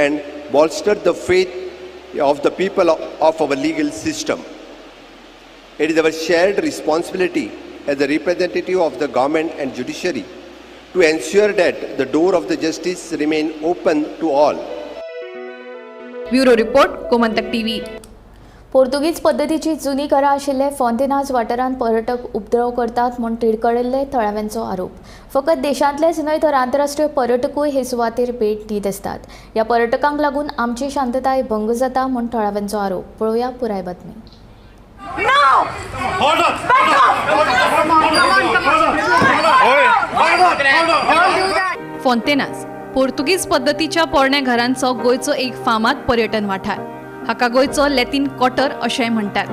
and bolster the faith of the people of our legal system. It is our shared responsibility as a representative of the government and judiciary to ensure that the door of the justice remain open to all. Bureau report, Gomantak TV. पोर्तुगीज पद्दतीची जुनी घरां आशिल्ले फोंतेनाज वाठारांत पर्यटक उपद्रव करतात म्हूण तिडकडिल्ले थळाव्यांचो आरोप. फकत देशांतलेच न्हय तर आंतरराष्ट्रीय पर्यटकूय हे सुवातेर भेट दीत आसतात. ह्या पर्यटकांक लागून आमची शांतताय भंग जाता म्हूण थळाव्यांचो आरोप. पळोवया पुराय बातमी. No! Hold on! Back off! Hold on! Hold on! Fontainhas पोर्तुगीज पद्दतीच्या पोरण्या घरांचो गोंयचो एक फामाद पर्यटन वाठार. हाका गोंयचो लॅटीन क्वार्टर अशेंय म्हणटात.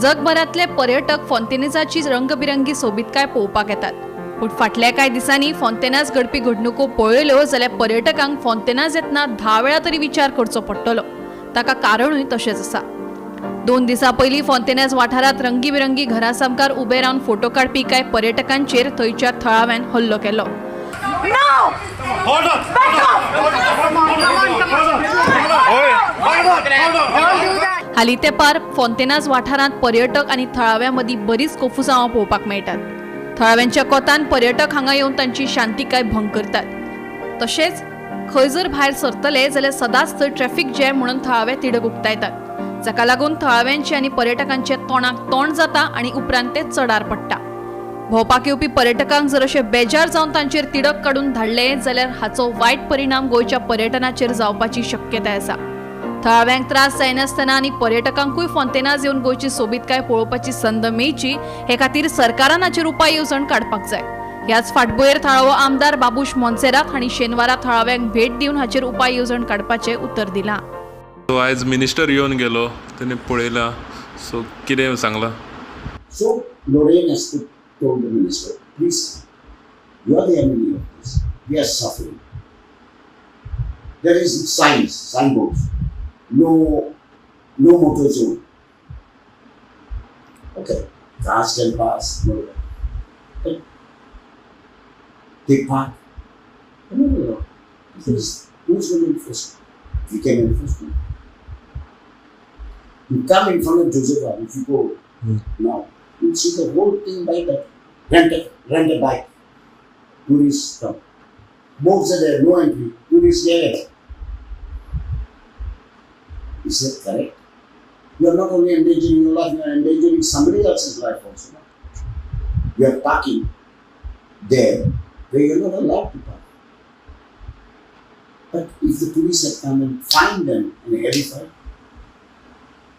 जगभरांतले पर्यटक फोंतेनाजाची रंगबिरंगी सोबीतकाय पळोवपाक येतात. पूण फाटल्या कांय दिसांनी फोंतेनाज घडपी घडणुको पळयल्यो जाल्यार पर्यटकांक फोंतेनाज येतना 10 वेळा तरी विचार करचो पडटलो. ताका कारणूय तशेंच आसा. 2 दिसां पयलीं फोंतेनाज वाठारांत रंगीबिरंगी घरां सामकार उबे रावन फोटो काडपी कांय पर्यटकांचेर थंयच्या थळाव्यान हल्लो केलो. No! Hold on! Back off! Hold on! Hold on! हालीं तेंपार फोंतेनाज वाठारांत पर्यटक आनी थळाव्यां मदीं बरीच कोफुसांवां पळोवपाक मेळटात. थळाव्यांच्या कोतान पर्यटक हांगा येवन तांची शांतिकाय भंग करतात. तशेंच खंय जर भायर सरतले जाल्यार सदांच थंय ट्रॅफिक जॅम म्हणून थळावे तिडक उक्तायतात, जाका लागून थळाव्यांचे आनी पर्यटकांचे तोंडाक तोंड जाता आनी उपरांत ते चडार पडटा. भोंवपाक येवपी पर्यटकांक जर अशे बेजार जावन तांचेर तिडक काडून धाडले जाल्यार हाचो वायट परिणाम गोंयच्या पर्यटनाचेर जावपाची शक्यताय आसा. थळाव्यांक त्रास जायनासतना आनी पर्यटकांकूय फोंतेनाज येवन गोंयची सोबीतकाय पळोवपाची संद मेळची हे खातीर सरकारान हाचेर उपाय येवजण काडपाक जाय. ह्याच फाटभुंयेर थळावो आमदार बाबूश मोन्सेरात हांणी शेनवारा थळाव्यांक भेट दिवन हाचेर उपाय येवजण काडपाचें उतर दिलां. सो आयज मिनिस्टर येवन गेलो, तेणी पळयलां, सो कितें सांगलां? So Lorraine has told the minister, "Please, you are the MLA of this. We are suffering. There is signs, signboards, no, no motor zone. Okay, cars can pass, no. But they park. No. Who's going to enforce it? We can enforce it. You come in front of Joseph, if you go now, you'll see the whole thing by that. Rent a bike. Tourists come. Boats are there, no entry. Tourists get it. Is that correct? You are not only endangering your life, you are endangering somebody else's life also. No? You are parking there where you are not allowed to park. But if the police had come and fined them in a heavy fine,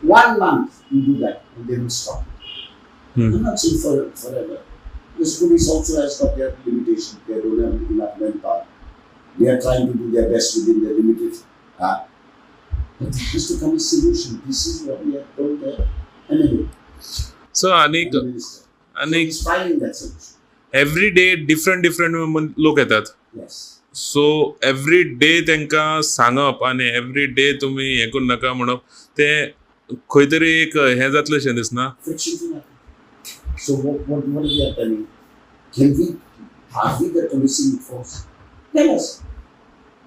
one month you do that and they will stop. I'm not saying for forever. Because police also has got their limitation. They don't have enough manpower. They are trying to do their best within their limited. But there has to come a solution. This is what we have told the MLA, so आनीक the minister. So आनीक he's finding that solution. Every day different different लोक येतात. Yes. So every day तांकां सांगप आनी every day तुमी हें करूं नाका म्हणप, तें खंय तरी एक हें जातलें शें दिसना? Friction will happen. So what we are telling? Are we the policing force? Tell us.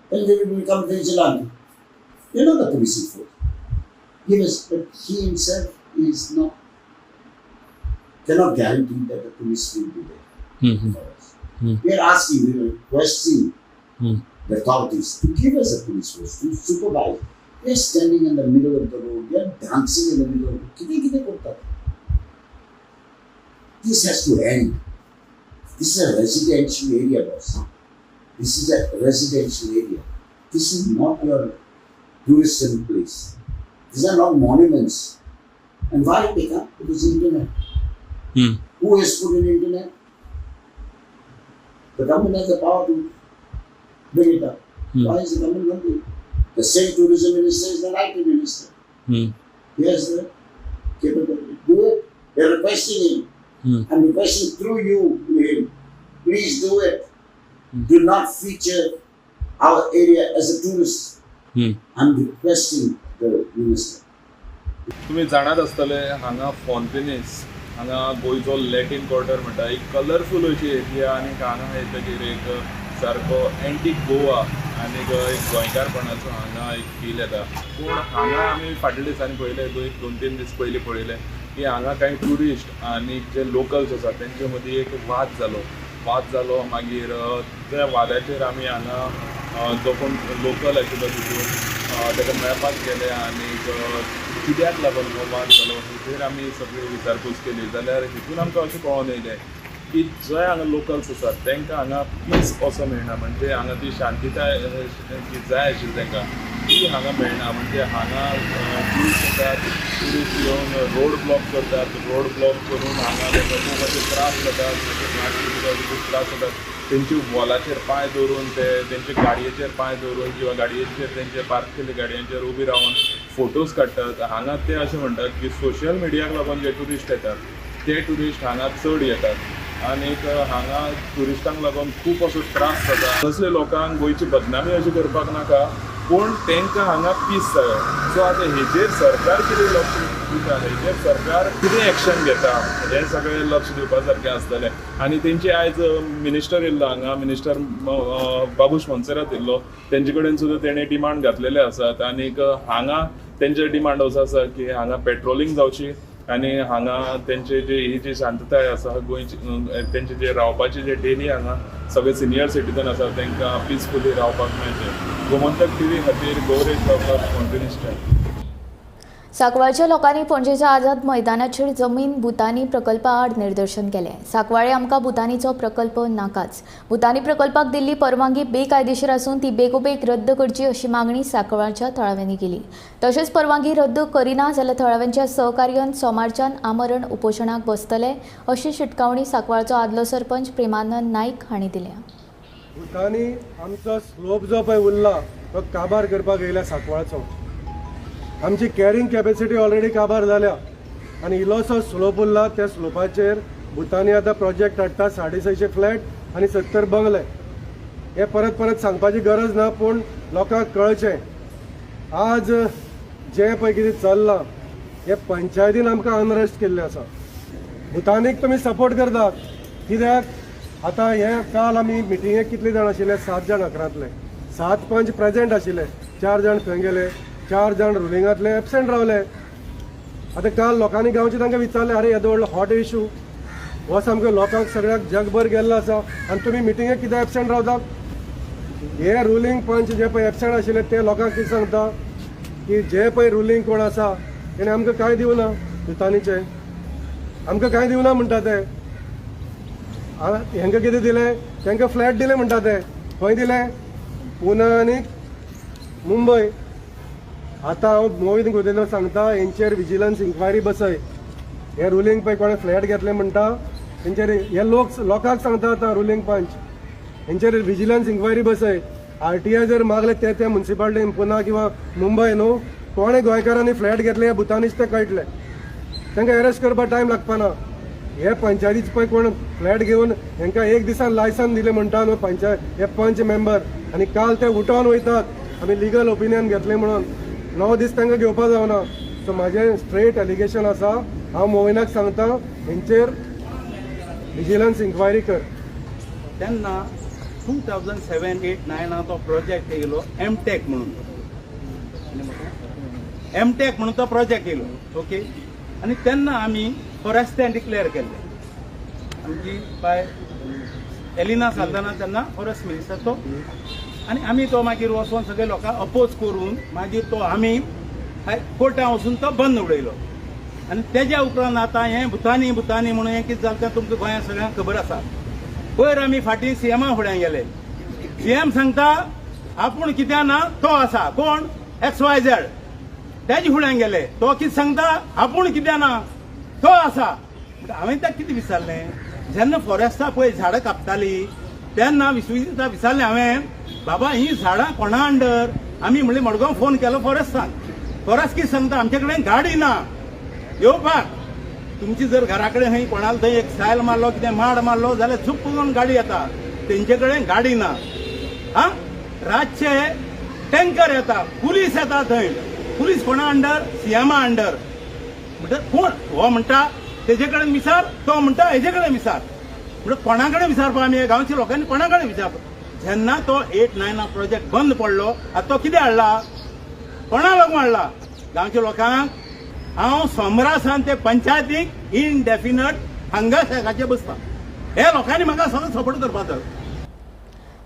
Then we will become vigilante. You're not the policing force. Give us, but he himself is not, cannot guarantee that the police will be there for us. We are asking, we are requesting the authorities to give us a police force to supervise. They are standing in the middle of the road, they are dancing in the middle of the road. कितें कितें करतात? This has to end. This is a residential area, boss. This is a residential area. This is not your tourism place. These are not monuments. And why they come? Because internet. Who has put in internet? The government has the power to bring it up. Why is the government not doing it? The same tourism minister is the IT minister. He has the capability. Do it. They're requesting him. I'm requesting through you to him. Please do it. Do not feature our area as a tourist. I'm requesting the minister. तुमी जाणात आसतले, हांगा फोंतेनीस हांगा गोंयचो Latin quarter म्हणटा, एक colourful अशी area आनी हांगा येतकीर एक सारको एंटीक गोवा आनी एक गोंयकारपणाचो हांगा एक फील येता. पूण हांगा आमी फाटल्या दिसांनी पळयलें, एक 2-3 दीस पयलीं पळयलें की हांगा कांय ट्युरिस्ट आनी जे लोकल्स आसा तेंचे मदीं एक वाद जालो. मागीर त्या वादाचेर आमी हांगा जो कोण लोकल आशिल्लो तितून ताका मेळपाक गेले आनी कित्याक लागून हो वाद जालो हेचेर आमी सगळी विचारपूस केली. जाल्यार हितून आमकां अशें कळोन येयलें की जंय हांगा लोकल्स आसात तांकां हांगा पीस असो मेळना, म्हणजे हांगा ती शांतिताय जी जाय आशिल्ली तांकां ती हांगा मेळना. म्हणजे हांगा ट्युरिस्ट येतात, ट्युरिस्ट येवन रोड ब्लॉक करतात, रोड ब्लॉक करून हांगा तांकां खूब अशे त्रास जातात, खूब त्रास जातात. तेंची वॉलाचेर पांय दवरून, ते तेंचे गाडयेचेर पांय दवरून किंवा गाडयेचेर तेंचे पार्क केल्ले गाडयांचेर उबी रावन फोटोज काडटात. हांगा ते अशें म्हणटात की सोशल मिडियाक लागून जे ट्युरिस्ट येतात ते ट्युरिस्ट हांगा चड येतात आनीक हांगा ट्युरिस्टांक लागून खूब असो त्रास जाता. तसले लोकांक गोंयची बदनामी अशी करपाक नाका, पूण तांकां हांगा पीस जायो. सो आतां हेजेर सरकार कितें लक्ष दिता, हेजेर सरकार कितें एक्शन घेता हें सगळें लक्ष दिवपा सारकें आसतलें. आनी तेंची आयज मिनिस्टर येयल्लो हांगा, मिनिस्टर बाबूश मोन्सेरात येयल्लो, तेंचे कडेन सुद्दां तेणें डिमांड घातलेले आसात. आनीक हांगा तेंचे डिमांड असो आसा की हांगा पेट्रोलिंग जावची आनी हांगा तेंचे जे ही जी शांतताय आसा गोंयची, तेंचे जे रावपाचे जे डेली हांगा सगळे सिनियर सिटीजन आसा तांकां पिसफुली रावपाक मेळचें. गोमंतक टीव्ही खातीर गौरेश गांवकर, फोंटेनिसच्यान. सांकवाळच्या लोकांनी पणजेच्या आझाद मैदानाचेर जमीन भुतानी प्रकल्पा आड निदर्शन केलें. सांकवाळे आमकां भुतानीचो प्रकल्प नाकाच, भुतानी प्रकल्पाक दिल्ली परवानगी बेकायदेशीर आसून ती बेगोबेग रद्द करची अशी मागणी सांकवाळच्या थळाव्यांनी केली. तशेंच परवानगी रद्द करिना जाल्यार थळाव्यांच्या सहकार्यान सोमारच्यान आमरण उपोशणाक बसतले अशी शिटकावणी सांकवाळचो आदलो सरपंच प्रेमानंद नायक हांणी दिल्या. भुतानी आमचो स्लोप जो पळय उरला तो काबार करपाक येयला सांकवाळचो. आमची कॅरिंग कॅपेसिटी ऑलरेडी काबार जाल्या आनी इल्लोसो स्लोप उरला, त्या स्लोपाचेर भुतानी आतां प्रोजेक्ट हाडटा 650 फ्लॅट आनी 70 बंगले. हे परत परत सांगपाची गरज ना, पूण लोकांक कळचें आज जें पळय कितें चल्लां हें पंचायतीन आमकां अनरेस्ट केल्लें आसा. भुतानीक तुमी सपोर्ट करतात कित्याक? आतां हे काल आमी मिटिंगेक कितले जाण आशिल्ले? 7 जाण अकरांतले, 7 पंच प्रेजेंट आशिल्ले, 4 जाण खंय गेले? 4 जाण रुलिंगांतले एबसेंट रावले. आतां काल लोकांनी गांवचे तांकां विचारलें, अरे येदो व्हडलो हॉट इशू हो सामको लोकांक सगळ्याक जगभर गेल्लो आसा आनी तुमी मिटिंगेक कित्याक एबसेंट रावतात? हे रुलिंग पंच जे पळय एबसेंट आशिल्ले ते लोकांक कितें सांगता की जे पळय रुलिंग कोण आसा तेणें आमकां कांय दिवना, भुतानीचें आमकां कांय दिवना म्हणटा ते. हेंकां कितें दिलें? तांकां फ्लॅट दिले म्हणटा ते. खंय दिले? पुना आनी मुंबय. आतां हांव मोहित गोदेलो सांगता, हेंचेर विजिलन्स इन्क्वायरी बसय. हे रुलिंग पळय कोणें फ्लॅट घेतले म्हणटा हेंचेर, हे लोक लोकांक सांगता आतां रुलिंग पंच हेंचेर विजिलन्स इन्क्वायरी बसय. RTI जर मागले ते त्या मुन्सिपालिटीन पुना किंवा मुंबय न्हू कोणें गोंयकारांनी फ्लॅट घेतले हे भुतानीच ते कळटले, तांकां एरेस्ट करपाक टायम लागपाना. हे पंचायतीच पळय कोण फ्लॅट घेवन हेंकां एक दिसान लायसन दिलें म्हणटा न्हू पंचायत हे पंच मेंबर, आनी काल ते उठोवन वयतात आमी लिगल ओपिनियन घेतलें म्हणून. 9 दीस तांकां घेवपाक जावना. सो म्हाजें स्ट्रेट एलिगेशन आसा, हांव मोहिनाक सांगता हेंचेर विजिलन्स इन्क्वायरी कर. तेन्ना 2007, 8, 9 तो प्रोजेक्ट येयलो एमटेक म्हणून, एमटेक म्हणून तो प्रोजेक्ट येयलो. ओके, आनी तेन्ना आमी फॉरेस्टान डिक्लेअर केल्लें. आमची बाय एलिना साल्दाना तेन्ना फॉरेस्ट मिनिस्टर तो, आनी आमी तो मागीर वचोन सगळे लोकांक अपोज करून मागीर तो आमी कोर्टान वचून तो बंद उडयलो. आनी तेज्या उपरांत आतां हें भुतानी भुतानी म्हणून हें कितें जालें तें तुमकां गोंयांत सगळ्यांक खबर आसा. पयर आमी फाटीं सीएमा फुड्यान गेले, सीएम सांगता आपूण कित्याक ना तो आसा कोण XYZ, तेजे फुड्यान गेले, तो कितें सांगता आपूण कित्याक ना तो आसा. हांवें ताका कितें विचारलें, जेन्ना फॉरेस्टा पळय झाडां कापताली तेन्ना विश्वजिता विचारलें हांवें, बाबा ही झाडां कोणा अंडर? आमी म्हणलें मडगांव फोन केलो फॉरेस्टान, फॉरेस्ट कितें सांगता आमचे कडेन गाडी ना येवपाक, तुमची जर घरा कडेन खंय कोणाक थंय एक सायल मारलो कितें माड मारलो जाल्यार चुप करून गाडी येता, तेंचे कडेन गाडी ना. हा, रातचे टँकर येता, पुलीस येता थंय, पुलीस कोणा अंडर? सीएमा अंडर. म्हणटा कोण हो म्हणटा तेजे कडेन विचार, तो म्हणटा हेजे कडेन विचार, म्हणजे कोणा कडेन विचारपा आमी गांवच्या लोकांनी कोणा कडेन विचारपा? जेन्ना तो 8 9 प्रोजेक्ट बंद पडलो, आतां तो कितें हाडला, कोणा लागून हाडला? गांवच्या लोकांक. हांव सोमरा सावन ते पंचायतीक इनडेफिनट हांगा शेकाचे बसता. हे लोकांनी म्हाका सगळो सपोर्ट करपाचो.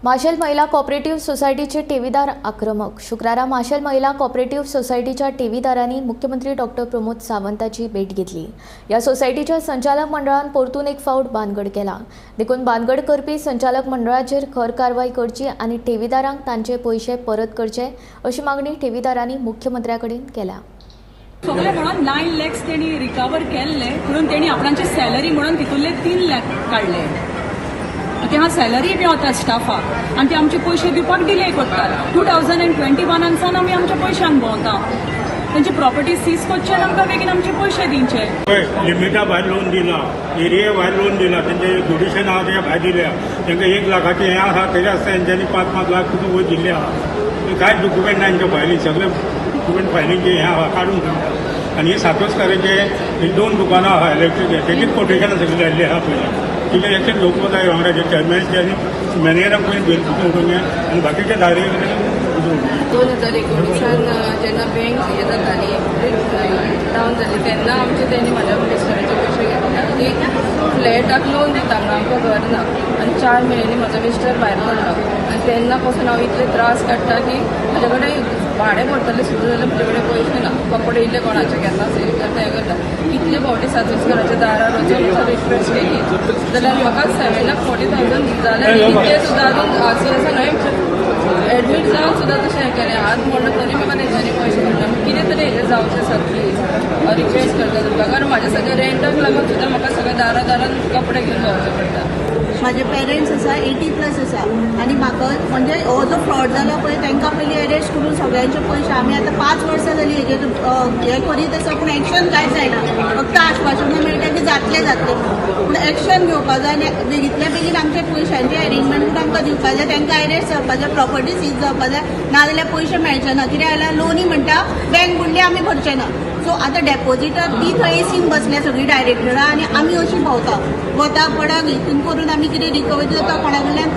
माशेल महिला कॉपरेटिव्ह सोसायटीचे ठेवीदार आक्रमक. शुक्रारा माशेल महिला कॉपरेटिव्ह सोसायटीच्या ठेवीदारांनी मुख्यमंत्री डॉक्टर प्रमोद सावंताची भेट घेतली. ह्या सोसायटीच्या संचालक मंडळान परतून एक फावट बानगड केला. देखून बानगड करपी संचालक मंडळाचेर खर कारवाय करची आनी ठेवीदारांक तांचे पयशे परत करचे अशी मागणी ठेवीदारांनी मुख्यमंत्र्या कडेन केल्या. सगळे म्हणून 9 लॅक्स तेणी रिकवर केल्ले, म्हणून तेणी आपणाची सॅलरी म्हणून तितूंतले 3 लॅक काडले. तेव्हा सॅलरी मेळता स्टाफाक आनी ते आमचे पयशे दिवपाक डिले करतात. 2021 सावन आमी आमच्या पयशांक भोंवता. तेंची प्रॉपर्टी सीज करचे आनी आमकां बेगीन आमचे पयशे दिवचे. लिमिटा भायर लोन दिला, एरिया भायर लोन दिला, तेंचे ज्युडिशन आहा तेच्या भायर दिल्या. तांकां 1 लाखाचें हें आसा तरी आसता तेंच्यांनी 5-5 लाख सुद्दां वयर दिल्ले आहा. कांयच डॉक्युमेंट ना तेंच्या फायलीन, सगळे डॉक्युमेंट फायलींचे हें आहा काडून दिल्या. आनी हे सातोस्काराचे 2 दुकानां आहा इलेक्ट्रीक, तेजीच कोटेशनां सगळीं जाल्लीं आहा पयलीं. तिचे एकटेच लोक जाय वांगडा जे चेअरमॅनचे आनी मॅनेजराक पयलीं बिल करून आनी बाकीचे दारी 2019 जेन्ना बँक हें जाताली डावन जाली तेन्ना आमचे तेणी म्हाज्या मिस्टराचे पयशे घेतले आनी फ्लॅटाक लोन दिता म्हणून आमकां घर ना आनी 4 म्हयन्यांनी म्हजो मिस्टर भायर पडलो आनी तेन्ना पासून हांव इतले त्रास काडटा की म्हजे कडेन भाडें भरतलें सुद्दां जाल्यार म्हजे कडेन पयशे ना. कपडे इल्ले कोणाचे घेता सेल करता हें करता. कितले फावटी सातोस्कराच्या दारार वचून रिक्वेस्ट केली जाल्यार म्हाका 7,40,000 जाल्यार इतले सुद्दां अजून आसा न्हय एडमीट जावन सुद्दां तशें हें केलें. हात मोडलो तरी म्हाका तेंच्यांनी पयशे मेळटा. कितें तरी हेजें जावचें आसा प्लीज रिक्वेस्ट करता तुमकां, कारण म्हाज्या सगळ्या रेंटाक लागून सुद्दां म्हाका सगळ्या दारा दारान कपडे घेवन भोंवचे पडटा. म्हाजे पेरंट्स आसा 80+ आसा आनी म्हाका म्हणजे हो जो फ्रॉड जाला पळय तांकां पयलीं अरेस्ट करून सगळ्यांचे पयशे आमी आतां 5 वर्सां जालीं हेजेर हें करीत आसा, पूण एक्शन कांयच जायना. फक्त आश्वासनां मेळटा की जातलें जातलें, पूण एक्शन घेवपा जाय आनी बेगींतल्या बेगीन आमच्या पयशांचें अरेंजमेंट आमकां दिवपा जाय. तांकां अरेस्ट जावपा जाय, प्रॉपर्टी सीज जावपा जाय, नाजाल्यार पयशे मेळचे ना. कित्याक जाल्यार लोनी म्हणटा बँक बुडली आमी भरचे ना. सो आतां डेपोजिटर ती थंय एसीन बसल्या सगळीं डायरेक्टरां आनी आमी अशीं भोंवता वता पडक हितून करून आमी कितें रिकवरी जाता कोणा कडल्यान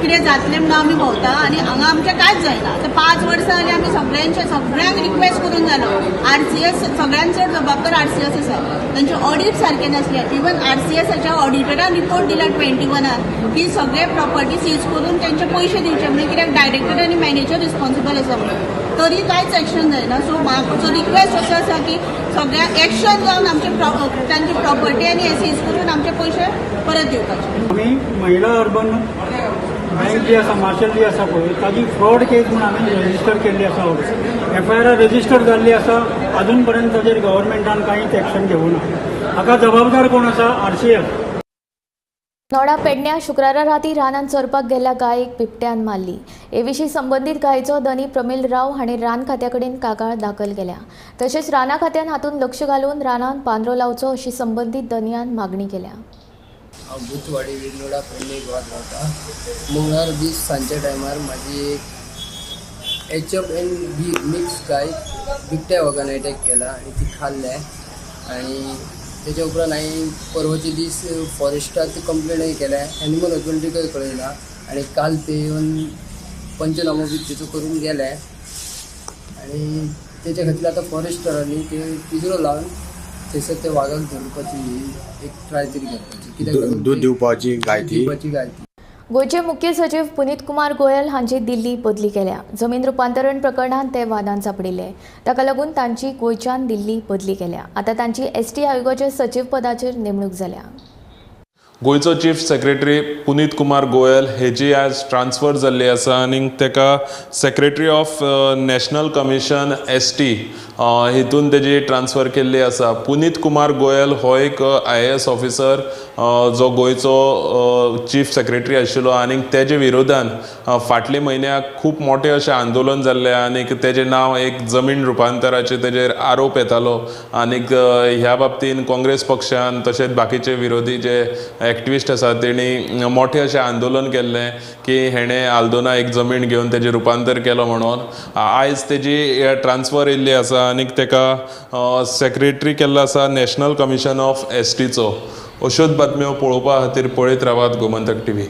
कितें जातलें म्हणून आमी भोंवता आनी हांगा आमचें कांयच जायना. आतां 5 वर्सां जालीं आमी सगळ्यांक रिक्वेस्ट करून जालो. RCS सगळ्यांत चड जबाबदार RCS आसा, तांचें ऑडीट सारकें नासलें. इवन RCSाच्या ऑडिटरान रिपोर्ट दिला 21 की सगळे प्रॉपर्टी सीज करून तांचे पयशे दिवचे म्हणून, कित्याक डायरेक्टर आनी मॅनेजर रिस्पॉन्सिबल आसा म्हणून. तरी कांयच एक्शन जायना. सो म्हाजो रिक्वेस्ट असो आसा की सगळ्या एक्शन जावन आमचे तांची प्रॉपर्टी आनी हे सीज करून आमचे पयशे परत दिवपाचे. आमी महिला अर्बन बँक जी आसा मार्शल जी आसा पळय ताजी फ्रॉड केस म्हूण आमी रजिस्टर केल्ली आसा. FIR register जाल्ली आसा, अजून पर्यंत ताजेर गव्हर्मेंटान कांयच एक्शन घेवना. हाका जबाबदार कोण आसा? RCS. Noda पेडण्या शुक्रारा राती रानांत चरपाक गेल्ल्या गायेक बिबट्यान मारली. हे विशीं संबंदीत गायेचो धनी प्रमील राव हाणें रान खात्या कडेन कागाळ दाखल केल्या. तशेंच राना खात्यान हातूंत लक्ष घालून रानांत पांदरो लावचो अशी संबंदीत धनयान मागणी केल्या. हांव बुतवाडी विरनोडा पेडणे गोवात रावता. मंगळार दीस सांजच्या टायमार म्हाजी एक HF and B mix गाय बिबट्या वागान एटॅक केला आनी ती खाल्ले आनी तेच्या उपरांत हांवें परवाचे दीस फॉरेस्टाक कंप्लेनय केल्या, एनिमल हजबंड्रीकय कळयला आनी काल ते येवन पंचनामो बी तेचो करून गेले आनी तेच्या खातीर आतां फॉरेस्टरांनी ते पिंजरो लावन थंयसर त्या वागाक धरपाची एक ट्राय तरी करपाची, कित्याक दूद दिवपाची गाय ती दिवपाची गाय ती. गोंयचे मुख्य सचिव पुनीत कुमार गोयल हांची दिल्ली बदली केल्या. जमीन रुपांतरण प्रकरणांत ते वादान सांपडिल्ले, ताका लागून तांची गोंयच्यान दिल्ली बदली केल्या. आतां तांची ST आयोगाच्या सचिव पदाचेर नेमणूक जाल्या. गोंयचो चीफ सेक्रेटरी पुनीत कुमार गोयल हेजी आज ट्रान्सफर जाल्ली आसा आनी ताका secretary of national commission ST हितून तेजी ट्रान्सफर केल्ली आसा. पुनीत कुमार गोयल हो एक IAS officer जो गोंयचो चीफ सेक्रेटरी आशिल्लो आनी तेजे विरोधान फाटले म्हयन्याक खूब मोठें अशें आंदोलन जाल्लें आनी तेजें नांव एक जमीन रुपांतराचेर तेजेर आरोप येतालो आनीक ह्या बाबतीन काँग्रेस पक्षान तशेंच बाकीचे विरोधी जे एक्टिविस्ट आसा तेणी मोठें अशें आंदोलन केल्लें की हेणें आल्दोना एक जमीन घेवन तेजें रुपांतर केलो म्हणून. आयज तेजी ट्रान्सफर येयल्ली आसा आनी ताका सेक्रेटरी केल्लो आसा नॅशनल कमिशन ऑफ STचो. अश्योच बातम्यो पळोवपा खातीर पळयत रावात गोमंतक टीव्ही.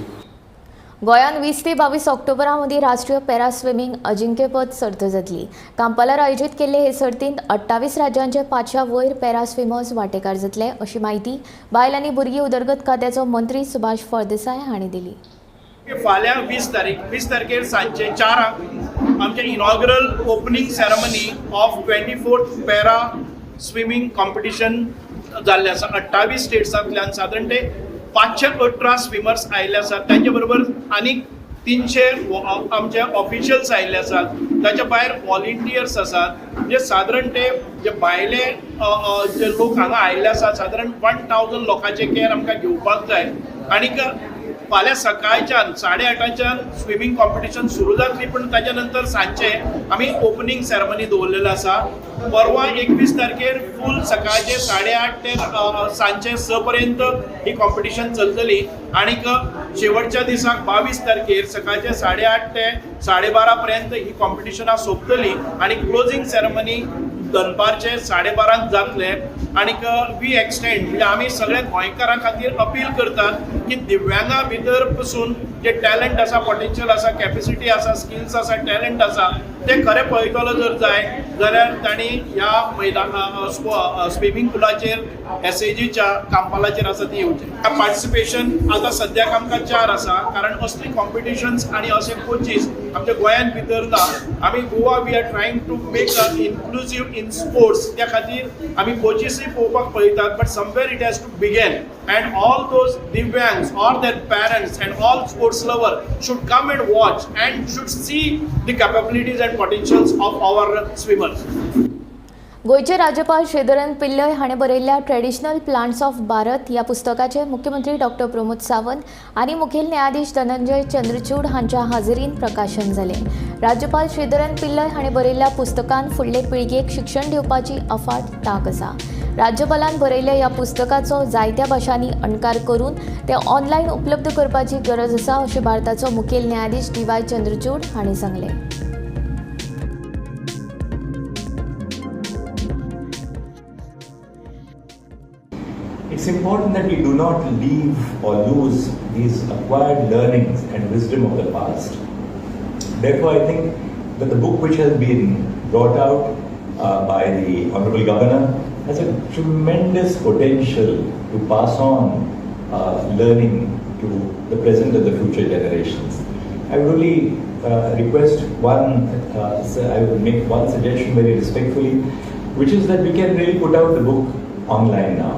गोंयांत 20 ते 22 ऑक्टोबरा मदीं राष्ट्रीय पॅरा स्विमींग अजिंक्यपद सर्त जातली. कांपालार आयोजीत केल्ले हे सर्तींत 28 राज्यांचे 500 वयर पॅरा स्विमर्स वांटेकार जातले अशी म्हायती बायल आनी भुरगीं उदरगत खात्याचो मंत्री सुभाष फळदेसाय हांणी दिली. फाल्यां 20 तारखेर सांजचे 4 आमचे inaugural opening ceremony of 24th para swimming competition जाल्लें आसा. 28 स्टेट्सांतल्यान सादारण ते 518 स्विमर्स आयिल्ले आसात. तांचे बरोबर आनीक 300 आमचे ऑफिशियल्स आयिल्ले आसात. ताच्या भायर व्हॉलिंटियर्स आसात. म्हणजे सादारण ते जे भायले जे लोक हांगा आयिल्ले आसात सादारण 1000 लोकांचे केअर आमकां घेवपाक जाय. आनीक फाल्यां सकाळच्यान 8:30 स्विमींग कॉम्पिटिशन सुरू जातली, पूण ताच्या नंतर सांजचे आमी ओपनींग सेरेमनी दवरलेलो आसा. परवा 21 तारखेर फूल सकाळचे 8:30 ते सांजचे 6 पर्यंत ही कॉम्पिटिशन चलतली. आनीक शेवटच्या दिसाक 22 तारखेर सकाळचे 8:30 ते 12:30 पर्यंत ही कॉम्पिटिशनां सोंपतली आनी क्लोजींग सेरेमनी दनपारचे 12:30 जातले. आनीक we extend म्हणजे आमी सगळ्या गोंयकारां खातीर अपील करतात की दिव्यांगा भितर पसून जे टॅलंट आसा, पोटेन्शियल आसा, कॅपेसिटी आसा, स्किल्स आसा, टॅलंट आसा, ते खरें पळयतलो जर जाय जाल्यार तांणी ह्या मैदान स्विमींग पुलाचेर एसएजीच्या कांपालाचेर आसा ती येवचें. पार्टिसिपेशन आतां सद्याक आमकां 4 आसा, कारण असली कॉम्पिटिशन्स आनी अशे कोचीस आमच्या गोंयांत भितर ना. आमी Goa we are trying to make a inclusive in sports, त्या खातीर आमी कोचीसूय पळोवपाक पळयतात, but somewhere it has to begin and all those divyangs or their parents and all sports lover should come and watch and should see the capabilities and potentials of our swimmers. गोंयचे राज्यपाल श्रीधरन पिल्लय हाणें बरयल्ल्या traditional plants of Bharat ह्या पुस्तकाचें मुख्यमंत्री doctor Pramod Sawant आनी मुखेल न्यायाधीश धनंजय चंद्रचूड हांच्या हाजेरीन प्रकाशन जालें. राज्यपाल श्रीधरन पिल्लय हाणें बरयल्ल्या पुस्तकान फुडले पिळगेक शिक्षण दिवपाची अफाट तांक आसा. राज्यपालान बरयल्ल्या ह्या पुस्तकाचो जायत्या भाशांनी अणकार करून ते ऑनलायन उपलब्ध करपाची गरज आसा अशें भारताचो मुखेल न्यायाधीश डी.वाय. चंद्रचूड हांणी सांगलें. It's important that we do not leave or lose these acquired learnings and wisdom of the past. Therefore, I think that the book which has been brought out by the Honorable Governor has a tremendous potential to pass on learning to the present and the future generations. I would only request one, I would make one suggestion very respectfully, which is that we can really put out the book online now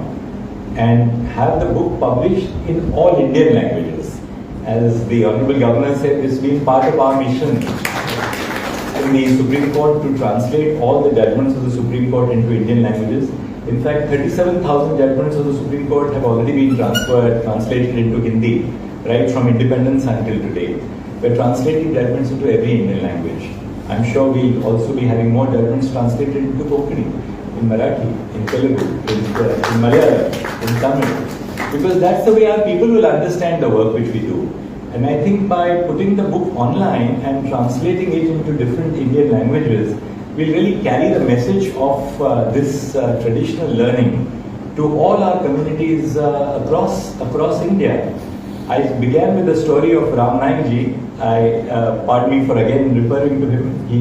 and have the book published in all Indian languages. As the Honorable Governor said, it's been part of our mission in the Supreme Court to translate all the judgments of the Supreme Court into Indian languages. In fact, 37,000 judgments of the Supreme Court have already been translated into Hindi, right from independence until today. We're translating judgments into every Indian language. I'm sure we'll also be having more judgments translated into Konkani, in Marathi, in Telugu, in Malayalam, in Tamil, because that's the way our people will understand the work which we do. And I think by putting the book online and translating it into different Indian languages, we'll really carry the message of this traditional learning to all our communities across India. I began with the story of Ram Naik ji. Pardon me for again referring to him. He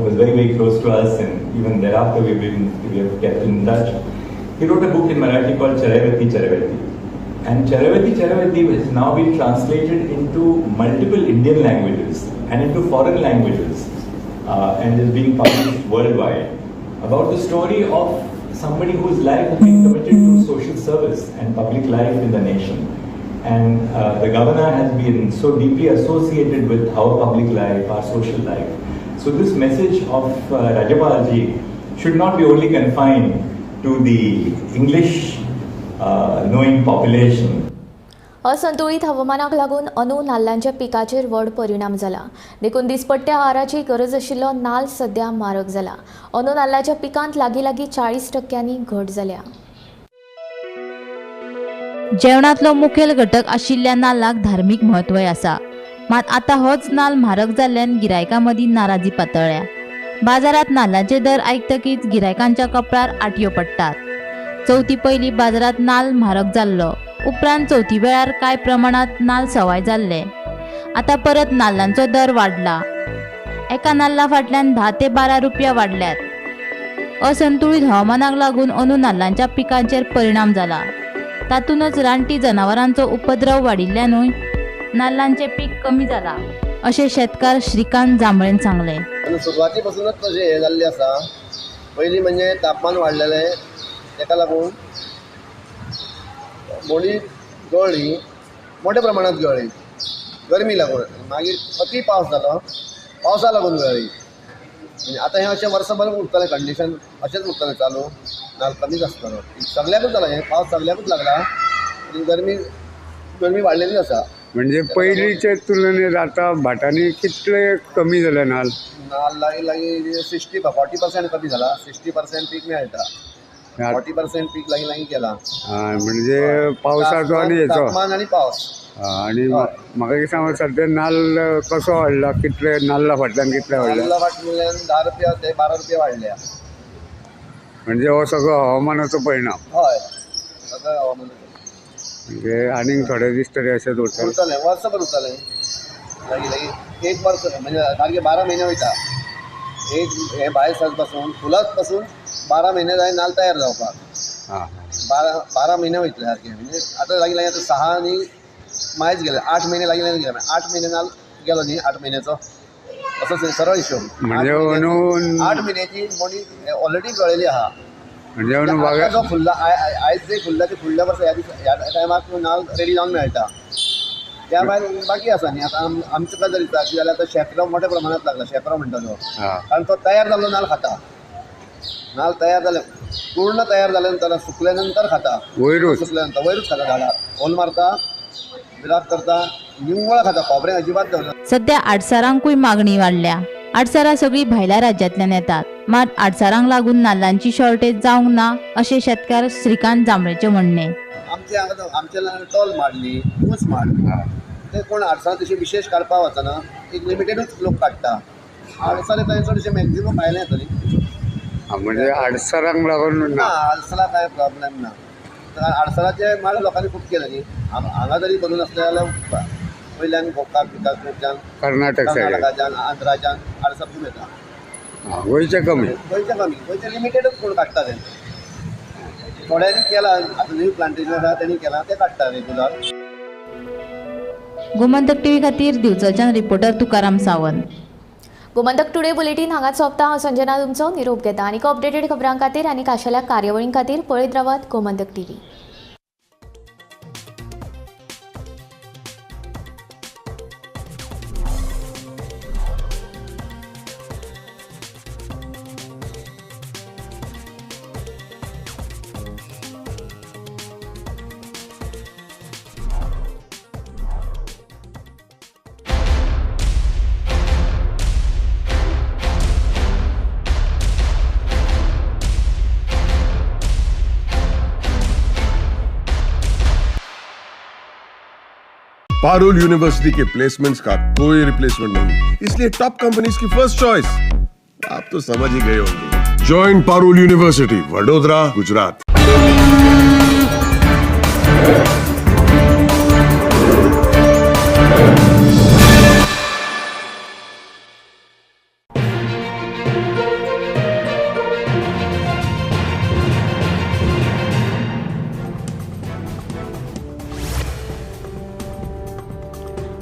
was very, very close to us, and even thereafter we have kept in touch. He wrote a book in Marathi called Charaiveti Charaiveti. And Charaiveti Charaiveti has now been translated into multiple Indian languages and into foreign languages, and is being published worldwide, about the story of somebody whose life has been committed to social service and public life in the nation. And the governor has been so deeply associated with our public life, our social life. So this message of Rajyapal ji should not be only confined to the English knowing population. असंतुळीत हवामानाक लागून अंदू नाल्लांच्या पिकाचेर व्हड परिणाम जाला. देखून दिसपट्ट्या आहाराची गरज आशिल्लो नाल्ल सध्या म्हारग जाला. अंदू नाल्लाच्या पिकांत लागीं लागीं 40% घट जाल्या. जेवणांतलो मुखेल घटक आशिल्ल्या नाल्लाक धार्मीक म्हत्वय आसा. मात आतां होच नाल्ल म्हारग जाल्ल्यान गिरायकां मदीं नाराजी पातळ्ळ्या. बाजारांत नाल्लाचे दर आयकतकीच गिरायकांच्या कपळार आटयो पडटात. चवथी पयलीं बाजारांत नाल्ल म्हारग जाल्लो, उपरांत चवथी वेळार कांय प्रमाणांत नाल्ल सवाय जाल्ले. आतां परत नाल्लांचो दर वाडला. एका नाल्ला फाटल्यान 10 ते 12 रुपया वाडल्यात. असंतुळीत हवामानाक लागून अंदू नाल्लांच्या पिकांचेर परिणाम जाला. तातूंतच रानटी जनावरांचो उपद्रव वाडिल्ल्यानूय नाल्लांचें पीक कमी जाला अशें शेतकार श्रीकांत जांभळेन सांगलें. सुरवाती पासूनच तशें हें जाल्लें आसा. पयलीं म्हणजे तापमान वाडलेलें ताका लागून बोंडी गळ्ळी, मोठ्या प्रमाणांत गळ्ळी गरमी लागून. मागीर अती पावस जालो, पावसा लागून गळ्ळी. आतां हें अशें वर्सभर उरतलें, कंडिशन अशेंच उरतलें चालू, नाल्ल कमीच आसतलो. सगळ्याकूच जाला हें, पावस सगळ्याकूच लागला आनी गरमी गरमी वाडलेली आसा. म्हणजे पयलींचे तुलनेत आतां भाटांनी कितले कमी जाले नाल्ल? नाल्ल लागीं लागीं 60-40% कमी जाला. 60% पीक मेळटा, 40% पीक लागीं लागीं केला. म्हणजे पावसाचो आनी हेचो तापमान आनी पावस. आनी म्हाका एक सांग, सद्या नाल्ल कसो वाडला, कितले नाल्ला फाटल्यान कितले वाडला? नाल्ला फाटल्यान 10 रुपया ते 12 रुपया वाडल्या. म्हणजे हो सगळो हवामानाचो परिणाम. हय, सगळो हवामानाचो. म्हणजे आनीक थोडे दीस तरी अशेंच उरतलें? उरतलें, वर्सभर उरतलें. लागीं लागीं एक वर्स म्हणजे सारकें 12 म्हयने वयता. एक हें भायर सरत पासून फुलांच पासून 12 म्हयने जाय नाल्ल तयार जावपाक. 12 म्हयने वयतले सारके. म्हणजे आतां लागीं लागीं आतां 6 आनी मायज गेले, 8 म्हयने लागीं लागीं गेले. 8 म्हयने नाल्ल गेलो न्ही, 8 म्हयन्याचो असो सरळ हिशोब. म्हणजे 8 म्हयन्याची बोंडी ऑलरेडी गळ्ळेली आहा. म्हणजे जो फुल्ला आयज जे फुल्ला ते फुडल्या वर्सा ह्या दिसा ह्या टायमाक नाल्ल रेडी जावन मेळटा. त्या भायर बाकी आसा न्ही. आतां आमचो गजाल दिसता अशी जाल्यार आतां शेंकरो मोठ्या प्रमाणांत लागला. शेंकरो म्हणटा तो, कारण तो तयार जाल्लो नाल्ल खाता. नाल्ल तयार जाले, पूर्ण तयार जाल्या नंतर सुकल्या नंतर खाता. वयरूच सुकल्या नंतर वयरूच खाता. झाडार होल मारता, विराग करता, निव्वळ खाता, खोबरें अजिबात दवरना. सध्या आडसारांकूय मागणी वाडल्या. आडसारां सगळीं भायल्या राज्यांतल्यान येतात, मात आडसारांक लागून नाल्लांची शॉर्टेज जावंक ना अशें शेतकार श्रीकांत जांभळेचें म्हणणें. आमचे हांगा आमचे टोल माड न्ही, ऊंच माड, ते कोण आडसारां तशी विशेश काडपाक वचना, एक लिमिटेडूच लोक काडटा. आडसारां थंय चडशे मॅक्झिमम भायले येता न्ही. म्हणजे आडसरांक लागून ना, आडसरां कांय प्रॉब्लेम ना. आडसराचे माड लोकांनी खूब केले न्ही. हांगा जरी करूं नासलें जाल्यार वयल्यान गोकाक बिकाक, कर्नाटक कर्नाटकाच्यान, आंध्राच्यान आडसर खूब येता. गोंयचे कमी, गोंयचे कमी, गोंयचे लिमिटेडूच कोण काडटा ते. थोड्यांनी केला, आतां न्यू प्लांटेशन आसा तेणी केलां, ते काडटा रेगुलर. गोमंतक टीव्ही खातीर दिवचलच्यान reporter Tukaram Sawant. Gomantak today bulletin हांगाच सोंपता. हांव संजना तुमचो निरोप घेता. आनीक अपडेटेड खबरां खातीर आनी खाशेल्या कार्यावळीं खातीर पळयत रावात Gomantak TV. Parul university K placements का कोई रिप्लेसमेंट नहीं, इसलिए टॉप कंपनीज की फर्स्ट चॉइस आप तो समझ ही गए होंगे. Join Parul university, Vadodara, Gujarat.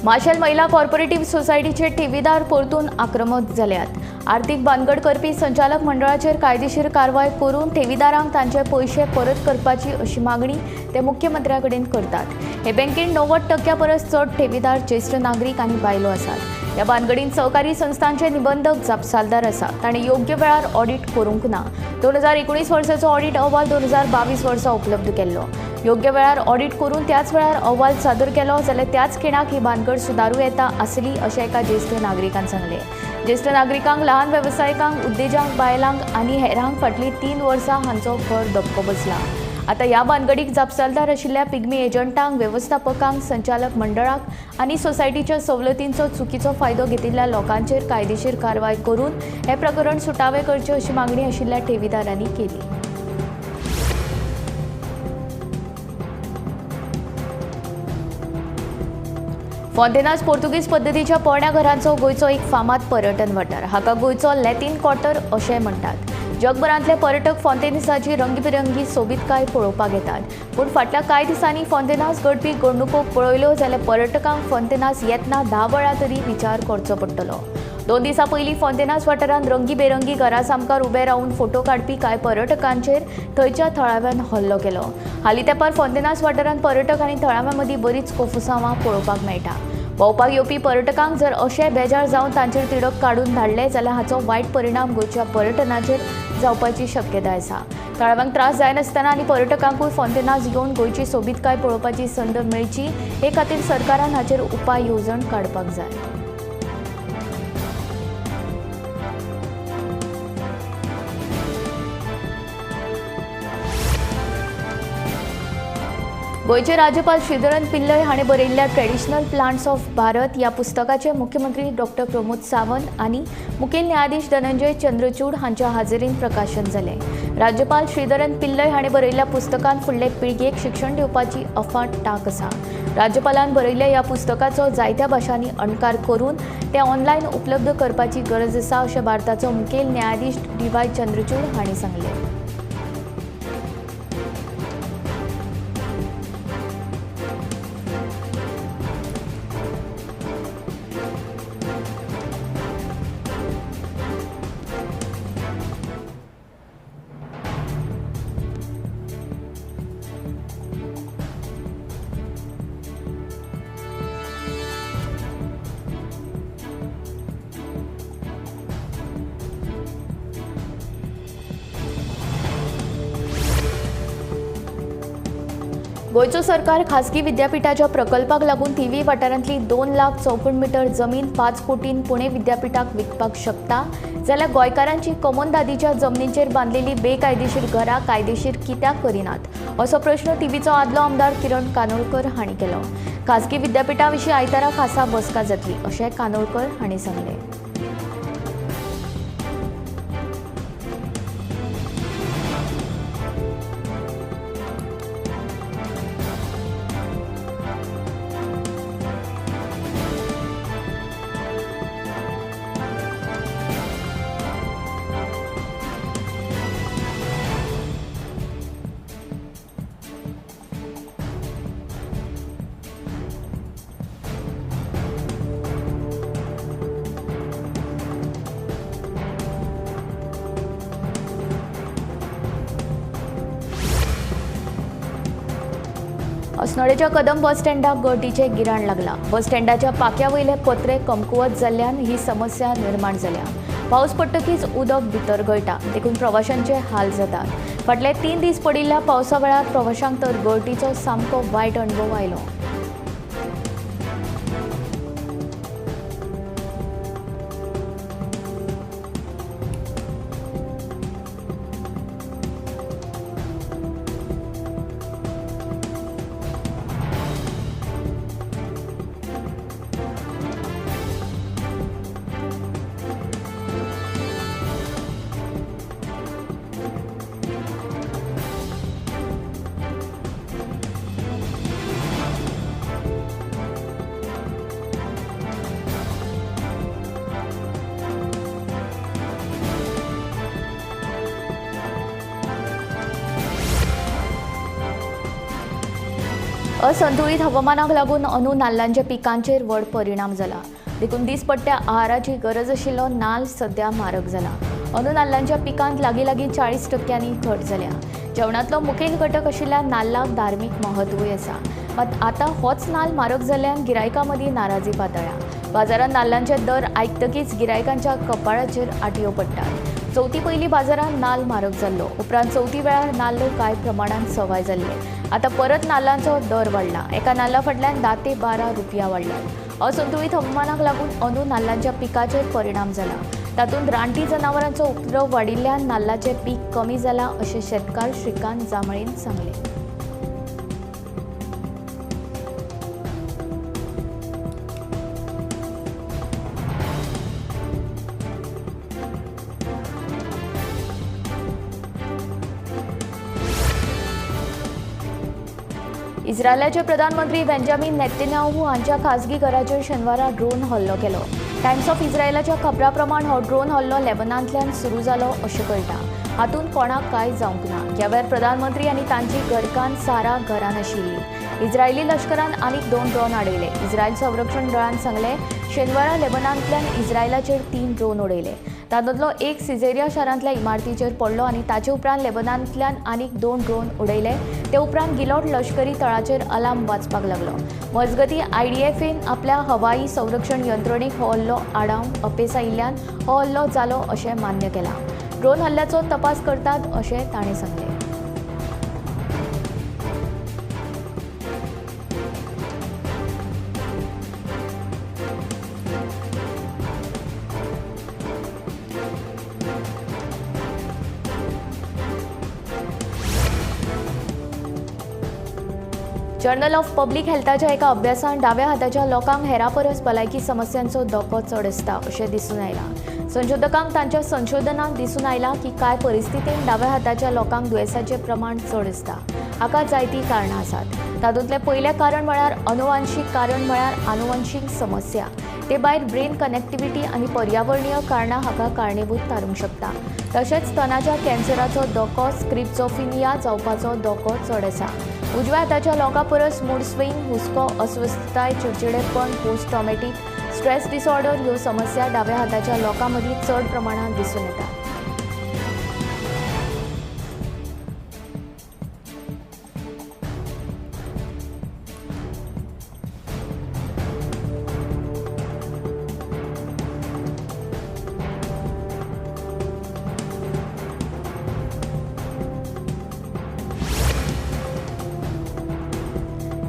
Marcel महिला कॉर्पोरेटिव्ह सोसायटीचे ठेवीदार परतून आक्रमक जाल्यात. आर्थिक भानगड करपी संचालक मंडळाचेर कायदेशीर कारवाय करून ठेवीदारांक तांचे पयशे परत करपाची अशी मागणी ते मुख्यमंत्र्या कडेन करतात. हे बँकेन 90% परस चड ठेवीदार ज्येश्ठ नागरीक आनी बायलो आसात. ह्या भानगडीन सहकारी संस्थांचे निबंधक जापसालदार आसा. ताणें योग्य वेळार ऑडिट करूंक ना. 2019 वर्साचो ऑडिट अहवाल 2022 वर्सा उपलब्ध केल्लो. योग्य वेळार ऑडिट करून त्याच वेळार अहवाल सादर केलो जाल्यार त्याच खिणाक ही भानगड सुदारूं येता आसली अशें एका ज्येश्ठ नागरिकान सांगलें. ज्येश्ठ नागरिकांक, लहान वेवसायिकांक, उद्देजांक, बायलांक आनी हेरांक फाटलीं 3 वर्सां हांचो खर धपको बसला. आतां ह्या भानगडीक जापसालदार आशिल्ल्या पिग्मी एजंटांक, वेवस्थापकांक, संचालक मंडळाक आनी सोसायटीच्या सवलतींचो चुकीचो फायदो घेतिल्ल्या लोकांचेर कायदेशीर कारवाय करून हें प्रकरण सुटावें करचें अशी मागणी आशिल्ल्या ठेवीदारांनी केली. फोंतेनाज पोर्तुगीज पद्दतीच्या पोरण्या घरांचो गोंयचो एक फामाद पर्यटन वाठार. हाका गोंयचो लॅटीन क्वार्टर अशें म्हणटात. जगभरांतले पर्यटक फोंतेनाजाची रंगबिरंगी सोबीतकाय पळोवपाक येतात. पूण फाटल्या कांय दिसांनी फोंतेनाज घडपी घडणुको पळयल्यो जाल्यार पर्यटकांक फोंतेनाज येतना 10 वेळा तरी विचार करचो पडटलो. 2 दिसां पयलीं फोंतेनाज वाठारांत रंगीबेरंगी घरा सामकार उबे रावन फोटो काडपी कांय पर्यटकांचेर थंयच्या थळाव्यान हल्लो केलो. हालीं तेंपार फोंतेनाज वाठारांत पर्यटक आनी थळाव्यां मदीं बरीच कोफुसांवां पळोवपाक मेळटा. भोंवपाक येवपी पर्यटकांक जर अशे बेजार जावन तांचेर तिडक काडून धाडले जाल्यार हाचो वायट परिणाम गोंयच्या पर्यटनाचेर जावपाची शक्यताय आसा. थळाव्यांक त्रास जायनासतना आनी पर्यटकांकूय फोंतेनाज येवन गोंयची सोबीतकाय पळोवपाची संद मेळची हे खातीर सरकारान हाचेर उपाय येवजण काडपाक जाय. गोंयचे राज्यपाल श्रीधरन पिल्लय हाणें बरयिल्ल्या ट्रेडिशनल प्लांट्स ऑफ भारत ह्या पुस्तकाचें मुख्यमंत्री डॉक्टर प्रमोद सावंत आनी मुखेल न्यायाधीश धनंजय चंद्रचूड हांच्या हाजेरीन प्रकाशन जालें. राज्यपाल श्रीधरन पिल्लय हाणें बरयिल्ल्या पुस्तकांत फुडले पिळगेक शिक्षण दिवपाची अफाट तांक आसा. राज्यपालान बरयिल्ल्या ह्या पुस्तकाचो जायत्या भाशांनी अणकार करून तें ऑनलायन उपलब्ध करपाची गरज आसा अशें भारताचो मुखेल न्यायाधीश डी.वाय. चंद्रचूड हांणी सांगलें. गोंयचो सरकार खासगी विद्यापीठाच्या प्रकल्पाक लागून थिवी वाठारांतली 2 लाख चौखण मीटर जमीन 5 कोटीन पुणे विद्यापीठाक विकपाक शकता जाल्यार गोंयकारांची कोमोनदादीच्या जमनींचेर बांदलेली बेकायदेशीर घरां कायदेशीर कित्याक करिनात असो प्रश्न थिवीचो आदलो आमदार किरण कानोळकर हांणी केलो. खासगी विद्यापीठा विशीं आयतारा खासा बसका जातली अशें कानोळकर हांणी सांगलें. अस्नोडेच्या कदम बस स्टँडाक गळटीचें गिराण लागलां. बस स्टँडाच्या पाक्या वयले पत्रे कमकुवत जाल्ल्यान ही समस्या निर्माण जाल्या. पावस पडटकीच उदक भितर गळटा देखून प्रवाशांचे हाल जातात. फाटले 3 दीस पडिल्ल्या पावसा वेळार प्रवाशांक तर गळटीचो सामको वायट अणभव आयलो. असंतुळीत हवामानाक लागून अंदू नाल्लांच्या पिकांचेर व्हड परिणाम जाला. देखून दिसपट्ट्या आहाराची गरज आशिल्लो नाल्ल सध्या म्हारग जाला. अंदू नाल्लांच्या पिकांत लागीं लागीं 40% घट जाल्या. जेवणांतलो मुखेल घटक आशिल्ल्या नाल्लाक धार्मीक म्हत्वूय आसा. मात आतां होच नाल्ल म्हारग जाल्ल्यान गिरायकां मदीं नाराजी पातळ्ळ्या. बाजारांत नाल्लांचे दर आयकतकीच गिरायकांच्या कपाळाचेर आटयो पडटात. चवथी पयलीं बाजारांत नाल्ल म्हारग जाल्लो, उपरांत चवथी वेळार नाल्ल कांय प्रमाणांत सवाय जाल्ले. आतां परत नाल्लांचो दर वाडला. एका नाल्ला फाटल्यान 10 ते 12 रुपया वाडल्यात. असंतुळीत हवामानाक लागून अंदू नाल्लांच्या पिकाचेर परिणाम जाला. तातूंत रानटी जनावरांचो उपद्रव वाडिल्ल्यान नाल्लाचें पीक कमी जालां अशें शेतकार श्रीकांत जांभळेन सांगलें. इस्रायलाचे प्रधानमंत्री बेंजामिन नेतन्याहू हांच्या खासगी घराचेर शेनवारा ड्रोन हल्लो केलो. टायम्स ऑफ इस्रायलाच्या खबरा प्रमाण हो ड्रोन हल्लो लेबनांतल्यान सुरू जालो अशें कळटा. हातूंत कोणाक कांय जावंक ना. ह्या वेळार प्रधानमंत्री आनी तांची घरकान्न सारा घरान आशिल्ली. इस्रायली लश्करान आनीक 2 ड्रोन आडयले. इस्रायल संरक्षण दळान सांगलें, शेनवारा लेबनांतल्यान इस्रायलाचेर 3 ड्रोन उडयले. तातूंतलो एक सिझेरिया शारांतल्या इमारतीचेर पडलो आनी ताचे उपरांत लेबनांतल्यान आनीक 2 ड्रोन उडयले. ते उपरांत गिलोट लश्करी तळाचेर अलार्म वाजपाक लागलो. मजगतीं आयडीएफन आपल्या हवाई संरक्षण यंत्रणेक हो हल्लो आडावंक अपेस आयिल्ल्यान हो हल्लो जालो अशें मान्य केलां. ड्रोन हल्ल्याचो तपास करतात अशें ताणें सांगलें. जर्नल ऑफ पब्लिक हेल्थाच्या एका अभ्यासान डाव्या हाताच्या लोकांक हेरा परस भलायकी समस्यांचो धोको चड आसता अशें दिसून आयलां. संशोधकांक तांच्या संशोधनांत दिसून आयलां की कांय परिस्थितींत डाव्या हाताच्या लोकांक दुयेंसाचें प्रमाण चड आसता. हाका जायतीं कारणां आसात. तातूंतलें पयलें कारण म्हळ्यार अनुवांशीक कारण म्हळ्यार अनुवांशीक समस्या. ते भायर ब्रेन कनेक्टिविटी आनी पर्यावरणीय कारणां हाका कारणीभूत थारूंक शकता. तशेंच स्तनाच्या कॅन्सराचो धोको, स्क्रिप्झोफिनिया जावपाचो धोको चड आसा. उजव्या हाताच्या लोकां परस मूड स्विंग, हुस्को, अस्वस्थताय, चिडचिडेपण, पोस्ट ट्रॉमॅटीक स्ट्रेस डिसऑर्डर ह्यो समस्या डाव्या हाताच्या लोकां मदीं चड प्रमाणांत दिसून येतात.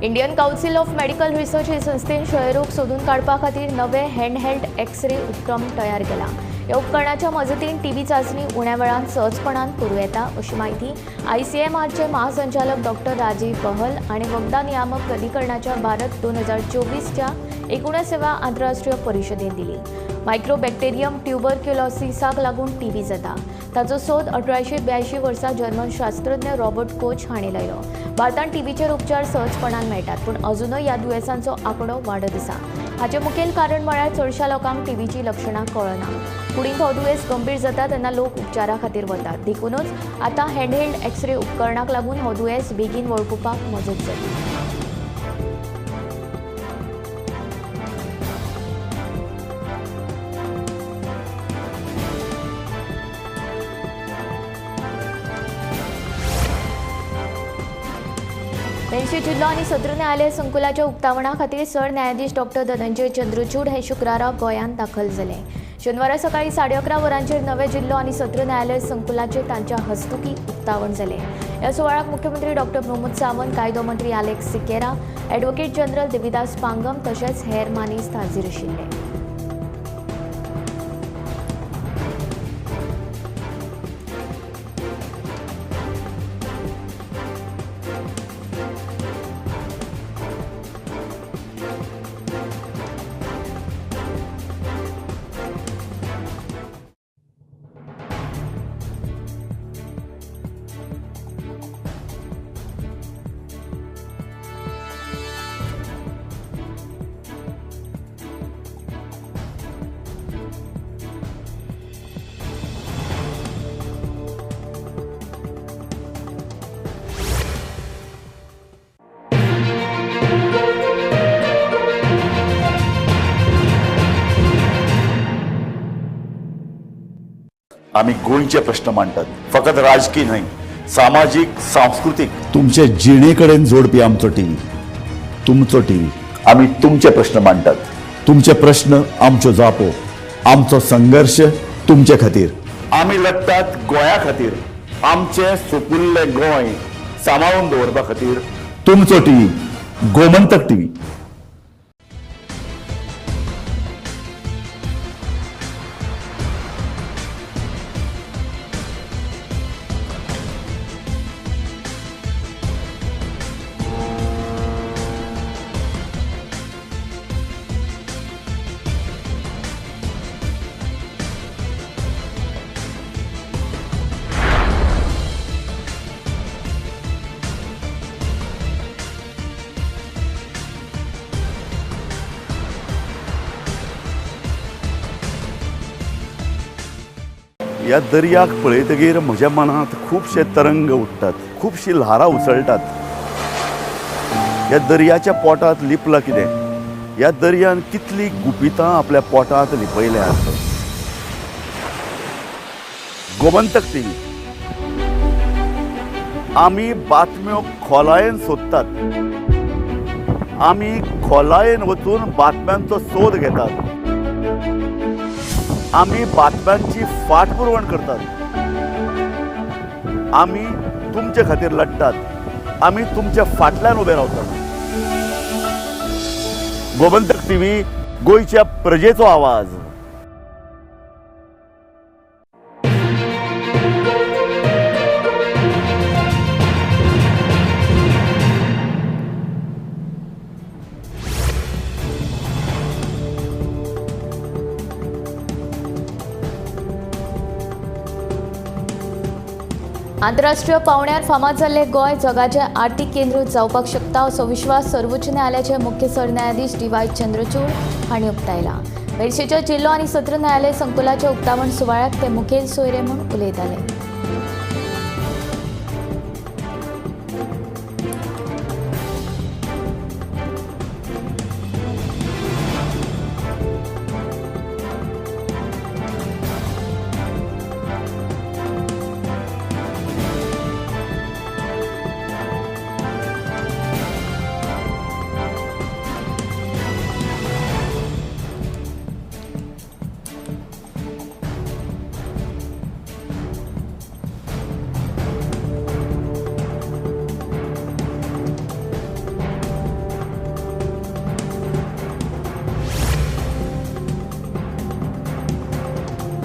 Indian Council of Medical Research हे संस्थेन क्षयरोग सोदून काडपा खातीर नवे हँडहेल्ड एक्सरे उपक्रम तयार केला. ह्या उपकरणाच्या मजतीन टीबी चांचणी उण्या वेळान सहजपणान करूं येता अशी म्हायती आयसीएमआरचे महासंचालक डॉक्टर राजीव बहल आनी वखदां नियामक प्राधिकरणाच्या भारत 2024च्या 19व्या आंतरराष्ट्रीय परिशदेन दिली. मायक्रोबॅक्टेरियम ट्युबरक्युलोसिसाक लागून टीबी जाता. ताचो सोद 1882 वर्सा जर्मन शास्त्रज्ञ रॉबर्ट कोच हांणी लायलो. भारतांत टीबीचेर उपचार सहजपणान मेळटात, पूण अजुनय ह्या दुयेंसांचो आंकडो वाडत आसा. हाचें मुखेल कारण म्हळ्यार चडशा लोकांक टीबीचीं लक्षणां कळना. कुडींत हो दुयेंस गंभीर जाता तेन्ना लोक उपचारा खातीर वतात. देखूनच आतां हँडहेल्ड एक्सरे उपकरणाक लागून हो दुयेंस बेगीन वळखुपाक मजत जाता. मेरशे जिल्लो आनी सत्र न्यायालय संकुलाच्या उक्तावणा खातीर सरन्यायाधीश डॉक्टर धनंजय चंद्रचूड हे शुक्रारा गोंयांत दाखल जाले. शेनवारा सकाळी 11:30 वरांचेर नवे जिल्लो आनी सत्र न्यायालय संकुलाचे तांच्या हस्तुकी उक्तावण जालें. ह्या सुवाळ्याक मुख्यमंत्री डॉक्टर प्रमोद सावंत, कायदो मंत्री Alex Sequeira, advocate general Devidas Pangam तशेंच हेर मानेस्त हाजीर आशिल्ले. आमी गोंयचे प्रश्न मांडटात, फकत राजकीय न्हय, सामाजीक, सांस्कृतीक, तुमचे जिणे कडेन जोडपी आमचो टीव्ही, तुमचो टीव्ही. आमी तुमचे प्रश्न मांडटात, तुमचे प्रश्न आमच्यो जापो, आमचो संघर्श तुमचे खातीर. आमी लढटात गोंया खातीर, आमचें सुपुल्लें गोंय सांबाळून दवरपा खातीर. तुमचो टीव्ही, गोमंतक टीव्ही. ह्या दर्याक पळयतगीर म्हज्या मनांत खुबशे तरंग उठ्ठात, खुबशीं ल्हारां उसळटात. ह्या दर्याच्या पोटांत लिपलां कितें? ह्या दर्यान कितलीं गुपितां आपल्या पोटांत लिपयल्यात. गोमंतक टीव्ही, आमी बातम्यो खोलायेन सोदतात, आमी खोलायेन वचून बातम्यांचो सोद घेतात, आमी बातम्यांची फाटपुरवण करतात, आमी तुमचे खातीर लढटात, आमी तुमच्या फाटल्यान उबे रावतात. गोमंतक टीव्ही, गोंयच्या प्रजेचो आवाज. आंतरराष्ट्रीय पावंड्यार फामाद जाल्ले गोंय जगाचें आर्थिक केंद्र जावपाक शकता असो विश्वास सर्वोच्च न्यायालयाचे मुख्य सरन्यायाधीश डी.वाय. चंद्रचूड हांणी उक्तायला. मेरशेच्या जिल्लो आनी सत्र न्यायालय संकुलाच्या उक्तावण सुवाळ्याक ते मुखेल सोयरे म्हूण उलयताले.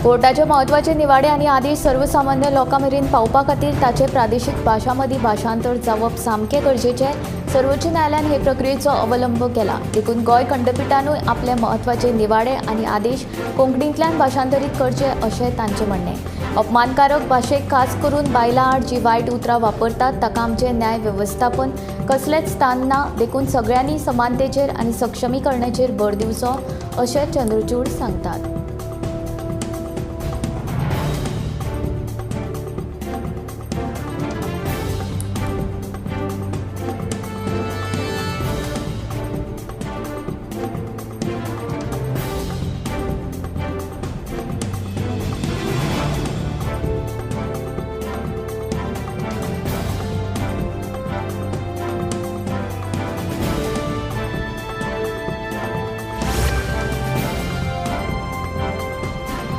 कोर्टाचे म्हत्वाचे निवाडे आनी आदेश सर्वसामान्य लोकां मेरेन पावपा खातीर ताचे प्रादेशीक भाशां मदीं भाशांतर जावप सामकें गरजेचें. सर्वोच्च न्यायालयान हे प्रक्रियेचो अवलंब केला देखून गोंय खंडपिठानूय आपले म्हत्वाचे निवाडे आनी आदेश कोंकणींतल्यान भाशांतरीत करचे अशें तांचें म्हणणें. अपमानकारक भाशेक खास करून बायलां आड जी वायट उतरां वापरतात ताका आमचें न्याय वेवस्थापन कसलेंच स्थान ना देखून सगळ्यांनी समानतेचेर आनी सक्षमीकरणाचेर भर दिवचो अशें चंद्रचूड सांगतात.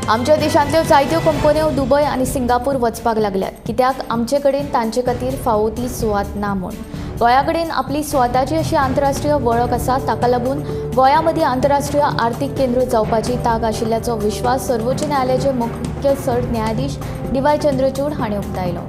आमच्या देशांतल्यो जायत्यो कंपन्यो दुबय आनी सिंगापूर वचपाक लागल्यात कित्याक आमचे कडेन तांचे खातीर फावो ती सुवात ना म्हूण. गोंया कडेन आपली स्वताची अशी आंतरराष्ट्रीय वळख आसा ताका लागून गोंया मदीं आंतरराष्ट्रीय आर्थिक केंद्र जावपाची तांक आशिल्ल्याचो विश्वास सर्वोच्च न्यायालयाचे मुख्य सरन्यायाधीश डी.वाय. चंद्रचूड हांणी उक्तायलो.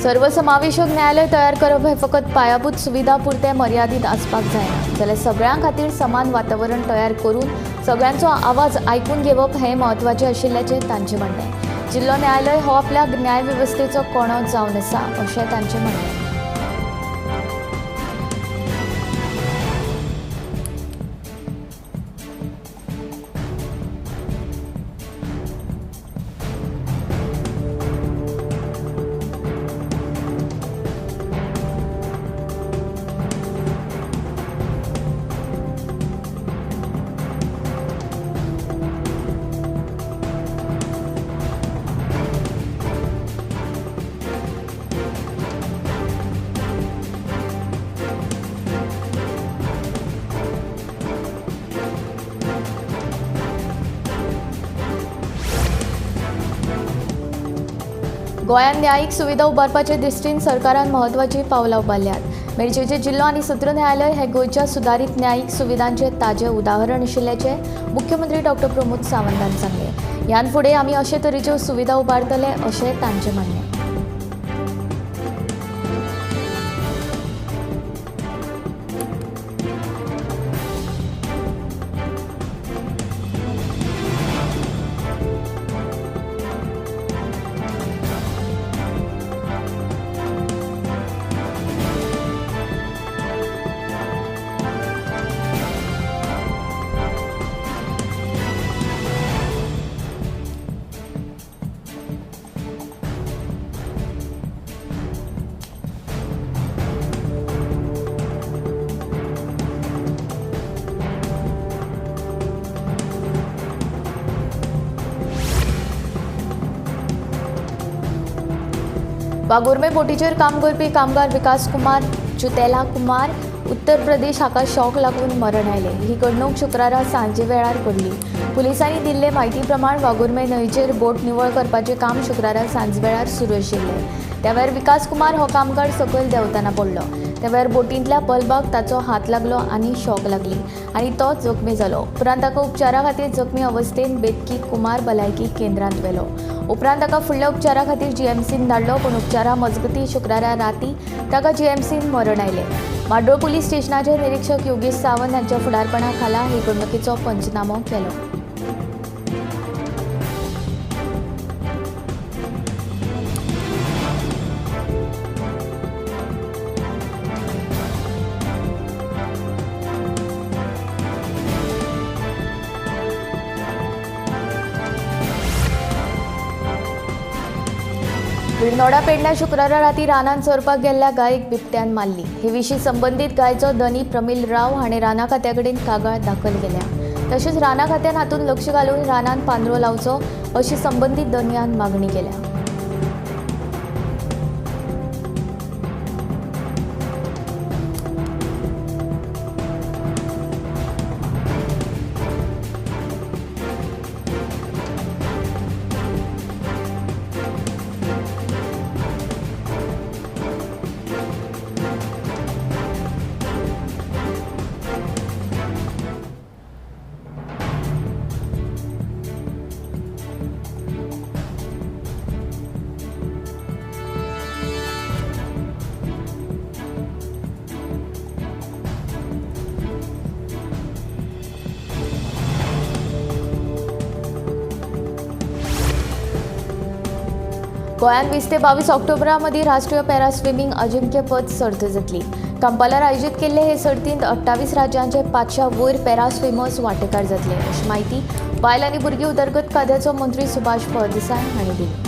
सर्वसमावेशक न्यायालय तयार करप हे फकत पायाभूत सुविधा पुरते मर्यादीत आसपाक जायना जाल्यार सगळ्यां खातीर समान वातावरण तयार करून सगळ्यांचो आवाज आयकून घेवप हें म्हत्वाचें आशिल्ल्याचें तांचें म्हणणें. जिल्लो न्यायालय हो आपल्या न्यायवेवस्थेचो कोणो जावन आसा अशें तांचें म्हणणें. गोंयांत न्यायीक सुविधा उबारपाचे दृश्टीन सरकारान म्हत्वाचीं पावलां उबारल्यात. मेरशेचें जिल्लो आनी सत्र न्यायालय हे गोंयच्या सुदारीत न्यायीक सुविधांचें ताजें उदाहरण आशिल्ल्याचें मुख्यमंत्री डॉक्टर प्रमोद सावंतान सांगलें. ह्यान फुडें आमी अशे तरेच्यो सुविधा उबारतले अशें तांचें म्हणणें. वागुर्मे बोटीचेर काम करपी कामगार विकास कुमार जुतेला कुमार उत्तर प्रदेश हाका शॉक लागून मरण आयलें. ही घडणूक शुक्रारा सांजे वेळार घडली. पुलिसांनी दिल्ले म्हायती प्रमाण वागुर्मे न्हंयचेर बोट निवळ करपाचें काम शुक्रारा सांजवेळार सुरू आशिल्लें. त्या वेळार विकास कुमार हो कामगार सकयल देंवतना पडलो. त्या वेळार बोटींतल्या बल्बाक ताचो हात लागलो आनी शॉक लागली आनी तो जखमी जालो. उपरांत ताका उपचारा खातीर जखमी अवस्थेन बेतकी कुमार भलायकी केंद्रांत व्हेलो. उपरांत ताका फुडल्या उपचारा खातीर जीएमसीन धाडलो, पूण उपचारा मजगती शुक्रारा राती ताका जीएमसीन मरण आयलें. म्हाड्डोळ पुलीस स्टेशनाचे निरीक्षक योगेश सावंत हांच्या फुडारपणा खाला हे घडणुकेचो पंचनामो केलो. विर्नोडा पेडण्या शुक्रारा राती रानांत चरपाक गेल्ल्या गायक बिबट्यान मारली. हे विशीं संबंदीत गायचो धनी प्रमील राव हाणें राना खात्या कडेन कागाळ दाखल केल्या. तशेंच राना खात्यान हातूंत लक्ष घालून रानांत पांदरो लावचो अशी संबंदीत धनयान मागणी केल्या. गोंयांत 20 ते 22 ऑक्टोबरा मदीं राष्ट्रीय पॅरा स्विमींग अजिंक्यपद सर्त जातली. कंपालार आयोजीत केल्ले हे सर्तींत 28 राज्यांचे 500 वयर पॅरा स्विमर्स वांटेकार जातले अशी म्हायती बायल आनी भुरगीं उदरगत खात्याचो मंत्री सुभाष फळदेसाय हांणी दिली.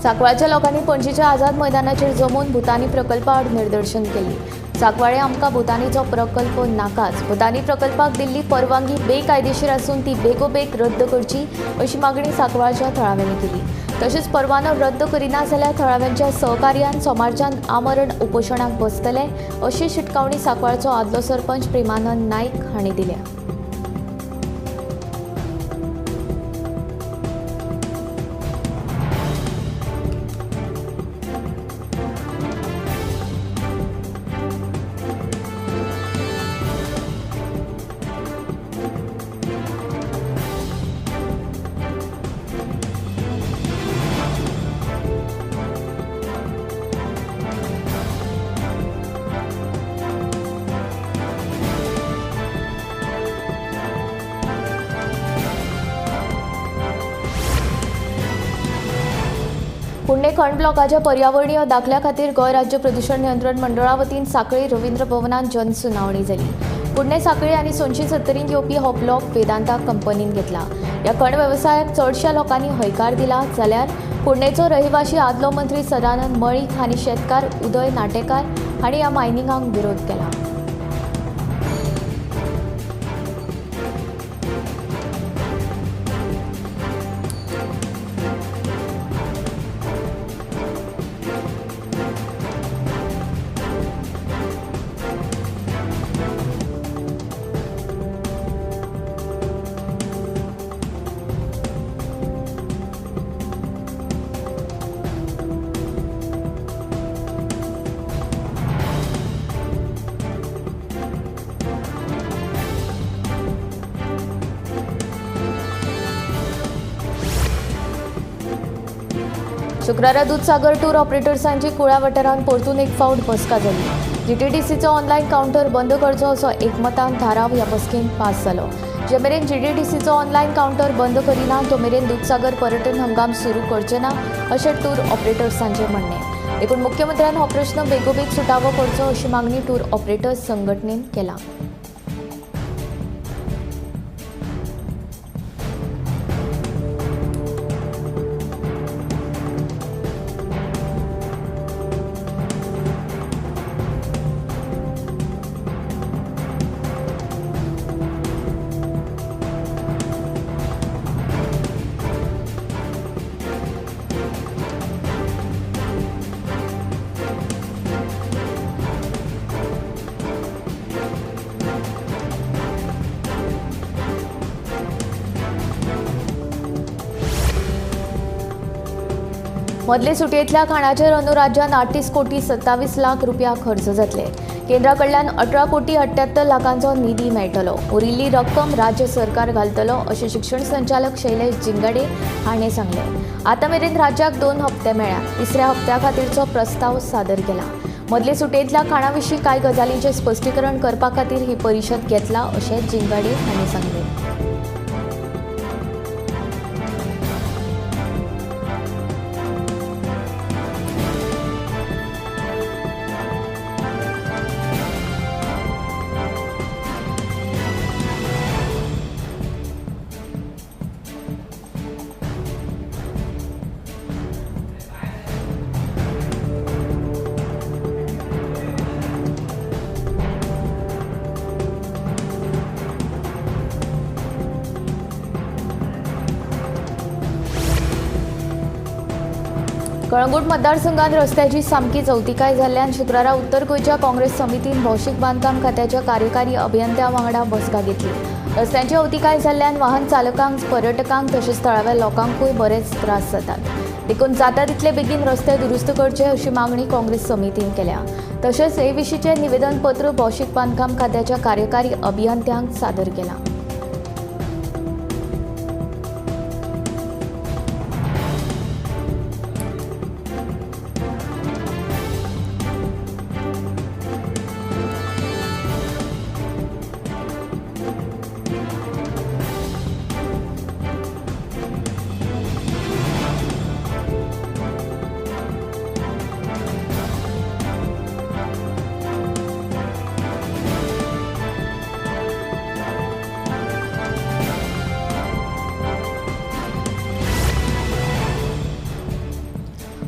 सांकवाळच्या लोकांनी पणजीच्या आझाद मैदानाचेर जमून भूतानी प्रकल्पा आड निदर्शन केली. सांकवाळे आमकां भूतानीचो प्रकल्प नाकाच, भूतानी प्रकल्पाक दिल्ली परवानगी बेकायदेशीर आसून ती बेगोबेग रद्द करची अशी मागणी सांकवाळच्या थळाव्यांनी केली. तशेंच परवानो रद्द करिना जाल्यार थळाव्यांच्या सहकार्यान सोमारच्यान आमरण उपोशणाक बसतले अशी शिटकावणी सांकवाळचो आदलो सरपंच प्रेमानंद नायक हांणी दिल्या. पुणे खण ब्लॉकाच्या पर्यावरणीय दाखल्या खातीर गोंय राज्य प्रदूषण नियंत्रण मंडळा वतीन सांखळी रवींद्र भवनांत जनसुनावणी जाली. पुणे सांखळी आनी सोनशी सत्तरींत येवपी हो ब्लॉक वेदांता कंपनीन घेतला. ह्या खण वेवसायाक चडश्या लोकांनी हयकार दिला, जाल्यार पुणेचो रहिवाशी आदलो मंत्री सदानंद मळीक आनी शेतकार उदय नाटेकार हांणी ह्या मायनिंगाक विरोध केला. शुक्रारा दूधसागर टूर ऑपरेटर्सांची कुळा वाठारांत परतून एक फावट बसका जाली. जीटीडीसीचो ऑनलायन कावंटर बंद करचो असो एकमतान थाराव ह्या बसकेंत पास जालो. जे मेरेन जीटीडीसीचो ऑनलायन कावंटर बंद करिना तो मेरेन दूधसागर पर्यटन हंगाम सुरू करचे ना अशें टूर ऑपरेटर्सांचें म्हणणें. देखून मुख्यमंत्र्यान हो प्रश्न बेगोबेग सुटावो करचो अशी मागणी टूर ऑपरेटर्स संघटनेन केला. मदले सुटयेंतल्या खाणाचेर अंदू राज्यांत 38 कोटी 27 लाख रुपया खर्च जातले. केंद्रा कडल्यान 18 कोटी 78 लाखांचो निधी मेळटलो. उरिल्ली रक्कम राज्य सरकार घालतलो अशें शिक्षण संचालक शैलेश जिंगाडे हाणें सांगलें. आतां मेरेन राज्याक 2 हप्ते मेळ्ळ्या. तिसऱ्या हप्त्या खातीरचो प्रस्ताव सादर केला. मदले सुटयेंतल्या खाणा विशीं कांय गजालींचें स्पश्टीकरण करपा खातीर ही परिशद घेतला अशें जिंगाडे हाणें सांगलें. कळंगूट मतदारसंघात रस्त्याची सामकी चवतिकाय जाल्ल्यान शुक्रारा उत्तर गोंयच्या काँग्रेस समितीन भौशीक बांदकाम खात्याच्या कार्यकारी अभियंत्या वांगडा बसका घेतली. रस्त्यांची अवतिकाय जाल्ल्यान वाहन चालकांक, पर्यटकांक तशेंच थळाव्या लोकांकूय बरेच त्रास जातात. देखून जाता तितले बेगीन रस्ते दुरुस्त करचे अशी मागणी काँग्रेस समितीन केल्या. तशेंच हे विशींचें निवेदनपत्र भौशीक बांदकाम खात्याच्या कार्यकारी अभियंत्यांक सादर केलां.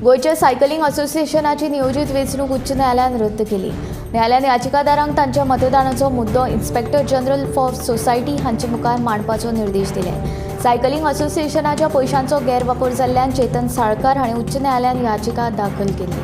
गोंयच्या सायकलिंग असोसिएशनाची नियोजित वेंचणूक उच्च न्यायालयान रद्द केली. न्यायालयान याचिकादारांक तांच्या मतदानाचो मुद्दो इन्स्पेक्टर जनरल फॉर सोसायटी हांचे मुखार मांडपाचो निर्देश दिले. सायकलिंग असोसिएशनाच्या पयशांचो गैरवापर जाल्ल्यान चेतन साळकार हांणी उच्च न्यायालयान याचिका दाखल केली.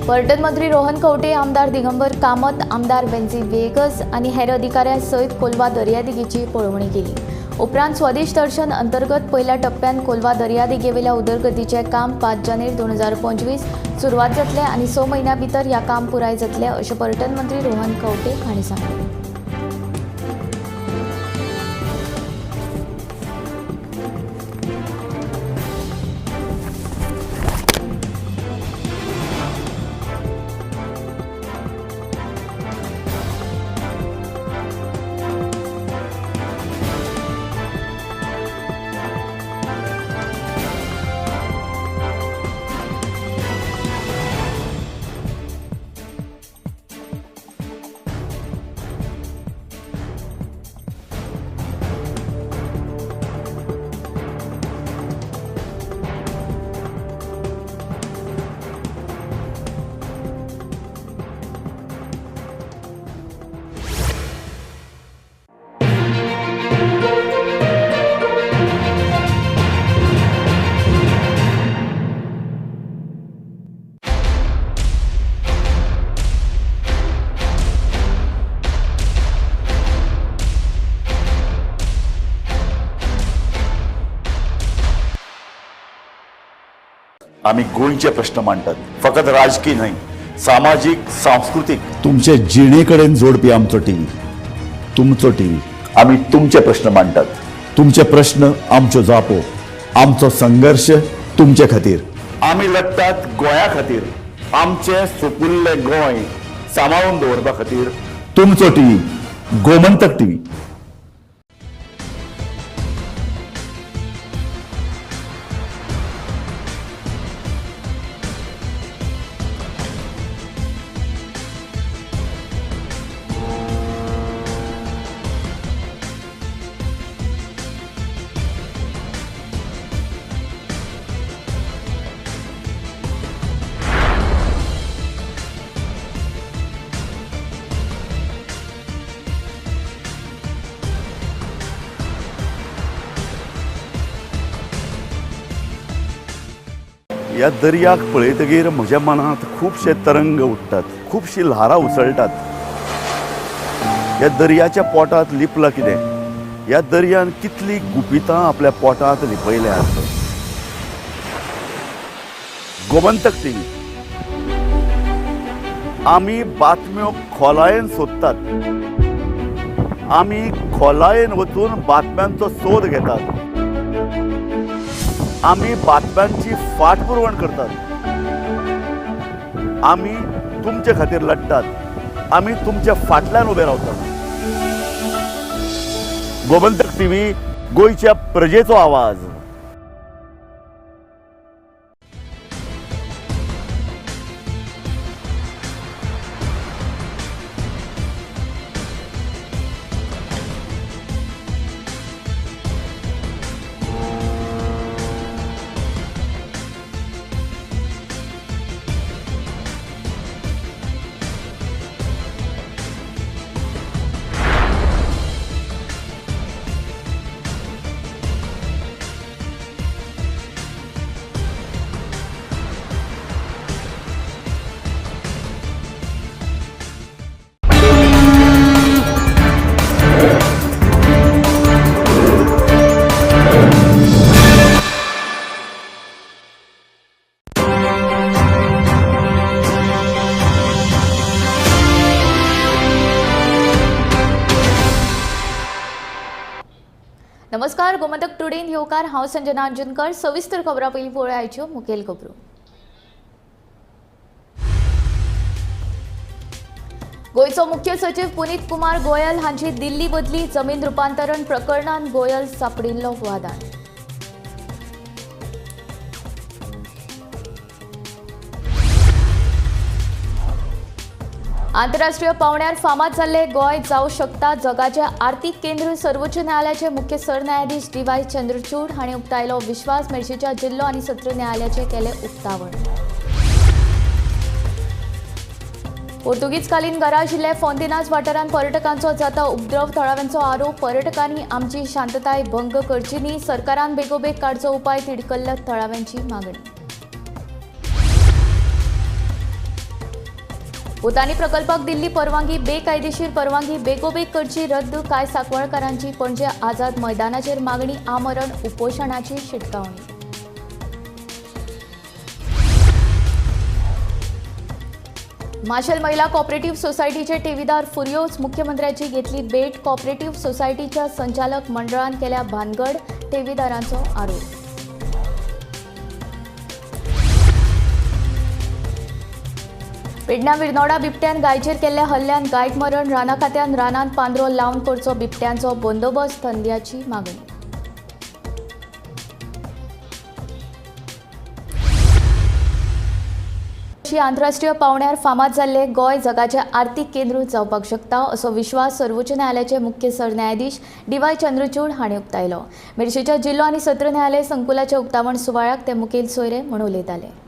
पर्यटन मंत्री रोहन खंवटे, आमदार दिगंबर कामत, आमदार वेन्झी वेगस आनी हेर अधिकाऱ्यां सयत कोलवा दर्यादेगेची पळोवणी केली. उपरांत स्वदेश दर्शन अंतर्गत पयल्या टप्प्यान कोलवा दर्यादेगेवेल्या उदरगतीचें काम 5 जानेर 2025 सुरवात जातले आनी 6 म्हयन्यां भितर ह्या काम पुराय जातलें अशें पर्यटन मंत्री रोहन खंवटे हांणी सांगलें. आमी गोंयचे प्रश्न मांडटात, फकत राजकीय न्हय, सामाजीक, सांस्कृतीक, तुमचे जिणे कडेन जोडपी आमचो टीव्ही, तुमचो टीव्ही. आमी तुमचे प्रश्न मांडटात, तुमचे प्रश्न आमच्यो जापो, आमचो संघर्श तुमचे खातीर. आमी लढटात गोंया खातीर, आमचें सुपुल्लें गोंय सांबाळून दवरपा खातीर. तुमचो टीव्ही, गोमंतक टीव्ही. ह्या दर्याक पळयतगीर म्हज्या मनांत खुबशे तरंग उठ्ठात, खुबशी ल्हारां उसळटात. ह्या दर्याच्या पोटांत लिपलां कितें? ह्या दर्यान कितलीं गुपितां आपल्या पोटांत लिपयल्यांत. गोमंतक टीव्ही. आमी बातम्यो खोलायेन सोदतात, आमी खोलायेन वचून बातम्यांचो सोद घेतात, आमी बातम्यांची फाटपुरवण करतात, आमी तुमचे खातीर लढटात, आमी तुमच्या फाटल्यान उबे रावतात. गोमंतक टीव्ही, गोंयच्या प्रजेचो आवाज. नमस्कार, गोमंतक टुडेन येवकार. हांव संजना अंजुनकर. सविस्तर खबरां पयलीं पळोवया आयच्यो मुखेल खबरो. गोंयचो मुख्य सचिव पुनीत कुमार गोयल हांची दिल्ली बदली, जमीन रुपांतरण प्रकरणान गोयल सापडिल्लो वादान. आंतरराष्ट्रीय पावंड्यार फामाद जाल्ले गोंय जावं शकता जगाचें आर्थिक केंद्र. सर्वोच्च न्यायालयाचे मुख्य सरन्यायाधीश डी.वाय. चंद्रचूड हांणी उक्तायलो विश्वास. मेर्शेच्या जिल्लो आनी सत्र न्यायालयाचें केलें उक्तावण. पोर्तुगीजकालीन घरा आशिल्ले फोंतेनाज वाठारांत पर्यटकांचो जाता उपद्रव, थळाव्यांचो आरोप. पर्यटकांनी आमची शांतताय भंग करची न्ही, सरकारान बेगोबेग काडचो उपाय, तिडकल्ल्या थळाव्यांची मागणी. भूतानी प्रकल्पाक दिल्ली परवानगी बेकायदेशीर परवानगी बेगोबेग करची रद्द कांय सांकवाळकारांची पणजे आझाद मैदानाचेर मागणी आमरण उपोशणाची शिटकावणी. माशेल महिला कॉपरेटिव्ह सोसायटीचे ठेवीदार फुर्योज मुख्यमंत्र्याची घेतली भेट. कॉपरेटिव्ह सोसायटीच्या संचालक मंडळान केल्या भानगड, ठेवीदारांचो आरोप. पेडण्या विरनोडा बिबट्यान गायचेर केल्ल्या हल्ल्यान गायक मरण. राना खात्यान रानांत पांदरो लावन करचो बिबट्यांचो बंदोबस्त, धंद्याची मागणी. आंतरराष्ट्रीय पावंड्यार फामाद जाल्ले गोंय जगाचे आर्थिक केंद्र जावपाक शकता असो विश्वास सर्वोच्च न्यायालयाचे मुख्य सरन्यायाधीश डी.वाय. चंद्रचूड हांणी उक्तायलो. मेरशेच्या जिल्लो आनी सत्र न्यायालय संकुलाच्या उक्तावण सुवाळ्याक ते मुखेल सोयरे म्हूण उलयताले.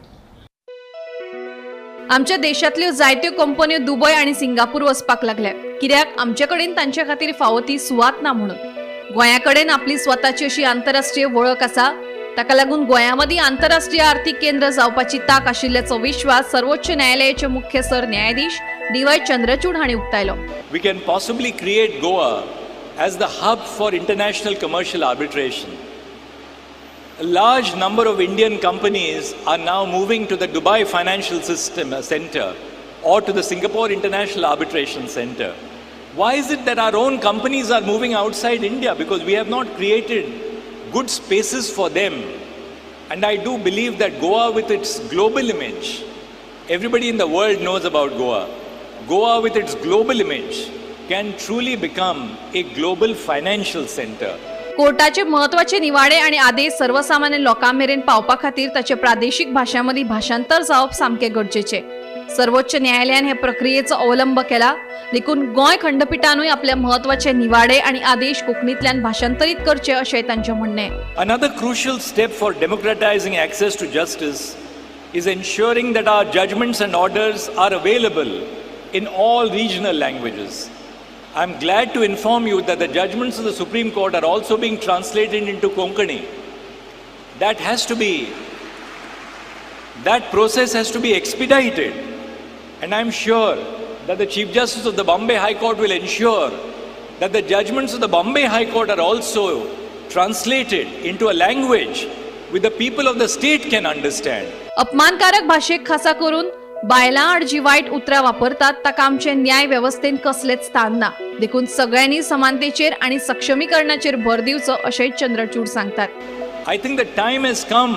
आमच्या देशांतल्यो जायत्यो कंपन्यो दुबय आनी सिंगापूर वचपाक लागल्या, कित्याक आमचे कडेन तांचे खातीर फावो ती सुवात ना म्हणून. गोंया कडेन आपली स्वताची अशी आंतरराष्ट्रीय वळख आसा, ताका लागून गोंया मदीं आंतरराष्ट्रीय आर्थिक केंद्र जावपाची ताक आशिल्ल्याचो विश्वास सर्वोच्च न्यायालयाचे मुख्य सरन्यायाधीश डी.वाय. चंद्रचूड हांणी उक्तायलो. We can possibly create Goa as the hub for international commercial arbitration. A large number of Indian companies are now moving to the Dubai Financial System Center or to the Singapore International Arbitration Center. Why is it that our own companies are moving outside India? Because we have not created good spaces for them. And I do believe that Goa, with its global image, everybody in the world knows about Goa. Goa with its global image can truly become a global financial center. कोर्टाचे महत्वाचे निवाडे आणि आदेश सर्वसामान्य लोकां मेरेन पावपा खातीर ताचे प्रादेशिक भाशां मदीं भाषांतर जावप सामकें गरजेचें. सर्वोच्च न्यायालयान हे प्रक्रियेचो अवलंब केला देखून गोंय खंडपिठानूय आपले महत्वाचे निवाडे आणि आदेश कोंकणींतल्यान भाषांतरीत करचे अशें तांचें म्हणणें. Another crucial step for democratizing access to justice is ensuring that our judgments and orders are available in all regional languages. I am glad to inform you that the judgments of the Supreme Court are also being translated into Konkani. That process has to be expedited. And I am sure that the Chief Justice of the Bombay High Court will ensure that the judgments of the Bombay High Court are also translated into a language which the people of the state can understand. अपमानकारक भाषेक खासा करून बायलां आड जी वायट उतरां वापरतात ताका आमचे न्याय वेवस्थेन कसलेच स्थान ना, देखून सगळ्यांनी समानतेचेर आनी सक्षमीकरणाचेर भर दिवचो अशें चंद्रचूड सांगतात. I think the time has come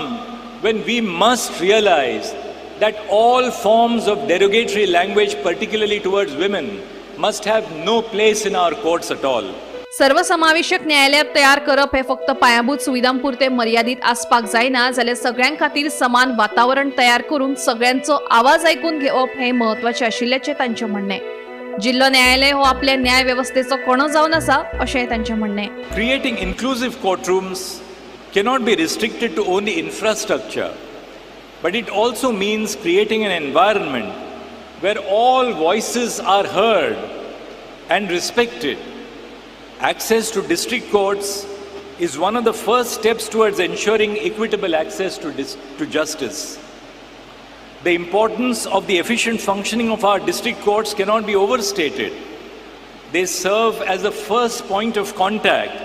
when we must realize that all forms of derogatory language, particularly towards women, must have no place in our courts at all. सर्वसमावेशक न्यायालय तयार करप हे फक्त पायाभूत सुविधांपुरते मर्यादित आसपाक जायना, जाल्यार सगळ्यां खातीर समान वातावरण तयार करून सगळ्यांचो आवाज आयकून घेवप हे महत्वाचें आशिल्ल्याचें तांचें म्हणणें. जिल्लो न्यायालय हो आपल्या न्याय वेवस्थेचो कणो जावन आसा अशें तांचें म्हणणें. Creating inclusive courtrooms cannot be restricted to only infrastructure, but it also means creating an environment where all voices are heard and respected. Access to district courts is one of the first steps towards ensuring equitable access to justice. The importance of the efficient functioning of our district courts cannot be overstated. They serve as the first point of contact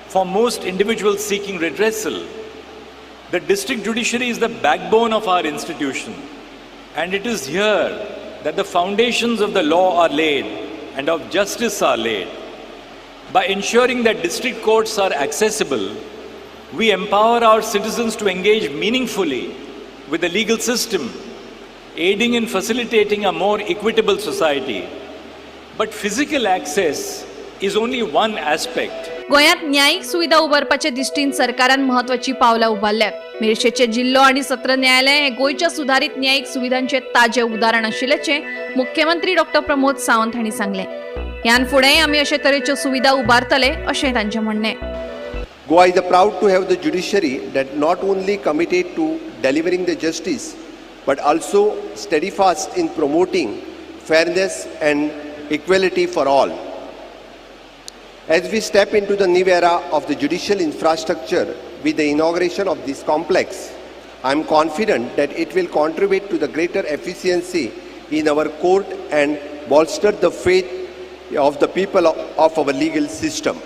for most individuals seeking redressal. The district judiciary is the backbone of our institution, and it is here that the foundations of the law are laid and of justice are laid. By ensuring that district courts are accessible, we empower our citizens to engage meaningfully with the legal system, aiding in facilitating a more equitable society. But physical access is only one aspect. गोंयांत न्यायीक सुविधा उबारपाचे दृष्टीन सरकारान महत्वाची पावलां उबारल्यात. मेरशेचे जिल्लो आनी सत्र न्यायालय हे गोंयच्या सुधारित न्यायीक सुविधांचे ताजे उदाहरण आशिल्ल्याचें मुख्यमंत्री डॉक्टर प्रमोद सावंत हांणी सांगलें. ह्यान फुडें आमी अशे तरेच्यो सुविधा उबारतले अशें तांचें म्हणणें. Goa is proud to have the judiciary that not only committed to delivering the justice but also steadfast in promoting fairness and equality for all. As we step into the new era of the judicial infrastructure with the inauguration of this complex, I am confident that it will contribute to the greater efficiency in our court and bolster the faith of the people of our legal system.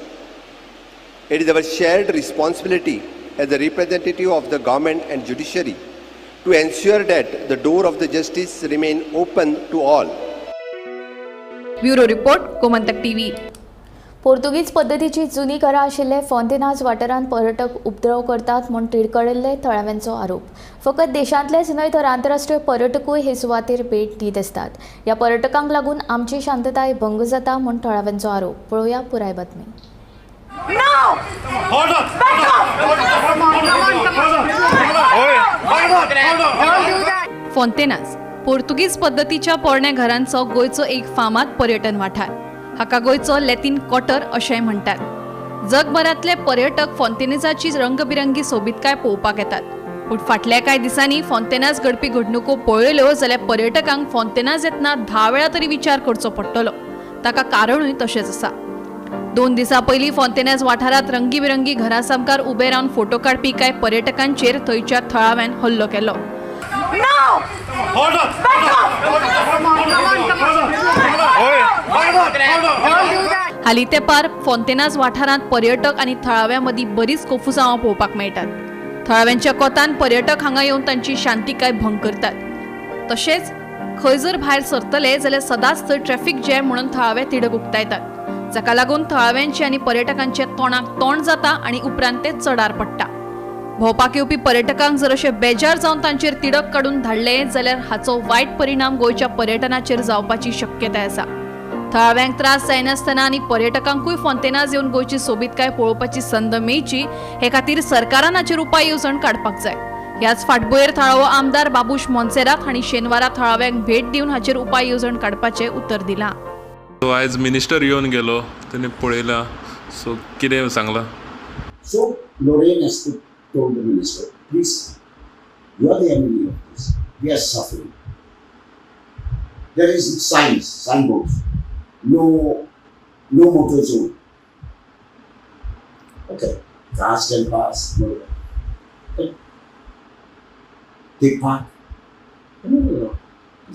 It is our shared responsibility as a representative of the government and judiciary to ensure that the door of the justice remain open to all. Bureau report, Gomantak TV. पोर्तुगीज पद्दतीची जुनी घरां आशिल्ले फोंतेनाज वाठारांत पर्यटक उपद्रव करतात म्हूण तिडकडिल्ले थळाव्यांचो आरोप. फकत देशांतलेच न्हय तर आंतरराष्ट्रीय पर्यटकूय हे सुवातेर भेट दीत आसतात. ह्या पर्यटकांक लागून आमची शांतताय भंग जाता म्हूण थळाव्यांचो आरोप. पळोवया पुराय बातमी. फोंतेनाज पोर्तुगीज पद्दतीच्या पोरण्या घरांचो गोंयचो एक फामाद पर्यटन वाठार. हाका गोंयचो लॅटीन क्वार्टर अशेंय म्हणटात. जगभरांतले पर्यटक फोंतेनाजाची रंगबिरंगी सोबीतकाय पळोवपाक येतात. पूण फाटल्या कांय दिसांनी फोंतेनाज घडपी घडणुको पळयल्यो जाल्यार पर्यटकांक फोंतेनाज येतना 10 वेळा तरी विचार करचो पडटलो. ताका कारणूय तशेंच आसा. 2 दिसां पयलीं फोंतेनाज वाठारांत रंगीबिरंगी घरां सामकार उबे रावन फोटो काडपी कांय पर्यटकांचेर थंयच्या थळाव्यान हल्लो केलो. हालीं तेंपार फोंतेनाज वाठारांत पर्यटक आनी थळाव्यां मदीं बरीच कोफुसांवां पळोवपाक मेळटात. थळाव्यांच्या कोतान पर्यटक हांगा येवन तांची शांतिकाय भंग करतात. तशेंच खंय जर भायर सरतले जाल्यार सदांच थंय ट्रॅफिक जॅम म्हणून थळावे तिडक उक्तायतात, जाका लागून थळाव्यांचे आनी पर्यटकांचे तोंडाक तोंड जाता आनी उपरांत ते चडार पडटा. भोंवपाक येवपी पर्यटकांक जर अशें बेजार जावन तांचेर तिडक काडून धाडले जाल्यार हाचो वायट परिणाम गोंयच्या पर्यटनाचेर जावपाची शक्यताय आसा. थळाव्यांक त्रास जायनासतना आनी पर्यटकांकूय फोंतेनाज येवन गोंयची सोबीतकाय पळोवपाची संद मेळची हे खातीर सरकारान हाचेर उपाय येवजण काडपाक जाय. ह्याच फाटभुंयेर थळावो आमदार बाबूश मोन्सेरात हांणी शेनवारा थळाव्यांक भेट दिवन हाचेर उपाय येवजण काडपाचें उतर दिलां. आयज मिनिस्टर येवन गेलो, तेणी पळयलां, सो कितें सांगलां? So Lorraine has told the minister, please, you are the enemy of this. We are suffering. There is signs, signboards, no motor zone. Okay, cars can pass, no. But they park. No.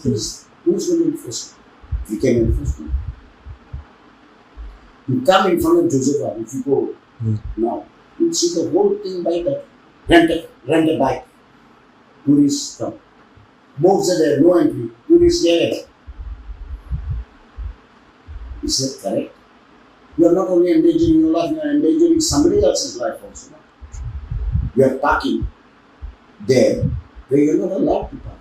Who's going to enforce it? We can enforce it. You come in front of Joseph, if you go now, you'll see the whole thing by that. Rent a bike. Tourists come. Boats are there, no entry. Tourists there. Is that correct? You are not only endangering your life, you are endangering somebody else's life also. You are parking there where you are not allowed to park.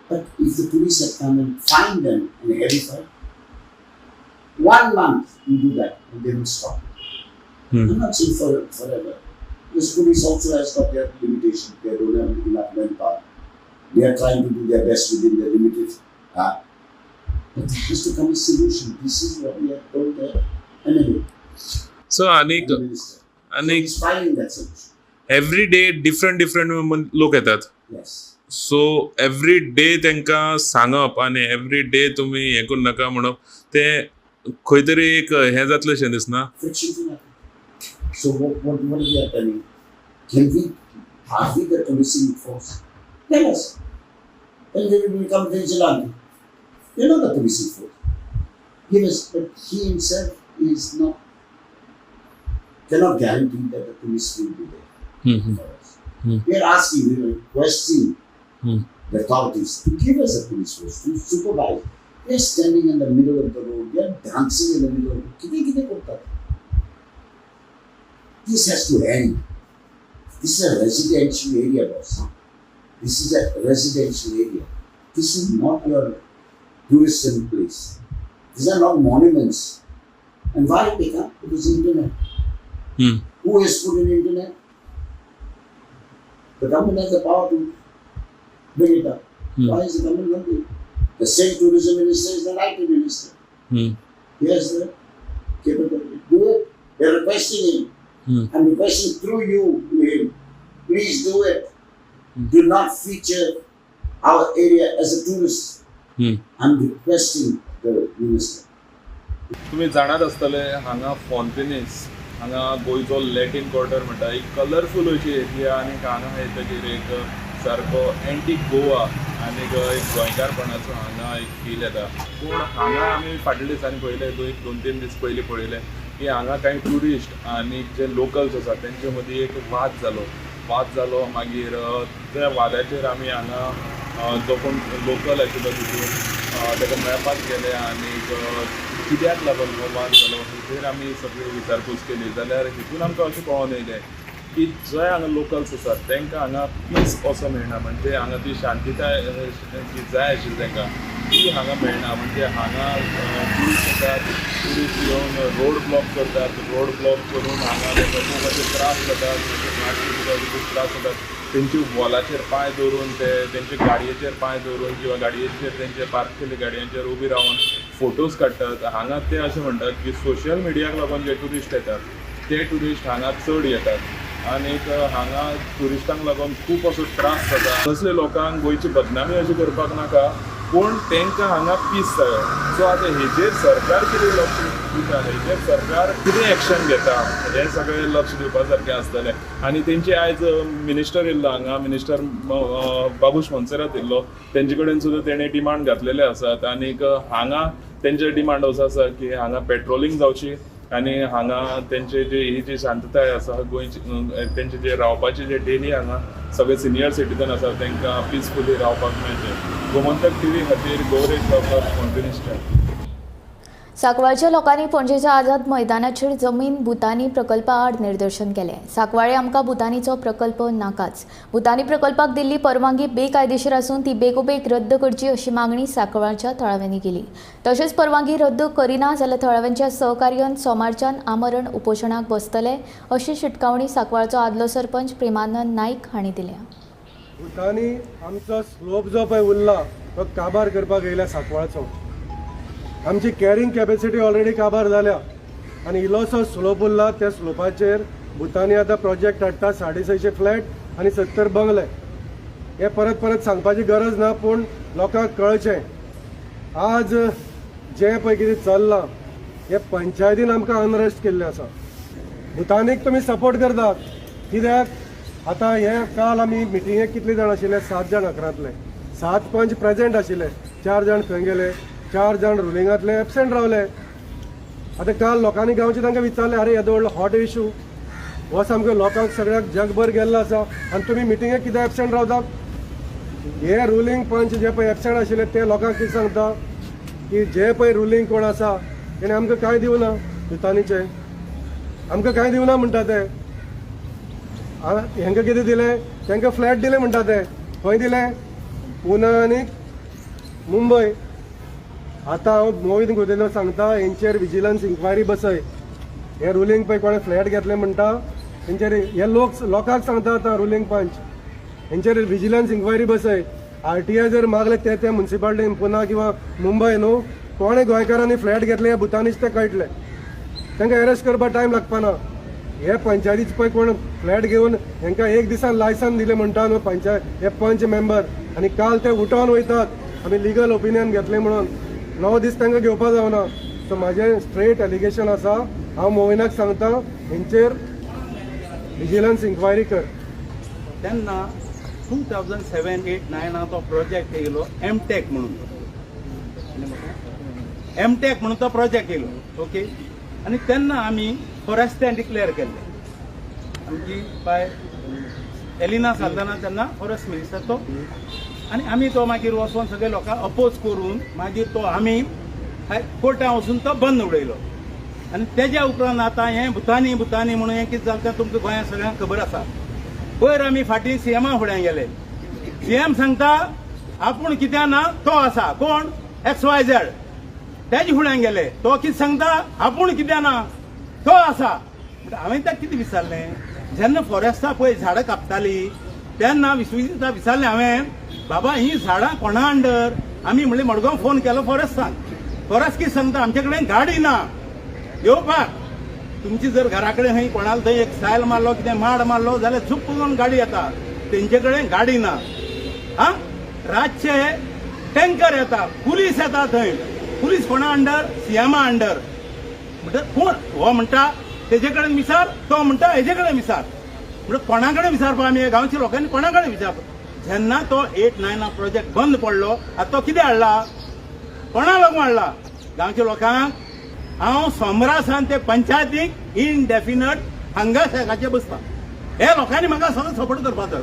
But if the police had come and find them and heavy fine, 1 month you do that and they will stop it. I'm not saying forever. Because police also has got their limitations. They don't have enough manpower. They are trying to do their best within their limited. But there has to come a solution. This is what we have told the MLA. So, Anik, he's finding that solution. Every day, different लोक येतात. Yes. So every day तांकां सांगप आनी every day तुमी हें करूं नाका म्हणप तें खंय तरी एक हें जातलें शें दिसना. So what are we telling? Can we, are we the policing force? Tell us. Then they will become vigilante. They're not the policing force. Give us, but he himself is not, cannot guarantee that the police will be there for us. We are asking, we are requesting the authorities to give us a police force, to supervise. They are standing in the middle of the road, they are dancing in the middle of the road. This has to end. This is a residential area, boss. This is a residential area. This is not your tourism place. These are not monuments. And why they come? Because internet. Who has put in internet? The government has the power to bring it up. Why is the government not doing it? The same tourism minister is the IT minister. He has the capability. Do it. They are requesting him. I'm requesting through you to him. Please do it. Do not feature our area as a tourist. I'm requesting the minister. तुम्ही जाणात आसतले हांगा फोंतेनीस हांगा गोंयचो Latin quarter म्हणटा, एक colourful अशी area आनी हांगा येतकीर एक सारको एंटीक गोवा आनी एक गोंयकारपणाचो हांगा एक फील येता. पूण हांगा आमी फाटल्या दिसांनी पळयलें, 2-3 दीस पयलीं पळयलें की हांगा कांय ट्युरिस्ट आनी जे लोकल्स आसा तेंचे मदीं एक वाद जालो. मागीर त्या वादाचेर आमी हांगा जो कोण लोकल आशिल्लो तितून ताका मेळपाक गेले आनी कित्याक लागून हो वाद जालो हेचेर आमी सगळी विचारपूस केली. जाल्यार हितून आमकां अशें कळोन येयलें की जंय हांगा लोकल्स आसात तांकां हांगा पीस असो मेळना, म्हणजे हांगा ती शांतिताय जी जाय आशिल्ली तांकां ती हांगा मेळना. म्हणजे हांगा ट्युरिस्ट येतात, ट्युरिस्ट येवन रोड ब्लॉक करतात, रोड ब्लॉक करून हांगा तांकां खूब अशे त्रास जातात, खूब त्रास जातात. तेंची वॉलाचेर पांय दवरून, ते तेंचे गाडयेचेर पांय दवरून किंवा गाडयेचेर तेंचे पार्क केल्ले गाडयांचेर उबी रावन फोटोज काडटात. हांगा ते अशें म्हणटात की सोशल मिडियाक लागून जे ट्युरिस्ट येतात ते ट्युरिस्ट हांगा चड येतात आनीक हांगा ट्युरिस्टांक लागून खूब असो त्रास जाता. तसले लोकांक गोंयची बदनामी अशी करपाक नाका, पूण तांकां हांगा पीस जायो. सो आतां हेजेर सरकार कितें लक्ष दिता, हेजेर सरकार कितें एक्शन घेता हें सगळें लक्ष दिवपा सारकें आसतलें. आनी तेंची आयज मिनिस्टर येयल्लो हांगा, मिनिस्टर बाबूश मोन्सेरात येयल्लो, तेंचे कडेन सुद्दां तेणें डिमांड घातलेले आसात. आनीक हांगा तेंचे डिमांड असो आसा की हांगा पेट्रोलिंग जावची आनी हांगा तेंचे जे ही जी शांतताय आसा गोंयची, तेंचे जे रावपाचे जे डेली हांगा सगळे सिनियर सिटीजन आसा तांकां पिसफुली रावपाक मेळचें. गोमंतक टीव्ही खातीर गौरेश गांवकर, फोंडें. सांकवाळच्या लोकांनी पणजेच्या आझाद मैदानाचेर जमीन भुतानी प्रकल्पा आड निदर्शन केलें. सांकवाळे आमकां भुतानीचो प्रकल्प नाकाच, भुतानी प्रकल्पाक दिल्ली परवानगी बेकायदेशीर आसून ती बेगोबेग रद्द करची अशी मागणी सांकवाळच्या थळाव्यांनी केली. तशेंच परवानगी रद्द करिना जाल्यार थळाव्यांच्या सहकार्यान सोमारच्यान आमरण उपोशणाक बसतले अशी शिटकावणी सांकवाळचो आदलो सरपंच प्रेमानंद नायक हांणी दिल्या. भुतानी आमचो स्लोप जो पळय उरला तो काबार करपाक येयल्या सांकवाळचो. आमची कॅरिंग कॅपेसिटी ऑलरेडी काबार जाल्या आनी इल्लोसो स्लोप उरला, त्या स्लोपाचेर भुतानी आतां प्रोजेक्ट हाडटा 650 फ्लॅट आनी 70 बंगले. हे परत परत सांगपाची गरज ना, पूण लोकांक कळचें आज जें पळय कितें चल्लां हें पंचायतीन आमकां अनरेस्ट केल्लें आसा. भुतानीक तुमी सपोर्ट करतात कित्याक? आतां हे काल आमी मिटिंगेक कितले जाण आशिल्ले? 7 जाण अकरांतले, 7 पंच प्रेजेंट आशिल्ले, 4 जाण खंय गेले? 4 जाण रुलिंगांतले एबसेंट रावले. आतां काल लोकांनी गांवचे तांकां विचारलें, अरे येदो व्हडलो हॉट इशू हो सामको लोकांक सगळ्याक जगभर गेल्लो आसा आनी तुमी मिटिंगेक कित्याक एबसेंट रावतात? हे रुलिंग पंच जे पळय एबसेंट आशिल्ले ते लोकांक कितें सांगता की जे पळय रुलिंग कोण आसा तेणें आमकां कांय दिवना, भुतानीचें आमकां कांय दिवना म्हणटा ते. हेंकां कितें दिलें? तांकां फ्लॅट दिले म्हणटा ते. खंय दिले? पुना आनी मुंबय. आतां हांव मोहीत गुदिन्हो सांगता, हेंचेर विजिलन्स इन्क्वायरी बसय. हे रुलिंग पळय कोणें फ्लॅट घेतले म्हणटा हेंचेर, हे लोक लोकांक सांगता आतां रुलिंग पंच हेंचेर विजिलन्स इन्क्वायरी बसय. RTI जर मागले ते ते मुन्सिपालिटीन पुना किंवा मुंबय न्हू कोणें गोंयकारांनी फ्लॅट घेतले हे भुतानीच ते कळटले, तांकां एरेस्ट करपाक टायम लागपाना. हे पंचायतीच पळय कोण फ्लॅट घेवन हेंकां एक दिसान लायसन दिलें म्हणटा न्हू पंचायत हे पंच मेंबर, आनी काल ते उठोवन वयतात आमी लिगल ओपिनियन घेतलें म्हणून. 9 दीस तांकां घेवपाक जावना. सो म्हाजें स्ट्रेट एलिगेशन आसा, हांव मोहिनाक सांगता हेंचेर विजिलन्स इन्क्वायरी कर. तेन्ना 2007, 8, 9 तो प्रोजेक्ट येयलो एमटेक म्हणून, एमटेक म्हणून तो प्रोजेक्ट येयलो. ओके, आनी तेन्ना आमी फॉरेस्टान डिक्लेअर केल्ले आमची बाय एलिना साल्दाना तेन्ना फॉरेस्ट मिनिस्टर तो, आनी आमी तो मागीर वचोन सगळे लोकांक अपोज करून मागीर तो आमी कोर्टान वचून तो बंद उडयलो. आनी तेज्या उपरांत आतां हें भुतानी भुतानी म्हणून हें कितें जालें तें तुमकां गोंयांत सगळ्यांक खबर आसा. पयर आमी फाटीं सीएमा फुड्यान गेले, सीएम सांगता आपूण कित्याक ना तो आसा कोण XYZ, तेजे फुड्यान गेले, तो कितें सांगता आपूण कित्याक ना तो आसा. हांवें ताका कितें विचारलें, जेन्ना फॉरेस्टा पळय झाडां कापताली तेन्ना विश्वजिता विचारलें हांवें, बाबा ही झाडां कोणा अंडर? आमी म्हणलें मडगांव फोन केलो फॉरेस्टान, फॉरेस्ट कितें सांगता आमचे कडेन गाडी ना येवपाक, तुमची जर घरा कडेन खंय कोणाक थंय एक सायल मारलो कितें माड मारलो जाल्यार चुप करून गाडी येता, तेंचे कडेन गाडी ना. आं, रातचे टँकर येता, पुलीस येता थंय, पुलीस कोणा अंडर? सीएमा अंडर. म्हणटा कोण हो म्हणटा तेजे कडेन विचार, तो म्हणटा हेजे कडेन विचार, म्हणजे कोणा कडेन विचारपा आमी गांवच्या लोकांनी कोणा कडेन विचारपा? जेन्ना तो 8 9 प्रोजेक्ट बंद पडलो, आतां तो कितें हाडला, कोणा लागून हाडला? गांवच्या लोकांक. हांव सोमरा सावन ते पंचायतीक इनडेफिनट हांगा साकाचे बसता. हे लोकांनी म्हाका सगळो सपोर्ट करपाचो.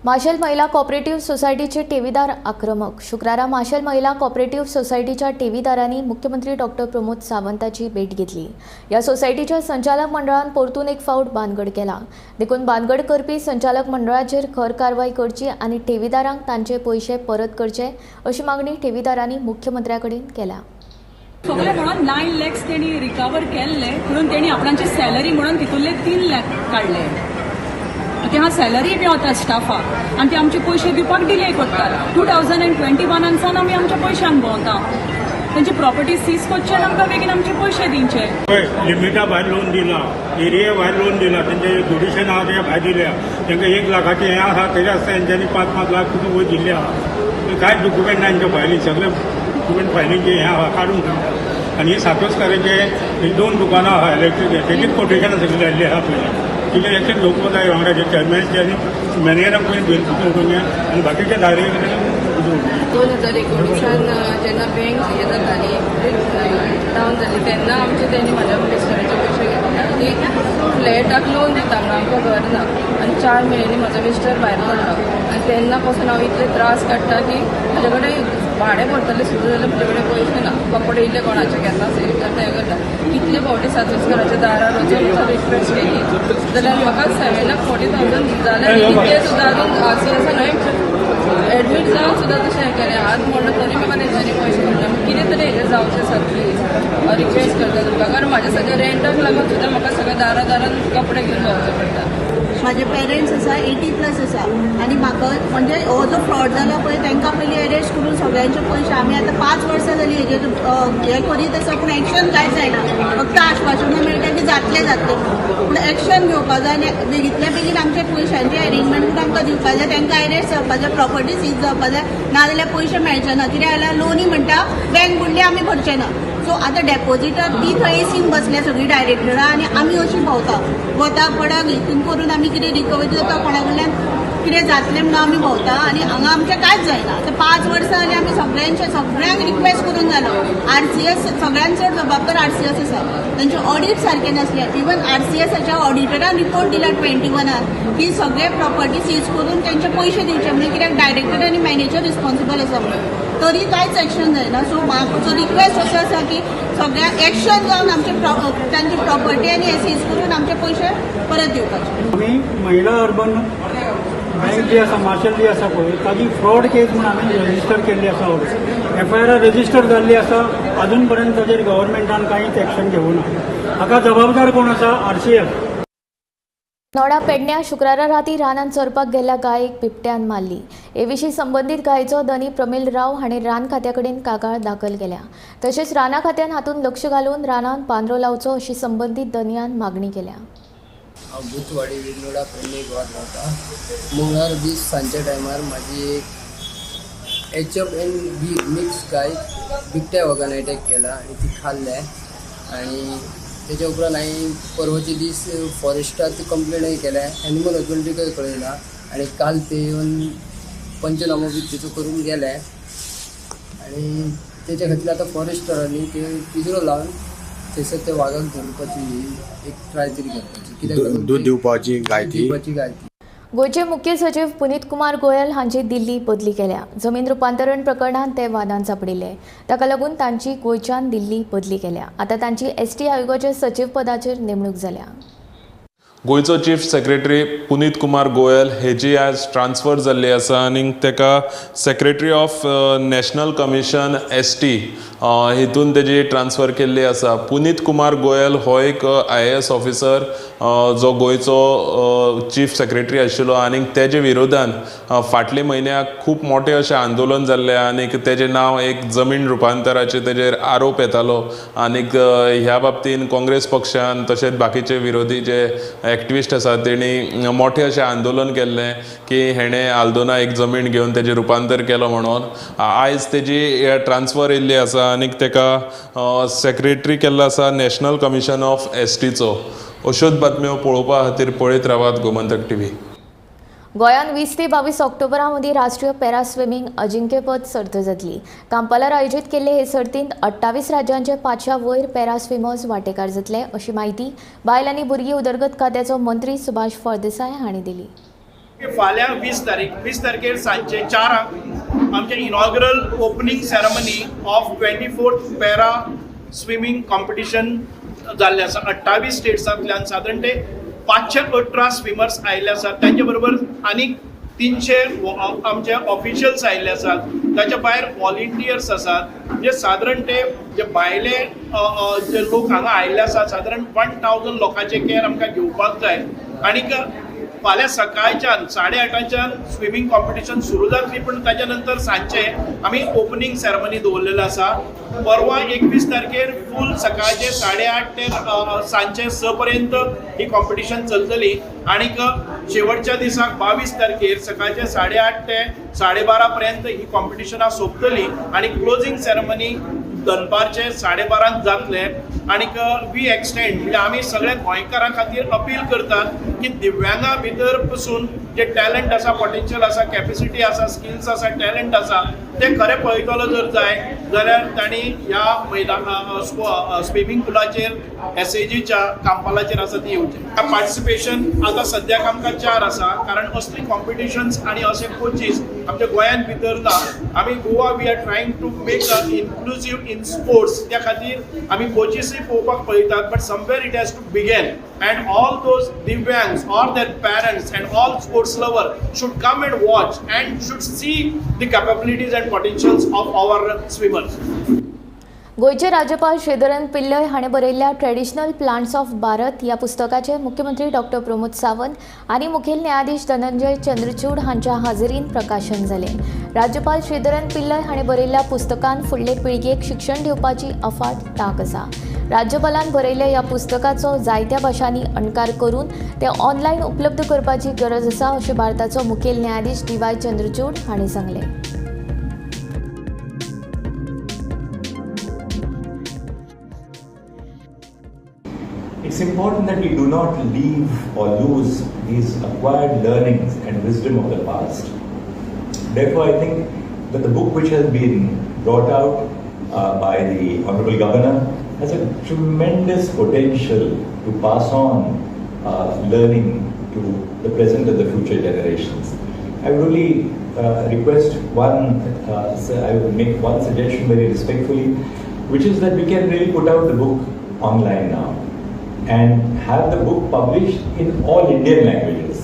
माशेल महिला कॉपरेटिव्ह सोसायटीचे ठेवीदार आक्रमक. शुक्रारा माशेल महिला कॉपरेटिव्ह सोसायटीच्या ठेवीदारांनी मुख्यमंत्री डॉक्टर प्रमोद सावंताची भेट घेतली. ह्या सोसायटीच्या संचालक मंडळान परतून एक फावट बानगड केला. देखून बानगड करपी संचालक मंडळाचेर खर कारवाय करची आनी ठेवीदारांक तांचे पयशे परत करचे अशी मागणी ठेवीदारांनी मुख्यमंत्र्या कडेन केल्या. सगळे म्हणून 9 लॅक्स तेणी रिकवर केल्ले, म्हणून तेणी आपणाची सॅलरी म्हणून तितूंतले 3 लाख काडले. ते सॅलरी बी वता स्टाफाक आनी ते आमचे पयशे दिवपाक डिले करतात. 2021 सावन आमी आमच्या पयशांक भोंवता. तेंची प्रॉपर्टी सीज करचे आनी आमकां बेगीन आमचे पयशे दिवचे. लिमिटा भायर लोन दिला, एरिया भायर लोन दिला, तेंचे जुडिशन आहा तेच्या भायर दिल्या, तांकां 1 लाखाचें हें आसा तरी आसता तेंच्यांनी 5-5 लाख सुद्दां वयर दिल्ले आहा. कांयच डॉक्युमेंट ना तेंच्या फायली, सगळे डॉक्युमेंट फायलींचे हें आहा काडून दिल्या. आनी सातोस्काराचे 2 दुकानां आहा इलेक्ट्रीक, तेजीच कोटेशनां सगळीं जाल्ली आहा पयलीं. तिचे एक्शन घेवपाक जाय वांगडा जे चेअरमॅनचे आनी मॅनेजराक पयलीं बिल करून आनी बाकीचे धारे 2019 जेन्ना बँक हें जाताली डावन जाली तेन्ना आमचे तेणी म्हाज्या मिस्टराचे पयशे घेतले की फ्लॅटाक लोन दिता म्हणून, आमकां घर ना. आनी 4 म्हयन्यांनी म्हजो मिस्टर भायर पडलो आनी तेन्ना पासून हांव इतले त्रास काडटा की म्हजे कडेन भाडें भरतलें सुद्दां जाल्यार म्हजे कडेन पयशे ना. कपडे इल्ले कोणाचे घेता सेल करता हें करता. कितले फावटी सातोस्कराच्या दारार वचून रिक्वेस्ट केली जाल्यार म्हाका 7,40,000 जाल्यार इतले सुद्दां अजून आसा न्हय एडमीट जावन सुद्दां तशें हें केलें. हात मोडलो तरी म्हाका तेंच्यांनी पयशे मेळटा. कितें तरी हेजें जावचें सर प्लीज रिक्वेस्ट करता तुमकां, कारण म्हाज्या सगळ्या रेंटाक लागून सुद्दां म्हाका सगळ्या दारा दारान कपडे घेवन भोंवचे पडटा. म्हाजे पेरंट्स आसा 80 प्लस आसा आनी म्हाका म्हणजे हो जो फ्रॉड जाला पळय तांकां पयलीं अरेस्ट करून सगळ्यांचे पयशे आमी आतां 5 वर्सां जालीं हेजेर हें करीत आसा, पूण एक्शन कांयच जायना. फक्त आश्वासनां मेळटा की जातलें जातलें, पूण एक्शन घेवपाक जाय आनी बेगींतल्या बेगीन आमच्या पयशांचें एरेंजमेंट आमकां दिवपाक जाय. तांकां अरेस्ट जावपाक जाय, प्रॉपर्टी सीज जावपाक जाय, नाजाल्यार पयशे मेळचे ना. कित्याक जाल्यार लोनी म्हणटा बँक बुडली आमी भरचे ना. सो आतां डेपोजिटर ती थंय एसीन बसल्या सगळीं डायरेक्टरां आनी आमी अशीं भोंवता वता पडक हितून करून आमी कितें रिकवरी जाता कोणा कडल्यान कितें जातलें म्हणून आमी भोंवता आनी हांगा आमचें कांयच जायना. आतां 5 वर्सां जालीं आमी सगळ्यांक रिक्वेस्ट करून जालो. RCS सगळ्यांत चड जबाबदार RCS आसा, तांचें ऑडीट सारकें नासलें. इवन RCSाच्या ऑडिटरान रिपोर्ट दिला 21 की सगळे प्रॉपर्टी सीज करून तांचे पयशे दिवचे म्हणून, कित्याक डायरेक्टर आनी मॅनेजर रिस्पॉन्सिबल आसा म्हणून. तरी कांयच एक्शन जायना. सो म्हाजो रिक्वेस्ट असो आसा की सगळ्या एक्शन जावन आमचे तांची प्रॉपर्टी आनी हे सीज करून आमचे पयशे परत दिवपाचे. आमी महिला अर्बन बँक जी आसा मार्शल जी आसा पळय ताजी फ्रॉड केस म्हूण आमी रजिस्टर केल्ली आसा. FIR register जाल्ली आसा, अजून पर्यंत ताजेर गव्हर्मेंटान कांयच एक्शन घेवना. हाका जबाबदार कोण आसा? RCS. नोडा पेडण्या शुक्रारा राती रानांत चरपाक गेल्ल्या गायेक बिबट्यान मारली. हे विशीं संबंदीत गायेचो धनी प्रमील राव हाणें रान खात्या कडेन कागाळ दाखल केल्या. तशेंच राना खात्यान हातूंत लक्ष घालून रानांत पांदरो लावचो अशी संबंदीत धनयान मागणी केल्या. हांव भूतवाडी विर्नोडा पेडणे गोवात रावता. मंगळार दीस सांजच्या टायमार म्हाजी एक HF and B mix गाय बिबट्या वागान एटॅक केला आनी ती खाल्ले. आनी तेच्या उपरांत हांवें परवाचे दीस फॉरेस्टाक कंप्लेनय केल्या, एनिमल हजबंड्रीकय कळयला आनी काल ते येवन पंचनामो बी तेचो करून गेले. आनी तेच्या खातीर आतां फॉरेस्टरांनी ते पिंजरो लावन थंयसर त्या वागाक धरपाची एक ट्राय तरी करपाची, कित्याक दूद दिवपाची गाय ती, दिवपाची गाय ती. गोंयचे मुख्य सचिव पुनीत कुमार गोयल हांची दिल्ली बदली केल्या. जमीन रुपांतरण प्रकरणांत ते वादान सांपडिल्ले, ताका लागून तांची गोंयच्यान दिल्ली बदली केल्या. आतां तांची ST आयोगाच्या सचिव पदाचेर नेमणूक जाल्या. गोंयचो चीफ सेक्रेटरी पुनीत कुमार गोयल हेजी आज ट्रान्सफर जाल्ली आसा आनी ताका secretary of national commission ST हितून तेजी ट्रान्सफर केल्ली आसा. पुनीत कुमार गोयल हो एक IAS officer जो गोंयचो चीफ सेक्रेटरी आशिल्लो आनी तेजे विरोधान फाटले म्हयन्याक खूब मोठें अशें आंदोलन जाल्लें आनी तेजें नांव एक जमीन रुपांतराचेर तेजेर आरोप येतालो आनीक ह्या बाबतीन काँग्रेस पक्षान तशेंच बाकीचे विरोधी जे एक्टिविस्ट आसात तेणी मोठें अशें आंदोलन केल्लें की हेणें आल्दोना एक जमीन घेवन तेजें रुपांतर केलो म्हणून. आयज तेजी ट्रान्सफर येयल्ली आसा आनी ताका सेक्रेटरी केल्लो आसा नॅशनल कमिशन ऑफ STचो. अश्योच बातम्यो पळोवपा खातीर पळयत रावात गोमंतक टीव्ही. गोंयांत 20 ते 22 ऑक्टोबरा मदीं राष्ट्रीय पॅरा स्विमींग अजिंक्यपद सर्त जातली. कांपालार आयोजीत केल्ले हे सर्तींत 28 राज्यांचे 500 वयर पॅरा स्विमर्स वांटेकार जातले अशी म्हायती बायल आनी भुरगीं उदरगत खात्याचो मंत्री सुभाष फळदेसाय हांणी दिली. फाल्यां 20 तारखेर सांजचे 4 आमचें inaugural opening ceremony of 24th para swimming competition जाल्लें आसा. 28 स्टेट्सांतल्यान सादारण ते 518 स्विमर्स आयिल्ले आसात. तांचे बरोबर आनीक 300 आमचे ऑफिशियल्स आयिल्ले आसात. ताच्या भायर वॉलंटियर्स आसात. म्हणजे सादारण ते जे भायले जे लोक हांगा आयिल्ले आसात सादारण 1000 लोकांचे केअर आमकां घेवपाक जाय. आनीक फाल्यां सकाळच्यान 8:30 स्विमींग कॉम्पिटिशन सुरू जातली, पूण ताच्या नंतर सांजचे आमी ओपनींग सेरेमनी दवरलेलो आसा. परवा 21 तारखेर फूल सकाळचे 8:30 ते सांजचे 6 पर्यंत ही कॉम्पिटिशन चलतली. आनीक शेवटच्या दिसाक 22 तारखेर सकाळचे 8:30 ते 12:30 पर्यंत ही कॉम्पिटिशनां सोंपतली आनी क्लोजींग सेरेमनी दनपारचे 12:30 जातले. आनीक we extend म्हणजे आमी सगळ्या गोंयकारां खातीर अपील करतात की दिव्यांगा भितर पसून जे टॅलंट आसा, पोटेन्शियल आसा, कॅपेसिटी आसा, स्किल्स आसा, टॅलंट आसा, ते खरें पळयतलो जर जाय जाल्यार तांणी ह्या मैदान स्विमींग पुलाचेर एसएजीच्या कांपालाचेर आसा ती येवचें. पार्टिसिपेशन आतां सद्याक आमकां 4 आसा, कारण असली कॉम्पिटिशन्स आनी अशे कोचीस आमच्या गोंयांत भितर ना. आमी Goa we are trying to make a inclusive in sports, त्या खातीर आमी कोचीसूय पळोवपाक पळयतात, but somewhere it has to begin and all those divyangs or their parents and all sports lover should come and watch and should see the capabilities and potentials of our swimmers. गोंयचे राज्यपाल श्रीधरन पिल्लय हाणें बरयल्ल्या traditional plants of Bharat ह्या पुस्तकाचें मुख्यमंत्री doctor Pramod Sawant आनी मुखेल न्यायाधीश धनंजय चंद्रचूड हांच्या हाजेरीन प्रकाशन जालें. राज्यपाल श्रीधरन पिल्लय हाणें बरयल्ल्या पुस्तकान फुडले पिळगेक शिक्षण दिवपाची अफाट तांक आसा. राज्यपालान बरयल्ल्या ह्या पुस्तकाचो जायत्या भाशांनी अणकार करून ते ऑनलायन उपलब्ध करपाची गरज आसा अशें भारताचो मुखेल न्यायाधीश डी.वाय. चंद्रचूड हांणी सांगलें. It's important that we do not leave or lose these acquired learnings and wisdom of the past. Therefore, I think that the book which has been brought out by the Honorable Governor has a tremendous potential to pass on learning to the present and the future generations. I would only request one, I would make one suggestion very respectfully, which is that we can really put out the book online now and have the book published in all Indian languages.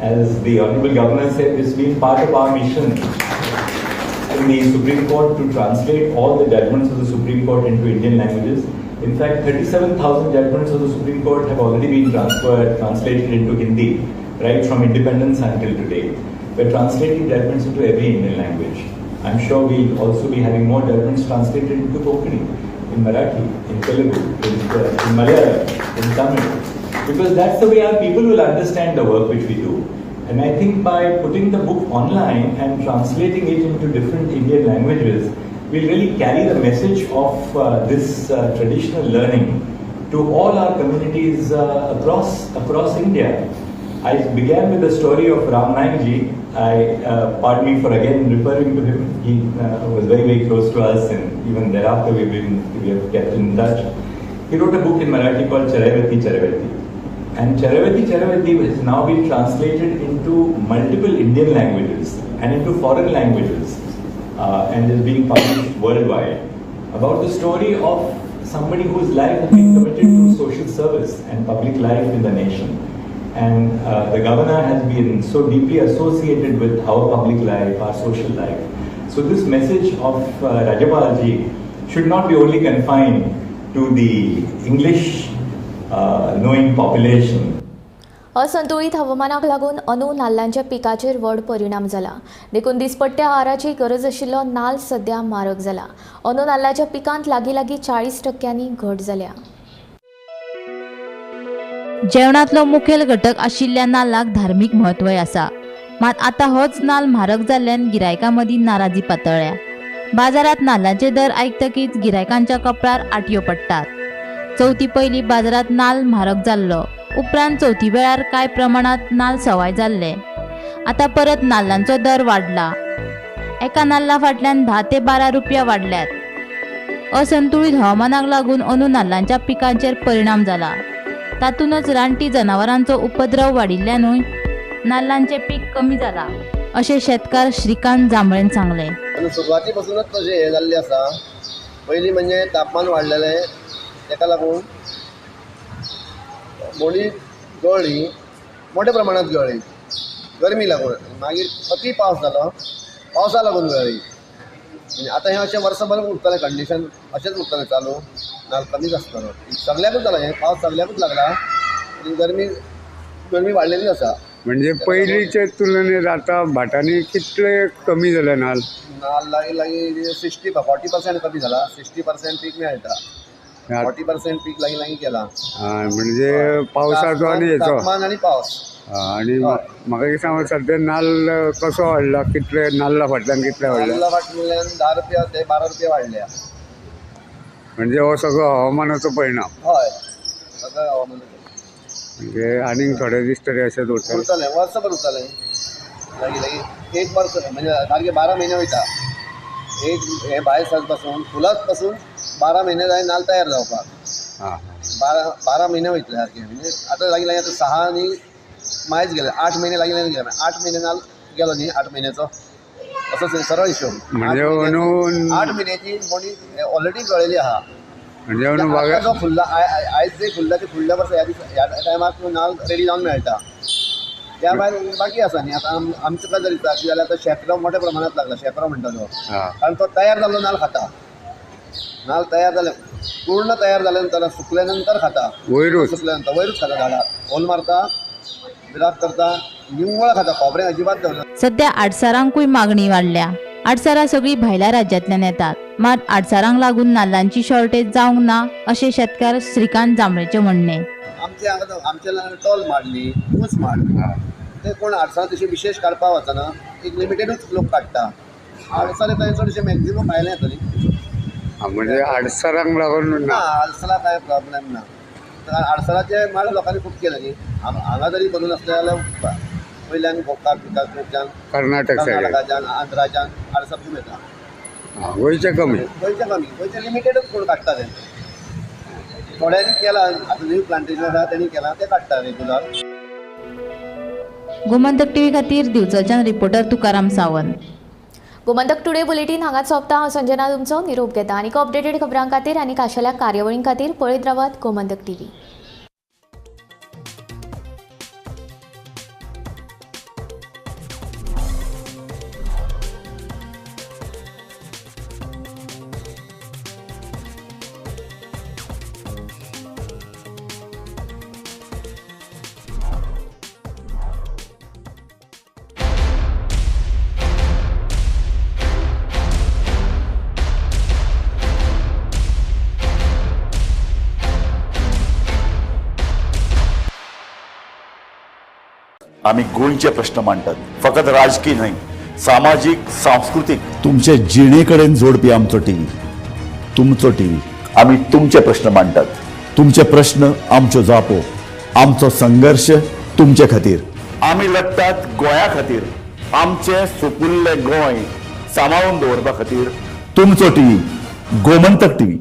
As the Honorable Governor said, it's been part of our mission in the Supreme Court to translate all the judgments of the Supreme Court into Indian languages. In fact, 37,000 judgments of the Supreme Court have already been translated into Hindi, right from independence until today. We're translating judgments into every Indian language. I'm sure we'll also be having more judgments translated into Konkani, in Marathi, in Telugu, in Malayalam, in Tamil, because that's the way our people will understand the work which we do. And I think by putting the book online and translating it into different Indian languages, we'll really carry the message of this traditional learning to all our communities across India. I began with the story of Ram Naik ji. Pardon me for again referring to him. He was very, very close to us, and even thereafter we have kept in touch. He wrote a book in Marathi called Charaiveti Charaiveti. And Charaiveti Charaiveti has now been translated into multiple Indian languages and into foreign languages, and is being published worldwide, about the story of somebody whose life has been committed to social service and public life in the nation. And the governor has been so deeply associated with our public life, our social life. So this message of Rajyapal ji should not be only confined to the English knowing population. असंतुळीत हवामानाक लागून अंदू नाल्लांच्या पिकाचेर व्हड परिणाम जाला. देखून दिसपट्ट्या आहाराची गरज आशिल्लो नाल्ल सध्या म्हारग जाला. अंदू नाल्लाच्या पिकांत लागीं लागीं 40% घट जाल्या. जेवणांतलो मुखेल घटक आशिल्ल्या नाल्लाक धार्मीक म्हत्वय आसा. मात आतां होच नाल्ल म्हारग जाल्ल्यान गिरायकां मदीं नाराजी पातळ्ळ्या. बाजारांत नाल्लाचे दर आयकतकीच गिरायकांच्या कपळार आटयो पडटात. चवथी पयलीं बाजारांत नाल्ल म्हारग जाल्लो, उपरांत चवथी वेळार कांय प्रमाणांत नाल्ल सवाय जाल्ले. आतां परत नाल्लांचो दर वाडला. एका नाल्ला फाटल्यान 10 ते 12 रुपया वाडल्यात. असंतुळीत हवामानाक लागून अंदू नाल्लांच्या पिकांचेर परिणाम जाला. तातूंतच रानटी जनावरांचो उपद्रव वाडिल्ल्यानूय नाल्लांचें पीक कमी जाला अशें शेतकार श्रीकांत जांभळेन सांगलें. सुरवाती पासूनच तशें हें जाल्लें आसा. पयलीं म्हणजे तापमान वाडलेलें ताका लागून बोंडी गळ्ळी, मोठ्या प्रमाणांत गळ्ळी गरमी लागून. मागीर अती पावस जालो, पावसा लागून गळ्ळी. आतां हें अशें वर्सभर उरतलें, कंडिशन अशेंच उरतलें चालू, नाल कमीच आसतलो. सगल्याकूच जाला हें, पावस सगल्याकूच लागला आनी गरमी गरमी वाडलेली आसा. म्हणजे पयलींचे तुलनेत आतां भाटांनी कितले कमी जाले नाल? नाल लागीं लागीं 60-40% कमी जाला. 60% पीक मेळटा, 40% पीक लागीं लागीं केला. म्हणजे पावसाचो आनी हेचो तापमान आनी पावस. आनी म्हाका एक सांग, सद्या नाल्ल कसो वाडला? कितले नाल्ला फाटल्यान कितले वाडले? नाल्ला फाटल्यान 10 रुपया ते 12 रुपया वाडल्या. म्हणजे हो सगळो हवामानाचो परिणाम. हय, सगळो हवामानाचो. म्हणजे आनीक थोडे दीस तरी अशेंच उरतलें? उरतलें, वर्सभर उरतलें. लागीं लागीं एक वर्स म्हणजे सारकें 12 म्हयने वयता. एक हें भायर सरत पासून फुलांत पासून 12 म्हयने जाय नाल तयार जावपाक. 12 म्हयने वयतले सारके. म्हणजे आतां लागीं लागीं आतां 6 आनी मायज गेले, 8 म्हयने लागीं लागीं गेले. 8 म्हयने नाल गेलो न्ही, 8 म्हयन्याचो असो सरळ हिशोब. म्हणजे 8 म्हयन्याची बोंडी ऑलरेडी गळ्ळेली आहा. म्हणजे जो फुल्ला आयज जे फुल्ला ते फुडल्या वर्सा ह्या टायमार नाल रेडी जावन मेळटा. त्या भायर बाकी आसा न्ही. आतां आमचो गजाल दिसता अशी जाल्यार आतां शेंकरो मोठ्या प्रमाणांत लागला. शेंकरो म्हणटा तो, कारण तो तयार जाल्लो नाल खाता. नाल तयार जाले, पूर्ण तयार जाल्या नंतर सुकल्या नंतर खाता. वयरूच सुकल्या नंतर वयरूच खाता. झाडार होल मारता, विराट करता, निव्वळ खाता, खोबरें अजिबात दवरना. सध्या आडसारांकूय मागणी वाडल्या. आडसारां सगळीं भायल्या राज्यांतल्यान येतात, मात आडसारांक लागून नाल्लांची शॉर्टेज जावंक ना अशें शेतकार श्रीकांत जांभळेचें म्हणणें. आमचे हांगा आमचे टोल माड न्ही, ऊंच माड, ते कोण आडसारां तशी विशेश काडपाक वचना, एक लिमिटेडूच लोक काडटा. आडसारां थंय चडशे मॅक्झिमम भायले येता न्ही. म्हणजे आडसारांक लागून ना, आडसरां कांय प्रॉब्लेम ना. आडसराचे माड लोकांनी खूब केले न्ही. हांगा जरी करूं नासलें जाल्यार वयल्यान गोकाक बिकाक कर्नाटक कर्नाटकाच्यान आंध्राच्यान आडसर खूब येता. गोंयचे कमी, गोंयचे कमी, गोंयचे लिमिटेडूच कोण काडटा ते. थोड्यांनी केला, आतां न्यू प्लांटेशन आसा तेणी केलां, ते काडटा रेगुलर. गोमंतक टीव्ही खातीर दिवचलच्यान reporter Tukaram Sawant. Gomantak today bulletin हांगाच सोंपता. हांव संजना तुमचो निरोप घेता. आनीक अपडेटेड खबरां खातीर आनी खाशेल्या कार्यावळीं खातीर पळयत रावात गोमंतक टीव्ही. आमी गोंयचे प्रश्न मांडटात, फकत राजकीय न्हय, सामाजीक, सांस्कृतीक, तुमचे जिणे कडेन जोडपी आमचो टीव्ही, तुमचो टीव्ही. आमी तुमचे प्रश्न मांडटात, तुमचे प्रश्न आमच्यो जापो, आमचो संघर्श तुमचे खातीर. आमी लढटात गोंया खातीर, आमचें सुपुल्लें गोंय सांबाळून दवरपा खातीर. तुमचो टीव्ही, गोमंतक टीव्ही.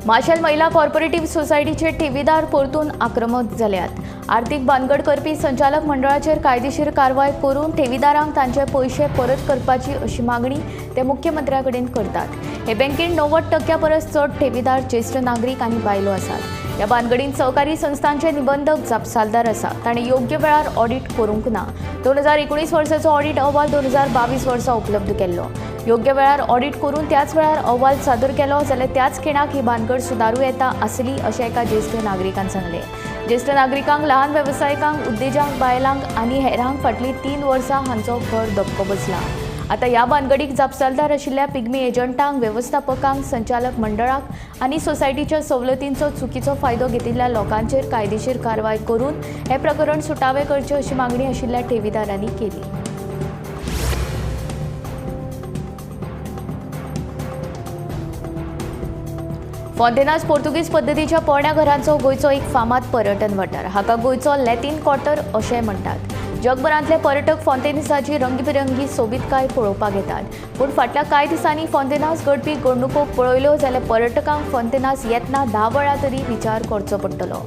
माशेल महिला कॉर्पोरेटिव्ह सोसायटीचे ठेवीदार परतून आक्रमक जाल्यात. आर्थिक भानगड करपी संचालक मंडळाचेर कायदेशीर कारवाय करून ठेवीदारांक तांचे पयशे परत करपाची अशी मागणी ते मुख्यमंत्र्या कडेन करतात. हे बँकेन 90% परस चड ठेवीदार ज्येश्ठ नागरीक आनी बायलो आसात. ह्या भानगडीन सहकारी संस्थांचे निबंधक जापसालदार आसा. ताणें योग्य वेळार ऑडिट करूंक ना. 2019 वर्साचो ऑडिट अहवाल 2022 वर्सा उपलब्ध केल्लो. योग्य वेळार ऑडिट करून त्याच वेळार अहवाल सादर केलो जाल्यार त्याच खिणाक ही भानगड सुदारूं येता आसली अशें एका ज्येश्ठ नागरिकान सांगलें. ज्येश्ठ नागरिकांक, लहान वेवसायिकांक, उद्देजांक, बायलांक आनी हेरांक फाटलीं 3 वर्सां हांचो खर धपको बसला. आतां ह्या भानगडीक जापसालदार आशिल्ल्या पिग्मी एजंटांक, वेवस्थापकांक, संचालक मंडळाक आनी सोसायटीच्या सवलतींचो चुकीचो फायदो घेतिल्ल्या लोकांचेर कायदेशीर कारवाय करून हें प्रकरण सुटावें करचें अशी मागणी आशिल्ल्या ठेवीदारांनी केली. फोंतेनाज पोर्तुगीज पद्दतीच्या पोरण्या घरांचो गोंयचो एक फामाद पर्यटन वाठार. हाका गोंयचो लॅटीन क्वार्टर अशें म्हणटात. जगभरांतले पर्यटक फोंतेनाजाची रंगबिरंगी सोबीतकाय पळोवपाक येतात. पूण फाटल्या कांय दिसांनी फोंतेनाज घडपी घडणुको पळयल्यो जाल्यार पर्यटकांक फोंतेनाज येतना 10 वेळा तरी विचार करचो पडटलो.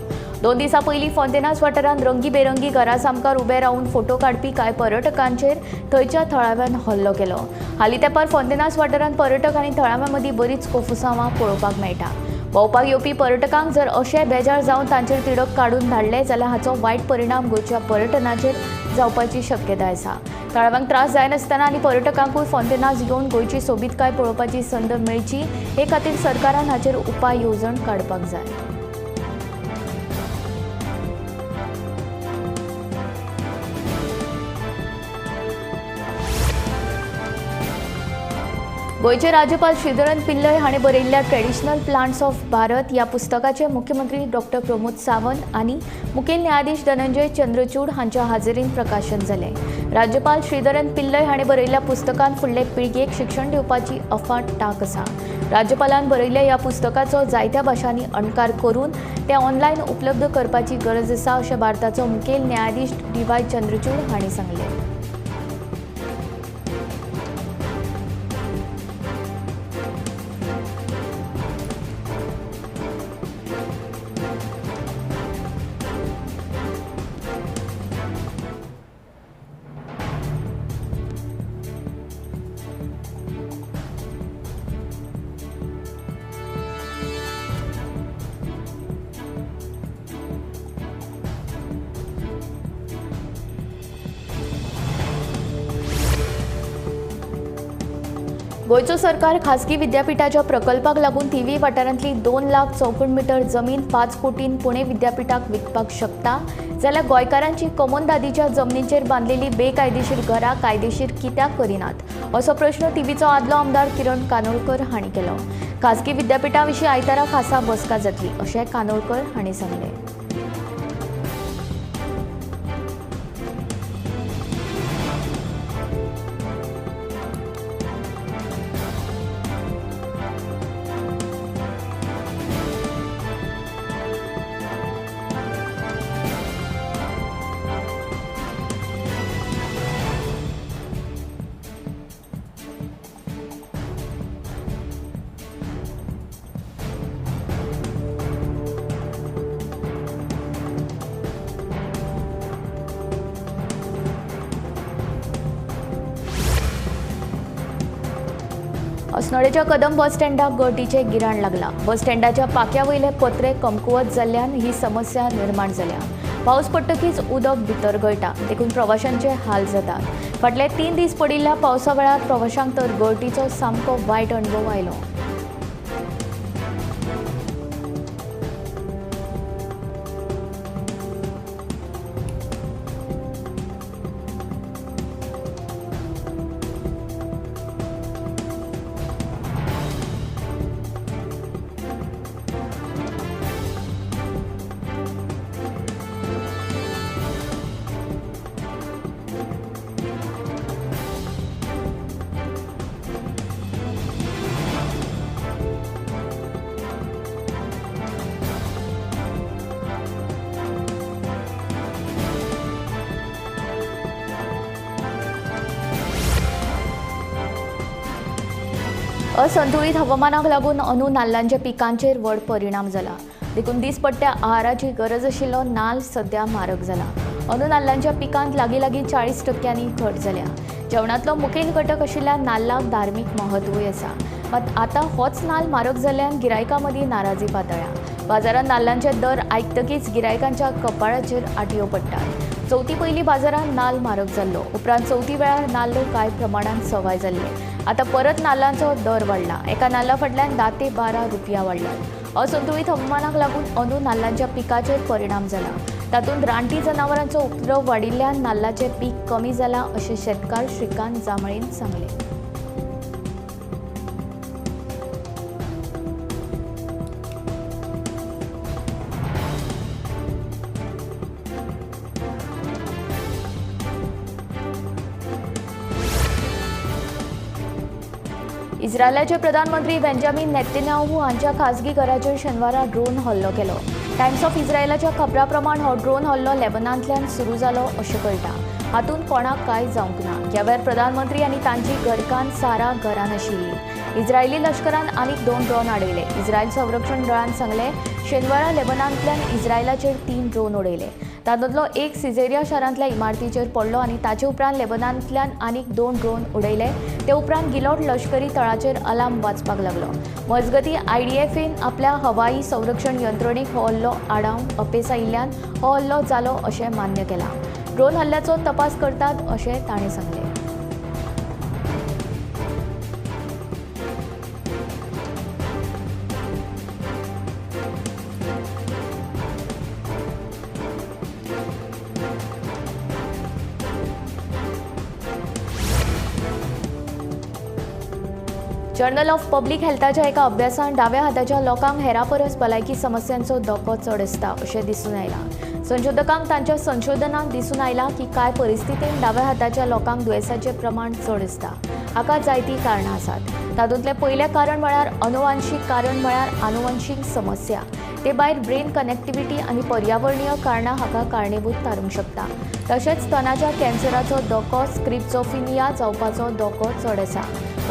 2 दिसां पयलीं फोंतेनाज वाठारांत रंगीबेरंगी घरा सामकार उबे रावन फोटो काडपी कांय पर्यटकांचेर थंयच्या थळाव्यान हल्लो केलो. हालीं तेंपार फोंतेनाज वाठारांत पर्यटक आनी थळाव्यां मदीं बरीच कोफुसांवां पळोवपाक मेळटा. भोंवपाक येवपी पर्यटकांक जर अशे बेजार जावन तांचेर तिडक काडून धाडले जाल्यार हाचो वायट परिणाम गोंयच्या पर्यटनाचेर जावपाची शक्यताय आसा. थळाव्यांक त्रास जायनासतना आनी पर्यटकांकूय फोंतेनाज येवन गोंयची सोबीतकाय पळोवपाची संद मेळची हे खातीर सरकारान हाचेर उपाय येवजण काडपाक जाय. गोंयचे राज्यपाल श्रीधरन पिल्लय हाणें बरयिल्ल्या ट्रेडिशनल प्लांट्स ऑफ भारत ह्या पुस्तकाचे मुख्यमंत्री डॉक्टर प्रमोद सावंत आनी मुखेल न्यायाधीश धनंजय चंद्रचूड हांच्या हाजेरीन प्रकाशन जालें. राज्यपाल श्रीधरन पिल्लय हाणें बरयिल्ल्या पुस्तकान फुडले पिळगेक शिक्षण दिवपाची अफाट तांक आसा. राज्यपालान बरयिल्ल्या ह्या पुस्तकाचो जायत्या भाशांनी अणकार करून तें ऑनलायन उपलब्ध करपाची गरज आसा अशें भारताचो मुखेल न्यायाधीश डी.वाय. चंद्रचूड हांणी सांगलें. गोंयचो सरकार खासगी विद्यापीठाच्या प्रकल्पाक लागून थिवी वाठारांतली 2 लाख चौखण मीटर जमीन 5 कोटीन पुणे विद्यापीठाक विकपाक शकता जाल्यार गोंयकारांची कोमोनदादीच्या जमनीचेर बांदलेली बेकायदेशीर घरां कायदेशीर कित्याक करिनात असो प्रश्न थिवीचो आदलो आमदार किरण कानोळकर हांणी केलो. खासगी विद्यापीठा विशीं आयतारा खासा बसका जातली अशें कानोळकर हांणी सांगलें. अस्नोडेच्या कदम बस स्टँडाक गळटीचें गिराण लागलां. बस स्टँडाच्या पाक्या वयले पत्रे कमकुवत जाल्ल्यान ही समस्या निर्माण जाल्या. पावस पडटकीच उदक भितर गळटा देखून प्रवाशांचे हाल जातात. फाटले 3 दीस पडिल्ल्या पावसा वेळार प्रवाशांक तर गळटीचो सामको वायट अणभव आयलो. असंतुळीत हवामानाक लागून अंदू नाल्लांच्या पिकांचेर व्हड परिणाम जाला. देखून दिसपट्ट्या आहाराची गरज आशिल्लो नाल्ल सध्या म्हारग जाला. अंदू नाल्लांच्या पिकांत लागीं लागीं 40% घट जाल्या. जेवणांतलो मुखेल घटक आशिल्ल्या नाल्लाक धार्मीक म्हत्वूय आसा. मात आतां होच नाल्ल म्हारग जाल्ल्यान गिरायकां मदीं नाराजी पातळ्ळ्या. बाजारांत नाल्लांचे दर आयकतकीच गिरायकांच्या कपाळाचेर आटयो पडटात. चवथी पयलीं बाजारांत नाल्ल म्हारग जाल्लो, उपरांत चवथी वेळार नाल्ल कांय प्रमाणांत सवाय जाल्ले. आतां परत नाल्लांचो दर वाडला. एका नाल्ला फाटल्यान 10 ते 12 रुपया वाडल्यात. असंतुळीत हवामानाक लागून अंदू नाल्लांच्या पिकाचेर परिणाम जाला. तातूंत रानटी जनावरांचो उपद्रव वाडिल्ल्यान नाल्लाचें पीक कमी जालां अशें शेतकार श्रीकांत जांभळेन सांगलें. इस्रायलाचे प्रधानमंत्री बेंजामिन नेतन्याहू हांच्या खासगी घराचेर शेनवारा ड्रोन हल्लो केलो. टायम्स ऑफ इस्रायलाच्या खबरा प्रमाण हो ड्रोन हल्लो लेबनांतल्यान सुरू जालो अशें कळटा. हातूंत कोणाक कांय जावंक ना. ह्या वेळार प्रधानमंत्री आनी तांची घरकान्न सारा घरान आशिल्ली. इस्रायली लश्करान आनीक 2 ड्रोन आडयले. इस्रायल संरक्षण दळान सांगलें, शेनवारा लेबनांतल्यान इस्रायलाचेर 3 ड्रोन उडयले. तातूंतलो एक सिजेरिया शारांतल्या इमारतीचेर पडलो आनी ताचे उपरांत लेबनांतल्यान आनीक 2 ड्रोन उडयले. ते उपरांत गिलोट लश्करी तळाचेर अलार्म वाजपाक लागलो. मजगतीं आयडीएफन आपल्या हवाई संरक्षण यंत्रणेक हो हल्लो आडावंक अपेस आयिल्ल्यान हो हल्लो जालो अशें मान्य केलां. ड्रोन हल्ल्याचो तपास करतात अशें ताणें सांगलें. जर्नल ऑफ पब्लिक हेल्थाच्या एका अभ्यासान डाव्या हाताच्या लोकांक हेरा परस भलायकी समस्यांचो धोको चड आसता अशें दिसून आयलां. संशोधकांक तांच्या संशोधनांत दिसून आयलां की कांय परिस्थितींत डाव्या हाताच्या लोकांक दुयेंसाचें प्रमाण चड आसता. हाका जायतीं कारणां आसात. तातूंतलें पयलें कारण म्हळ्यार अनुवांशीक कारण म्हळ्यार अनुवांशीक समस्या. ते भायर ब्रेन कनेक्टिविटी आनी पर्यावरणीय कारणां हाका कारणीभूत थारूंक शकता. तशेंच स्तनाच्या कॅन्सराचो धोको, स्क्रिप्झोफिनिया जावपाचो धोको चड आसा.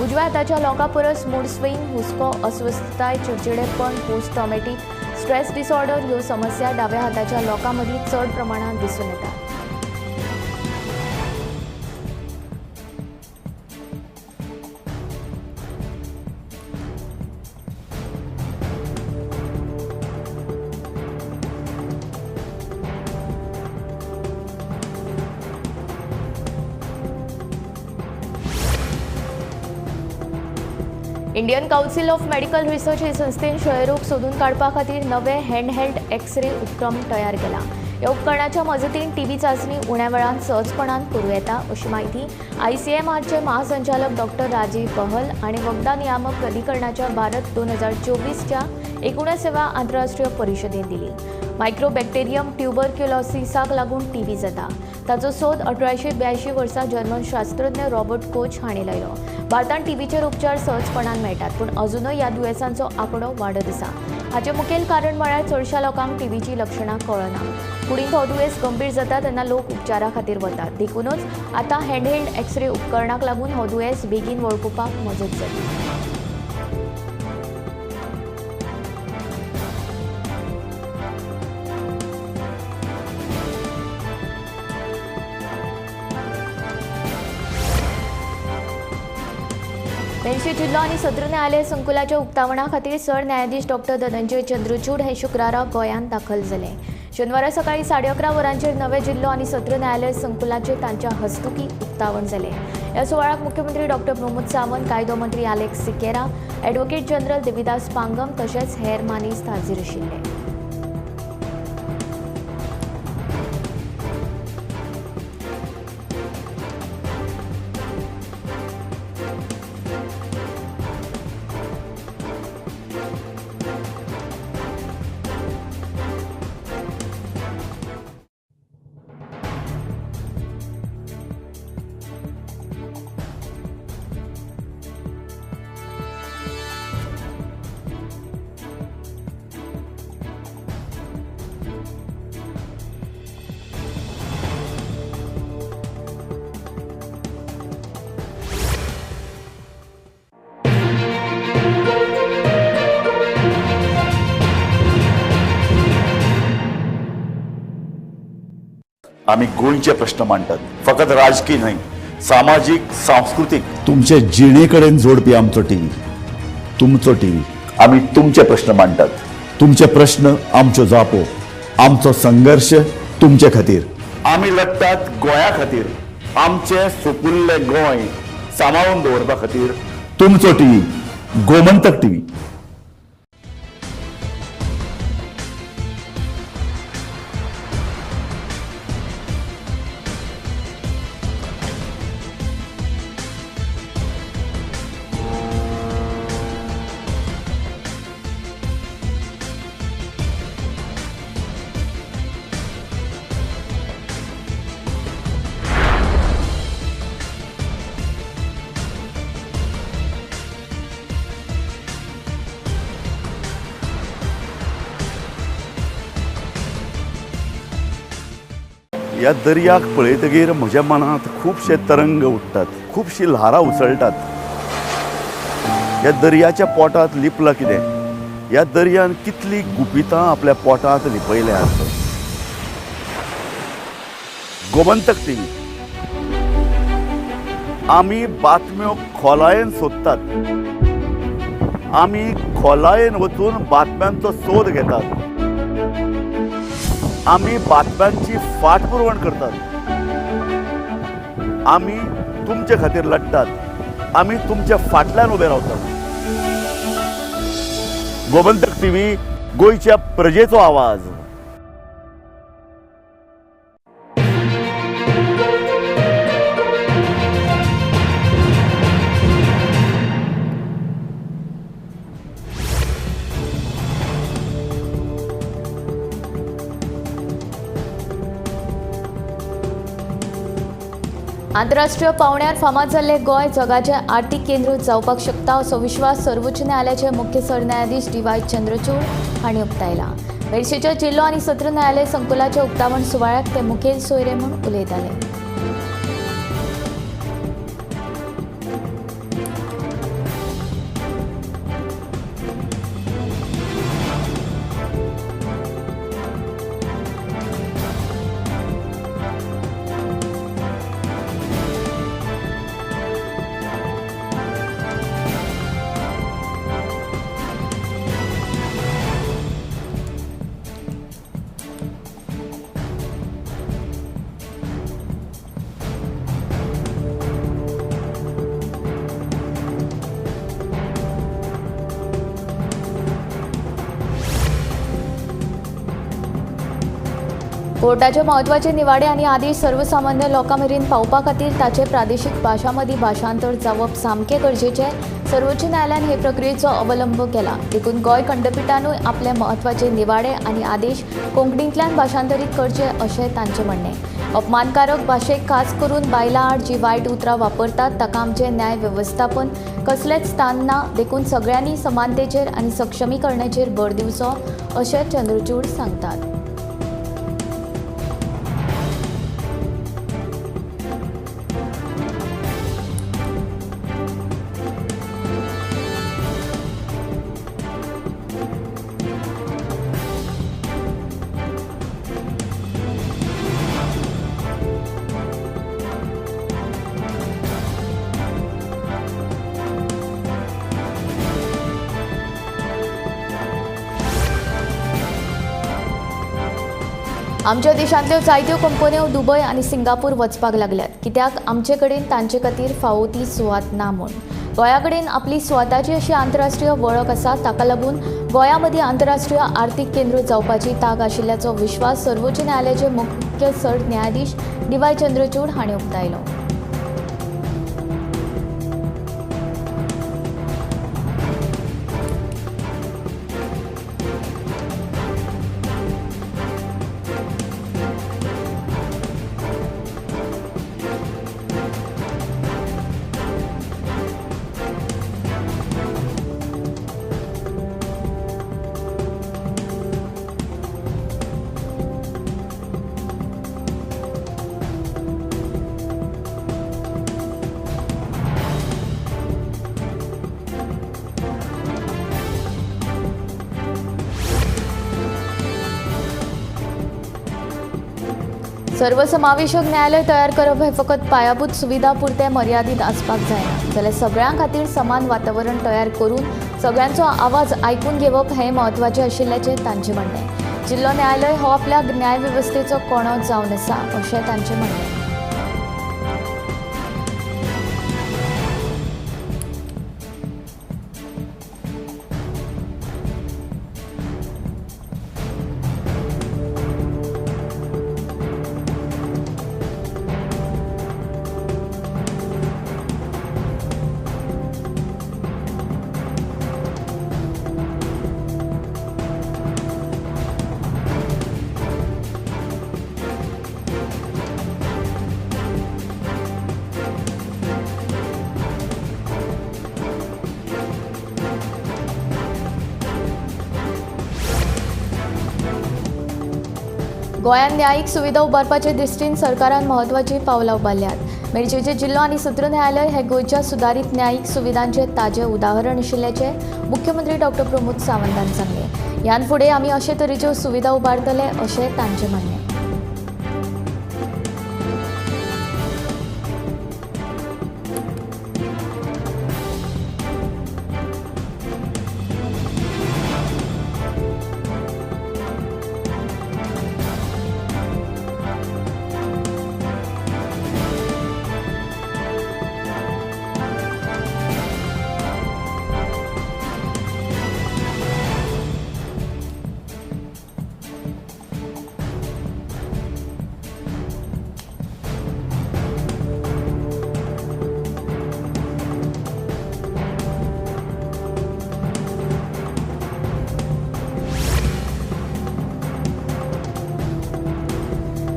उजव्या हाताच्या लोकां परस मूड स्विंग, हुस्को, अस्वस्थताय, चिडचिडेपण, पोस्ट ट्रॉमॅटीक स्ट्रेस डिसऑर्डर ह्यो समस्या डाव्या हाताच्या लोकां मदीं चड प्रमाणांत दिसून येतात. Indian council of medical research हे संस्थेन क्षयरोग सोदून काडपा खातीर नवे हँडहेल्ड एक्सरे उपक्रम तयार केला. ह्या उपकरणाच्या मजतीन टीबी चांचणी उण्या वेळान सहजपणान करूं येता अशी म्हायती आयसीएमआरचे महासंचालक डॉक्टर राजीव बहल आनी वखदां नियामक प्राधिकरणाच्या भारत 2024च्या 19व्या आंतरराष्ट्रीय परिशदेन दिली. मायक्रोबॅक्टेरियम ट्युबरक्युलोसिसाक लागून टीबी जाता. ताचो सोद 1882 वर्सा जर्मन शास्त्रज्ञ रॉबर्ट कोच हांणी लायलो. भारतांत टीबीचेर उपचार सहजपणान मेळटात, पूण अजुनूय ह्या दुयेंसांचो आंकडो वाडत आसा. हाचें मुखेल कारण म्हळ्यार चडशा लोकांक टीबीचीं लक्षणां कळना. कुडींत हो दुयेंस गंभीर जाता तेन्ना लोक उपचारा खातीर वतात. देखूनच आतां हँडहेल्ड एक्सरे उपकरणाक लागून हो दुयेंस बेगीन वळखुपाक मजत जाता. पेडणें जिल्लो आनी सत्र न्यायालय संकुलाच्या उक्तावणा खातीर सरन्यायाधीश डॉक्टर धनंजय चंद्रचूड हे शुक्रारा गोंयांत दाखल जाले. शेनवारा सकाळी 11:30 वरांचेर नवे जिल्लो आनी सत्र न्यायालय संकुलाचे तांच्या हस्तुकी उक्तावण जालें. ह्या सुवाळ्याक मुख्यमंत्री डॉक्टर प्रमोद सावंत, कायदो मंत्री Alex Sequeira, advocate general Devidas Pangam तशेंच हेर मानेस्त हाजीर आशिल्ले. आमी गोंयचे प्रश्न मांडटात, फकत राजकीय न्हय, सामाजीक, सांस्कृतीक, तुमचे जिणे कडेन जोडपी आमचो टीव्ही, तुमचो टीव्ही. आमी तुमचे प्रश्न मांडटात, तुमचे प्रश्न आमच्यो जापो, आमचो संघर्श तुमचे खातीर. आमी लढटात गोंया खातीर, आमचें सुपुल्लें गोंय सांबाळून दवरपा खातीर. तुमचो टीव्ही, गोमंतक टीव्ही. ह्या दर्याक पळयतगीर म्हज्या मनांत खुबशे तरंग उठ्ठात, खुबशीं ल्हारां उसळटात. ह्या दर्याच्या पोटांत लिपलां कितें? ह्या दर्यान कितलीं गुपितां आपल्या पोटांत लिपयल्यात. गोमंतक टीव्ही, आमी बातम्यो खोलायेन सोदतात, आमी खोलायेन वचून बातम्यांचो सोद घेतात, आमी बातम्यांची फाटपुरवण करतात, आमी तुमचे खातीर लढटात, आमी तुमच्या फाटल्यान उबे रावतात. गोमंतक टीव्ही, गोंयच्या प्रजेचो आवाज. आंतरराष्ट्रीय पावंड्यार फामाद जाल्ले गोंय जगाचें आर्थिक केंद्र जावपाक शकता असो विश्वास सर्वोच्च न्यायालयाचे मुख्य सरन्यायाधीश डी.वाय. चंद्रचूड हांणी उक्तायला. मेरशेच्या जिल्लो आनी सत्र न्यायालय संकुलाच्या उक्तावण सुवाळ्याक ते मुखेल सोयरे म्हूण उलयताले. कोर्टाचे म्हत्वाचे निवाडे आनी आदेश सर्वसामान्य लोकां मेरेन पावपा खातीर ताचे प्रादेशीक भाशां मदीं भाशांतर जावप सामकें गरजेचें. सर्वोच्च न्यायालयान हे प्रक्रियेचो अवलंब केला देखून गोंय खंडपिठानूय आपले म्हत्वाचे निवाडे आनी आदेश कोंकणींतल्यान भाशांतरीत करचे अशें तांचें म्हणणें. अपमानकारक भाशेक खास करून बायलां आड जी वायट उतरां वापरतात ताका आमचें न्याय वेवस्थापन कसलेंच स्थान ना देखून सगळ्यांनी समानतेचेर आनी सक्षमीकरणाचेर भर दिवचो अशें चंद्रचूड सांगतात. आमच्या देशांतल्यो जायत्यो कंपन्यो दुबय आनी सिंगापूर वचपाक लागल्यात कित्याक आमचे कडेन तांचे खातीर फावो ती सुवात ना म्हूण. गोंया कडेन आपली स्वताची अशी आंतरराष्ट्रीय वळख आसा ताका लागून गोंया मदीं आंतरराष्ट्रीय आर्थिक केंद्र जावपाची तांक आशिल्ल्याचो विश्वास सर्वोच्च न्यायालयाचे मुख्य सरन्यायाधीश डी.वाय. चंद्रचूड हांणी उक्तायलो. सर्वसमावेशक न्यायालय तयार करप हे फकत पायाभूत सुविधा पुरते मर्यादीत आसपाक जायना जाल्यार सगळ्यां खातीर समान वातावरण तयार करून सगळ्यांचो आवाज आयकून घेवप हें म्हत्वाचें आशिल्ल्याचें तांचें म्हणणें. जिल्लो न्यायालय हो आपल्या न्यायवेवस्थेचो कोणो जावन आसा अशें तांचें म्हणणें. गोंयांत न्यायीक सुविधा उबारपाचे दृश्टीन सरकारान म्हत्वाचीं पावलां उबारल्यांत. मिरजेचे जिल्लो आनी सत्र न्यायालय हे गोंयच्या सुदारीत न्यायीक सुविधांचें ताजें उदाहरण आशिल्ल्याचें मुख्यमंत्री डॉक्टर प्रमोद सावंतान सांगलें. ह्यान फुडें आमी अशे तरेच्यो सुविधा उबारतले अशें तांचें म्हणणें.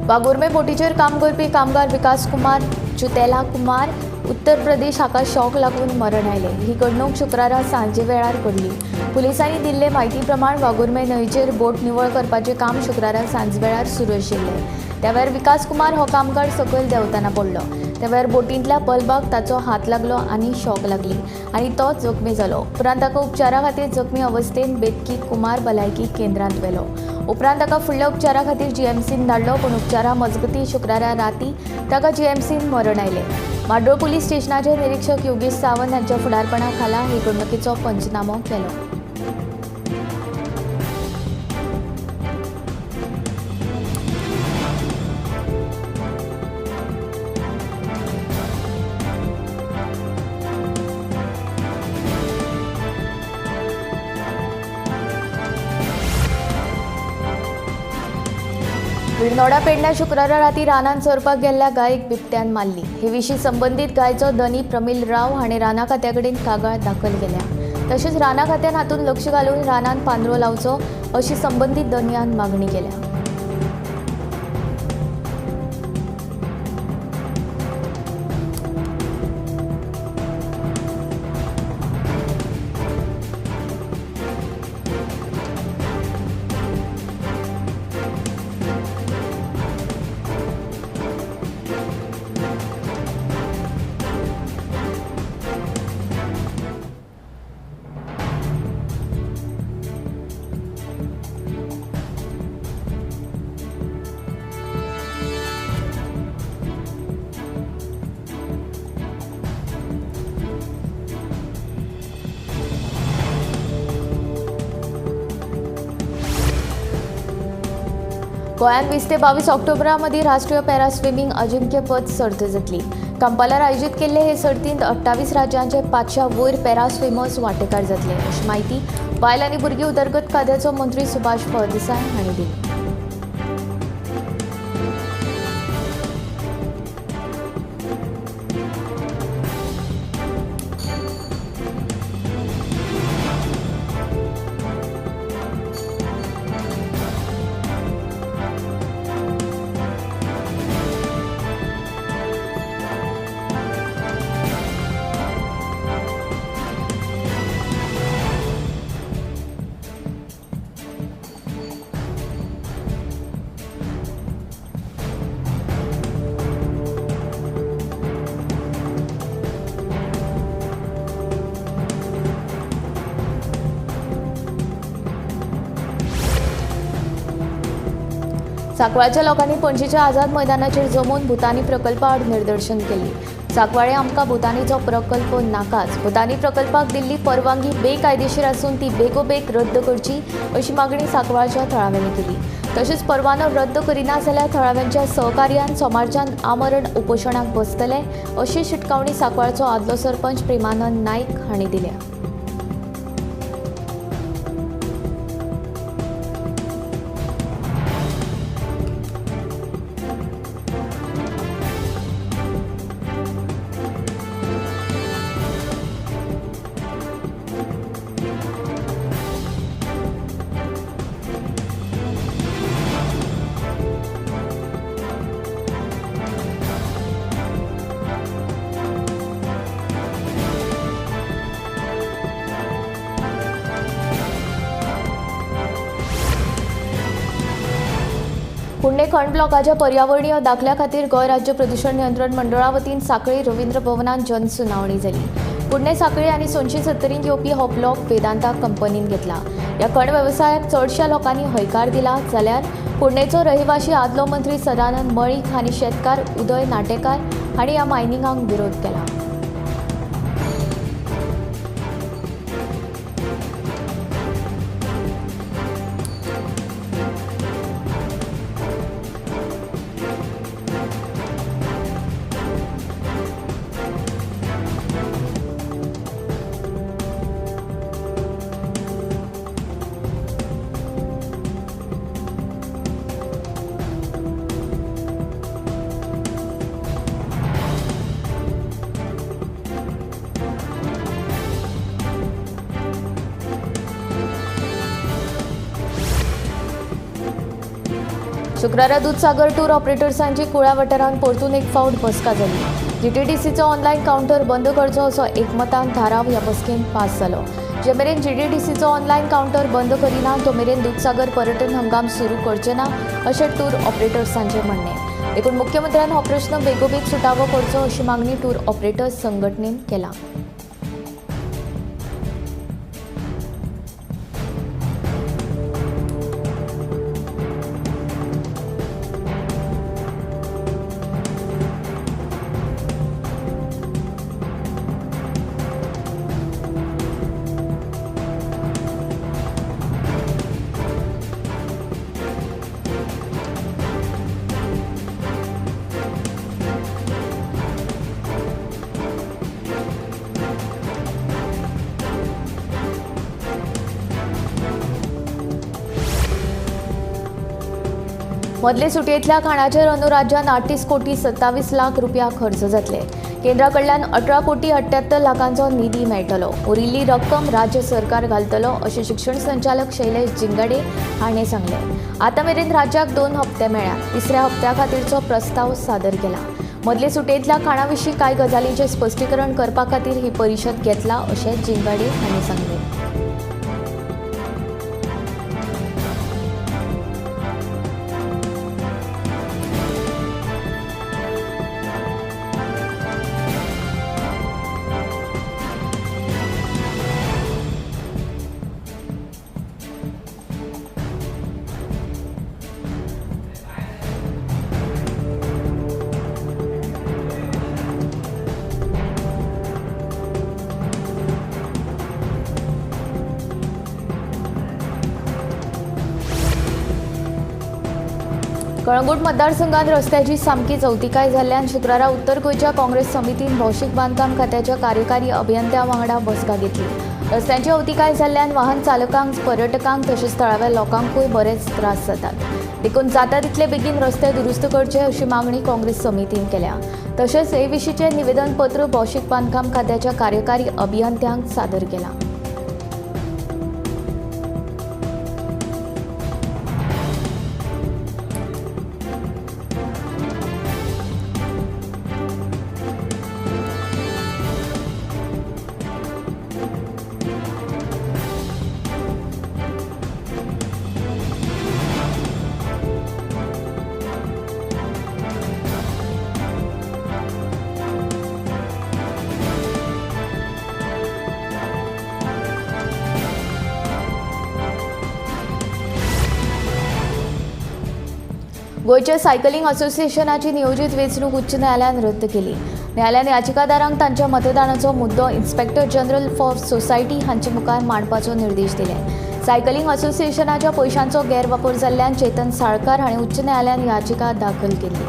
वागुर्मे बोटीचेर काम करपी कामगार विकास कुमार जुतेला कुमार उत्तर प्रदेश हाका शॉक लागून मरण आयलें. ही घडणूक शुक्रारा सांजे वेळार घडली. पुलिसांनी दिल्ले म्हायती प्रमाण वागुर्मे न्हंयचेर बोट निवळ करपाचें काम शुक्रारा सांजवेळार सुरू आशिल्लें. त्या वेळार विकास कुमार हो कामगार सकयल देंवतना पडलो. त्या वेळार बोटींतल्या बल्बाक ताचो हात लागलो आनी शॉक लागली आनी तो जखमी जालो. उपरांत ताका उपचारा खातीर जखमी अवस्थेंत बेतकी कुमार भलायकी केंद्रांत व्हेलो. उपरांत ताका फुडल्या उपचारा खातीर जीएमसीन धाडलो, पूण उपचारा मजगतीं शुक्रारा राती ताका जीएमसीन मरण आयलें. म्हाड्डोळ पुलीस स्टेशनाचे निरीक्षक योगेश सावंत हांच्या फुडारपणा खाला हे घडणुकेचो पंचनामो केलो. विर्नोडा पेडण्या शुक्रारा राती रानांत चरपाक गेल्ल्या गायक बिबट्यान मारली. हे विशीं संबंदीत गायचो धनी प्रमील राव हाणें राना खात्या कडेन कागाळ दाखल केल्या. तशेंच राना खात्यान हातूंत लक्ष घालून रानांत पांदरो लावचो अशी संबंदीत धनयान मागणी केल्या. गोंयांत 20 ते 22 ऑक्टोबरा मदीं राष्ट्रीय पॅरा स्विमींग अजिंक्यपद सर्त जातली. कंपालार आयोजीत केल्ले हे सर्तींत 28 राज्यांचे 500 वयर पॅरा स्विमर्स वांटेकार जातले अशी म्हायती बायल आनी भुरगीं उदरगत खात्याचो मंत्री सुभाष फळदेसाय हांणी दिली. सांकवाळच्या लोकांनी पणजेच्या आझाद मैदानाचेर जमून भूतानी प्रकल्पा आड निदर्शन केली. सांकवाळे आमकां भूतानीचो प्रकल्प नाकाच, भूतानी प्रकल्पाक दिल्ली परवानगी बेकायदेशीर आसून ती बेगोबेग रद्द करची अशी मागणी सांकवाळच्या थळाव्यांनी केली. तशेंच परवानो रद्द करिना जाल्यार थळाव्यांच्या सहकार्यान सोमारच्यान आमरण उपोशणाक बसतले अशी शिटकावणी सांकवाळचो आदलो सरपंच प्रेमानंद नायक हांणी दिल्या. पुणे खण ब्लॉकाच्या पर्यावरणीय दाखल्या खातीर गोंय राज्य प्रदूषण नियंत्रण मंडळा वतीन सांखळी रवींद्र भवनांत जनसुनावणी जाली. पुणे सांखळी आनी सोनशी सत्तरींत येवपी हो ब्लॉक वेदांता कंपनीन घेतला. ह्या खण वेवसायाक चडश्या लोकांनी हयकार दिला, जाल्यार पुणेचो रहिवाशी आदलो मंत्री सदानंद मळीक आनी शेतकार उदय नाटेकार हांणी ह्या मायनिंगाक विरोध केला. शुक्रारा दूधसागर टूर ऑपरेटर्सांची कुळ्या वाठारांत परतून एक फावट बसका जाली. जीटीडीसीचो ऑनलायन कावंटर बंद करचो असो एकमतान थाराव ह्या बसकेंत पास जालो. जे मेरेन जीटीडीसीचो ऑनलायन कावंटर बंद करिना तो मेरेन दूधसागर पर्यटन हंगाम सुरू करचे ना अशें टूर ऑपरेटर्सांचें म्हणणें. देखून मुख्यमंत्र्यान हो प्रश्न बेगोबेग सुटावो करचो अशी मागणी टूर ऑपरेटर्स संघटनेन केला. मदले सुटयेंतल्या खाणाचेर अंदू राज्यांत 38 कोटी 27 लाख रुपया खर्च जातले. केंद्रा कडल्यान 18 कोटी 78 लाखांचो निधी मेळटलो. उरिल्ली रक्कम राज्य सरकार घालतलो अशें शिक्षण संचालक शैलेश जिंगाडे हाणें सांगलें. आतां मेरेन राज्याक 2 हप्ते मेळ्ळ्यात. तिसऱ्या हप्त्या खातीरचो प्रस्ताव सादर केला. मदले सुटयेंतल्या खाणा विशीं कांय गजालींचें स्पश्टीकरण करपा खातीर ही परिशद घेतला अशें जिंगाडे हांणी सांगलें. कळंगूट मतदारसंघात रस्त्याची सामकी चवतिकाय जाल्ल्यान शुक्रारा उत्तर गोंयच्या काँग्रेस समितीन भौशीक बांदकाम खात्याच्या कार्यकारी अभियंत्या वांगडा बसका घेतली. रस्त्यांची अवतिकाय जाल्ल्यान वाहन चालकांक, पर्यटकांक तशेंच थळाव्या लोकांकूय बरेच त्रास जातात. देखून जाता तितले बेगीन रस्ते दुरुस्त करचे अशी मागणी काँग्रेस समितीन केल्या. तशेंच हे विशींचें निवेदनपत्र भौशीक बांदकाम खात्याच्या कार्यकारी अभियंत्यांक सादर केलां. गोंयच्या सायकलिंग असोसिएशनाची नियोजित वेंचणूक उच्च न्यायालयान रद्द केली. न्यायालयान याचिकादारांक तांच्या मतदानाचो मुद्दो इन्स्पेक्टर जनरल फॉर सोसायटी हांचे मुखार मांडपाचो निर्देश दिले. सायकलिंग असोसिएशनाच्या पयशांचो गैरवापर जाल्ल्यान चेतन साळकार हांणी उच्च न्यायालयान याचिका दाखल केली.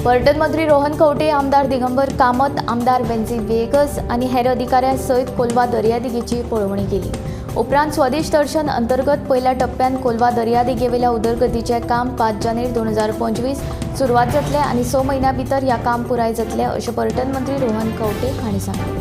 पर्यटन मंत्री रोहन खंवटे, आमदार दिगंबर कामत, आमदार वेन्झी वेगस आनी हेर अधिकाऱ्यां सयत कोलवा दर्यादेगेची पळोवणी केली. उपरांत स्वदेश दर्शन अंतर्गत पयल्या टप्प्यान कोलवा दर्यादेगेवेल्या उदरगतीचें काम 5 जानेर 2025 सुरवात जातले आनी 6 म्हयन्यां भितर ह्या काम पुराय जातलें अशें पर्यटन मंत्री रोहन खंवटे हांणी सांगलें.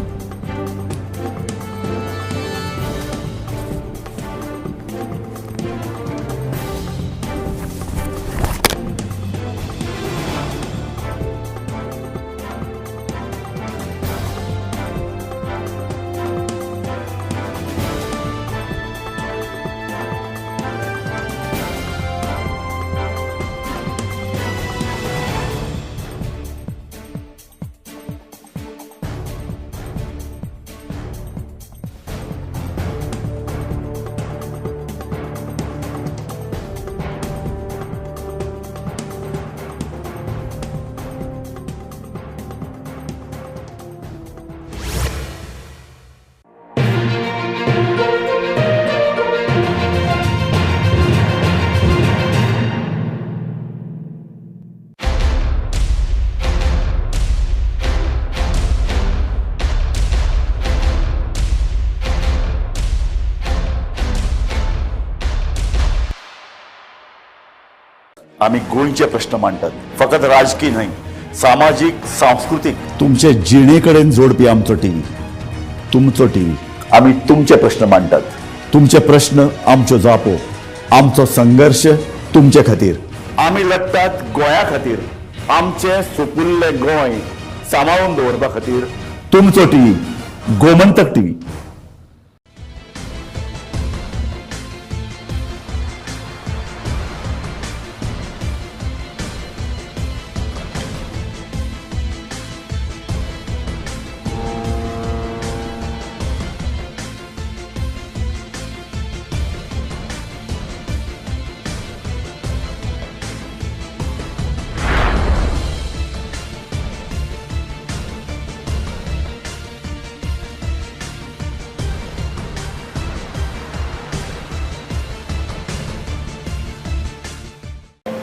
आमी गोंयचे प्रश्न मांडटात, फकत राजकीय न्हय, सामाजीक, सांस्कृतीक, तुमचे जिणे कडेन जोडपी आमचो टीव्ही, तुमचो टीव्ही. आमी तुमचे प्रश्न मांडटात, तुमचे प्रश्न आमच्यो जापो, आमचो संघर्श तुमचे खातीर. आमी लढटात गोंया खातीर, आमचें सुपुल्लें गोंय सांबाळून दवरपा खातीर. तुमचो टीव्ही, गोमंतक टीव्ही.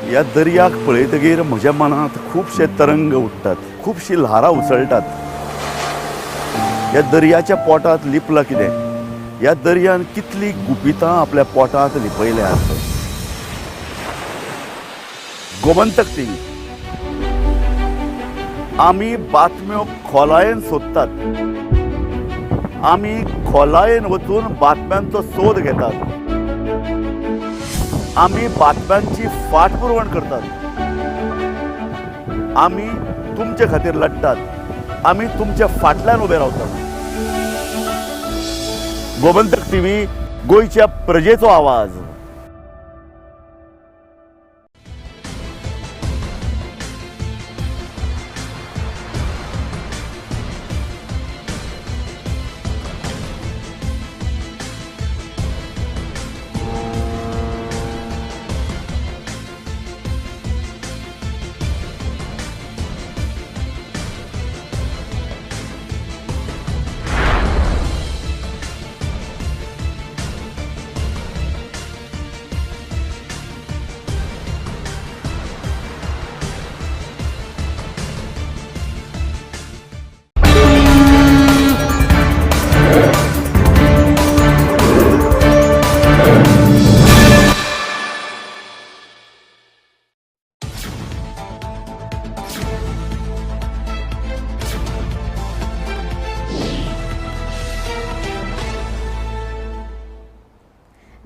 ह्या दर्याक पळयतगीर म्हज्या मनांत खुबशे तरंग उठ्ठात, खुबशी ल्हारां उसळटात. ह्या दर्याच्या पोटांत लिपलां कितें? ह्या दर्यान कितली गुपितां आपल्या पोटांत लिपयल्यात. गोमंतक टीव्ही. आमी बातम्यो खोलायेन सोदतात, आमी खोलायेन वचून बातम्यांचो सोद घेतात, आमी बातम्यांची फाटपुरवण करतात, आमी तुमचे खातीर लढटात, आमी तुमच्या फाटल्यान उबे रावतात. गोमंतक टीव्ही, गोंयच्या प्रजेचो आवाज.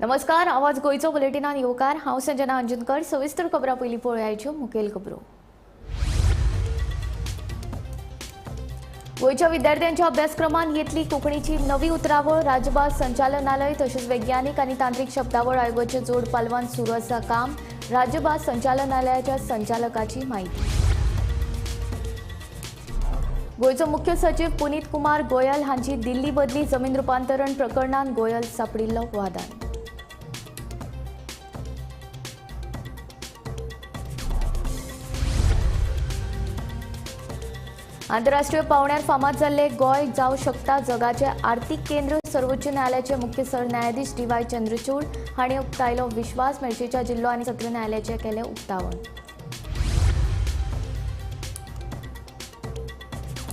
नमस्कार, आवाज गोंयचो बुलेटिनान येवकार. हांव संजना अंजुनकर. सविस्तर खबरां पयलीं पळोवयाच्यो मुखेल खबरो. गोंयच्या विद्यार्थ्यांच्या अभ्यासक्रमांत येतली कोंकणीची नवी उतरावळ. राजभास संचालनालय तशेंच वैज्ञानिक आनी तांत्रिक शब्दावळ आयोगाचे जोड पालवान सुरू आसा काम. राजभास संचालनालयाच्या संचालकाची म्हायती. गोंयचो मुख्य सचिव पुनीत कुमार गोयल हांची दिल्ली बदली जमीन रुपांतरण प्रकरणांत गोयल सांपडिल्लो वादान. आंतरराष्ट्रीय पावंड्यार फामाद जाल्ले गोंय जावं शकता जगाचे आर्थिक केंद्र. सर्वोच्च न्यायालयाचे मुख्य सरन्यायाधीश डी.वाय. चंद्रचूड हांणी उक्तायलो विश्वास. मेर्शेच्या जिल्लो आनी सत्र न्यायालयाचें केलें उक्तावण.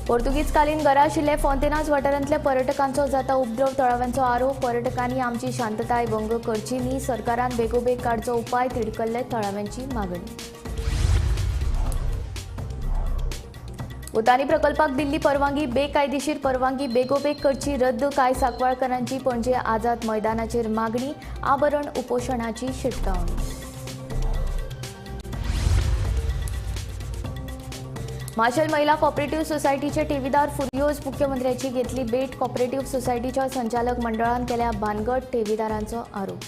पोर्तुगीजकालीन घरा आशिल्ले फोंतेनाज वाठारांतल्या पर्यटकांचो जाता उपद्रव, थळाव्यांचो आरोप. पर्यटकांनी आमची शांतताय भंग करची न्ही, सरकारान बेगोबेग काडचो उपाय, तिडकल्ले थळाव्यांची मागणी. भुतानी प्रकल्पाक दिल्ली परवानगी बेकायदेशीर परवानगी बेगोबेग करची रद्द, कांय सांकवाळकरांची पणजे आझाद मैदानाचेर मागणी, आमरण उपोशणाची शिटकावणी. माशेल महिला कॉपरेटिव्ह सोसायटीचे ठेवीदार फुर्योज, मुख्यमंत्र्याची घेतली भेट. कॉपरेटिव्ह सोसायटीच्या संचालक मंडळान केल्या भानगड, ठेवीदारांचो आरोप.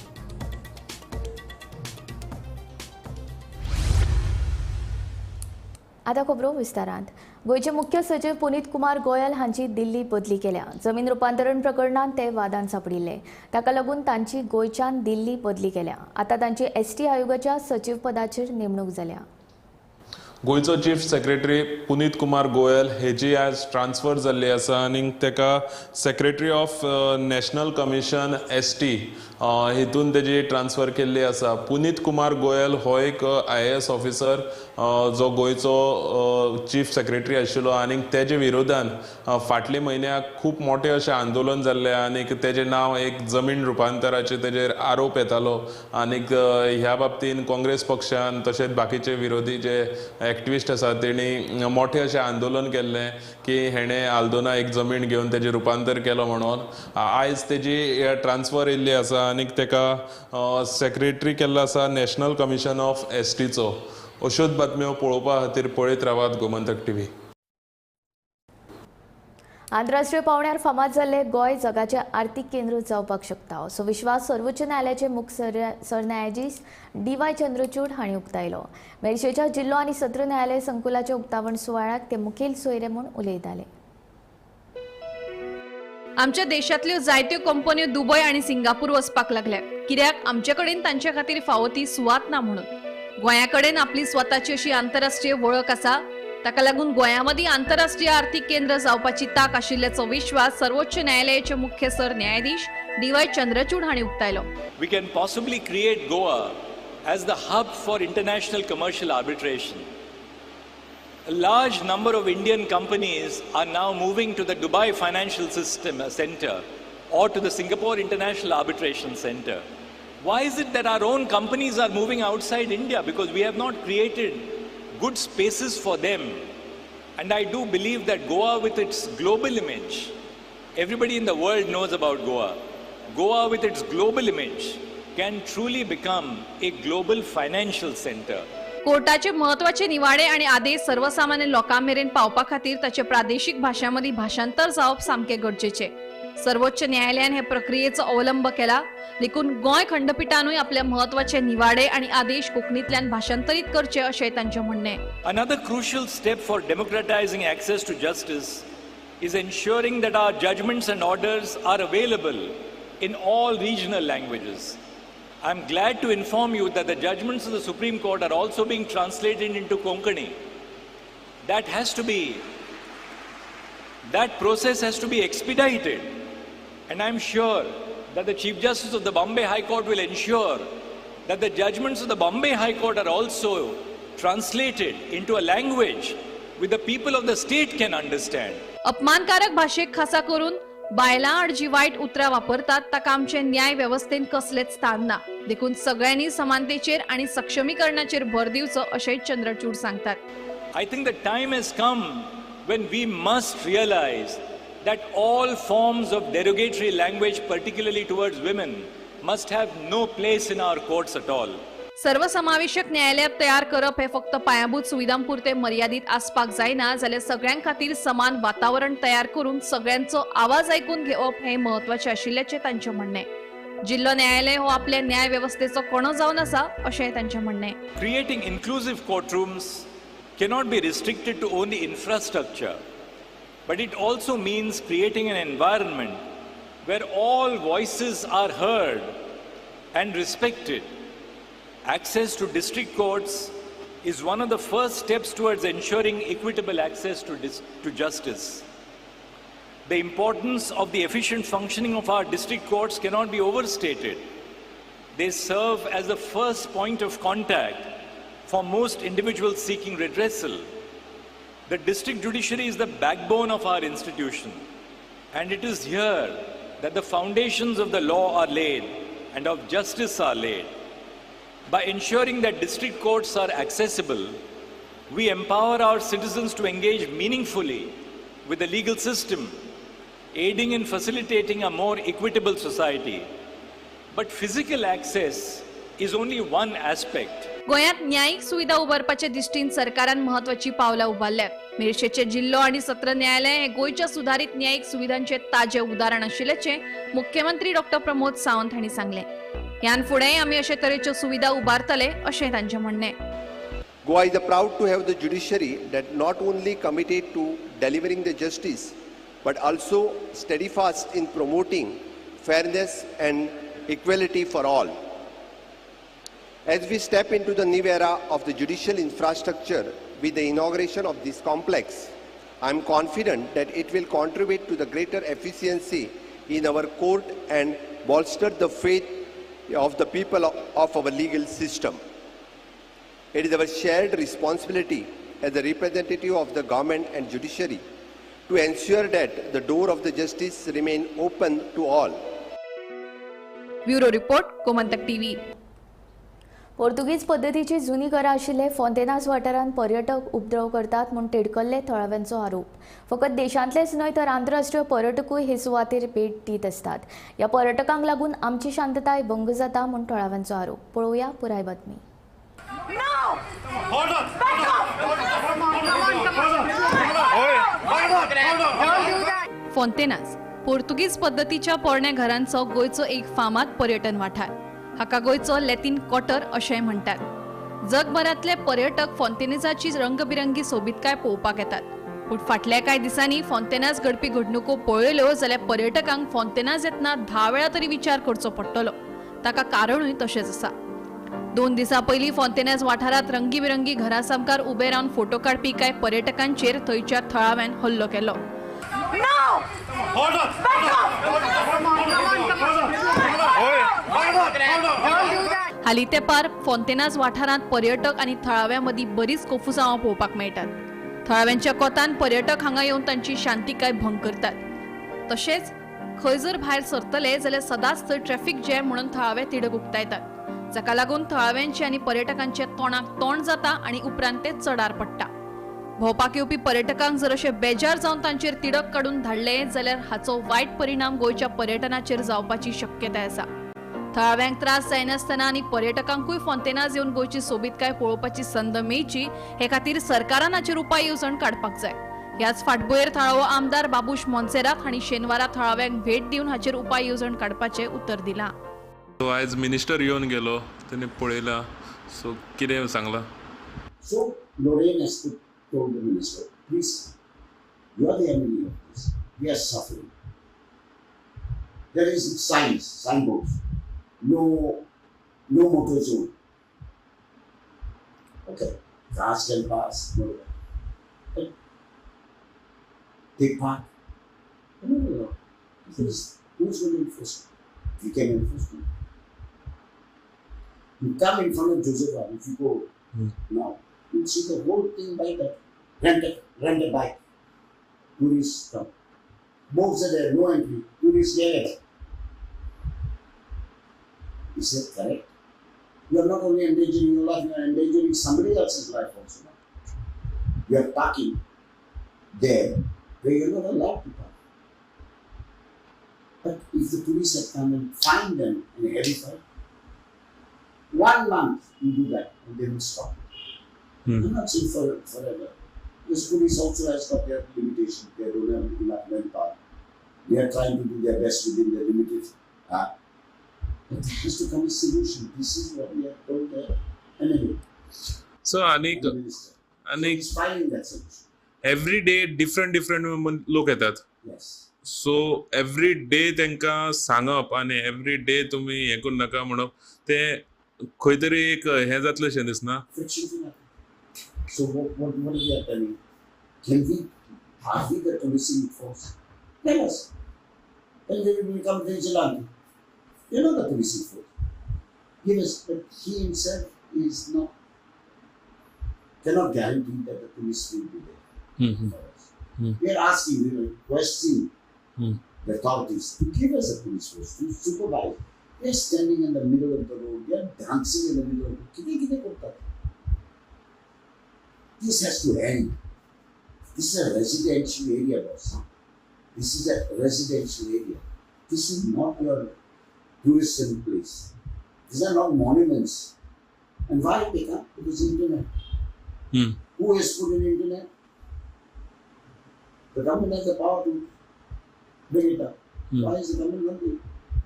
आता खबरो विस्तारांत. गोंयचे मुख्य सचिव पुनीत कुमार गोयल हांची दिल्ली बदली केल्या. जमीन रुपांतरण प्रकरणांत ते वादान सांपडिल्ले, ताका लागून तांची गोंयच्यान दिल्ली बदली केल्या. आतां तांची एसटी आयोगाच्या सचिवपदाचेर नेमणूक जाल्या. गोंयचो चीफ सेक्रेटरी पुनीत कुमार गोयल हेजी आज ट्रान्सफर जाल्ली आसा आनी ताका secretary of national commission S T हितून तेजी ट्रान्सफर केल्ली आसा. पुनीत कुमार गोयल हो एक IAS officer जो गोंयचो चीफ सेक्रेटरी आशिल्लो आनी तेजे विरोधान फाटले म्हयन्याक खूब मोठें अशें आंदोलन जाल्लें आनी तेजें नांव एक जमीन रुपांतराचेर तेजेर आरोप येतालो आनीक ह्या बाबतीन काँग्रेस पक्षान तशेंच बाकीचे विरोधी जे एक्टिविस्ट आसात तेणी मोठें अशें आंदोलन केल्लें की हेणें आल्दोना एक जमीन घेवन तेजें रुपांतर केलो म्हणून. आयज तेजी ट्रान्सफर येयल्ली आसा आनी ताका सेक्रेटरी केल्लो आसा नॅशनल कमिशन ऑफ एसटीचो. अश्योच बातम्यो पळोवपा खातीर पळयत रावात गोमंतक टीव्ही. आंतरराष्ट्रीय पावंड्यार फामाद जाल्ले गोंय जगाचें आर्थिक केंद्र जावपाक शकता असो विश्वास सर्वोच्च न्यायालयाचे मुख्य सरन्यायाधीश DY Chandrachud हांणी उक्तायलो. मेरशेच्या जिल्लो आनी सत्र न्यायालय संकुलाच्या उक्तावण सुवाळ्याक ते मुखेल सोयरे म्हूण उलयताले. आमच्या देशांतल्यो जायत्यो कंपन्यो दुबय आनी सिंगापूर वचपाक लागल्या, कित्याक आमचे कडेन तांचे खातीर फावो ती सुवात ना म्हणून. गोंया कडेन आपली स्वताची अशी आंतरराष्ट्रीय वळख आसा, ताका लागून गोंया मदीं आंतरराष्ट्रीय आर्थिक केंद्र जावपाची ताक आशिल्ल्याचो विश्वास सर्वोच्च न्यायालयाचे मुख्य सरन्यायाधीश DY Chandrachud हांणी उक्तायलो. We can possibly create Goa as the hub for international commercial arbitration. A large number of Indian companies are now moving to the Dubai Financial System Center or to the Singapore International Arbitration Center. Why is it that our own companies are moving outside India? Because we have not created good spaces for them. And I do believe that Goa, with its global image, everybody in the world knows about Goa. Goa with its global image can truly become a global financial center. कोर्टाचे महत्वाचे निवाडे आणि आदेश सर्वसामान्य लोकां मेरेन पावपा खातीर ताचे प्रादेशिक भाशां मदीं भाषांतर जावप सामकें गरजेचें. सर्वोच्च न्यायालयान हे प्रक्रियेचो अवलंब केला देखून गोंय खंडपिठानूय आपले महत्वाचे निवाडे आणि आदेश कोंकणींतल्यान भाषांतरीत करचे अशें तांचें म्हणणें. Another crucial step for democratizing access to justice is ensuring that our judgments and orders are available in all regional languages. I am glad to inform you that the judgments of the Supreme Court are also being translated into Konkani. That process has to be expedited. And I am sure that the Chief Justice of the Bombay High Court will ensure that the judgments of the Bombay High Court are also translated into a language which the people of the state can understand. अपमानकारक भाषेक खासा करून बायलां आड जी वायट उतरां वापरतात ताका आमचे न्याय वेवस्थेन कसलेच स्थान ना, देखून सगळ्यांनी समानतेचेर आनी सक्षमीकरणाचेर भर दिवचो अशें चंद्रचूड सांगतात. I think the time has come when we must realize that all forms of derogatory language, particularly towards women, must have no place in our courts at all. सर्वसमावेशक न्यायालय तयार करप हे फक्त पायाभूत सुविधांपुरते मर्यादित आसपाक जायना, जाल्यार सगळ्यां खातीर समान वातावरण तयार करून सगळ्यांचो आवाज आयकून घेवप हे महत्वाचें आशिल्ल्याचें तांचें म्हणणें. जिल्लो न्यायालय हो आपल्या न्याय वेवस्थेचो कणो जावन आसा अशें तांचें म्हणणें. Creating inclusive courtrooms cannot be restricted to only infrastructure, but it also means creating an environment where all voices are heard and respected. Access to district courts is one of the first steps towards ensuring equitable access to justice. The importance of the efficient functioning of our district courts cannot be overstated. They serve as the first point of contact for most individuals seeking redressal. The district judiciary is the backbone of our institution, and it is here that the foundations of the law are laid and of justice are laid. By ensuring that district courts are accessible, we empower our citizens to engage meaningfully with the legal system, aiding in facilitating a more equitable society. But physical access is only one aspect. गोंयांत न्यायीक सुविधा उबारपाचे दृश्टीन सरकारान म्हत्वाची पावलां उबारल्यात. मेरशेचे जिल्लो आनी सत्र न्यायालय हे गोंयच्या सुधारीत न्यायीक सुविधांचे ताजे उदाहरण आशिल्ल्याचें मुख्यमंत्री डॉक्टर प्रमोद सावंत हांणी सांगलें. ह्यान फुडेंय आमी अशे तरेच्यो सुविधा उबारतले अशें तांचें म्हणणें. Goa is proud to have the judiciary that not only committed to delivering the justice, but also steadfast in promoting fairness and equality for all. As we step into the new era of the judicial infrastructure with the inauguration of this complex, I am confident that it will contribute to the greater efficiency in our court and bolster the faith of the people of our legal system. It is our shared responsibility as a representative of the government and judiciary to ensure that the door of the justice remain open to all. Bureau report, Gomantak TV. पोर्तुगीज पद्दतीची जुनी घरां आशिल्ले फोंतेनाज वाठारांत पर्यटक उपद्रव करतात म्हूण तिडकल्ले थळाव्यांचो आरोप. फकत देशांतलेच न्हय तर आंतरराष्ट्रीय पर्यटकूय हे सुवातेर भेट दीत आसतात. ह्या पर्यटकांक लागून आमची शांतताय भंग जाता म्हूण थळाव्यांचो आरोप. पळोवया पुराय बातमी. फोंतेनाज पोर्तुगीज पद्दतीच्या पोरण्या घरांचो गोंयचो एक फामाद पर्यटन वाठार. हाका गोंयचो लॅटीन क्वार्टर अशेंय म्हणटात. जगभरांतले पर्यटक फोंतेनाजाची रंगबिरंगी सोबीतकाय पळोवपाक येतात. पूण फाटल्या कांय दिसांनी फोंतेनाज घडपी घडणुको पळयल्यो जाल्यार पर्यटकांक फोंतेनाज येतना 10 वेळा तरी विचार करचो पडटलो. ताका कारणूय तशेंच आसा. 2 दिसां पयलीं फोंतेनाज वाठारांत रंगीबिरंगी घरा सामकार उबे रावन फोटो काडपी कांय पर्यटकांचेर थंयच्या थळाव्यान हल्लो केलो. हालीं तेंपार फोंतेनाज वाठारांत पर्यटक आनी थळाव्यां मदीं बरीच कोफुसांवां पळोवपाक मेळटात. थळाव्यांच्या कोतान पर्यटक हांगा येवन तांची शांतिकाय भंग करतात. तशेंच खंय जर भायर सरतले जाल्यार सदांच थंय ट्रॅफिक जॅम म्हणून थळावे तिडक उक्तायतात, जाका लागून थळाव्यांचे आनी पर्यटकांचे तोंडाक तोंड जाता आनी उपरांत ते चडार पडटा. भोंवपाक येवपी पर्यटकांक जर अशे बेजार जावन तांचेर तिडक काडून धाडले जाल्यार हाचो वायट परिणाम गोंयच्या पर्यटनाचेर जावपाची शक्यताय आसा. थळाव्यांक त्रास जायनासतना आनी पर्यटकांकूय फोंतेनाज येवन गोंयची सोबीतकाय पळोवपाची संद मेळची हे खातीर सरकारान हाचेर उपाय येवजण काडपाक जाय. ह्याच फाटभुंयेर थळावो आमदार बाबूश मोन्सेरात हांणी शेनवारा थळाव्यांक भेट दिवन हाचेर उपाय येवजण काडपाचें उतर दिलां. आयज मिनिस्टर येवन गेलो, तेणी पळयलां, सो कितें सांगलां? So Lorraine has told the minister, please, you are the enemy of this. We are suffering. There is signs, signboards, no motor zone. Okay, cars can pass, no. But they park. No. Who's going to enforce it? We can enforce it. You come in front of Joseph, if you go now, you'll see the whole thing by that. Rent a bike. Tourists come. Boats are there, no entry. Tourists get it. Is that correct? You are not only endangering your life, you are endangering somebody else's life also. You are parking there where you are not allowed to park. But if the police had come and find them in a heavy fight, 1 month you do that and they will stop. I'm not saying forever. Because police also has got their limitations. They don't have enough manpower. They are trying to do their best within their limited. But there has to come a solution. This is what we have told the enemy. So, Anik, he's finding that solution. Every day, different लोक येतात. Yes. So every day तांकां सांगप आनी every day तुमी हें करूं नाका म्हणप तें खंय तरी एक हें जातलें शें दिसना. So what we are telling? Are we the policing force? Tell us. Then we will become vigilante. We are not the policing force. Give us, but he himself is not, cannot guarantee that the police will be there. for us. We are asking, we are requesting the authorities to give us a police force to supervise. They are standing in the middle of the road, they are dancing in the middle of the road. कितें कितें करतात? This has to end. This is a residential area, boss. This is a residential area. This is not your tourism place. These are not monuments. And why they come? Because internet. Who has put in internet? The government has the power to bring it up. Why is the government not doing it?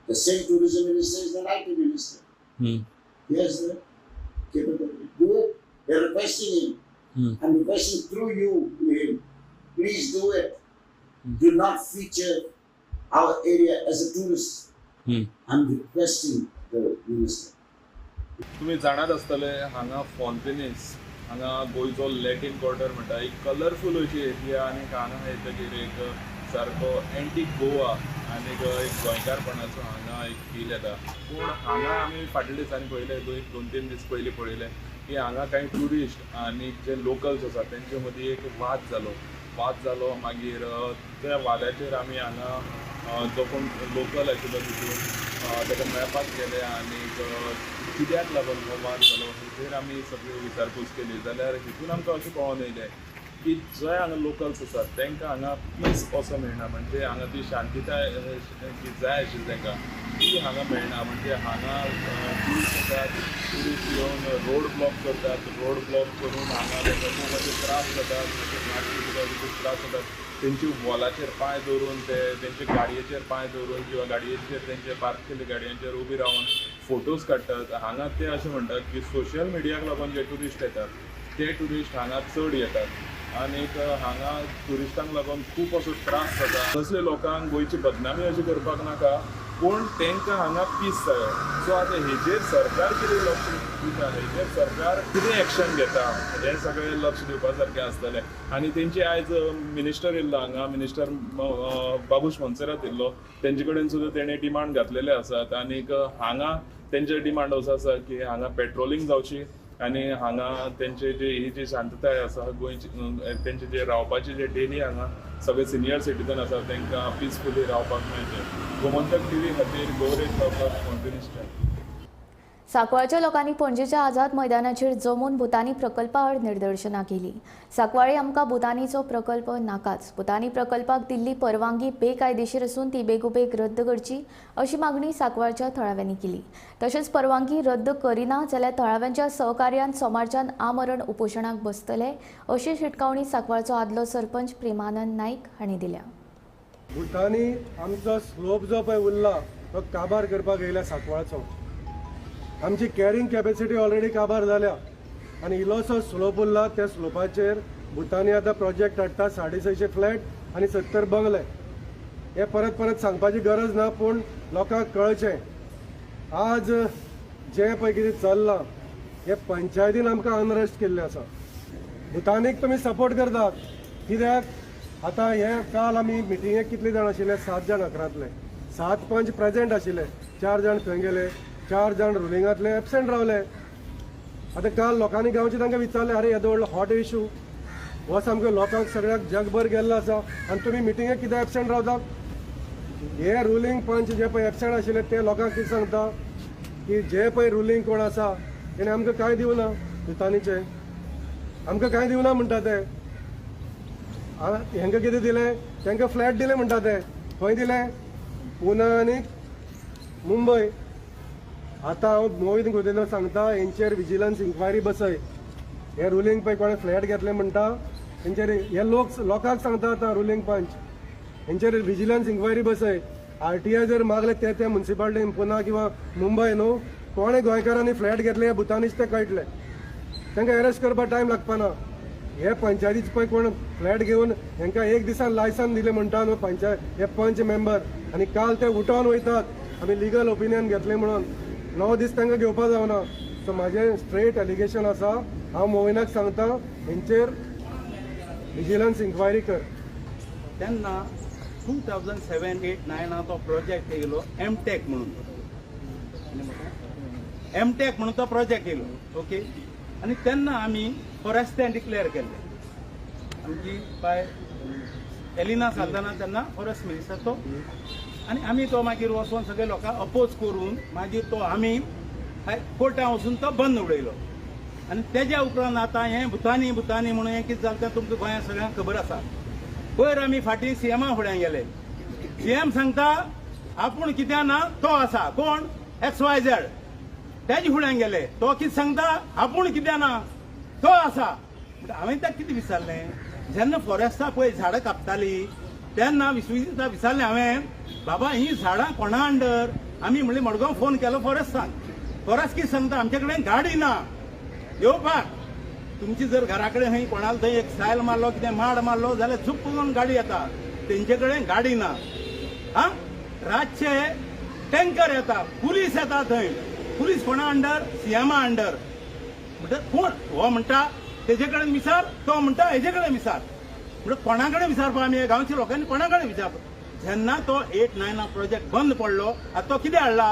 The same tourism minister is the IT minister. He has the capability. Do it. They are requesting him. I'm requesting through you to him. Please do it. Do not feature our area as a tourist. I'm requesting the minister. तुमी जाणात आसतले हांगा फोंतेनीस हांगा गोंयचो Latin quarter म्हणटा, एक colourful अशी area आनी हांगा येतकीर एक सारको एंटीक गोवा आनी एक गोंयकारपणाचो हांगा एक फील येता. पूण हांगा आमी फाटल्या दिसांनी पळयलें, दोन तीन दीस पयलीं पळयलें की हांगा कांय ट्युरिस्ट आनी जे लोकल्स आसा तेंचे मदीं एक वाद जालो. मागीर त्या वादाचेर आमी हांगा जो कोण लोकल आशिल्लो तितून ताका मेळपाक गेले आनी कित्याक लागून हो वाद जालो हेचेर आमी सगळी विचारपूस केली. जाल्यार हितून आमकां अशें कळोन येयलें की जे हांगा लोकल्स आसात तांकां हांगा पीस असो मेळना, म्हणजे हांगा ती शांतिताय जी जाय आशिल्ली तांकां ती हांगा मेळना. म्हणजे हांगा ट्युरिस्ट येतात, ट्युरिस्ट येवन रोड ब्लॉक करतात, रोड ब्लॉक करून हांगा तांकां खूब अशे त्रास जातात, खूब त्रास जातात. तेंची वॉलाचेर पांय दवरून, ते तेंचे गाडयेचेर पांय दवरून किंवा गाडयेचेर तेंचे पार्क केल्ले गाडयांचेर उबी रावन फोटोज काडटात. हांगा ते अशें म्हणटात की सोशल मिडियाक लागून जे ट्युरिस्ट येतात ते ट्युरिस्ट हांगा चड येतात आनीक हांगा ट्युरिस्टांक लागून खूब असो त्रास जाता. तसले लोकांक गोंयची बदनामी अशी करपाक नाका, पूण तांकां हांगा पीस जायो. सो आतां हेजेर सरकार कितें लक्ष दिता, हेजेर सरकार कितें एक्शन घेता हें सगळें लक्ष दिवपा सारकें आसतलें. आनी तेंची आयज मिनिस्टर येयल्लो हांगा, मिनिस्टर बाबूश मोन्सेरात येयल्लो, तेंचे कडेन सुद्दां तेणें डिमांड घातलेले आसात. आनीक हांगा तेंचे डिमांड असो आसा की हांगा पेट्रोलिंग जावची आनी हांगा तेंचे जे ही जी शांतताय आसा गोंयची, तेंचे जे रावपाचे जे डेली हांगा सगळे सिनियर सिटीजन आसा तांकां पिसफुली रावपाक मेळचें. गोमंतक टीव्ही खातीर गौरेश गांवकर, फोंतेनीसच्यान. सांकवाळच्या लोकांनी पणजेच्या आझाद मैदानाचेर जमून भुतानी प्रकल्पा आड निदर्शनां केली. सांकवाळे आमकां भुतानीचो प्रकल्प नाकाच, भुतानी प्रकल्पाक दिल्ली परवानगी बेकायदेशीर आसून ती बेगोबेग रद्द करची अशी मागणी सांकवाळच्या थळाव्यांनी केली. तशेंच परवानगी रद्द करिना जाल्यार थळाव्यांच्या सहकार्यान सोमारच्यान आमरण उपोशणाक बसतले अशी शिटकावणी सांकवाळचो आदलो सरपंच प्रेमानंद नाईक हांणी दिल्या. भुतानी आमचो स्लोप जो पळय उरला तो काबार करपाक येयल्या सांकवाळचो. आमची कॅरिंग कॅपॅसिटी ऑलरेडी काबार जाल्या आनी इल्लोसो स्लोप उरला, त्या स्लोपाचेर भुतानी आतां प्रोजेक्ट हाडटा 650 फ्लॅट आनी 70 बंगले. हे परत परत सांगपाची गरज ना, पूण लोकांक कळचें आज जें पळय कितें चल्लां हें पंचायतीन आमकां अनरेस्ट केल्लें आसा. भुतानीक तुमी सपोर्ट करतात कित्याक? आतां हे काल आमी मिटिंगेक कितले जाण आशिल्ले? 7 जाण अकरांतले, 7 पंच प्रेजेंट आशिल्ले, 4 जाण खंय गेले? 4 जाण रुलिंगांतले एबसेंट रावले. आतां काल लोकांनी गांवचे तांकां विचारलें, अरे येदो व्हडलो हॉट इशू हो सामको लोकांक सगळ्याक जगभर गेल्लो आसा आनी तुमी मिटिंगेक कित्याक एबसेंट रावतात? हे रुलिंग पंच जे पळय एबसेंट आशिल्ले ते लोकांक कितें सांगता की जे पळय रुलिंग कोण आसा तेणें आमकां कांय दिवना, भुतानीचें आमकां कांय दिवना म्हणटा ते. हेंकां कितें दिलें? तांकां फ्लॅट दिले म्हणटा ते. खंय दिले? पुना आनी मुंबय. आतां हांव मोहित गोदेलो सांगता, हेंचेर विजिलन्स इन्क्वायरी बसय. हे रुलिंग पळय कोणें फ्लॅट घेतले म्हणटा हेंचेर, हे लोक लोकांक सांगता आतां रुलिंग पंच हेंचेर विजिलन्स इन्क्वायरी बसय. RTI जर मागले ते त्या मुन्सिपालिटीन पुना किंवा मुंबय न्हू कोणें गोंयकारांनी फ्लॅट घेतले हे भुतानीच ते कळटले, तांकां अरेस्ट करपाक टायम लागपाना. हे पंचायतीच पळय कोण फ्लॅट घेवन हेंकां एक दिसान लायसन दिलें म्हणटा न्हू पंचायत हे पंच मेंबर, आनी काल ते उठोवन वयतात आमी लिगल ओपिनियन घेतलें म्हणून. 9 दीस तांकां घेवपा जावना. सो म्हाजें स्ट्रेट एलिगेशन आसा, हांव मोहिनाक सांगता हेंचेर विजिलन्स इन्क्वायरी कर. तेन्ना 2007, 8, 9 तो प्रोजेक्ट येयलो एमटेक म्हणून, एमटेक म्हणून तो प्रोजेक्ट येयलो. ओके, आनी तेन्ना आमी फॉरेस्टान डिक्लेअर केल्ले. आमची बाय एलिना साल्दाना तेन्ना फॉरेस्ट मिनिस्टर तो, आनी आमी तो मागीर वचोन सगळे लोकांक अपोज करून मागीर तो आमी कोर्टान वचून तो बंद उडयलो. आनी तेज्या उपरांत आतां हें भुतानी भुतानी म्हणून हें कितें जालें तें तुमकां गोंयांत सगळ्यांक खबर आसा. पयर आमी फाटीं सीएमा फुड्यान गेले, सीएम सांगता आपूण कित्याक ना तो आसा कोण एक्स वाय झेड, तेजे फुड्यान गेले तो कितें सांगता आपूण कित्याक ना तो आसा. हांवें ताका कितें विचारलें, जेन्ना फॉरेस्टा पळय झाडां कापताली तेन्ना विश्वजिता विचारलें हांवें, बाबा ही झाडां कोणा अंडर? आमी म्हणलें मडगांव फोन केलो फॉरेस्टान, फॉरेस्ट कितें सांगता आमचे कडेन गाडी ना येवपाक, तुमची जर घरा कडेन खंय कोणाक थंय एक सायल मारलो कितें माड मारलो जाल्यार झुप्प करून गाडी येता, तेंचे कडेन गाडी ना. हा रातचे टँकर येता, पुलीस येता थंय, पुलीस कोणा अंडर? सीएमा अंडर. म्हणटा कोण हो म्हणटा तेजे कडेन विचार, तो म्हणटा हेजे कडेन विचार, म्हणजे कोणा कडेन विचारपा आमी गांवच्या लोकांनी कोणा कडेन विचारपा? जेन्ना तो 8, 9 प्रोजेक्ट बंद पडलो आतां तो कितें हाडला,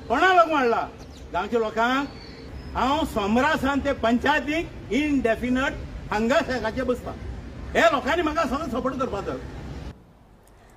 कोणा लागून हाडला? गांवच्या लोकांक. हांव सोमरा सावन ते पंचायतीक इनडेफिनट हांगा शेकाचे बसता, हे लोकांनी म्हाका सगळो सपोर्ट करपाचो.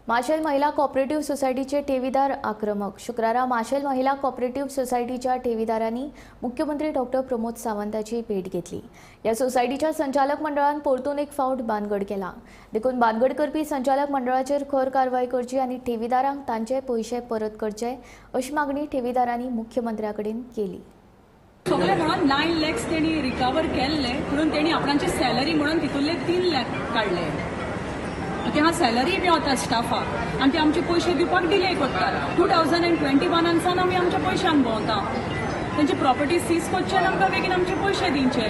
माशेल महिला कॉपरेटिव्ह सोसायटीचे ठेवीदार आक्रमक. शुक्रारा माशेल महिला कॉपरेटिव्ह सोसायटीच्या ठेवीदारांनी मुख्यमंत्री डॉक्टर प्रमोद सावंताची भेट घेतली. या सोसायटीच्या संचालक मंडळान परतून एक फावट बानगड केला, देखून बानगड करपी संचालक मंडळाचेर खर कारवाय करची आनी ठेवीदारांक तांचे पयशे परत करचे अशी मागणी ठेवीदारांनी मुख्यमंत्र्या कडेन केली. सगळे म्हणून 9 लॅक्स तेणी रिकवर केल्ले, म्हणून तेणी आपणाची सॅलरी म्हणून तितूंतले 3 लॅक काडले. ते हा सॅलरी मेवता स्टाफाक आनी ते आमचे पयशे दिवपाक डिले करतात. 2021 सावन आमी आमच्या पयशान भोंवता, तेंची प्रॉपर्टी सीज करचे आनी आमकां बेगीन आमचे पयशे दिवचे.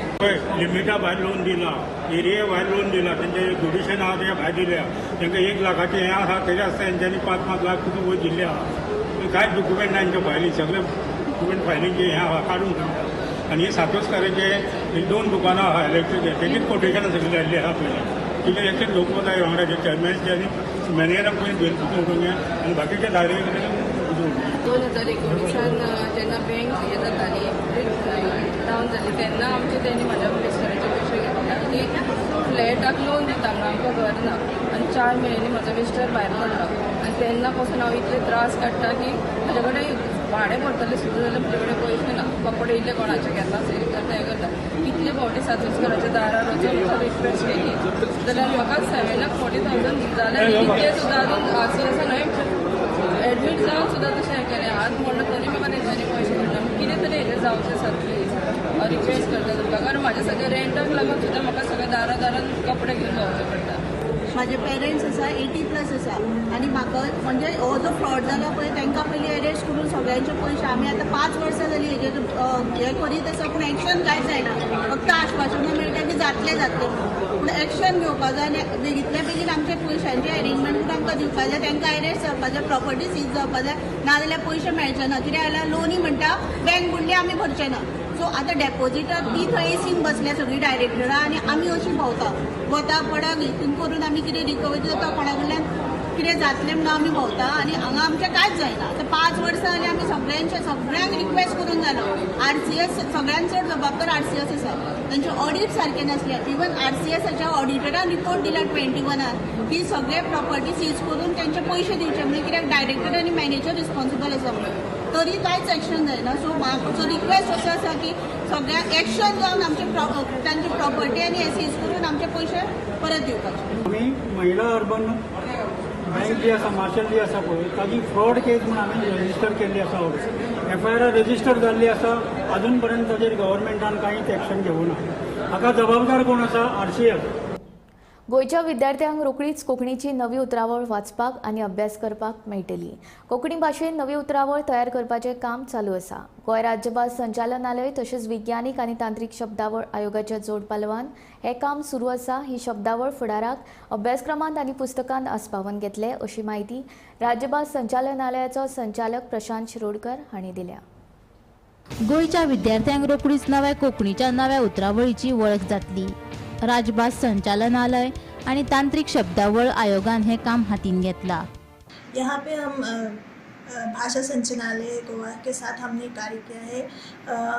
लिमिटा भायर लोन दिला, एरिया भायर लोन दिला, तेंचे जुडिशन आहा तेच्या भायर दिल्या, तेंकां 1 लाखाचें हें आसा तरी आसता तेंच्यांनी 5-5 लाख तुका वयर दिल्ले आहा. कांयच डॉक्युमेंट ना तेंच्या फायली, सगळे डॉक्युमेंट फायलींचे हें आहा काडून सांगता. आनी हे सातोस्काराचे 2 दुकानां आहा इलेक्ट्रीक, तेजीच कोटेशनां सगळीं जाल्लीं आहा पयलीं. तितले एकटेच लोक जाय वांगडा चेअरमॅनचे आनी मॅनेजराक पयलीं उडोवंक जाय आनी बाकीचे धारे 2019 जेन्ना बँक हें जाताली डावन जाली तेन्ना आमचे तेणी म्हाज्या मिस्टराचे पयशे घेतले की फ्लॅटाक लोन दिता म्हणून, आमकां घर ना आनी 4 म्हयन्यांनी म्हजो मिस्टर भायर पडलो आनी तेन्ना पासून हांव इतले त्रास काडटा की म्हजे कडेन भाडें भरतलें सुद्दां जाल्यार म्हजे कडेन पयशे ना, कपडे इल्ले कोणाचे घेता सेल करता हें करता. कितले फावटी सातोस्कराच्या दारार वचून रिक्वेस्ट केली जाल्यार म्हाका 7,40,000 जाल्यार इतले सुद्दां अजून आसून आसा न्हय एडमीट जावन सुद्दां तशें हें केलें, हात मोडलो तरी म्हाका तेंच्यांनी पयशे मेळटा. कितें तरी हेजें जावचें आसा प्लीज रिक्वेस्ट करता तुमकां, कारण म्हाज्या सगळ्या रेंटाक लागून सुद्दां म्हाका सगळ्या दारा दारान कपडे घेवन भोंवचे पडटा. म्हाजे पेरंट्स आसा 80+ आसा आनी म्हाका म्हणजे हो जो फ्रॉड जाला पळय तांकां पयलीं अरेस्ट करून सगळ्यांचे पयशे आमी आतां 5 वर्सां जालीं हेजेर हें करीत आसा, पूण एक्शन कांयच जायना. फक्त आश्वासनां मेळटा की जातलें जातलें, पूण एक्शन घेवपाक जाय आनी बेगींतल्या बेगीन आमच्या पयशांचें एरेंजमेंट आमकां दिवपाक जाय, तांकां अरेस्ट जावपाक जाय, प्रॉपर्टी सीज जावपाक जाय, नाजाल्यार पयशे मेळचे ना. कित्याक जाल्यार लोनी म्हणटा बँक बुडली आमी भरचे ना. सो आतां डेपोजिटर ती थंय एसीन बसल्या सगळीं डायरेक्टरां आनी आमी अशीं भोंवता वता पडाक हितून करून आमी कितें रिकवरी जाता कोणा कडल्यान कितें जातलें म्हणून आमी भोंवता आनी हांगा आमचें कांयच जायना. आतां 5 वर्सां जालीं आमी सगळ्यांक रिक्वेस्ट करून जालो. आरसीएस सगळ्यांत चड जबाबदार आरसीएस आसा, तांचें ऑडीट सारकें नासलें. इवन आरसीएसाच्या ऑडिटरान रिपोर्ट दिला 21 की सगळे प्रॉपर्टी सीज करून तांचे पयशे दिवचे म्हणून, कित्याक डायरेक्टर आनी मॅनेजर रिस्पॉन्सिबल आसा म्हणून, तरी कांयच एक्शन जायना. सो म्हाजो रिक्वेस्ट असो आसा की सगळ्यांक एक्शन जावन आमचे तांची प्रॉपर्टी आनी हे सीज करून आमचे पयशे परत दिवपाचे. आमी महिला अर्बन बँक जी आसा मार्शल जी आसा पळय ताजी फ्रॉड केस म्हूण आमी रजिस्टर केल्ली आसा. एफआयआर रजिस्टर जाल्ली आसा, अजून पर्यंत ताजेर गव्हर्मेंटान कांयच एक्शन घेवना. हाका जबाबदार कोण आसा? आरसीएस. गोंयच्या विद्यार्थ्यांक रोखडीच कोंकणीची नवी उतरावळ वाचपाक आनी अभ्यास करपाक मेळटली. कोंकणी भाशेन नवी उतरावळ तयार करपाचें काम चालू आसा. गोंय राज्यभास संचालनालय तशेंच विज्ञानीक आनी तांत्रीक शब्दावळ आयोगाच्या जोडपालवान हें काम सुरू आसा. ही शब्दावळ फुडाराक अभ्यासक्रमांत आनी पुस्तकांत आस्पावन घेतले अशी म्हायती राज्यभास संचालनालयाचो संचालक प्रशांत शिरोडकर हांणी दिल्या. गोंयच्या विद्यार्थ्यांक रोखडीच नव्या कोंकणीच्या नव्या उतरावळीची वळख जातली. राजभास संचालनालय आणि तांत्रिक शब्दावळ आयोगान हे काम हातीन घेतला. यहाँ पे हम भाषा संचालनालय गोवा के साथ हमने कार्य किया है.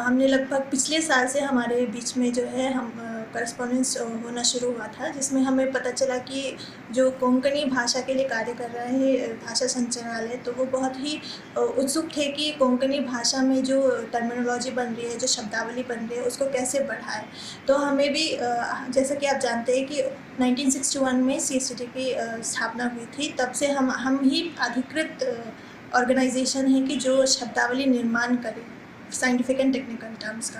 हमने लगभग पिछले साल से हमारे बीच में जो है हम करस्पॉन्डेंस होना शुरू हुआ था, जिसमें हमें पता चला कि जो कोंकणी भाषा के लिए कार्य कर रहा है भाषा संचालनालय, तो वो बहुत ही उत्सुक थे कि कोंकणी भाषा में जो टर्मिनोलॉजी बन रही है, जो शब्दावली बन रही है, उसको कैसे बढ़ाए। तो हमें भी जैसा कि आप जानते हैं कि 1961 में CSTT की स्थापना हुई थी, तब से हम ही अधिकृत ऑर्गेनाइजेशन है कि जो शब्दावली निर्माण करे साइंटिफिक एंड टेक्निकल टर्म्स का।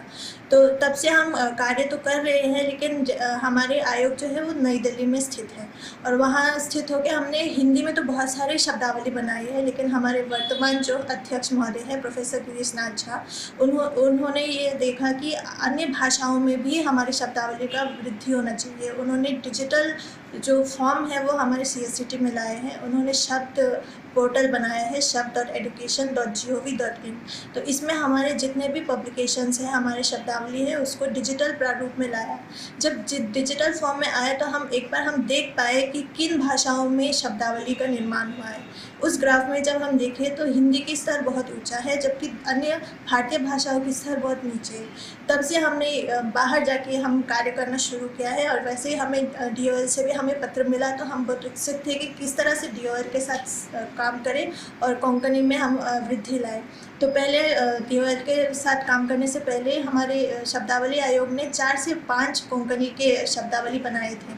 तो तब से हम कार्य तो कर रहे हैं, लेकिन हमारे आयोग जो है वो नई दिल्ली में स्थित है और वहाँ स्थित होकर हमने हिंदी में तो बहुत सारे शब्दावली बनाई है, लेकिन हमारे वर्तमान जो अध्यक्ष महोदय हैं प्रोफेसर गिरीश नाथ झा, उन्होंने ये देखा कि अन्य भाषाओं में भी हमारी शब्दावली का वृद्धि होना चाहिए। उन्होंने डिजिटल जो फॉर्म है वो हमारे CSTT में लाए हैं। उन्होंने शब्द पोर्टल बनाया है shabd.education.gov.in। तो इसमें हमारे जितने भी पब्लिकेशंस हैं, हमारे शब्दावली है, उसको डिजिटल प्रारूप में लाया। जब डिजिटल फॉर्म में आया तो हम एक बार हम देख पाए कि किन भाषाओं में शब्दावली का निर्माण हुआ है। उस ग्राफ में जब हम देखें तो हिंदी की स्तर बहुत ऊंचा है, जबकि अन्य भारतीय भाषाओं की स्तर बहुत नीचे है। तब से हमने बाहर जाके हम कार्य करना शुरू किया है और वैसे ही हमें DOL से भी हमें पत्र मिला, तो हम बहुत उत्सुक थे कि किस तरह से DOL के साथ काम करें और कोंकणी में हम वृद्धि लाएँ। तो पहले DOL के साथ काम करने से पहले हमारे शब्दावली आयोग ने 4 से 5 कोंकणी के शब्दावली बनाए थे।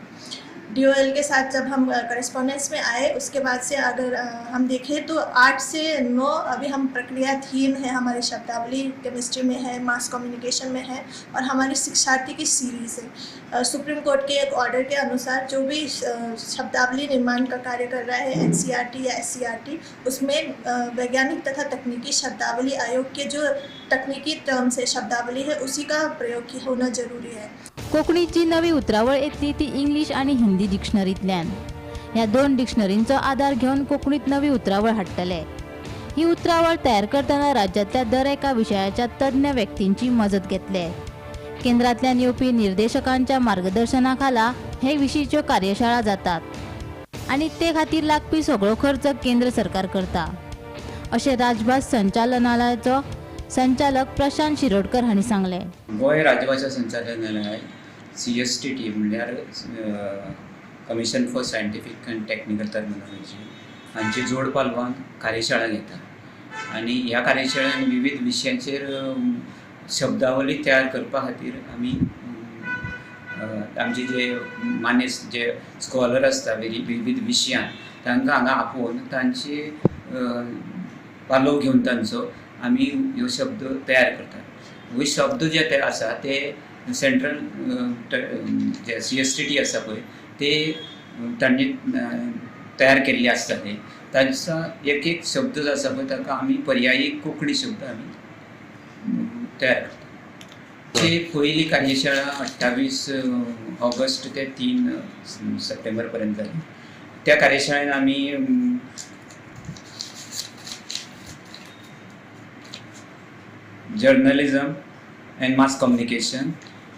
DOL के साथ जब हम करस्पॉन्डेंस में आए उसके बाद से अगर हम देखें तो 8 से 9 अभी हम प्रक्रियाधीन है। हमारी शब्दावली केमिस्ट्री में है, मास कम्युनिकेशन में है और हमारी शिक्षार्थी की सीरीज़ है। सुप्रीम कोर्ट के एक ऑर्डर के अनुसार जो भी शब्दावली निर्माण का कार्य कर रहा है NCERT या SCERT, उसमें वैज्ञानिक तथा तकनीकी शब्दावली आयोग के जो तकनीकी टर्म्स है, शब्दावली है, उसी का प्रयोग होना जरूरी है। कोंकणीची नवी उतरावळ येतली ती इंग्लीश आनी हिंदी डिक्शनरींतल्यान। ह्या 2 डिक्शनरींचो आदार घेवन कोंकणीत नवी उतरावळ हाडटले। ही उतरावळ तयार करतना राज्यांतल्या दर एका विशयाच्या तज्ञ व्यक्तींची मजत घेतले। केंद्रांतल्यान येवपी निर्देशकांच्या मार्गदर्शना खाला हे विशींच्यो कार्यशाळा जातात आनी ते खातीर लागपी सगळो खर्च केंद्र सरकार करता, अशें राजभास संचालनालयाचो संचालक प्रशांत शिरोडकर हांणी सांगलें। गोंय राजभाशा संचालनालय CSTT म्हणल्यार commission for scientific and technical terminology हांचे जोड पालवान कार्यशाळा घेता आनी ह्या कार्यशाळेन विविध विशयांचेर शब्दावली तयार करपा खातीर आमी आमचे जे मानेस्त जे स्कॉलर आसता विविध विशयान तांकां हांगा आपोवन तांचे पालव घेवन तांचो आमी ह्यो शब्द तयार करतात। हे शब्द जे ते आसा ते सेंट्रल जे CSTT आसा पळय ते तांणी तयार केल्ले आसता, ते तांचो एक एक शब्द जो आसा पळय ताका आमी पर्यायी कोंकणी शब्द आमी तयार करतात। ती पयली कार्यशाळा 28 ऑगस्ट ते 3 सप्टेंबर पर्यंत जाली। त्या कार्यशाळेन आमी journalism and mass communication,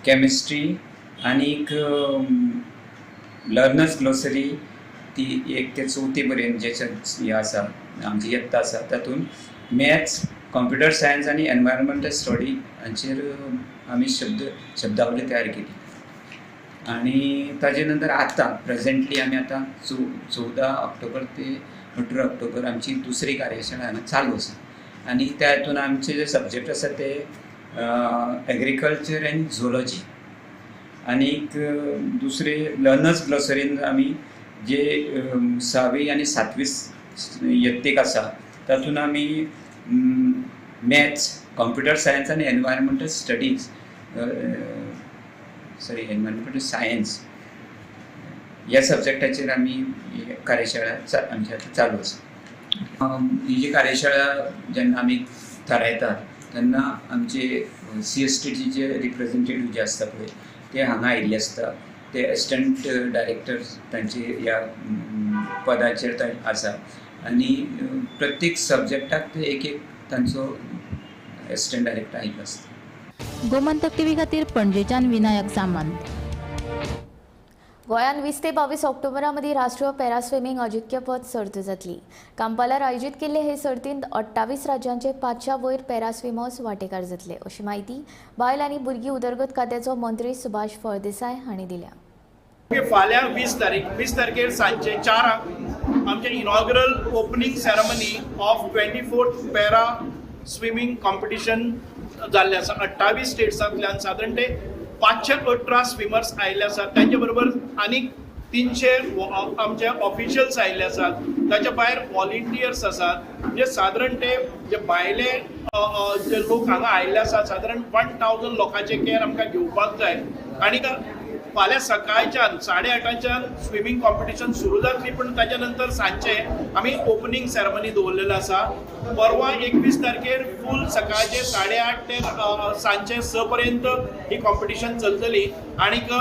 chemistry आनीक लर्नर्स ग्लोसरी ती 1 ते 4 पर्यंत जे हें आसा आमची यत्ता आसा तातूंत मॅथ्स, कॉम्प्युटर सायन्स आनी एनवायरमेंटल स्टडी हांचेर आमी शब्दावली तयार केली। आनी ताजे नंतर आतां प्रेजेंटली आमी आतां 14 ऑक्टोबर ते 18 ऑक्टोबर आमची दुसरी कार्यशाळा हांगा चालू आसा आनी त्या हितून आमचे जे सब्जेक्ट आसा ते एग्रीकल्चर एंड झुलॉजी आनीक दुसरे लर्नर्स ग्लोसरीन आमी जे 6वी आनी 7वी यत्तेक आसा तातूंत आमी मॅथ्स, कॉम्प्युटर सायन्स आनी environmental studies sorry environmental science ह्या सब्जेक्टाचेर आमी कार्यशाळा आमची आतां चालू आसा। ही जी कार्यशाळा जेन्ना आमी थारायतात तेन्ना आमचे CSTTचे रिप्रेझेंटेटिव्ह जे आसता पळय ते हांगा आयिल्ले आसता, ते एसिस्टंट डायरेक्टर तांचे ह्या पदाचेर आसा आनी प्रत्येक सब्जेक्टाक ते एक एक तांचो एसिस्टंट डायरेक्टर आयिल्लो आसता। गोमंतक टीव्ही खातीर पणजेच्यान विनायक सामंत। गोंयांत 20 ते 22 ऑक्टोबरा मदीं राष्ट्रीय पॅरा स्विमींग अजिंक्यपद सर्त जातली. कांपालार आयोजीत केल्ले हे सर्तींत 28 राज्यांचे 500 वयर पॅरा स्विमर्स वांटेकार जातले, अशी म्हायती बायल आनी भुरगीं उदरगत खात्याचो मंत्री सुभाष फळदेसाय हांणी दिल्या. फाल्यां 20 तारखेर सांजचे 4 आमचे inaugural opening ceremony of 24th para swimming competition जाल्लें आसा. 28 स्टेट्सांतल्यान सादारण ते 518 स्विमर्स आयिल्ले आसात. तांचे बरोबर आनीक 300 आमचे ऑफिशियल्स आयिल्ले आसात. ताच्या भायर व्हॉलिंटियर्स आसात. म्हणजे सादारण ते जे भायले जे लोक हांगा आयिल्ले आसात सादारण 1000 लोकांचे केअर आमकां घेवपाक जाय. आनी फाल्यां सकाळच्यान 8:30 स्विमींग कॉम्पिटिशन सुरू जातली, पूण ताच्या नंतर सांजचे आमी ओपनींग सेरेमनी दवरलेलो आसा. परवा 21 तारखेर फूल सकाळचे 8:30 ते सांजचे 6 पर्यंत ही कॉम्पिटिशन चलतली. आनीक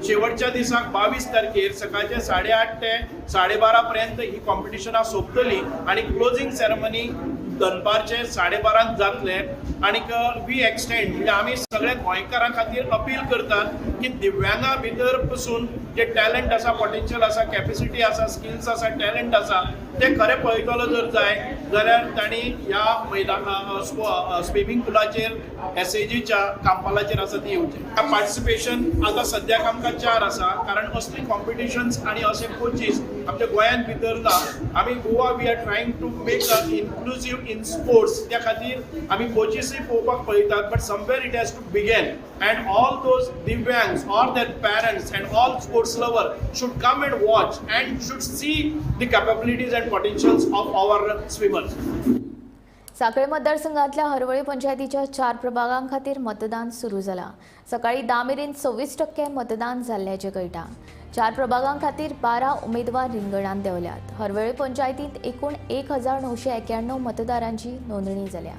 शेवटच्या दिसाक 22 तारखेर सकाळचे 8:30 ते 12:30 पर्यंत ही कॉम्पिटिशनां सोंपतली आनी क्लोजींग सेरेमनी दनपारचे 12:30 जातले. आनीक we extend म्हणजे आमी सगळ्या गोंयकारां खातीर अपील करतात की दिव्यांगा भितर पसून जे टॅलंट आसा, पोटेन्शियल आसा, कॅपेसिटी आसा, स्किल्स आसा, टॅलंट आसा, ते खरें पळयतलो जर जाय जाल्यार तांणी ह्या मैदाना स्विमींग पुलाचेर एसएजीच्या कांपालाचेर आसा ती येवचें. पार्टिसिपेशन आतां सद्याक आमकां 4 आसा, कारण असली कॉम्पिटिशन्स आनी असे कोचीस आमच्या गोंयांत भितर ना. आमी Goa we are trying to make a inclusive in sports, त्या खातीर आमी कोचीसूय पळोवपाक पळयतात, but somewhere it has to begin and all those divyangs or their parents and all sports lover should come and watch and should see the capabilities and potentials of our swimmers. Sanquelim मतदारसंघातल्या हरवळी पंचायतीच्या 4 प्रभागां खातीर मतदान सुरू जाला. सकाळी 10 मेरेन 26% मतदान जाल्ल्याचें कळटा. 4 प्रभागां खातीर 12 उमेदवार रिंगणांत देंवल्यात. हरवळी पंचायतींत एकूण 1991 मतदारांची नोंदणी जाल्या.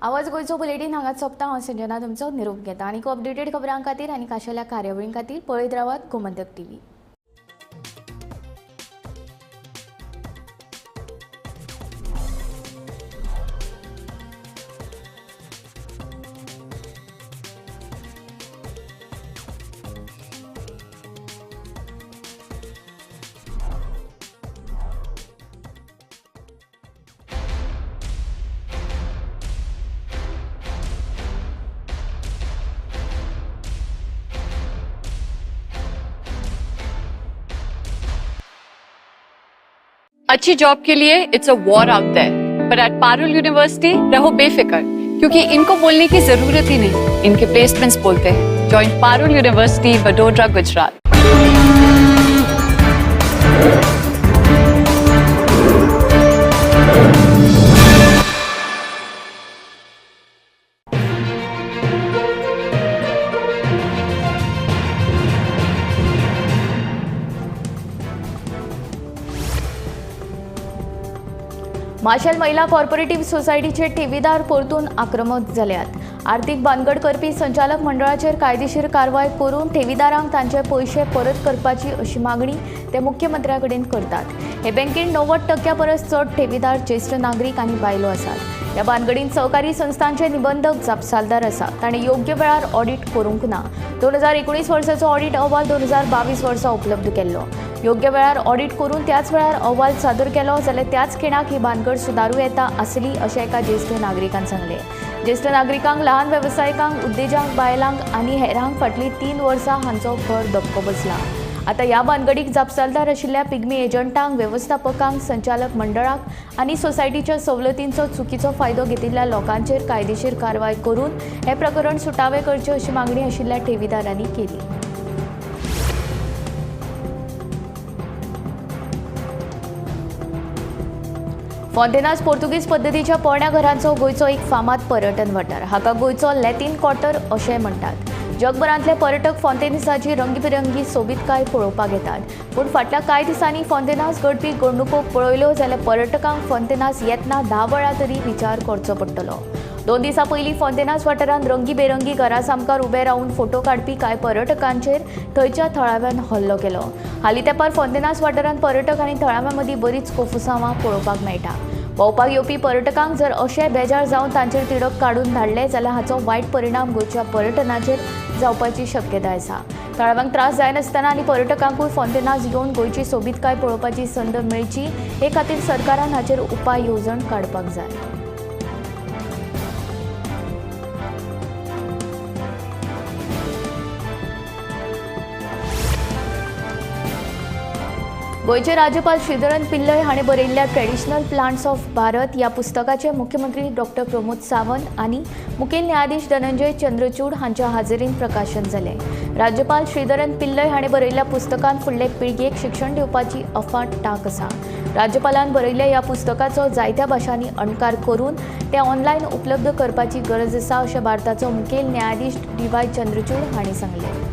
आवाज गोंयचो बुलेटीन हांगाच सोंपता. हांव संजना तुमचो निरोप घेता. आनी अपडेटेड खबरां खातीर आनी खाशेल्या कार्यावळीं खातीर पळयत रावात गोमंतक टीव्ही. अच्छी जॉब के लिए it's a war out there, पर एट पारुल यूनिवर्सिटी रहो बेफिक्र, क्योंकि इनको बोलने की जरूरत ही नहीं, इनके प्लेसमेंट्स बोलते हैं। Join Parul university, Vadodara, Gujarat. Marcel महिला कॉर्पोरेटिव्ह सोसायटीचे ठेवीदार परतून आक्रमक जाल्यात. आर्थिक भानगड करपी संचालक मंडळाचेर कायदेशीर कारवाय करून ठेवीदारांक तांचे पयशे परत करपाची अशी मागणी ते मुख्यमंत्र्या कडेन करतात. हे बँकेन 90% परस चड ठेवीदार ज्येश्ठ नागरीक आनी बायलो आसात. ह्या भानगडीन सहकारी संस्थांचे निबंधक जापसालदार आसा. ताणें योग्य वेळार ऑडिट करूंक ना. 2019 वर्साचो ऑडिट अहवाल 2022 वर्सा उपलब्ध केल्लो. योग्य वेळार ऑडिट करून त्याच वेळार अहवाल सादर केलो जाल्यार त्याच खिणाक ही भानगड सुदारूं येता आसली अशें एका ज्येश्ठ नागरिकान सांगलें. ज्येश्ठ नागरिकांक, लहान वेवसायिकांक, उद्देजांक, बायलांक आनी हेरांक फाटलीं 3 वर्सां हांचो खर धपको बसला. आतां ह्या भानगडीक जापसालदार आशिल्ल्या पिग्मी एजंटांक, वेवस्थापकांक, संचालक मंडळाक आनी सोसायटीच्या सवलतींचो चुकीचो फायदो घेतिल्ल्या लोकांचेर कायदेशीर कारवाय करून हें प्रकरण सुटावें करचें अशी मागणी आशिल्ल्या ठेवीदारांनी केली. फोंतेनाज पोर्तुगीज पद्दतीच्या पोरण्या घरांचो गोंयचो एक फामाद पर्यटन वाठार. हाका गोंयचो लॅटीन क्वार्टर अशें म्हणटात. जगभरांतले पर्यटक फोंतेनाजाची रंगीबिरंगी सोबीतकाय पळोवपाक येतात. पूण फाटल्या कांय दिसांनी फोंतेनाज घडपी घडणुको पळयल्यो जाल्यार पर्यटकांक फोंतेनाज येतना 10 वेळा तरी विचार करचो पडटलो. 2 दिसां पयलीं फोंतेनाज वाठारांत रंगीबेरंगी घरा सामकार उबे रावन फोटो काडपी कांय पर्यटकांचेर थंयच्या थळाव्यान हल्लो केलो. हालीं तेंपार फोंतेनाज वाठारांत पर्यटक आनी थळाव्यां मदीं बरीच कोफुसांवां पळोवपाक मेळटा. भोंवपाक येवपी पर्यटकांक जर अशे बेजार जावन तांचेर तिडक काडून धाडले जाल्यार हाचो वायट परिणाम गोंयच्या पर्यटनाचेर जावपाची शक्यताय आसा. थळाव्यांक त्रास जायनासतना आनी पर्यटकांकूय फोंतेनाज येवन गोंयची सोबीतकाय पळोवपाची संद मेळची हे खातीर सरकारान हाचेर उपाय येवजण काडपाक जाय. गोंयचे राज्यपाल श्रीधरन पिल्लय हाणें बरयिल्ल्या ट्रेडिशनल प्लांट्स ऑफ भारत ह्या पुस्तकाचे मुख्यमंत्री डॉक्टर प्रमोद सावंत आनी मुखेल न्यायाधीश धनंजय चंद्रचूड हांच्या हाजेरीन प्रकाशन जालें. राज्यपाल श्रीधरन पिल्लय हाणें बरयिल्ल्या पुस्तकांत फुडले पिळगेक शिक्षण दिवपाची अफाट तांक आसा. राज्यपालान बरयिल्ल्या ह्या पुस्तकाचो जायत्या भाशांनी अणकार करून तें ऑनलायन उपलब्ध करपाची गरज आसा अशें भारताचो मुखेल न्यायाधीश डी.वाय. चंद्रचूड हांणी सांगलें.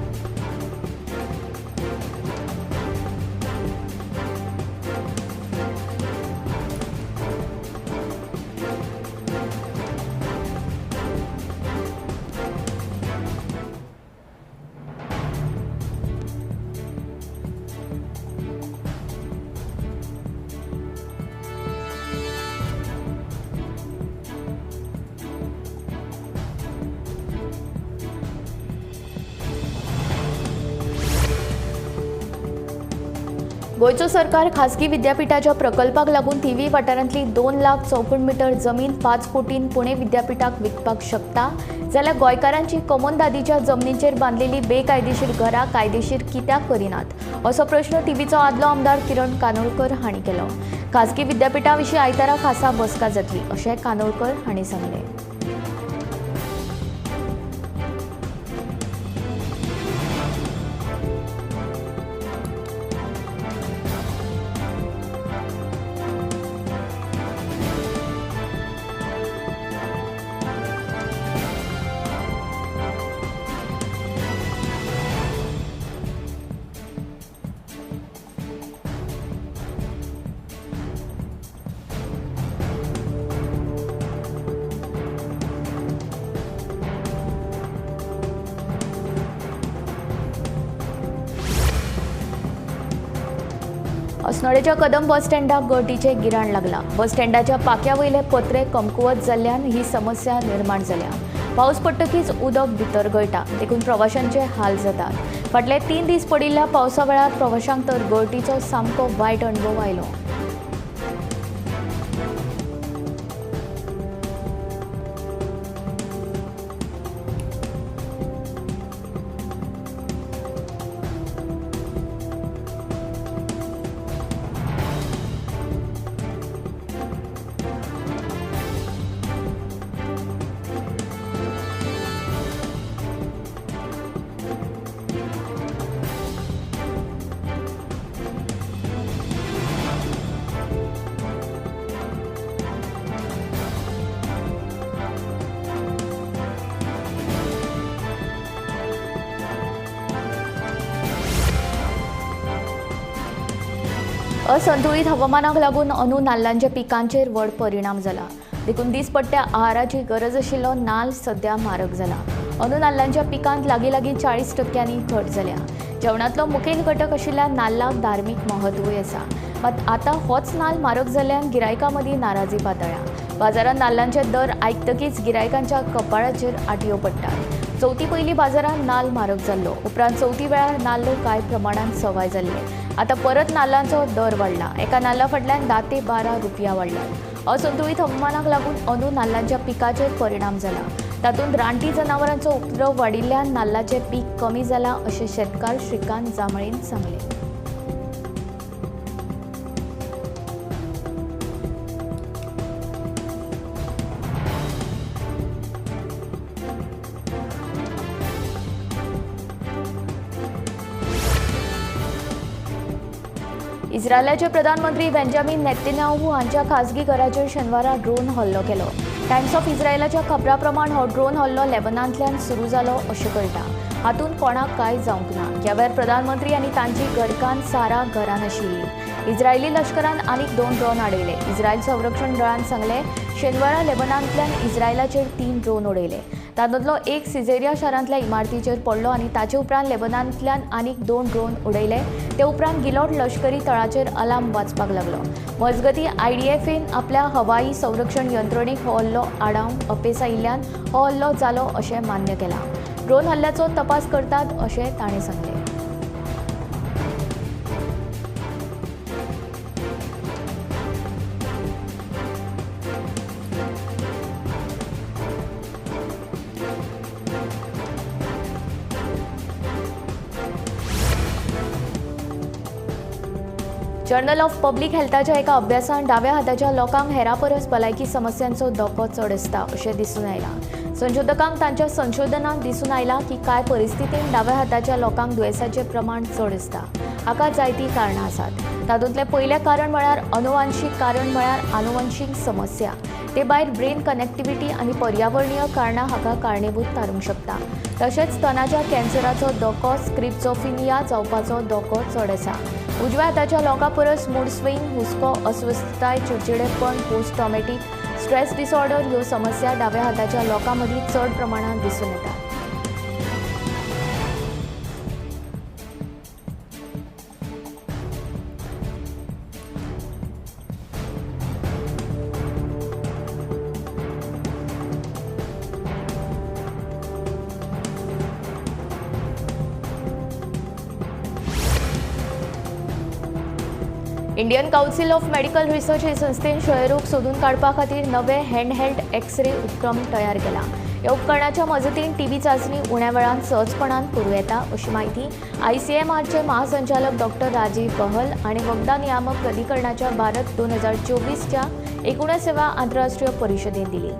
गोंयचो सरकार खासगी विद्यापीठाच्या प्रकल्पाक लागून थिवी वाठारांतली 2 लाख चौखण मीटर जमीन 5 कोटीन पुणे विद्यापीठाक विकपाक शकता जाल्यार गोंयकारांची कोमोनदादीच्या जमनीचेर बांदलेली बेकायदेशीर घरां कायदेशीर कित्याक करिनात असो प्रश्न थिवीचो आदलो आमदार किरण कानोळकर हांणी केलो. खासगी विद्यापीठा विशीं आयतारा खासा बसका जातली अशें कानोळकर हांणी सांगलें. अस्नोडेच्या कदम बस स्टँडाक गळटीचें गिराण लागलां. बस स्टँडाच्या पाक्या वयले पत्रे कमकुवत जाल्ल्यान ही समस्या निर्माण जाल्या. पावस पडटकीच उदक भितर गळटा देखून प्रवाशांचे हाल जातात. फाटले 3 दीस पडिल्ल्या पावसा वेळार प्रवाशांक तर गळटीचो सामको वायट अणभव आयलो. असंतुळीत हवामानाक लागून अंदू नाल्लांच्या पिकांचेर व्हड परिणाम जाला. देखून दिसपट्ट्या आहाराची गरज आशिल्लो नाल्ल सद्या म्हारग जाला. अंदू नाल्लांच्या पिकांत लागीं लागीं 40% घट जाल्या. जेवणांतलो मुखेल घटक आशिल्ल्या नाल्लाक धार्मीक म्हत्वूय आसा. मात आतां होच नाल्ल म्हारग जाल्ल्यान गिरायकां मदीं नाराजी पातळ्ळ्या. बाजारांत नाल्लांचे दर आयकतकीच गिरायकांच्या कपाळाचेर आटयो पडटात. चवथी पयलीं बाजारांत नाल्ल म्हारग जाल्लो, उपरांत चवथी वेळार नाल्ल कांय प्रमाणांत सवाय जाल्ले. आतां परत नाल्लांचो दर वाडला. एका नाल्ला फाटल्यान 10 ते 12 रुपया वाडला. असंतुळीत हवामानाक लागून अंदू नाल्लांच्या पिकाचेर परिणाम जाला. तातूंत रानटी जनावरांचो उपद्रव वाडिल्ल्यान नाल्लाचें पीक कमी जालां अशें शेतकार श्रीकांत जांभळेन सांगलें. इस्रायलाचे प्रधानमंत्री बेंजामिन नेतन्याहू हांच्या खासगी घराचेर शेनवारा ड्रोन हल्लो केलो. टायम्स ऑफ इस्रायलाच्या खबरा प्रमाण हो ड्रोन हल्लो लेबनांतल्यान सुरू जालो अशें कळटा. हातूंत कोणाक कांय जावंक ना. ह्या वेळार प्रधानमंत्री आनी तांची घरकान्न सारा घरान आशिल्ली. इस्रायली लश्करान आनीक 2 ड्रोन आडयले. इस्रायल संरक्षण दळान सांगलें, शेनवारा लेबनांतल्यान इस्रायलाचेर 3 ड्रोन उडयले. तातूंतलो एक सिजेरिया शारांतल्या इमारतीचेर पडलो आनी ताचे उपरांत लेबनांतल्यान आनीक 2 ड्रोन उडयले. ते उपरांत गिलोट लश्करी तळाचेर अलार्म वाजपाक लागलो. मजगतीं आयडीएफन आपल्या हवाई संरक्षण यंत्रणेक हो हल्लो आडावंक अपेस आयिल्ल्यान हो हल्लो जालो अशें मान्य केलां. ड्रोन हल्ल्याचो तपास करतात अशें ताणें सांगलें. जर्नल ऑफ पब्लिक हेल्थाच्या एका अभ्यासान डाव्या हाताच्या लोकांक हेरा परस भलायकी समस्यांचो धोको चड आसता अशें दिसून आयलां. संशोधकांक तांच्या संशोधनांत दिसून आयलां की कांय परिस्थितींत डाव्या हाताच्या लोकांक दुयेंसाचें प्रमाण चड आसता. हाका जायतीं कारणां आसात. तातूंतलें पयलें कारण म्हळ्यार अनुवांशीक कारण म्हळ्यार अनुवांशीक समस्या. ते भायर ब्रेन कनेक्टिविटी आनी पर्यावरणीय कारणां हाका कारणीभूत थारूंक शकता. तशेंच स्तनाच्या कॅन्सराचो धोको, स्क्रिप्झोफिनिया जावपाचो धोको चड आसा. उजव्या हाताच्या लोकां परस मूड स्विंग, हुस्को, अस्वस्थताय, चिडचिडेपण, पोस्ट ट्रॉमॅटीक स्ट्रेस डिसऑर्डर ह्यो समस्या डाव्या हाताच्या लोकां मदीं चड प्रमाणांत दिसून येतात. Indian council of medical research हे संस्थेन क्षयरोग सोदून काडपा खातीर नवे हँडहेल्ड एक्सरे उपक्रम तयार केला. ह्या उपकरणाच्या मजतीन टीबी चांचणी उण्या वेळान सहजपणान करूं येता अशी म्हायती आयसीएमआरचे महासंचालक डॉक्टर राजीव बहल आनी वखदां नियामक प्राधिकरणाच्या भारत 2024च्या 19व्या आंतरराष्ट्रीय परिशदेन दिली.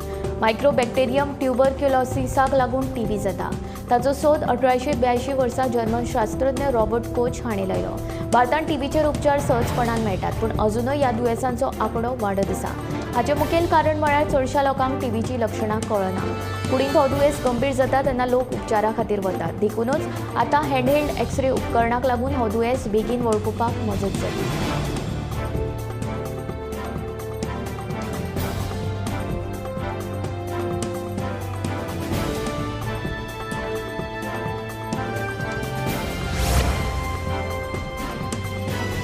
मायक्रोबॅक्टेरियम ट्युबरक्युलोसिसाक लागून टीबी जाता. ताचो सोद 1882 वर्सा जर्मन शास्त्रज्ञ रॉबर्ट कोच हाणें लायलो. भारतांत टीबीचेर उपचार सहजपणान मेळटात, पूण अजुनूय ह्या दुयेंसांचो आंकडो वाडत आसा. हाचें मुखेल कारण म्हळ्यार चडशा लोकांक टीबीचीं लक्षणां कळना. कुडींत हो दुयेंस गंभीर जाता तेन्ना लोक उपचारा खातीर वतात. देखूनच आतां हँडहेल्ड एक्सरे उपकरणाक लागून हो दुयेंस बेगीन वळखुपाक मजत जातली.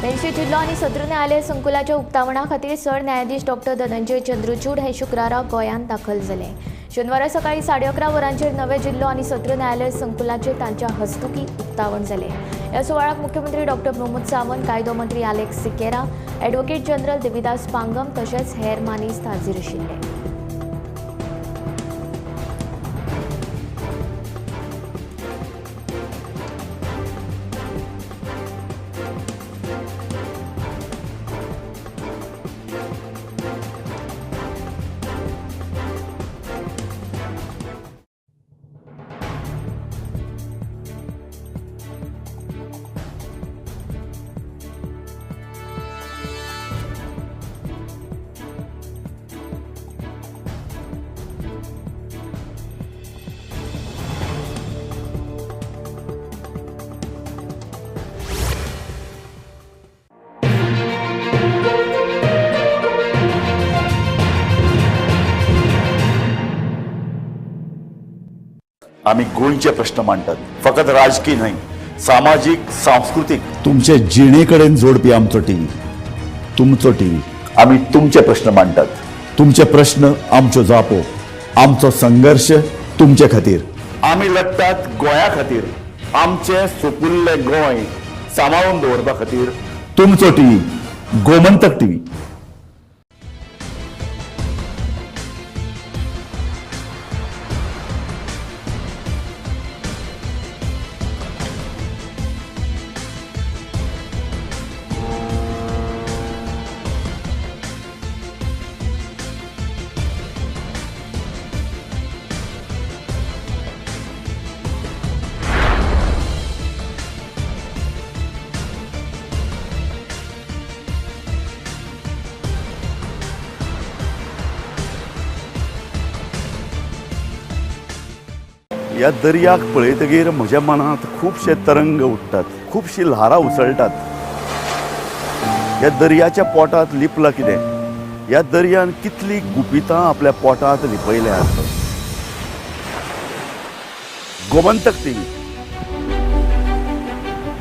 मेरशे जिल्लो आनी सत्र न्यायालय संकुलाच्या उक्तावणा खातीर सरन्यायाधीश डॉक्टर धनंजय चंद्रचूड हे शुक्रारा गोंयांत दाखल जाले. शेनवारा सकाळी 11:30 वरांचेर नवे जिल्लो आनी सत्र न्यायालय संकुलाचे तांच्या हस्तुकी उक्तावण जालें. ह्या सुवाळ्याक मुख्यमंत्री डॉक्टर प्रमोद सावंत, कायदो मंत्री Alex Sequeira, advocate general Devidas Pangam तशेंच हेर मानेस्त हाजीर आशिल्ले. आमी गोंयचे प्रश्न मांडटात, फकत राजकीय न्हय, सामाजीक, सांस्कृतीक, तुमचे जिणे कडेन जोडपी आमचो टीव्ही, तुमचो टीव्ही. आमी तुमचे प्रश्न मांडटात, तुमचे प्रश्न आमच्यो जापो, आमचो संघर्श तुमचे खातीर. आमी लढटात गोंया खातीर, आमचें सुपुल्लें गोंय सांबाळून दवरपा खातीर. तुमचो टीव्ही, गोमंतक टीव्ही. ह्या दर्याक पळयतगीर म्हज्या मनांत खुबशे तरंग उठ्ठात, खुबशीं ल्हारां उसळटात. ह्या दर्याच्या पोटांत लिपलां कितें? ह्या दर्यान कितलीं गुपितां आपल्या पोटांत लिपयल्यात. गोमंतक टीव्ही,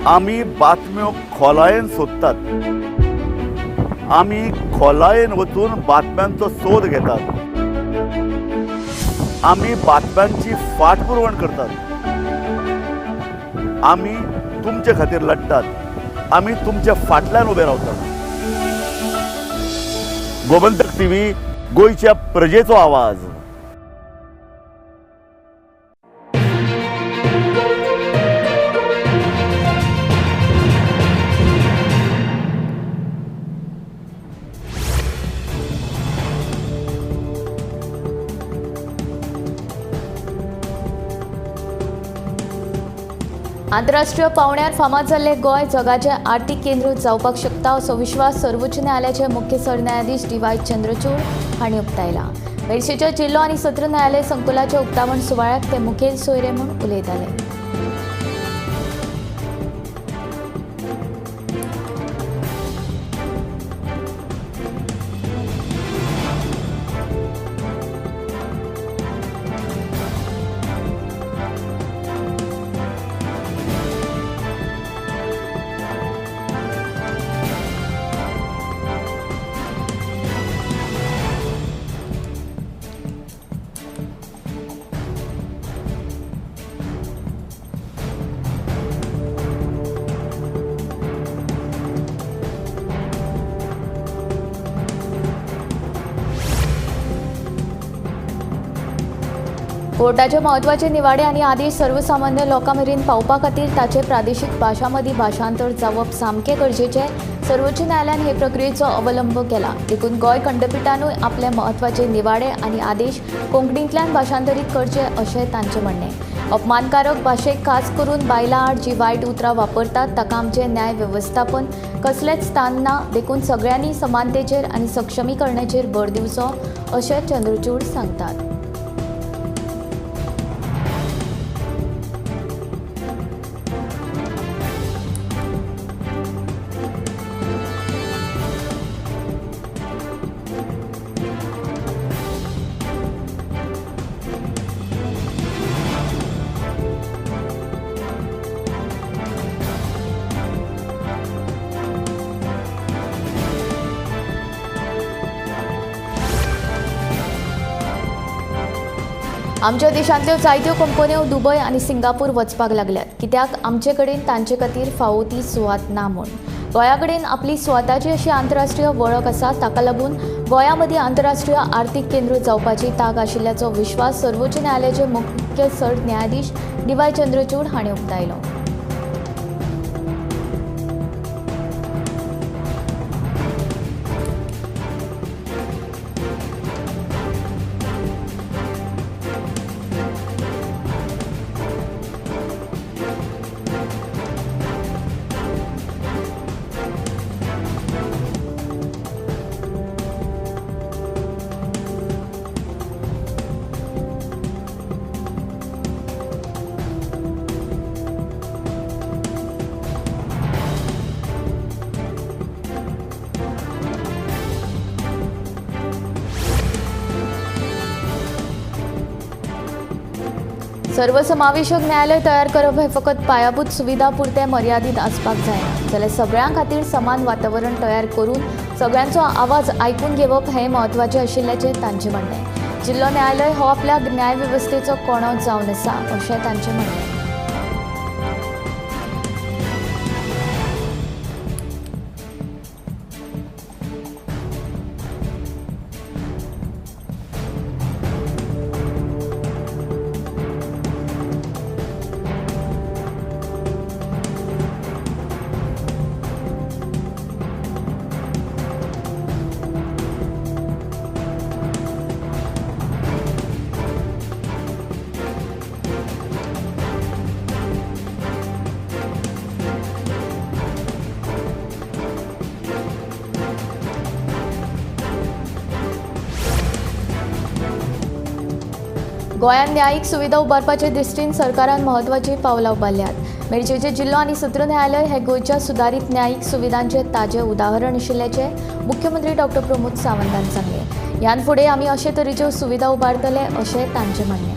आमी बातम्यो खोलायेन सोदतात, आमी खोलायेन वचून बातम्यांचो सोद घेतात, आमी बातम्यांची फाटपुरवण करतात, आमी तुमचे खातीर लढटात, आमी तुमच्या फाटल्यान उबे रावतात. गोमंतक टीव्ही, गोंयच्या प्रजेचो आवाज. आंतरराष्ट्रीय पावंड्यार फामाद जाल्ले गोंय जगाचें आर्थिक केंद्र जावपाक शकता असो विश्वास सर्वोच्च न्यायालयाचे मुख्य सरन्यायाधीश डी.वाय. चंद्रचूड हांणी उक्तायला. मेरशेच्या जिल्लो आनी सत्र न्यायालय संकुलाच्या उक्तावण सुवाळ्याक ते मुखेल सोयरे म्हूण उलयताले. कोर्टाचे म्हत्वाचे निवाडे आनी आदेश सर्वसामान्य लोकां मेरेन पावपा खातीर ताचे प्रादेशीक भाशां मदीं भाशांतर जावप सामकें गरजेचें. सर्वोच्च न्यायालयान हे प्रक्रियेचो अवलंब केला देखून गोंय खंडपिठानूय आपले म्हत्वाचे निवाडे आनी आदेश कोंकणींतल्यान भाशांतरीत करचे अशें तांचें म्हणणें. अपमानकारक भाशेक खास करून बायलां आड जी वायट उतरां वापरतात ताका आमचें न्याय वेवस्थापन कसलेंच स्थान ना देखून सगळ्यांनी समानतेचेर आनी सक्षमीकरणाचेर भर दिवचो अशें चंद्रचूड सांगतात. आमच्या देशांतल्यो जायत्यो कंपन्यो दुबय आनी सिंगापूर वचपाक लागल्यात कित्याक आमचे कडेन तांचे खातीर फावो ती सुवात ना म्हूण. गोंया कडेन आपली स्वताची अशी आंतरराष्ट्रीय वळख आसा ताका लागून गोंया मदीं आंतरराष्ट्रीय आर्थिक केंद्र जावपाची तांक आशिल्ल्याचो विश्वास सर्वोच्च न्यायालयाचे मुख्य सरन्यायाधीश डी.वाय. चंद्रचूड हांणी उक्तायलो. सर्वसमावेशक न्यायालय तयार करप हें फकत पायाभूत सुविधा पुरतें मर्यादीत आसपाक जायना जाल्यार सगळ्यां खातीर समान वातावरण तयार करून सगळ्यांचो आवाज आयकून घेवप हें म्हत्वाचें आशिल्ल्याचें तांचें म्हणणें. जिल्लो न्यायालय हो आपल्या न्यायवेवस्थेचो कोणो जावन आसा अशें तांचें म्हणणें. गोंयांत न्यायीक सुविधा उबारपाचे दृश्टीन सरकारान म्हत्वाचीं पावलां उबारल्यांत. मेरशेचें जिल्लो आनी सत्र न्यायालय हे गोंयच्या सुदारीत न्यायीक सुविधांचें ताजें उदाहरण आशिल्ल्याचें मुख्यमंत्री डॉक्टर प्रमोद सावंतान सांगलें. ह्यान फुडें आमी अशे तरेच्यो सुविधा उबारतले अशें तांचें म्हणणें.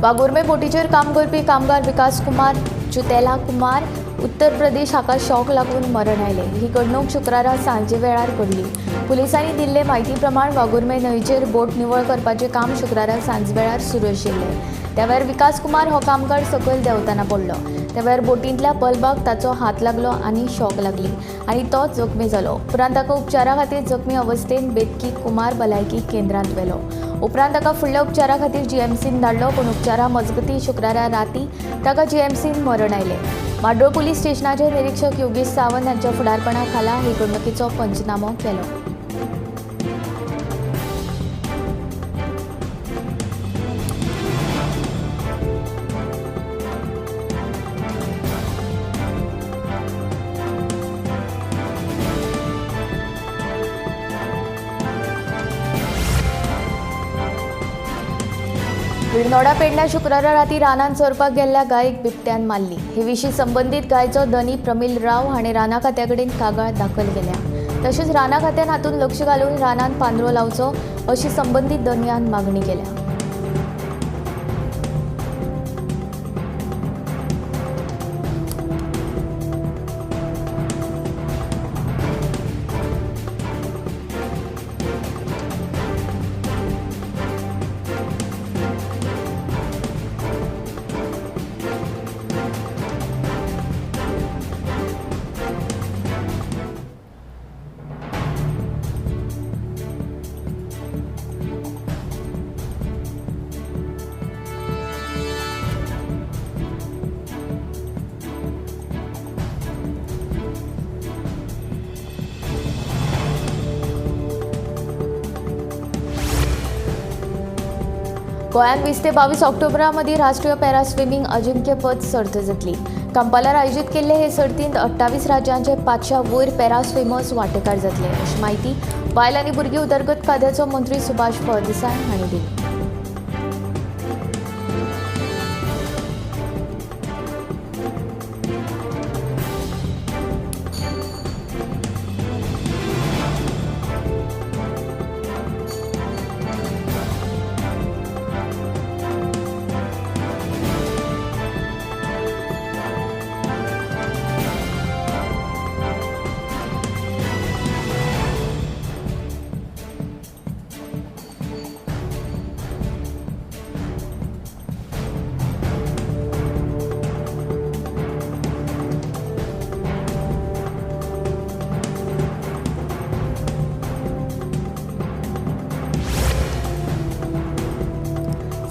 वागुर्मे बोटीचेर काम करपी कामगार विकास कुमार जुतेला कुमार उत्तर प्रदेश हाका शॉक लागून मरण आयलें. ही घडणूक शुक्रारा सांजे वेळार घडली. पुलिसांनी दिल्ले म्हायती प्रमाण वागुर्मे न्हंयचेर बोट निवळ करपाचें काम शुक्रारा सांजवेळार सुरू आशिल्लें. त्या वेळार विकास कुमार हो कामगार सकयल देंवतना पडलो. त्या वेळार बोटींतल्या बल्बाक ताचो हात लागलो आनी शॉक लागली आनी तो जखमी जालो. उपरांत ताका उपचारा खातीर जखमी अवस्थेंत बेतकी कुमार भलायकी केंद्रांत व्हेलो. उपरांत ताका फुडल्या उपचारा खातीर जीएमसीन धाडलो, पूण उपचारा मजगती शुक्रारा राती ताका जीएमसीन मरण आयलें. म्हाड्डोळ पुलीस स्टेशनाचे निरीक्षक योगेश सावंत हांच्या फुडारपणा खाला हे घडणुकेचो पंचनामो केलो. विर्नोडा पेडण्या शुक्रारा राती रानांत चरपाक गेल्ल्या गायक बिबट्यान मारली. हे विशीं संबंदीत गायचो धनी प्रमील राव हाणें राना खात्या कडेन कागाळ दाखल केल्या. तशेंच राना खात्यान हातूंत लक्ष घालून रानांत पांदरो लावचो अशी संबंदीत धनयान मागणी केल्या. गोंयांत 20 ते 22 ऑक्टोबरा मदीं राष्ट्रीय पॅरा स्विमींग अजिंक्यपद सर्त जातली. कंपालार आयोजीत केल्ले हे सर्तींत 28 राज्यांचे 500 वयर पॅरा स्विमर्स वांटेकार जातले अशी म्हायती बायल आनी भुरगीं उदरगत खात्याचो मंत्री सुभाष फळदेसाय हांणी दिली.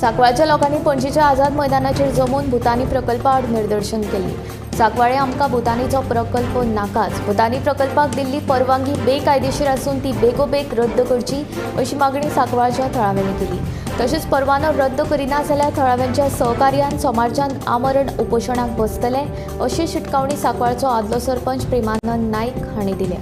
सांकवाळच्या लोकांनी पणजीच्या आझाद मैदानाचेर जमून भुतानी प्रकल्पा आड निदर्शन केली. सांकवाळे आमकां भुतानीचो प्रकल्प नाकाच, भुतानी प्रकल्पाक दिल्ली परवानगी बेकायदेशीर आसून ती बेगोबेग रद्द करची अशी मागणी सांकवाळच्या थळाव्यांनी केली. तशेंच परवानो रद्द करिना जाल्यार थळाव्यांच्या सहकार्यान सोमारच्यान आमरण उपोशणाक बसतले अशी शिटकावणी सांकवाळचो आदलो सरपंच प्रेमानंद नायक हांणी दिल्या.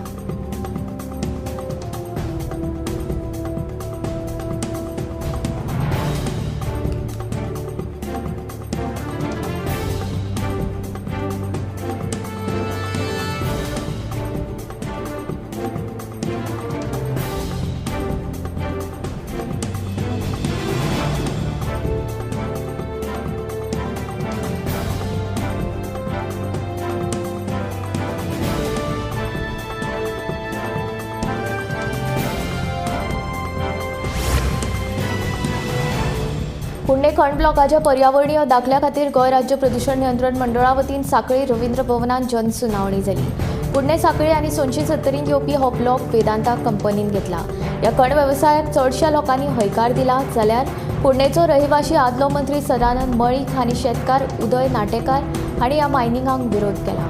कुडणे खण ब्लॉकाच्या पर्यावरणीय दाखल्या खातीर गोंय राज्य प्रदूषण नियंत्रण मंडळा वतीन सांखळी रवींद्र भवनात जनसुनावणी जाली. कुडणे सांखळी आनी सोनशी सत्तरींत येवपी हो ब्लॉक वेदांता कंपनीन घेतला. ह्या खण वेवसायाक चडश्या लोकांनी हयकार दिला, जाल्यार कुडणेचो रहिवाशी आदलो मंत्री सदानंद मळीक आनी शेतकार उदय नाटेकार हांणी ह्या मायनिंगाक विरोध केला.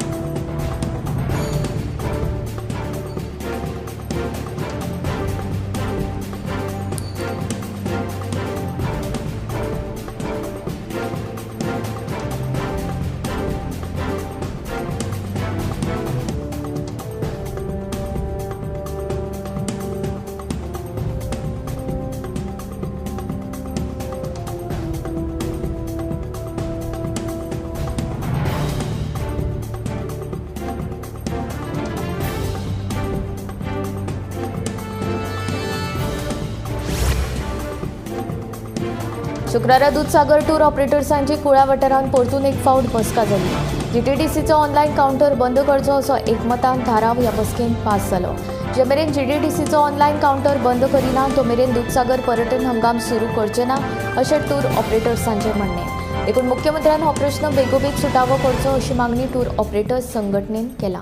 शुक्रारा दुधसागर टूर ऑपरेटर्सांची कुळा वाठारांत परतून एक फावट बसका जाली. जीटीडीसीचो ऑनलायन कावंटर बंद करचो असो एकमतान थाराव ह्या बसकेंत पास जालो. जे मेरेन जीटीडीसीचो ऑनलायन कावंटर बंद करिना तो मेरेन दुधसागर पर्यटन हंगाम सुरू करचे ना अशें टूर ऑपरेटर्सांचें म्हणणें. देखून मुख्यमंत्र्यान हो प्रश्न बेगोबेग सुटावो करचो अशी मागणी टूर ऑपरेटर्स संघटनेन केला.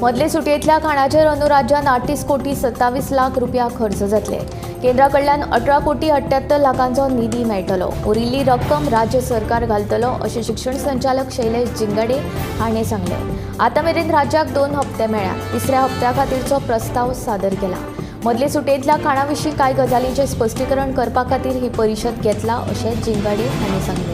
मदले सुटयेंतल्या खाणाचेर अंदू राज्यांत 38 कोटी 27 लाख रुपया खर्च जातले. केंद्रा कडल्यान 18 कोटी 78 लाखांचो निधी मेळटलो. उरिल्ली रक्कम राज्य सरकार घालतलो अशें शिक्षण संचालक शैलेश जिंगाडे हाणें सांगलें. आतां मेरेन राज्याक 2 हप्ते मेळ्ळ्या. तिसऱ्या हप्त्या खातीरचो प्रस्ताव सादर केला. मदले सुटयेंतल्या खाणा विशीं कांय गजालींचें स्पश्टीकरण करपा खातीर ही परिशद घेतला अशें जिंगाडे हांणी सांगलें.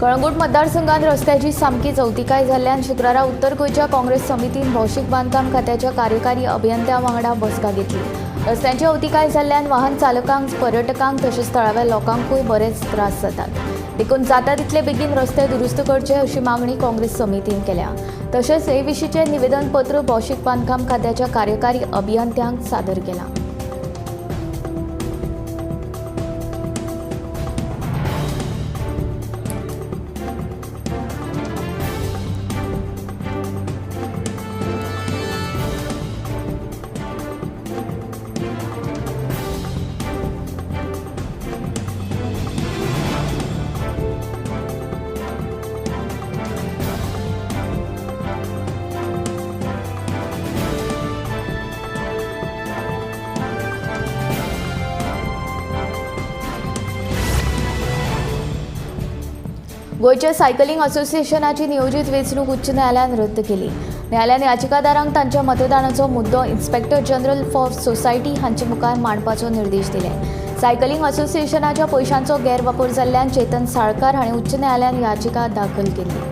कळंगूट मतदारसंघात रस्त्याची सामकी चवतिकाय जाल्ल्यान शुक्रारा उत्तर गोंयच्या काँग्रेस समितीन भौशीक बांदकाम खात्याच्या कार्यकारी अभियंत्या वांगडा बसका घेतली. रस्त्यांची अवतिकाय जाल्ल्यान वाहन चालकांक, पर्यटकांक तशेंच थळाव्या लोकांकूय बरेच त्रास जातात. देखून जाता तितले बेगीन रस्ते दुरुस्त करचे अशी मागणी काँग्रेस समितीन केल्या. तशेंच हे विशींचें निवेदनपत्र भौशीक बांदकाम खात्याच्या कार्यकारी अभियंत्यांक सादर केलां. गोंयच्या सायकलिंग असोसिएशनाची नियोजित वेंचणूक उच्च न्यायालयान रद्द केली. न्यायालयान याचिकादारांक तांच्या मतदानाचो मुद्दो इन्स्पेक्टर जनरल फॉर सोसायटी हांचे मुखार मांडपाचो निर्देश दिले. सायकलिंग असोसिएशनाच्या पयशांचो गैरवापर जाल्ल्यान चेतन साळकार हांणी उच्च न्यायालयान याचिका दाखल केली.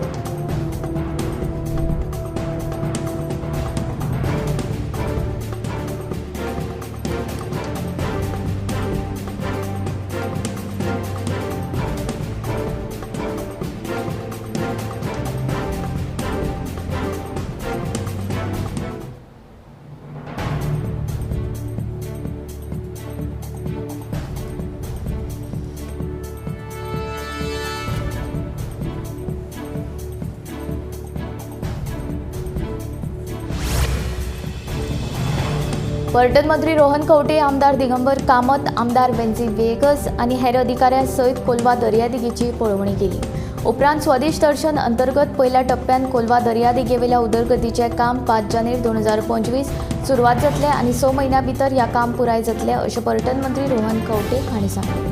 पर्यटन मंत्री रोहन खंवटे, आमदार दिगंबर कामत, आमदार वेन्झी वेगस आनी हेर अधिकाऱ्यां सयत कोलवा दर्यादेगेची पळोवणी केली. उपरांत स्वदेश दर्शन अंतर्गत पयल्या टप्प्यान कोलवा दर्यादेगेवेल्या उदरगतीचें काम 5 जानेर 2025 सुरवात जातले आनी 6 म्हयन्यां भितर ह्या काम पुराय जातलें अशें पर्यटन मंत्री रोहन खंवटे हांणी सांगलें.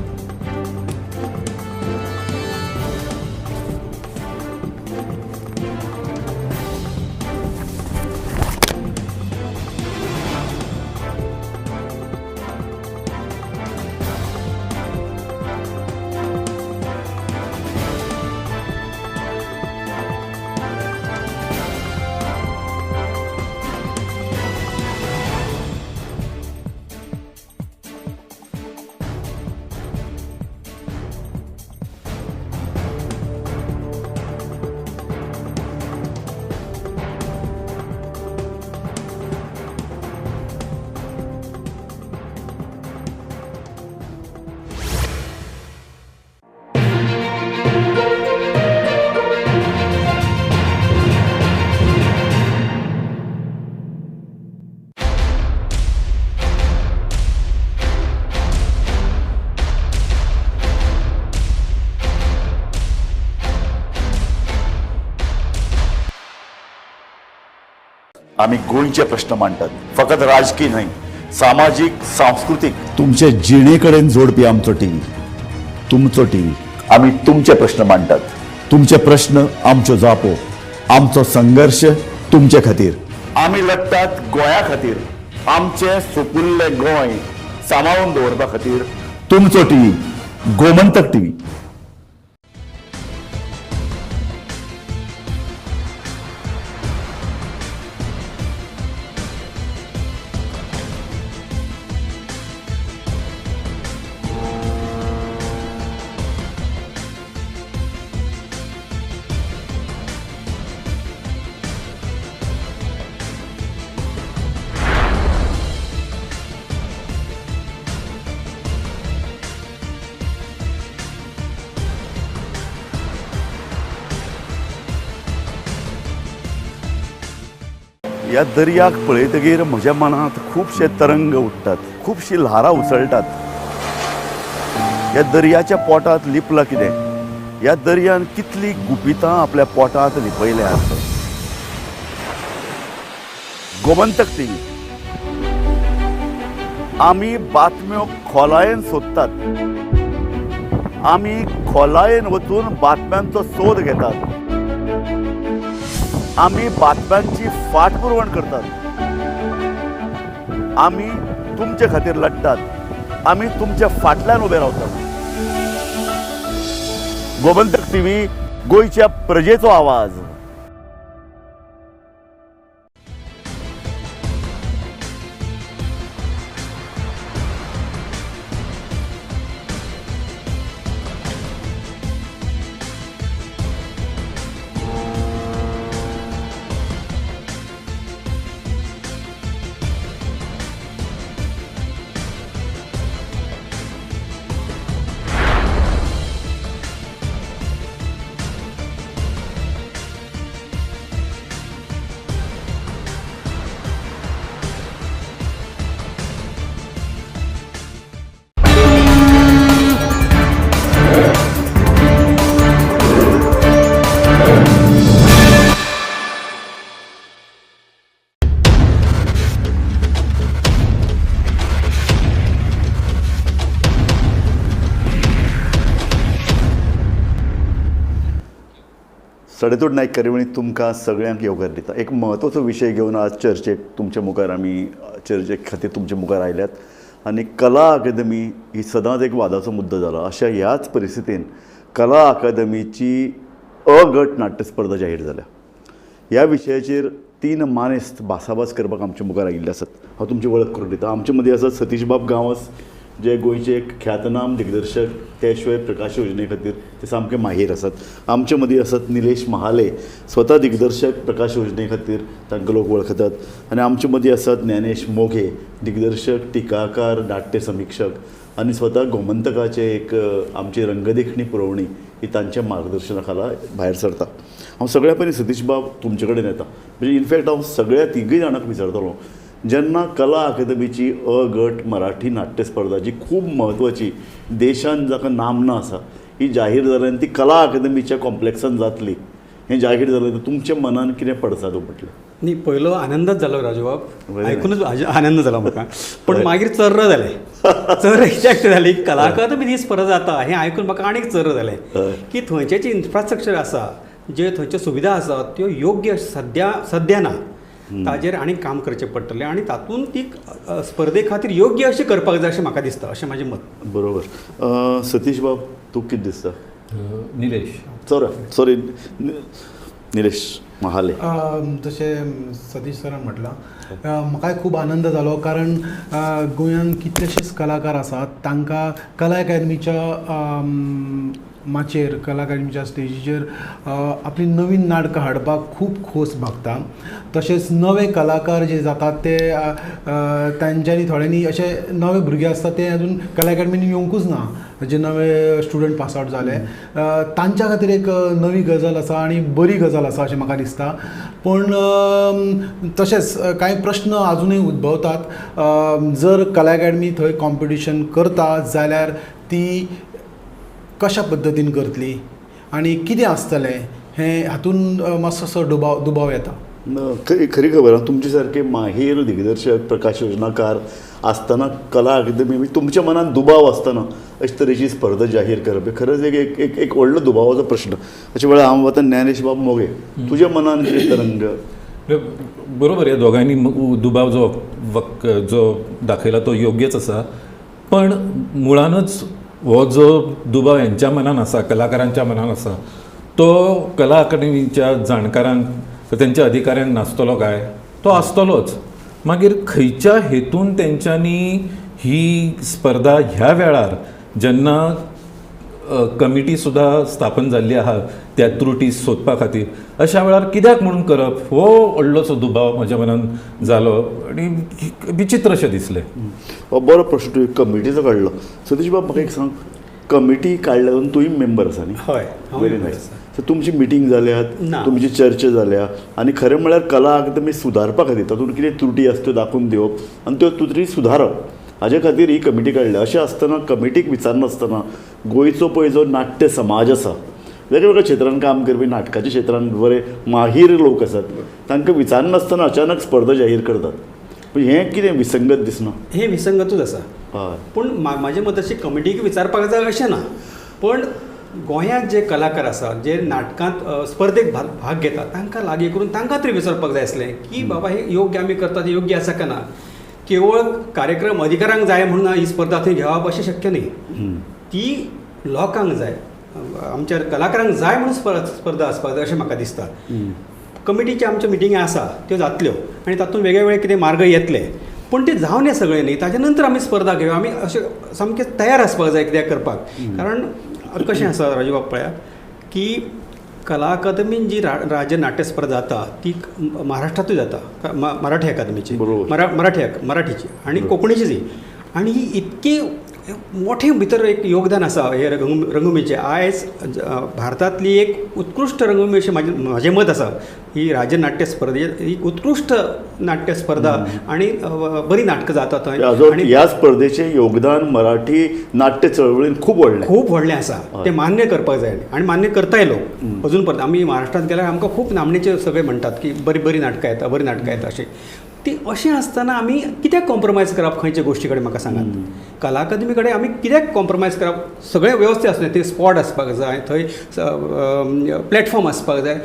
आमी गोंयचे प्रश्न मांडटात, फकत राजकीय न्हय, सामाजीक, सांस्कृतीक, तुमचे जिणे कडेन जोडपी आमचो टीव्ही, तुमचो टीव्ही. आमी तुमचे प्रश्न मांडटात, तुमचे प्रश्न आमच्यो जापो, आमचो संघर्श तुमचे खातीर. आमी लढटात गोंया खातीर, आमचें सुपुल्लें गोंय सांबाळून दवरपा खातीर. तुमचो टीव्ही, गोमंतक टीव्ही. ह्या दर्याक पळयतगीर म्हज्या मनांत खुबशे तरंग उठ्ठात, खुबशी ल्हारां उसळटात. ह्या दर्याच्या पोटांत लिपलां कितें? ह्या दर्यान कितलीं गुपितां आपल्या पोटांत लिपयल्यात. गोमंतक टीव्ही. आमी बातम्यो खोलायेन सोदतात, आमी खोलायेन वचून बातम्यांचो सोद घेतात, आमी बातम्यांची फाटपुरवण करतात, आमी तुमचे खातीर लढटात, आमी तुमच्या फाटल्यान उबे रावतात. गोमंतक टीव्ही, गोंयच्या प्रजेचो आवाज. सडेतोड नायक कार्यावळींत तुमकां सगळ्यांक येवकार दिता. एक म्हत्वाचो विशय घेवन आज चर्चेक तुमच्या मुखार आमी चर्चे खातीर तुमच्या मुखार आयल्यात. आनी कला अकादमी ही सदांच एक वादाचो मुद्दो जाला. अशा ह्याच परिस्थितीन कला अकादमीची अ गट नाट्यस्पर्धा जाहीर जाल्या. ह्या विशयाचेर 3 मानेस्त भासाभास करपाक आमच्या मुखार आयिल्ले आसात. हांव तुमची वळख करून दिता. आमचे मदीं आसात सतीशबाब गांवस, जे गोंयचे एक ख्यातनाम दिग्दर्शक, ते शिवाय प्रकाश योजने खातीर ते सामके माहीर आसात. आमचे मदीं आसात निलेश महाले, स्वता दिग्दर्शक, प्रकाश योजने खातीर तांकां लोक वळखतात. आनी आमचे मदीं आसात ज्ञानेश मोघे, दिग्दर्शक, टिकाकार, नाट्य समिक्षक आनी स्वता गोमंतकाचे एक आमची रंगदेखणी पुरवणी ही तांच्या मार्गदर्शना खाला भायर सरता. हांव सगळ्या पयलीं सतीशबाब तुमचे कडेन येता. म्हणजे इनफॅक्ट हांव सगळ्या तिगूय जाणांक विचारतलो, जेन्ना कला अकादमीची अ गट मराठी नाट्यस्पर्धा जी खूब म्हत्वाची, देशान जाका नामना आसा, ही जाहीर जाली आनी ती कला अकादमीच्या कॉम्प्लेक्सान जातली हें जाहीर जालें तर तुमच्या मनान कितें पडसाद उपटलें? न्ही, पयलो आनंदच जालो राजूबाब, आयकुनूच आनंद जालो म्हाका. पण मागीर चर्र जालें. चर्र कित्याक जाली, कला अकादमी ही स्पर्धा जाता हें आयकून म्हाका आनीक चर्र जालें की थंयचें जें इन्फ्रास्ट्रक्चर आसा, जे थंयच्यो सुविधा आसा त्यो योग्य सद्या सद्या ना, ताजेर आनीक काम करचें पडटलें आनी तातूंत ती स्पर्धे खातीर योग्य अशें करपाक जाय अशें म्हाका दिसता, अशें म्हाजें मत. बरोबर. सतीश बाब, तूं कितें दिसता? निलेश, सॉरी निलेश महाले. जशें सतीश सरान म्हटलां, म्हाकाय खूब आनंद जालो कारण गोंयांत कितलेशेच कलाकार आसात, तांकां कला अकादमीच्या माचयेर, कला अकादमीच्या स्टेजीचेर आपली नवीन नाटकां हाडपाक खूब खोस भागता. तशेंच नवे कलाकार जे जातात ते तांच्यांनी थोड्यांनी अशे नवे भुरगे आसता ते अजून कला अकादमीन येवंकूच ना, जे नवे स्टुडंट पास आवट जाले तांच्या खातीर एक नवी गजाल आसा आनी बरी गजाल आसा अशें म्हाका दिसता. पूण तशेंच कांय प्रश्न आजुनूय उद्भवतात. जर कला अकादमी थंय कॉम्पिटिशन करता जाल्यार ती कशा पद्दतीन करतली आनी कितें आसतलें हें हातून मातसो दुबाव येता. खरी खबर आहा, तुमचे सारके माहीर दिग्दर्शक, प्रकाश योजनाकार आसतना कला अकादमी तुमच्या मनात दुबाव आसतना अशे तरेची स्पर्धा जाहीर करप खरेंच एक एक एक व्हडलो दुबावाचो प्रश्न. अशे वेळार हांव वता ज्ञानेश बाब मोगे, तुज्या मनान कितें तरंग? बरोबर, ह्या दोगांयनी दुबाव जो जो दाखयला तो योग्यच आसा, पण मुळानच हो जो दुबाव हेंच्या मनान आसा, कलाकारांच्या मनान आसा, तो कला अकादमीच्या जाणकारांक, तेंच्या अधिकाऱ्यांक नासतलो काय? तो आसतलोच. मागीर खंयच्या हेतून तेंच्यांनी ही स्पर्धा ह्या वेळार जेन्ना कमिटी सुद्दां स्थापन जाल्ली आहा त्या त्रुटी सोदपा खातीर, अशा वेळार कित्याक म्हणून करप हो व्हडलोसो दुबाव म्हज्या मनान जालो आनी विचित्र अशें दिसलें. बरो प्रश्न तुवें कमिटीचो काडलो. सतीश बाब, म्हाका एक सांग, कमिटी काडल्या तूंय मेंबर आसा न्ही? हय, व्हेरी नायस. सो तुमची मिटींग जाल्यात, तुमची चर्चा जाल्या आनी खरें म्हळ्यार कला अकादमी सुदारपा खातीर तातूंत कितें त्रुटी आसा त्यो दाखोवन दिवप आनी त्यो त्रुटी सुदारप हाजे खातीर ही कमिटी काडल्या. अशें आसतना कमिटीक विचारनासतना गोंयचो पळय जो नाट्य समाज आसा, वेगवेगळ्या क्षेत्रान काम करपी, नाटकाच्या क्षेत्रान बरे माहीर लोक आसात, तांकां विचारनासतना अचानक स्पर्धा जाहीर करतात, पूण हें कितें विसंगत दिसना? हें विसंगतूच आसा. पूण म्हाजें मत अशें कमिटीक विचारपाक जाय अशें ना, पण गोंयांत जे कलाकार आसात, जे नाटकांत स्पर्धेक भाग घेतात तांकां लागीं करून तांकां तरी विचारपाक जाय आसलें की बाबा हे योग्य आमी करतात, योग्य आसा काय ना. केवळ कार्यक्रम अधिकाऱ्यांक जाय म्हणून ही स्पर्धा थंय घेवप अशें शक्य न्ही, ती लोकांक जाय, आमच्या कलाकारांक जाय म्हणून स्पर्धा आसपाक जाय अशें म्हाका दिसता. कमिटीच्या आमच्यो मिटिंगी आसा त्यो जातल्यो आनी तातूंत वेगळे कितें मार्ग येतले, पूण ते जावन हें सगळें न्ही, ताजे नंतर आमी स्पर्धा घेवया, आमी अशें सामकें तयार आसपाक जाय कित्याक करपाक. कारण कशें आसा राजू बाब, पळया की कला अकादमीन जी राज्य नाट्य स्पर्धा जाता ती महाराष्ट्रांतूय जाता, मराठी अकादमीची, मराठीची आनी कोंकणीची जी, आनी ही इतकी मोठें भितर एक योगदान आसा हे रंगभुमीचें. आयज भारतांतली एक उत्कृश्ट रंगभूमी अशें म्हाजें मत आसा. ही राज्य नाट्य स्पर्धे ही उत्कृश्ट नाट्य स्पर्धा आनी बरीं नाटकां जाता थंय. आनी ह्या स्पर्धेचें योगदान मराठी नाट्य चळवळीन खूब व्हडलें, खूब व्हडलें आसा, तें मान्य करपाक जाय आनी मान्य करताय लोक अजून पर्यंत. आमी महाराष्ट्रांत गेल्यार आमकां खूब नामनेचे सगळे म्हणटात की बरीं बरीं नाटकां येता, बरीं नाटकां येता अशीं. ती अशें आसतना आमी कित्याक कॉम्प्रोमायज करप खंयच्या गोश्टी कडेन म्हाका सांगात. कला अकादमी कडेन आमी कित्याक कॉम्प्रोमायज करप? सगळें व्यवस्थीत आसलें, थंय स्पॉट आसपाक जाय, थंय प्लॅटफॉर्म आसपाक जाय,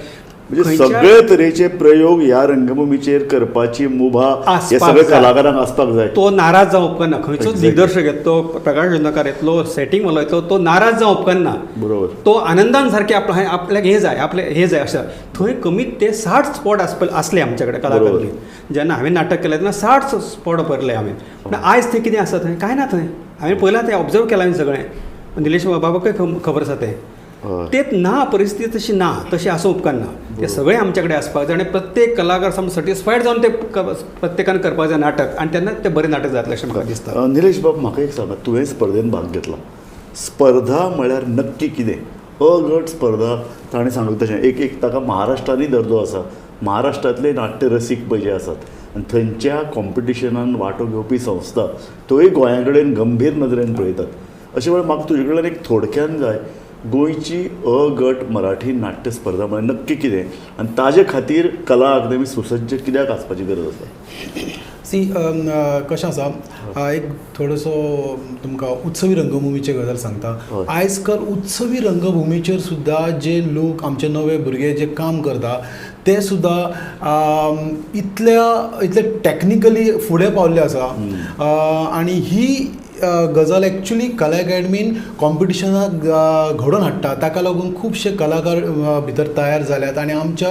म्हणजे सगळे तरेचे प्रयोग ह्या रंगभूमीचेर करपाची मुभा हे सगळे कलाकारांक आसपाक जाय. तो नाराज जावंक उपकारना, खंयचोच दिग्दर्शक येतलो, प्रकाश योजनाकार येतलो, सेटींग वालो येतलो, तो नाराज जावंक उपकारना. बरोबर, तो आनंदान सारकें आपल्याक हें जाय, आपलें हें जाय अशें. थंय कमीत ते 60 स्पॉट आसले आमचे कडेन कला अकादमीत. जेन्ना हांवें नाटक केलें तेन्ना 60 स्पॉट भरले हांवें. पूण आयज थंय कितें आसा? थंय कांय ना. थंय हांवें पयलां तें ऑब्जर्व केलां हांवें सगळें, निलेश बाबाकय खबर आसा तें. तें ना, परिस्थिती तशी ना, तशी आसूं उपकारना. ते सगळें आमचे कडेन आसपाक जाय आनी प्रत्येक कलाकार सामको सॅटिस्फायड जावन ते प्रत्येकान करपाक जाय नाटक, आनी तेन्ना तें बरें नाटक जातलें अशें म्हाका दिसता. निलेश बाब, म्हाका एक सांगात, तुवें स्पर्धेन भाग घेतला, स्पर्धा म्हळ्यार नक्की कितें? अगट स्पर्धा ताणें सांगलें तशें एक एक ताका महाराष्ट्रानूय दर्जो आसा, महाराष्ट्रांतले नाट्य रसीक पळय जे आसात आनी थंयच्या कॉम्पिटिशनान वांटो घेवपी संस्था थंय गोंया कडेन गंभीर नदरेन पळयतात. अशें वेळार म्हाका तुजे कडल्यान एक थोडक्यान जाय, गोंयची अ गट मराठी नाट्य स्पर्धा म्हळ्यार नक्की कितें आनी ताजे खातीर कला अकादमी सुसज्ज कित्याक आसपाची गरज आसा? सी, कशें आसा, एक थोडोसो तुमकां उत्सवी रंगभुमीची गजाल सांगता. आयज काल उत्सवी रंगभुमीचेर सुद्दां जे लोक, आमचे नवे भुरगे जे काम करता ते सुद्दां इतल्या इतले टॅक्निकली फुडें पावल्ले आसा आनी ही गजाल एक्चुली कला अकादमीन कॉम्पिटिशनाक घडोवन हाडटा. ताका लागून खुबशे कलाकार भितर तयार जाल्यात आनी आमच्या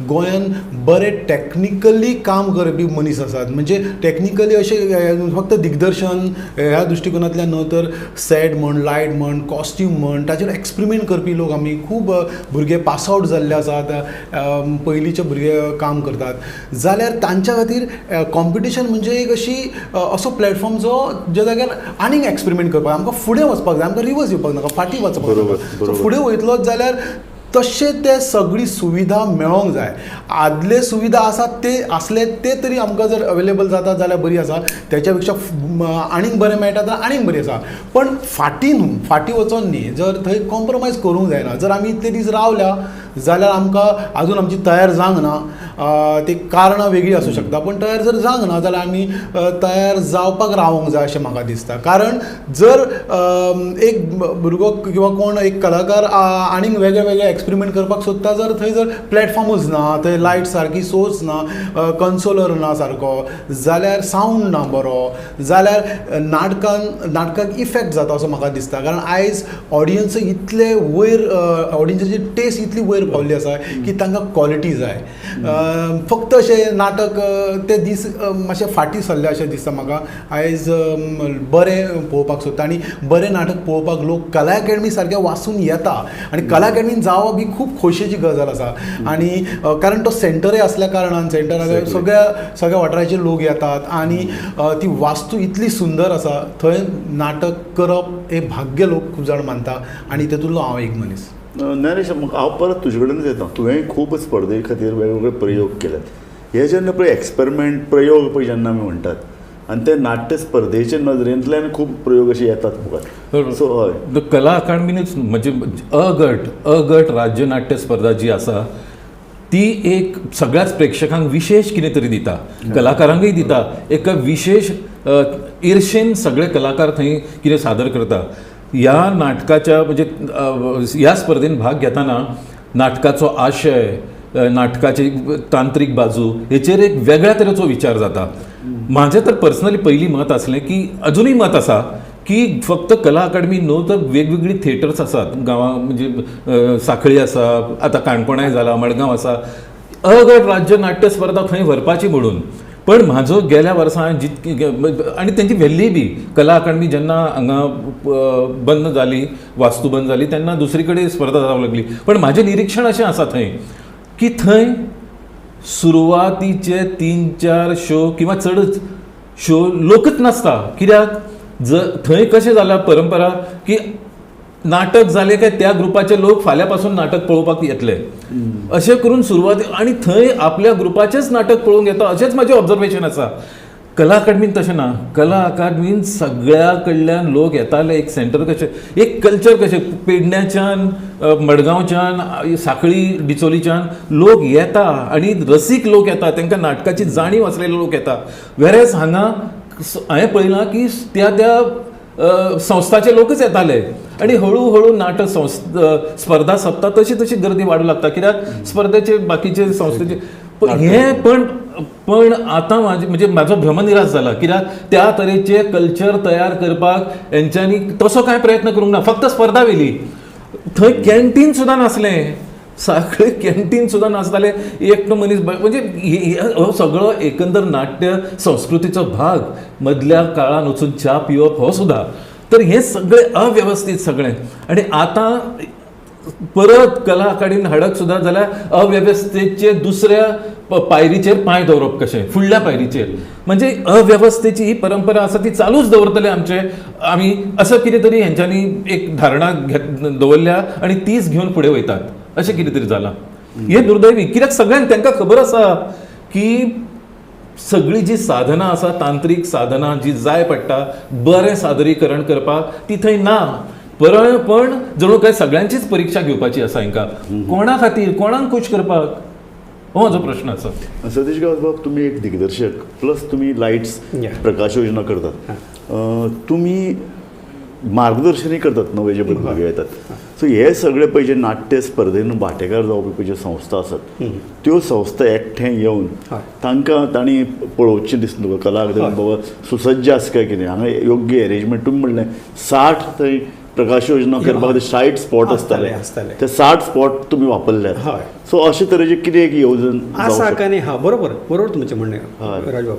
गोंयान बरे टॅक्निकली काम करपी मनीस आसात. म्हणजे टॅक्निकली अशें फक्त दिग्दर्शन ह्या दृश्टिकोनांतल्यान न्हय, तर सेट म्हण, लायट म्हण, कॉस्ट्यूम म्हण, ताचेर एक्सपेरिमेंट करपी लोक आमी खूब भुरगे पास आवट जाल्ले आसात. पयलींचे भुरगे काम करतात जाल्यार तांच्या खातीर कॉम्पिटिशन म्हणजे एक अशी असो प्लॅटफॉर्म जो ज्या जाग्यार आनीक एक्सपेरिमेंट करपाक, आमकां फुडें वचपाक जाय, आमकां रिवर्स येवपाक नाका, फाटीं वचपाक नाका. फुडें वयतलोच जाल्यार तशें ते सगळी सुविधा मेळोंक जाय. आदले सुविधा आसात ते आसले ते तरी आमकां जर अवेलेबल जाता जाल्यार बरी आसा, त्याच्या पेक्षा आनीक बरें मेळटा जाल्यार आनीक बरी आसा. पण फाटीं न्हू, फाटीं वचोन न्ही, जर थंय कॉम्प्रोमायज करूंक जायना. जर आमी इतले दीस रावल्या जाल्यार आमकां आजून आमची तयार जावंक ना, ती कारणां वेगळी आसूं शकता, पूण तयार जर जावंक ना जाल्यार आमी तयार जावपाक रावोंक जाय अशें म्हाका दिसता. कारण जर एक भुरगो किंवा कोण एक कलाकार आनीक वेगळे वेगळे एक्सपेरिमेंट करपाक सोदता, जर थंय जर प्लॅटफॉर्मूच ना, थंय लायट सारकी सोर्स ना, कन्सोलर ना सारको, जाल्यार सावंड ना बरो, जाल्यार नाटकान नाटकाक इफेक्ट जाता असो म्हाका दिसता. कारण आयज ऑडियन्स इतले वयर, ऑडियन्साची टेस्ट इतली वयर पावल्ली आसा की तांकां क्वॉलिटी जाय. फक्त अशें नाटक ते दीस मातशे फाटीं सरले अशें दिसता म्हाका. आयज बरें पळोवपाक सोदता आनी बरें नाटक पळोवपाक लोक कला अकादमी सारक्या वासून येता आनी कला अकादमीन जावप ही खूब खोशयेची गजाल आसा. आनी कारण तो सेंटरय आसल्या कारणान सेंटरार सगळ्या सगळ्या वाठाराचे लोक येतात आनी ती वास्तू इतली सुंदर आसा, थंय नाटक करप हें भाग्य लोक खूब जाण मानता आनी तेतूंतलो हांव एक मनीस. नरेश, हांव परत तुजे कडेनच येता. तुवें खूब स्पर्धे खातीर वेगवेगळे प्रयोग केल्यात. हे जेन्ना पळय एक्सपेरिमेंट प्रयोग पळय जेन्ना आमी म्हणटात आनी ते नाट्य स्पर्धेचे नदरेंतल्यान खूब प्रयोग अशे येतात मुखार. सो हय, कला अकादमीनूच म्हणजे अ गट राज्य नाट्य स्पर्धा जी आसा ती एक सगळ्याच प्रेक्षकांक विशेष कितें तरी दिता, कलाकारांकय दिता. एक विशेष इर्शेन सगळे कलाकार थंय कितें सादर करता. ह्या नाटकाच्या म्हणजे ह्या स्पर्धेन भाग घेतना नाटकाचो आशय, नाटकाची तांत्रीक बाजू हेचेर एक वेगळ्या तरेचो विचार जाता. म्हाजें तर पर्सनली पयलीं मत आसलें की अजुनूय मत आसा की फक्त कला अकादमी न्हू तर वेगवेगळीं थिएटर्स आसात गांवां, म्हणजे सांखळी आसा, आतां काणकोणाय जाला, मडगांव आसा. अ गट राज्य नाट्य स्पर्धा थंय व्हरपाची म्हणून. पण म्हाजो गेल्या वर्सां जितकी आनी तेंची व्हेल्ली बी कला अकादमी जेन्ना हांगा बंद जाली, वास्तू बंद जाली तेन्ना दुसरी कडेन स्पर्धा जावंक लागली. पण म्हाजें निरिक्षण अशें आसा थंय की थंय सुरवातीचे 3-4 शो किंवा चडच शो लोकच नासता. कित्याक जर थंय कशें जालां परंपरा की नाटक जालें काय त्या ग्रुपाचे लोक फाल्यां पासून नाटक पळोवपाक येतले अशें करून सुरवात, आनी थंय आपल्या ग्रुपाचेंच नाटक पळोवंक येता अशेंच म्हाजें ऑब्जर्वेशन आसा. कला अकादमीन तशें ना. कला अकादमीन सगळ्या कडल्यान लोक येताले, एक सेंटर कशें, एक कल्चर कशें, पेडण्याच्यान, मडगांवच्यान, सांखळी डिचोलीच्यान लोक येता आनी रसीक लोक येता, तांकां नाटकाची जाणीव आसलेले लोक येता. वेरेज हांगा हांवें पळयलां की त्या त्या संस्थाचे लोकच येताले आनी हळू हळू नाटक स्पर्धा सोंपता तशी तशी गर्दी वाडूंक लागता. कित्याक स्पर्धेचे बाकीचे संस्थेचे हे पण पण आतां म्हाजे म्हणजे म्हाजो भ्रमनिरास जाला. कित्याक त्या तरेचे कल्चर तयार करपाक हेंच्यांनी तसो कांय प्रयत्न करूंक ना. फक्त स्पर्धा व्हेली, थंय कॅन्टीन सुद्दां नासलें, सगळे कॅन्टीन सुद्दां नासतालें. एकटो मनीस म्हणजे हो सगळो एकंदर नाट्य संस्कृतीचो भाग मदल्या काळान वचून च्या पिवप हो सुद्दां, तर हें सगळें अवेवस्थीत सगळें. आनी आतां परत कला अकादमीन हाडत सुद्दां जाल्यार अवेवस्थेचे दुसऱ्या पायरीचेर पांय दवरप कशें, फुडल्या पायरीचेर, म्हणजे अवेवस्थेची ही परंपरा आसा ती चालूच दवरतले आमचे आमी, असं कितें तरी हेंच्यांनी एक धारणा दवरल्या आनी तीच घेवन फुडें वयतात अशें कितें तरी जालां. हें दुर्दैवी, कित्याक सगळ्यांक तांकां खबर आसा की सगळी जी साधनां आसा, तांत्रीक साधनां जी जाय पडटा बरें सादरीकरण करपाक, ती थंय ना. पण जणू काय सगळ्यांचीच परिक्षा घेवपाची आसा हांकां. कोणा खातीर, कोणाक खूश करपाक, हो म्हजो प्रश्न आसा. सतीश गांवस बाब, तुमी एक दिग्दर्शक प्लस तुमी लायट्स प्रकाश योजना करतात, तुमी मार्गदर्शनूय करतात नवे जे भुरगे येतात. सो हे सगळे पळय जे नाट्य स्पर्धेन वांटेकार जावपी पळय ज्यो संस्था आसात त्यो संस्था एकठांय येवन तांकां तांणी पळोवचें दिसता तुका कला अकादमी बाबा सुसज्ज आसा काय कितें, हांगा योग्य एरेंजमेंट. तुमी म्हणलें 60 थंय प्रकाश योजना करपा खातीर 60 स्पॉट आसताले, ते 60 स्पॉट तुमी वापरले. सो अशे तरेचे कितें एक येवजण आसा काय न्ही? हा, बरोबर बरोबर तुमचें म्हणणें राजबाब.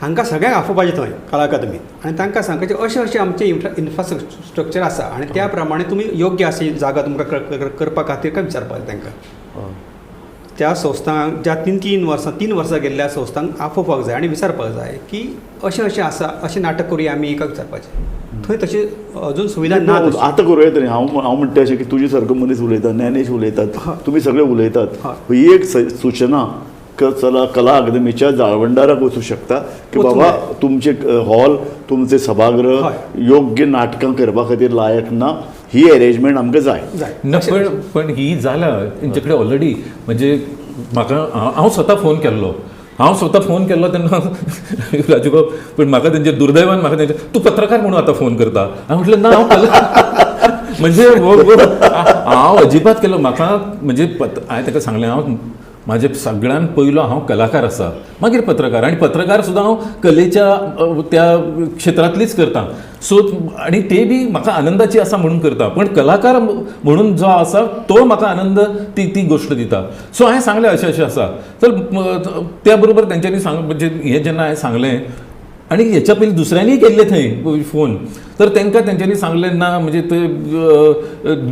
हांकां सगळ्यांक आफोवपाचें थंय कला अकादमीत आनी तांकां सांगपाचें अशें अशें आमचें इन्फ्रास्ट्रक्चर आसा आनी त्या प्रमाणे तुमी योग्य अशी जागा तुमकां करपा खातीर काय विचारपाक जाय तांकां. त्या संस्थांक ज्या तीन वर्सां गेल्ल्या संस्थांक आफोवपाक जाय आनी विचारपाक जाय की अशें अशें आसा, अशें नाटक करुया आमी, काय विचारपाचें. थंय तशी अजून सुविधा ना. आतां करूं येता न्ही. हांव म्हणटा अशें की तुजे सारको मनीस उलयता, ज्ञानेश उलयतात, तुमी सगळे उलयतात, ही एक सुचना चला कला अकादमीच्या जाळवणदाराक वचूं शकता की बाबा तुमचे हॉल, तुमचे सभागृह योग्य नाटकां करपा खातीर लायक ना, ही अरेंजमेंट आमकां जाय. ना, पण ही जाला तेंचे कडेन ऑलरेडी. म्हणजे म्हाका हांव स्वता फोन केल्लो, तेन्ना राजूबाब, पण म्हाका तेंचे दुर्दैवान म्हाका तेंचे तूं पत्रकार म्हणून आतां फोन करता. हांव म्हटलें ना, हांव म्हणजे हांव अजिबात केलो. म्हाका म्हणजे हांवें ताका सांगलें, हांव म्हाजे सगळ्यान पयलो हांव कलाकार आसा, मागीर पत्रकार, आनी पत्रकार सुद्दां हांव कलेच्या त्या क्षेत्रांतलीच करता. सो आनी ते बी म्हाका आनंदाची आसा म्हणून करता, पण कलाकार म्हणून जो आसा तो म्हाका आनंद ती गोश्ट दिता. सो हांवें सांगलें अशें अशें आसा. तर त्या बरोबर तेंच्यांनी सांग म्हणजे हें जेन्ना हांवें सांगलें आनी हेच्या पयलीं दुसऱ्यांनीय केल्ले थंय फोन, तर तांकां तेंच्यांनी सांगलें ना म्हणजे ते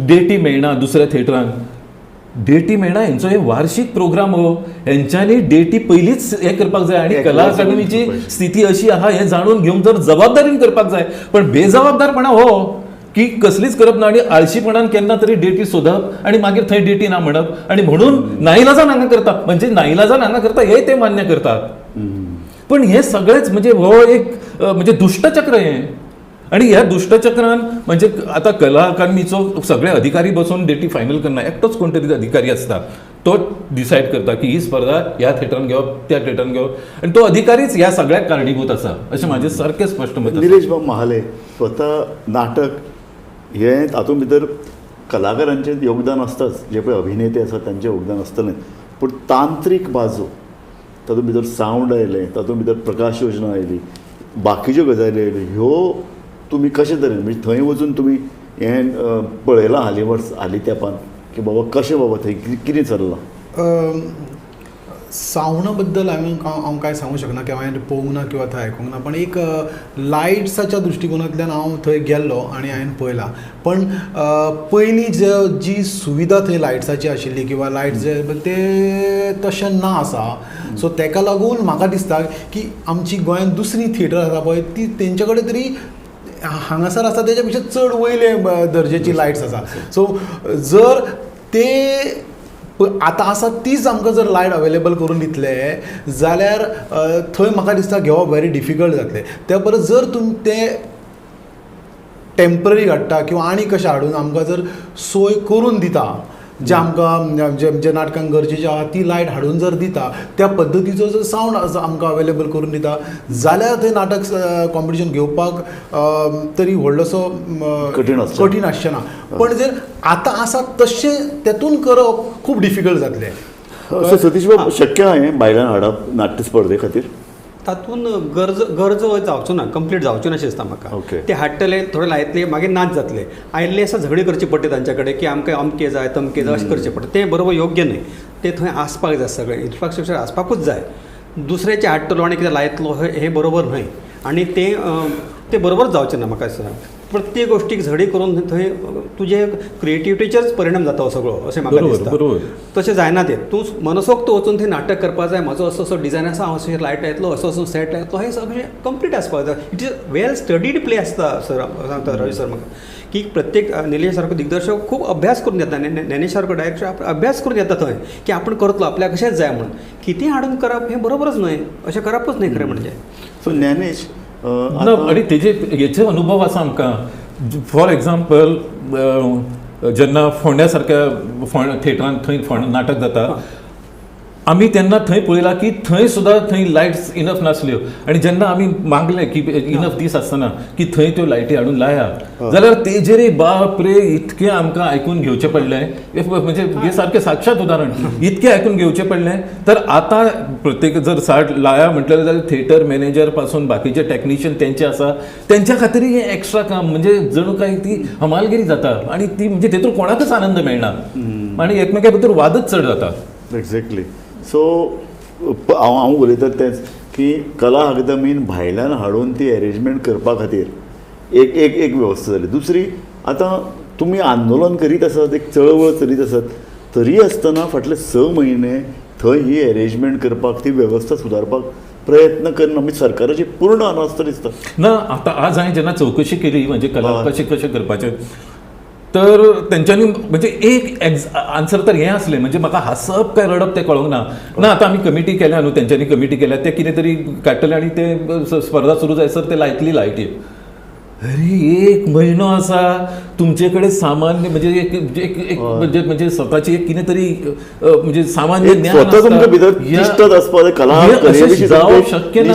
डेटी मेळना दुसऱ्या थिएटरान, डेटी मेळना. हेंचो हे वार्षीक प्रोग्राम हो, हेंच्यांनी डेटी पयलींच हें करपाक जाय आनी कला अकादमीची स्थिती अशी आहा हें जाणून घेवन तर जबाबदारीन करपाक जाय. पण बेजबाबदारपणा हो की कसलीच करप ना आनी आळशीपणान केन्ना तरी डेटी सोदप आनी मागीर थंय डेटी ना म्हणप आनी म्हणून नाईलाजान हांगा करता, म्हणजे नाईलाजान हांगा करता हे ते मान्य करतात. पण हे सगळेच म्हणजे हो एक म्हणजे दुश्टचक्र हें. आनी ह्या दुश्टचक्रान म्हणजे आतां कला अकादमीचो सगळे अधिकारी बसून डेटी फायनल करना, एकटोच कोण तरी अधिकारी आसता तो डिसायड करता की ही स्पर्धा ह्या थिएटरान घेवप, त्या थिएटरान घेवप, आनी तो अधिकारीच ह्या सगळ्याक कारणीभूत आसा अशें म्हाजें सारकें स्पश्ट मत. निलेश बाब महाले, स्वता नाटक हें तातूंत भितर कलाकारांचें योगदान आसताच, जे पळय अभिनेते आसात तांचें योगदान आसतलें, पूण तांत्रीक बाजू तातूंत भितर सावंड आयलें, तातूंत भितर प्रकाश योजना आयली, बाकीच्यो गजाली आयल्यो, ह्यो तुमी कशें तरेन म्हणजे थंय वचून तुमी हें पळयलां हालीं वर्स हालीं तेंपान की बाबा कशें बाबा थंय कितें चल्लां? सावंडा बद्दल हांवें कांय सांगूंक शकना किंवा हांवें पळोवंक ना किंवा थंय आयकूंक ना, पण एक लायट्साच्या दृश्टिकोनांतल्यान हांव थंय गेल्लो आनी हांवें पळयलां. पण पयलीं जी सुविधा थंय लायट्साची आशिल्ली किंवा लायट्स जे ते तशें ना आसा. सो तेका लागून म्हाका दिसता की आमची गोंयांत दुसरी थिएटर आसा पळय ती तेंचे कडेन तरी हांगासर आसा तेच्या पेक्षा चड वयले दर्जेची लायट्स आसा. सो जर ते आतां आसा तीच आमकां जर लायट अवेलेबल करून दितले जाल्यार थंय म्हाका दिसता घेवप व्हेरी डिफिकल्ट जातलें. त्या परस जर तुमी ते टेम्पररी हाडटा किंवा आनी कशें हाडून आमकां जर सोय करून दिता, जे आमकां जे नाटकांक गरजेचे आहा ती लायट हाडून जर दिता, त्या पद्दतीचो जर सावंड आमकां अवेलेबल करून दिता जाल्यार थंय नाटक कॉम्पिटिशन घेवपाक तरी व्हडलोसो कठीण आसचें ना. पण जर आतां आसा तशें तेतून करप खूब डिफिकल्ट जातलें. सतीश बाब, शक्य आहे भायल्यान हाडप नाट्य स्पर्धे खातीर? तातूंत गरज गरज जावचो ना, कंप्लीट जावचो ना अशें दिसता म्हाका. ते हाडटले थोडे लायतले मागीर नाच जातले, आयिल्ले आसा झगडी करची पडटा तांचे कडेन की आमकां अमकें जाय तमकें जाय अशें करचें पडटा. तें बरोबर योग्य न्हय, तें थंय आसपाक जाय, सगळें इन्फ्रास्ट्रक्चर आसपाकूच जाय. दुसऱ्याचें हाडटलो आनी कितें लायतलो हें बरोबर न्हय आनी तें बरोबर जावचें ना म्हाका दिसता. प्रत्येक गोश्टीक झगडी करून थंय तुजे क्रिएटिविटीचेरच परिणाम जाता हो सगळो अशें म्हाका दिसता. तशें जायना तें, तूं मनसोक्त वचून थंय नाटक करपाक जाय, म्हजो असो असो डिजायन आसा, हांव अशें लायट लायतलो, असो असो सेट लायतलो, हें सगळें कंप्लीट आसपाक जाय. It is well studied play आसता सर, सांगता रवी सर म्हाका की प्रत्येक निलेश सारको दिग्दर्शक खूब अभ्यास करून येता, ज्ञानेश सारको डायरेक्टर अभ्यास करून येता थंय की आपण करतलो आपल्याक कशेंच जाय म्हणून. कितें हाडून करप हें बरोबरच न्हय, अशें करपूच न्हय खरें म्हणजे. सो ज्ञानेश ना, आनी तेजे हेचे अनुभव आसा आमकां. फॉर एक्झाम्पल जेन्ना फोंड्या सारक्या थिएटरान थंय नाटक जाता आमी तेन्ना थंय पळयलां की थंय सुद्दां थंय लायट्स इनफ नासल्यो आनी जेन्ना आमी मागले की इनफ दीस आसतना की थंय त्यो लायटी हाडून लाया जाल्यार तेजेर बाप रे इतकें आमकां आयकून घेवचें पडलें. म्हणजे हे सारकें साक्षात उदाहरण, इतकें आयकून घेवचें पडलें. तर आतां प्रत्येक जर 60 लाया म्हटलें जाल्यार थिएटर मॅनेजर पासून बाकीचे टॅक्निशियन तेंचे आसा तेंच्या खातीर हें एक्स्ट्रा काम म्हणजे जणू काय ती हमालगिरी जाता आनी ती म्हणजे तेतून कोणाकच आनंद मेळना आनी एकमेका भितर वादच चड जाता. एक्झॅक्टली. सो हांव उलयता तेंच की कला अकादमीन भायल्यान हाडून ती एरेंजमेंट करपा खातीर एक एक एक वेवस्था जाली. दुसरी आतां तुमी आंदोलन करीत आसात, एक चळवळ चलीत आसात, तरी आसतना फाटले 6 म्हयने थंय ही एरेंजमेंट करपाक ती वेवस्था सुदारपाक प्रयत्न करना म्हणजे सरकाराची पूर्ण अनास्था दिसता ना. आतां आज हांवें जेन्ना चवकशी केली म्हणजे कला कशें कशें करपाचें तर तेंच्यांनी म्हणजे एक आन्सर तर हें आसलें म्हणजे म्हाका हांसप काय रडप तें कळोंक ना. ना आतां आमी कमिटी केल्या न्हू, तेंच्यांनी कमिटी केल्या, ते कितें तरी काडटले आनी ते स्पर्धा सुरू जायसर ते लायतली लायटी. अरे 1 म्हयनो आसा तुमचे कडेन सामान्य म्हणजे एक एक म्हणजे म्हणजे स्वताची एक कितें तरी म्हणजे सामान्य जावप शक्य ना.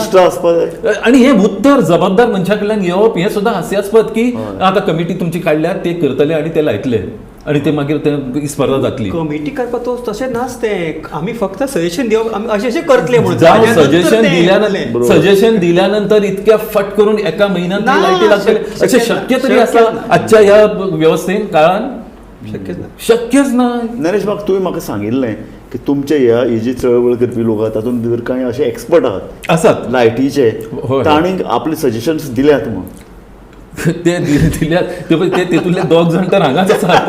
आनी हें उत्तर जबाबदार मनशा कडल्यान येवप हें सुद्दां हास्यास्पद की आतां कमिटी तुमची काडल्या ते करतले आनी ते लायतले आनी ते मागीर ते स्पर्धा जातली. कमिटी काडपाक तो तशें नाच तें, आमी फक्त सजेशन दिवप, आमी अशें अशें करतले म्हणून. सजेशन दिल्यानंतर सजेशन दिल्यानंतर इतक्या फट करून एका म्हयन्यान लायटी लागतले अशें शक्य तरी आसा आजच्या ह्या वेवस्थेन काळान? शक्यच ना, शक्यच ना. नरेश म्हाका तुवें म्हाका सांगिल्लें की तुमचे ह्या ही जी चळवळ करपी लोक आहात तातूंत भितर कांय अशे एक्सपर्ट आहात आसात लायटीचे, तांणी आपले सजेशन्स दिल्यात म्हणून ते दिल्यात ते तेतूंतले 2 जाण तर हांगाच आसात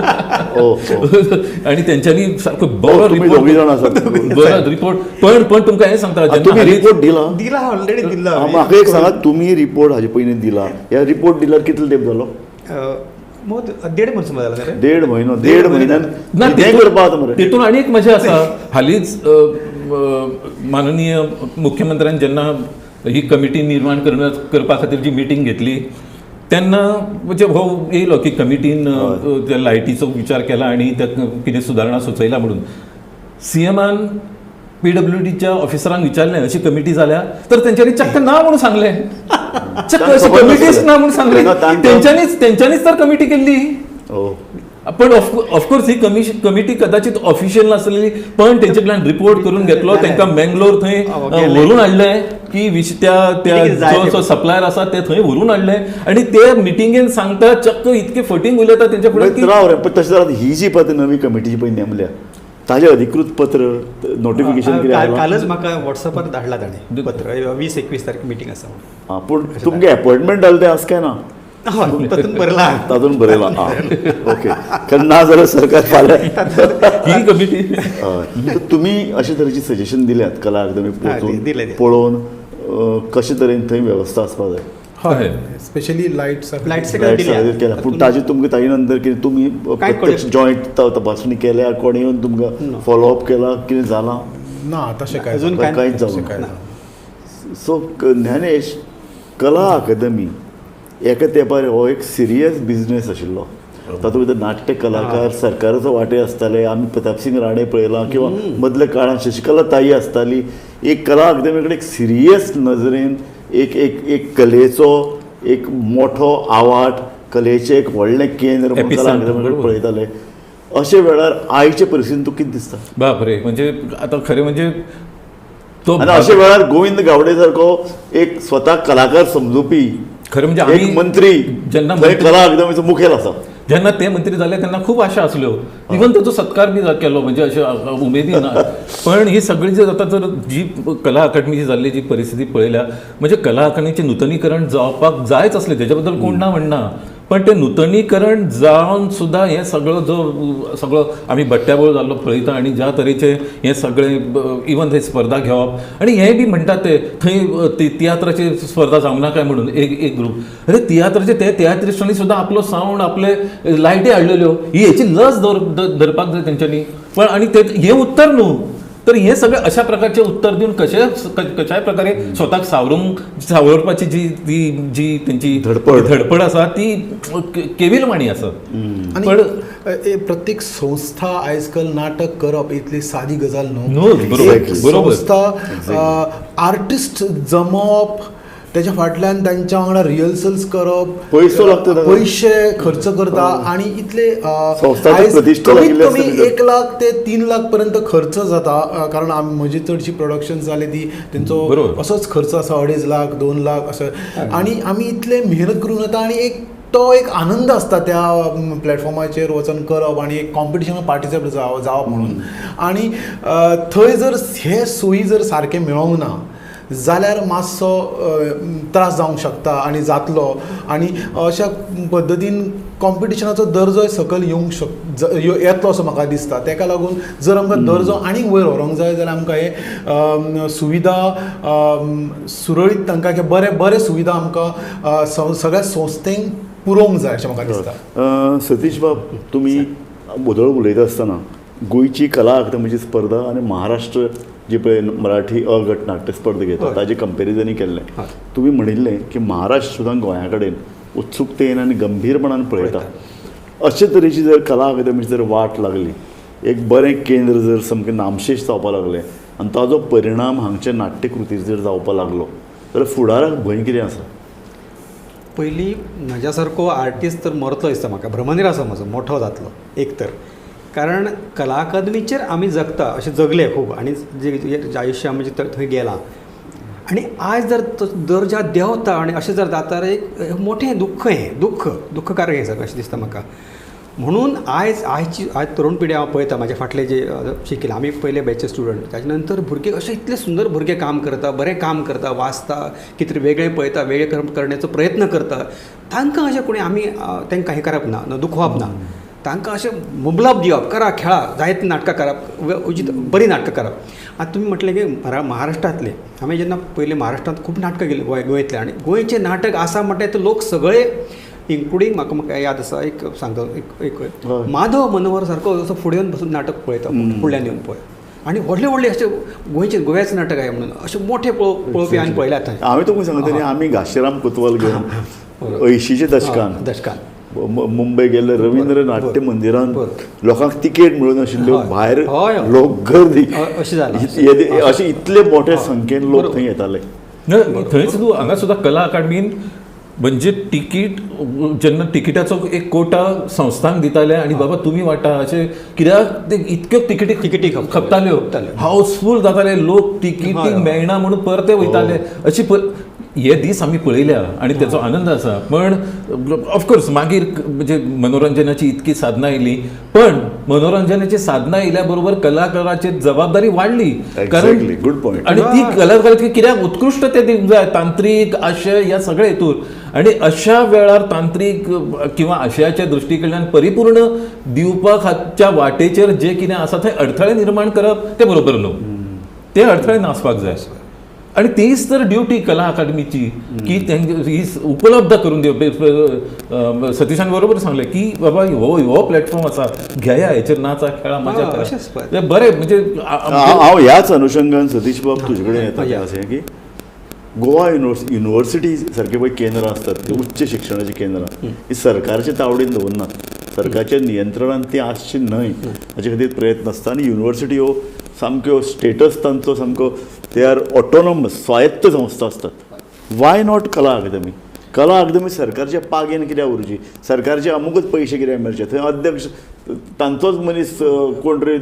आनी तेंच्यांनी सारको बरो रिपोर्ट रिपोर्ट पण पण तुमकां हें सांगता तुमी रिपोर्ट दिला दिला ऑलरेडी दिला. म्हाका एक सांगात तुमी रिपोर्ट हाजे पयलीं दिला, ह्या रिपोर्ट दिल्यार कितलो तेंप जालो? 1.5 म्हयनो जालो. 1.5 म्हयनो, 1.5 म्हयन्यान ना करपा. तेतून आनी एक मजा आसा, हालींच माननीय मुख्यमंत्र्यान जेन्ना ही कमिटी निर्माण करपा खातीर जी मिटींग घेतली तेन्ना म्हणजे हो येयलो की कमिटीन त्या लायटीचो विचार केला आनी त्या कितें सुदारणा सुचयला म्हणून. सीएमान पीडब्ल्यूडीच्या ऑफिसरांक विचारलें अशी कमिटी जाल्या तर तेंच्यांनी चक्क ना म्हणून सांगलें, चक्क अशी कमिटीच ना म्हणून सांगलें. तेंच्यांनीच तेंच्यांनीच तर कमिटी केल्ली. पण ऑफकोर्स ही कमिटी कदाचित ऑफिशियल नासलेली पण तेंचे कडल्यान रिपोर्ट करून घेतलो, तांकां मेंगलोर थंय व्हरून हाडलें की त्या त्या जो सप्लायर आसा ते थंय व्हरून हाडले आनी ते मिटिंगेन सांगता चक्क इतके फटींग उलयता तेंच्या फुडें. राव रे, पण तशें जाल्यार ही जी पळय नवी कमिटीची पळय नेमल्या ताजें अधिकृत पत्र नोटिफिकेशन कितें कालच म्हाका वॉट्सएपार धाडला ताणें पत्र, 20-21 तारखे मिटींग आसा. आं, पूण तुमगे अपॉयंटमेंट जालें तें आसा काय ना? तातूंत बरयलां, तातूंत बरयलां. ओके, कारण ना जाल्यार सरकार फाल्यां ही कमिटी. हय, तुमी अशे तरेची सजेशन दिल्यात कला अकादमी पोचून पळोवन कशे तरेन थंय वेवस्था आसपाक जाय? हय, स्पेशली लायट्स केल्या. पूण ताजे तुमकां ताजे नंतर कितें तुमी प्रत्यक्ष जॉयंट तपासणी केल्या, कोण येवन तुमकां फॉलोअप केला, कितें जालां? ना, तशें कांय अजून कांयच जावंक ना. सो ज्ञानेश, कला अकादमी एका तेंपार हो एक सिरियस बिजनेस आशिल्लो, तातूंत भितर नाट्य कलाकार सरकाराचो वांटे आसताले. आमी प्रतापसिंग राणे पळयलां किंवा मदल्या काळांत शशिकला ताई आसताली. एक कला अकादमी कडेन एक सिरियस नजरेन एक एक एक कलेचो एक मोठो आवाट, कलेचें एक व्हडलें केंद्र म्हणून कला अकादमी कडेन पळयताले. अशे वेळार आयचे परिस्थितीन तुका कितें दिसता? बापरे, म्हणजे आतां खरें म्हणजे आनी अशे वेळार गोविंद गावडे सारको एक स्वता कलाकार समजुपी खरें म्हणजे आमी मंत्री जेन्ना कला अकादमीचो मुखेल आसा, जेन्ना ते मंत्री जाले तेन्ना खूब आशा आसल्यो, इवन ताचो सत्कार बी केलो म्हणजे अशें उमेदीन. पण ही सगळी जी जाता तर जी कला अकादमीची जाल्ली जी परिस्थिती पळयल्या म्हणजे कला अकादमीचें नुतनीकरण जावपाक जायच आसलें, तेच्या बद्दल कोण ना म्हणना, पण ते नुतनीकरण जावन सुद्दां हें सगळो जो सगळो आमी बट्ट्याबोळ जाल्लो पळयता आनी ज्या तरेचे हें सगळें इवन थंय स्पर्धा घेवप आनी हें बी म्हणटात ते थंय तियात्राची स्पर्धा जावंक ना काय म्हणून एक एक ग्रूप. अरे तियात्राचे ते तियात्रिस्टांनी सुद्दां आपलो सावंड आपले लायटी हाडलेल्यो, ही हेची लज धरपाक जाय तेंच्यांनी. पण आनी ते हें उत्तर न्हू, तर हे सगळें अशा प्रकारचे उत्तर दिवन कशे कशाय प्रकारे स्वताक सावरूंक सावरपाची जी ती जी तेंची धडपड आसा ती केविलवाणी आसा. पण प्रत्येक संस्था आयजकाल नाटक करप इतली सादी गजाल न्हू. बरोबर. संस्था आर्टिस्ट जमोवप, त्याच्या फाटल्यान तांच्या वांगडा रिहर्सल्स करप, पयसो लागता, पयशे खर्च करता आणि इतले कमीत कमी 1 लाख ते 3 लाख पर्यंत खर्च जाता. कारण म्हजी चडशी प्रोडक्शन जाली ती तेंचो असोच खर्च आसा, 2.5 लाख 2 लाख असो. आणि आमी इतले मेहनत करून वता आणि एक तो एक आनंद आसता त्या प्लॅटफॉर्माचेर वचून करप आणि एक कॉम्पिटिशनाक पार्टिसिपेट जावप म्हणून. आणि थंय जर हे सोयी जर सारके मेळोंक ना जाल्यार मातसो त्रास जावंक शकता आनी जातलो. आनी अशा पद्दतीन कॉम्पिटिशनाचो दर्जोय सकयल येवंक येतलो असो म्हाका दिसता. तेका लागून जर आमकां दर्जो आनीक वयर व्हरूंक जाय जाल्यार आमकां हे सुविधा सुरळीत तांकां बरे बरे सुविधा आमकां सगळ्या संस्थेंक पुरोवंक जाय अशें म्हाका दिसता. सतीश बाब, तुमी बोदळ उलयता आसतना गोंयची कला अकादमीची स्पर्धा आनी महाराष्ट्र जी पळय मराठी अ गट नाट्य स्पर्धा घेता ताजें कंपेरिजनूय केल्लें. तुमी म्हणिल्लें की महाराष्ट्र सुद्दां गोंया कडेन उत्सुकतेन आनी गंभीरपणान पळयता. अशे तरेची जर कला अकादमीची जर वाट लागली, एक बरें केंद्र जर सामकें नामशेश जावपाक लागलें आनी ताजो परिणाम हांगचे नाट्यकृतीचेर जावपाक लागलो जाल्यार फुडाराक भंय कितें आसा? पयलीं म्हज्या सारको आर्टिस्ट तर मरतलो दिसता म्हाका, भ्रमनिरासो म्हजो मोठो जातलो एक तर, कारण कला अकादमीचेर आमी जगता अशें जगले खूब आनी जे आयुश्य आमचें थंय गेलां आनी आयज जर दर्जा देंवता आनी अशें जर जाता एक मोठें दुख्ख हें दुख्खकारक हें सगळें अशें दिसता म्हाका. म्हणून आयज आयची आयज तरुण पिढी हांव पळयता, म्हाजे फाटले जे शिकिल्ले आमी पयले बॅचचे स्टुडंट, ताजे नंतर भुरगे अशे इतले सुंदर भुरगे काम करता, बरें काम करता, वाचता, कितें वेगळें पळयता, वेगळें करण्याचो प्रयत्न करता. तांकां अशें कोणी आमी तांकां हें करप ना, दुखोवप ना, तांकां अशें मुबलब दिवप, करा खेळा, जायतीं नाटकां करप, उचित बरीं नाटकां करप. आतां तुमी म्हटलें की महाराष्ट्रांतलें आमी जेन्ना पयलीं महाराष्ट्रांत खूब नाटकां गेलीं गोंयेंतलें आनी गोंयचें नाटक आसा म्हणटा ते लोक सगळे इन्क्लुडींग म्हाका याद आसा एक सांगता एक माधव मनोहर सारको असो फुडें येवन बसून नाटक पळयता, फुडल्यान येवन पळय आनी व्हडले व्हडले अशे गोंयचे गोव्याचें नाटक आहे म्हणून अशे मोठे पळोवपी आनी पळयल्यात. हांवें तुमकां सांगता न्ही, आमी घाशीराम कोतवाल घेवन 80च्या दशकान मुंबय गेल्ले रवींद्र नाट्य मंदिरान लोकांक तिकेट मिळून आशिल्ल्यो, भायर लोक गर्दी अशें अशे इतले मोठे संख्येन लोक थंय येताले. थंयच तूं हांगा सुद्दां कला अकादमीन म्हणजे तिकीट जेन्ना तिकिटाचो एक कोटा संस्थांक दिताले आनी बाबा तुमी वांटा अशें कित्याक ते इतक्यो तिकेटी खपताल्यो, हाऊसफूल जाताले लोक, तिकेटी मेळना म्हणून परते वयताले. अशी हे दीस आमी पळयल्या आनी तेचो आनंद आसा. पण ऑफकोर्स मागीर म्हणजे मनोरंजनाची इतकी साधनां येयली, पण मनोरंजनाची साधनां येयल्या बरोबर कलाकाराचेर जबाबदारी वाडली. कारण गुड पॉयंट. आनी ती कलाकाराची कित्याक उत्कृश्ट ते दिवंक जाय, तांत्रीक आशय ह्या सगळे हेतूर. आनी अशा वेळार तांत्रीक किंवा आशयाच्या दृश्टीकडल्यान परिपूर्ण दिवपाच्या वाटेचेर जे कितें आसा थंय अडथळे निर्माण करप तें बरोबर न्हू, ते अडथळे नासपाक जाय. आणि तीच तर ड्युटी कला अकादमीची की ही उपलब्ध करून दिवप. सतीशान बरोबर सांगलें की बाबा हो हो प्लॅटफॉर्म आसा, घेया हेचेर नाचा खेळा मजा करा, बरें. म्हणजे हांव ह्याच अनुशंगान सतीश बाब तुजे कडेन येता अशें की गोवा युनिवर्सिटी सारके पळय केंद्रां आसतात, ती उच्च शिक्षणाची केंद्रां ही सरकारच्या तावडीन दवरनात, सरकारच्या नियंत्रणान ती आसची न्हय हाचे खातीर प्रयत्न आसता. आनी युनिवर्सिटी ह्यो सामक्यो स्टेटस तांचो सामको ते आर ऑटोनॉमस स्वायत्त संस्था आसतात. Why not कला अकादमी? कला अकादमी सरकारच्या पागेन कित्याक उरची, सरकारचे अमुकच पयशे कित्याक मेळचे, थंय अध्यक्ष तांचोच मनीस कोण तरी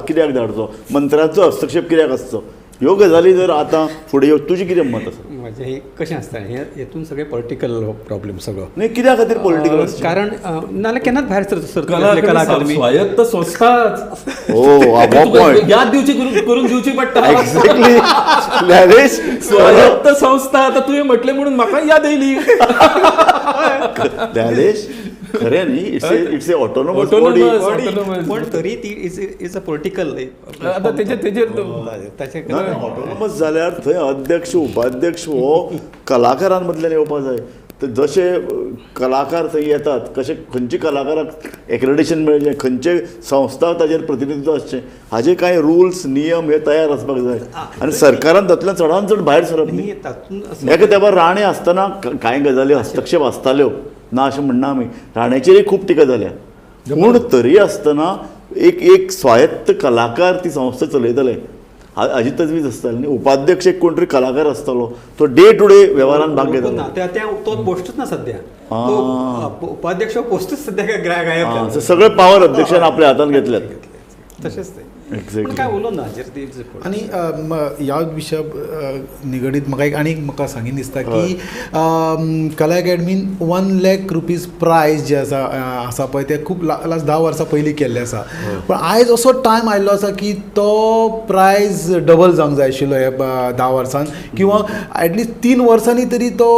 कित्याक धाडचो, मंत्र्याचो हस्तक्षेप कित्याक आसचो, ह्यो गजाली जर आतां फुडें यो तुजें कितें मत आसा? म्हणजे हें कशें आसता, हें हेतून सगळें पॉलिटिकल प्रॉब्लेम सगळो. न्ही कित्या खातीर पॉलिटिकल? कारण नाल्यार केन्नाच भायर सरता कला अकादमी स्वायत्त संस्थाच. याद दिवची करून दिवची पडटा. एक्झॅक्टली स्वायत्त संस्था आतां तुवें म्हटलें म्हणून म्हाका याद येयली. खरें न्ही, it's a autonomous body, पण तरी ती it's a political. आतां तेजेर ऑटोनॉमस जाल्यार थंय अध्यक्ष उपाध्यक्ष हो कलाकारां मदल्यान येवपा जाय. तर जशे कलाकार थंय येतात कशे खंयचे कलाकाराक एक्रेडिशन मेळचें, खंयचे संस्था ताजेर प्रतिनिधित्व आसचें, हाजे कांय रुल्स नियम हे तयार आसपाक जाय आनी सरकारान तातूंतल्यान चडान चड भायर सरप न्ही. एका तेंपार राणे आसतना कांय गजाली हस्तक्षेप आसताल्यो ना अशें म्हणना आमी, राण्याचेरय खूब टिका जाल्या, पूण तरी आसतना एक एक स्वायत्त कलाकार ती संस्था चलयतले हाजी तजवीज आसताली न्ही. उपाध्यक्ष एक कोण तरी कलाकार आसतालो तो डे टू डे वेव्हारान भाग घेतालो. तो पोस्टूच ना सध्या, उपाध्यक्ष पोस्टूच सध्या गायब, सगळे पावर अध्यक्षान आपल्या हातान घेतल्यात. तशेंच ते काय उलोवं ना हाजेर. आनी ह्या विशया निगडीत म्हाका एक आनी म्हाका सांगीन दिसता की कला अकॅडमीन 1 लाख रुपीज प्रायज जे आसा आसा पळय ते खूब लास्ट 10 वर्सां पयलीं केल्ले आसा, पूण आयज असो टायम आयिल्लो आसा की तो प्रायज डबल जावंक जाय आशिल्लो ह्या 10 वर्सान किंवा एटलिस्ट 3 वर्सांनी तरी तो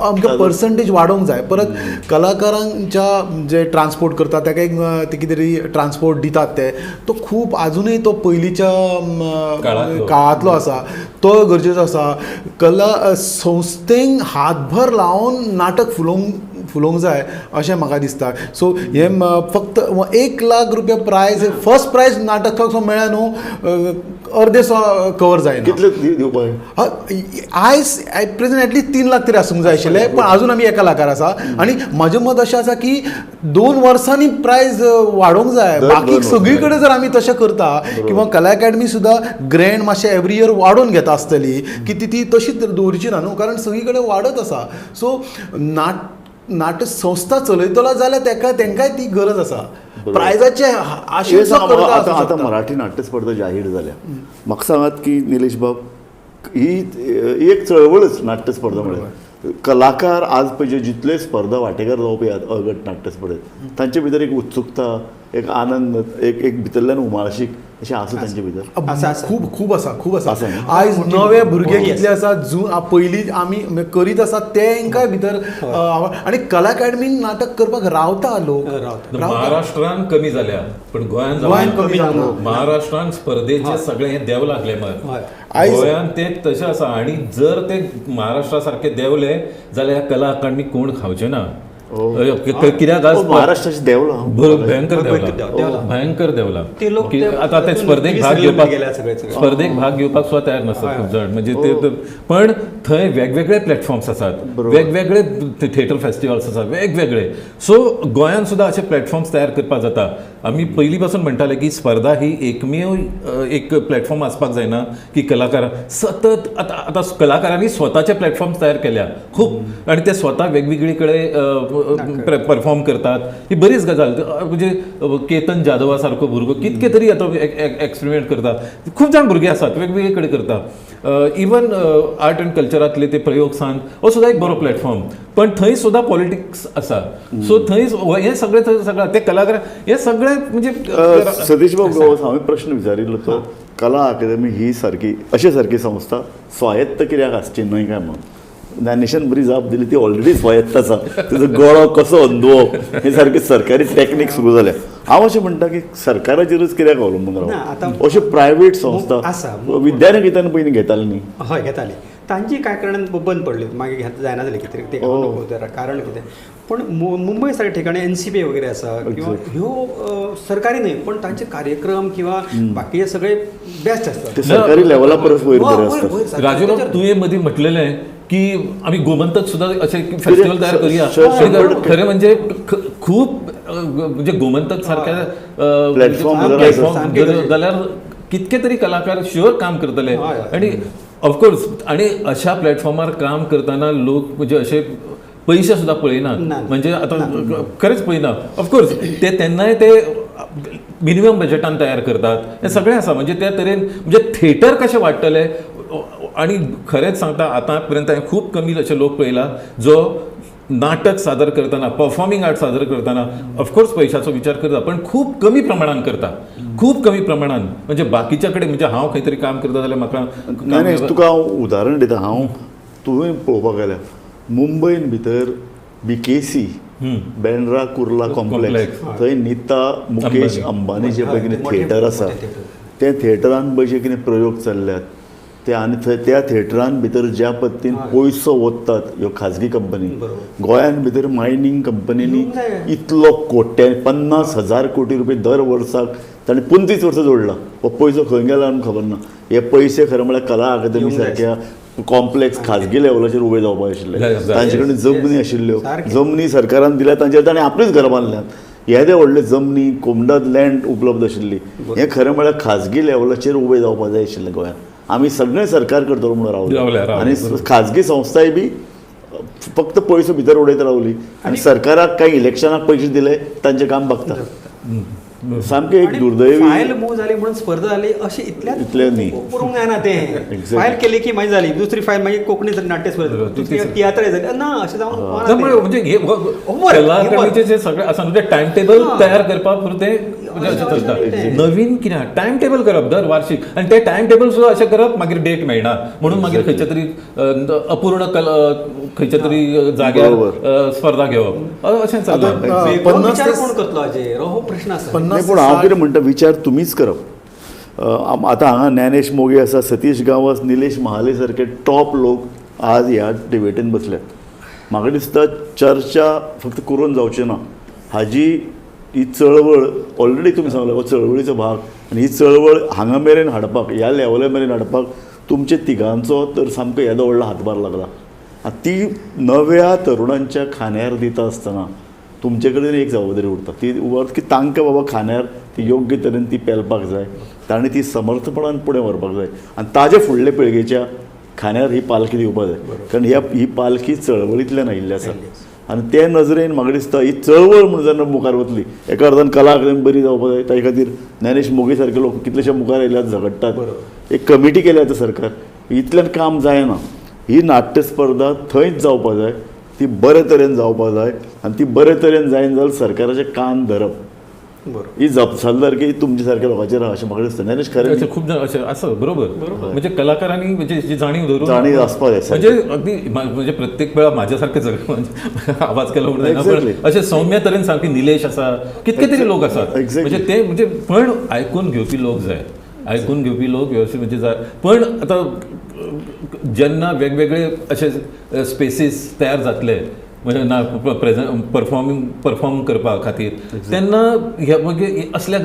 आमकां पर्संटेज वाडोवंक जाय. परत कलाकारांच्या जे ट्रान्सपोर्ट करता ताका एक ते कितें तरी ट्रान्सपोर्ट दितात ते तो खूब आजुनूय तो पयलींच्या काळांतलो आसा, तो गरजेचो आसा. कला संस्थेंक हातभर लावन नाटक फुलोवंक जाय अशें म्हाका दिसता. सो हें फक्त 1 लाख रुपया प्रायज फर्स्ट प्रायज नाटकाक सो मेळ्ळें न्हू अर्दे सो कवर जायना. कितले दिवपाक आयज एट प्रेजेंट एटलिस्ट 3 लाख तरी आसूंक जाय आशिल्ले, पण आजून आमी 1 लाखार आसा. आनी म्हजें मत अशें आसा की 2 वर्सांनी प्रायज वाडोवंक जाय. बाकी सगळी कडेन जर आमी तशें करता किंवा कला अकॅडमी सुद्दां ग्रँड मातशें एवरी इयर वाडोवन घेता आसतली की ती तशीच दवरची ना न्हू, कारण सगळी कडेन वाडत आसा. सो नाट्य संस्था चलयतलो जाल्यार ताका तांकांय ती गरज आसा प्रायजाचे. आतां आतां मराठी नाट्य स्पर्धा जाहीर जाल्या, म्हाका सांगात की निलेश बाब ही एक चळवळच नाट्य स्पर्धा म्हळ्यार कलाकार आज पळय जितले स्पर्धा वांटेकार जावपी अगट नाट्य स्पर्धेत तांचे भितर एक उत्सुकता, एक आनंद, एक एक भितरल्यान उमाळशीक अशें आसा तांचे भितर. खूब खूब आसा, खूब आसा. आयज नवे भुरगे कितले आसा पयलीं आमी करीत आसा तेंकाय भितर. आनी कला अकॅडमीन नाटक करपाक रावता लोक. महाराष्ट्रान कमी जाल्या पण गोंयान कमी जाल्या. महाराष्ट्रान स्पर्धेचे सगळे हे देव लागले मग गोंयान ते तशें आसा. आनी जर ते महाराष्ट्रा सारके देवले जाल्यार ह्या कला अकादमी कोण खावचे ना. कित्याक महाराष्ट्राचे देवला भयंकर देवला, भयंकर देवला. आतां ते स्पर्धेक भाग घेवपाक स्पर्धेक भाग घेवपाक सुद्दां तयार नासतात खूब जाण. म्हणजे ते पण थंय वेगवेगळे प्लॅटफॉर्म्स आसात, वेगवेगळे थिएटर फेस्टिवल्स आसात वेगवेगळे. सो गोंयान सुद्दां अशे प्लॅटफॉर्म्स तयार करपाक जाता. आमी पयलीं पासून म्हणटाले की स्पर्धा ही एकमेव एक प्लॅटफॉर्म आसपाक जायना की कलाकार सतत आतां आतां कलाकारांनी स्वताचे प्लॅटफॉर्म्स तयार केल्या खूब आनी ते स्वता वेगवेगळी कडेन परफॉर्म करतात. ही बरीच गजाल म्हणजे केतन जाधवा सारको भुरगो कितके तरी आतां एक्सपेरिमेंट करता. खूब जाण भुरगे आसात वेगवेगळे कडेन करता. इवन आर्ट अँड कल्चरांतले ते प्रयोग सांग हो सुद्दां एक बरो प्लॅटफॉर्म, पण थंय सुद्दां पॉलिटिक्स आसा. सो थंय हें सगळें सगळें ते कलाकार हे सगळे म्हणजे सतीश बाब हांवें प्रश्न विचारिल्लो तो कला अकादमी ही सारकी अशे सारकी संस्था स्वायत्त कित्याक आसची न्हय काय म्हणून. ज्ञानेशान बरी जाप दिली, ती ऑलरेडी स्वायत्त आसा, तिजो गळो कसो अंदोवप हे सारके सरकारी टॅक्नीक सुरू जाल्या. हांव अशें म्हणटा की सरकाराचेरूच कित्याक अवलंबून रावप, अश्यो प्रायवेट संस्था आसा विद्यानिकेतन पयलीं घेताली न्ही. हय घेताली, तांची कांय कारणान बंद पडली मागीर जायना जालें कितें तें कारण कितें. पण मुंबय सारख्या ठिकाणी NCP वगैरे आसा किंवा ह्यो सरकारी न्हय पण तांचे कार्यक्रम किंवा बाकीचे सगळे बेस्ट आसतात सरकारी लेवला परस वयर बरे आसतात. राजू तुवें मदीं म्हटलेलें की आमी गोमंतक सुद्दां अशें फेस्टिवल तयार करूया. खरें म्हणजे खूब म्हणजे गोमंतक सारक्या प्लॅटफॉर्म जाल्यार कितके तरी कलाकार शुअर काम करतले. आनी ऑफकोर्स आनी अशा प्लॅटफॉर्मार काम करतना लोक म्हणजे अशे पयशे सुद्दां पळयनात, म्हणजे आतां खरेंच पळयना. ऑफकोर्स ते तेन्नाय ते मिनिमम बजेटान तयार करतात हें सगळें आसा. म्हणजे त्या तरेन म्हणजे थिएटर कशें वाडटलें. आनी खरेंच सांगता आतां पर्यंत हांवें खूब कमी अशे लोक पळयला जो नाटक सादर करतना परफॉर्मिंग आर्ट सादर करतना ऑफकोर्स पयशाचो विचार करता पण खूब कमी प्रमाणान करता, खूब कमी प्रमाणान. म्हणजे बाकीच्या कडेन म्हणजे हांव खंय तरी काम करता जाल्यार म्हाका नाही. तुका हांव उदाहरण दिता, हांव तुवें पळोवपाक गेल्यार मुंबयन भितर BKC Bandra Kurla complex थंय नीता मुकेश अंबानीचें पळय कितें थिएटर आसा, त्या थिएटरान पळय कितें प्रयोग चल्ल्यात. ते आनी थंय त्या थिएटरान भितर ज्या पद्दतीन पयसो ओततात ह्यो खाजगी कंपनी, गोंयान भितर मायनींग कंपनींनी इतलो कोट्या 50,000 कोटी रुपये दर वर्साक ताणें 25 वर्सां जोडला. हो पयसो खंय गेला आमकां खबर ना. हे पयशे खरें म्हळ्यार कला अकादमी सारक्या कॉम्प्लेक्स खाजगी लेवलाचेर उबे जावपाक आशिल्ले. तांचे कडेन जमनी आशिल्ल्यो, जमनी सरकारान दिल्या तांचेर ताणें आपलीच घरां बांदल्यात. येदे व्हडले जमनी कोमडाद लँड उपलब्ध आशिल्ली. हें खरें म्हळ्यार खाजगी लेवलाचेर उबें जावपाक जाय आशिल्लें गोंयांत. आमी सगळें सरकार करतलो म्हणून रावले आनी खाजगी संस्थाय बी फक्त पयसो भितर उडयत रावली आनी सरकाराक कांय इलेक्शनाक पयशे दिले तांचें काम भागता. सामकें एक दुर्दैवी फायल मूव जाली म्हणून स्पर्धा जाली अशें इतलें न्ही करूंक जायना. तें फायल केली की मागीर जाली, दुसरी फायल मागीर कोंकणी नाट्य स्पर्धा, दुसरी तियात्र जाली ना, अशें जावन म्हणजे कला अकादमीचें जें सगळें आसा न्हू तें टायम टेबल तयार करपा पुरतें चलता. नवीन कितें टायम टेबल करप दर वार्षिक आनी तें टायम टेबल सुद्दां अशें करप मागीर डेट मेळना म्हणून मागीर खंयच्या तरी अपूर्ण कला खंयच्या तरी जाग्यार स्पर्धा घेवप अशें चलता. विचार कोण करतलो हाजेर हो प्रश्न आसा. पूण हांव कितें म्हणटा, विचार तुमीच करप. आतां हांगा ज्ञानेश मोगे आसा, सतीश गांवस, निलेश महाले सारके टॉप लोक आज ह्या डिबेटीन बसल्यात. म्हाका दिसता चर्चा फक्त करून जावची ना, हाजी ही चळवळ ऑलरेडी तुमी सांगला हो चळवळीचो भाग आनी ही चळवळ हांगा मेरेन हाडपाक, ह्या लेवला मेरेन हाडपाक तुमचे तिगांचो तर सामको येदो व्हडलो हातभार लागला. आनी ती नव्या तरुणांच्या खांद्यार दिता आसतना तुमचे कडेन एक जबाबदारी उरता, ती उरता की तांकां बाबा खांद्यार ती योग्य तरेन ती पेलपाक जाय, ताणें ती समर्थपणान फुडें व्हरपाक जाय आनी ताजे फुडले पिळगेच्या खांद्यार ही पालखी दिवपाक जाय. कारण ही पालखी चळवळींतल्यान आयिल्ली आसा आनी ते नजरेन म्हाका दिसता ही चळवळ म्हणून जेन्ना मुखार वतली, एका अर्थान कला अकादमी बरी जावपाक जाय. ताजे खातीर ज्ञानेश मोगे सारके लोक कितलेशे मुखार आयल्यात, झगडटात, एक कमिटी केल्या आतां सरकार. इतल्यान काम जायना. ही नाट्य स्पर्धा थंयच जावपाक जाय, ती बरे तरेन जावपाक जाय आनी ती बरे तरेन जायना जाल्यार सरकाराचे कान धरप ही जपसालदारकी तुमच्या सारक्या लोकांचेर आहा अशें म्हाका दिसता. ज्ञानेश खरें खूब जाण अशें आसा बरोबर, म्हणजे कलाकारांनी म्हणजे जी जाणीव धरून जाणीव आसपाक जाय. म्हणजे अगदी म्हणजे प्रत्येक वेळा माझ्या सारखे सगळे आवाज केला म्हणून पण अशें सौम्य तरेन सारके निलेश आसा, कितके तरी लोक आसात म्हणजे ते म्हणजे पण आयकून घेवपी लोक जाय, आयकून घेवपी लोक व्यवस्थित म्हणजे जाय. पण आतां जेन्ना वेगवेगळे अशे स्पेसीस तयार जातले म्हणजे ना प्रेझेंट परफॉर्म करपा खातीर तेन्ना ह्या मागीर असल्या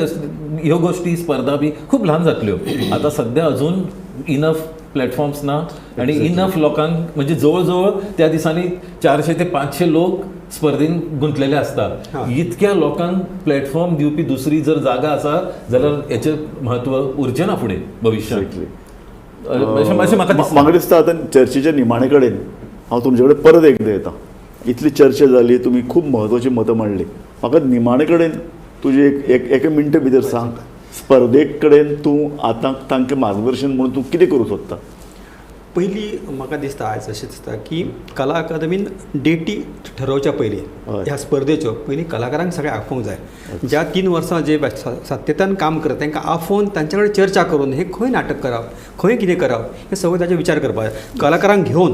ह्यो गोश्टी स्पर्धा बी खूब ल्हान जातल्यो. आतां सद्या अजून इनफ प्लॅटफॉर्म्स ना आनी इनफ लोकांक म्हणजे जवळ जवळ त्या दिसांनी 400 ते 500 लोक स्पर्धेन गुंतलेले आसतात. इतक्या लोकांक प्लॅटफॉर्म दिवपी दुसरी जर जागा आसा जाल्यार हेचें म्हत्व उरचें ना फुडें भविश्यांत. म्हाका दिसता आतां चर्चेच्या निमाणे कडेन हांव तुमचे कडेन परत एकदां येता. इतली चर्चा जाली, तुमी खूब म्हत्वाची मतां मांडली. म्हाका निमाणे कडेन तुजी एक एका मिनटे भितर सांग, स्पर्धे कडेन तूं आतां तांकां मार्गदर्शन म्हणून तूं कितें करूंक सोदता? पयलीं म्हाका दिसता आयज अशें दिसता की कला अकादमीन डेटी ठरोवच्या पयलीं ह्या स्पर्धेच्यो पयलीं कलाकारांक सगळें आफोवंक जाय. ज्या 3 वर्सां जे सातत्यान काम करता तांकां आफोवन तांचे कडेन चर्चा करून हे खंय नाटक करप, खंय कितें करप हें सगळें ताचेर विचार करपाक जाय कलाकारांक घेवन,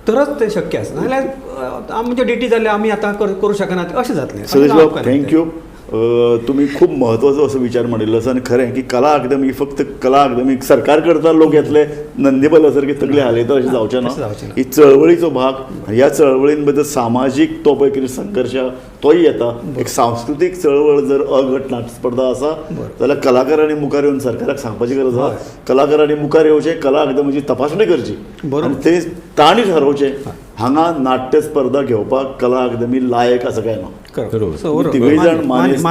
तरच तें शक्य आसा. नाजाल्यार आमच्यो डेटी जाल्यो आमी आतां करूं शकनात अशें जातलें. सतीश बाब thank you, तुमी खूब म्हत्वाचो असो विचार मांडिल्लो आसा आनी खरें की कला अकादमी फक्त कला अकादमी सरकार करता, लोक येतले नंदीबला सारके तकली हालयता अशें जावचें ना. ही चळवळीचो भाग, ह्या चळवळीन भितर सामाजीक तो पळय कितें संघर्श तोय येता. एक सांस्कृतीक चळवळ जर अघट नाट्य स्पर्धा आसा जाल्यार कलाकारांनी मुखार येवन सरकाराक सांगपाची गरज आसा, कलाकारांनी मुखार येवचें, कला अकादमीची तपासणी करची आनी ते तांणी ठरोवचें हांगा नाट्य स्पर्धा घेवपाक कला अकादमी लायक आसा काय ना. तिगूय जाण मानेस्त,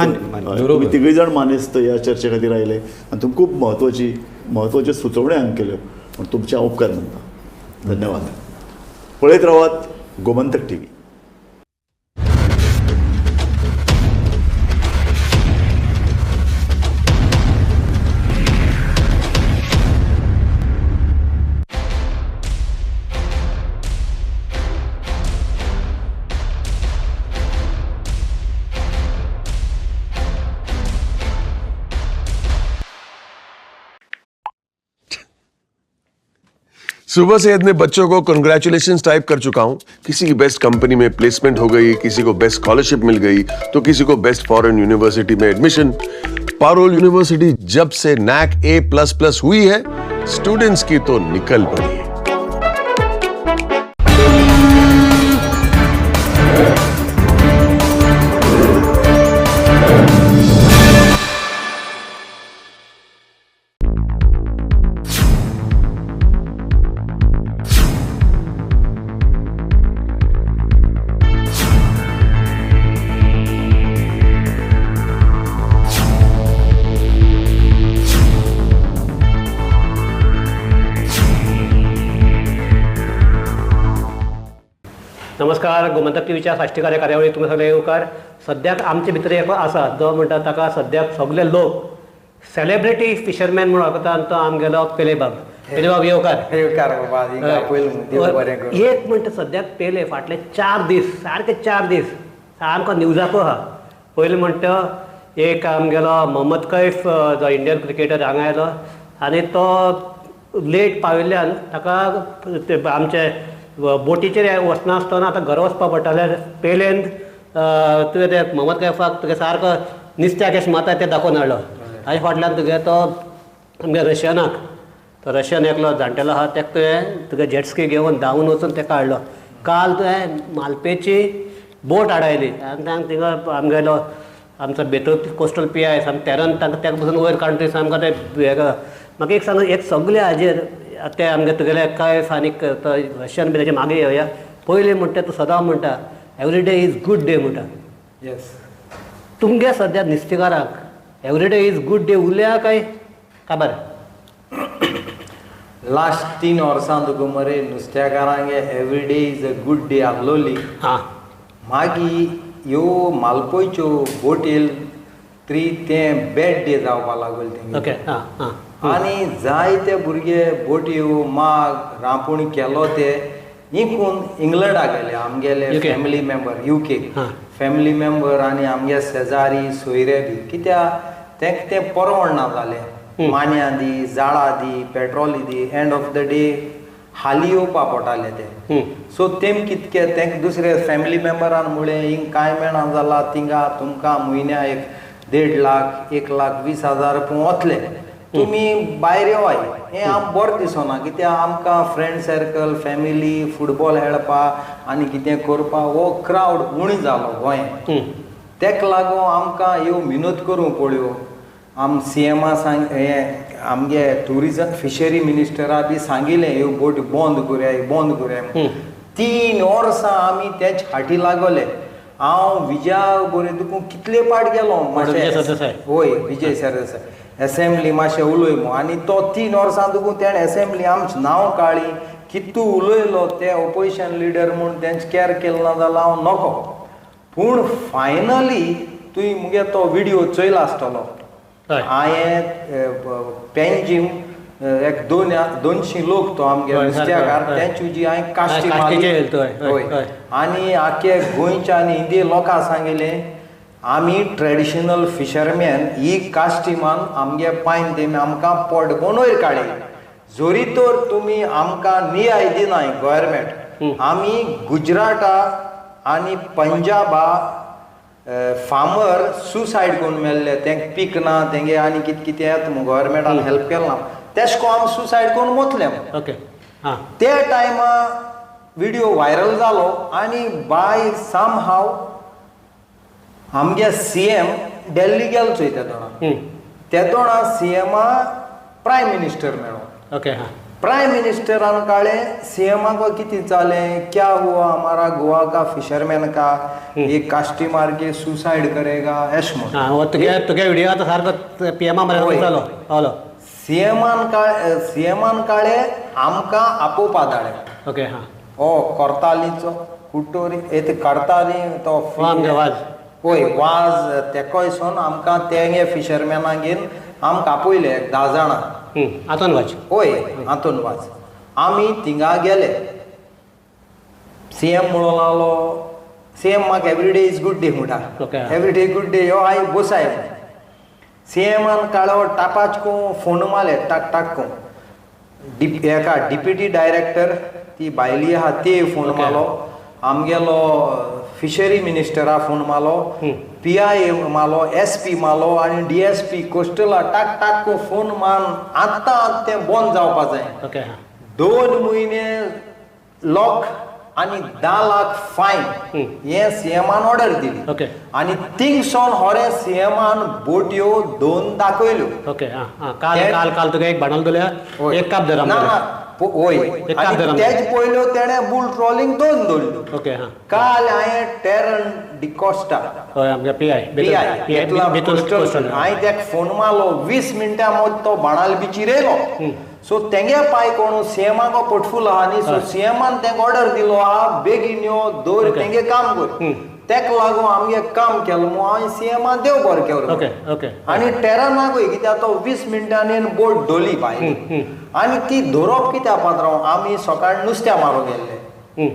तिगूय जाण मानेस्त ह्या चर्चे खातीर आयले आनी तुमी खूब म्हत्वाची म्हत्वाच्यो सुचोवण्यो हांगा केल्यो म्हूण तुमचे हांव उपकार मानता. धन्यवाद. पळयत रावात गोमंतक टीव्ही. सुबह से इतने बच्चों को कंग्रेचुलेशंस टाइप कर चुका हूं। किसी की बेस्ट कंपनी में प्लेसमेंट हो गई, किसी को बेस्ट स्कॉलरशिप मिल गई, तो किसी को बेस्ट फॉरेन यूनिवर्सिटी में एडमिशन। पारोल यूनिवर्सिटी जब से नैक A++ हुई है, स्टूडेंट्स की तो निकल पड़ी। नमस्कार, गोमंतक टीव्हीच्या साश्टीकार कार्यावळी तुमी सगळे येवकार। सद्याक आमचे भितर एक आसा जो म्हणटा ताका सद्याक सगळे लोक सेलिब्रिटी फिशरमॅन म्हणून वळखता आनी तो आमगेलो पेलेबाब। पेलेबाब येवकार। येवकार बाबा, एक म्हणटा सद्याक पेले फाटले 4 दीस सारके 4 दीस सामको न्यूजाकू आहा। पयलें म्हणटा एक आमगेलो मोहम्मद कैफ जो इंडियन क्रिकेटर हांगा आयलो आनी तो लेट पाविल्ल्यान ताका आमचे बोटीचेर वचना आसतना आतां घरा वचपा पडटालें। पेलेन तुवें ते मोहम्मद कैफाक तुगे सारको निस्त्याक कशें मारता तें दाखोवन हाडलो। ताजे फाटल्यान तुगे तो आमगे रशियनाक, तो रशियन एकलो जाणटेलो आहा तेका तुवें तुगे जेटस्की घेवन धांवून वचून तेका हाडलो। काल तुवें मालपेची बोट आडायली आनी तांकां थिंगा आमगेलो आमचो बेतूर कोस्टल पी I सामकें तेरन तांकां तेका पसून वयर काडून थंय सामको ते म्हाका एक सांग, एक सगळे हाजेर ते आमगे तुगेले कैफ आनी तो रशियन बी तेजे मागीर येवया। पयलीं म्हणटा तूं सदां म्हणटा every day is good day म्हणटा। येस, तुमगे सद्या नुस्तेकारांक every day is good day उरल्या काय काबार? लास्ट 3 वर्सां तुका मरे नुस्तेकारांक every day is a good day आहलोली। हां, मागीर ह्यो मालपोयच्यो बोटील त्री तें बॅड डे जावपा लागले तेंगे। ओके, हां हां। आनी जायते भुरगे बोटयो माग रांपोणी केलो ते इकून इंग्लंडाक गेले आमगेले family member, UK family member आनी आमगे शेजारी सोयरे बी, कित्याक तेंक तें परवडना जालें। मान्या दी, जाळां दी, petrol the, end of the day हाली येवपा पडटाले ते। सो तेम कितके तेंक दुसरे फॅमिली मेंबरान मुळे हिंग कांय मेळना जालां, थिंगा तुमकां म्हयन्या 1.5 लाख 1,20,000 रुपया वतले, तुमी भायर येवाय। हें आम बरें दिसना, कित्याक आमकां फ्रेंड सर्कल, फॅमिली, फुटबॉल खेळपा आनी कितें करपा हो क्रावड उणी जालो गोंयांत। तेका लागून आमकां ह्यो मिनत करूंक पडल्यो। आम सी एमा सांग हें आमगे ट्युरिजम फिशरी मिनिस्टरा बी सांगिलें ह्यो बोट बंद करुया, बंद करुया। 3 वर्सां आमी तेच फाटी लागले। हांव विजया बरें तुका कितले पाट गेलो मातशें, वय विजय सरदेसाय एसेंब्ली मातशें उलय मू, आनी तो 3 वर्सां तुका तेणें एसेंब्ली आमचें नांव काडली, कितू उलयलो ते ओपोजिशन लिडर म्हूण तेंच कॅर केलें ना जाल्यार हांव नको। पूण फायनली तुवें मुगे तो विडियो चोयला आसतलो। हांवें पेंजीम एक 200 लोक तो आमगे नुस्त्याकार तेंची जी हांवें काश्टी मारली, हय, आनी आख्खे गोंयच्या आनी इंडिये लोकांक सांगिलें आमी ट्रेडिशनल फिशरमॅन ही काश्टी मान आमगे पांयन तेमी आमकां पोट बोनोयर काडली, जोरी तर तुमी आमकां नियाय दिनाय गव्हर्मेंट, आमी गुजराता आनी पंजाबा फार्मर सुसायड करून मेल्ले, तेंक पीक ना तेंगे आनी कितें कितें येता गव्हर्मेंटान हेल्प केलें ना, तेश को आमी सुसायड करून मोतले। ओके, हां, ते टायमा विडियो व्हायरल जालो आनी बाय सम हाव आमगे सी एम दिल्ली गेलो चोय तेदोणा, तेदोणा सी एमा प्रायम मिनिस्टर मेळ्ळो। ओके, हां, प्राइम मिनिस्टरान काळे सी एम को कितें जालें, क्या हुआ हमारा गोवा का फिशरमैन का, ये काश्टी मार के सुसाइड करेगा एश म्हूण। तुगे विडियो आतां सारको पी एमा मरे जालो पावलो। सी एमान काळे आमकां आपोवपा धाडले। ओके, हां, ओ करतालीचो कुटोरी ते करताली तो वाज, वय वाज तेकोय सोन आमकां तेंगे फिशरमॅनाक घेवन आमकां आपयले 10 जाणां। आंतोन वाज, हय आंतोन वाज। आमी थिंगा गेले, सी एम म्हणूंक लागलो, सी एम म्हाका every day is good day म्हणटा, एवरी डे गुड डे यो हांवें बोसाय। सी एमान काळो टापाच को फोन मारले टाक टाक को, एका डिप्युटी डायरेक्टर ती बायली आहा ते फोन मारलो, आमगेलो फिशरी मिनिस्टरा फोन मारलो, पी I मारलो, एस पी मारलो आनी डी एस पी कोस्टला टाक टाक फोन मारून आतां तें बंद जावपा जाय. ओके. 2 म्हयने लॉक आनी 10 लाख फायन हे सीएमान ऑर्डर दिली. ओके. आनी थिंगसोन होरे सीएमान बोटयो 2 दाखयल्यो. ओके. आं, काल काल काल तुका एक भांडवल दिल्या, एक काप धरा. ना वय, तेज पयल्यो तेणें बुल ट्रॉलिंग 2 धरल्यो. ओके. हां, काल हांवें टेरन डिकॉस्टा, हय, आमगे पी I हांवें तेका फोन मारलो, 20 मिनटां मदीं तो बाणाल बिचीर येयलो. सो तेंगे पांय कोण सीएमाक पोटफूल आहा न्ही, सो सीएमान तेंका ऑर्डर दिलो आहा बेगीन यो दवर तेंगे काम कर. तेका लागून आमगे काम केलें म्हूण हांवें सीएमान देव बरें केलो. ओके. ओके. आनी टेरनाकूय कित्याक तो 20 मिनटांनी बोट धरली भायर. आनी ती धरप कित्याक पात्रांव, आमी सकाळी नुस्त्या मारूंक गेल्ले,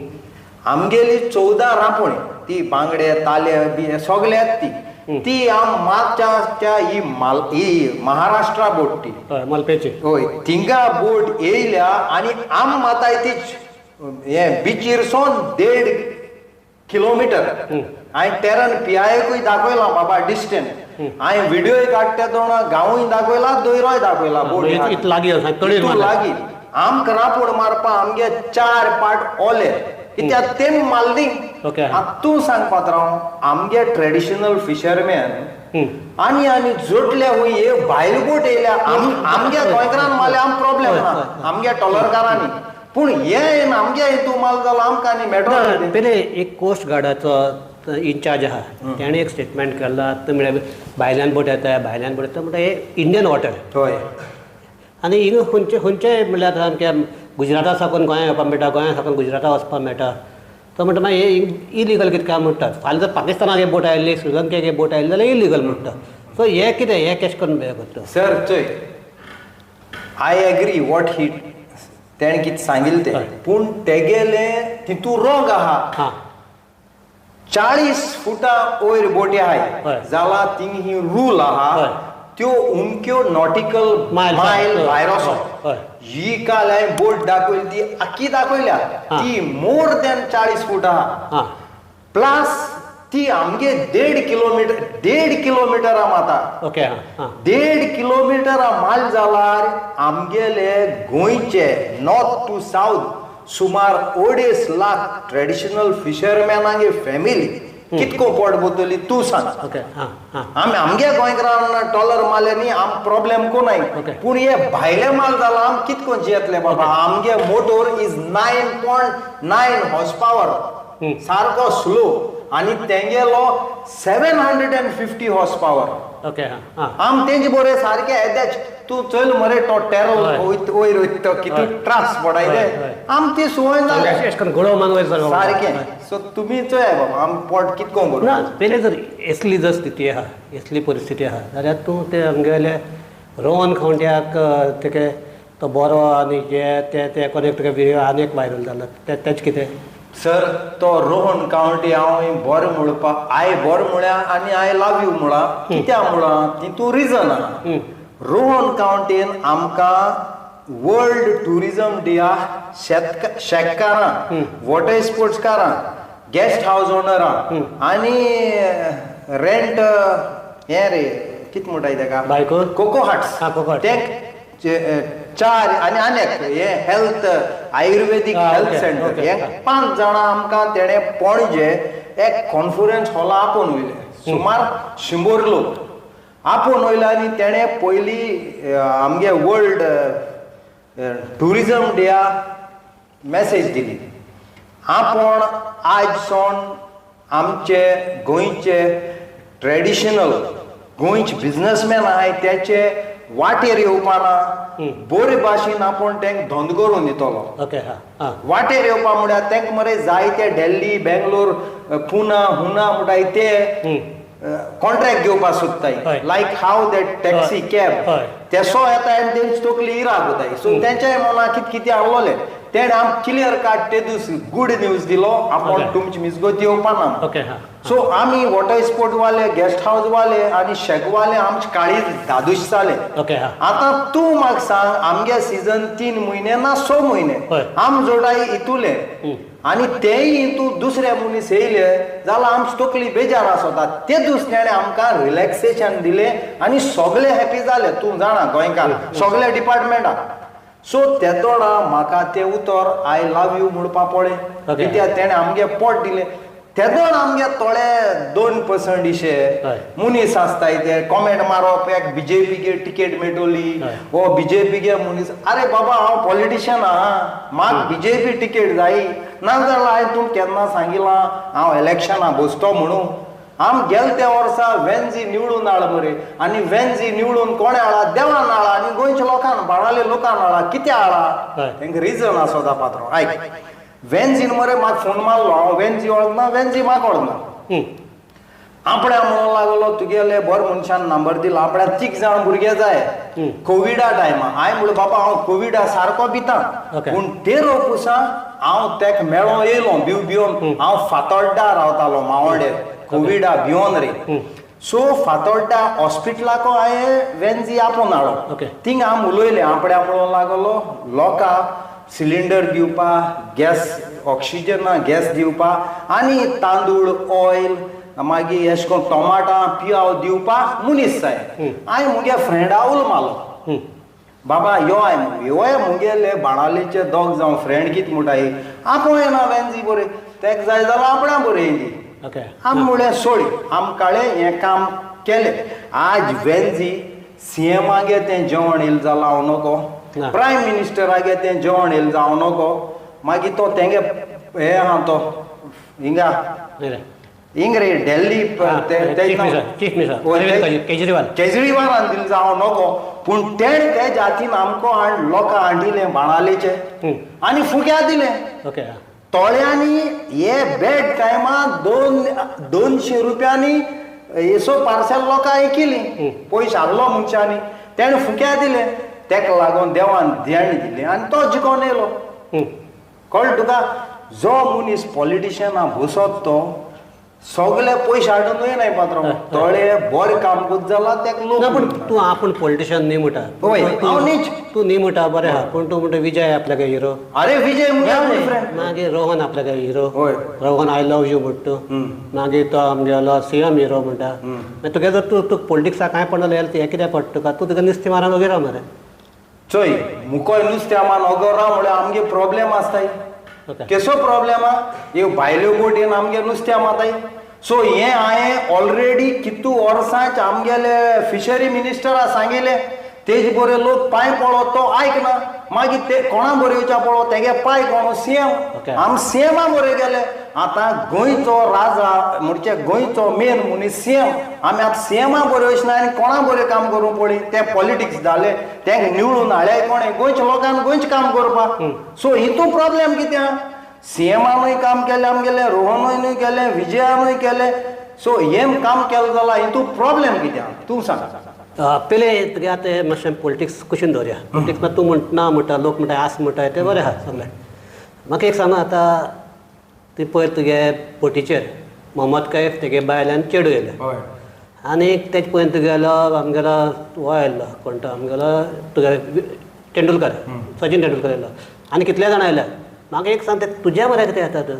आमगेली 14 रांपोणी ती बांगडे ताले बी सगळे येता ती ती आम मार्चाच्या ही माल ही महाराष्ट्रा बोट ती मलपेची, हय, थिंगा बोट येयल्या आनी आम माताय ती हे बिचीर सोन 1.5 किलोमिटर. हांवें टेरन पी आयकूय दाखयला बाबा डिस्टन्स, हांवें व्हिडियोय काडटा तो गांवूय दाखयला, दोयरोय दाखयला बोट लागीं लागीं. आमकां रांपोण मारपा आमगे 4 पाट ओले कित्याक तेम मारली. तूं सांग पात्रांव, आमगे ट्रेडिशनल फिशरमॅन आनी आनी जोडल्या हुंय हे भायल बोट येयल्या. आमगे गोंयकारान मारल्या आम प्रॉब्लेम ना, आमगे टॉलरकारांनी, पूण हे आमगे हितू माल जालो आमकां आनी मेळटलो. पयले एक कोस्ट गार्डाचो इन्चार्ज आहा, तेणें एक स्टेटमेंट केला, म्हळ्यार भायल्यान बोट येता, भायल्यान बोट येता, म्हणटा हे इंडियन वॉटर. हय. आनी हिंगा खंयचे खंयचे म्हणल्यार सामकें गुजराता साकून गोंया येवपाक मेळटा, गोंया साकून गुजराता वचपाक मेळटा. तो म्हणटा मागीर हे इलिगल कितें काय म्हणटात. फाल्यां जर पाकिस्तानाक एक बोट आयिल्ली, श्रीलंकेक एक बोट आयिल्ली जाल्यार इलिगल म्हणटा. सो हे कितें हे कशें करून हें करता सर? चोय, I agree what he तेणें कितें सांगिल्लें तें, पूण तेगेलें तितू रोंग आहा. 40 फुटां वयर बोटी आहाय जाल्यार थिंग ही रूल आहा, त्यो उमक्यो नॉटिकल मायल भायर वचोन. ही काल हांवें बोट दाखयली ती आख्खी दाखयल्या, ती मोर दॅन 40 फूट आहा. प्लस ती आमगे 1.5 किलोमिटर, 1.5 किलोमिटरा माता. ओके. 1.5 किलोमिटरा माल जाल्यार आमगेले गोंयचे नॉर्थ टू सावथ सुमार 2.5 लाख ट्रेडिशनल फिशरमॅनांगे फॅमिली कितको पोट भरतली तूं सांग. आमी आमगे गोंयकारान टॉलर मारले न्ही, आम प्रॉब्लेम कोणाय, पूण हे भायले माल जाला आम कितको जियेतले बाबा. आमगे motor is 9.9 horse power, सारको स्लो, आनी तेंगेलो 750 हॉर्स पावर. ओके. आम तेंचे बरे सारके येदेच तूं चल मरे तो टेरो वयर वयता कितू त्रास पडायले आम ती संवय जाली सारकें. सो तुमी चोया बाबा आम पोट कितको बरो ना. पयलें जर असली जर स्थिती आहा, असली परिस्थिती आहा जाल्यार तूं ते आमगेले रोहन खवंट्याक तेके तो बरो आनी जे ते ते कोण तुका व्हिडियो आनी एक व्हायरल जाला तेच कितें सर? तो रोहन कावंटी हांव बरें म्हणपाक I बरें म्हळ्या आनी I love you म्हळां. कित्याक म्हळां तितूं रिजन आहा. रोहन कावंटीन आमकां वर्ल्ड ट्युरिजम डेया शेतकारां, वॉटर स्पोर्ट्सकारां, गेस्ट हावज ओनरां आनी रेंट हें रे कितें म्हणटाय तेका बायको कोको हट्स ते 4 आनी आनी हे हेल्थ आयुर्वेदीक हेल्थ सेंटर हे 5 जाणां आमकां तेणें पणजे एक कॉन्फरन्स हॉला आपोवन वयले. सुमार 100 लोक आपोवन वयले आनी तेणें पयलीं आमगे वर्ल्ड ट्युरिजम डेया मॅसेज दिली. आपूण आयज सावन आमचे गोंयचे ट्रेडिशनल गोंयचे बिजनसमॅन आहाय तेचे वाटेर येवपाना, बरे भाशेन आपूण तेंक धंदो करून दितलो. वाटेर येवपा म्हळ्यार तेंक मरे जायते दिल्ली, बेंगलोर, पुना, हुना म्हणटाय ते कॉन्ट्रॅक्ट घेवपाक सोदताय. Like how that taxi cab तेसो येता आनी तेंची तकली इराक वताय. सो तेंच्याय मनाक कितें कितें आहलोलें. तेणें आम क्लियर कट ते दीस गुड न्यूज दिलो आपूण तुमची मिसगत येवपा ना. सो आमी वॉटर स्पोर्ट वाले, गेस्ट हावस वाले आनी शेक वाले आमचे काळीज धादोश जाले. आतां तूं म्हाका सांग, आमगे सिजन 3 म्हयने ना 6 म्हयने आम जोडाय इतुले आनी तेय हितू दुसरे मनीस येयले जाल्यार आमची तकली बेजार आसता. ते दुसऱ्याने आमकां रिलॅक्सेशन दिलें आनी सगळे हॅपी जाले. तूं जाणा गोंयकार सगळे डिपार्टमेंटाक. सो तेदोडा म्हाका तें उतर I love you म्हणपा पडलें, कित्याक तेणें आमगे पोट दिलें. तेदोड आमगे थोडे 2% इशे मनीस आसताय ते कॉमेंट मारप, एक बीजेपीगे टिकेट मेळटली वो बीजेपीगे मनीस. अरे बाबा हांव पॉलिटिशियन आहा, म्हाका बीजेपी टिकेट जाय ना जाल्यार हांवें तुमकां केन्ना सांगिलां हांव इलेक्शना बसतो म्हणून. आम गेले त्या वर्सा वेन्जी निवडून हाड मरे, आनी वेन्जी निवडून कोणें हाडा? देवान हाडा आनी गोंयच्या लोकान, बाणाले लोकान हाडा. कित्याक हाडा? तेंका रिजन आसता पात्रो. आयक, वेन्जीन मरे म्हाका फोन मारलो, हांव वेन्जी वळखना, वेन्जी म्हाका वळखना. आपण्या म्हणूंक लागलो तुगेले बरे मनशान नंबर दिला, आपल्या 3 जाण भुरगे जाय कोविडा टायमा. हांवें म्हणलें बाबा हांव कोविडा सारको भिता, पूण तेरो पुसा हांव तेका मेळों येयलो भिव भिवन. हांव फातोड्डा रावतालो मावोडे, कोविडा भिवन रे. सो फातोड्डा हॉस्पिटलाको हांवें वेन्जी आपोवन हाडलो, थिंगा आम उलयले. आपण्या म्हणूंक लागलो लोकांक सिलिंडर दिवपा, गॅस ऑक्सिजना गॅस दिवपा आनी तांदूळ, ऑयल, मागीर एश कोन टोमाटां पियाव दिवपा मनीस जाय. हांवें मुगे फ्रेंडा उलो मारलो, बाबा यो. हांवें योय मुगेले बाणालेचे 2 जावं फ्रेंड कितें म्हणटाय, आपूण येना वेन्जी बरें, तेका जाय जाल्यार आपणा बरें येयली. आम म्हणलें सोड, आम काळे हें काम केलें. आज वेन्जी सीएमागे तें जेवण येयलें जाल्यार हांव नको, प्रायम मिनिस्टरागे तें जेवण येयलें जावं नको. मागीर तो तेंगे हे आहा तो हिंगा हिंग रे दिल्ली केजरीवालान दिलें जावं नको, पूण तेणें ते जातीन आमकां हाड लोकांक हाडिलें बाणालेचे आनी फुक्या दिलें. तोळ्यांनी हे बॅड टायमा 200 रुपयांनी येसो पार्सल लोकांक केली, पयशे हाडलो मनशांनी, तेणें फुक्या दिलें. तेका लागून देवान ध्यान दिलें आनी तो जिकोन येयलो. कळ्ळें तुका? जो मनीस पॉलिटिशियना बसत तो सगळे पयशे हाडून येयनाय पात्रो, थोडे बरें काम करीत जाल्यार तेका लोक. पूण तूं आपूण पॉलिटिशियन न्ही म्हणटा, हांव न्हीच, तूं न्ही म्हणटा बरें आहा, पूण तूं म्हणटा विजय आपल्याक हिरो. अरे विजय मुगे, मागीर रोहन आपल्याक hero, Rohan I love you म्हणटा तूं, मागीर तो आमगेलो सीएम हिरो म्हणटा. मागीर तुगे जर तूं तुका पॉलिटिक्सा कांय पडना जाल्यार हें कित्याक पडटा तुका? तूं तुका नुस्तें मारून वगैरे मरे. चोय मुकोय नुस्त्या मान अगोरा म्हळ्यार आमगे प्रॉब्लेम आसताय. केसो प्रॉब्लेम आहा? ह्यो भायल्यो बोटीन आमगे नुस्त्या माताय. सो हें हांवें ऑलरेडी कितू वर्सांच आमगेले फिशरी मिनिस्टरा सांगिलें, तेज बरे लोक पांय पळो तो आयकना. मागीर ते कोणा बरे येवच्या पळो, तेगे पांय कोण? सीएम. आम सीएमा बरे गेले. आतां गोंयचो राजा म्हणजे गोंयचो मेन मनीस सीएम, आमी आतां सीएमा बरे वचना आनी कोणा बरें काम करूंक पळय. ते पॉलिटिक्स जाले, तेंका निवडून हाडले कोणें? गोंयच्या लोकांक गोंयचें काम करपाक. सो हितून प्रॉब्लेम कितें आहा? सीएमानूय काम केलें आमगेलें, रोहनूय केलें, विजयानूय केलें. सो हें काम केलें जाल्यार हितून प्रॉब्लेम कितें आहा तूं सांग. पयलें तुगे आतां मातशें पॉलिटिक्स कुशीन दवरया. पॉलिटिक्स मात तूं म्हणटा म्हणटा, लोक म्हणटा आस म्हणटा, तें बरें आहा सगळें. म्हाका एक सांग, आतां ती पयर तुगे बोटीचेर मोहम्मद कैफ तेगे बायल आनी चेडू येयलें, आनी तेजे पयर तुगेलो आमगेलो हो आयल्लो कोण तो आमगेलो तुगे तेंडुलकर, सचिन तेंडुलकर आयलो, आनी कितले जाण आयले. म्हाका एक सांग, ते तुज्या बऱ्या कितें येतात?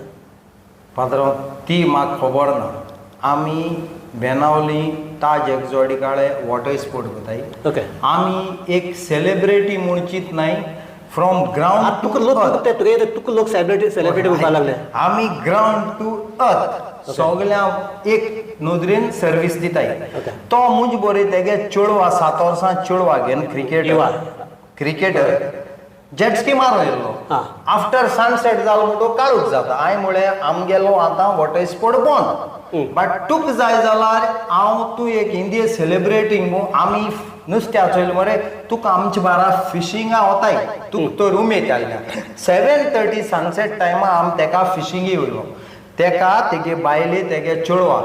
पात्रांव ती म्हाका खबर ना. आमी बेनावली ताज एक्झॉटिकाळे वॉटर स्पोर्ट करताय. ओके. आमी एक सेलिब्रिटी म्हूण चिंतनाय, फ्रॉम ग्रावंड टू अर्थ. तुका लोक सेलिब्रिटी म्हणपाक लागले. आमी ग्रावंड टू अर्थ सगळ्यांक एक नदरेन सर्वीस दिताय. तो मुज बरे तेगे चेडवा 7 वर्सां चेडवा घेवन क्रिकेटर जेटस्की मारून येयल्लो. आफ्टर सनसेट जालो म्हणटो काळूच जाता. हांवें म्हळें आमगेलो आतां वॉटर स्पोर्ट बंद, बट तुका जाय जाल्यार हांव तूं एक इंडिये सेलिब्रेटींग मू, आमी नुस्त्या चोयलें मरे, तुका आमचे बारा फिशिंगा वताय, तुका तर उमेद आयल्या. 7:30 सनसेट टायमा आम तेका फिशिंगी वयलो. तेका तेगे बायले तेगे चेडवा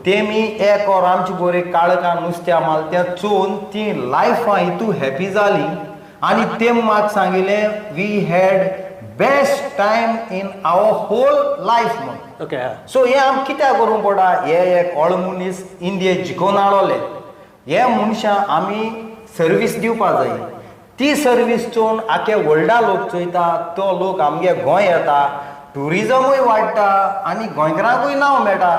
तेमी एक वर आमचे बरे काळखां नुस्त्या माल तें चोवन ती लायफां हितू हॅपी जाली. आनी ते म्हाका सांगिलें, we had Best time in our whole life म्हूण. ओके. सो हें आम कित्याक करूंक पडटा? हे एक ओड मनीस इंडिये जिखोवन हाडले, हे मनशां आमी सर्वीस दिवपा जाय. ती सर्वीस चोवन आख्या वर्ल्डा लोक चोयता, तो लोक आमगे गोंय येता, ट्युरिजमूय वाडटा आनी गोंयकारांकूय नांव मेळटा.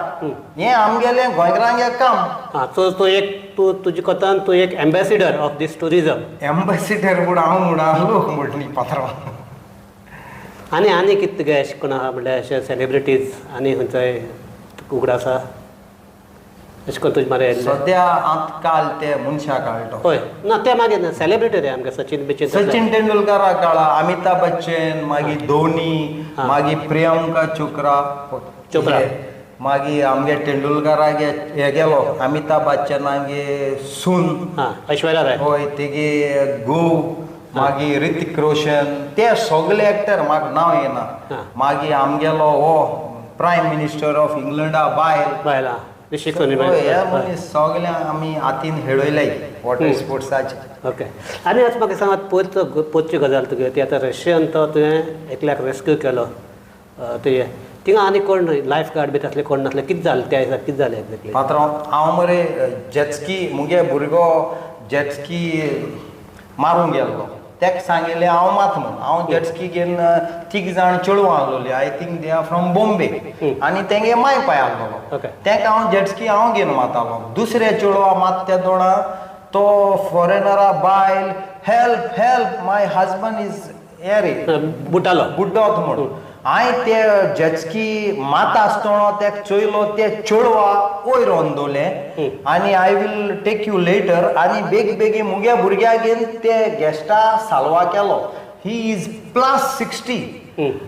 हें आमगेलें गोंयकारांगे काम. आं, सो तूं एक तूं तुजे कोतान तूं एक ambassador of this tourism. Ambassador म्हूण हांव म्हणा, लोक म्हणटली पात्रांव. आनी आनी कितें तुगे अशें कोण आहा म्हणल्यार अशें सेलिब्रिटीज आनी खंयचोय उगडास आसा अशें करून तुजे मरे आयिल्ले? सद्या आतां काल ते मनशाक काडलो. हय, ना ते मागीर ना, सेलिब्रिटी रे आमगे सचिन बिचीन. सचिन तेंडुलकराक काडला, अमिताभ बच्चन, मागीर धोनी, मागीर प्रियंका चोप्रा, चोप्रा, मागीर आमगे तेंडुलकरागे हे गेलो, अमिताभ बच्चनागे सून ऐश्वर्या राय, हय तेगे घोव, मागीर ऋतिक रोशन, ते सगळे एक्टर म्हाका नांव येना. मागीर आमगेलो हो प्रायम मिनिस्टर ऑफ इंग्लंडा बायल, बायला हे मनीस सगळे आमी हातीन हेळयले वॉटर स्पोर्ट्साचे. ओके. आनी आतां म्हाका सांगात, पयरची गजाल तुगे ती आतां रशियन तो तुवें एकल्याक रेस्क्यू केलो तुजें थिंगा आनी कोण लायफ गार्ड बी तसले कोण नासले, कितें जालें त्या दिसा, कितें जालें एक्जेक्टली? पात्रांव, हांव मरे जेटस्की, मुगे भुरगो जेटस्की मारूंक गेल्लो, तेका सांगिल्लें हांव मात म्हूण. हांव जेटस्की घेवन तीग जाण चेडवां आसलोलीं, I think they are from Bombay, आनी तेंगे माय पाय आसलोलो, तेका हांव जेटस्की हांव घेवन मातालो. दुसरे चेडवा मात त्या दोणा तो फॉरेनरा बायल help help my husband is हे रे बुड्डालो बुड्डोत म्हूण. हांवें ते जेटस्की माता आसतना तेका चोयलो, ते चेडवा वयर अंदोलें आनी I will take you later, आनी बेगी बेगी मुगे भुरग्याक घेवन ते गेस्टा साल्वा केलो. He is +60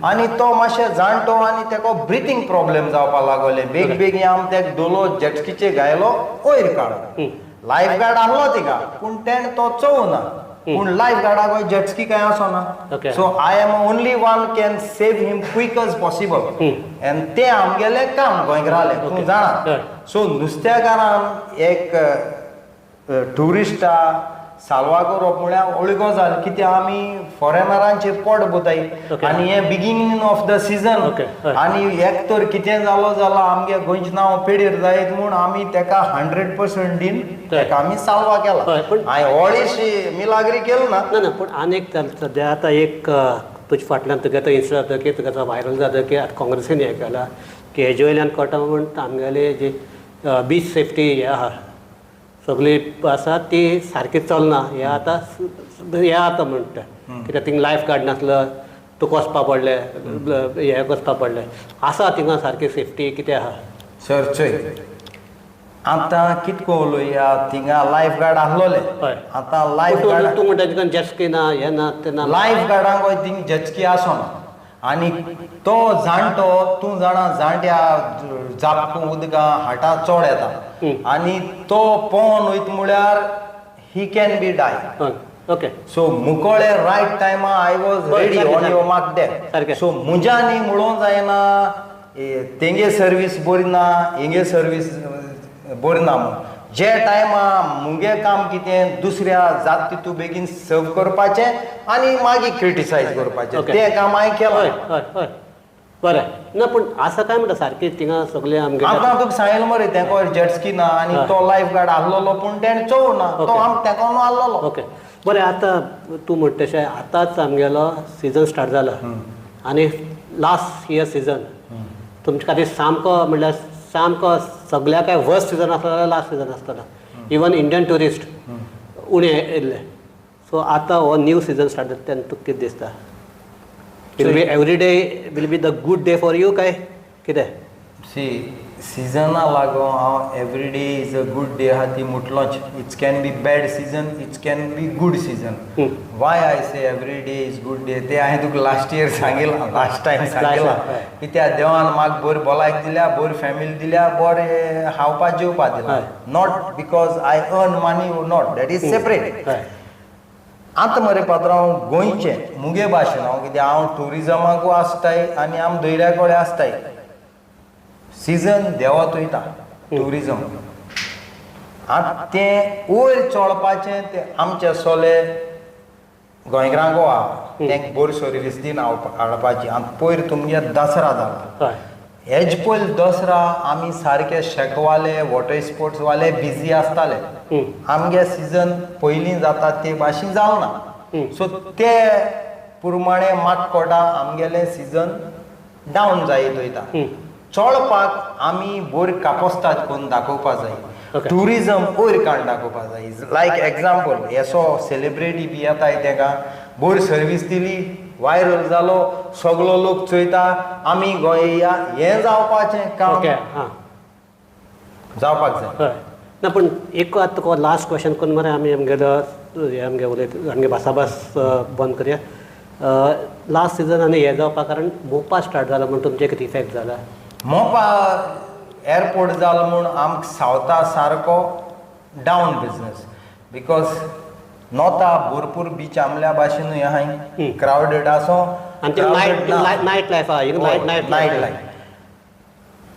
आनी तो मातशें जाणटो आनी तेका ब्रिथींग प्रॉब्लेम जावपाक लागले. बेगी बेगी आम तेका दोलो जेटस्कीचे घायलो वयर काडलो. लायफ गार्ड आहलो तिका, पूण तेणें तो चोवना, पूण लायफ गार्डाक जेटस्की कांय आसना. So I am only one can save him quick as possible, and तें आमगेलें काम गोंयकारालें, तूं जाणा. सो नुस्त्याकारान एक ट्युरिस्टा साल्वा करप म्हळ्यार व्हडली गजाल, कित्याक आमी फॉरेनरांचे पोट भरताय आनी हें बिगिनींग ऑफ the season, आनी एक तर कितें जालो जाल्यार आमगे गोंयचें नांव पेडीर जायत म्हूण आमी तेका 100% दीन तेका आमी साल्वा केला. हांवें व्हडलीशी मिलाग्री केली ना. ना, पूण आनी एक सद्या आतां एक तुजे फाटल्यान तुगे तो इन्सिडंट जाता की तुगे व्हायरल जाता की आतां काँग्रेसीन हें केलां की हेजे वयल्यान कळटा म्हूण आमगेली जी बीच सेफ्टी हें आहा सगळी आसा ती सारकी चलना. हें आतां हें आतां म्हणटा कित्याक थिंगा लायफ गार्ड नासलो, तुका वचपा पडलें, हें वचपा पडलें, आसा थिंगा सारकी सेफ्टी कितें आहा? सर चोय आतां कितको उलोवया, थिंगा लायफ गार्ड आसलोले. आतां लायफ गार्ड तूं म्हणटा तिका जेटस्की ना, हें ना, तें ना. लायफ गार्डांक थिंग जेटस्की आसना आनी तो जाणटो, तूं जाणा जाणट्या जापकूं उदकां हाटा चड येता आनी तो पोवन वयता म्हळ्यार he can be die. Okay. So मुकोळे right टायमा I was ready on your mark that. So मुज्यांनी म्हणूंक जायना तेंगे सर्वीस बरी ना, हेंगे सर्वीस बरी ना म्हूण. जे टायमा मुगे काम कितें दुसऱ्या जात तितू बेगीन सर्व करपाचें आनी मागीर क्रिटिसायज करपाचें, तें काम हांवें केलां. हय हय बरें. ना पूण आसा काय म्हणटा सारकी थिंगा सगळें आमगे. आतां तुका सांगलें मरे तेका जेटस्की ना आनी तो लायफ गार्ड आसलोलो पूण तेणें चोवना, तो आम तेका न्हू आसलोलो. ओके बरें. आतां तूं म्हणटा तशें आतांच आमगेलो सिजन स्टार्ट जाला आनी लास्ट इयर सिजन तुमचे खातीर सामको म्हणल्यार सामको सगळ्या काय वर्स्ट सिजन आसलो जाल्यार लास्ट सिजन आसतलो. इवन इंडियन ट्युरिस्ट उणें येयल्ले. सो आतां हो न्यू सिजन स्टार्ट जाता तेन्ना तुका कितें दिसता? Will be every day will be the good day for you काय कितें? सी सिजना लागून हांव every day is a good day आहा ती म्हटलोच. It's can be bad season, it's can be good season. Why I say every day is good day ते हांवें तुका लास्ट इयर सांगिलां, लास्ट टायम सांगिलां. कित्याक देवान म्हाका बरी भलायकी दिल्या, बरी फॅमिली दिल्या, बरें खावपा जेवपा दिलां. Not because I earn money or not, that is separate. आतां मरे पात्रांव गोंयचें मुगे भाशेन हांव कित्याक हांव ट्युरिजमाकूय आसताय आनी आम दर्या कडेन आसताय. सिजन देंवत वयता ट्युरिजम. आतां तें वयर चडपाचें तें आमचे सोले गोंयकारांक आहा तेंक बरी सर्वीस दिवन हाडपाची. आनी पयर तुमगे दसरा जाला, हेज पयर दसरा आमी सारके शेकवाले वॉटर स्पोर्ट्सवाले बिजी आसताले. आमगे सिजन पयलीं जाता ते भाशेन जालो ना, सो ते प्रमाणे मातकोटा आमगेलें सिजन डावन जायत वयता. चोडपाक आमी बरी कापोस्ताद करून दाखोवपा जाय, ट्युरिजम वयर काडून दाखोवपा जाय. लायक एग्जाम्पल येसो सेलिब्रिटी बी येताय तेका बरी सर्वीस दिली, वायरल जालो, सगलो लोक चोयता आमी गोंय या, हें जावपाचें काम जावपाक जाय. ना पूण एक आतां तुका लास्ट क्वेश्चन करून मरे आमी आमगेलो हे आमगे उलयत आमगे भासाभास बंद करया. लास्ट सिजन आनी हें जावपा कारण मोपा स्टार्ट जाला म्हूण तुमचें कितें इफेक्ट जाला? मोपा एअरपोर्ट जालो म्हूण आमकां सावथा सारको डावन बिजनस, because नॉर्था भरपूर बीच आमल्या भाशेनूय आहाय, क्रावडेड आसो आनी नायट लायफ आहा, नायट लायफ.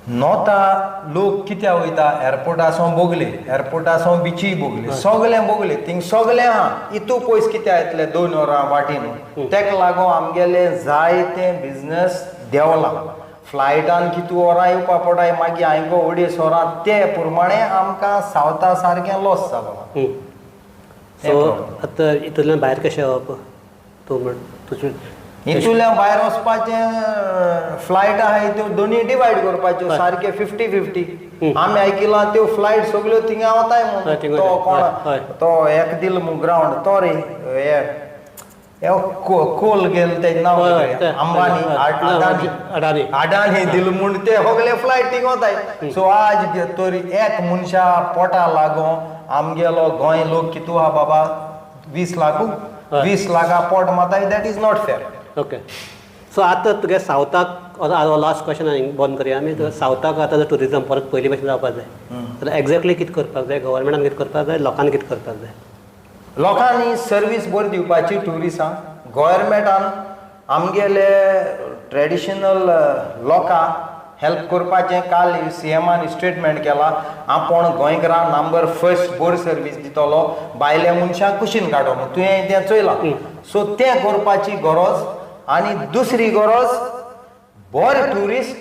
नॉर्था लोक कित्याक वयता, एअरपोर्ट आसो बोगले, एअरपोर्ट आसो बिचीय बोगले, सगळें बोगले, थिंग सगळें आहा. इतू पयस कित्याक येतले 2 वरां वाटेन, तेका लागून आमगेले जायते बिजनस देंवला. फ्लायटान कितू वरां येवपा पडटाय, मागीर हांयगो 2.5 वरां, ते प्रमाणे आमकां सावथा सारकें लॉस जालो. सो आतां हितूंतल्यान भायर कशें येवप तूं म्हण तुजें? हितूंतल्यान भायर वचपाचें फ्लायट आहाय त्यो दोनूय डिवायड करपाच्यो सारके 50-50. आमी आयकिलां त्यो फ्लायट सगल्यो थिंगा वताय म्हूण, तो कोण तो एक दिल म्हूण ग्रावंड तो रे हे कोल गेल तेजें नांव अंबानी अडानी, अडानी दिल म्हूण ते सगळे फ्लायट थिंग वताय. सो आज तरी एक मनशा पोटा लागून आमगेलो गोंय लोक कितू आहा बाबा, 20 लाख 20 लाखा पोट माताय, that is not fair. Okay, so आतां तुगे सावथाक लास्ट क्वेश्चन आनी बंद करया आमी. सावथाक आतां जर ट्युरिजम परत पयलीं भशेन जावपाक जाय जाल्यार एग्जॅक्टली कितें करपाक जाय, गव्हर्मेंटान कितें करपाक जाय, लोकांनी कितें करपाक जाय? लोकांनी सर्वीस बरी दिवपाची ट्युरिस्टांक, गव्हर्मेंटान आमगेले ट्रेडिशनल लोकांक हेल्प करपाचें. काल सीएमान स्टेटमेंट केला आपूण गोंयकारांक नंबर फर्स्ट बरी सर्वीस दितलो, भायल्या मनशांक कुशीन काडो म्हूण, तुवें तें चोयलां. सो तें करपाची गरज. आनी दुसरी गरज, बरे ट्युरिस्ट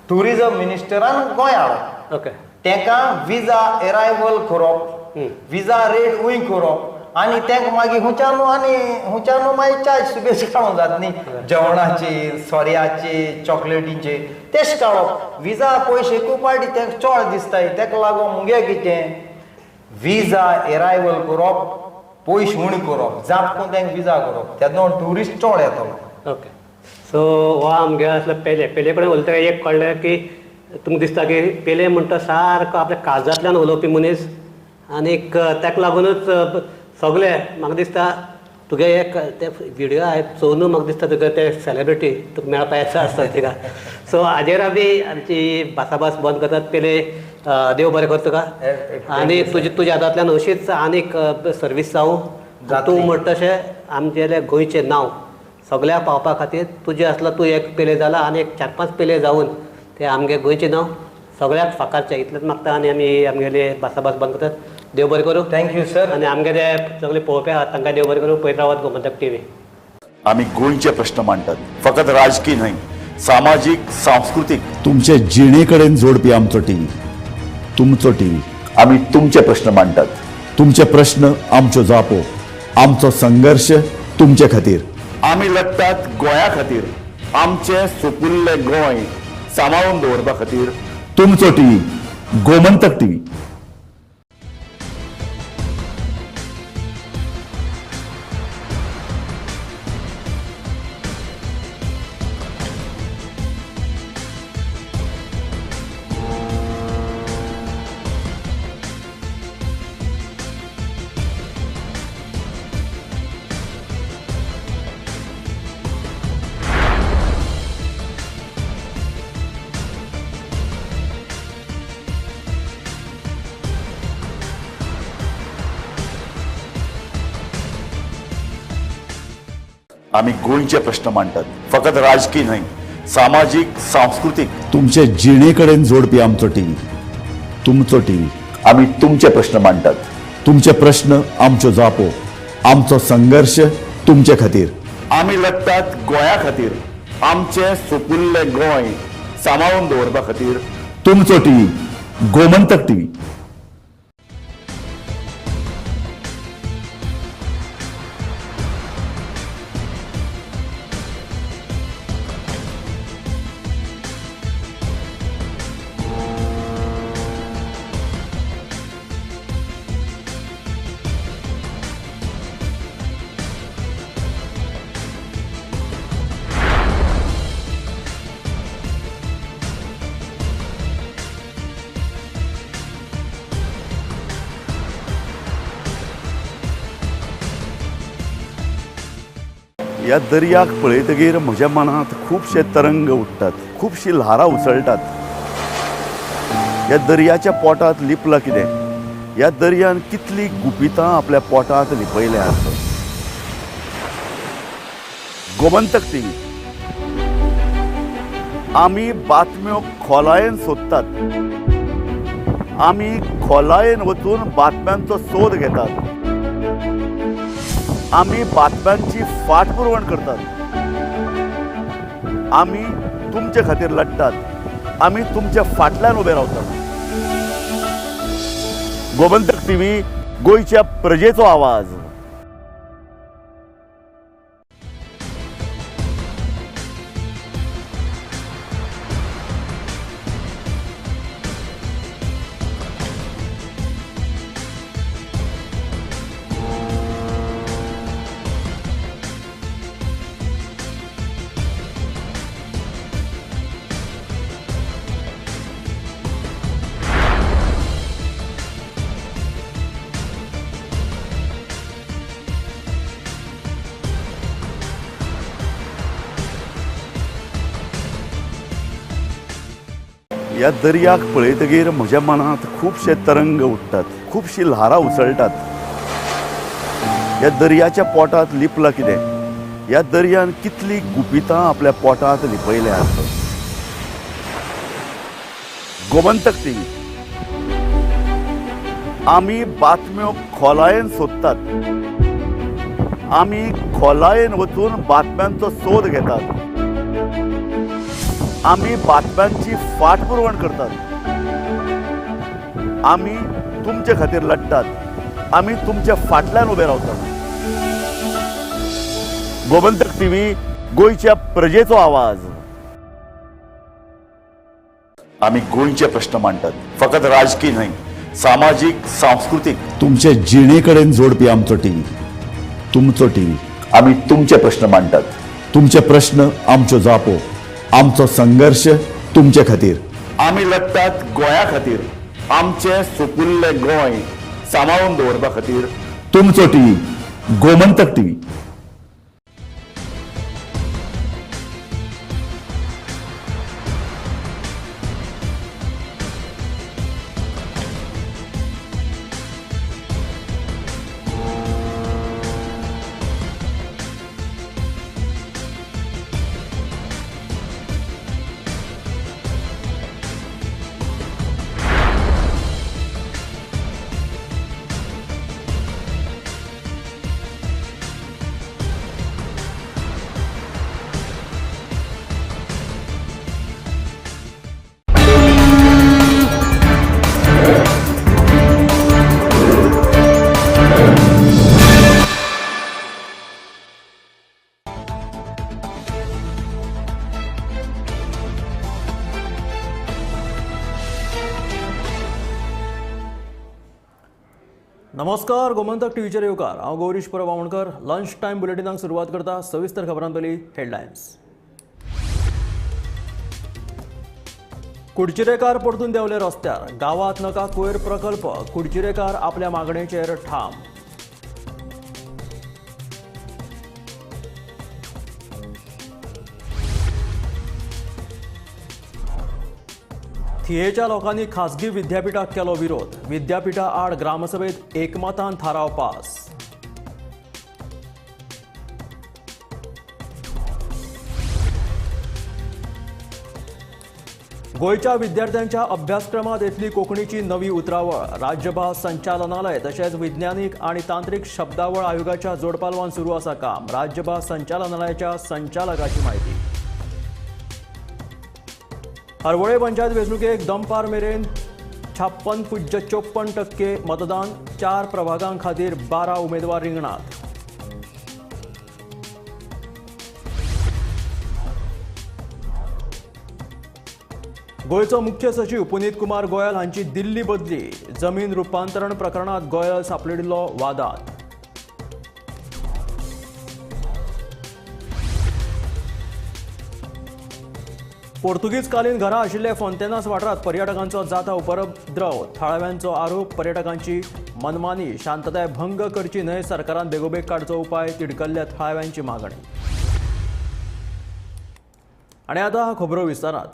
ट्युरिजम मिनिस्टरान गोंय हाडप, ओके, तेका विजा एरायवल करप, विजा रेट उय करप, आनी तेंका मागीर हुंच्यानू आनी हुंच्यानू मागीर चार्ज सुबेज काडूंक जाता न्ही, जेवणाची, सोऱ्याची, चॉकलेटींची तेश काडप. विजा पयशे खूब फावटी तेंका चड दिसताय, तेका लागून मुगे कितें विजा एरायवल करप, पयशे उणे करप, जाप करून तेंका विजा करप, तेन्ना ट्युरिस्ट चड येतलो. ओके, सो हो आमगे आसलो पेले. पेले कडेन उलयता एक कळ्ळें की तुमकां दिसता की पेले म्हणटा सारको आपल्या काळजांतल्यान उलोवपी मनीस, आनीक ताका लागुनूच सगळे म्हाका दिसता तुगे एक ते विडियो हांवें चोवन म्हाका दिसता तुगे ते सेलेब्रिटी तुका मेळपा येता आसता थिंगा. सो हाजेर आमी आमची भासाभास बंद करतात. पेले देव बरें कर तुका, आनी तुज्या हातांतल्यान अशीच आनीक सर्वीस जावं, तूं म्हणटा तशें आमगेलें गोंयचें नांव सगळ्या पावपा खातीर तुजें आसलो तूं एक पेले जाला आनी एक 4-5 पेले जावन ते आमगे गोंयचें नांव सगळ्याक फाकारचें, इतलेंच मागता. आनी आमी आमगेली भासाभास बंद करतात. देव बरें करूं. Thank you sir. आनी आमगेले सगळे पळोवपी आहात तांकां देव बरें करूं. पळयत रावात गोमंतक टीव्ही. आमी गोंयचे प्रश्न मांडटात, फकत राजकीय न्हय, सामाजीक, सांस्कृतीक, तुमचे जिणे कडेन जोडपी आमचो टीव्ही, तुमचो टीव्ही. आमी तुमचे प्रश्न मांडटात, तुमचे प्रश्न आमच्यो जापो, आमचो संघर्श तुमचे खातीर. आमी लढटात गोंया खातीर, आमचें सुपुल्लें गोंय सांबाळून दवरपा खातीर. तुमचो टीव्ही, गोमंतक टीव्ही. आमी गोंयचे प्रश्न मांडटात, फकत राजकीय न्हय, सामाजीक, सांस्कृतीक, तुमचे जिणे कडेन जोडपी आमचो टीव्ही, तुमचो टीव्ही. आमी तुमचे प्रश्न मांडटात, तुमचे प्रश्न आमच्यो जापो, आमचो संघर्श तुमचे खातीर. आमी लढटात गोंया खातीर, आमचें सुपुल्लें गोंय सांबाळून दवरपा खातीर. तुमचो टीव्ही, गोमंतक टीव्ही. ह्या दर्याक पळयतगीर म्हज्या मनांत खुबशे तरंग उठ्ठात, खुबशी ल्हारां उसळटात. ह्या दर्याच्या पोटांत लिपलां कितें? ह्या दर्यान कितलीं गुपितां आपल्या पोटांत लिपयल्यांत. गोमंतक टीव्ही. आमी बातम्यो खोलायेन सोदतात, आमी खोलायेन वचून बातम्यांचो सोद घेतात, आमी बातम्यांची फाटपुरवण करतात, आमी तुमचे खातीर लढटात, आमी तुमच्या फाटल्यान उबे रावतात. गोमंतक टीव्ही, गोंयच्या प्रजेचो आवाज. ह्या दर्याक पळयतगीर म्हज्या मनांत खुबशे तरंग उठ्ठात, खुबशी ल्हारां उसळटात. ह्या दर्याच्या पोटांत लिपलां कितें? ह्या दर्यान कितलीं गुपितां आपल्या पोटांत लिपयल्यांत. गोमंतक टीव्ही. आमी बातम्यो खोलायेन सोदतात, आमी खोलायेन वचून बातम्यांचो सोद घेतात, आमी बातम्यांची फाटपुरवण करतात, आमी तुमचे खातीर लढटात, आमी तुमच्या फाटल्यान उबे रावतात. गोमंतक टीव्ही, गोंयच्या प्रजेचो आवाज. आमी गोंयचे प्रश्न मांडटात, फकत राजकीय न्हय, सामाजीक, सांस्कृतीक, तुमचे जिणे कडेन जोडपी आमचो टीव्ही, तुमचो टीव्ही. आमी तुमचे प्रश्न मांडटात, तुमचे प्रश्न आमच्यो जापो, आमचो संघर्श तुमचे खातीर. आमी लढटात गोंया खातीर, आमचें सुपुल्लें गोंय सांबाळून दवरपा खातीर. तुमचो टीव्ही, गोमंतक टीव्ही. नमस्कार, गोमंतक टीव्हीचेर येवकार. हांव गौरीश परब आमोणकर. लंच टायम बुलेटिनाक सुरवात करता. सविस्तर खबरां पयलीं हेडलायन्स. कुडचिरेकार परतून देंवले रस्त्यार. गांवांत नाका कोयर प्रकल्प. कुडचिरेकार आपल्या मागणेचेर ठाम. थियेच्या लोकांनी खासगी विद्यापीठाक केलो विरोध. विद्यापीठा आड ग्रामसभेत एकमतान थाराव पास. गोंयच्या विद्यार्थ्यांच्या अभ्यासक्रमात येतली कोंकणीची नवी उतरावळ. राज्यभास संचालनालय तशेंच विज्ञानीक आनी तांत्रिक शब्दावळ आयोगाच्या जोडपालवान सुरू आसा काम. राज्यभास संचालनालयाच्या संचालकाची म्हायती. हरवळे पंचायत वेंचणुकेक दमपार मेरेन 56.54% मतदान. 4 प्रभागां खातीर 12 उमेदवार रिंगणात. गोंयचो मुख्य सचिव पुनीत कुमार गोयल हांची दिल्ली बदली. जमीन रुपांतरण प्रकरणात गोयल सापडिल्लो वादात. पोर्तुगीजकालीन घरां आशिल्ले फोंतेनास वाठारांत पर्यटकांचो जाता उपद्रव. थळाव्यांचो आरोप, पर्यटकांची मनमानी. शांतताय भंग करची न्हय, सरकारान बेगोबेग काडचो उपाय, तिडकल्ल्या थळाव्यांची मागणी. आनी आतां खबरो विस्तारात.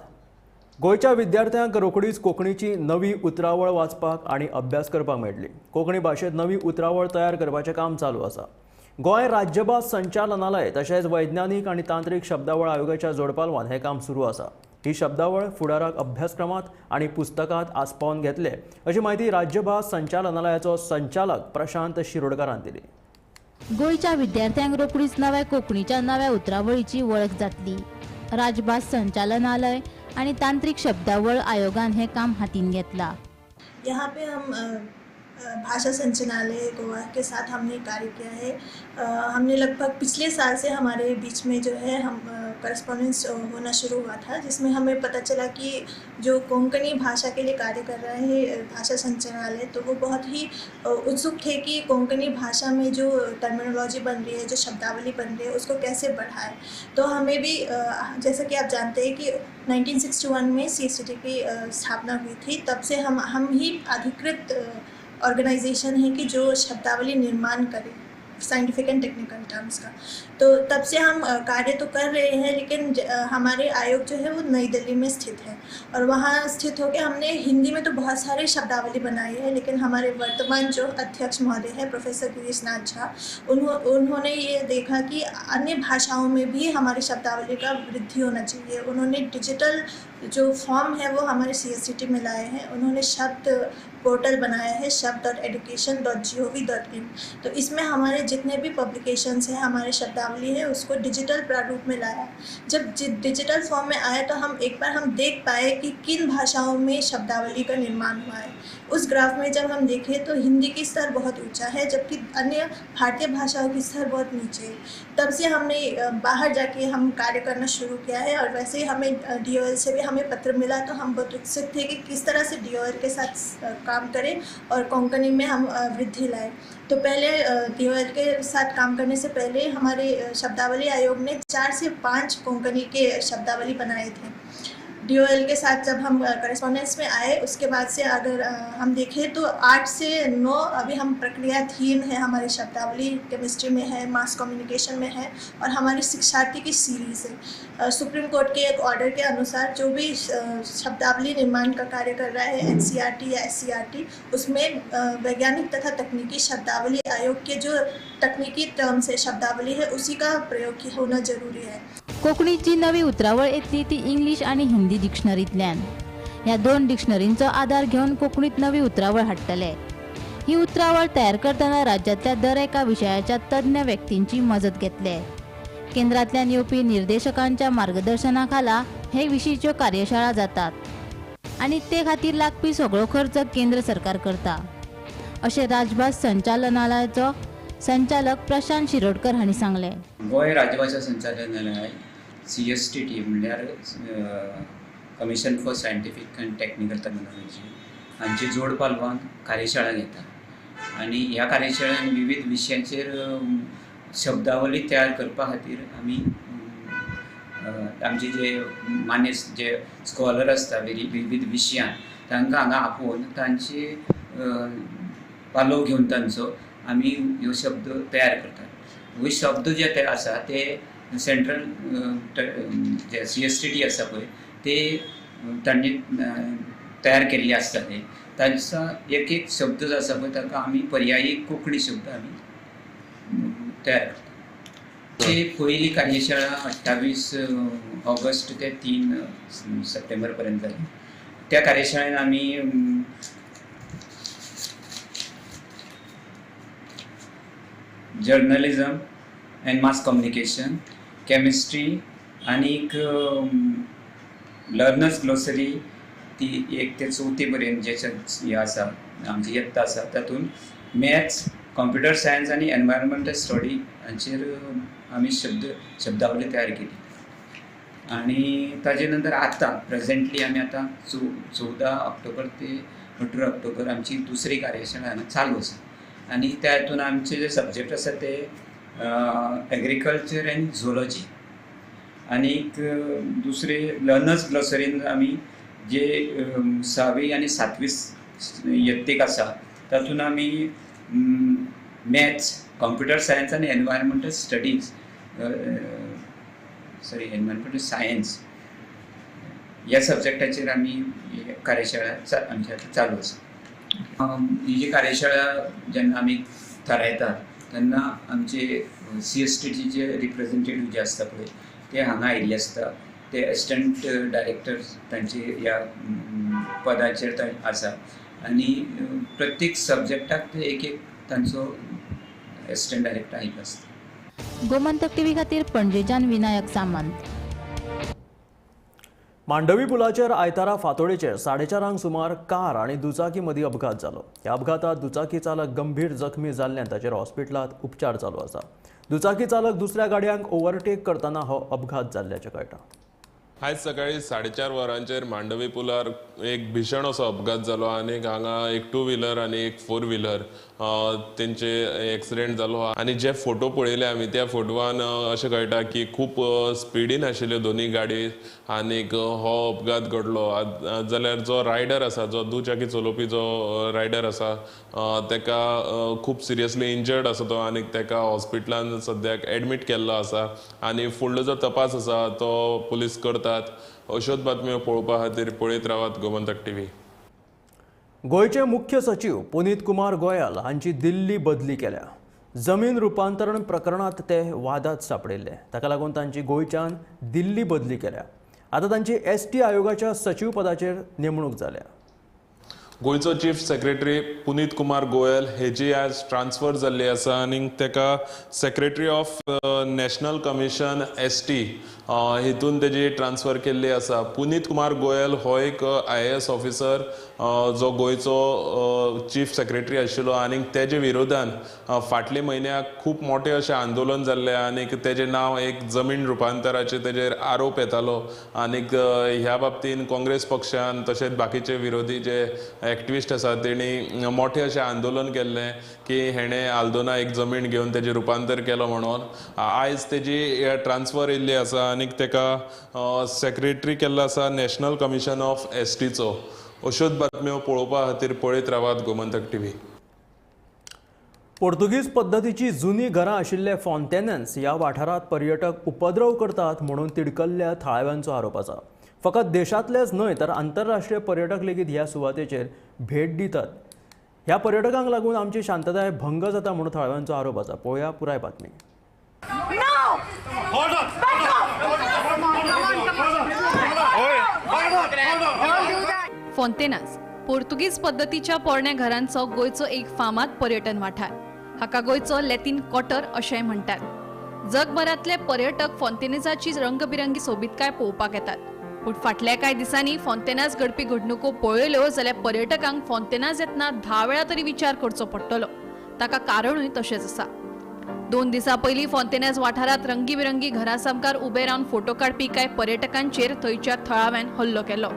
गोंयच्या विद्यार्थ्यांक रोखडीच कोंकणीची नवी उतरावळ वाचपाक आनी अभ्यास करपाक मेळटली. कोंकणी भाशेंत नवी उतरावळ तयार करपाचें काम चालू आसा. गोंय राज्यभास संचालनालय तशेंच वैज्ञानीक आनी तांत्रिक शब्दावळ आयोगाच्या जोडपालवान हें काम सुरू आसा. ही शब्दावळ फुडाराक अभ्यासक्रमांत आनी पुस्तकांत आस्पावन घेतले अशी म्हायती राज्यभास संचालनालयाचो संचालक प्रशांत शिरोडकारान दिली. गोंयच्या विद्यार्थ्यांक रोखडीच नव्या कोंकणीच्या नव्या उतरावळीची वळख जातली. राजभास संचालनालय आणि तांत्रिक शब्दावळ आयोगान हे काम हातीन घेतला. यहाँ पे हम भाषा संचालनालय गोवा के साथ हमने कार्य किया है. हमने लगभग पिछले साल से हमारे बीच में जो है हम करस्पॉन्डेंस होना शुरू हुआ था, जिसमें हमें पता चला कि जो कोंकणी भाषा के लिए कार्य कर रहा है भाषा संचालनालय, तो वो बहुत ही उत्सुक थे कि कोंकणी भाषा में जो टर्मिनोलॉजी बन रही है, जो शब्दावली बन रही है, उसको कैसे बढ़ाए. तो हमें भी जैसा कि आप जानते हैं कि 1961 में CSTT की स्थापना हुई थी, तब से हम ही अधिकृत ऑर्गेनाइजेशन है कि जो शब्दावली निर्माण करे साइंटिफिक एंड टेक्निकल टर्म्स का. तो तब से हम कार्य तो कर रहे हैं, लेकिन हमारे आयोग जो है वो नई दिल्ली में स्थित है और वहाँ स्थित होकर हमने हिंदी में तो बहुत सारे शब्दावली बनाई है, लेकिन हमारे वर्तमान जो अध्यक्ष महोदय हैं प्रोफेसर गिरीश नाथ झा, उन्होंने ये देखा कि अन्य भाषाओं में भी हमारी शब्दावली का वृद्धि होना चाहिए. उन्होंने डिजिटल जो फॉर्म है वो हमारे CSTT में लाए हैं. उन्होंने शब्द पोर्टल बनाया है shabd.education.gov.in. तो इसमें हमारे जितने भी पब्लिकेशंस हैं, हमारे शब्दावली है, उसको डिजिटल प्रारूप में लाया. जब डिजिटल फॉर्म में आया तो हम एक बार हम देख पाए कि किन भाषाओं में शब्दावली का निर्माण हुआ है. उस ग्राफ में जब हम देखें तो हिंदी की स्तर बहुत ऊंचा है, जबकि अन्य भारतीय भाषाओं की स्तर बहुत नीचे है. तब से हमने बाहर जाके हम कार्य करना शुरू किया है और वैसे ही हमें DOL से भी हमें पत्र मिला, तो हम बहुत उत्सुक थे कि किस तरह से DOL के साथ काम करें और कोंकणी में हम वृद्धि लाएँ. तो पहले DOL के साथ काम करने से पहले हमारे शब्दावली आयोग ने 4 से 5 कोंकणी के शब्दावली बनाए थे. DOL के साथ जब हम करस्पॉन्डेंस में आए उसके बाद से अगर हम देखें तो 8 से 9 अभी हम प्रक्रियाधीन है. हमारी शब्दावली केमिस्ट्री में है, मास कम्युनिकेशन में है और हमारी शिक्षार्थी की सीरीज़ है. सुप्रीम कोर्ट के एक ऑर्डर के अनुसार जो भी शब्दावली निर्माण का कार्य कर रहा है NCERT या SCERT, उसमें वैज्ञानिक तथा तकनीकी शब्दावली आयोग के जो तकनीकी टर्म्स है, शब्दावली है, उसी का प्रयोग होना जरूरी है. कोंकणीची नवी उतरावळ येतली ती इंग्लीश आनी हिंदी डिक्शनरींतल्यान. ह्या 2 डिक्शनरींचो आदार घेवन कोंकणीत नवी उतरावळ हाडटले. ही उतरावळ तयार करतना राज्यांतल्या दर एका विशयाच्या तज्ञ व्यक्तींची मजत घेतले. केंद्रांतल्यान येवपी निर्देशकांच्या मार्गदर्शना खाला हे विशींच्यो कार्यशाळा जातात आनी ते खातीर लागपी सगळो खर्च केंद्र सरकार करता, अशें राजभास संचालनालयाचो संचालक प्रशांत शिरोडकर हांणी सांगलें. गोंय राज्यभाशा संचालनालय CSTT म्हणल्यार commission for scientific and technical terminology हांची जोड पालवान कार्यशाळा घेता आनी ह्या कार्यशाळेन विविध विशयांचेर शब्दावली तयार करपा खातीर आमी आमचे जे मानेस्त जे स्कॉलर आसता विविध विशयान तांकां हांगा आपोवन तांचे पालव घेवन तांचो आमी ह्यो शब्द तयार करतात. हे शब्द जे ते आसा ते सेंट्रल जे CSTT आसा पळय ते तांणी तयार केल्ले आसता ते तांचो एक एक शब्द जो आसा पळय ताका आमी पर्यायी कोंकणी शब्द आमी तयार करतात. ती पयली कार्यशाळा 28 ऑगस्ट ते 3 सप्टेंबर पर्यंत जाली. त्या कार्यशाळेन आमी journalism and mass communication, chemistry आनीक लर्नर्स ग्लोसरी ती 1 ते 4 पर्यंत जे हे आसा आमची यत्ता आसा तातूंत मॅथ्स, कॉम्प्युटर सायन्स आनी एनवायरमेंटल स्टडी हांचेर आमी शब्दावली तयार केली. आनी ताजे नंतर आतां प्रेजेंटली आमी आतां 14 ऑक्टोबर ते 18 ऑक्टोबर आमची दुसरी कार्यशाळा चालू आसा आनी त्या हितून आमचे जे सब्जेक्ट आसा ते एग्रीकल्चर एंड झुलॉजी आनीक दुसरे लर्नर्स ग्लोसरीन आमी जे 6वी आनी 7वी यत्तेक आसा तातूंत आमी मॅथ्स, कॉम्प्युटर सायन्स आनी एनवायरमेंटल स्टडीज एनवायरमेंटल सायन्स ह्या सब्जेक्टाचेर आमी कार्यशाळा आमची आतां चालू आसा. ही जी कार्यशाळा जेन्ना आमी थारायतात तेन्ना आमचे CSTचे जे रिप्रेझेंटेटिव्ह जे आसता पळय ते हांगा आयिल्ले आसता, ते एसिस्टंट डायरेक्टर तांचे ह्या पदाचेर आसा आनी प्रत्येक सब्जेक्टाक ते एक एक तांचो एसिस्टंट डायरेक्टर आयिल्लो आसता. गोमंतक टीव्ही खातीर पणजेच्यान विनायक सामंत. मांडवी पुलाचेर आयतारा फांतोडेचेर 4:30 सुमार कार आनी दुचाकी मदीं अपघात जालो. ह्या अपघातात दुचाकी चालक गंभीर जखमी जाल्ल्यान ताचेर हॉस्पिटलांत उपचार चालू आसा. दुचाकी चालक दुसऱ्या गाडयांक ओव्हरटेक करतना हो अपघात जाल्ल्याचें कळटा. आयज सकाळी 4:30 वरांचेर मांडवी पुलार एक भीषण असो अपघात जालो आनी हांगा एक 2 व्हिलर आनी एक 4 व्हिलर तेंचे एक्सिडेंट जालो. आनी जे फोटो पळयले आमी त्या फोटवान अशें कळटा की खूब स्पिडीन आशिल्ल्यो दोनूय गाडी आनीक हो अपघात घडलो. जाल्यार जो रायडर आसा, जो दुचाकी चलोवपी जो रायडर आसा तेका खूब सिरियसली इंजर्ड आसा तो आनीक तेका हॉस्पिटलान सद्याक एडमीट केल्लो आसा आनी फुडलो जो तपास आसा तो पुलीस करता. अश्योच बातम्यो पळोवपा खातीर पळयत रावात गोमंतक टीव्ही. गोंयचे मुख्य सचीव पुनीत कुमार गोयल हांची दिल्ली बदली केल्या. जमीन रुपांतरण प्रकरणांत ते वादात सापडिल्ले, ताका लागून तांची गोंयच्यान दिल्ली बदली केल्या. आतां तांची ST आयोगाच्या सचीव पदाचेर नेमणूक जाल्या. गोंयचो चीफ सेक्रेटरी पुनीत कुमार गोयल हेजी आज ट्रान्सफर जाल्ली आसा आनी तेका secretary of national commission ST हितून तेजी ट्रान्सफर केल्ली आसा. पुनीत कुमार गोयल हो एक IAS officer जो गोंयचो चीफ सेक्रेटरी आशिल्लो आनी तेजे विरोधान फाटले म्हयन्याक खूब मोठें अशें आंदोलन जाल्लें आनी तेजें नांव एक जमीन रुपांतराचे तेजेर आरोप येतालो आनीक ह्या बाबतीन काँग्रेस पक्षान तशेंच बाकीचे विरोधी जे एक्टिविस्ट आसात तेणी मोठें अशें आंदोलन केल्लें की हेणें आल्दोना एक जमीन घेवन तेजें रुपांतर केलो म्हणून. आयज तेजी ट्रान्सफर येयल्ली आसा आनी तेका सेक्रेटरी केल्लो आसा नॅशनल कमिशन ऑफ STचो. अश्योच बातम्यो पळोवपा खातीर पळयत रावात गोमंतक टीव्ही. पोर्तुगीज पद्दतीची जुनी घरां आशिल्ले फॉन्टेनन्स ह्या वाठारांत पर्यटक उपद्रव करतात म्हणून तिडकल्ल्या थळाव्यांचो आरोप आसा. फकत देशांतलेच न्हय तर आंतरराष्ट्रीय पर्यटक लेगीत ह्या सुवातेचेर भेट दितात. ह्या पर्यटकांक लागून आमची शांतताय भंग जाता म्हणून थळाव्यांचो आरोप आसा. पळोवया पुराय बातमी. फोंतेनास पोर्तुगीज पद्दतीच्या पोरण्या घरांचो गोंयचो एक फामाद पर्यटन वाठार. हाका गोंयचो लॅटीन क्वार्टर अशेंय म्हणटात. जगभरांतले पर्यटक फोंतेनासाची रंगबिरंगी सोबीतकाय पळोवपाक येतात. पूण फाटल्या कांय दिसांनी फोंतेनास घडपी घडणुको पळयल्यो जाल्यार पर्यटकांक फोंतेनास येतना 10 वेळा तरी विचार करचो पडटलो. ताका कारणूय तशेंच आसा. 2 दिसां पयलीं फोंतेनास वाठारांत रंगीबिरंगी घरां सामकार उबे रावन फोटो काडपी कांय पर्यटकांचेर थंयच्या थळाव्यान हल्लो केलो.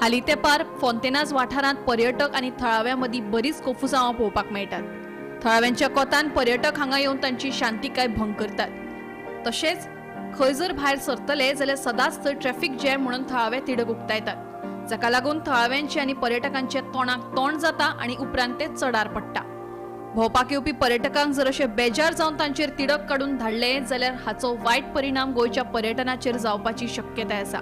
हालीं तेंपार फोंतेनास वाठारांत पर्यटक आनी थळाव्यां मदीं बरीच कोफुसांवां पळोवपाक मेळटात. थळाव्यांच्या कोतान पर्यटक हांगा येवन तांची शांतिकाय भंग करतात. तशेंच खंय जर भायर सरतले जाल्यार सदांच थंय ट्रॅफिक जॅम म्हणून थळावे तिडक उक्तायतात, जाका लागून थळाव्यांचे आनी पर्यटकांचे तोंडाक तोंड जाता आनी उपरांत ते चडार पडटा. भोंवपाक येवपी पर्यटकांक जर अशे बेजार जावन तांचेर तिडक काडून धाडले जाल्यार हाचो वायट परिणाम गोंयच्या पर्यटनाचेर जावपाची शक्यताय आसा.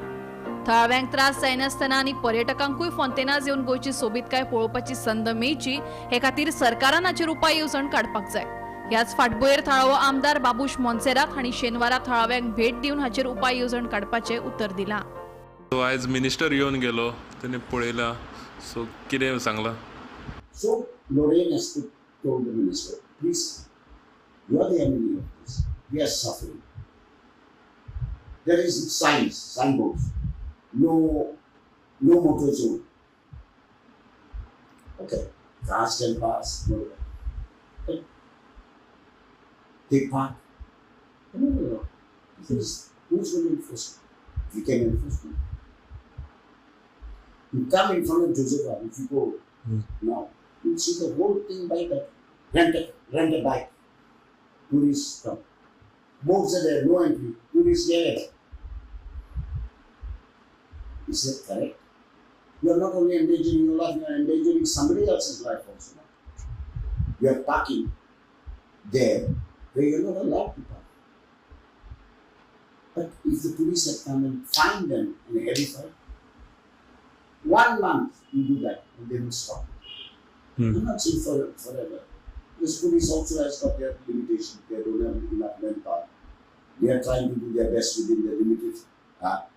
थळाव्यांक त्रास जायनासतना आनी पर्यटकांकूय फोंतेनास येवन गोंयची सोबीतकाय पळोवपाची संद मेळची हे खातीर सरकारान हाचेर उपाय येवजण काडपाक जाय. ह्याच फाटभुंयेर थळावो आमदार बाबूश मोन्सेरात हांणी शेनवारा थळाव्यांक भेट दिवन हाचेर उपाय येवजण काडपाचें उतर दिलां. सो आयज मिनिस्टर येवन गेलो, तेणे पळयला, सो कितें सांगलां? So Lorraine has told the minister, please, you are the enemy of this. We are suffering. There is signs, signboards, no motor zone. Okay, cars can pass, no. But they park. No, no, no. Because who's going to enforce it? We can enforce it. You come in front of Josepha, if you go now, you'll see the whole thing by that. Rent a bike. Tourists come. Boats are there, no entry. Tourists get it. Is that correct? You are not only endangering your life, you are endangering somebody else's life also. You are parking there where you are not allowed to park. But if the police had come and find them in a heavy fine, 1 month you do that and they will stop it. I'm not saying forever. Because police also has got their limitations. They don't have enough manpower. They are trying to do their best within their limited. But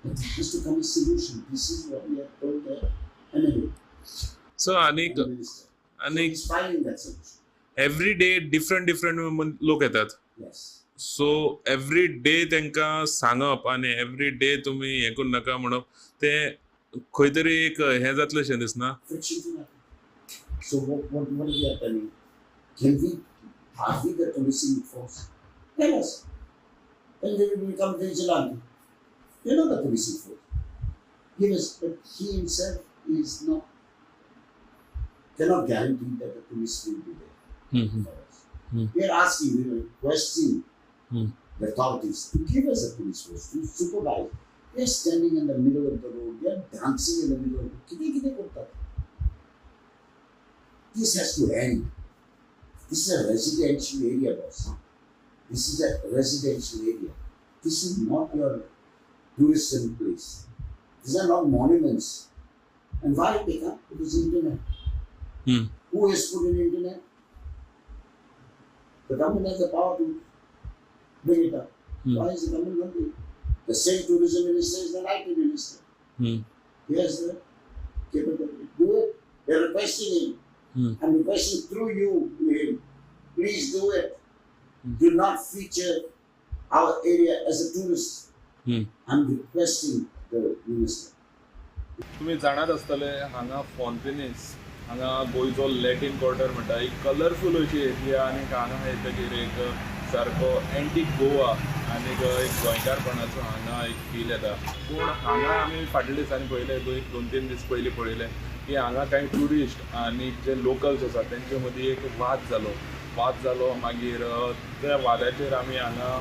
there has to come a solution. This is what we have told the MLA. So, Anik, he's finding that solution. Every day, different लोक येतात. Yes. So every day तांकां सांगप आनी every day तुमी हें करूं नाका म्हणप तें खंय तरी एक हें जातलें शें दिसना. So what we are telling? Are we the policing force? Tell us. Then they will become vigilante. They're not the policing force. Give us, but he himself is not, cannot guarantee that the police will be there for us. We are asking, we are requesting the authorities to give us a police force, to supervise. They are standing in the middle of the road, they are dancing in the middle of the road. This has to end. This is a residential area, boss. This is a residential area. This is not your tourism place. These are not monuments. And why they come? Because internet. Who has put in internet? The government has the power to bring it up. Why is the government not doing it? The same tourism minister is the IT minister. He has the capability. Do it. They are requesting him. I'm requesting through you to him. Please do it. Do not feature our area as a tourist. I'm requesting the minister. तुम्ही जाणात आसतले हांगा फोंतेनीस हांगा गोंयचो Latin quarter म्हणटा, एक colourful अशी area आनी हांगा येतकीर एक सारको एंटीक गोवा आनी एक गोंयकारपणाचो हांगा एक फील येता. पूण हांगा आमी फाटल्या दिसांनी पळयलें, 2-3 दीस पयलीं पळयलें की हांगा कांय ट्युरिस्ट आनी जे लोकल्स आसात तेंचे मदीं एक वाद जालो. मागीर त्या वादाचेर आमी हांगा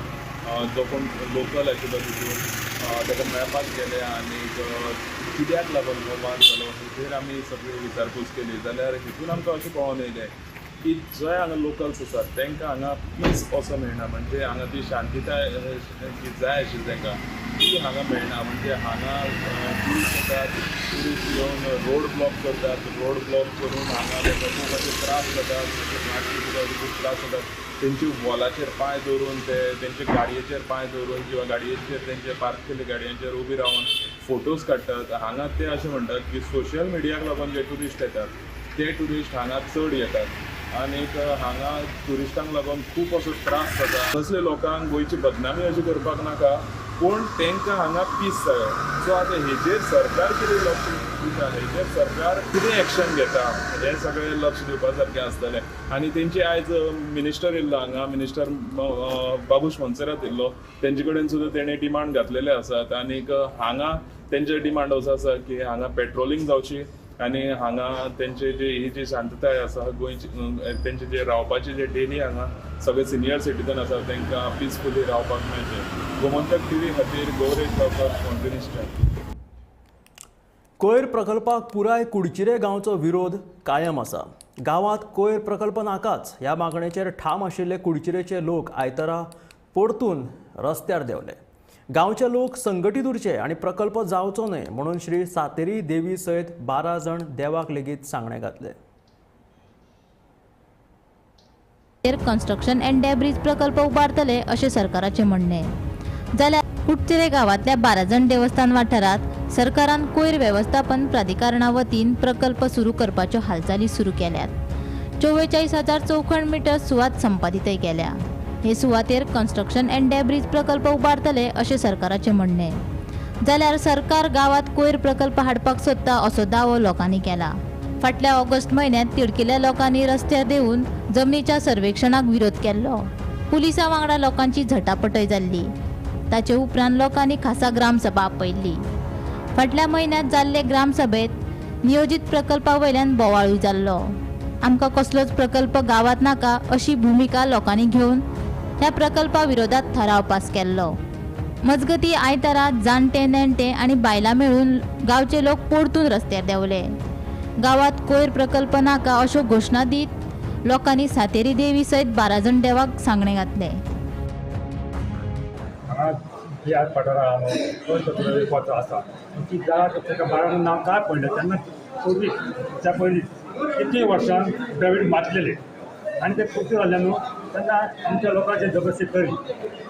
जो कोण लोकल आशिल्लो तितून ताका मेळपाक गेले आनी कित्याक लागून हो वाद जालो हेचेर आमी सगळी विचारपूस केली. जाल्यार हितून आमकां अशें कळोन येयलें की जे हांगा लोकल्स आसात तांकां हांगा पीस असो मेळना, म्हणजे हांगा ती शांतिताय जी जाय आशिल्ली तांकां ती हांगा मेळना. म्हणजे हांगा ट्युरिस्ट येतात, ट्युरिस्ट येवन रोड ब्लॉक करतात, रोड ब्लॉक करून हांगा तांकां खूब अशे त्रास जातात, खूब त्रास जातात. तेंची वॉलाचेर पांय दवरून, ते तेंचे गाडयेचेर पांय दवरून किंवा गाडयेचेर तेंचे पार्क केल्ले गाडयांचेर उबी रावन फोटोज काडटात. हांगा ते अशें म्हणटात की सोशल मिडियाक लागून जे ट्युरिस्ट येतात ते ट्युरिस्ट हांगा चड येतात आनीक हांगा ट्युरिस्टांक लागून खूब असो त्रास जाता. तसले लोकांक गोंयची बदनामी अशी करपाक नाका, पूण तांकां हांगा पीस जाय. सो आतां हेचेर सरकार कितें लक्ष दिता, हेचेर सरकार कितें एक्शन घेता हें सगळें लक्ष दिवपा सारकें आसतलें. आनी तेंची आयज मिनिस्टर येयल्लो हांगा, मिनिस्टर बाबूश मोन्सेरात येयल्लो, तेंचे कडेन सुद्दां तेणें डिमांड घातलेले आसात. आनीक हांगा तेंचे डिमांड असो आसा की हांगा पेट्रोलिंग जावची आनी हांगा तेंचे जी ही जी शांतताय आसा गोंयची, तेंचे जे रावपाचे जे डेली हांगा सगळे सिनियर सिटीजन आसा तांकां पिसफुली रावपाक मेळचें. गोमंतक टीव्ही खातीर गौरेश गांवकर, फोंतेनीसच्यान. कोयर प्रकल्पाक पुराय कुडचिरे गांवचो विरोध कायम आसा. गांवांत कोयर प्रकल्प नाकाच ह्या मागणेचेर ठाम आशिल्ले कुडचिरेचे लोक आयतारा परतून रस्त्यार देंवले. गांवचे लोक संघटीत उरचे आनी प्रकल्प जावचो न्हय म्हणून श्री सातेरी देवी सयत 12 जाण देवाक लेगीत सांगणे घातले. कन्स्ट्रक्शन अँड डेब्रीज प्रकल्प उबारतले अशें सरकाराचें म्हणणें. जाल्यार कुडचिरे गांवांतल्या बाराजण देवस्थान वाठारांत सरकारान कोयर वेवस्थापन प्राधिकरणा वतीन प्रकल्प सुरू करपाच्यो हालचाली सुरू केल्यात. 44,000 चौखण मिटर सुवात संपादितय केल्या. हे सुवातेर कन्स्ट्रक्शन अँड डेब्रीज प्रकल्प उबारतले अशें सरकाराचें म्हणणें. जाल्यार सरकार गांवांत कोयर प्रकल्प हाडपाक सोदता असो दावो लोकांनी केला. फाटल्या ऑगस्ट म्हयन्यांत तिडकिल्ल्या लोकांनी रस्त्यार देंवून जमनीच्या सर्वेक्षणाक विरोध केल्लो. पुलिसां वांगडा लोकांची झटापटय जाल्ली. ताचे उपरांत लोकांनी खासा ग्रामसभा आपयल्ली. फाटल्या म्हयन्यांत जाल्ले ग्रामसभेंत नियोजीत प्रकल्पा वयल्यान बोवाळूय जाल्लो. आमकां कसलोच प्रकल्प गांवांत नाका अशी भुमिका लोकांनी घेवन ह्या प्रकल्पा विरोधात थाराव पास केल्लो. मजगती आयतारा जाणटे नेणटे आनी बायलां मेळून गांवचे लोक परतून रस्त्यार देंवले. गांवांत कोयर प्रकल्प नाका अश्यो घोशणा दीत लोकांनी सातेरी देवी सयत बाराजण देवाक सांगणे घातले. ती जागा ताका बाराजण नांव काय पडलें तेन्ना पूर्वी त्या पयलीं कितलीं वर्सां द्रवीड मातलेले आनी ते पूर्ती जाल्ले न्हू तेन्ना आमच्या लोकांचे जबरदस्ती करी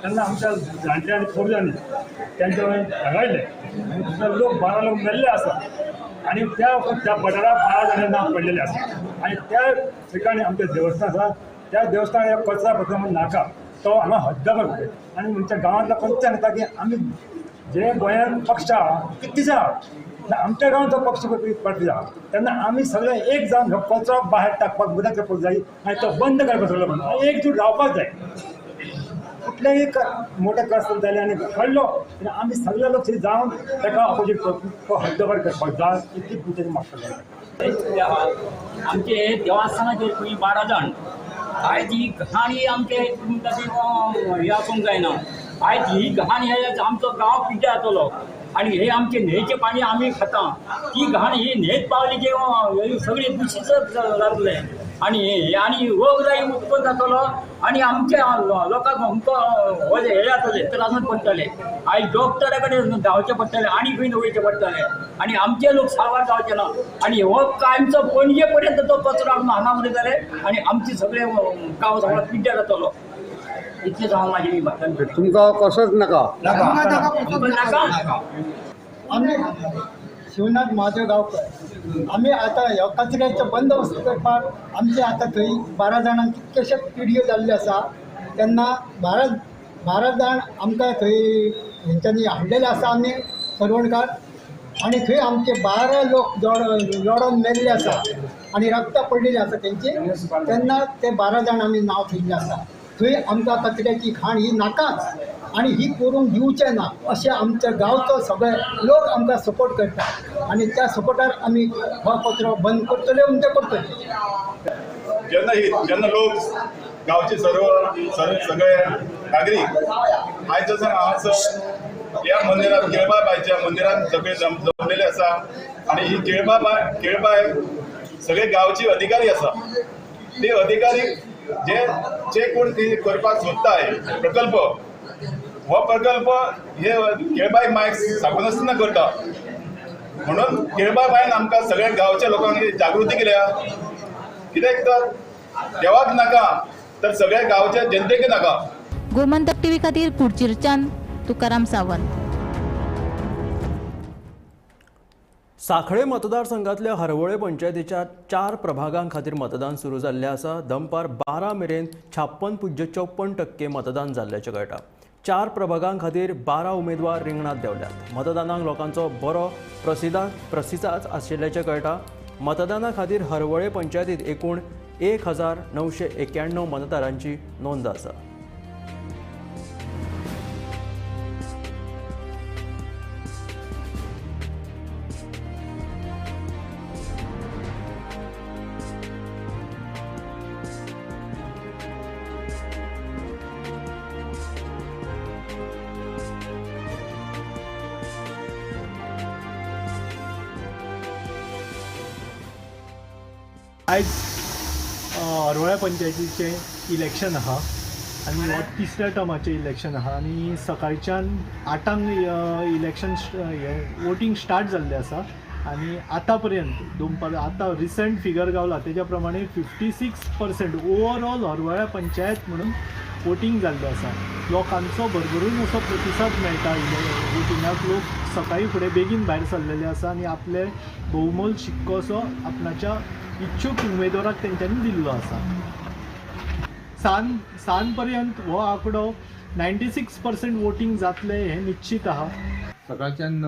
तेन्ना आमच्या जाणट्या आनी पुर्वजांनी तेंच्या वयल्यान झगडले आनी दुसरे लोक 12 लोक मेल्ले आसा आनी त्या त्या पठाराक 12 जाणां नांव पडलेलें आसा आनी त्या ठिकाणी आमचें देवस्थान आसा त्या देवस्थान कचरा पत्र म्हणून नाका तो हांगा हद्दपाक जाय. आनी आमच्या गांवांतलो कोणते सांगता की आमी जे गोंयांत पक्ष आहा कितलीच आहा आमच्या गांवांत जो पक्ष पडटा आहा तेन्ना आमी सगळे एक जावन हो कचरो भायर टाकपाक बंद करपाक जाय आनी तो बंद करपाक सगळो बंद एकजूट रावपाक जाय. कुठलेही मोठे कष्ट जाले आनी घडलो आमी सगळे लोक जावन ताका ऑपोजीट करपाक हद्दपार करपाक जाय इतली तुमचे मागता. आमचे देवस्थानाचेर खंय 12 जाण आयज ही घाण आमचे हे आसूंक जायना. आयज ही घाण हे आमचो गांव पिड्ड्यार जातलो आनी हे आमचे न्हंयचें पाणी आमी खाता ती घाण ही न्हंयेत पावली की सगळी दुशीत जातलें आनी आनी रोगराई उत्पन्न जातलो आनी आमच्या लोकांक अमको हे जातले त्रासान पडटले. आयज डॉक्टरा कडेन धांवचें पडटलें आनी खंय वयचें पडटलें आनी आमचे लोक साल्वार जावचे ना. आनी हो कायमचो पणजे पर्यंत तो कचरो हाडून हांगा उरयतले आनी आमचे सगळे गांव सगळो पिड्ड्यार जातलो. इतलेंच हांव म्हाजें भाशण. तुमकां कसोच नाका नाका. आमी शिवनाथ महादेव गांवकर. आमी आतां ह्या कचऱ्याचो बंदोबस्त करपाक आमचे आतां थंय 12 जाणांक कितकेशे पिडयो जाल्ल्यो आसा तेन्ना 12 जाण आमकां थंय हेंच्यांनी हाडलेले आसा आमी सरवणकार आनी थंय आमचे 12 लोक जोडोन मेल्ले आसा आनी रक्तां पडलेली आसा तेंची तेन्ना ते 12 जाण आमी नांव थेयल्लें आसा. थंय आमकां कचऱ्याची घाण ही नाकाच आनी ही करूंक दिवचें ना अशें आमच्या गांवचो सगळे लोक आमकां सपोर्ट करता आनी त्या सपोर्टार आमी हो कचरो बंद करतले म्हणजे करतले. जेन्ना जेन्ना लोक गांवचे सर्व सगळे नागरीक आयज जसो हांगासर ह्या मंदिरात केळबाबायच्या मंदिरात सगळे जमलेले आसा आनी ही केळबाय सगळे गांवची अधिकारी आसा. ते अधिकारी जे जे कोण ती करपाक सोदताय प्रकल्प हो प्रकल्प हे केळबाय मायक सांगूनासतना करता म्हणून केळबाय बायन आमकां सगळ्या गांवच्या लोकांक जागृती केल्या. कित्याक तर देवाक नाका तर सगळ्या गांवच्या जनतेक नाका. गोमंतक टीव्ही खातीर कुडचिरच्यान तुकाराम सावंत. सांखळे मतदारसंघातल्या हरवळे पंचायतीच्या 4 प्रभागां खातीर मतदान सुरू जाल्लें आसा. दनपार 12 मेरेन 56.54% मतदान जाल्ल्याचें कळटा. 4 प्रभागां खातीर 12 उमेदवार रिंगणांत देंवल्यात. मतदानाक लोकांचो बरो प्रतिसाद आशिल्ल्याचें कळटा. मतदाना खातीर हरवळे पंचायतीत एकूण 1991 मतदारांची नोंद आसा. आयज हरवळ्या पंचायतीचें इलेक्शन आहा आनी हो तिसऱ्या टर्माचें इलेक्शन आहा आनी सकाळच्यान 8 इलेक्शन हें वोटींग स्टार्ट जाल्लें आसा. आनी आतां पर्यंत दोनपार आतां रिसंट फिगर गावला तेज्या प्रमाणे 56% ओवरऑल हरवळ्या पंचायत म्हणून वोटींग जाल्लें आसा. लोकांचो भरभरून असो प्रतिसाद मेळटा वोटिंगाक. लोक सकाळीं फुडें बेगीन भायर सरलेले आसा आनी आपले बहुमोल शिक्को असो आपणाच्या इच्छूक उमेदवाराक तेंच्यांनी दिल्लो आसा. सान पर्यंत हो आंकडो 96% वोटींग जातलें हें निश्चीत आहा. सकाळच्यान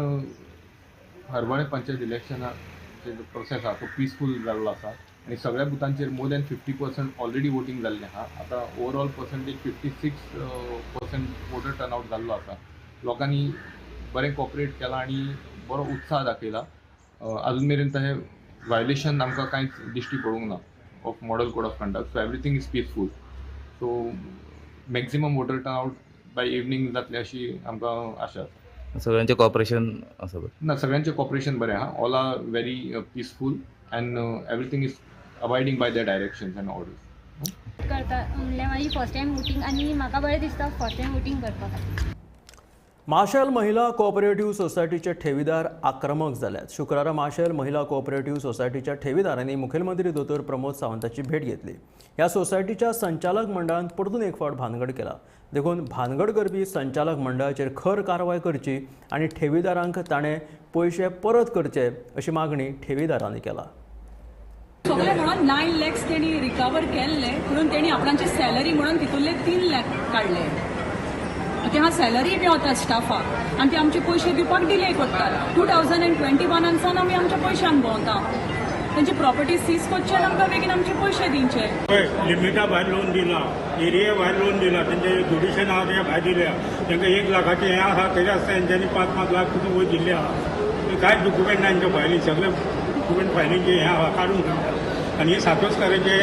हरवळें पंचायत इलेक्शनाचो जो प्रोसेस आहा तो पिसफूल जाल्लो आसा आनी सगळ्या बुथांचेर मोर दॅन 50% ऑलरेडी वोटींग जाल्लें आहा. आतां overall percentage 56% voter turnout जाल्लो आसा. लोकांनी बरें कॉपरेट केलां आनी बरो उत्साह दाखयला. अजून मेरेन तशें वायलेशन आमकां कांयच दिश्टी पडूंक ना of model code of conduct. So everything is peaceful. So maximum voter turnout by evening जातलें अशी आमकां आशा आसा. सगळ्यांचें कॉपरेशन आसा बरें ना? सगळ्यांचें कॉपरेशन बरें आहा. All are very peaceful and everything is abiding by the directions and orders. करता म्हणल्यार म्हाजी फर्स्ट टायम वोटींग आनी म्हाका बरें दिसता फर्स्ट टायम वोटींग करपाक. माशेल महिला कोऑपरेटिव्ह सोसायटीचे ठेवीदार आक्रमक जाल्यात. शुक्रारा माशेल महिला कोऑपरेटिव्ह सोसायटीच्या ठेवीदारांनी मुखेलमंत्री दोतोर प्रमोद सावंताची भेट घेतली. ह्या सोसायटीच्या संचालक मंडळान परतून एक फावट भानगड केला. देखून भानगड करपी संचालक मंडळाचेर खर कारवाय करची आनी ठेवीदारांक ताणें पयशे परत करचे अशी मागणी ठेवीदारांनी केला. सगळे म्हणून 9 लॅक्स तेणी रिकवर केल्ले, म्हणून तेणी आपणाची सॅलरी म्हणून तितूंतले 3 लॅक काडले. ते सॅलरी बी वता स्टाफाक आनी ते आमचे पयशे दिवपाक डिले करतात. 2021 सावन आमी आमच्या पयशान भोंवता. तेंची प्रॉपर्टी सीज करची आनी आमकां बेगीन आमचे पयशे दिवचे. लिमिटा भायर लोन दिला, एरिया भायर लोन दिला, तेंचे जुडिशन आहा तेच्या भायर दिल्या. तांकां 1 लाखाचें हें आहा तरी आसता तेंच्यांनी 5-5 लाख सुद्दां वयर दिल्ले आहा. कांयच डॉक्युमेंट ना तेंच्या फायली, सगळे डॉक्युमेंट फायलींचे हें आहा काडून घेवं. आनी हे सातोस्काराचे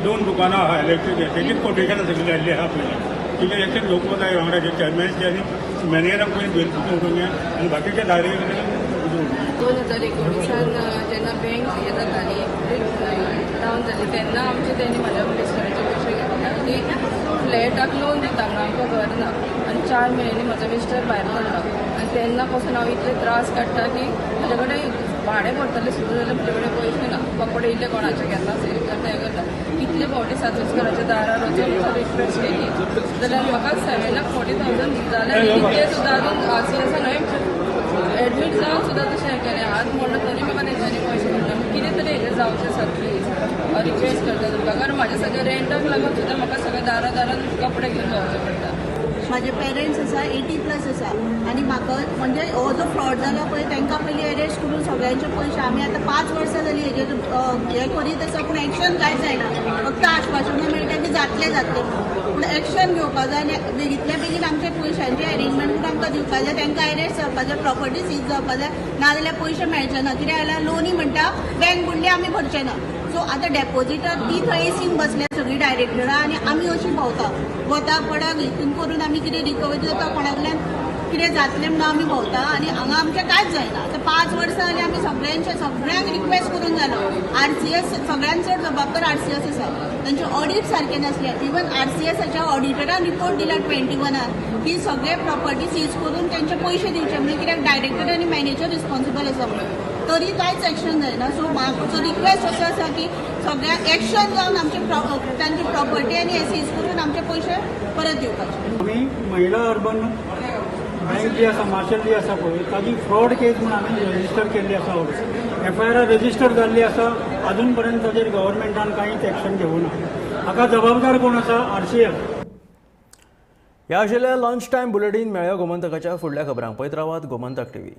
2 दुकानां आहा इलेक्ट्रीक, तेजीच कोटेशनां सगळीं जाल्लीं आहा पयलीं. तिचे एक्शन घेवपाक जाय वांगडा चेअरमॅनचे आनी मॅनेजराक पयलीं उडोवंक जाय आनी बाकीच्या डायरेक्टराक. 2019 जेन्ना बँक हें जाताली डावन जाली तेन्ना आमचे तेणी म्हाज्या मिस्टराचे पयशे घेतले आनी फ्लॅटाक लोन दिता म्हणून आमकां घर ना आनी 4 म्हयन्यांनी म्हजो मिस्टर भायर पडलो आनी तेन्ना पासून हांव इतले त्रास काडटा की म्हजे कडेन भाडें भरतलें सुद्दां जाल्यार म्हजे कडेन पयशे ना. कपडे इल्ले कोणाचे घेता सेल करता हें करता. कितले फावटी सातोस्कराच्या दारार वचून रिक्वेस्ट केली जाल्यार म्हाका 7,40,000 जाल्यार इतले सुद्दां अजून आर सी एसान हांवें एडमीट जावन सुद्दां तशें हें केलें. हात मोडलो तरी म्हाका तेंच्यांनी पयशे मेळटा. कितें तरी हेजें जावचें सर प्लीज रिक्वेस्ट करता तुमकां, कारण म्हाजें सगळें रेंटाक लागून सुद्दां म्हाका सगळें दारा दारान कपडे घेवन भोंवचें पडटा. म्हाजे पेरंट्स आसा 80+ आसा आनी म्हाका म्हणजे हो जो फ्रॉड जाला पळय तांकां पयलीं एरेस्ट करून सगळ्यांचे पयशे आमी आतां 5 वर्सां जालीं हेजेर हें करीत आसा, पूण एक्शन कांयच जायना. फक्त आश्वासनां मेळटा की जातलें जातलें, पूण एक्शन घेवपाक जाय आनी बेगींतल्या बेगीन आमच्या पयशांचें एरेंजमेंट आमकां दिवपाक जाय. तांकां एरेस्ट जावपाक जाय, प्रॉपर्टी सीज जावपाक जाय, नाजाल्यार पयशे मेळचे ना. कित्याक जाल्यार लोनी म्हणटा बँक बुडली आमी भरचे ना. सो आतां डेपोजिटर ती थंय एसीन बसल्या सगळीं डायरेक्टरां आनी आमी अशीं भोंवता वता पडक हितून करून आमी कितें रिकवरी जाता कोणा कडल्यान कितें जातलें म्हणून आमी भोंवता आनी हांगा आमचें कांयच जायना. आतां 5 वर्सां जालीं आमी सगळ्यांक रिक्वेस्ट करून जालो. आर सी एस सगळ्यांत चड जबाबदार आर सी एस आसा. तांचे ऑडीट सारकें नासलें. इवन आर सी एसाच्या ऑडिटरान रिपोर्ट दिला 21 की सगळे प्रॉपर्टी सीज करून तांचे पयशे दिवचे म्हणून, कित्याक डायरेक्टर आनी मॅनेजर रिस्पॉन्सिबल आसा म्हणून. तरी कांयच एक्शन जायना. सो म्हाजो रिक्वेस्ट असो आसा की सगळ्यांक एक्शन जावन आमचे तांची प्रॉपर्टी आनी हे सीज करून आमचे पयशे परत दिवपाचे. आमी महिला अर्बन बँक जी आसा मार्शल जी आसा पळय ताजी फ्रॉड केस म्हूण आमी रजिस्टर केल्ली आसा. एफआयआर रजिस्टर जाल्ली आसा, अजून पर्यंत ताजेर गव्हर्मेंटान कांयच एक्शन घेवना. हाका जबाबदार कोण आसा? आरसीएफ. ह्या आशिल्ल्या लंच टायम बुलेटीन. मेळया गोमंतकाच्या फुडल्या खबरांक. पळयत रावात गोमंतक टीव्ही.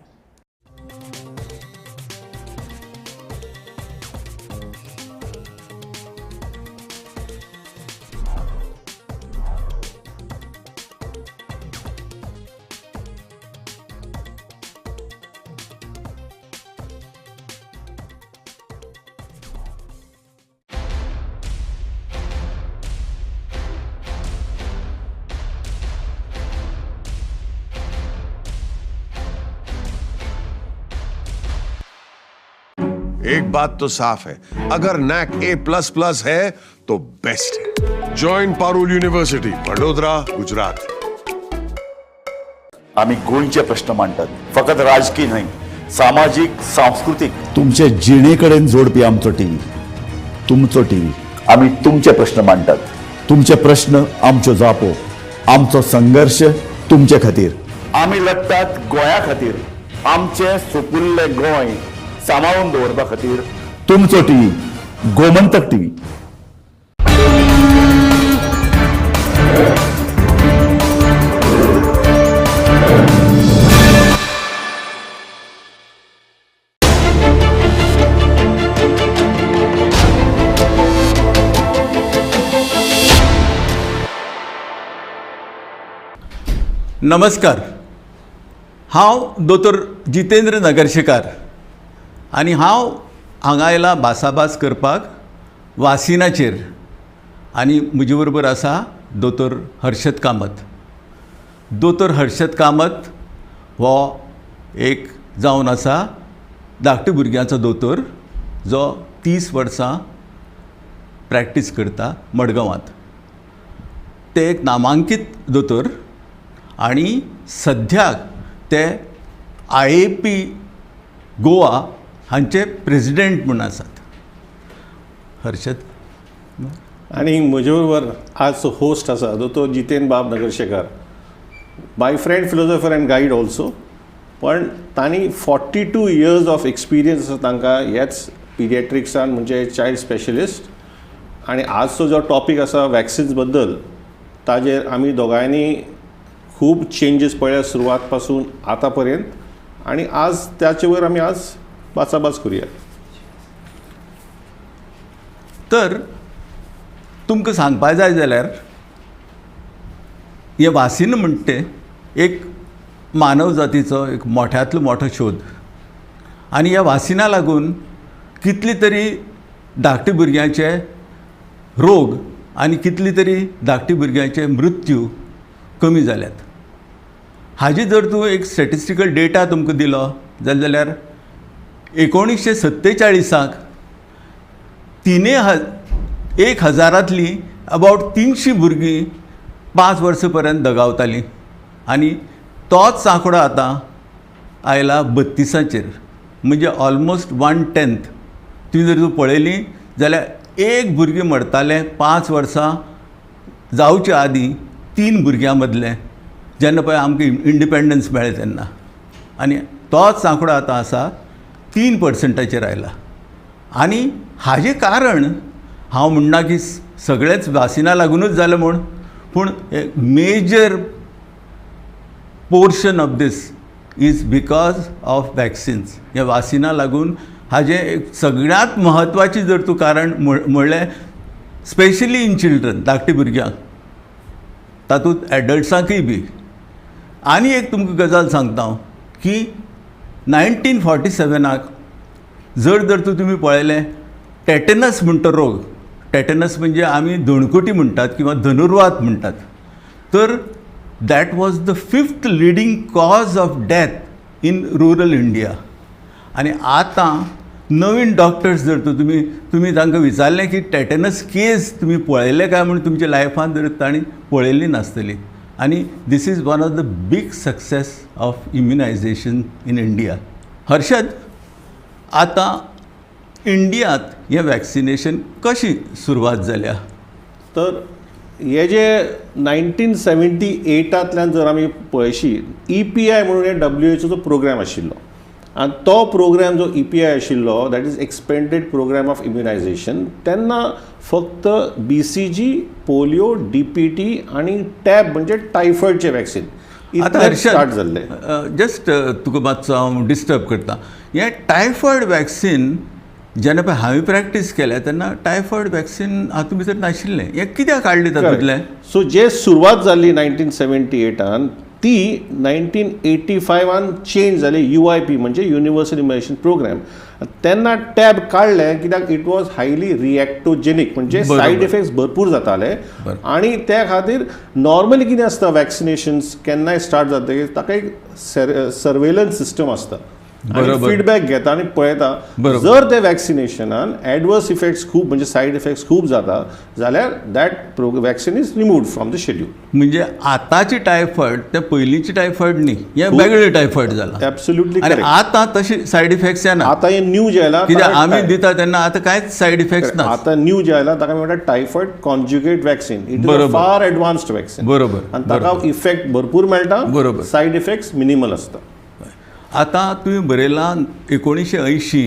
एक बात तो साफ है, अगर नैक A++ है तो बेस्ट है। Join Parul university, Vadodara, Gujarat. आमी गोंयचे प्रश्न मांडटात, फकत राजकीय न्हय, सामाजीक, सांस्कृतीक, तुमचे जिणे कडेन जोडपी आमचो टीव्ही, तुमचो टीव्ही. आमी तुमचे प्रश्न मांडटात, तुमचे प्रश्न आमच्यो जापो, आमचो संघर्श तुमचे खातीर. आमी लढटात गोंया खातीर, आमचें सुपुल्लें गोंय सांबाळून दवरपा खातीर. तुमचो टीव्ही, गोमंतक टीव्ही. नमस्कार, हांव दोतोर जितेंद्र नगर्शेकार आनी हांव हांगा आयला भासाभास करपाक वासिनाचेर आनी म्हजे बरोबर आसा दोतोर हर्षद कामत. दोतोर हर्षद कामत हो एक जावन आसा धाकट्या भुरग्यांचो दोतोर, जो 30 वर्सां प्रॅक्टीस करता मडगांवांत. ते एक नामांकीत दोतोर आनी सद्याक ते IAP Goa हांचे प्रेजिडेंट म्हूण आसात. हर्षद. आनी म्हजे बरोबर आज होस्ट आसा दोतोर जितेंद्र बाब Nagarshekar, my friend, philosopher and guide also. पण तांणी 42 इयर्स ऑफ एक्सपिरियन्स आसा तांकां ह्याच पिडियाट्रिक्सान, म्हणजे चायल्ड स्पेशलिस्ट. आनी आजचो जो टॉपीक आसा वॅक्सिन्स बद्दल, ताजेर आमी दोगांयनी खूब चेंजीस पळयल्या सुरवात पासून आतां पर्यंत, आनी आज त्याचे वयर आमी आज भासाभास करुया. तर तुमकां सांगपा जाय जाल्यार हें वासीन म्हणटा तें एक मानव जातीचो एक मोठ्यांतलो मोठो शोध आनी ह्या वासिना लागून कितली तरी धाकटे भुरग्यांचे रोग आनी कितली तरी धाकटे भुरग्यांचे मृत्यू कमी जाल्यात. हाजी जर तूं एक स्टेटिस्टिकल डेटा तुमकां दिलो जाल्यार 1947 3,000 अबावट 300 भुरगीं 5 वर्सां पर्यंत दगावतालीं आनी तोच आंकडो आतां आयला 32चेर, म्हणजे ऑलमोस्ट 1/10. तुवें जर तूं पळयली जाल्यार एक भुरगीं मरतालें 5 वर्सां जावचे आदीं 3 भुरग्यां मदलें, जेन्ना पळय आमकां इंडिपेंडन्स मेळ्ळें तेन्ना. आनी तोच आंकडो आतां आसा 3%चेर आयला. आनी हाजें कारण हांव म्हणना की सगळेंच वासिना लागुनूच जालें म्हूण, पूण major portion of this is because of vaccines. ह्या वासिना लागून हाजें एक सगळ्यांत म्हत्वाचें जर तूं कारण म्हणलें, स्पेशली इन चिल्ड्रन, धाकटे भुरग्यांक, तातूंत एडल्ट्सांकय बी. आनी एक तुमकां गजाल सांगता हांव की 1947 जर जर तूं तुमी पळयलें टेटनस म्हणटा रोग, टेटनस म्हणजे आमी धोणकुटी म्हणटात किंवा धनुर्वात म्हणटात, तर that was the 5th leading cause of death in rural India. आनी आतां नवीन डॉक्टर्स जर तूं तुमी तांकां विचारलें की टेटनस केस तुमी पळयले काय म्हूण, तुमच्या लायफान जर तांणी पळयल्ली नासतली. आनी this is one of the big success of immunisation in India. Harshad, आतां इंडियांत हें वॅक्सिनेशन कशी सुरवात जाल्या? तर हे जे 1978 जर आमी पळयशी, EPI म्हणून हे WHOचो प्रोग्राम आशिल्लो आनी तो प्रोग्राम जो EPI आशिल्लो, that is expanded programme of immunisation, तेन्ना फक्त BCG, polio, DPT आनी टॅब म्हणजे टायफॉयडचें वॅक्सिन आतां स्टार्ट जाल्लें. जस्ट तुका मातसो हांव डिस्टर्ब करता. हें टायफॉयड वॅक्सिन जेन्ना पळय हांवें प्रॅक्टीस केल्या तेन्ना टायफॉयड वॅक्सिन हातूंत भितर नाशिल्लें, हें कित्याक काडलें तातूंतलें? सो जे सुरवात जाल्ली 1978 ती 1985 चेंज जाली UIP म्हणजे युनिवर्सल इम्युनायझेशन प्रोग्राम. तेन्ना टॅब काडलें कित्याक it was highly रिएक्टोजेनीक, म्हणजे सायड इफेक्ट्स भरपूर जाताले आनी त्या खातीर नॉर्मली कितें आसता वॅक्सिनेशन्स केन्नाय स्टार्ट जातकीर ताका एक सर्वेलन्स सिस्टम आसता. फीडबॅक घेता आनी पळयता. जर ते वॅक्सिनेशनान एडवर्स इफेक्ट्स खूब म्हणजे सायड इफेक्ट्स खूब जाता जाल्यार that vaccine is removed from the schedule. म्हणजे आतांची टायफॉयड ते पयलींची टायफॉयड न्ही, हे वेगळे टायफॉयड जाला. एब्सोल्युटली. आनी आतां तशे सायड इफेक्ट्स येना. आतां हे न्यू जे आयला कित्याक आमी दिता तेन्ना आतां कांयच सायड इफेक्ट्स ना. आतां न्यू जे आयला ताका म्हणटा typhoid conjugate vaccine. It is a far advanced vaccine. बरोबर. आनी ताका इफेक्ट भरपूर मेळटा. बरोबर. सायड इफेक्ट्स मिनिमल आसता. आतां तुवें बरयलां 1980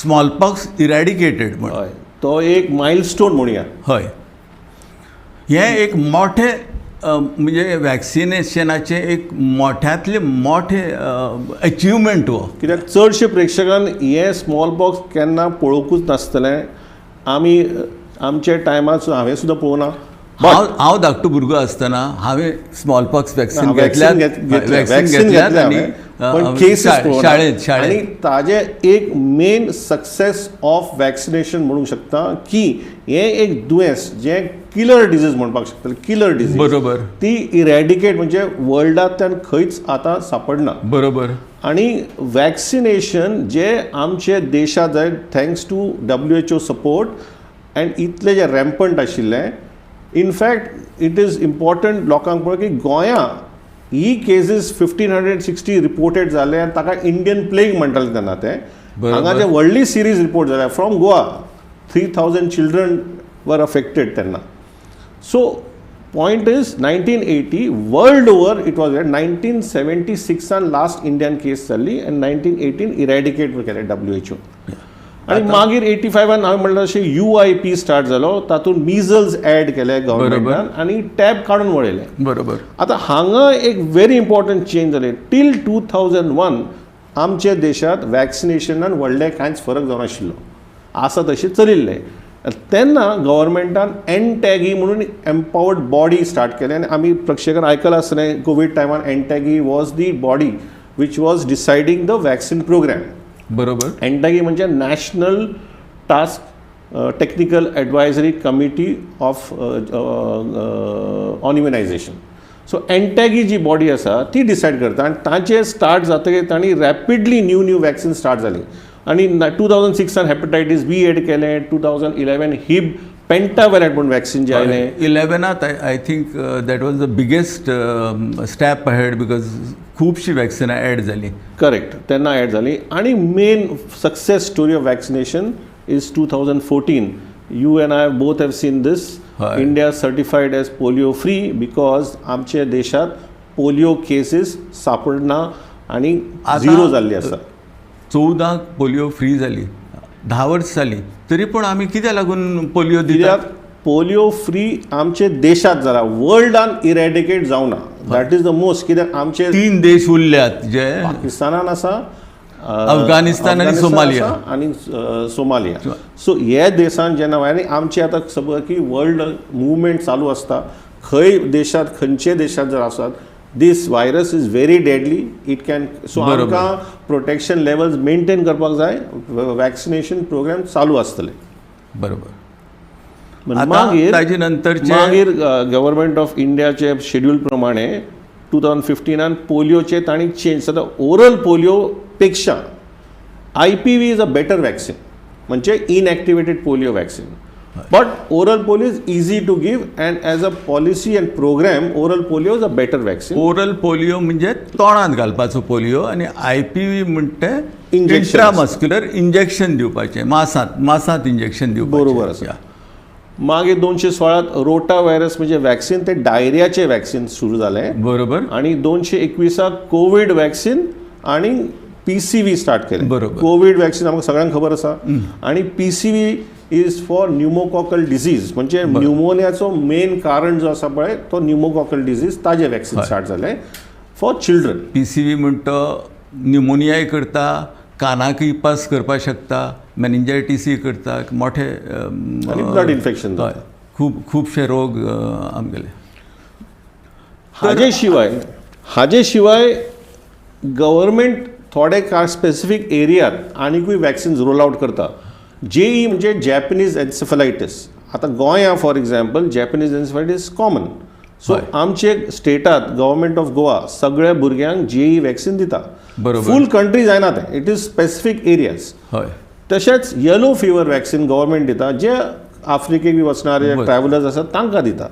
स्मॉलपॉक्स इरॅडिकेटेड म्हण. हय, तो एक मायलस्टोन म्हणुया. हय, हें एक मोठें म्हणजे वॅक्सिनेशनाचें एक मोठ्यांतलें मोठें अचिवमेंट हो. कित्याक चडशे प्रेक्षकान हें स्मॉलपॉक्स केन्ना पळोवंकूच नासतलें. आमी आमच्या टायमार हांवें सुद्दां पळोवना. हांव धाकटो भुरगो आसतना हांवें स्मॉलपॉक्स वॅक्सिन घेतल्या, वॅक्सिन घेतल्या आनी पण केसीस शाळेंत. आनी ताजें एक मेन सक्सेस ऑफ वॅक्सिनेशन म्हणूंक शकता की हें एक दुयेंस जें किलर डिजीज म्हणपाक शकता, किलर डिजीज. बरोबर. ती इरॅडिकेट म्हणजे वर्ल्डांतल्यान खंयच आतां सापडना. बरोबर. आनी वॅक्सिनेशन जे आमचे देशांत जाय thanks to WHO support and इतलें जें रॅम्पंट आशिल्लें. In fact it is important लोकांक पळय की गोंया ही केसीस 1560 रिपोर्टेड जाले आनी ताका इंडियन प्लेग म्हणटाले तेन्ना ते. हांगा जे व्हडली सिरीज रिपोर्ट जाल्या from Goa 3000 children were affected तेन्ना. So point is 1980 world over it was 1976 last Indian case जाल्ली आनी 1918 इरॅडिकेट केलें WHO. आनी मागीर 85 हांवें म्हणलें तशें UIP start जालो, तातूंत मिजल्स एड केले गव्हर्मेंटान आनी टॅब काडून वडयले. बरोबर. आतां हांगा एक व्हेरी इम्पॉर्टंट चेंज जाले. टील 2001 आमच्या देशांत वॅक्सिनेशनान व्हडलें कांयच फरक जावनाशिल्लो, आसा तशें चलिल्लें. तेन्ना गव्हर्मेंटान एनटॅगी म्हणून एम्पावर्ड बॉडी स्टार्ट केलें आनी आमी प्रेक्षकान आयकलां आसतलें कोवीड टायमार NTAGI was the body which was deciding the vaccine programme. बरोबर. एनटॅगी म्हणजे national task technical advisory committee of on immunisation. So NTAGI ji body आसा ती डिसायड करता आनी तांचे स्टार्ट जातकीर तांणी rapidly new new vaccine start जाली आनी 2006 हेपेटायटीस बी एड केलें, 2011 हिब पेंटावेलेंट म्हूण वॅक्सिन जें आयलें. 11 I think that was the biggest step ahead because खुबशीं वॅक्सिनां एड जालीं. करेक्ट, तेन्ना एड जालीं. आनी main success story of vaccination is 2014. You and I both have seen this. India certified as polio free because आमच्या देशांत polio cases सापडना आनी zero जाल्ली आसा. 14 पोलियो फ्री जाली, 10 वर्स जाली, तरी पूण आमी कित्याक लागून पोलियो दितात? पोलियो फ्री आमचे देशांत जाला, वर्ल्डान इरॅडिकेट जावना. That is the most. कित्याक आमचे 3 देश उरल्यात जे पाकिस्तानान आसा, अफगाणिस्तान आनी सोमालिया आनी सोमालिया. सो हे देशान जेन्ना आनी आमचे आतां सपोज की वर्ल्ड मुवमेंट चालू आसता, खंय देशांत खंयचे देशांत जर आसात this virus is very deadly, it can. So आमकां प्रोटेक्शन लेवल्स मेंटेन करपाक जाय, वॅक्सिनेशन प्रोग्राम चालू आसतले. बरोबर. मागीर मागीर गव्हर्मेंट ऑफ इंडियाचे शेड्यूल प्रमाणे 2015 पोलियोचे तांणी चेंज. आतां ओरल पोलियो पेक्षा IPV is a better vaccine, म्हणजे inactivated polio vaccine. But oral polio is easy to give and as a policy and programme oral polio is a better vaccine. Oral polio म्हणजे तोंडांत घालपाचो polio आनी IPV म्हणटे intramuscular injection दिवपाचें, मासांत मासांत injection दिवपाचें. बरोबर आसा. मागीर 216 रोटा व्हायरस म्हणजे वॅक्सिन, ते डायरियाचें वॅक्सिन सुरू जालें. बरोबर. आनी 221 कोवीड वॅक्सिन आनी PCV start केलें. बरोबर. कोवीड वॅक्सिन आमकां सगळ्यांक खबर आसा आनी PCV is for pneumococcal disease, म्हणजे न्युमोनियाचो मेन कारण जो आसा पळय तो न्युमोकॉकल डिजीज, ताजें वॅक्सिन स्टार्ट जालें फॉर चिल्ड्रन. PCV म्हणटा न्युमोनियाय करता, कानाकय पास करपाक शकता, मेनिंजायटीसूय करता, मोठे आनी ब्लड इन्फेक्शन जाता, खूब खुबशे रोग आमगेले. हाजे शिवाय गव्हर्मेंट थोडे कांय स्पेसिफीक एरियात आनिकूय वॅक्सिन्स रोल आउट करता. जेई म्हणजे जॅपनीज एन्सेफलायटीस. आतां गोंया for example Japanese encephalitis common, so आमचे स्टेटात गव्हर्मेंट ऑफ गोवा सगळ्या भुरग्यांक जेई वॅक्सिन दिता. बरोबर. फूल कंट्री जायना तें, it is specific areas. हय. तशेंच येलो फिवर वॅक्सिन गव्हर्मेंट दिता, जे आफ्रिकेक बी वचणारे ट्रॅव्हलर्स आसात तांकां दिता.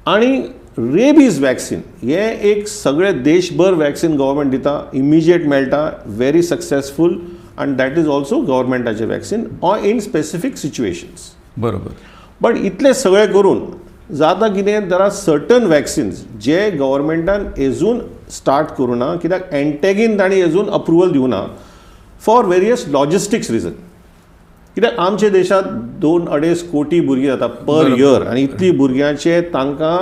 आनी रेबीज वॅक्सिन हे एक सगळे देशभर वॅक्सिन गव्हर्मेंट दिता, इमिजिएट मेळटा, व्हेरी सक्सेसफूल, आनी that is also गव्हर्मेंटाचें vaccine or in specific situations. बरोबर. बट इतलें सगळें करून जाता कितें, there are certain vaccines जे गव्हर्मेंटान अजून स्टार्ट करूं ना, कित्याक एंटेगीन तांणी अजून अप्रुवल दिवना फॉर वेरियस लॉजिस्टिक्स रिजन. कित्याक आमच्या देशांत 2-2.5 कोटी भुरगीं जाता पर इयर, आनी इतली भुरग्यांचे तांकां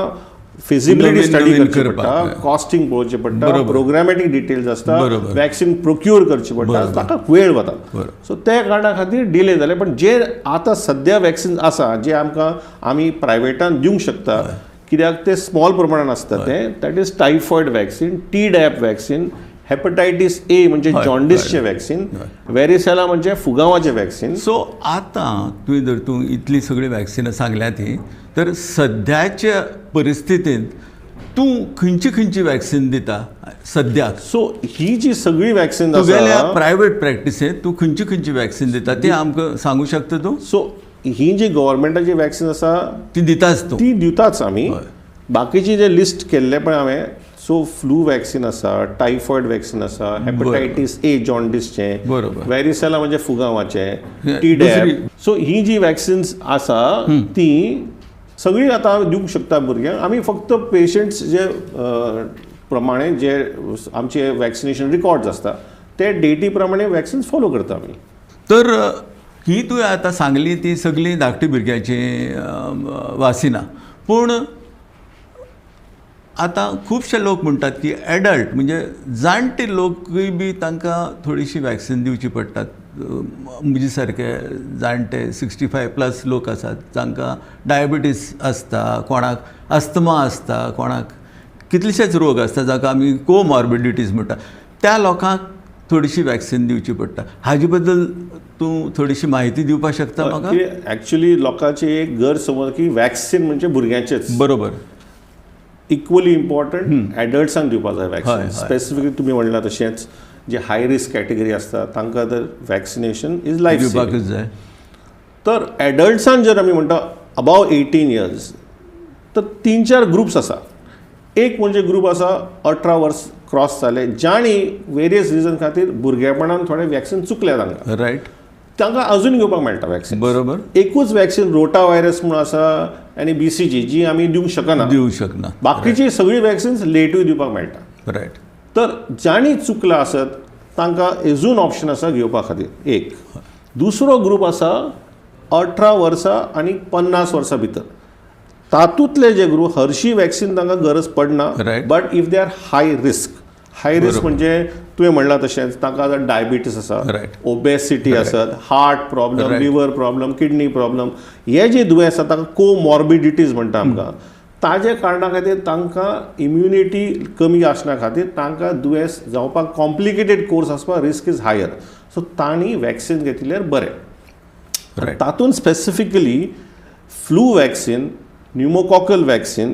फिजिबिलिटी स्टडी करची पडटा, कॉस्टिंग पळोवचें पडटा, प्रोग्रामॅटीक डिटेल्स आसता, वॅक्सिन प्रोक्युअर करची पडटा, ताका वेळ वता. सो त्या कारणा खातीर डिले जाले. पण जे आतां सद्या वॅक्सिन आसा जे आमकां आमी प्रायवेटान दिवंक शकता, कित्याक ते स्मॉल प्रमाणान आसता ते, that is typhoid vaccine, Tdap vaccine, hepatitis A म्हणजे जॉन्डिसचें वॅक्सिन, वेरिसेला म्हणजे फुगांवाचें वॅक्सिन. सो आतां तुवें जर तूं इतली सगळीं वॅक्सिनां सांगल्या ती, तर सद्याच्या परिस्थितींत तूं खंयची खंयची वॅक्सिन दिता सद्याक? सो ही जी सगळी वॅक्सिन तुगेल्या प्रायवेट प्रॅक्टिसेंत तूं खंयची खंयची वॅक्सिन दिता ती आमकां सांगू शकता तूं? सो ही जी गव्हर्मेंटाची वॅक्सिन आसा ती दिताच तूं? ती दिताच आमी. बाकीची जे लिस्ट केल्ले पळय हांवें, सो फ्लू वॅक्सिन आसा, टायफॉयड वॅक्सिन आसा, हेपटायटीस ए जॉन्डिसचें, वेरिसेला म्हणजे फुगांवाचें, टीडॅप. सो ही जी वॅक्सिन्स आसा ती सगळी आतां दिवंक शकता भुरग्यांक. आमी फक्त पेशंट्स जे प्रमाणे जे आमचे वॅक्सिनेशन रिकॉर्ड्स आसता ते डेटी प्रमाणे वॅक्सिन्स फॉलो करता आमी. तर ही तुवें आतां सांगली ती सगळीं धाकटी भुरग्यांची वासिनां, पूण आतां खुबशे लोक म्हणटात की एडल्ट म्हणजे जाणटे लोकूय बी तांकां थोडीशी वॅक्सिन दिवची पडटात. म्हजे सारके जाणटे 65 प्लस लोक आसात जांकां डायबिटीस आसता, कोणाक अस्थमा आसता, कोणाक कितलेशेच रोग आसता जाका आमी कोमॉर्बिडिटीज म्हणटा, त्या लोकांक थोडीशी वॅक्सिन दिवची पडटा. हाजे बद्दल तूं थोडीशी म्हायती दिवपाक शकता म्हाका? एक्चुअली लोकांची एक गैरसमज की वॅक्सिन म्हणजे भुरग्यांचेच. बरोबर. इक्वली इम्पॉर्टंट एडल्ट्सांक दिवपाक जाय वॅक्सिन. स्पेसिफिकली तुमी म्हणलां तशेंच जे हाय रिस्क कॅटेगरी आसता तांकां तर वॅक्सिनेशन is life दिवपाकूच जाय. तर एडल्ट्सान जर आमी म्हणटा अबाव 18 इयर्स, तर 3-4 ग्रुप्स आसा. एक म्हणजे ग्रूप आसा 18 वर्स क्रॉस जाले जांणी वेरियस रिजन खातीर भुरगेपणान थोडे वॅक्सिन चुकल्या तांकां. रायट. तांकां अजून घेवपाक मेळटा वॅक्सिन. बरोबर. एकूच वॅक्सिन रोटा व्हायरस म्हूण आसा आनी BCG जी आमी दिवंक शकना. दिवंक शकना. बाकीची सगळी वॅक्सिन्स लेटूय दिवपाक मेळटा. रायट. तर जांणी चुकलां आसत तांकां अजून ऑप्शन आसा घेवपा खातीर. एक दुसरो ग्रूप आसा 18 वर्सां आनी 50 वर्सां भितर, तातूंतले जे ग्रूप हरशी वॅक्सिन तांकां गरज पडना, but if they are high risk. High risk म्हणजे तुवें म्हणलां तशेंच तांकां जर डायबिटीस आसा, ओबेसिटी आसत, heart problem, liver problem, kidney problem, हे जे दुयेंस आसा तांकां कोमॉर्बिडिटीज म्हणटा आमकां, ताजे कारणा खातीर तांकां इम्युनिटी कमी आसना खातीर तांकां दुयेंस जावपाक कॉम्प्लिकेटेड कोर्स आसपाक रिस्क is higher. सो तांणी वॅक्सिन घेतिल्ल्यार बरें. तातूंत specifically flu vaccine, pneumococcal vaccine,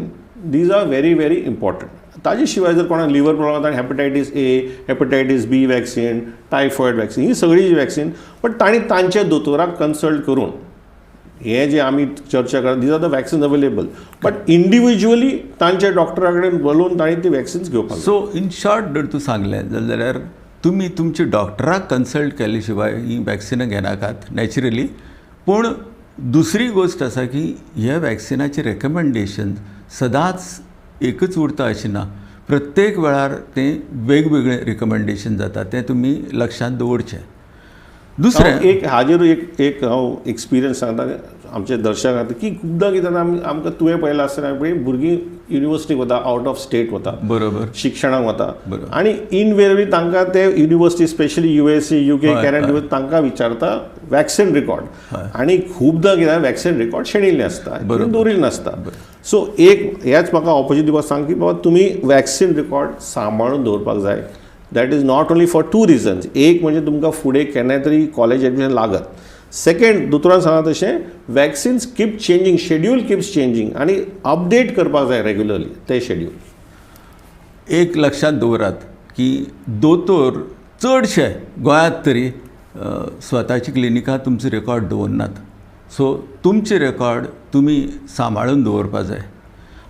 these are very very important. ताजे शिवाय जर कोणाक लिवर प्रॉब्लम आसा hepatitis A, hepatitis B vaccine, typhoid vaccine, ही सगळी जी वॅक्सिन, पण तांणी तांच्या दोतोराक कन्सल्ट करून हे जे आमी चर्चा करता these are the vaccines available, but individually तांच्या डॉक्टरा कडेन बरोवन तांणी ती वॅक्सिन्स घेवपाक. सो इन शॉर्ट जर तूं सांगलें जाल्यार तुमी तुमच्या डॉक्टराक कन्सल्ट केले शिवाय ही वॅक्सिनां घेनाकात नॅचरली. पूण दुसरी गोश्ट आसा की ह्या वॅक्सिनाचें रेकमेंडेशन सदांच एकच उरता अशें ना, प्रत्येक वेळार तें वेगवेगळें रिकमेंडेशन जाता, तें तुमी लक्षांत दवरचें. दुसरें एक हाजेर एक एक हांव एक्सपिरियन्स सांगता आमच्या दर्शकां खातीर की खुबदां कितें जाता, आमी आमकां तुवें पळयलां आसतना पळय भुरगीं युनिवर्सिटीक वता, आवट ऑफ स्टेट वता, बरोबर, शिक्षणाक वता, आनी इनवेरिएबली तांकां ते university specially USA, UK, Canada तांकां विचारता वॅक्सिन रिकॉर्ड, आनी खुबदां कितें वॅक्सिन रिकॉर्ड शेणिल्लें आसता, दवरिल्लें नासता. सो एक हेच म्हाका ऑपोजिट दिवपाक सांग की बाबा तुमी वॅक्सिन रिकॉर्ड सांबाळून दवरपाक जाय. That is not only for 2 reasons. एक म्हणजे तुमकां फुडें केन्नाय तरी कॉलेज एडमिशन लागत सेकंड, दोतोरान सांगलां तशें vaccines keep changing, schedule keeps changing आनी अपडेट करपाक जाय रेगुलरली ते शेड्यूल. एक लक्षांत दवरात की दोतोर चडशे गोंयांत तरी स्वताची क्लिनिकां तुमचो रेकॉर्ड दवरनात. सो तुमचे रेकॉर्ड तुमी सांबाळून दवरपा जाय.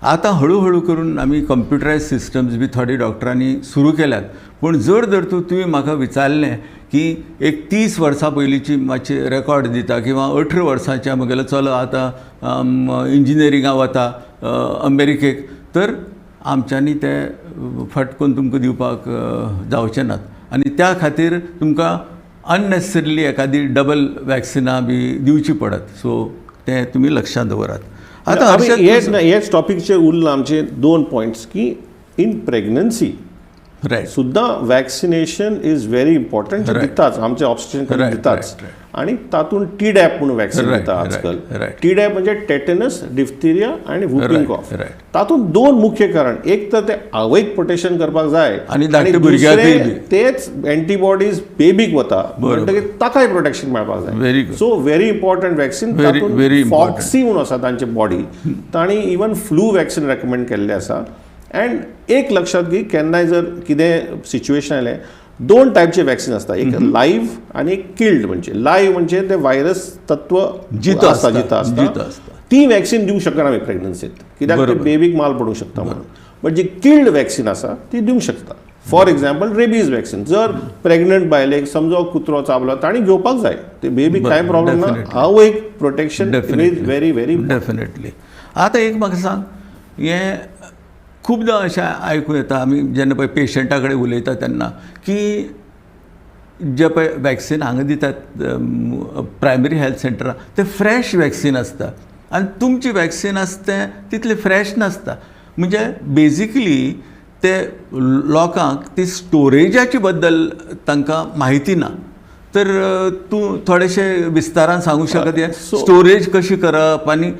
आतां हळू हळू करून आमी कंप्युटरायज सिस्टम्स बी थोडे डॉक्टरांनी सुरू केल्यात, पूण जर जर तूं तुवें म्हाका विचारलें की एक 30 वर्सां पयलींची मातशी रेकॉर्ड दिता किंवां 18 वर्सांचे म्हगेलो चलो आतां इंजिनियरिंगा वता अमेरिकेक, तर आमच्यांनी ते फट करून तुमकां दिवपाक जावचे नात आनी त्या खातीर तुमकां अननेसेसरिली एखादी डबल वॅक्सिनां बी दिवची पडत. सो तें तुमी लक्षांत दवरात. आतां आमी हर्षद, हेच हेच टॉपिकचेर उरलां आमचे दोन पॉयंट्स की इन प्रेग्नन्सी सुद्दां वॅक्सिनेशन is very important. दिताच आमचे ऑब्स्टेट्रिशियन दिताच आनी तातूंत टीडॅप म्हणून वॅक्सिन दिता आजकाल. टीडॅप म्हणजे टेटनस, डिफ्थिरिया आनी वुपिंग कॉफ. तातूंत दोन मुख्य कारण, एक तर ते आवयक प्रोटेक्शन करपाक जाय आनी धाकट्या भुरग्याकूय दुसरें बी. तेच एंटीबॉडीज बेबीक वता म्हणटकीर ताकाय प्रोटेक्शन मेळपाक जाय. Very good. So very important vaccine. Very, very important. फॉक्सी म्हणून आसा तांचे बॉडी, तांणी इवन फ्लू वॅक्सिन रेकमेंड केल्लें आसा. अँड एक लक्षात घे, केन्नाय जर कितें सिच्युएशन आयलें, दोन टायपचे वॅक्सिन आसता, एक लायव्ह आनी एक किल्ड. म्हणजे लायव्ह म्हणजे ते व्हायरस तत्व जितो आसता, आसता, जितो आसता. जितो आसता. ती वॅक्सिन दिवंक शकना आमी प्रेग्नन्सीत, कित्याक ते बेबीक माल पडूंक शकता म्हणून. बट जी किल्ड वॅक्सिन आसा ती दिवंक शकता. फॉर एक्झाम्पल, रेबीज वॅक्सिन जर प्रेग्नंट बायलेक समजो कुत्रो चाबलो, तांणी घेवपाक जाय. ते बेबीक कांय प्रॉब्लम ना, आवयक protection is very very definitely. आतां एक म्हाका सांग, हें खुबदां अशें आयकूं येता आमी जेन्ना पळय पेशंटा कडेन उलयता तेन्ना की जे पळय वॅक्सिन हांगा दितात प्रायमरी हेल्थ सेंटरान ते फ्रेश वॅक्सिन आसता आनी तुमची वॅक्सिन आसता तें तितलें फ्रेश नासता. म्हणजे बेजिकली ते लोकांक ती स्टोरेजाची बद्दल तांकां म्हायती ना. तर तूं थोडेशें विस्तारान सांगू शकत हें स्टोरेज कशी करप आनी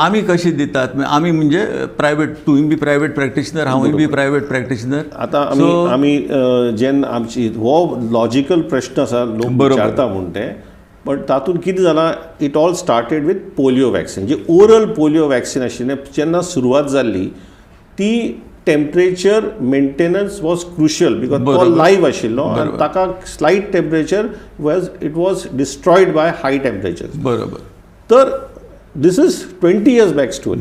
आमी कशी दितात? आमी म्हणजे प्रायवेट, तूंय बी प्रायवेट प्रॅक्टिशनर, हांवूय बी प्रायवेट प्रॅक्टिशनर. आतां आमी आमी जेन्ना आमची हो लॉजिकल प्रश्न आसा, लोक विचारता म्हूण ते, बट तातूंत कितें जालां, it all started with polio vaccine. Ji oral polio vaccine आशिल्लें, जेन्ना सुरवात जाल्ली ती temperature maintenance was crucial because तो लायव्ह आशिल्लो आनी ताका slight temperature was it was destroyed by high temperature. तर this is 20 years back story.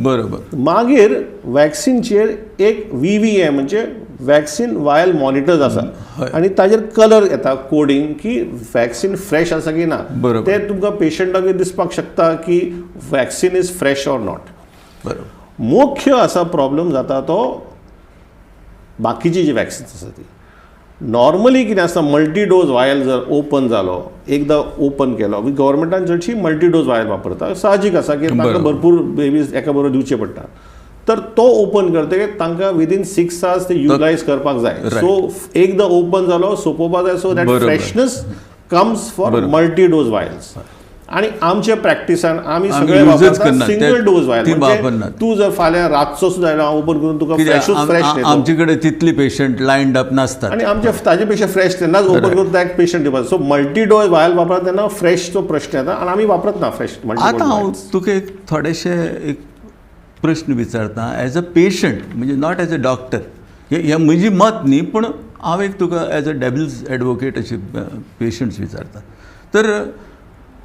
मागीर वॅक्सिनचेर एक व्हीव्हीएम म्हणजे वॅक्सिन वायल मॉनिटर्स आसा आनी ताजेर कलर येता कोडींग की वॅक्सिन फ्रेश आसा की ना. ते तुमकां पेशंटाकूय दिसपाक शकता की vaccine is fresh or not. मुख्य आसा प्रॉब्लम जाता तो बाकीची जी वॅक्सिन्स आसा ती नॉर्मली कितें आसता, मल्टी डोज वायल जर ओपन जालो, एकदां ओपन केलो, गव्हर्मेंटान चडशी मल्टी डोज वायल वापरता. साहजीक आसा की तांकां भरपूर बेबीज एका बरोबर दिवचे पडटा. तर तो ओपन करतकीर तांकां विदीन 6 आवर्स ते युटिलायज करपाक जाय. सो एकदां ओपन जालो, सोंपोवपाक जाय. So that freshness comes for multi dose vials. आनी आमच्या प्रॅक्टिसान आमी सगळे use च वापरतात करनात. सिंगल डोज वायल. ती म्हणजे वापरनात. तूं जर फाल्यां रातचो सुद्दां आयलो, हांव ओपन करून तुका कित्याक फ्रेशूच फ्रेश दितलो. आमचे कडेन तितली पेशंट लायन्ड अप नासतात. आनी आमच्या ताजे पेक्षा फ्रेश तेन्नाच ओपन करून त्या पेशंट दिवपाक. सो मल्टी डोज वायल वापरता तेन्ना फ्रेशचो प्रश्न येता आनी आमी वापरत ना फ्रेश मल्टी. आतां हांव तुका एक थोडेशे एक प्रश्न विचारता एज अ पेशंट, म्हणजे not as a doctor, हें म्हजी मत न्ही, पूण हांव एक तुका एज अ डेविल्स एडवोकेट अशें पेशंट्स विचारता. तर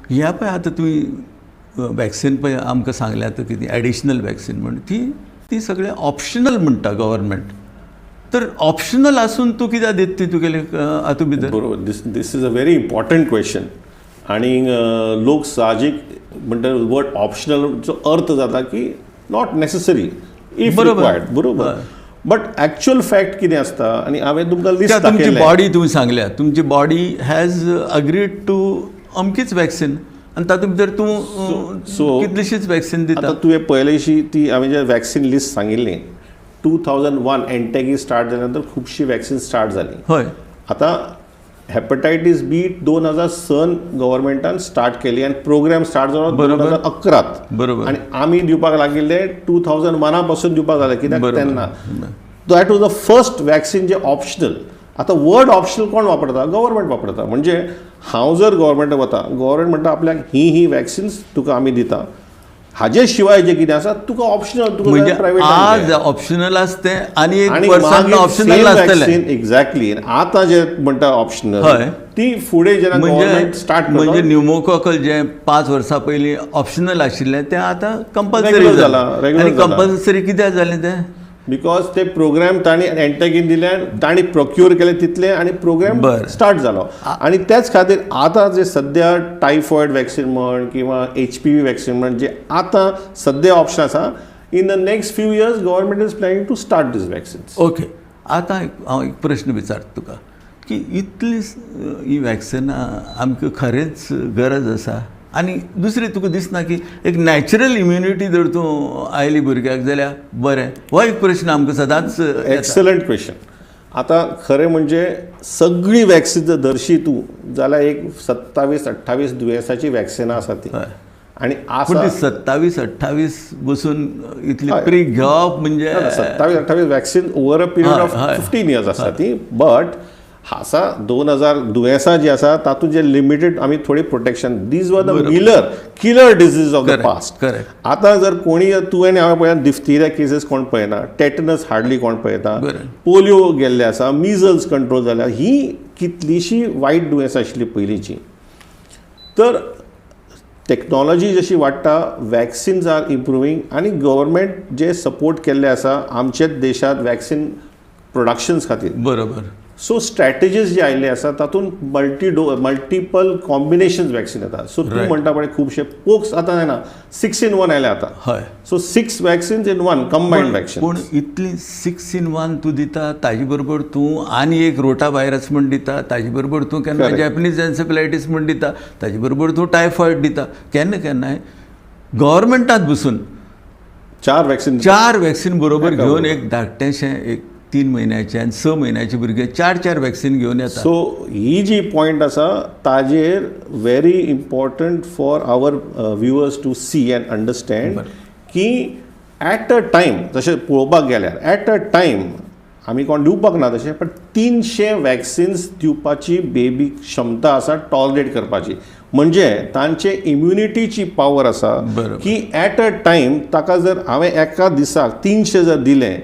ह्या पळय आतां तुमी वॅक्सिन पळय आमकां सांगलें आतां कितें एडिशनल वॅक्सिन म्हण, ती ती सगळें ऑप्शनल म्हणटा गव्हर्मेंट. तर ऑप्शनल आसून तूं कित्याक दिता ती तुगेले हातूंत भितर? बरोबर, this is a very important question. आनी लोक साहजीक म्हणटा वर्ड ऑप्शनलचो अर्थ जाता की not necessary if required, बरोबर. बट एक्चुअल फॅक्ट कितें आसता आनी हांवें तुमकां लिस्ट तुमची दाखयलें. बॉडी तुमी सांगल्या, तुमची बॉडी हॅज अग्रीड टू अमकीच वॅक्सिन आनी तातूंत भितर तूं सो कितलीशीच वॅक्सिन दिता. आतां तुवें पळयलेशी ती हांवें जे वॅक्सिन लिस्ट सांगिल्ली, 2001 एनटॅगी स्टार्ट जाल्या नंतर खुबशीं वॅक्सिन स्टार्ट जालीं. आतां हेपटायटीस बी 2006 गव्हर्मेंटान स्टार्ट केली आनी प्रोग्राम स्टार्ट जालो दोन हजार अकरात. आनी आमी दिवपाक लागिल्ले 2001 पासून दिवपाक जाले, कित्याक तेन्ना that was the first vaccine J optional. आतां वर्ड ऑप्शनल कोण वापरता? गव्हर्मेंट वापरता. म्हणजे हांव जर गव्हर्मेंटाक वता, गव्हर्मेंट म्हणटा आपल्याक ही ही वॅक्सिन्स तुका आमी दिता, हाजे शिवाय जे कितें आसा तुका ऑप्शनल, तुका म्हणजे प्रायवेट. आज ऑप्शनल आसतें आनी एक वर्सान ऑप्शनल आसतलें. एक्झॅक्टली. आतां जे म्हणटा ऑप्शनल ती फुडें जेन्ना गव्हर्मेंट स्टार्ट म्हणजे न्यूमोकॉकल जे 5 वर्सां पयलीं ऑप्शनल आशिल्लें तें आतां कंपल्सरी जालां. आनी कंपल्सरी कित्याक जालें तें? Because ते प्रोग्राम तांणी एंटेगीन दिले, तांणी प्रोक्युअर केले तितले आनी प्रोग्राम स्टार्ट जालो. आनी त्याच खातीर आतां जे सद्या टायफॉयड वॅक्सिन म्हण किंवा HPV vaccine म्हण जे आतां सद्या ऑप्शन आसा, in the next few years government is planning to start these vaccines. Okay, आतां हांव एक प्रश्न विचारता तुका की इतली ही वॅक्सिनां आमकां खरेंच गरज आसा? आनी दुसरें तुका दिसना की एक नॅचरल इम्युनिटी जर तूं आयली भुरग्याक जाल्यार बरें? हो एक प्रश्न आमकां सदांच. Excellent question. आतां खरें म्हणजे सगळीं वॅक्सिन जर धरशी तूं जाल्यार एक 27-28 दुयेंसाची वॅक्सिनां आसा ती. आनी आसा 27-28 बसून इतली प्री घेवप म्हणजे 27-28 vaccine over a period of 15 years आसा ती. बट आसा 2000 दुयेंसां जी आसा तातूंत जे लिमिटेड आमी थोडी protection. These were the killer disease of the past. आतां जर कोणी तुवें आनी हांवें पळयना डिफ्थिरिया केसीस कोण पळयना, टेटनस हार्डली कोण पळयता, पोलियो गेल्ले आसा, मिजल्स कंट्रोल जाल्या, ही कितलीशीं वायट दुयेंसां आशिल्लीं पयलींचीं. तर टॅक्नॉलॉजी जशी वाडटा, वॅक्सिन्स are improving आनी गव्हर्मेंट जे सपोर्ट केल्ले आसा आमच्याच देशांत वॅक्सिन प्रोडक्शन्स खातीर. बरोबर. सो स्ट्रॅटेजीज जे आयिल्ले आसा तातूंत मल्टिपल कॉम्बिनेशन्स वॅक्सिन येता. सो तूं म्हणटा पळय खुबशे पोक्स आतां जायना, 6 in 1 आयले आतां. हय. So 6 vaccines in 1 combined vaccine. पूण इतली 6 in 1 तूं दिता, ताजे बरोबर तूं आनी एक रोटा व्हायरस म्हण दिता, ताजे बरोबर तूं केन्ना जॅपनीज एन्सेफेलायटीस म्हण दिता, ताजे बरोबर तूं टायफॉयड दिता, केन्ना केन्नाय गव्हर्मेंटांत बसून 4 वॅक्सिन बरोबर घेवन एक धाकटेशें एक 3 म्हयन्याचे आनी 6 म्हयन्याचे भुरगे 4-4 वॅक्सिन घेवन येता. सो ही जी पॉयंट आसा ताजेर very important for our viewers to see and understand की एट अ टायम तशें पळोवपाक गेल्यार एट अ टायम आमी कोण दिवपाक ना तशें, पण 300 वॅक्सिन्स दिवपाची बेबी क्षमता आसा टॉलरेट करपाची. म्हणजे तांचे इम्युनिटीची पावर आसा की एट अ टायम ताका जर हांवें एका दिसाक 300 जर दिलें,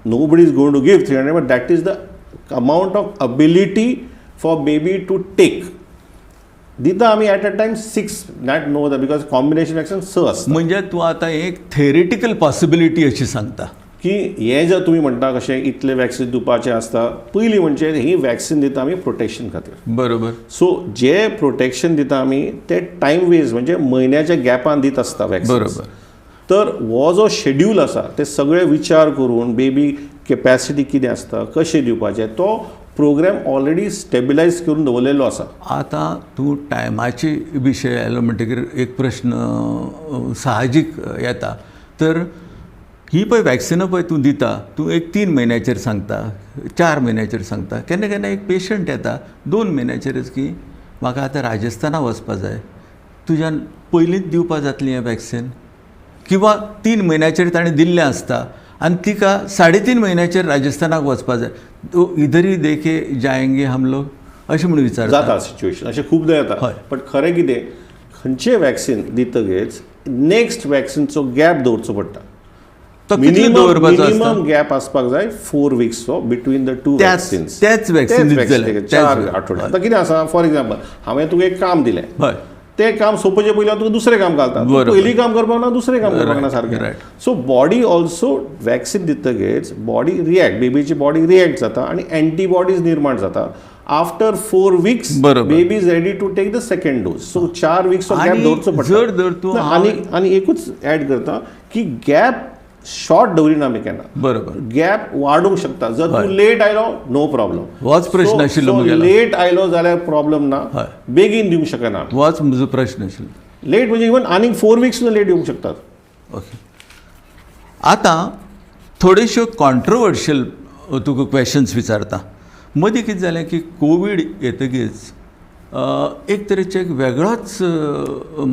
nobody is going to give 300, but that is the amount of ability for baby to take. दिता आमी at a time 6, not no other, because combination vaccine 6 आसता. म्हणजे तूं आतां एक थेरिटिकल पॉसिबिलिटी अशी सांगता की हे जर तुमी म्हणटा कशें इतले वॅक्सिन दिवपाचें आसता, पयलीं म्हणजे ही वॅक्सिन दिता आमी प्रोटेक्शन खातीर. बरोबर. सो जे प्रोटेक्शन दिता आमी ते टायम वेज म्हणजे म्हयन्याच्या गॅपान दित आसता वॅक्सिन. बरोबर. तर हो जो शेड्यूल आसा ते सगळे विचार करून बेबी कॅपॅसिटी कितें आसता, कशें दिवपाचें, तो प्रोग्राम ऑलरेडी स्टेबिलायज करून दवरलेलो आसा. आतां तूं टायमाचे विशय आयलो म्हणटकीर एक प्रश्न साहजीक येता. तर ही पळय वॅक्सिनां पळय तूं दिता, तूं एक 3 म्हयन्याचेर सांगता, 4 म्हयन्याचेर सांगता, केन्ना केन्ना एक पेशंट येता 2 म्हयन्याचेरच की म्हाका आतां राजस्थाना वचपा जाय, तुज्यान पयलींच दिवपा जातली हें वॅक्सिन? किंवा 3 म्हयन्याचेर ताणें दिल्लें आसता आनी तिका 3.5 म्हयन्याचेर राजस्थानाक वचपा जाय, तो इधर ही देखे जायंगे हम लोग अशें म्हणून विचारता. जाता सिच्युएशन अशें खुबदां येता. बट खरें कितें, खंयचें वॅक्सिन दितगीच नेक्स्ट वॅक्सिनचो गॅप दवरचो पडटा. तो कितलो दवरपाचो आसता? मिनिमम गॅप आसपाक जाय 4 वीक्सचो बिटवीन the 2 vaccines. त्याच वॅक्सिन 4 आठवडे. आतां कितें आसा, फॉर एक्झाम्पल हांवें तुका एक काम दिलें, तें काम सोंपोवचे पयलीं हांव तुका दुसरें काम घालता, पयलीं काम करपाक ना दुसरें काम करपाक ना सारकें. सो बॉडी ऑल्सो वॅक्सिन दितगीच बॉडी रिएक्ट, बेबीची बॉडी रिएक्ट जाता आनी एंटीबॉडीज निर्माण जाता. After 4 weeks baby is ready to take the second dose. So 4 वीक्सचो gap दवरचो पडटा. आनी आनी एकूच एड करता की गॅप शॉर्ट दवरिना आमी केन्ना. बरोबर. गॅप वाडूंक शकता. जर तूं लेट आयलो नो प्रॉब्लम, होच प्रश्न आशिल्लो. लेट आयलो जाल्यार प्रॉब्लम ना, बेगीन दिवंक शकना, होच म्हजो प्रश्न आशिल्लो. लेट म्हणजे इवन आनीक 4 वीक्स सुद्दां लेट येवंक शकतात. ओके, आतां थोड्योश्यो कॉन्ट्रोवर्शियल तुका क्वेश्चन्स विचारता. मदीं कितें जालें की कोवीड येतकीच एक तरेचो एक वेगळोच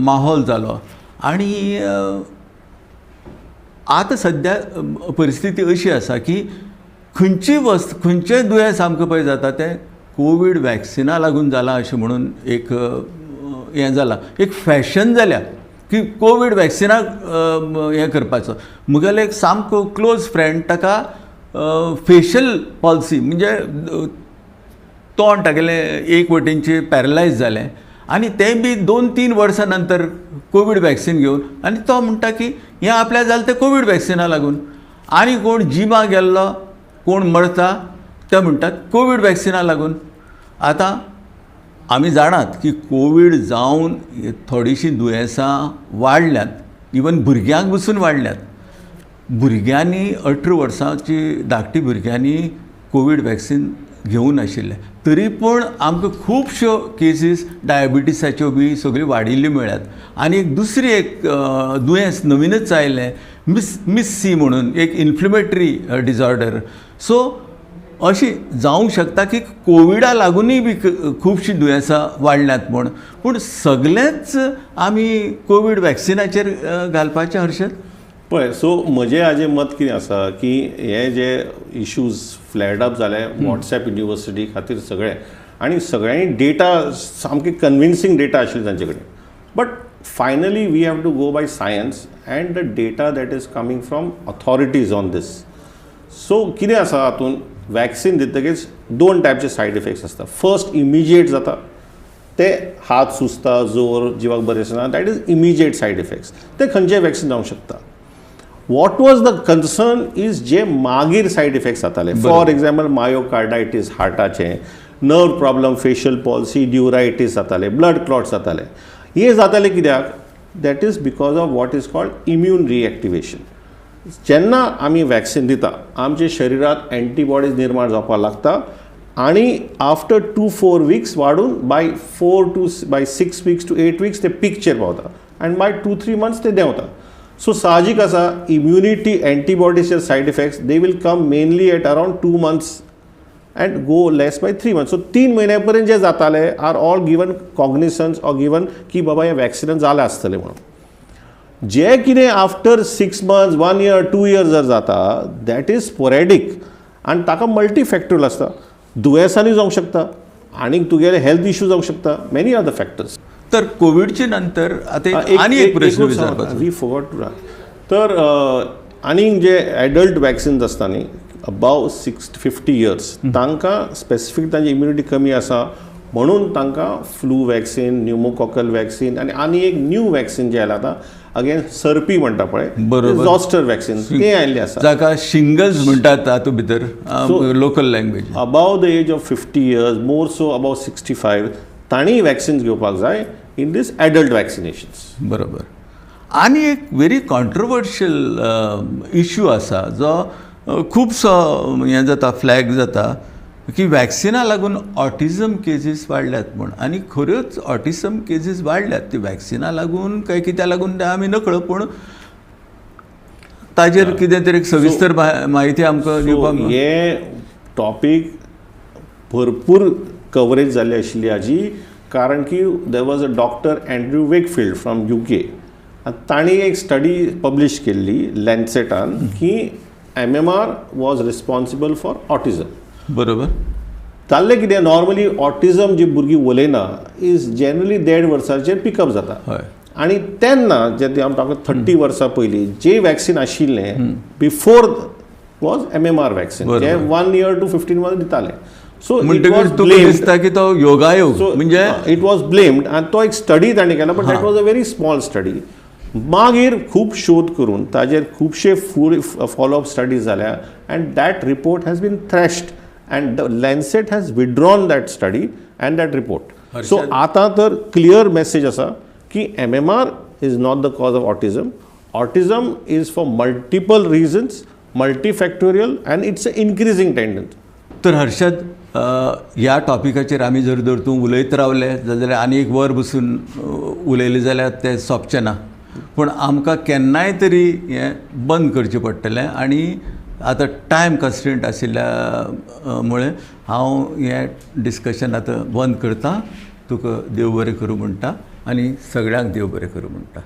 माहोल जालो आनी आतां सद्या परिस्थिती अशी आसा की खंयची वस्त, खंयचेंय दुयेंस आमकां पळय जाता तें कोवीड वॅक्सिना लागून जालां अशें म्हणून एक हें जालां, एक फॅशन जाल्या की कोवीड वॅक्सिनाक हें करपाचो. म्हगेलो एक सामको क्लोज फ्रेंड, ताका फेशियल पॉलिसी म्हणजे तोंड तागेलें एक वटेनचें पॅरलायज जालें आनी तें बी 2-3 वर्सां नंतर कोवीड वॅक्सिन घेवन, आनी तो म्हणटा की हें आपल्याक जालें तें कोवीड वॅक्सिना लागून. आनी कोण जिमा गेल्लो, कोण मरता ते म्हणटात कोवीड वॅक्सिना लागून. आतां आमी जाणात की कोवीड जावन थोडीशीं दुयेंसां वाडल्यांत, इवन भुरग्यांक पसून वाडल्यांत. भुरग्यांनी 18 वर्सांची धाकटी भुरग्यांनी कोवीड वॅक्सिन घेवूं नाशिल्लें, तरी पूण आमकां खुबश्यो केसीस डायबिटीसाच्यो बी सगळ्यो वाडिल्ल्यो मेळ्ळ्यात. आनी एक दुसरी एक दुयेंस नवीनच आयलें, मिस सी म्हणून एक इन्फ्लेमेटरी डिसऑर्डर. सो अशी जावंक शकता की कोविडा लागूनय बी खुबशीं दुयेंसां वाडल्यांत म्हूण, पूण सगळेंच आमी कोवीड वॅक्सिनाचेर घालपाचें हर्षद? पळय, सो म्हजें हाजें मत कितें आसा की हे जे इश्यूज फ्लॅड अप जाले वॉट्सॅप युनिवर्सिटी खातीर सगळे, आनी सगळ्यांनी डेटा सामकी कन्विन्सींग डेटा आशिल्ली तांचे कडेन, but finally we have to go by science and the data that is coming from authorities on this. So कितें आसा हातूंत, वॅक्सिन दितकीच 2 टायपचे सायड इफेक्ट्स आसता. फर्स्ट इमिजिएट जाता, ते हात सुजता, जोर, जिवाक बरें दिसना, that is immediate side effects. ते खंयचेय वॅक्सिन जावंक शकता. What was the concern is जे मागीर सायड इफेक्ट्स जाताले, फॉर एग्जाम्पल मायोकार्डायटीस, हार्टाचें, nerve problem, facial palsy, neuritis जाताले, ब्लड क्लॉट्स जाताले. हे जाताले कित्याक? That is because of what is called immune reactivation. जेन्ना आमी वॅक्सिन दिता आमच्या शरिरांत एंटीबॉडीज निर्माण जावपाक लागता आनी आफ्टर 2-4 वीक्स वाडून by 4 to by 6 weeks to 8 weeks ते पीकचेर पावता आनी बाय 2-3 मंथ्स ते देंवता. सो साहजीक आसा, immunity एंटीबॉडीजचे side effects they will come mainly at around 2 months and go less by 3 months. So 3 म्हयन्या पर्यंत जे जाताले are all given cognisance or given की बाबा हें वॅक्सिनान जालें आसतलें म्हणून. जे कितें आफ्टर 6 मंथ्स, 1 इयर, 2 इयर जर जाता that is sporadic आनी ताका मल्टीफॅक्टोरियल आसता. दुयेंसांनी जावंक शकता आनी तुगेले हेल्थ इश्यू जावंक शकता, मेनी अदर फॅक्टर्स. तर कोविडचे नंतर आतां आनी एक प्रश्न विचारपाचो, we forgot to. तर आनी जे एडल्ट वॅक्सिन्स आसता न्ही अबाव 50 इयर्स, तांकां स्पेसिफीक तांची इम्युनिटी कमी आसा म्हणून तांकां फ्लू वॅक्सिन, न्युमोकॉकल वॅक्सिन आनी आनी एक न्यू वॅक्सिन जें आयलां आतां अगेन सर्पी म्हणटा पळय, झॉस्टर वॅक्सिन, तें आयिल्लें आसा, जाका शिंगल्स म्हणटात तातूंत भितर local language. Above the age of 50 years, more so above 65, तांणी वॅक्सिन्स घेवपाक जाय इन these adult vaccinations. बरोबर. आनी एक व्हेरी कॉन्ट्रोवर्शियल इश्यू आसा जो खुबसो हें जाता, फ्लॅग जाता की वॅक्सिना लागून ऑटिझम केसीस वाडल्यात म्हूण, आनी खऱ्योच ऑटिझम केसीस वाडल्यात ती वॅक्सिना लागून काय कित्याक लागून तें आमी नकळो, पूण ताजेर कितें तरी सविस्तर म्हायती आमकां दिवपाक. हे टॉपीक भरपूर कवरेज जाल्ली आशिल्ली हाजी, कारण की there was a doctor Andrew Wakefield from UK, तांणी एक स्टडी पब्लिश केल्ली लॅन्सेटान की MMR was responsible for autism. बरोबर. जाल्लें कितें, नॉर्मली ऑटिझम जी भुरगीं उलयना is generally 1.5 वर्साचेर पिकअप जाता, आनी तेन्ना जे आमकां 30 वर्सां पयलीं जे वॅक्सिन आशिल्लें बिफोर वॉज MMR vaccine, जे 1 इयर टू 15 मंथ्स दिताले. सो दिसता की तो योगायोग म्हणजे it was blamed, आनी तो एक स्टडी ताणें केला, but that was a very small study. मागीर खूब शोध करून ताजेर खुबशे फूल फॉलोअप स्टडीज जाल्या and that report has been thrashed and the Lancet has withdrawn that study and that report. So आतां तर क्लियर मेसेज आसा की MMR is not the cause of autism. Autism is for multiple reasons, multifactorial and it's a increasing tendency. तर हर्षद, ह्या टॉपिकाचेर आमी जर जर तूं उलयत रावले जाल्यार आनी एक वर बसून उलयलें जाल्यार तें सोंपचें ना, पूण आमकां केन्नाय तरी हें बंद करचें पडटलें आनी आतां टायम कन्स्ट्रेंट आशिल्ल्या मुळे हांव हें डिस्कशन आतां बंद करता. तुका देव बरें करूं म्हणटा आनी सगळ्यांक देव बरें करूं म्हणटा.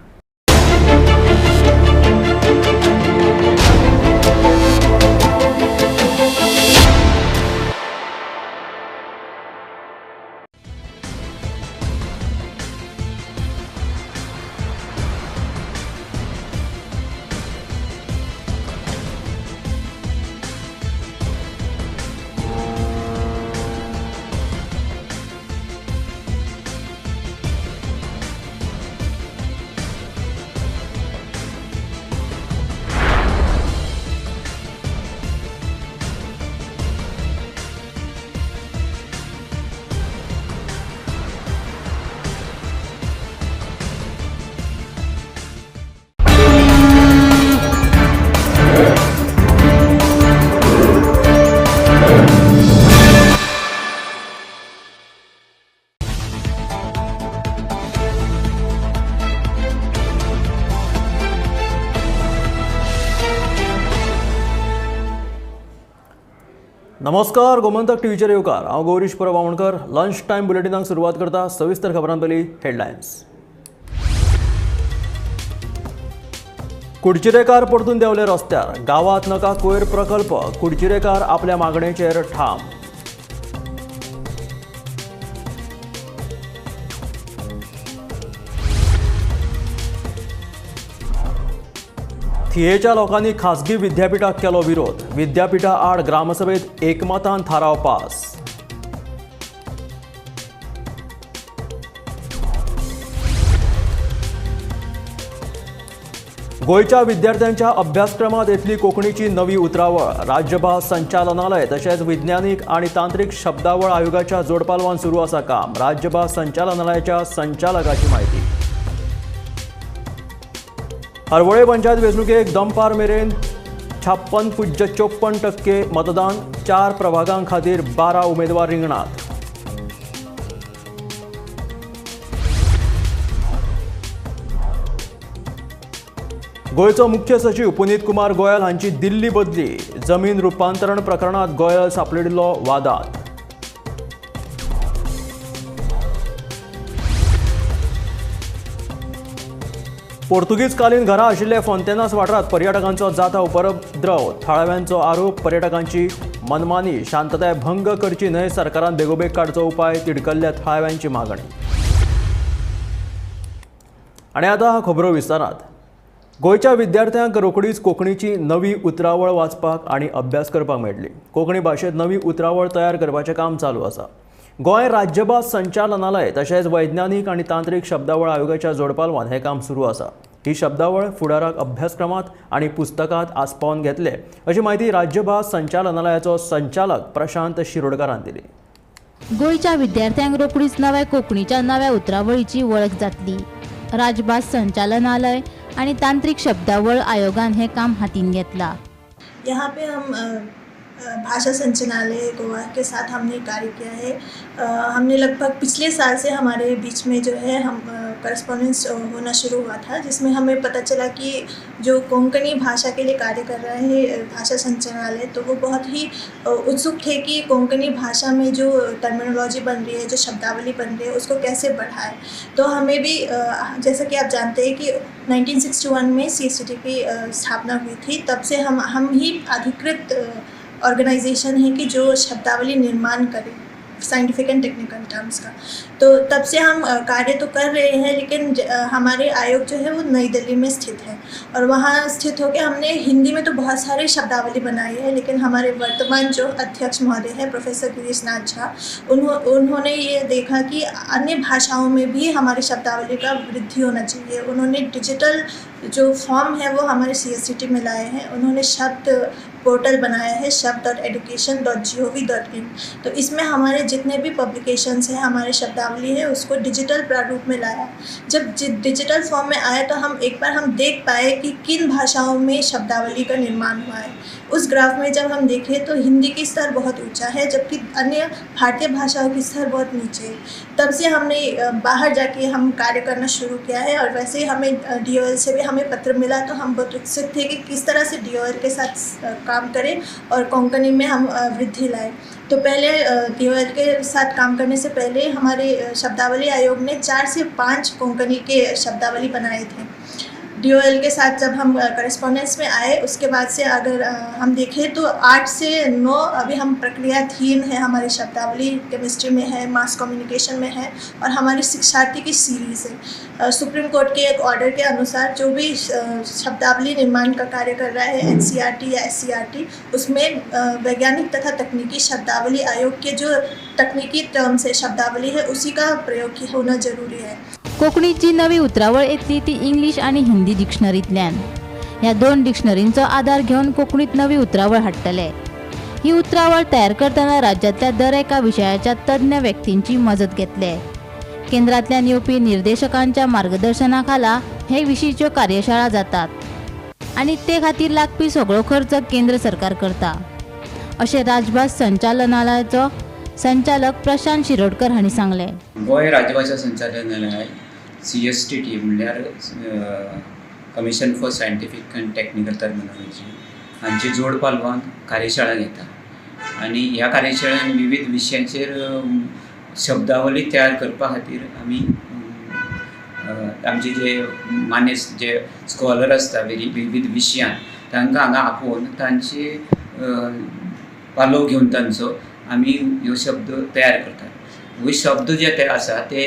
नमस्कार, गोमंतक टीव्हीचेर येवकार. हांव गौरीश परब आमोणकर. लंच टायम बुलेटिनाक सुरवात करता. सविस्तर खबरां पयलीं हेडलायन्स. कुडचिरेकार परतून देंवले रस्त्यार. गांवांत नाका कोयर प्रकल्प. कुडचिरेकार आपल्या मागणेचेर ठाम. थियेच्या लोकांनी खासगी विद्यापीठाक केलो विरोध. विद्यापीठा आड ग्रामसभेत एकमतान थाराव पास. गोंयच्या विद्यार्थ्यांच्या अभ्यासक्रमात येतली कोंकणीची नवी उतरावळ. राज्यभास संचालनालय तशेंच विज्ञानीक आनी तांत्रीक शब्दावळ आयोगाच्या जोडपालवान सुरू आसा काम. राज्यभास संचालनालयाच्या संचालकाची म्हायती. हरवळे पंचायत वेंचणुकेक दमपार मेरेन 56.54% मतदान. 4 प्रभागां खातीर 12 उमेदवार रिंगणात. गोंयचो मुख्य सचिव पुनीत कुमार गोयल हांची दिल्ली बदली. जमीन रुपांतरण प्रकरणांत गोयल सांपडिल्लो वादांत. पोर्तुगीजकालीन घरां आशिल्ले फोंतेनास वाठारांत पर्यटकांचो जाता उपद्रव. थळाव्यांचो आरोप, पर्यटकांची मनमानी. शांतताय भंग करची न्हय, सरकारान बेगोबेग काडचो उपाय, तिडकल्ल्या थळाव्यांची मागणी. आनी आतां खबरो विस्तारात. गोंयच्या विद्यार्थ्यांक रोखडीच कोंकणीची नवी उतरावळ वाचपाक आनी अभ्यास करपाक मेळटली. कोंकणी भाशेंत नवी उतरावळ तयार करपाचें काम चालू आसा. गोंय राज्यभास संचालनालय तशेंच वैज्ञानीक आनी तांत्रीक शब्दावळ आयोगाच्या जोडपालवान हें काम सुरू आसा. ही शब्दावळ फुडाराक अभ्यासक्रमांत आनी पुस्तकांत आस्पावन घेतले अशी म्हायती राज्यभास संचालनालयाचो संचालक प्रशांत शिरोडकारान दिली. गोंयच्या विद्यार्थ्यांक रोखडीच नव्या कोंकणीच्या नव्या उतरावळीची वळख जातली. राजभास संचालनालय आणि तांत्रिक शब्दावळ आयोगान हे काम हातीन घेतला. यहाँ पे हम भाषा संचालनालय गोवा के साथ हमने कार्य किया है. हमने लगभग पिछले साल से हमारे बीच में जो है हम करस्पॉन्डेंस होना शुरू हुआ था, जिसमें हमें पता चला कि जो कोंकणी भाषा के लिए कार्य कर रहे हैं भाषा संचालनालय, तो वो बहुत ही उत्सुक थे कि कोंकणी भाषा में जो टर्मिनोलॉजी बन रही है, जो शब्दावली बन रही है, उसको कैसे बढ़ाए. तो हमें भी जैसा कि आप जानते हैं कि 1961 में CSTT की स्थापना हुई थी, तब से हम ही अधिकृत ऑर्गेनाइजेशन है कि जो शब्दावली निर्माण करे साइंटिफिक एंड टेक्निकल टर्म्स का. तो तब से हम कार्य तो कर रहे हैं, लेकिन हमारे आयोग जो है वो नई दिल्ली में स्थित है और वहाँ स्थित होकर हमने हिंदी में तो बहुत सारे शब्दावली बनाई है, लेकिन हमारे वर्तमान जो अध्यक्ष महोदय हैं प्रोफेसर गिरीश नाथ झा, उन्होंने ये देखा कि अन्य भाषाओं में भी हमारी शब्दावली का वृद्धि होना चाहिए. उन्होंने डिजिटल जो फॉर्म है वो हमारे CSTT में लाए हैं. उन्होंने शब्द पोर्टल बनाया है shabd.education.gov.in. तो इसमें हमारे जितने भी पब्लिकेशंस हैं, हमारे शब्दावली है, उसको डिजिटल प्रारूप में लाया. जब डिजिटल फॉर्म में आया तो हम एक बार हम देख पाए कि किन भाषाओं में शब्दावली का निर्माण हुआ है. उस ग्राफ में जब हम देखें तो हिंदी की स्तर बहुत ऊंचा है, जबकि अन्य भारतीय भाषाओं की स्तर बहुत नीचे है. तब से हमने बाहर जाके हम कार्य करना शुरू किया है और वैसे ही हमें DOL से भी हमें पत्र मिला, तो हम बहुत उत्सुक थे कि किस तरह से DOL के साथ काम करें और कोंकणी में हम वृद्धि लाएँ. तो पहले DOL के साथ काम करने से पहले हमारे शब्दावली आयोग ने 4 से 5 कोंकणी के शब्दावली बनाए थे. DOL के साथ जब हम करस्पॉन्डेंस में आए उसके बाद से अगर हम देखें तो 8 से 9 अभी हम प्रक्रियाधीन है. हमारी शब्दावली केमिस्ट्री में है, मास कम्युनिकेशन में है और हमारी शिक्षार्थी की सीरीज़ है. सुप्रीम कोर्ट के एक ऑर्डर के अनुसार जो भी शब्दावली निर्माण का कार्य कर रहा है NCERT या SCERT, उसमें वैज्ञानिक तथा तकनीकी शब्दावली आयोग के जो तकनीकी टर्म्स है, शब्दावली है, उसी का प्रयोग होना ज़रूरी है. कोंकणीची नवी उतरावळ येतली ती इंग्लीश आनी हिंदी डिक्शनरींतल्यान. ह्या 2 डिक्शनरींचो आदार घेवन कोंकणीत नवी उतरावळ हाडटले. ही उतरावळ तयार करतना राज्यांतल्या दर एका विशयाच्या तज्ञ व्यक्तींची मजत घेतले. केंद्रांतल्यान येवपी निर्देशकांच्या मार्गदर्शना खाला हे विशींच्यो कार्यशाळा जातात आनी ते खातीर लागपी सगळो खर्च केंद्र सरकार करता, अशें राजभास संचालनालयाचो संचालक प्रशांत शिरोडकर हांणी सांगलें. गोंय राज्यभाशा संचालनालय CSTT म्हणल्यार commission for scientific and technical terminology हांची जोड पालवान कार्यशाळा घेता. आनी ह्या कार्यशाळेन विविध विशयांचेर शब्दावली तयार करपा खातीर आमी आमचे जे मानेस्त जे स्कॉलर आसता विविध विशयान तांकां हांगा आपोवन तांचे पालव घेवन तांचो आमी ह्यो शब्द तयार करतात. हे शब्द जे ते आसा ते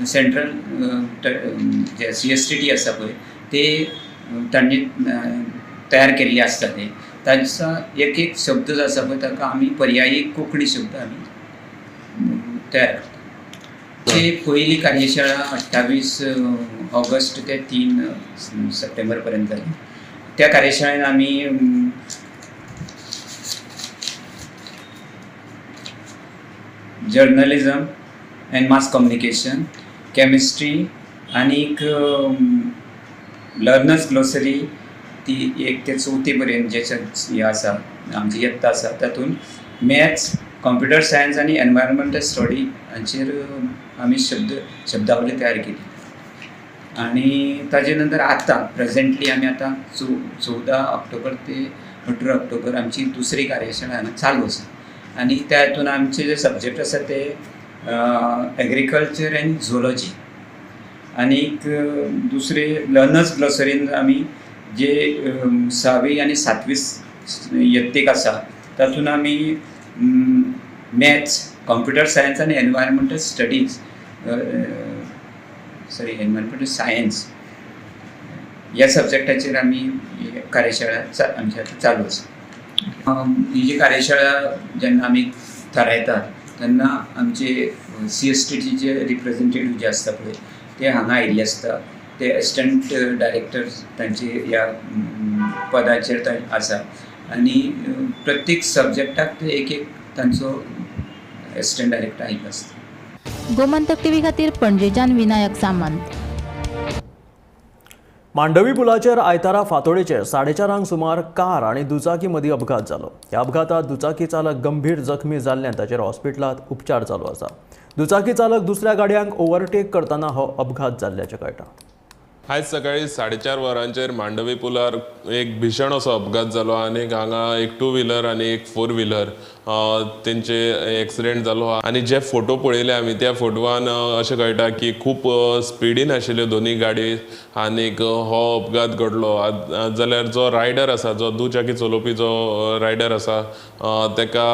सेंट्रल जे CSTT आसा पळय ते तांणी तयार केल्ले आसता ते तांचो एक एक शब्द जो आसा पळय ताका आमी पर्यायी कोंकणी शब्द आमी तयार करतात. ती पयली कार्यशाळा 28 ऑगस्ट ते 3 सप्टेंबर पर्यंत जाली. त्या कार्यशाळेन आमी journalism and mass communication, chemistry आनीक लर्नर्स ग्लोसरी ती 1 ते 4 पर्यंत जे हे आसा आमची यत्ता आसा तातूंत मॅथ्स, कंप्युटर सायन्स आनी एनवायरमेंटल स्टडी हांचेर आमी शब्दावली तयार केली. आनी ताजे नंतर आतां प्रेजेंटली आमी आतां 14 ऑक्टोबर ते 18 ऑक्टोबर आमची दुसरी कार्यशाळा हांगा चालू आसा आनी त्या हितून आमचे जे सब्जेक्ट आसा ते एग्रीकल्चर एन्ड झुलॉजी आनीक दुसरे लर्नर्स ग्लोसरीन आमी जे 6वी आनी 7वी यत्तेक आसा तातूंत आमी मॅथ्स, कंप्युटर सायन्स आनी एनवायरमेंटल स्टडीज एनवायरमेंटल सायन्स ह्या सब्जेक्टाचेर आमी कार्यशाळा आमची आतां चालू आसा. ही जी कार्यशाळा जेन्ना आमी थारायतात तेन्ना आमचे CSTTचे रिप्रेझेंटेटीव जे आसता पळय ते हांगा आयिल्ले आसता, ते एसिस्टंट डायरेक्टर तांचे ह्या पदाचेर आसा आनी प्रत्येक सब्जेक्टाक ते एक एक तांचो एसिस्टंट डायरेक्टर आयिल्लो आसता. गोमंतक टीव्ही खातीर पणजेच्यान विनायक सामंत. मांडवी पुलाचेर आयतारा फांतोडेचेर 4:30 सुमार कार आनी दुचाकी मदीं अपघात जालो. ह्या अपघातात दुचाकी चालक गंभीर जखमी जाल्ल्यान ताचेर हॉस्पिटलांत उपचार चालू आसा. दुचाकी चालक दुसऱ्या गाडयांक ओव्हरटेक करतना हो अपघात जाल्ल्याचें कळटा. आयज सकाळी 4:30 वरांचेर मांडवी पुलार एक भीषण असो अपघात जालो आनी हांगा एक 2 व्हिलर आनी एक 4 व्हिलर तेंचे एक्सिडेंट जालो. आनी जे फोटो पळयले आमी त्या फोटवान अशें कळटा की खूब स्पिडीन आशिल्ल्यो दोनूय गाडी आनीक हो अपघात घडलो. जाल्यार जो रायडर आसा, जो दुचाकी चलोवपी जो रायडर आसा तेका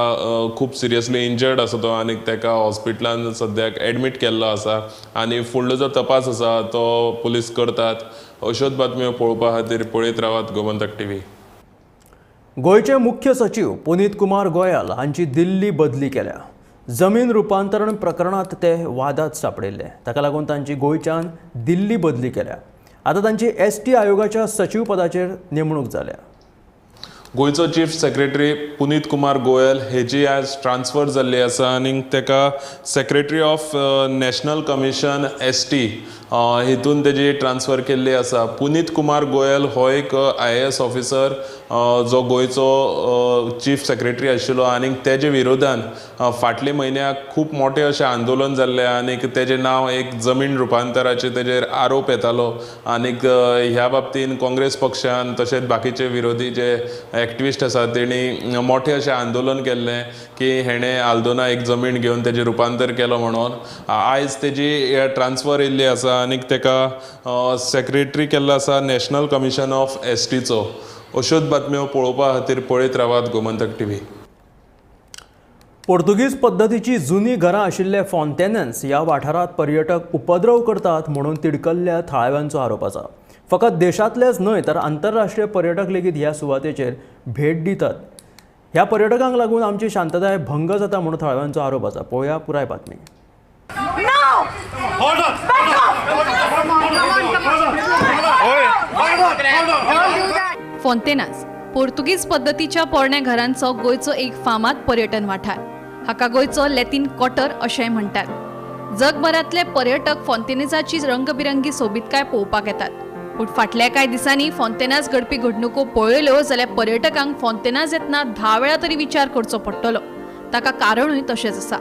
खूब सिरियसली इंजर्ड आसा तो आनी तेका हॉस्पिटलान सद्याक एडमीट केल्लो आसा आनी फुडलो जो तपास आसा तो पुलीस करता. अश्योच बातम्यो पळोवपा खातीर पळयत रावात गोमंतक टीव्ही. गोंयचे मुख्य सचीव पुनीत कुमार गोयल हांची दिल्ली बदली केल्या. जमीन रुपांतरण प्रकरणांत ते वादात सापडिल्ले, ताका लागून तांची गोंयच्यान दिल्ली बदली केल्या. आतां तांची ST आयोगाच्या सचीव पदाचेर नेमणूक जाल्या. गोंयचो चीफ सेक्रेटरी पुनीत कुमार गोयल हेजी आज ट्रान्सफर जाल्ली आसा आनी तेका secretary of national commission ST हितून तेजी ट्रान्सफर केल्ली आसा. पुनीत कुमार गोयल हो एक IAS officer जो गोंयचो चीफ सेक्रेटरी आशिल्लो आनी तेजे विरोधान फाटले म्हयन्याक खूब मोठें अशें आंदोलन जाल्लें आनी तेजें नांव एक जमीन रुपांतराचेर तेजेर आरोप येतालो आनीक ह्या बाबतीन काँग्रेस पक्षान तशेंच बाकीचे विरोधी जे एक्टिविस्ट आसात तेणी मोठें अशें आंदोलन केल्लें की हेणें आल्दोना एक जमीन घेवन तेजें रुपांतर केलो म्हणून. आयज तेजी ट्रान्सफर येयल्ली आसा आनीक तेका सेक्रेटरी केल्लो आसा नॅशनल कमिशन ऑफ STचो. अश्योच बातम्यो पळोवपा खातीर पळयत रावात गोमंतक टीव्ही. पोर्तुगीज पद्दतीची जुनी घरां आशिल्ले फॉन्टेनन्स ह्या वाठारांत पर्यटक उपद्रव करतात म्हणून तिडकल्ल्या थळाव्यांचो आरोप आसा. फकत देशांतलेच न्हय तर आंतरराष्ट्रीय पर्यटक लेगीत ह्या सुवातेचेर भेट दितात. ह्या पर्यटकांक लागून आमची शांतताय भंग जाता म्हणून थळाव्यांचो आरोप आसा. पळोवया पुराय बातमी. फोंतेनास पोर्तुगीज पद्दतीच्या पोरण्या घरांचो गोंयचो एक फामाद पर्यटन वाठार. हाका गोंयचो लॅटीन क्वार्टर अशेंय म्हणटात. जगभरांतले पर्यटक फोंतेनासाची रंगबिरंगी सोबीतकाय पळोवपाक येतात. पूण फाटल्या कांय दिसांनी फोंतेनास घडपी घडणुको पळयल्यो जाल्यार पर्यटकांक फोंतेनास येतना 10 वेळा तरी विचार करचो पडटलो. ताका कारणूय तशेंच आसा.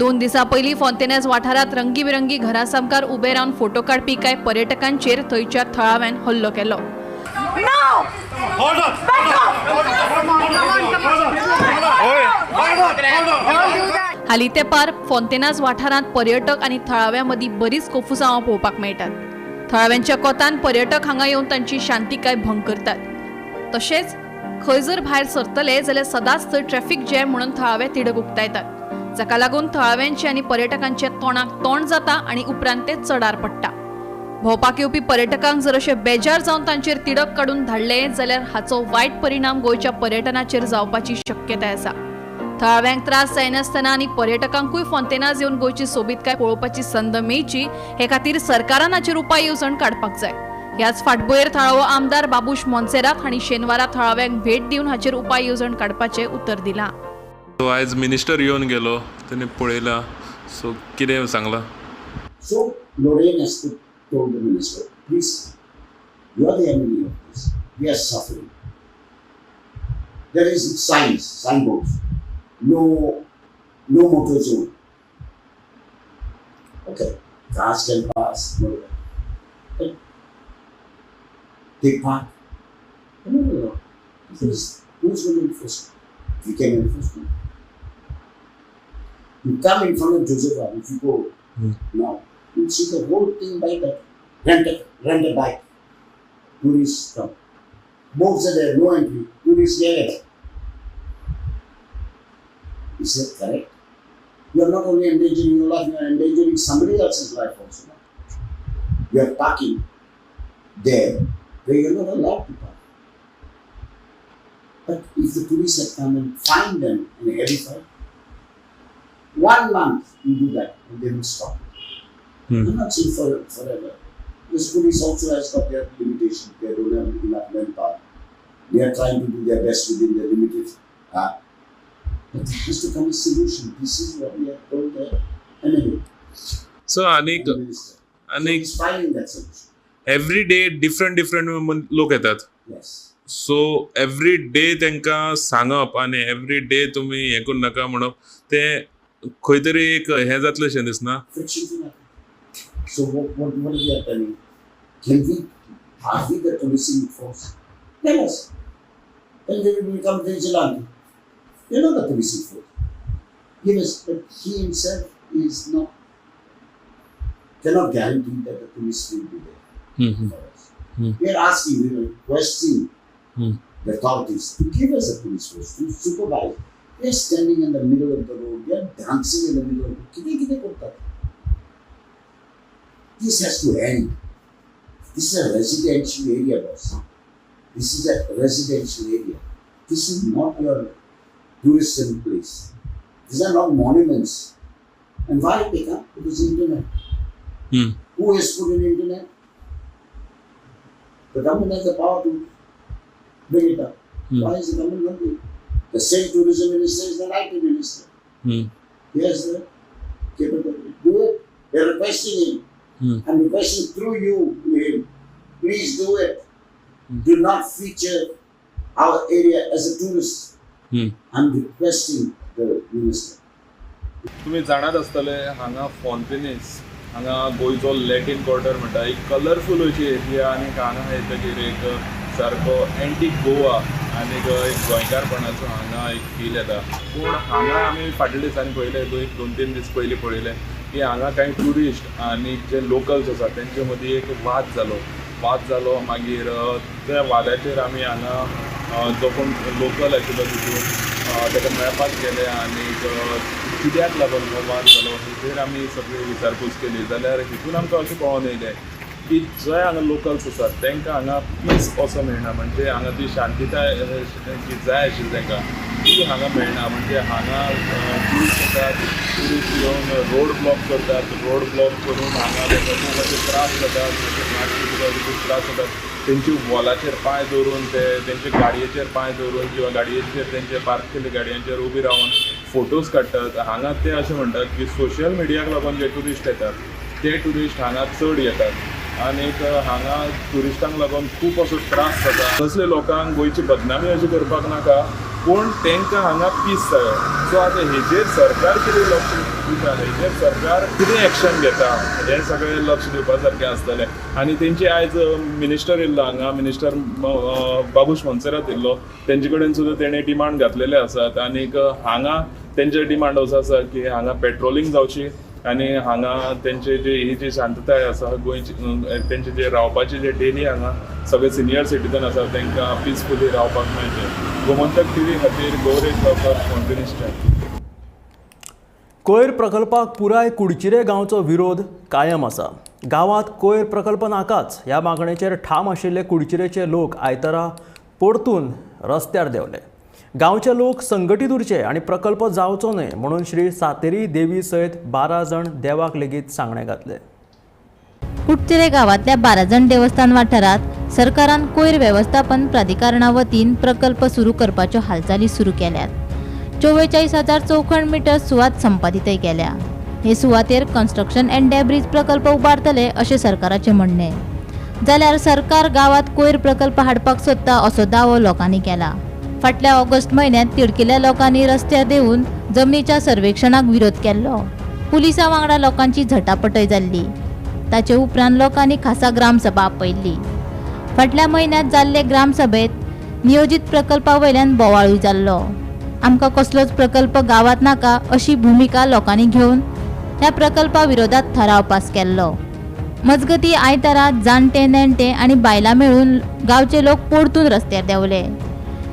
2 दिसां पयलीं फोंतेनास वाठारांत रंगीबिरंगी घरां सामकार उबे रावन फोटो काडपी कांय पर्यटकांचेर थंयच्या थळाव्यान हल्लो केलो. No! Hold on. Back off! Come on, come on, come on. Don't do that. हालीं तेंपार फोंतेनाज वाठारांत पर्यटक आनी थळाव्यां मदीं बरीच कोफुसांवां पळोवपाक मेळटात. थळाव्यांच्या कोतान पर्यटक हांगा येवन तांची शांतिकाय भंग करतात. तशेंच खंय जर भायर सरतले जाल्यार सदांच थंय ट्रॅफिक जॅम म्हणून थळावे तिडक उक्तायतात, जाका लागून थळाव्यांचे आनी पर्यटकांचे तोंडाक तोंड जाता आनी उपरांत ते चडार पडटा. भोंवपाक येवपी पर्यटकांक जर अशें बेजार जावन तांचेर तिडक काडून धाडले जाल्यार हाचो वायट परिणाम गोंयच्या पर्यटनाचेर जावपाची शक्यताय आसा. थळाव्यांक त्रास जायनासतना आनी पर्यटकांकूय फोंतेनाज येवन गोंयची सोबीतकाय पळोवपाची संद मेळची हे खातीर सरकारान हाचेर उपाय येवजण काडपाक जाय. ह्याच फाटभुंयेर थळावो आमदार बाबूश मोन्सेरात हांणी शेनवारा थळाव्यांक भेट दिवन हाचेर उपाय येवजण काडपाचें उतर दिलां. सो आयज मिनिस्टर येवन गेलो, तेणी पळयलां, सो कितें सांगलां? So Lorraine has told the minister, please, you are the enemy of this. We are suffering. There is signs, signboards, no motor zone. Okay, cars can pass, no. But they park. No, no, no. Who's going to enforce it? We can enforce it. You come in front of Joseph, if you go now, you'll see the whole thing by that. Rent a bike. Tourists come. Boats are there, no entry. Tourists get it. Is that correct? You are not only endangering your life, you are endangering somebody else's life also. You are parking there where you are not allowed to park. But if the police had come and find them in a heavy fine, 1 month you do that and they will stop it. I'm not saying forever. Because police also has got their limitations. They don't have enough manpower. They are trying to do their best within their limited. But there has to come a solution. This is what we have told the MLA. So, Anik, he's finding that solution. Every day different लोक येतात. Yes. So every day तांकां सांगप आनी every day तुमी हें करूं नाका म्हणप तें खंय तरी एक हें जातलें शें दिसना. So what we are telling? Can we, are we the policing force? Tell us. Then they will become vigilante. They are not the policing force. Give us, but he himself is not, cannot guarantee that the police will be there for us. We are asking, we are requesting the authorities to give us a police force, to supervise. We are standing in the middle of the road, we are dancing in the middle of the road. Kite kite. This has to end. This is a residential area, boss. This is a residential area. This is not your tourism place. These are not monuments. And why they come? Because the internet. Who has put in internet? The government has the power to bring it up. Why is the government not doing it? The same tourism minister is the IT minister. He has the capability. Do it. They are requesting him. I'm requesting through you to him. Please do it. Do not feature our area as a tourist. I'm requesting the minister. तुम्ही जाणात आसतले हांगा फोंतेनीस हांगा गोंयचो Latin quarter म्हणटा, एक colourful अशी area आनी हांगा येतकीर एक सारको एंटीक गोवा आनी एक गोंयकारपणाचो हांगा एक फील येता. पूण हांगा आमी फाटल्या दिसांनी पळयलें, 2-3 दीस पयलीं पळयलें की हांगा कांय ट्युरिस्ट आनी जे लोकल्स आसा तेंचे मदीं एक वाद जालो. मागीर त्या वादाचेर आमी हांगा जो कोण लोकल आशिल्लो तितून ताका मेळपाक गेले आनी कित्याक लागून हो वाद जालो हेचेर आमी सगळी विचारपूस केली. जाल्यार हितून आमकां अशें कळोन येयलें की जे हांगा लोकल्स आसात तांकां हांगा पीस असो मेळना, म्हणजे हांगा ती शांतिताय जी जाय आशिल्ली तांकां ती हांगा मेळना. म्हणजे हांगा ट्युरिस्ट येतात, ट्युरिस्ट येवन रोड ब्लॉक करतात, रोड ब्लॉक करून हांगा तांकां खूब अशे त्रास जातात, खूब त्रास जातात. तेंची वॉलाचेर पांय दवरून, ते तेंचे गाडयेचेर पांय दवरून किंवा गाडयेचेर तेंचे पार्क केल्ले गाडयांचेर उबी रावन फोटोज काडटात. हांगा ते अशें म्हणटात की सोशल मिडियाक लागून जे ट्युरिस्ट येतात ते ट्युरिस्ट हांगा चड येतात आनीक हांगा ट्युरिस्टांक लागून खूब असो त्रास जाता. तसले लोकांक गोंयची बदनामी अशी करपाक नाका. पूण तांकां हांगा पीस जायो. सो आतां हेजेर सरकार कितें लक्ष दिता, हेजेर सरकार कितें एक्शन घेता हें सगळें लक्ष दिवपा सारकें आसतलें. आनी तेंची आयज मिनिस्टर येयल्लो हांगा, मिनिस्टर बाबूश मोन्सेरात येयल्लो, तेंचे कडेन सुद्दां तेणें डिमांड घातलेले आसात. आनीक हांगा तेंचे डिमांड असो आसा की हांगा पेट्रोलिंग जावची आनी हांगा तेंचे जे ही जी शांतताय आसा गोंयची, तेंचे जे रावपाचे जे डेली हांगा सगळे सिनियर सिटीजन आसा तांकां पिसफुली रावपाक मेळचें. गोमंतक टीव्ही खातीर गौरेश गांवकर, फोंडें. कोयर प्रकल्पाक पुराय कुडचिरे गांवचो विरोध कायम आसा. गांवांत कोयर प्रकल्प नाकाच ह्या मागणेचेर ठाम आशिल्ले कुडचिरेचे लोक आयतारा परतून रस्त्यार देंवले. गांवचे लोक संघटीत उरचे आनी प्रकल्प जावचो न्हय म्हणून श्री सातेरी देवी सयत 12 जाण देवाक लेगीत सांगणे घातले. कुडचिरे गांवांतल्या 12 जाण देवस्थान वाठारांत सरकारान कोयर वेवस्थापन प्राधिकरणा वतीन प्रकल्प सुरू करपाच्यो हालचाली सुरू केल्यात. 44,000 चौखण मिटर सुवात संपादितय केल्या. हे सुवातेर कन्स्ट्रक्शन अँड डेब्रीज प्रकल्प उबारतले अशें सरकाराचें म्हणणें. जाल्यार सरकार गांवांत कोयर प्रकल्प हाडपाक सोदता असो दावो लोकांनी केला. फाटल्या ऑगस्ट म्हयन्यांत तिडकिल्ल्या लोकांनी रस्त्यार देंवून जमनीच्या सर्वेक्षणाक विरोध केल्लो. पुलिसां वांगडा लोकांची झटापटय जाल्ली. ताचे उपरांत लोकांनी खासा ग्रामसभा आपयल्ली. फाटल्या म्हयन्यांत जाल्ले ग्रामसभेंत नियोजीत प्रकल्पा वयल्यान बोवाळूय जाल्लो. आमकां कसलोच प्रकल्प गांवांत नाका अशी भुमिका लोकांनी घेवन ह्या प्रकल्पा विरोधात थाराव पास केल्लो. मजगतीं आयतारा जाणटे नेणटे आनी बायलां मेळून गांवचे लोक परतून रस्त्यार देंवले.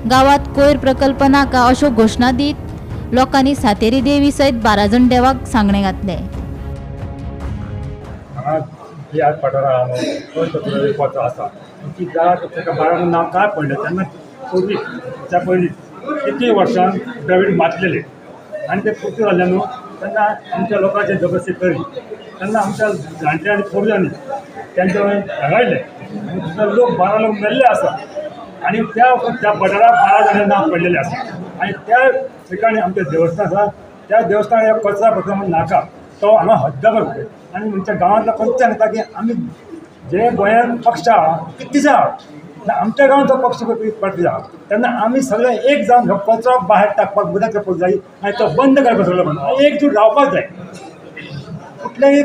गांवांत कोयर प्रकल्प नाका अश्यो घोशणा दीत लोकांनी सातेरी देवी सयत 12 जाण देवाक सांगणे घातले. आसा ती ताका 12 नांव काय पडलें तेन्ना पूर्वी त्या पयलीं कितली वर्सां द्रवीड मातलेले आनी ते पुर्ती जाल्ले न्हू तेन्ना आमच्या लोकांचे जबरदस्ती करी तेन्ना आमच्या जाणट्या आनी पूर्वजांनी तेंच्या धाडायले आनी दुसरे लोक 12 लोक मेल्ले आसा आनी त्या त्या पठाराक 12 जाणां नांव पडलेलें आसा आनी त्या ठिकाणी आमचें देवस्थान आसा त्या देवस्थान ह्या कचरा प्रक्रम नाका तो हांगा हद्द करता आनी आमच्या गांवांतलो कोणच सांगता की आमी जे गोंयांत पक्ष आहा कितलेशे आहा आमच्या गांवांत तो पक्ष पडटा आहा तेन्ना आमी सगळे एक जावन हो कचरो भायर टाकपाक बंद करपाक जाय आनी तो बंद करपाक सगळो बंद एकजूट रावपाक जाय. कुठलेही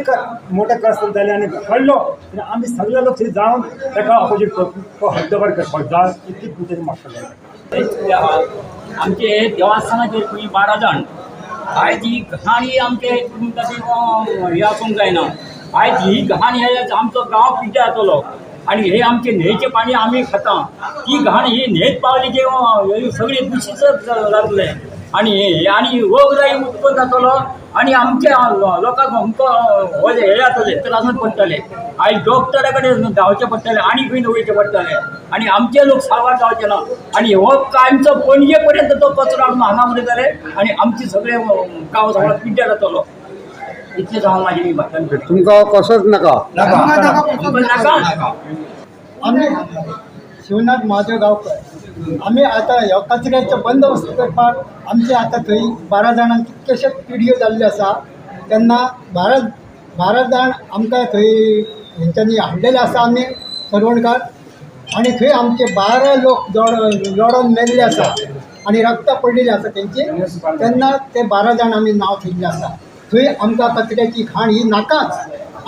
मोठे कष्ट जाले आनी घडलो आमी सगळे लोक थंय जावन ताका ऑपोजीट तो हद्दबार करपाक जाय इतलीच तुमचे मागता. आमचे देवस्थानाचेर खंय 12 जाण आयज ही घाण आमचे म्हणटा ती हें आसूंक जायना. आयज ही घाण हे आमचो गांव पिड्ड्यार जातलो आनी हे आमचे न्हंयचें पाणी आमी खाता ती घाण ही न्हंयेत पावली की सगळी दुशीत जातलें आनी आनी रोगराई उत्पन्न जातलो आनी आमच्या लोकांक आमकां हो हे जातले त्रासान पडटले. आयज डॉक्टरा कडेन धांवचें पडटलें आनी खंय वयचें पडटलें आनी आमचे लोक साल्वार जावचे ना आनी हो कायमचो पणजे पर्यंत तो कचरो हाडून हांगा उरयतले आनी आमचे सगळे गांव सगळो पिड्ड्यार जातलो. इतलेंच हांव म्हाजें भाशण करतां. तुमकां कसोच नाका नाका. आमी शिवनाथ महादेव गांवकर आमी आतां ह्या कचऱ्याचो बंदोबस्त करपाक आमचे आतां थंय 12 जाणांक कितकेशेच पिडयो जाल्ल्यो आसा तेन्ना 12 जाण आमकां थंय हेंच्यांनी हाडलेले आसा आमी सरवणकार आनी थंय आमचे 12 लोक लडोन मेल्ले आसा आनी रक्त पडलेले आसा तेंचे तेन्ना ते 12 जाण आमी नांव थेयल्लें आसा. थंय आमकां कचऱ्याची घाण ही नाकाच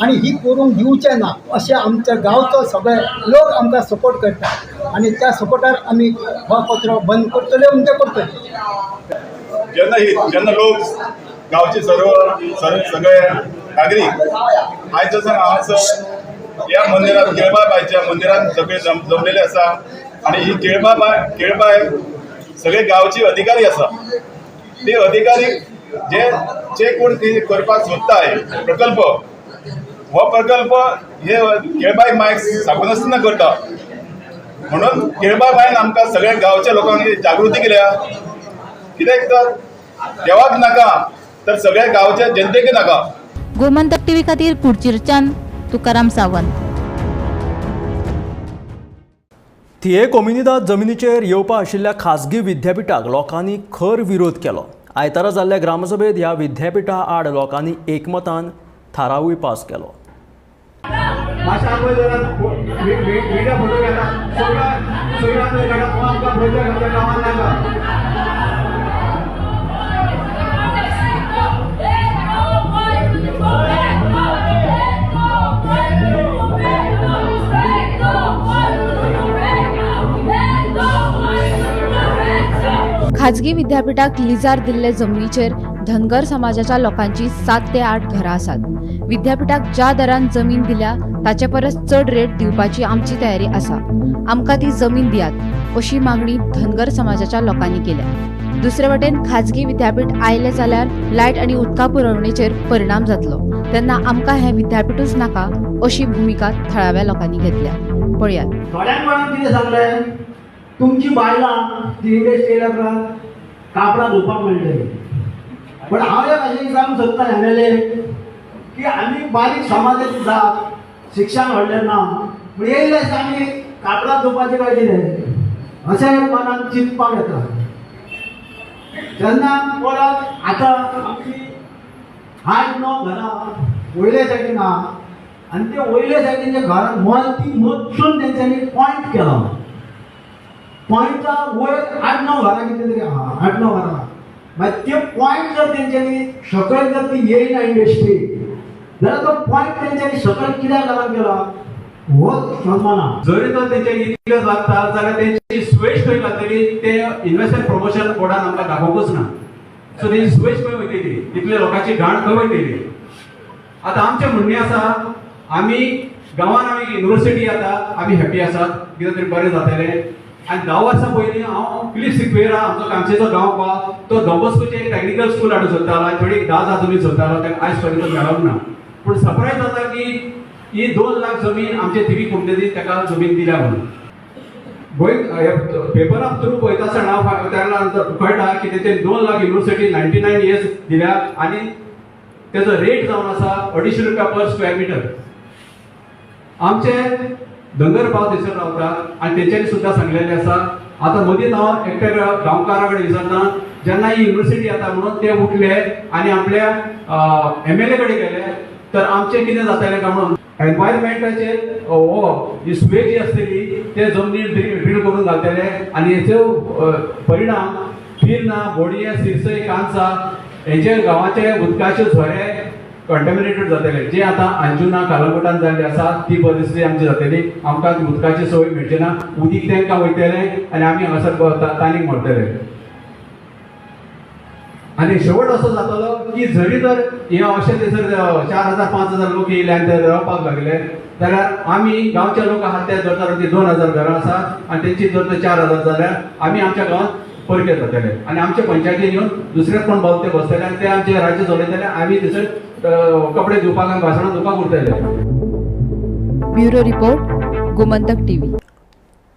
आनी ही करूंक दिवचें ना अशें आमच्या गांवचो सगळे लोक आमकां सपोर्ट करता आनी त्या सपोर्टार आमी हो कचरो बंद करतले म्हणजे करतले. जेन्ना जेन्ना लोक गांवचे सर्व सगळे नागरीक आयज जसो हांगासर ह्या मंदिरात केळबाबायच्या मंदिरात सगळे जमलेले आसा आनी ही केळबाय सगळे गांवची अधिकारी आसा ते अधिकारी जे जे कोण करपाक सोदताय प्रकल्प हो प्रकल्प हे केळबाय मायक सांगून करता म्हणून केळबाय बायन आमकां सगळ्या गांवच्या लोकांक जागृती केल्या. कित्याक तर देवाक नाका तर सगळ्या गांवच्या जनतेक नाका. गोमंतक टीव्ही खातीर कुडचिरच्यान तुकाराम सावंत. थिये कोमुनिदाद जमिनीचेर येवपा आशिल्ल्या खासगी विद्यापीठाक लोकांनी खर विरोध केलो. आयतारा जाल्ल्या ग्रामसभेत ह्या विद्यापीठा आड लोकांनी एकमतान थारावूय पास केलो. खाजगी विद्यापीठाक लिजार दिल्ले जमनीचेर धनगर समाजाच्या लोकांची 7 ते 8 घरां आसात. विद्यापीठाक ज्या दरान जमीन दिल्या ताचे परस चड रेट दिवपाची आमची तयारी आसा. आमकां ती जमीन दियात अशी मागणी धनगर समाजाच्या लोकांनी केल्या. दुसरे वटेन खाजगी विद्यापीठ आयले जाल्यार लायट आनी उदका पुरवणेचेर परिणाम जातलो, तेन्ना आमकां हें विद्यापीठूच नाका अशी भुमिका थळाव्या लोकांनी घेतल्या. पळयात. थोड्यांक कोणाक कितें सांगलें, तुमची बायलां ती इंडस्ट्रियला उपरांत कापडां धुवपाक मेळटली. पण हांव एक अशें सांगूंक सोदता एमएलए की आमी बारीक समाजाची जात, शिक्षण व्हडलें ना, पूण येयले आसतना आमी कापडां धुवपाचें काय कितें अशें एक मनान चिंतपाक येता. तेन्ना परत आतां आमची 8 9 घरां वयले सायडीन आहा आनी ते वयले सायडीन घरां मर्दी मदसून तेंच्यांनी पॉयंट केला. पॉयंटा वयर 8 9 घरां कितें तरी आहा, 8 9 घरां. मागीर ते पॉयंट जर तेंच्यांनी सकयल जर ती येयना इंडस्ट्री जाल्यार तो पॉयंट तेंच्यांनी सकयल कित्याक लागून केला हो सन्माना. जरी तर तेंचे इतले लागता जाल्यार तेंची स्वेश खंय घातलेली ते इन्वेस्टमेंट प्रमोशन बोर्डान आमकां दाखोवंकूच ना. सो तेंची स्वेश खंय वयतली, इतले लोकांची घाण खंय वयतली. आतां आमचें म्हणणें आसा, आमी गांवान आमी युनिवर्सिटी येता, आमी हॅपी आसात, कितें तरी बरें जातलें. आनी 10 वर्सां पयलीं हांव फिलीप सिक्वेरा आमचो कामशेचो गांव पा तो डॉन एक टॅक्निकल स्कूल हाडूंक सोदतालो आनी थोडी 10 आजुनूय सोदतालो, ताका आयज पर्यंत मेळोंक ना. पूण सरप्रायज जाता की ही 2 लाख जमीन आमचे थिवी कुमटेनी ताका जमीन दिल्या म्हणून. गोंय पेपरा थ्रू पळयता आसतना त्या कळटा की तेचे 2 लाख युनिवर्सिटी 99 इयर्स दिल्या आनी तेजो रेट जावन आसा 250 रुपया पर स्क्वेअर मिटर. आमचे धनगर भाव थंयसर रावता आनी तेंच्यांनी सुद्दां सांगलेलें आसा. आतां मदींच हांव एकट्या गांवकारा कडेन विचारता, जेन्ना ही युनिवर्सिटी येता म्हणून ते उठले आनी आपल्या एमएलए कडेन गेले, तर आमचें कितें जातलें काय म्हणून एनवायरमेंटाचेर हो ही सुवे जी आसतली ते जमनीर ड्रील करून घालतले आनी हेचो परिणाम पिर्ना, बोडये, सिरसय, कांसा हेजे गांवाचे उदकाचे झरे कंटेमिनेटेड जातले. जे आतां अंजुना कालंगुटान जाल्ले आसा ती परिस्थिती आमची जातली. आमकां उदकाची सोय मेळची ना, उदीक तांकां वयतलें आनी आमी हांगासर ताणीक मरतले. आनी शेवट असो जातलो की जरी तर हे अशें थंयसर 4000 5000 लोक येयले आनी ते रावपाक लागले जाल्यार आमी गांवचे लोक आहात ते जर तर 2000 घरां आसा आनी तेंची जर तर 4000 जाल्यार आमी आमच्या गांवांत परके जातले आनी आमच्या पंचायतीन येवन दुसरेच कोण बावते बसतले आनी ते आमचे राज्य चलयतले, आमी थंयसर कपडे धुवपाक आनी भाशणां धुवपाक उरतले. Bureau report, Gomantak TV.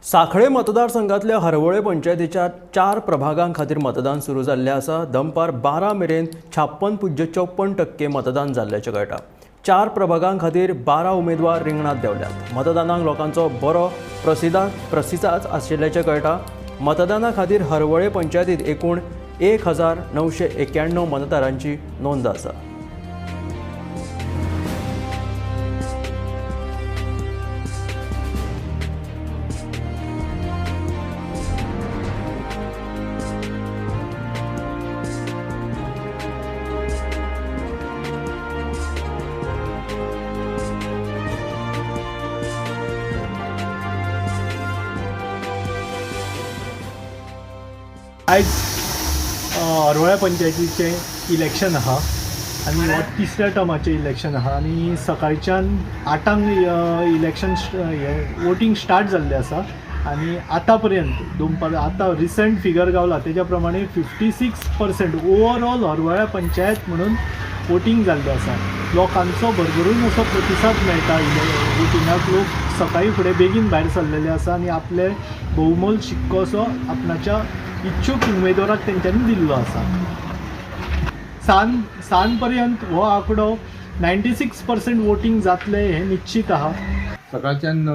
Sanquelim मतदारसंघातल्या हरवळे पंचायतीच्या 4 प्रभागां खातीर मतदान सुरू जाल्लें आसा. दनपार 12 मेरेन 56.54% मतदान जाल्ल्याचें कळटा. 4 प्रभागां खातीर 12 उमेदवार रिंगणांत देंवल्यात. मतदानाक लोकांचो बरो प्रतिसाद आशिल्ल्याचें कळटा. मतदाना खातीर हरवळे पंचायतीत एकूण 1991 मतदारांची नोंद आसा. आयज हरवळ्या पंचायतीचें इलेक्शन आहा आनी हो तिसऱ्या टर्माचें इलेक्शन आहा आनी सकाळच्यान 8 इलेक्शन हें वोटींग स्टार्ट जाल्लें आसा आनी आतां पर्यंत दोनपार आतां रिसंट फिगर गावला तेज्या प्रमाणे 56% ओवरऑल हरवळ्या पंचायत म्हणून वोटींग जाल्लें आसा. लोकांचो भरभरून असो प्रतिसाद मेळटा वोटिंगाक. लोक सकाळीं फुडें बेगीन भायर सरलेले आसा आनी आपले बहुमोल शिक्को असो आपणाच्या इच्छूक उमेदवाराक तेंच्यांनी दिल्लो आसा. सान पर्यंत हो आंकडो 96% वोटींग जातलें हें निश्चीत आहा. सकाळच्यान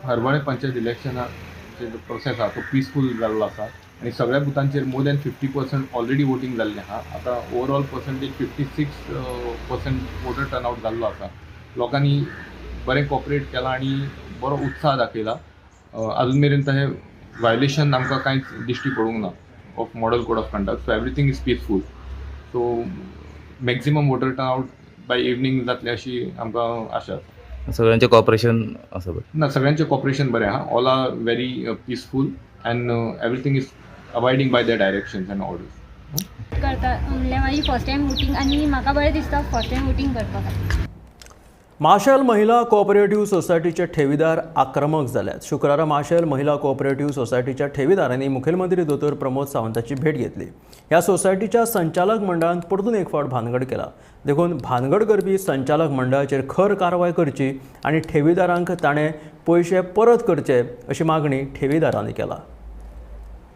हरवळे पंचायत इलेक्शनाचो जो प्रोसेस आहा तो पिसफूल जाल्लो आसा आनी सगळ्या बुथांचेर मोर दॅन 50% ऑलरेडी वोटींग जाल्लें आहा. आतां overall percentage 56% voter turnout जाल्लो आसा. लोकांनी बरें कॉपरेट केलां आनी बरो उत्साह दाखयला. अजून मेरेन तशें वायलेशन आमकां कांयच दिश्टी पडूंक ना of model code of conduct. So everything is peaceful. So maximum voter turnout by evening जातलें अशी आमकां आशा आसा. सगळ्यांचें कॉपरेशन आसा बरें? ना, सगळ्यांचें कॉपरेशन बरें आहा. All are very peaceful and everything is abiding by the directions and orders. करता म्हणल्यार म्हाजी फर्स्ट टायम वोटींग आनी म्हाका बरें दिसता फर्स्ट टायम वोटींग करपाक. माशेल महिला कोऑपरेटिव्ह सोसायटीचे ठेवीदार आक्रमक जाल्यात. शुक्रारा माशेल महिला कोऑपरेटिव्ह सोसायटीच्या ठेवीदारांनी मुखेलमंत्री दोतोर प्रमोद सावंताची भेट घेतली. ह्या सोसायटीच्या संचालक मंडळान परतून एक फावट भानगड केला. देखून भानगड करपी संचालक मंडळाचेर खर कारवाय करची आनी ठेवीदारांक ताणें पयशे परत करचे अशी मागणी ठेवीदारांनी केला.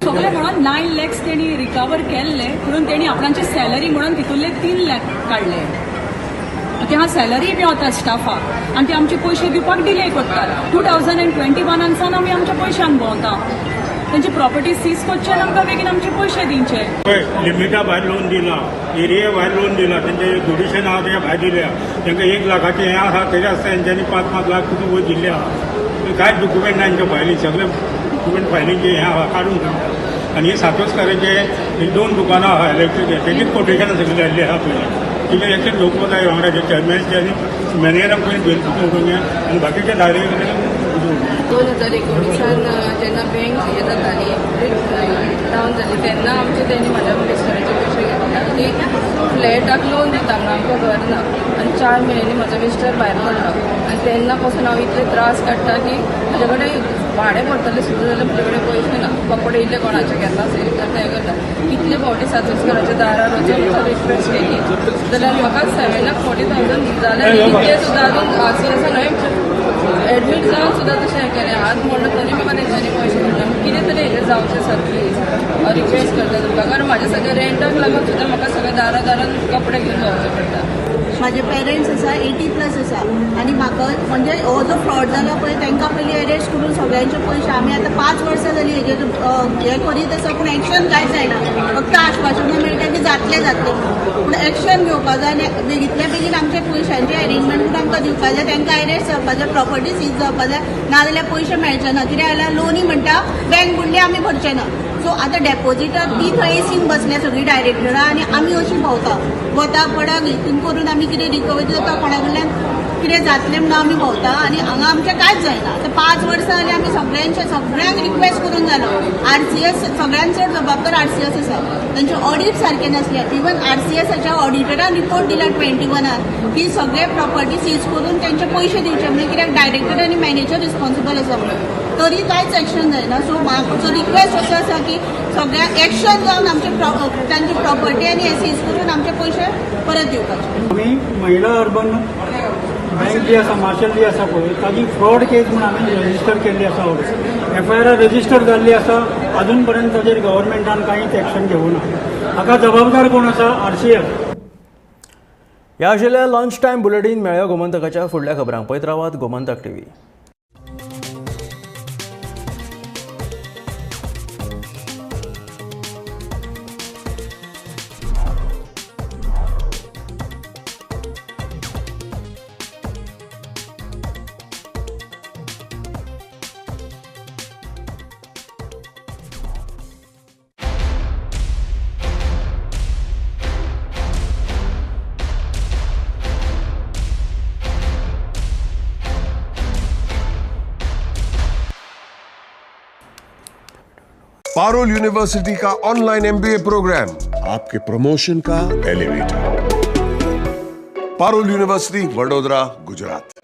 सगळे म्हणून 9 लॅक्स तेणी रिकवर केल्ले, म्हणून तेणी आपणाची सॅलरी म्हणून तितूंतले 3 लॅक काडले. ते सॅलरी बी वता स्टाफाक आनी ते आमचे पयशे दिवपाक डिले करतात. 2021 सावन आमी आमच्या पयशांक भोंवता. तेंची प्रॉपर्टी सीज करचे आनी आमकां बेगीन आमचे पयशे दिवचे. लिमिटा भायर लोन दिला, एरिया भायर लोन दिला, तेंचे जोडीशें आहा तेज्या भायर दिल्या, तेंकां 1 लाखाचें हें आसा तेज्या आसता तेंच्यांनी 5-5 लाख सुद्दां वयर दिल्ले आहा. कांयच डॉक्युमेंट ना तेंच्या फायली, सगळे डॉक्युमेंट फायलींचे हें आहा काडून. आनी हे सातोस्काराचे 2 दुकानां आहा इलेक्ट्रीक, तेजीच कोटेशनां सगळीं जाल्लीं आहा पयलीं. तिचे एकटेच लोक जाय वांगडा चेअरमॅनचे आनी मॅनेजराक पयलीं बिल उडोवंक जाय आनी बाकीचे डायरेक्ट. 2019 जेन्ना बँक हें जाताली डावन जाली तेन्ना आमचे तेणी म्हाज्या मिस्टराचे पयशे घेतले आनी फ्लॅटाक लोन दिता म्हणून आमकां घर ना आनी 4 म्हयन्यांनी म्हजो मिस्टर भायर पडलो आनी तेन्ना पासून हांव इतले त्रास काडटा की म्हजे कडेन भाडें भरतलें सुद्दां जाल्यार म्हजे कडेन पयशे ना. कपडे इल्ले कोणाचे घेता सेल करता हें करता. कितले फावटी सातोस्कराच्या दारार वचून रिक्वेस्ट केली जाल्यार म्हाका 7,40,000 जाल्यार इतले सुद्दां अजून आर सी एसान हांवें एडमीट जावन सुद्दां तशें हें केलें. हात मोडलो तरी म्हाका तेंच्यांनी पयशे दिले. कितें तरी हेजें जावचें सर प्लीज रिक्वेस्ट करता तुमकां, कारण म्हाजें सगळें रेंटाक लागून सुद्दां म्हाका सगळें दारा दारान कपडे घेवन भोंवचें पडटा. म्हाजे पेरंट्स आसा 80+ आसा आनी म्हाका म्हणजे हो जो फ्रॉड जाला पळय तांकां पयलीं अरेस्ट करून सगळ्यांचे पयशे आमी आतां 5 वर्सां जालीं हेजेर हें करीत आसा, पूण एक्शन कांय जायना. फक्त आश्वासनां मेळटा की जातलें जातलें, पूण एक्शन घेवपा जाय आनी बेगींतल्या बेगीन आमच्या पयशांचें अरेंजमेंट आमकां दिवपा जाय. तांकां अरेस्ट जावपा जाय, प्रॉपर्टी सीज जावपा जाय, नाजाल्यार पयशे मेळचे ना. कित्याक जाल्यार लोनी म्हणटा बँक बुडली आमी भरचे ना. सो आतां डेपोजिटर ती थंय एसीन बसल्या सगळीं डायरेक्टरां आनी आमी अशीं भोंवता वता पडाक हितून करून आमी कितें रिकवरी जाता कोणा कडल्यान कितें जातलें म्हणून आमी भोंवता आनी हांगा आमचें कांयच जायना. आतां 5 वर्सां जालीं आमी सगळ्यांक रिक्वेस्ट करून जालो. आर सी एस सगळ्यांत चड जबाबदार आर सी एस आसा. तांचें ऑडीट सारकें नासलें. इवन आर सी एसाच्या ऑडिटरान रिपोर्ट दिला 21 की सगळे प्रॉपर्टी सीज करून तांचे पयशे दिवचे म्हणजे कित्याक डायरेक्टर आनी मॅनेजर रिस्पॉन्सिबल आसा म्हणून. तरी कांयच एक्शन जायना. सो म्हाजो रिक्वेस्ट असो आसा की सगळ्यांक एक्शन जावन आमचे तांची प्रॉपर्टी आनी हे सीज करून आमचे पयशे परत दिवपाचे. आमी महिला अर्बन बँक जी आसा मार्शल जी आसा पळय ताजी फ्रॉड केस म्हूण आमी रजिस्टर केल्ली आसा. एफआयआर रजिस्टर जाल्ली आसा, अजून पर्यंत ताजेर गव्हर्मेंटान कांयच एक्शन घेवना. हाका जबाबदार कोण आसा? R C F. ह्या आशिल्ल्या लंच टायम बुलेटीन. मेळया गोमंतकाच्या फुडल्या खबरांक. पळयत रावात गोमंतक टीव्ही. पारुल यूनिवर्सिटी का ऑनलाइन एमबीए प्रोग्राम आपके प्रमोशन का एलिवेटर. पारुल यूनिवर्सिटी, वडोदरा, गुजरात.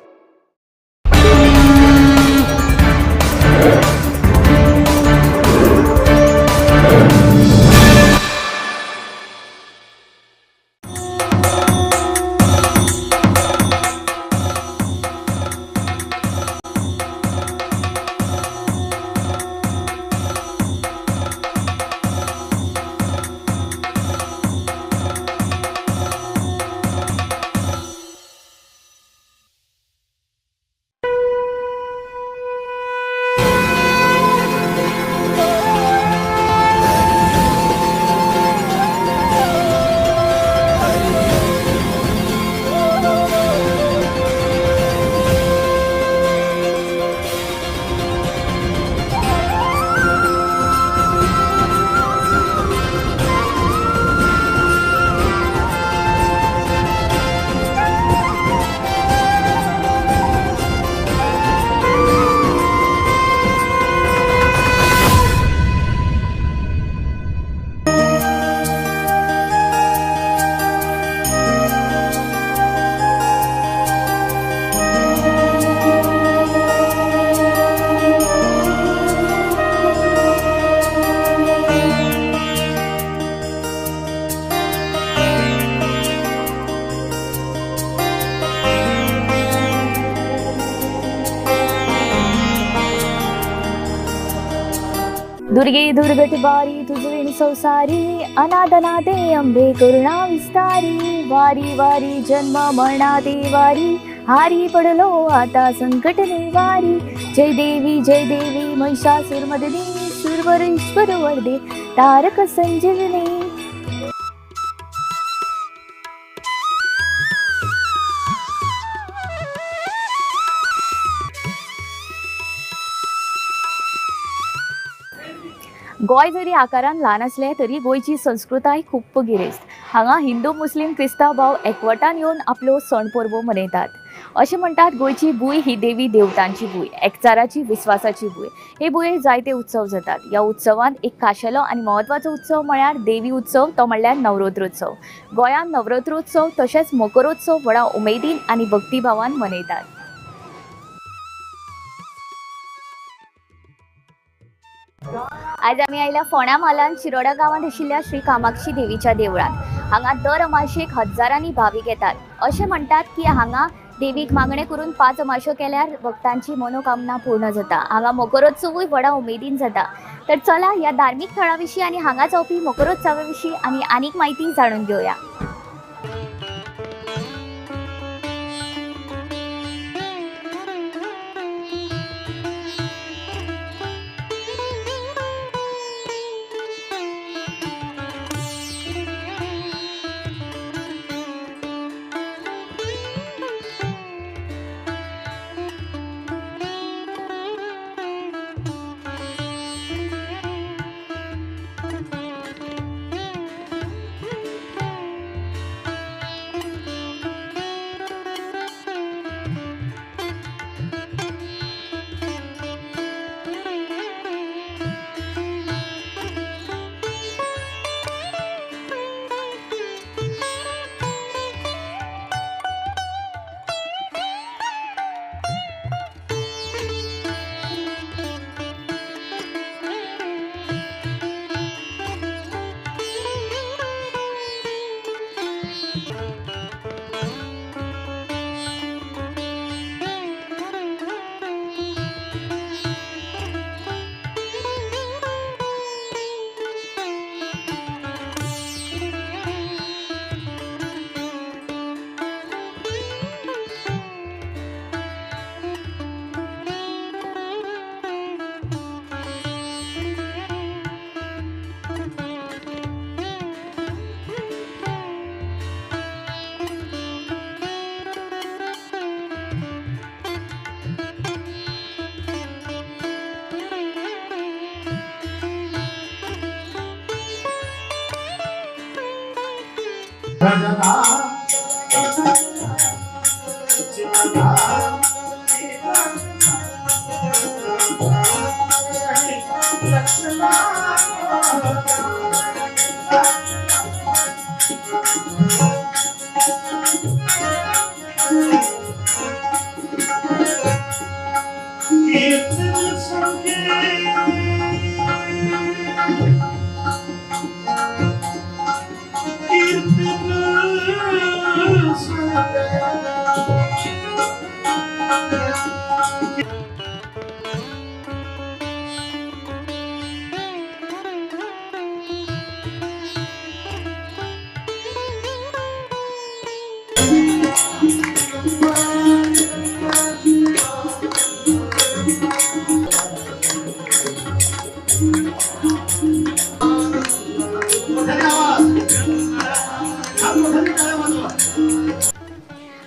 दुर्गे दुर्गट बारी तुझविण संसारी, अनादनादे अंबे करुणा विस्तारी, वारी वारी जन्म मरणाते वारी, हारी पडलो आता संकट निवारी। जय देवी महिषासुरमर्दिनी, सुरवर ईश्वर वरदे तारक संजीवनी। गोंय जरी आकारान ल्हान आसलें तरी गोंयची संस्कृताय खूब गिरेस्त। हांगा हिंदू मुस्लीम क्रिस्तांव भाव एकवटान येवन आपल्यो सण परबो मनयतात। अशें म्हणटात गोंयची भूंय ही देवी देवतांची भूंय, एकचाराची विस्वासाची भूंय। हे भुंयेर जायते उत्सव जातात। ह्या उत्सवांत एक खाशेलो आनी म्हत्वाचो उत्सव म्हळ्यार देवी उत्सव, तो म्हणल्यार नवरात्रोत्सव। गोंयांत नवरात्रोत्सव तशेंच मकरोत्सव व्हडा उमेदीन आनी भक्तिभावान मनयतात। आज आमी आयल्या फोंड्या म्हालांत शिरोडा गांवांत आशिल्ल्या श्री कामाक्षी देवीच्या देवळांत। हांगा दर अमाशेक हजारांनी भावीक येतात। अशें म्हणटात की हांगा देवीक मागणें करून 5 अमाश्यो केल्यार भक्तांची मनोकामना पूर्ण जाता। हांगा मकरोत्सवूय व्हडा उमेदीन जाता। तर चला ह्या धार्मीक थळा विशीं आनी हांगा जावपी मकरोत्सवा विशीं आमी आनीक म्हायती जाणून घेवया।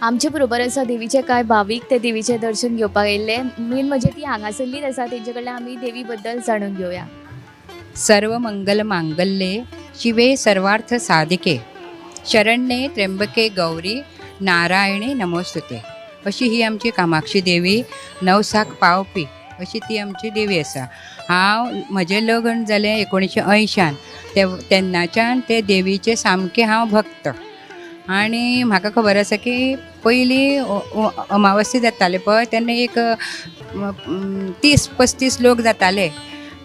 आमचे बरोबर आसा देवीचे कांय भावीक, ते देवीचें दर्शन घेवपाक आयिल्ले। मेन म्हणजे ती हांगासरलीच आसा, तेंचे कडल्यान आमी देवी बद्दल जाणून घेवया। सर्व मंगल मांगल्ये शिवे सर्वार्थ साधिके शरण्ये त्र्यंबके गौरी नारायणे नमोस्तुते। अशी ही आमची कामाक्षी देवी नवसाक पावपी अशी ती आमची देवी आसा। हांव म्हजें लग्न जालें 1980 तेन्नाच्यान ते देवीचे सामकें हांव भक्त। आनी म्हाका खबर आसा की पयलीं अमावस्या जाताले पळय तेन्ना एक 30-35 लोक जाताले,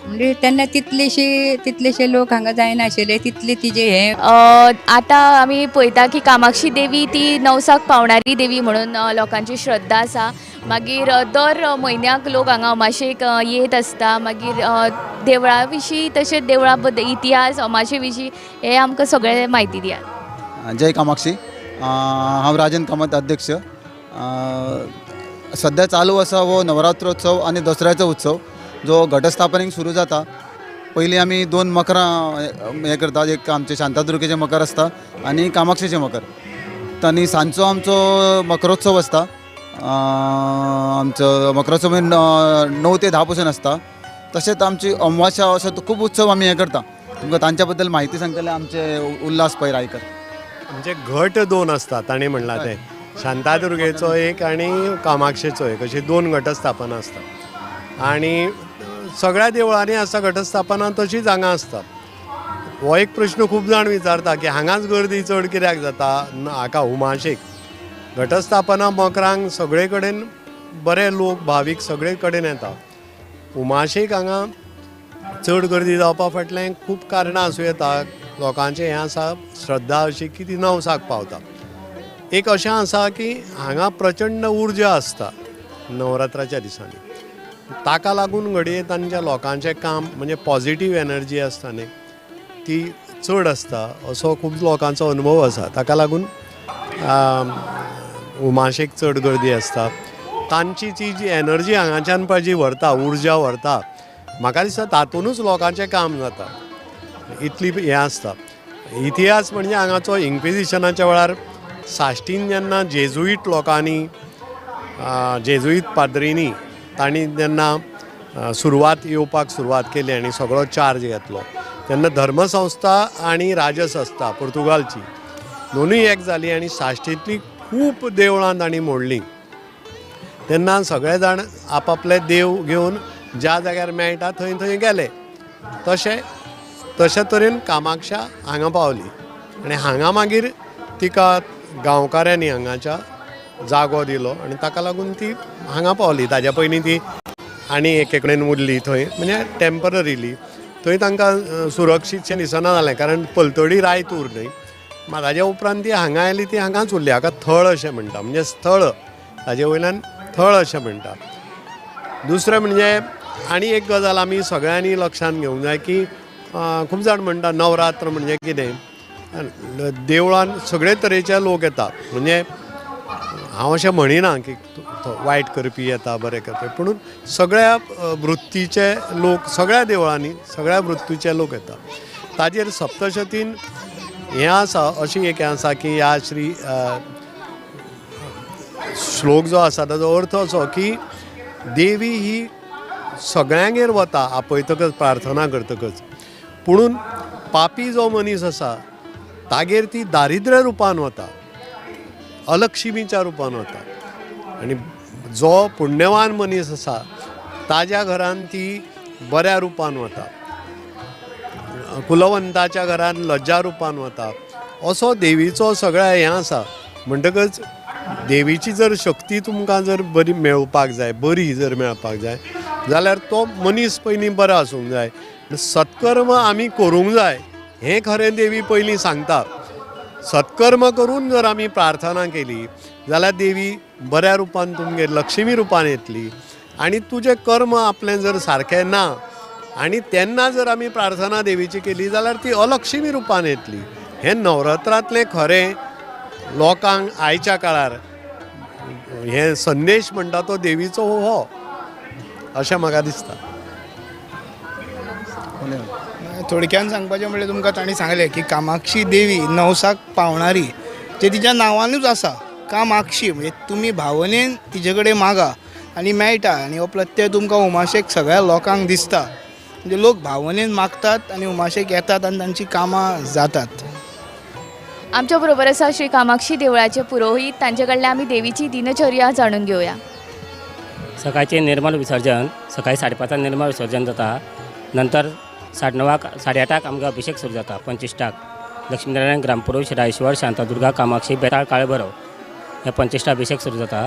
म्हणजे तेन्ना तितलेशे लोक हांगा जायनाशिल्ले, तितले तिजे हे आतां आमी पळयता की कामाक्षी देवी ती नवसाक पावणारी देवी म्हणून लोकांची श्रद्धा आसा। मागीर दर म्हयन्याक लोक हांगा अमाशेक येत आसता. मागीर देवळा विशीं तशेंच देवळा बद्दल इतिहास अमाशे विशीं हे आमकां सगळें म्हायती दियात. जय कामाक्षी. हांव राजन कामत अध्यक्ष. सद्या चालू आसा हो नवरात्रोत्सव आनी दसऱ्याचो उत्सव जो घटस्थापनेक सुरू जाता. पयलीं आमी 2 मकरां हें करतात, एक आमचें शांतादुर्गेचें मकर आसता आनी कामाक्षीचें मकर. आनी सांजचो आमचो मकरोत्सव आसता. आमचो मकरोत्सव 9 ते 10 पसून आसता. तशेंच आमची अमावास्या असो खूब उत्सव आमी हें करता. तुमकां तांच्या बद्दल म्हायती सांगतले आमचे उल्हास पै रायकर. आमचे घट 2 आसता, ताणें म्हणलां तें शांतादुर्गेचो एक आनी कामाक्षेचो एक, अशी 2 घटस्थापना आसता. आनी सगळ्या देवळांनी आसा घटस्थापना, तशीच हांगा आसता. हो एक प्रश्न खूब जाण विचारता की हांगाच गर्दी चड कित्याक जाता हाका उमाशेक. घटस्थापना मकरांक सगळे कडेन बरे लोक भावीक सगळे कडेन येता. उमाशेक हांगा चड गर्दी जावपा फाटलें खूब कारणां आसूं येता. लोकांचें हें आसा श्रद्धा अशी की ती नवसाक पावता. एक अशें आसा की हांगा प्रचंड उर्जा आसता नवरात्राच्या दिसांनी, ताका लागून घडये तांच्या लोकांचें काम म्हणजे पॉझिटीव एनर्जी आसता न्ही ती चड आसता, असो खूब लोकांचो अनुभव आसा. ताका लागून उमाशेक चड गर्दी आसता. तांची ती जी एनर्जी हांगाच्यान पळय जी व्हरता, उर्जा व्हरता, म्हाका दिसता तातूनच लोकांचें काम जाता, इतली हें आसता. इतिहास म्हणजे हांगाचो इन्क्विजिशनाच्या वेळार साश्टीन जेन्ना जेजुईट लोकांनी, जेजुईत पाद्रींनी तांणी जेन्ना सुरवात येवपाक सुरवात केली आनी सगळो चार्ज घेतलो तेन्ना धर्मसंस्था आनी राजसंस्था पुर्तुगालची दोनूय एक जाली आनी साश्टींतली खूब देवळां तांणी मोडलीं. तेन्ना सगळे जाण आपापले देव घेवन ज्या जाग्यार मेळटा थंय थंय गेले. तशें तशे तरेन कामाक्षा हांगा पावली आनी हांगा मागीर तिका गांवकाऱ्यांनी हांगाच्या जागो दिलो आनी ताका लागून ती हांगा पावली. ताज्या पयलीं ती आनी एके कडेन उरली थंय, म्हणजे टेम्पररीली थंय तांकां सुरक्षीतशें दिसना जालें, कारण पलतडी रायतूर न्हय. ताज्या उपरांत ती हांगा आयली, ती हांगाच उरली. हाका थळ अशें म्हणटा, म्हणजे स्थळ, ताजे वयल्यान थळ अशें म्हणटा. दुसरें म्हणजे आनी एक गजाल आमी सगळ्यांनी लक्षांत घेवंक जाय की खूब जाण म्हणटा नवरात्र म्हणजे कितें, देवळान सगळे तरेचे लोक येतात. म्हणजे हांव अशें म्हणिना की वायट करपी येता बरें करपी, पूण सगळ्या वृत्तीचे लोक सगळ्या देवळांनी सगळ्या वृत्तीचे लोक येतात. ताजेर सप्तशतीन हें आसा, अशी एक हें आसा की ह्या श्री श्लोक जो आसा ताजो अर्थ असो की देवी ही सगळ्यांगेर वता आपयतकच, प्रार्थना करतकच, पुणून पापी जो मनीस आसा तागेर ती दारिद्र्य रुपान वता, अलक्षिमीच्या रुपान वता, आनी जो पुण्यवान मनीस आसा ताज्या घरान ती बऱ्या रुपान वता, कुलवंताच्या घरान लज्जा रुपान वता. असो देवीचो सगळ्या हें आसा. म्हणटकच देवीची जर शक्ती तुमकां जर बरी मेळोवपाक जाय, बरी जर मेळपाक जाय जाल्यार तो मनीस पयलीं बरो आसूंक जाय. सत्कर्म आमी करूंक जाय हें खरें देवी पयलीं सांगता. सत्कर्म करून जर आमी प्रार्थना केली जाल्यार देवी बऱ्या रुपान तुमगेर लक्ष्मी रुपान येतली. आनी तुजें कर्म आपलें जर सारकें ना आनी तेन्ना जर आमी प्रार्थना देवीची केली जाल्यार ती अलक्ष्मी रुपान येतली. हें नवरात्रांतलें खरें लोकांक आयच्या काळार हे संदेश म्हणटा तो देवीचो हो, अशें म्हाका दिसता. थोडक्यान सांगपाचें म्हणल्यार तुमकां तांणी सांगलें की कामाक्षी देवी नवसाक पावणारी, जे तिच्या नांवानूच आसा कामाक्षी, म्हणजे तुमी भावनेन तिजे कडेन मागा आनी मेळटा. आनी हो प्रत्यय तुमकां उमाशेक सगळ्या लोकांक दिसता, म्हणजे लोक भावनेन मागतात आनी उमाशेक येतात आनी तांची कामां जातात. आमच्या बरोबर आसा श्री कामाक्षी देवळाचे पुरोहीत, तांचे कडल्यान आमी देवीची दिनचर्या जाणून घेवया. सकाळचें निर्मल विसर्जन, सकाळी 5:30 निर्मल विसर्जन जाता. नंतर 9:30 8:30 आमकां अभिषेक सुरू जाता. पंचिश्टाक लक्ष्मीनारायण ग्रामपुरुष रायेश्वर शांतादुर्गा कामाक्षी बेताळ काळभैरव हे पंचिश्टा अभिषेक सुरू जाता.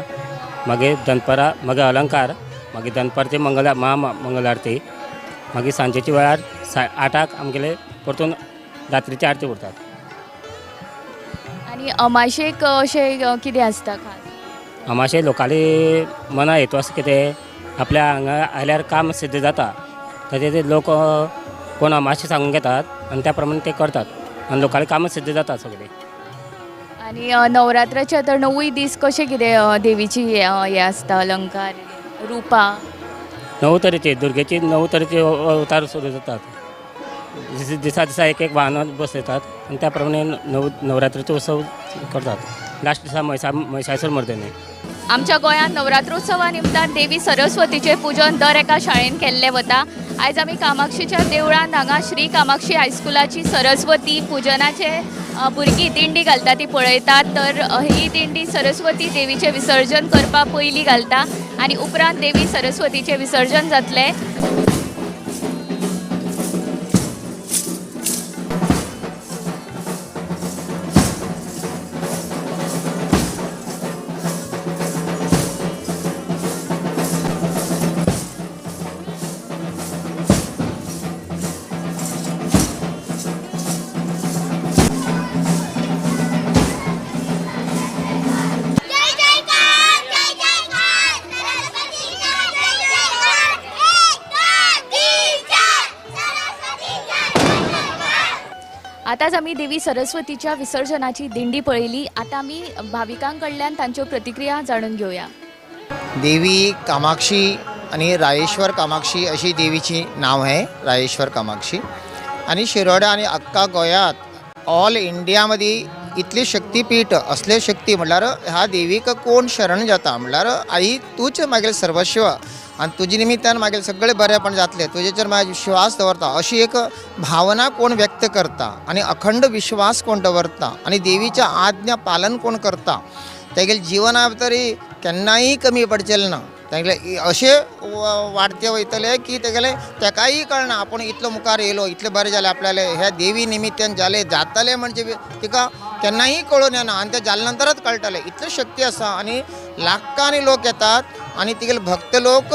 मागीर दनपरां मागीर अलंकार, मागीर दनपारची मंगल महामंगल आरती, मागीर सांजेच्या वेळार 8:00 आमगेले परतून रात्रीची आरती उरतात. आनी अमाशेक अशें कितें आसता खास? अमाशे लोकांले मना हेतू आसा कितें आपल्या हांगा आयल्यार काम सिद्ध जाता, ताजे ते लोक कोण अमाशे सांगून घेतात आनी त्या प्रमाणे ते करतात आनी लोकांले कामां सिद्ध जाता सगळें. आनी नवरात्राचे आतां 9 दीस कशें कितें देवीची हें आसता अलंकार रुपां? 9 तरेचे दुर्गेची 9 तरेचे अवतार सुरू जातात, दिसा दिसा एक एक वाहनां बसयतात आनी त्या प्रमाणे नवरात्रीचो उत्सव करतात. लास्ट दिसा महिषासूर मर्दनी. आमच्या गोंयांत नवरात्रोत्सवा निमतान देवी सरस्वतीचें पुजन दर एका शाळेन केल्लें वता. आयज आमी कामाक्षीच्या देवळांत हांगा श्री कामाक्षी हायस्कुलाची सरस्वती पुजनाचे भुरगीं दिंडी घालता ती पळयतात. तर ही दिंडी सरस्वती देवीचें विसर्जन करपा पयलीं घालता आनी उपरांत देवी सरस्वतीचें विसर्जन जातलें. आतांच आमी देवी सरस्वतीच्या विसर्जनाची दिंडी पळयली. आतां आमी भाविकां कडल्यान तांच्यो प्रतिक्रिया जाणून घेवया. देवी कामाक्षी आनी रायेश्वर कामाक्षी अशी देवीची नांव आहे, रायेश्वर कामाक्षी. आनी शिरोडा आनी अख्खा गोंयांत ऑल इंडिया मदीं इतली शक्तीपीठ असले शक्ती म्हणल्यार ह्या देवीक कोण शरण जाता म्हणल्यार आई तूंच मागीर सर्वस्व आनी तुजे निमित्तान मागीर सगळें बरेंपण जातलें, तुजेचेर म्हाजो विश्वास दवरता अशी एक भावना कोण व्यक्त करता आनी अखंड विश्वास कोण दवरता आनी देवीच्या आज्ञा पालन कोण करता तेगेले जिवना तरी केन्नाय कमी पडचेलें ना. तेगेले अशें वाडते वयतले की तेगेले तेकाय कळना आपूण इतलो मुखार येयलो, इतलें बरें जालें आपल्याले ह्या देवी निमित्तान जालें जातलें म्हणजे तिका केन्नाय कळून येना आनी तें जाले नंतरच कळटलें. इतली शक्ती आसा आनी लाखांनी लोक येतात आनी तिगेले भक्त लोक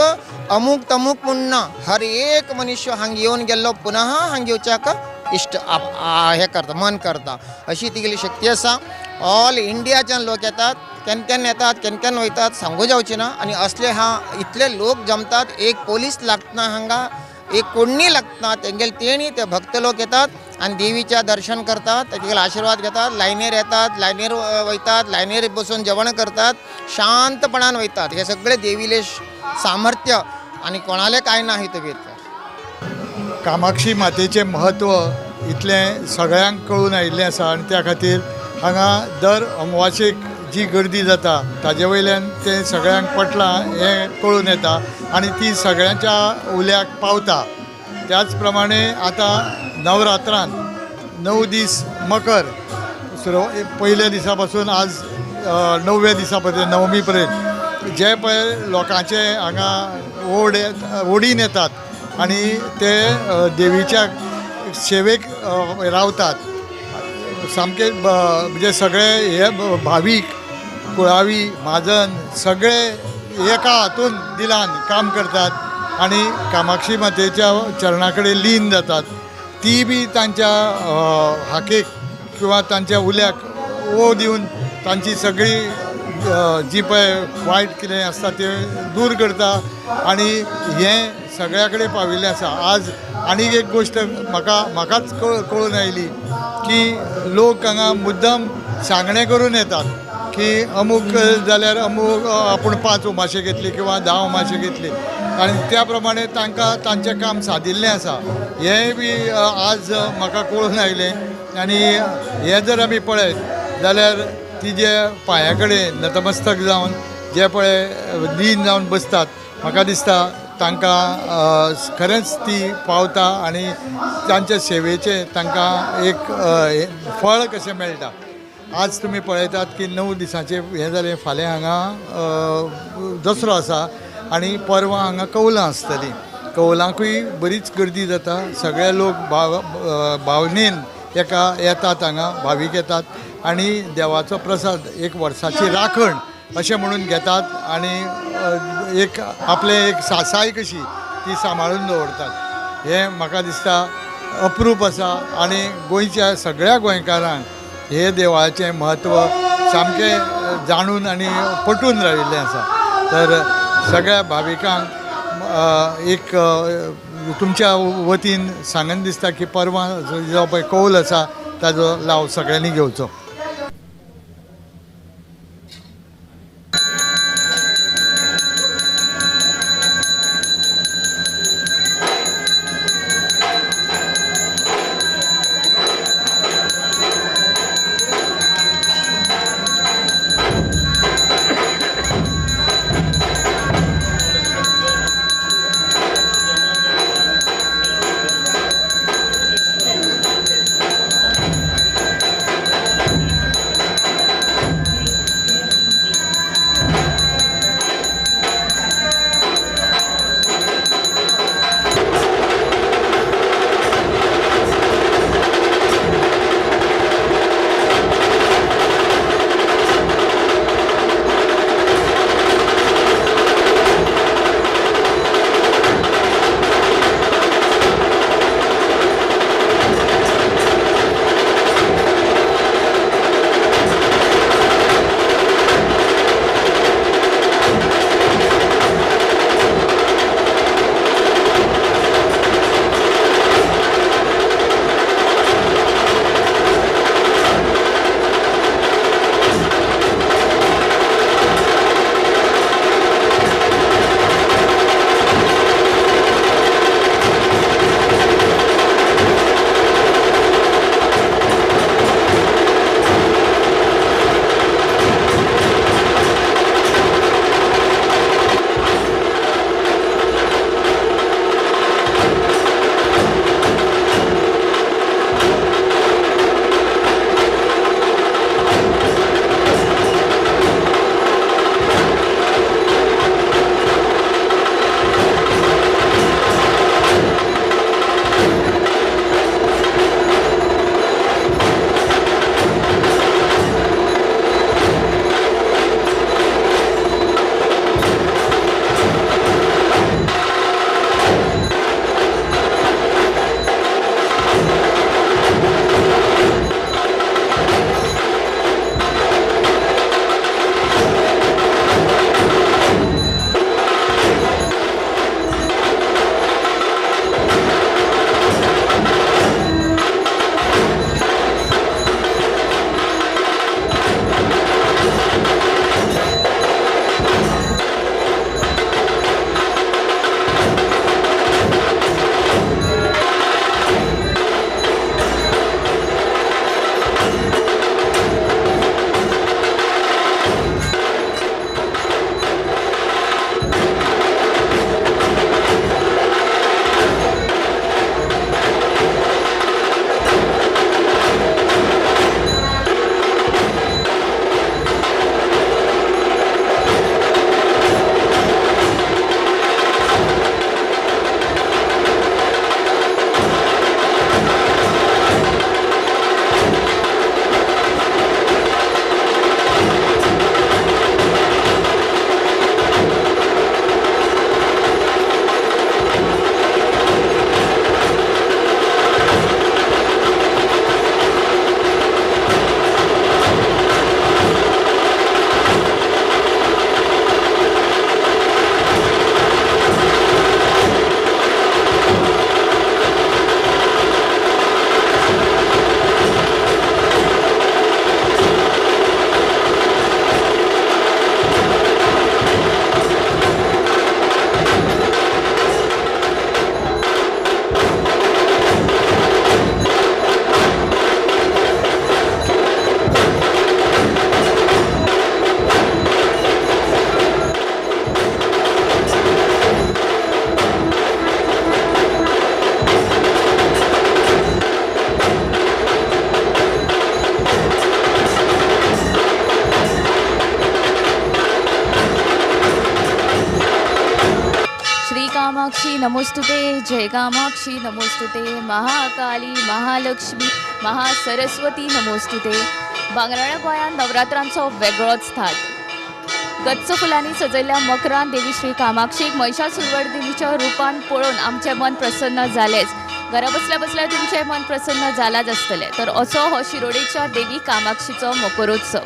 अमूक तमूक म्हूण ना, हर एक मनुष्य हांगा येवन गेल्लो पुनः हांगा येवच्याक इश्ट हें करता, मन करता अशी तिगेली शक्ती आसा. ऑल इंडियाच्यान लोक येतात, केन्ना केन्ना येतात, केन्ना केन्ना वयतात सांगू जावचें ना. आनी असले हा इतले लोक जमतात, एक पोलीस लागतना हांगा, एक कोण्णी लागतना तेंगेले तेणी ते भक्त लोक येतात आनी देवीच्या दर्शन करतात, तेगेले आशिर्वाद घेतात, लायनीर येतात, लायनीर वयतात, लायनीर बसून जेवण करतात, शांतपणान वयतात. हे सगळे देवीले सामर्थ्य आनी कोणाले कांय ना हितून भितर. कामाक्षी मातेचें म्हत्व इतलें सगळ्यांक कळून आयिल्लें आसा आनी त्या खातीर हांगा दर अमावाशेक जी गर्दी जाता ताजे वयल्यान तें सगळ्यांक पटलां हें कळून येता आनी ती सगळ्यांच्या उल्याक पावता. त्याच प्रमाणे आतां नवरात्रान 9 दीस मकर पयल्या दिसा पासून आज 9व्या दिसा पर्यंत नवमी पर्यंत जे पळय लोकांचे हांगा ओडीन येतात आनी ते देवीच्या सेवेक रावतात. सामके म्हणजे सगळे हे भावीक कुळावी म्हाजन सगळे एका हातून दिलान काम करतात आनी कामाक्षी मातेच्या चरणा कडेन लीन जातात. ती बी तांच्या हाकेक किंवा तांच्या उल्याक ओ दिवन तांची सगळी जी पळय वायट कितें आसता तें दूर करता आनी हें सगळ्या कडेन पाविल्लें आसा. आज आनीक एक गोश्ट म्हाकाच कळून आयली की लोक हांगा मुद्दम सांगणें करून येतात की अमूक जाल्यार अमूक आपूण 5 उमाशे घेतली किंवा 10 उमाशे घेतली आनी त्या प्रमाणे तांकां तांचें काम सादिल्लें आसा. हेंय बी आज म्हाका कळून आयलें आनी हें जर आमी पळयत जाल्यार ती जे पांया कडेन नतमस्तक जावन जे पळय लीन जावन बसतात म्हाका दिसता तांकां खरेंच ती पावता आनी तांच्या सेवेचें तांकां एक फळ कशें मेळटा. आज तुमी पळयतात की 9 दिसांचें हें जालें, फाल्यां हांगा दसरो आसा आनी परवां हांगा कौलां आसतलीं. कौलांकूय बरीच गर्दी जाता, सगळे लोक भावनेन एका येतात, हांगा भावीक येतात आनी देवाचो प्रसाद एक वर्साची राखण अशें म्हणून घेतात आनी एक आपलें एक सासाय कशी ती सांबाळून दवरतात. हें म्हाका दिसता अप्रूप आसा आनी गोंयच्या सगळ्या गोंयकारांक हे देवाचें म्हत्व सामकें जाणून आनी पटून राविल्लें आसा. तर सगळ्या भाविकांक एक तुमच्या वतीन सांगन दिसता की परवां जो पळय कौल आसा ताजो लाव सगळ्यांनी घेवचो. कामाक्षी नमोस्तुते, जय कामाक्षी नमोस्तुते, महाकाली महालक्ष्मी महासरस्वती नमोस्तुते। बांगराळ्या गोंयांत नवरात्रांचो वेगळोच थाट। गच्च फुलांनी सजयल्ल्या मकरान देवी श्री कामाक्षीक महिषासुरमर्दिनीच्या रुपान पळोवन आमचें मन प्रसन्न जालेंच। घरा बसल्या बसल्या तुमचें मन प्रसन्न जालांच आसतलें। तर असो हो शिरोडेच्या देवी कामाक्षीचो मकरोत्सव।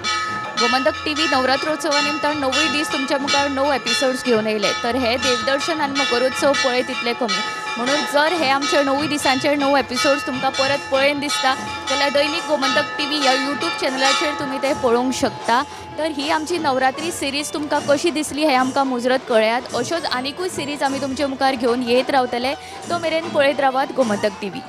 गोमंतक टीव्ही नवरात्रोत्सवा निमतान 9 दीस तुमच्या मुखार 9 एपिसोड्स घेवन येयले. तर हे देवदर्शन आनी मकरोत्सव पळयत तितले कमी, म्हणून जर हे आमचे 9 दिसांचे 9 एपिसोड्स तुमकां परत पळयन दिसता जाल्यार दैनिक गोमंतक टीव्ही ह्या यूट्यूब चॅनलाचेर तुमी ते पळोवंक शकता. तर ही आमची नवरात्री सिरीज तुमकां कशी दिसली हें आमकां मुजरत कळयात. अश्योच आनिकूय सिरीज आमी तुमचे मुखार घेवन येत रावतले. तो मेरेन पळयत रावात गोमंतक टीव्ही.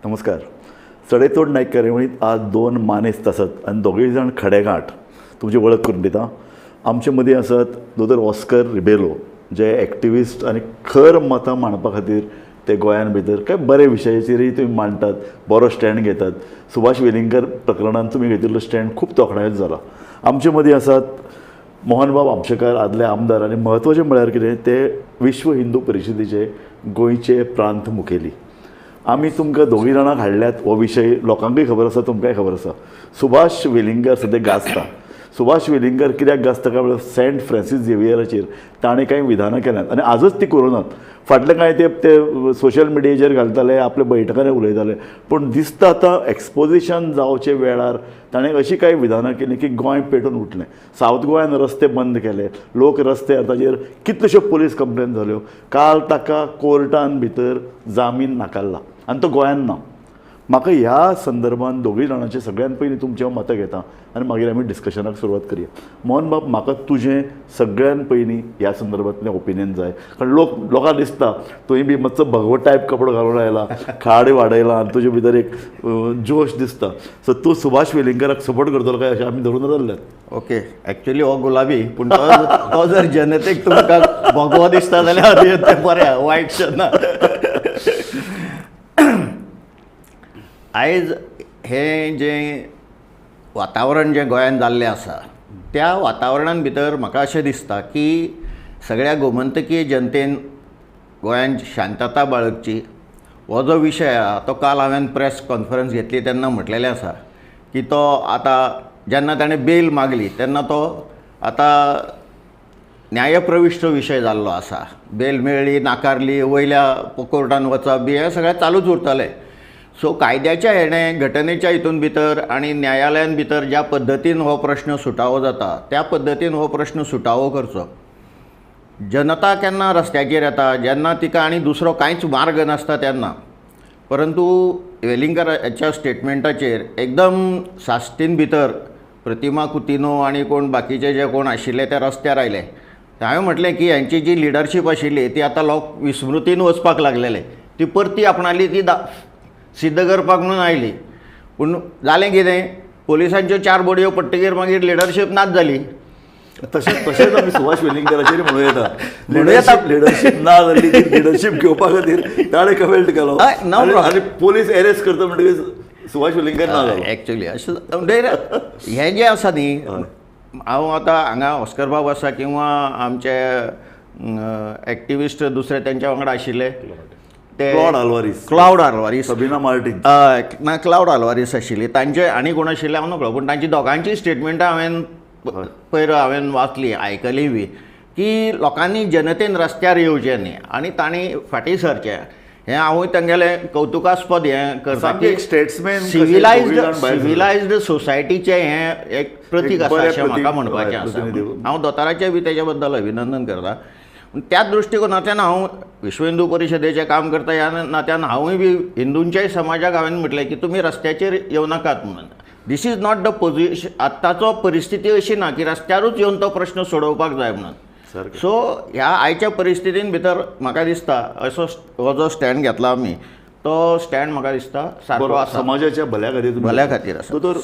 नमस्कार. सडेतोड नायक कार्यावळींत आज 2 मानेस्त आसात आनी दोगूय जाण खडेगांठ. तुमची वळख करून दिता. आमचे मदीं आसात दोतोर ऑस्कर रिबेलो, जे एक्टिविस्ट आनी खर मतां मांडपा खातीर ते गोंयान भितर काय बरे विशयाचेरय तुमी मांडटात, बरो स्टँड घेतात. सुभाष वेलिंगकर प्रकरणान तुमी घेतिल्लो स्टँड खूब तोखणायेचो जाला. आमचे मदीं आसात मोहनबाब आमशेकार, आदले आमदार आनी म्हत्वाचें म्हळ्यार कितें, ते विश्व हिंदू परिशदेचे गोंयचे प्रांत मुखेली. आमी तुमकां दोगूय जाणांक हाडल्यात हो विशय लोकांकूय खबर आसा, तुमकांय खबर आसा. सुभाष वेलिंगकर सद्या गाजता. सुभाष वेलिंगकर कित्याक गाजता काय म्हळ्यार सेंट फ्रांसीस झेवियराचेर ताणें कांय विधानां केल्यांत आनी आजच ती करुनात. फाटले कांय ते सोशल मिडियाचेर घालताले, आपल्या बैठकांनी उलयताले, पूण दिसता आतां एक्सपोजिशन जावचे वेळार ताणें अशी कांय विधानां केलीं की गोंय पेटून उठलें. सावथ गोंयान रस्ते बंद केले, लोक रस्त्यार, ताजेर कितल्योश्यो पुलीस कंप्लेन जाल्यो. काल ताका कोर्टान भितर जामीन नाकारला आनी तो गोंयान ना. म्हाका ह्या संदर्भान दोगूय जाणांचे सगळ्यान पयलीं तुमचें हांव मतां घेता आनी मागीर आमी डिस्कशनाक सुरवात करया. मोहनबाब, म्हाका तुजें सगळ्यान पयलीं ह्या संदर्भांतलें ओपिनियन जाय, कारण लोकांक दिसता तुवें बी मातसो भगवो टायप कपडो घालून आयला, खाड वाडयला आनी तुजे भितर एक जोश दिसता. सो तूं सुभाष वेलिंगकराक सपोर्ट करतलो काय अशें आमी धरून रावल्यात? ओके, एक्चुअली हो गुलाबी, पूण तो जर जनतेक तुमकां भगवो दिसता जाल्यार तें बरें, वायटशें ना. आयज हें जें वातावरण जें गोंयांत जाल्लें आसा त्या वातावरणान भितर म्हाका अशें दिसता की सगळ्या गोमंतकीय जनतेन गोंयांत शांतता बाळगची. हो जो विशय आसा तो काल हांवें प्रेस कॉन्फरन्स घेतली तेन्ना म्हटलेलें आसा की तो आतां जेन्ना ताणें बेल मागली तेन्ना तो आतां न्यायप्रविश्ट विशय जाल्लो आसा. बेल मेळ्ळी, नाकारली, वयल्या कोर्टान वचप बी हें सगळें चालूच उरतलें. सो कायद्याच्या हेणें, घटनेच्या हितून भितर आनी न्यायालयान भितर ज्या पद्दतीन हो प्रश्न सुटावो जाता त्या पद्दतीन हो प्रश्न सुटावो करचो. जनता केन्ना रस्त्याचेर येता जेन्ना तिका आनी दुसरो कांयच मार्ग नासता तेन्ना. परंतु वेलिंगकराच्या स्टेटमेंटाचेर एकदम सास्टीन भितर प्रतिमा कुतिनो आनी कोण बाकीचे जे कोण आशिल्ले ते रस्त्यार आयले. हांवें म्हटलें की हेंची जी लिडरशीप आशिल्ली ती आतां लोक विस्मृतीन वचपाक लागलेले, ती परती आपणाली ती सिद्ध करपाक म्हणून आयली. पूण जालें कितें, पोलिसांच्यो 4 बडयो पडटकीर मागीर लिडरशीप नाच जाली. तशेंच तशेंच आमी सुभाष वेलिंगकराचेर म्हणूं येता, लिडरशीप ना जाली, लिडरशीप घेवपा खातीर ताणें कमेंट केलो आनी पोलीस अरेस्ट करता म्हणटकीर सुभाष वेलिंगकर ना जालो. एक्चुअली अशें म्हणटकीर हें जें आसा न्ही, हांव आतां हांगा ऑस्कर बाब आसा किंवा आमचे एक्टिविस्ट दुसरे तेंच्या वांगडा आशिल्ले ते क्लावड आल्वारीस, सबिना मार्टीन, हय ना, क्लावड आल्वारीस आशिल्ली, तांचे आनी कोण आशिल्ले हांव नकळो, पूण तांची दोगांची स्टेटमेंटां हांवें पयर हांवें वाचली, आयकली बी की लोकांनी जनतेन रस्त्यार येवचें न्ही आनी तांणी फाटीं सरचें. हें हांवूय तांगेलें कवतुकास्पद हें करता की स्टेट्समॅन सिविलायज्ड सोसायटीचें हें एक प्रतीक आसा अशें म्हाका म्हणपाचें आसा. हांव दोतोराचें बी तेजे बद्दल अभिनंदन करता. त्या दृश्टिकोनांतल्यान हांव विश्व हिंदू परिशदेचें काम करता ह्या नात्यान हांवूय बी हिंदूंच्याय समाजाक हांवें म्हटलें की तुमी रस्त्याचेर येवं नाकात म्हणून. This is not the position. आत्ताचो परिस्थिती अशी ना की रस्त्यारूच येवन तो प्रश्न सोडोवपाक जाय म्हणून. सो ह्या आयच्या परिस्थितीन भितर म्हाका दिसता असो हो जो स्टँड घेतला आमी तो स्टँड म्हाका दिसता सारको आसा, समाजाच्या भल्या खातीर, भल्या खातीर आसा. दोतोर,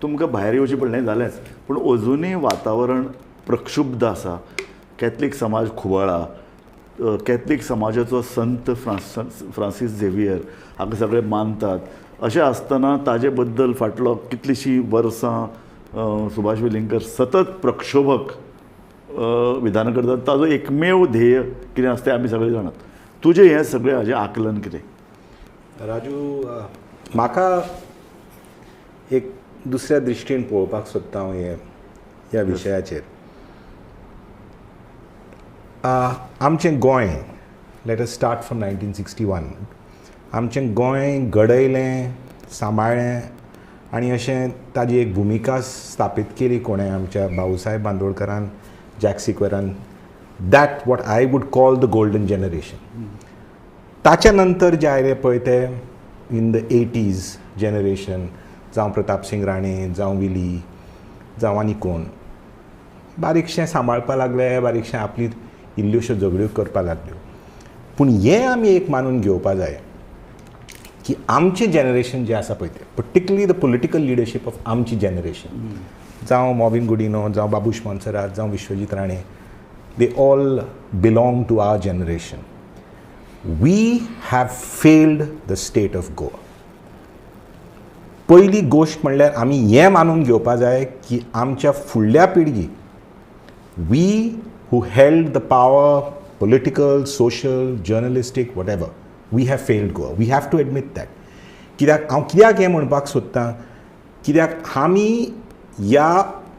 तुमकां भायर येवचें पडलें जालेंच, पूण अजुनूय वातावरण प्रक्षुब्ध आसा. कॅथलीक समाज खुबळा, कॅथलीक समाजाचो संत फ्रांसीस झेवियर हाका सगळे मानतात. अशें आसतना ताजे बद्दल फाटलो कितलींशीं वर्सां सुभाष वेलिंगकर सतत प्रक्षोभक विधानां करतात. ताजो एकमेव ध्येय कितें आसता तें आमी सगळे जाणात. तुजें हें सगळें हाजें आकलन कितें? राजू, म्हाका एक दुसऱ्या दृश्टीन पळोवपाक सोदता हांव हे ह्या विशयाचेर. आमचें Goa, let us start from 1961, आमचें गोंय घडयलें, सांबाळ्ळें आनी अशें ताजी एक भुमिका स्थापीत केली कोणें, आमच्या भाऊसाहेब बांदोडकरान, जॅक सिक्वेरान, that what I would call the golden generation. ताच्या नंतर जे आयले पळय ते इन the 80s generation, जावं प्रताप सिंग राणे, जावं विली, जावं आनी कोण, बारीकशें सांबाळपाक लागले, बारीकशें आपली इल्ल्योश्यो झगड्यो करपाक लागल्यो. पूण हें आमी एक मानून घेवपा जाय की आमचें जनरेशन जें आसा पळय तें, particularly the political leadership of आमची जनरेशन, जावं मॉविन गुडिनो, जावं बाबूश मोन्सेरात, जावं Vishwajit Rane, they all belong to our generation. We have failed the state of Goa. पयली गोश्ट म्हणल्यार आमी हें मानून घेवपा जाय की आमच्या फुडल्या पिळगी, we who held the power, political, social, journalistic, whatever, we have failed Goa. We have to admit that. कित्याक हांव कित्याक हें म्हणपाक सोदतां, कित्याक आमी ह्या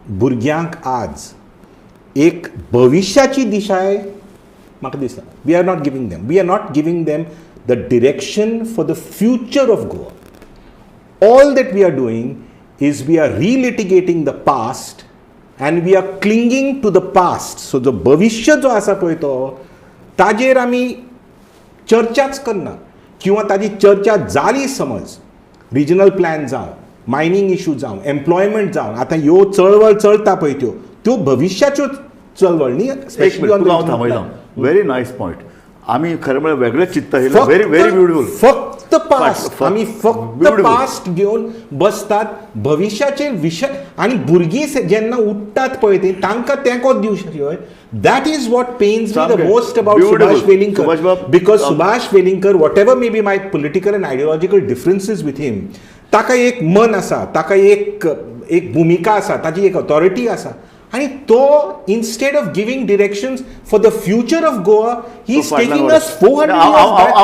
भुरग्यांक आज एक भविश्याची दिशाय म्हाका दिसता we are not giving them. We are not giving them the direction for the future of Goa. All that we are doing is we are relitigating the past and we are clinging to the past. So जो भविश्य जो आसा पळय तो ताजेर आमी चर्चाच करना, किंवा ताजी चर्चा जाली समज, रिजनल प्लॅन जावं, मायनींग इशू जावं, एम्प्लॉयमेंट जावं, आतां ह्यो चळवळ चलता पळय त्यो त्यो भविश्याच्यो चळवळ न्ही. हांव थांबयला, व्हेरी नायस पॉयंट. आमी खरें म्हळ्यार वेगळेच चिंतता, व्हेरी व्हेरी ब्युटिफूल. फक्त पास्ट, आमी फक्त पास्ट घेवन बसतात, भविश्याचे विशय. आनी भुरगीं जेन्ना उठ्ठात पळय ती तांकां तेंको दिवचे, that is what pains me the most about Subhash Velingkar. Because Subhash Velingkar, whatever may be my political and ideological differences with him, ताका एक मन आसा, ताका एक एक भुमिका आसा, ताजी एक ऑथॉरिटी आसा, आनी तो instead of giving directions for the future of Goa, he is taking us 400 years back.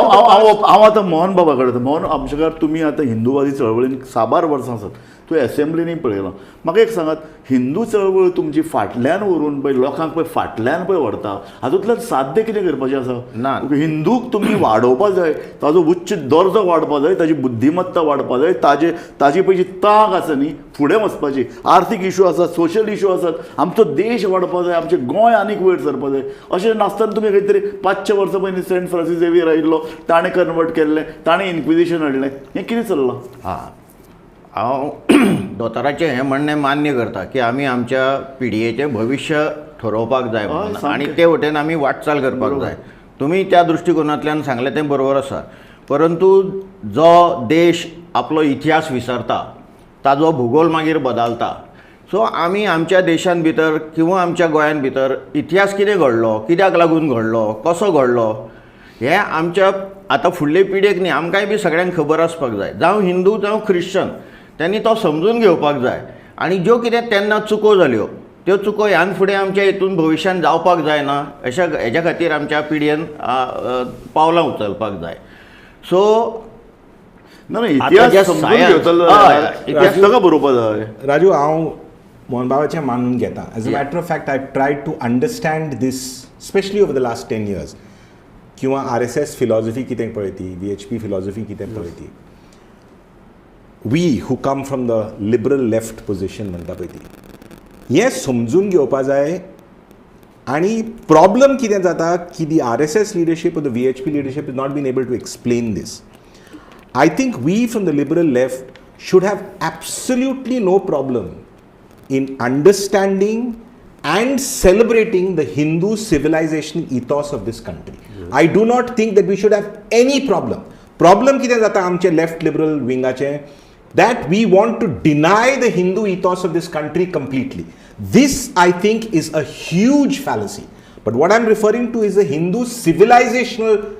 हांव आतां मोहन बाबा कडेन, मोहन आमशेकार, तुमी आतां हिंदूवादी चळवळीन साबार वर्सां आसात, तूं एसेंब्लीनी पळयलां, म्हाका एक सांगात, हिंदू चळवळ तुमची फाटल्यान व्हरून पळय लोकांक पळय फाटल्यान पळय व्हरता, हातूंतल्यान साध्य कितें करपाचें आसा? ना, हिंदूक तुमी वाडोवपा जाय, ताजो उच्च दर्जो वाडपा जाय, ताजी बुद्धिमत्ता वाडपा जाय, ताजे ताजी पळय जी तांक आसा न्ही फुडें वचपाची, आर्थीक इशू आसात, सोशल इशू आसात, आमचो देश वाडपा जाय, आमचें गोंय आनीक वयर सरपा जाय. अशें नासतना तुमी खंय तरी 500 वर्सां पयलीं सेंट फ्रांसीस झेवियर आयिल्लो, ताणें कन्वर्ट केल्लें, ताणें इन्क्विजिशन हाडलें, हें कितें चल्लां? हां, हांव दोतोराचें हें म्हणणें मान्य करता की आमी आमच्या पिढयेचें भविश्य ठरोवपाक जाय म्हणून, आनी ते वटेन आमी वाटचाल करपाक जाय. तुमी त्या दृश्टिकोनांतल्यान सांगलें तें बरोबर आसा, परंतु जो देश आपलो इतिहास विसरता ताजो भुगोल मागीर बदलता. सो आमी आमच्या देशान भितर किंवा आमच्या गोंयान भितर इतिहास कितें घडलो, कित्याक लागून घडलो, कसो घडलो, हें आमच्या आतां फुडले पिढयेक न्ही आमकांय बी सगळ्यांक खबर आसपाक जाय. जावं हिंदू जावं ख्रिश्चन, त्यांनी तो समजून घेवपाक जाय. आनी ज्यो कितें तेन्ना चुको जाल्यो त्यो चुको ह्यान फुडें आमच्या हितून भविश्यान जावपाक जायना, अशा हेज्या खातीर आमच्या पिढयेन पावलां उचलपाक जाय. सो ना इतिहास समजून घेतलो इतिहास बरोवपा जाय. राजू, हांव मोहन बाबाचें मानून घेता. As a matter of fact, I try to understand this specially over the last 10 years. किंवा RSS philosophy कितें पळय ती, VHP philosophy कितें पळय ती, we who come from the liberal left position म्हणटा पळय ती, हें समजून घेवपा जाय. आनी प्रॉब्लम कितें जाता की the RSS leadership or the VHP leadership is not been able to explain this. I think we from the liberal left should have absolutely no problem in understanding and celebrating the Hindu civilization ethos of this country. Yes. I do not think that we should have any problem. Problem कितें जाता आमचे left liberal विंगाचे, that we want to deny the Hindu ethos of this country completely. This, I think, is a huge fallacy. But what I am referring to is a Hindu civilizational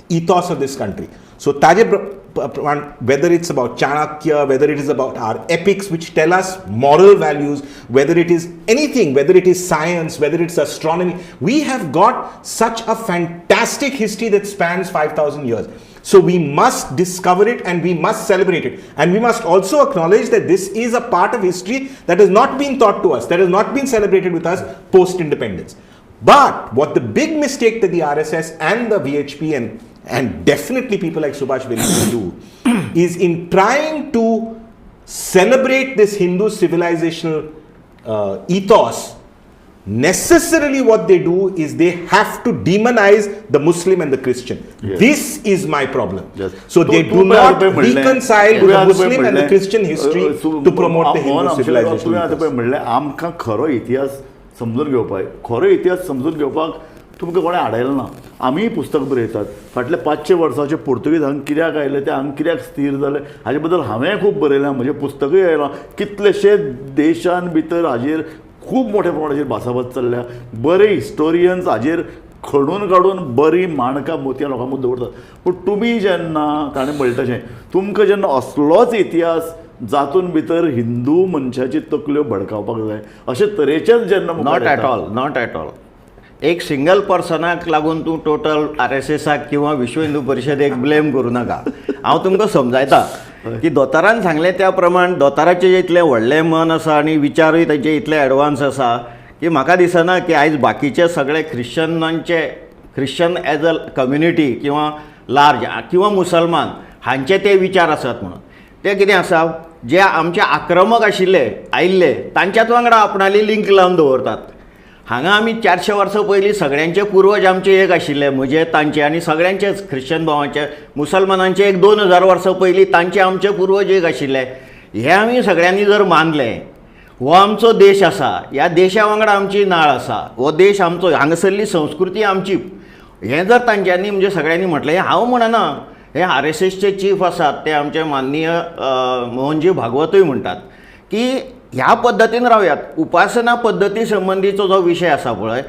ethos of this country. So ताजे प्रमाण whether it's about Chanakya, whether it is about our epics which tell us moral values, whether it is anything, whether it is science, whether it's astronomy, we have got such a fantastic history that spans 5,000 years. So we must discover it and we must celebrate it. And we must also acknowledge that this is a part of history that has not been taught to us, that has not been celebrated with us post-independence. But what the big mistake that the RSS and the VHP and definitely people like Subhash Velingkar do is in trying to celebrate this Hindu civilizational ethos, necessarily what they do is they have to demonize the Muslim and the Christian. Yes. This is my problem. Yes. So they do not reconcile with the Muslim and the Christian history to promote the Hindu civilization. म्हणलें आमकां खरो इतिहास समजून घेवपाक, खरो इतिहास समजून घेवपाक तुमकां कोणें आडायलें ना. आमीय पुस्तक बरयतात, फाटल्या 500 वर्सांचे पुर्तुगीज हांगा कित्याक आयले, ते हांगा कित्याक स्थीर जाले हाजे बद्दल हांवें खूब बरयलां, म्हजें पुस्तकूय आयलां. कितलेशे देशान भितर हाजेर खूब मोठ्या प्रमाणाचेर भासाभास चल्ल्या. बरे हिस्टोरियन्स हाजेर खणून काडून बरी माणकां मोतयां लोकां मुखार दवरतात. पूण तुमी जेन्ना ताणें म्हणलें तशें तुमकां जेन्ना असलोच इतिहास जातून भितर हिंदू मनशाची तकल्यो भडकावपाक जाय अशे तरेचेच जेन्ना not at all, not at all. एक सिंगल पर्सनाक लागून तूं टोटल आर.एस.एसाक किंवा विश्व हिंदू परिशदेक ब्लेम करूं नाका. हांव तुमकां समजायता की दोतारान सांगलें त्या प्रमाण दोताराचें इतलें व्हडलें मन आसा आनी विचारूय तांचे इतले एडवान्स आसा की म्हाका दिसना की आयज बाकीचे सगळे ख्रिश्चनांचे, ख्रिश्चन एज अ कम्युनिटी किंवा लार्ज किंवा मुसलमान हांचे ते विचार आसात म्हणून. ते कितें आसा, जे आमचे आक्रमक आशिल्ले आयिल्ले तांच्याच वांगडा आपणाली लिंक लावन दवरतात. हांगा आमी 400 वर्सां पयलीं सगळ्यांचे पुर्वज आमचे एक आशिल्ले, म्हजे तांचे आनी सगळ्यांचेच ख्रिश्चन भावांचे मुसलमानांचे एक 2000 वर्सां पयलीं तांचे आमचे पुर्वज एक आशिल्ले. हे आमी सगळ्यांनी जर मानलें, हो आमचो देश आसा, ह्या देशा वांगडा आमची नाळ आसा, हो देश आमचो, हांगासरली संस्कृती आमची, हें जर तांच्यांनी म्हणजे सगळ्यांनी म्हटलें, हांव म्हणना, हे आर.एस.एसचे चीफ आसात ते आमचे माननीय मोहनजी भागवतूय म्हणटात की ह्या पद्दतीन रावयात. उपासना पद्दती संबंदीचो जो विशय आसा पळय,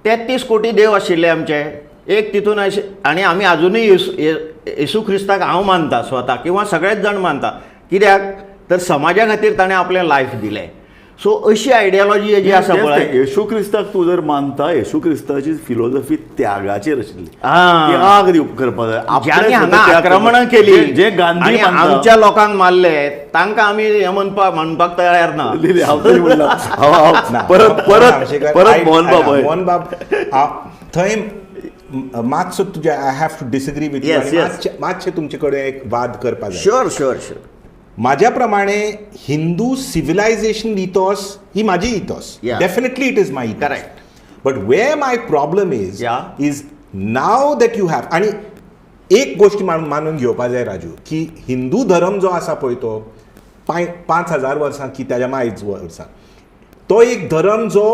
33 कोटी देव आशिल्ले आमचे, एक तितून आनी आमी आजुनूय येसू क्रिस्ताक हांव मानता स्वता किंवा सगळेच जाण मानता, कित्याक तर समाजा खातीर ताणें आपलें लायफ दिलें. सो अशी आयडियोलॉजी जी आसा पळय, येशू क्रिस्ताक तूं जर मानता, येशू क्रिस्ताची फिलोसॉफी त्यागाचेर आशिल्ली, त्याग दिवप करपाक जाय. ज्यांनी हांगा आक्रमणां केली, जे गांधी आमच्या लोकांक मारले तांकां आमी हें म्हणपाक तयार ना. परत परत परत मोहनबाब, मोहनबाब थंय मातसो तुज्या I have to disagree with you, मातशें तुमचे कडेन एक वाद करपाक जाय. Sure sure sure. माझ्या प्रमाणे हिंदू सिविलायझेशन इथॉस ही माझी ethos, definitely it is my ethos. Correct. But where my problem is is now that you have, आणि एक गोष्ट मानून घेवपा जाय राजू, की हिंदू धर्म जो आसा पळय तो 5000 वर्सां की ताज्या मायज वर्सां, तो एक धर्म जो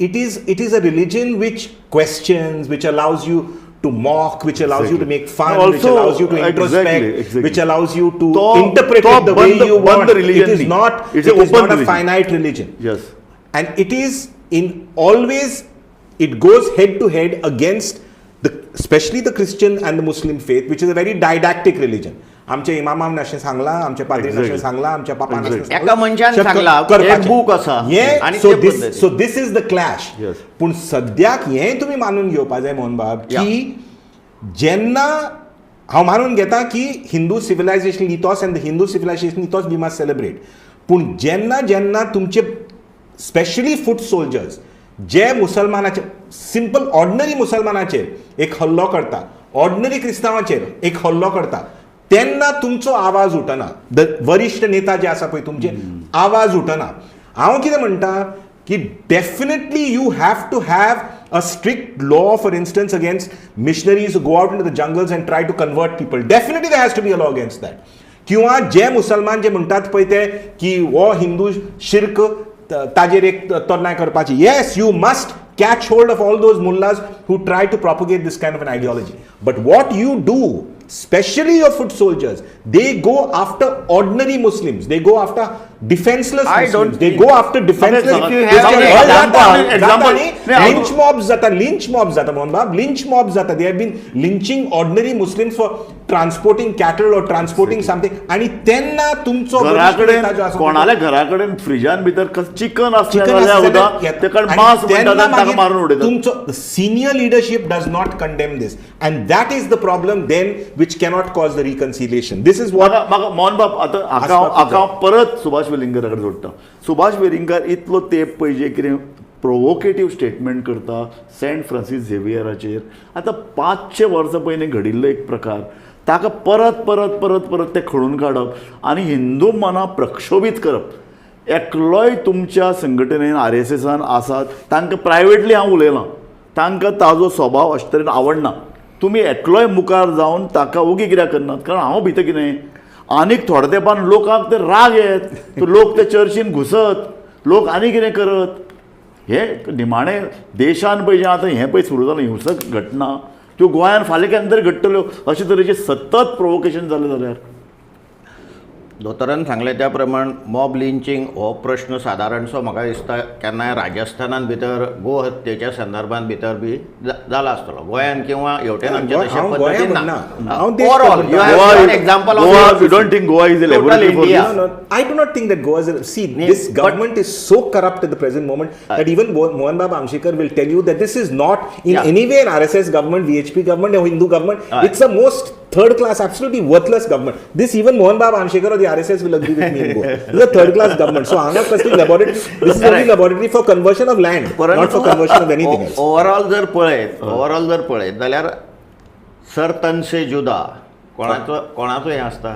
it is a religion which questions, which allows you to mock, which allows you to make fun, also, which allows you to introspect, which allows you to interpret it the way you want. It is not, it is not a finite religion. Yes. And it is in always, it goes head to head against the, especially the Christian and the Muslim faith, which is a very didactic religion. आमच्या इमामान अशें सांगलां, आमच्या पाद्रीन अशें सांगलां, आमच्या पापान अशें सांगलां, एका मनशान सांगलां, एक बूक आसा. So this is the clash. पूण सद्याक हें तुमी मानून घेवपा जाय मोहनबाब, की जेन्ना हांव मानून घेता की Hindu civilization ethos and the Hindu civilization ethos we must celebrate, पूण जेन्ना जेन्ना तुमचे स्पेशली फूट सोल्जर्स जे मुसलमानाचे, सिंपल ऑर्डिनरी मुसलमानाचेर एक हल्लो करता, ऑर्डिनरी क्रिस्तांवाचेर एक हल्लो करता, तेन्ना तुमचो आवाज उठना. The वरिश्ठ नेता जे आसा पळय तुमचे आवाज उठना. हांव कितें म्हणटा की definitely you have to have a strict law, for instance, against missionaries go out into the jungles and try to convert people. Definitely there has to be a law against that. किंवा जे मुसलमान जे म्हणटात पळय ते की हो हिंदू शिर्क, ताजेर एक तोडणाय करपाची. Yes, you must catch hold of all those mullahs who try to propagate this kind of an ideology. But what you do, especially your foot soldiers, they go after ordinary Muslims, they go after Defenceless Muslims. They go after defenseless. Lynch mobs जाता, lynch mobs जाता मोहन बाब, lynch mobs जाता. They have been lynching ordinary Muslims for transporting cattle or transporting something. आणि तेन्ना तुमचो घराकडेन कोणाल्या घराकडेन फ्रिजान भितर चिकन आसलें जाल्यार मांस म्हणटा मारून उडयता. तुमचो senior leadership does not condemn this and that is the problem then which cannot cause the reconciliation. This is what म्हाका मोहन बाब आतां हाका हांव परत सुभाष वेलिंगकरा कडेन जोडटा. सुभाष वेलिंगकर इतलो तेंप पळय जे कितें प्रोवोकेटीव स्टेटमेंट करता सेंट फ्रांसीस झेवियराचेर. आतां 500 वर्सां पयलीं घडिल्लो एक प्रकार ताका परत परत परत परत ते खणून काडप आनी हिंदू मनां प्रक्षोभीत करप. एकलोय तुमच्या संघटनेन RSSान आसात तांकां प्रायवेटली हांव उलयलां, तांकां ताजो स्वभाव अशे तरेन आवडना. तुमी एकलोय मुखार जावन ताका ओगी कित्याक करनात? कारण हांव भितर कितें आनीक थोड्या तेंपान लोकांक ते राग येत, लोक ते चर्चीन घुसत, लोक आनी कितें करत. हे निमाणें देशान पळय जें आतां हें पळय सुरू जालें हिंसक घटना त्यो गोंयान फाल्यां केन्ना तरी घडटल्यो अशे तरेचें सतत प्रोवोकेशन जालें जाल्यार. दोतोरान सांगलें त्या प्रमाण मॉब लिंचिंग हो प्रश्न सादारणसो म्हाका दिसता केन्नाय राजस्थानान भितर गो हत्येच्या संदर्भात भितर बी जाला आसतलो. गोंयान किंवा हेवटेन आमचे तशे पद्दतीन ना. Overall you have an example of you don't think Goa is a laboratory for this? No, I do not think that Goa is a, see, this government is so corrupt at the present moment that even Mohan Baba Amshekar will tell you that this is not in any way an RSS government, VHP government or Hindu government. It's a most third class, absolutely worthless government. This even Mohan Baba Amshekar or the RSS will agree with me in Goa. This is a third class government. So hanga firstly laboratory, this is only laboratory for conversion of land, not for conversion of anything else. Overall जर पळयत जाल्यार sir तन से जुदा कोणाचो कोणाचो हें आसता.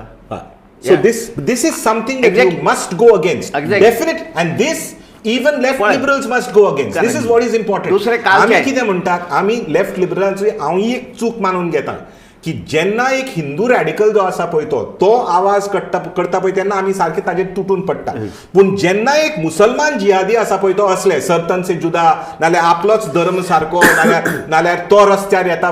So this is something that you must go against. Definite, and this even left liberals must go against. This is what is important. आमी कितें म्हणटात, आमी लेफ्ट लिबरल्सांची हांव एक चूक मानून घेता की जेन्ना एक हिंदू रॅडिकल जो आसा पळय तो आवाज करता पळय तेन्ना आमी सारके ताजेर तुटून पडटा. पूण जेन्ना एक मुसलमान जिहादी आसा पळय तो असले सरतन से जुदा नाल्यार आपलोच धर्म सारको नाल्यार तो रस्त्यार येता,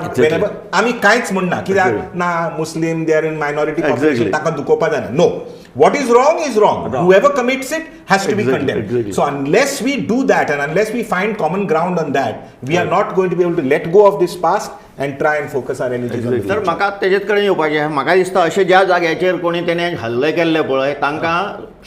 आमी कांयच म्हणना कित्याक ना Muslim they are in minority population ताका दुखोवपा जायना. No, what is wrong is wrong. Whoever commits it has to be condemned. So unless we do that and unless we find common ground on that, we are not going to be able to let go of this past and try and focus our energies on the future. तर म्हाका तेजेच कडेन येवपाचें. म्हाका दिसता अशें ज्या जाग्याचेर कोणी तेणें हल्ले केल्ले पळय तांकां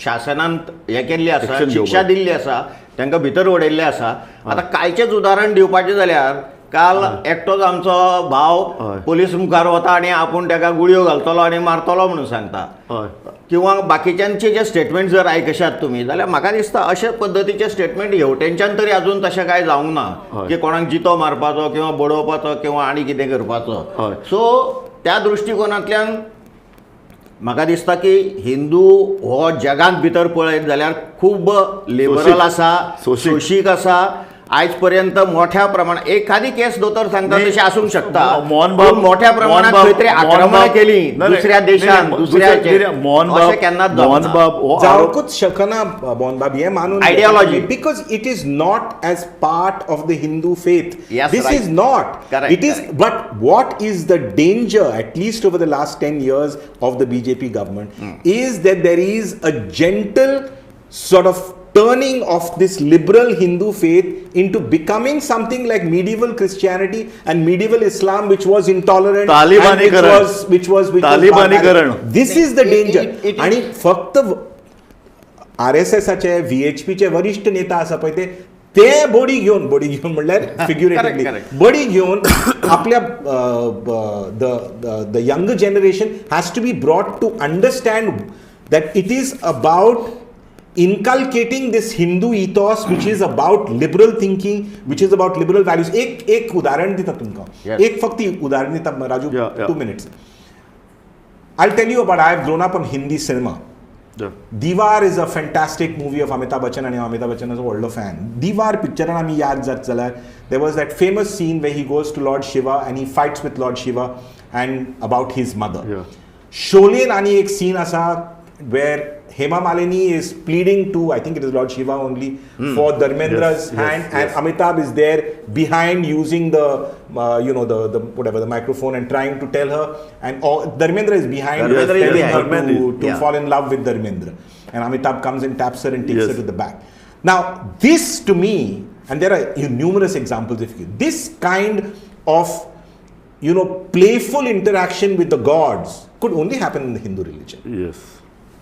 शासनान हें केल्ली आसा, शिक्षा दिल्ली आसा, तांकां भितर उडयल्लें आसा. आतां कालचेंच उदाहरण दिवपाचें जाल्यार काल एकटोच आमचो भाव पोलीस मुखार वता आनी आपूण ताका गुळयो घालतलो आनी मारतलो म्हणून सांगता, किंवा बाकीच्यांचे जे स्टेटमेंट जर आयकशात तुमी जाल्यार म्हाका दिसता अशे पद्दतीचे स्टेटमेंट हेवटेनच्यान तरी अजून तशें कांय जावंक ना की कोणाक जितो मारपाचो किंवा बडोवपाचो किंवा आनी कितें करपाचो. सो त्या दृश्टिकोनांतल्यान म्हाका दिसता की हिंदू हो जगांत भितर पळयत जाल्यार खूब लिबरल आसा, सोशीक आसा. आयज पर्यंत मोठ्या प्रमाणात एखादी केस दोतोर सांगता तशी आसूंक शकता, मोठ्या प्रमाणात खंय तरी आक्रमणां केली दुसऱ्या देशान दुसऱ्या अशें केन्नाच जावंकूच शकना मोहन बाब, हें मानून ideology, because it is not as part of the Hindu faith. This is not, it is. But what is the danger at least over the last 10 years of the BJP government is that there is a gentle sort of turning of this liberal Hindu faith into becoming something like medieval Christianity and medieval Islam, which was intolerant, and which was this is the danger. आणि फक्त RSSाचे VHPचे वरिष्ठ नेता आसा पळय ते बडी घेवन म्हणल्यार फिग्युरेटिवली बडी घेवन आपल्या the younger generation has to be brought to understand that it is about inculcating this Hindu ethos, which is about liberal thinking, which is about liberal values. एक उदाहरण दिता तुमकां, एक फक्त उदाहरण दिता Raju, 2 minutes. I'll tell you about, I have grown up on Hindi cinema. Deewar is a fantastic movie of Amitabh Bachchan, आनी अमिताभ बच्चनाचो व्हडलो फॅन. दिवार पिक्चरान आमी याद जात जाल्यार there was that famous scene where he goes to Lord Shiva and he fights with Lord Shiva and about his mother. शोलेन आनी एक scene आसा where Hema Malini is pleading to, I think it is Lord Shiva only, for Dharmendra's hand, and Amitabh is there behind using the, the whatever, the microphone and trying to tell her, and all, Dharmendra is behind telling her to fall in love with Dharmendra. And Amitabh comes and taps her and takes her to the back. Now, this to me, and there are numerous examples if you, this kind of, you know, playful interaction with the gods could only happen in the Hindu religion. Yes.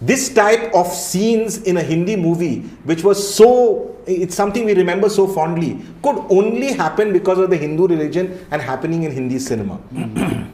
This type of scenes in a Hindi movie, which was so, it's something we remember so fondly, could only happen because of the Hindu religion and happening in Hindi cinema.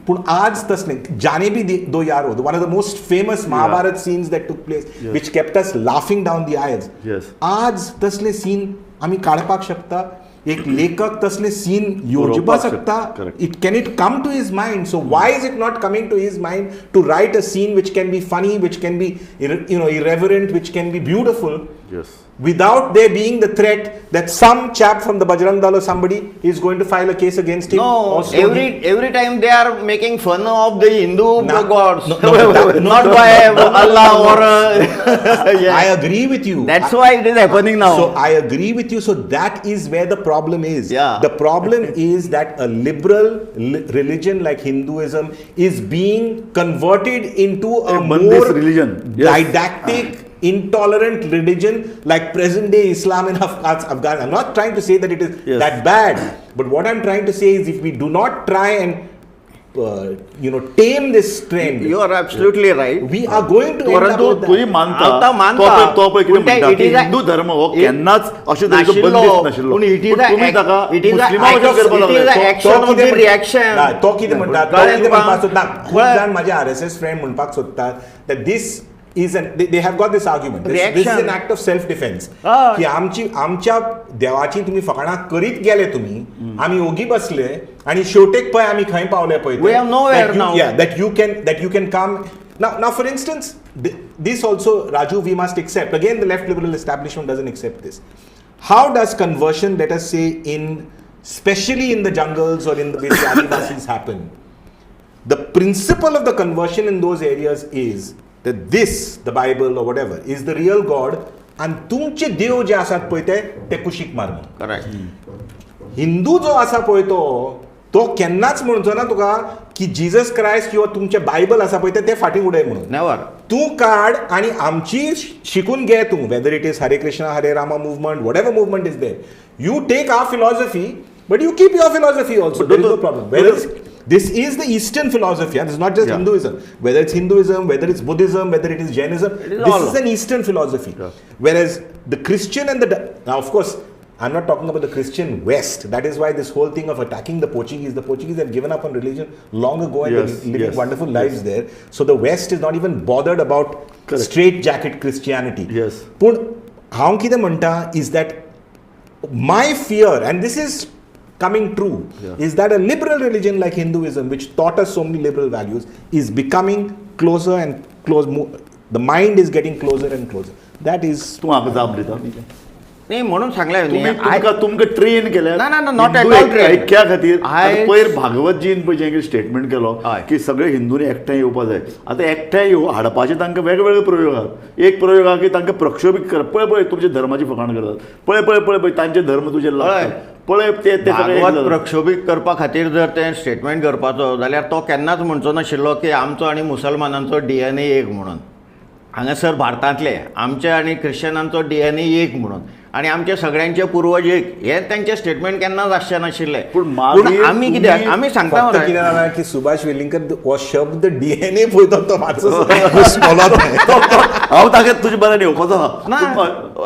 Pun aaj tasle, Jaane Bhi Do Yaaro, one of the most famous Mahabharat scenes that took place, which kept us laughing down the aisles. Yes. Aaj tasle scene, ami kaadpak shakta, एक लेखक तसले scene योजपा शकता. It can it come to his mind? So why is it not coming to his mind to write a scene which can be funny, which can be, you know, irreverent, which can be beautiful? Yes. Without there being the threat that some chap from the Bajrang Dal or somebody is going to file a case against him. No, every time they are making fun of the Hindu gods, not by Allah or... I agree with you. That's why it is happening now. So I agree with you. So that is where the problem is. Yeah. The problem is that a liberal religion like Hinduism is being converted into a more religion. Didactic, intolerant religion like present day Islam in Afghanistan. I'm not trying to say that it is that bad, but what I'm trying to say is if we do not try and tame this trend. You are absolutely right. We are going to end up with that. मानता तो पळय कितें म्हणटा की हिंदू धर्म हो केन्नाच अशे तरेचो बंदिस्त नाशिल्लो. पूण तुमी ताका मुस्लिमा वचून करपाक लागले. तो कितें म्हणटा, तो कितें म्हणपाक सोदता, खूब जाण माझे RSS friend म्हणपाक सोदतात that this is an, they have got this argument. This is an act of self-defense. की आमची आमच्या देवाची तुम्ही फकाणां करीत गेले तुम्ही, आमी ओगी बसले आणि शेवटेक पळय आमी खंय पावले पळय. We are nowhere now. Yeah, that you can come. Now for instance, this also, Raju, we must accept. Again, the left liberal establishment doesn't accept this. How does conversion, let us say, in especially in the jungles or in the way the Adivasis happen? The principle of the conversion in those areas is that this, the Bible or whatever, is the real God and तुमचे देव जे आसात पळय ते कुशीक मार म्हणून. Correct. Hindu जो आसा पळय तो केन्नाच म्हणचो ना तुका की जीजस क्रायस्ट किंवा तुमचे बायबल आसा पळय ते फाटीं उडय म्हणून. नेवर. तूं काड आनी आमची शिकून घे तूं, whether it is Hare Krishna Hare Rama movement, whatever movement is there, you take our philosophy but you keep your philosophy also. There is no problem. This is the Eastern philosophy. This is not just Hinduism. Whether it's Hinduism, whether it's Buddhism, whether it is Jainism, this is an Eastern philosophy. Yeah. Whereas the Christian and the... Now, of course, I'm not talking about the Christian West. That is why this whole thing of attacking the Portuguese have given up on religion long ago and they're living wonderful lives there. So the West is not even bothered about straight-jacket Christianity. Yes. Pun, हांव कितें म्हणटा is that my fear, and this is coming true, is that a liberal religion like Hinduism, which taught us so many liberal values, is becoming closer and closer. The mind is getting closer and closer. That is... तूं म्हाका जाप दिता? न्ही म्हणून सांगलें तुमकां train केल्या. ना ना, not at all train. ऐक्या खातीर पयर भागवतजीन पळय जें स्टेटमेंट केलो की सगळे हिंदूंनी एकठांय येवपा जाय. आतां एकठांय येवं हाडपाचे तांकां वेगवेगळे प्रयोग आहात. एक प्रयोग आहा की तांकां प्रक्षोभीत करप, पळय पळय तुमच्या धर्माची फकाणां करतात, पळय पळय पळय पळय तांचे धर्म तुजे लागतात, पळय ते भागवत प्रक्षोभीत करपा खातीर जर तें स्टेटमेंट करपाचो जाल्यार तो केन्नाच म्हणचो नाशिल्लो की आमचो आनी मुसलमानांचो DNA एक म्हणून. हांगासर भारतांतले आमचे आनी ख्रिश्चनांचो DNA एक म्हणून आनी आमचे सगळ्यांचे पुर्वज एक, हे तांचे स्टेटमेंट केन्नाच आसचें नाशिल्लें. पूण आमी कित्याक आमी सांगता कितें जाणां की सुभाष वेलिंगकर हो शब्द DNA पळयता तो मातसो हांव ताका तुजे बरें येवपाचो ना.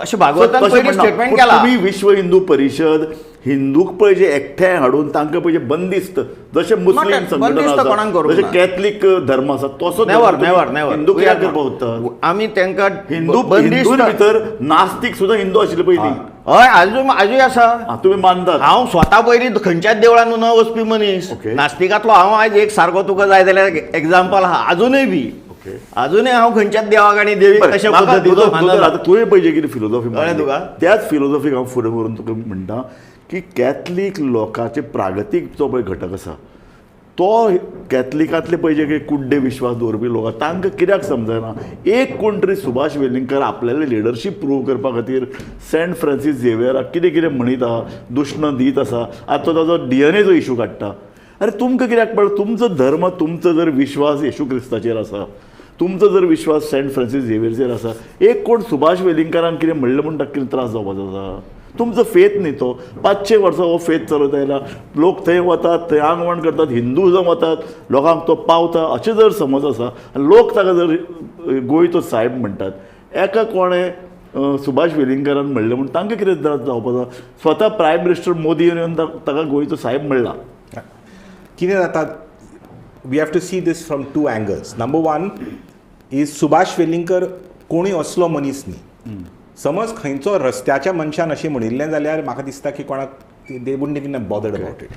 अशें भागवतान पयलीं स्टेटमेंट केलां. तुमी विश्व हिंदू परिशद हिंदूक पळय जे एकठांय हाडून तांकां पळय बंदिस्त, जशें मुस्लीम संघटना आसा, जशें कॅथलीक धर्म आसा तसो हिंदू कित्याक करपाक सोदता? आमी तांकां हिंदू भितर नास्तीक सुद्दां हिंदू आशिल्ले पयलीं. हय, आजूय आसा. तुमी मानतात? हांव स्वता पयलीं खंयच्याच देवळान न वचपी मनीस, नास्तिकांतलो हांव आयज एक सारको तुका जाय जाल्यार एग्जाम्पल आहा. आजुनूय बी अजूनय हांव खंयच्याच देवाक आनी देवीक तशे पद्दतीचो मानना. आतां तुवें पळय जे कितें फिलोसॉफी कळ्ळें तुका, त्याच फिलोसॉफीक हांव फुडें व्हरून तुका म्हणटा की कॅथलीक लोकांचे प्रागतीक जो पळय घटक आसा तो कॅथलिकांतले पळय जे कुड्डे विश्वास दवरपी लोक आसा तांकां कित्याक समजना? एक कोण तरी सुभाष वेलिंगकर आपल्याले लिडरशीप प्रूव करपा खातीर सेंट फ्रांसीस झेवियराक कितें कितें म्हणीत आहा, दुश्ण दीत आसा, आतां तो ताजो DNAचो इशू काडटा. अरे तुमकां कित्याक पडटा? तुमचो धर्म, तुमचो जर विश्वास येशू क्रिस्ताचेर आसा तुमचो जर विश्वास सेंट फ्रांसीस झेवियरचेर आसा, एक कोण सुभाष वेलिंगकारान कितें म्हणलें म्हूण ताका कितें त्रास जावपाचो आसा? तुमचो फेथ न्ही तो, 500 वर्सां हो फेथ चलत आयला. लोक थंय वतात, थंय आंगवण करतात, हिंदू जावं वतात, लोकांक तो पावता अशें जर समज आसा आनी लोक ताका जर गोंयचो सायब म्हणटात, एका कोणें सुभाष वेलिंगकारान म्हणलें म्हूण तांकां कितें त्रास जावपाचो? स्वता प्रायम मिनिस्टर मोदी येवन ताका गोंयचो सायब म्हणला. कितें जाता, we have to see this from two angles. Number one is Subhash Velingkar कोणूय असलो मनीस न्ही. समज खंयचो रस्त्याच्या मनशान अशें म्हणिल्लें जाल्यार म्हाका दिसता की कोणाक they wouldn't even bothered about it.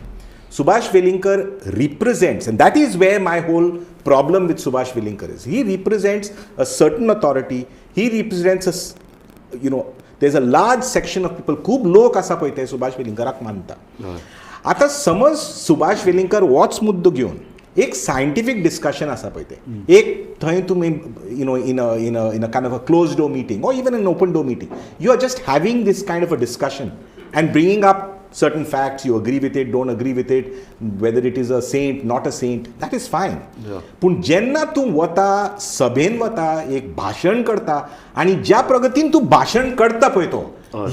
Subhash Velingkar represents, and that is where my whole problem with Subhash Velingkar is, he represents a certain authority, he represents a, you know, there is a large section of people, खूब लोक आसा पळय ते सुभाष वेलिंगकराक मानता. आतां समज सुभाष वेलिंगकर होच मुद्दो घेवन एक सायंटिफीक डिस्कशन आसा पळय तें, एक थंय तुमी you know in a in a in a kind of a close door meeting or even an open door meeting, you are just having this kind of a discussion and bringing up certain facts, you agree with it, don't agree with it, whether it is a saint, not a saint, that is fine. पूण जेन्ना तूं वता सभेन वता एक भाशण करता आनी ज्या प्रगतीन तूं भाशण करता पळय तो,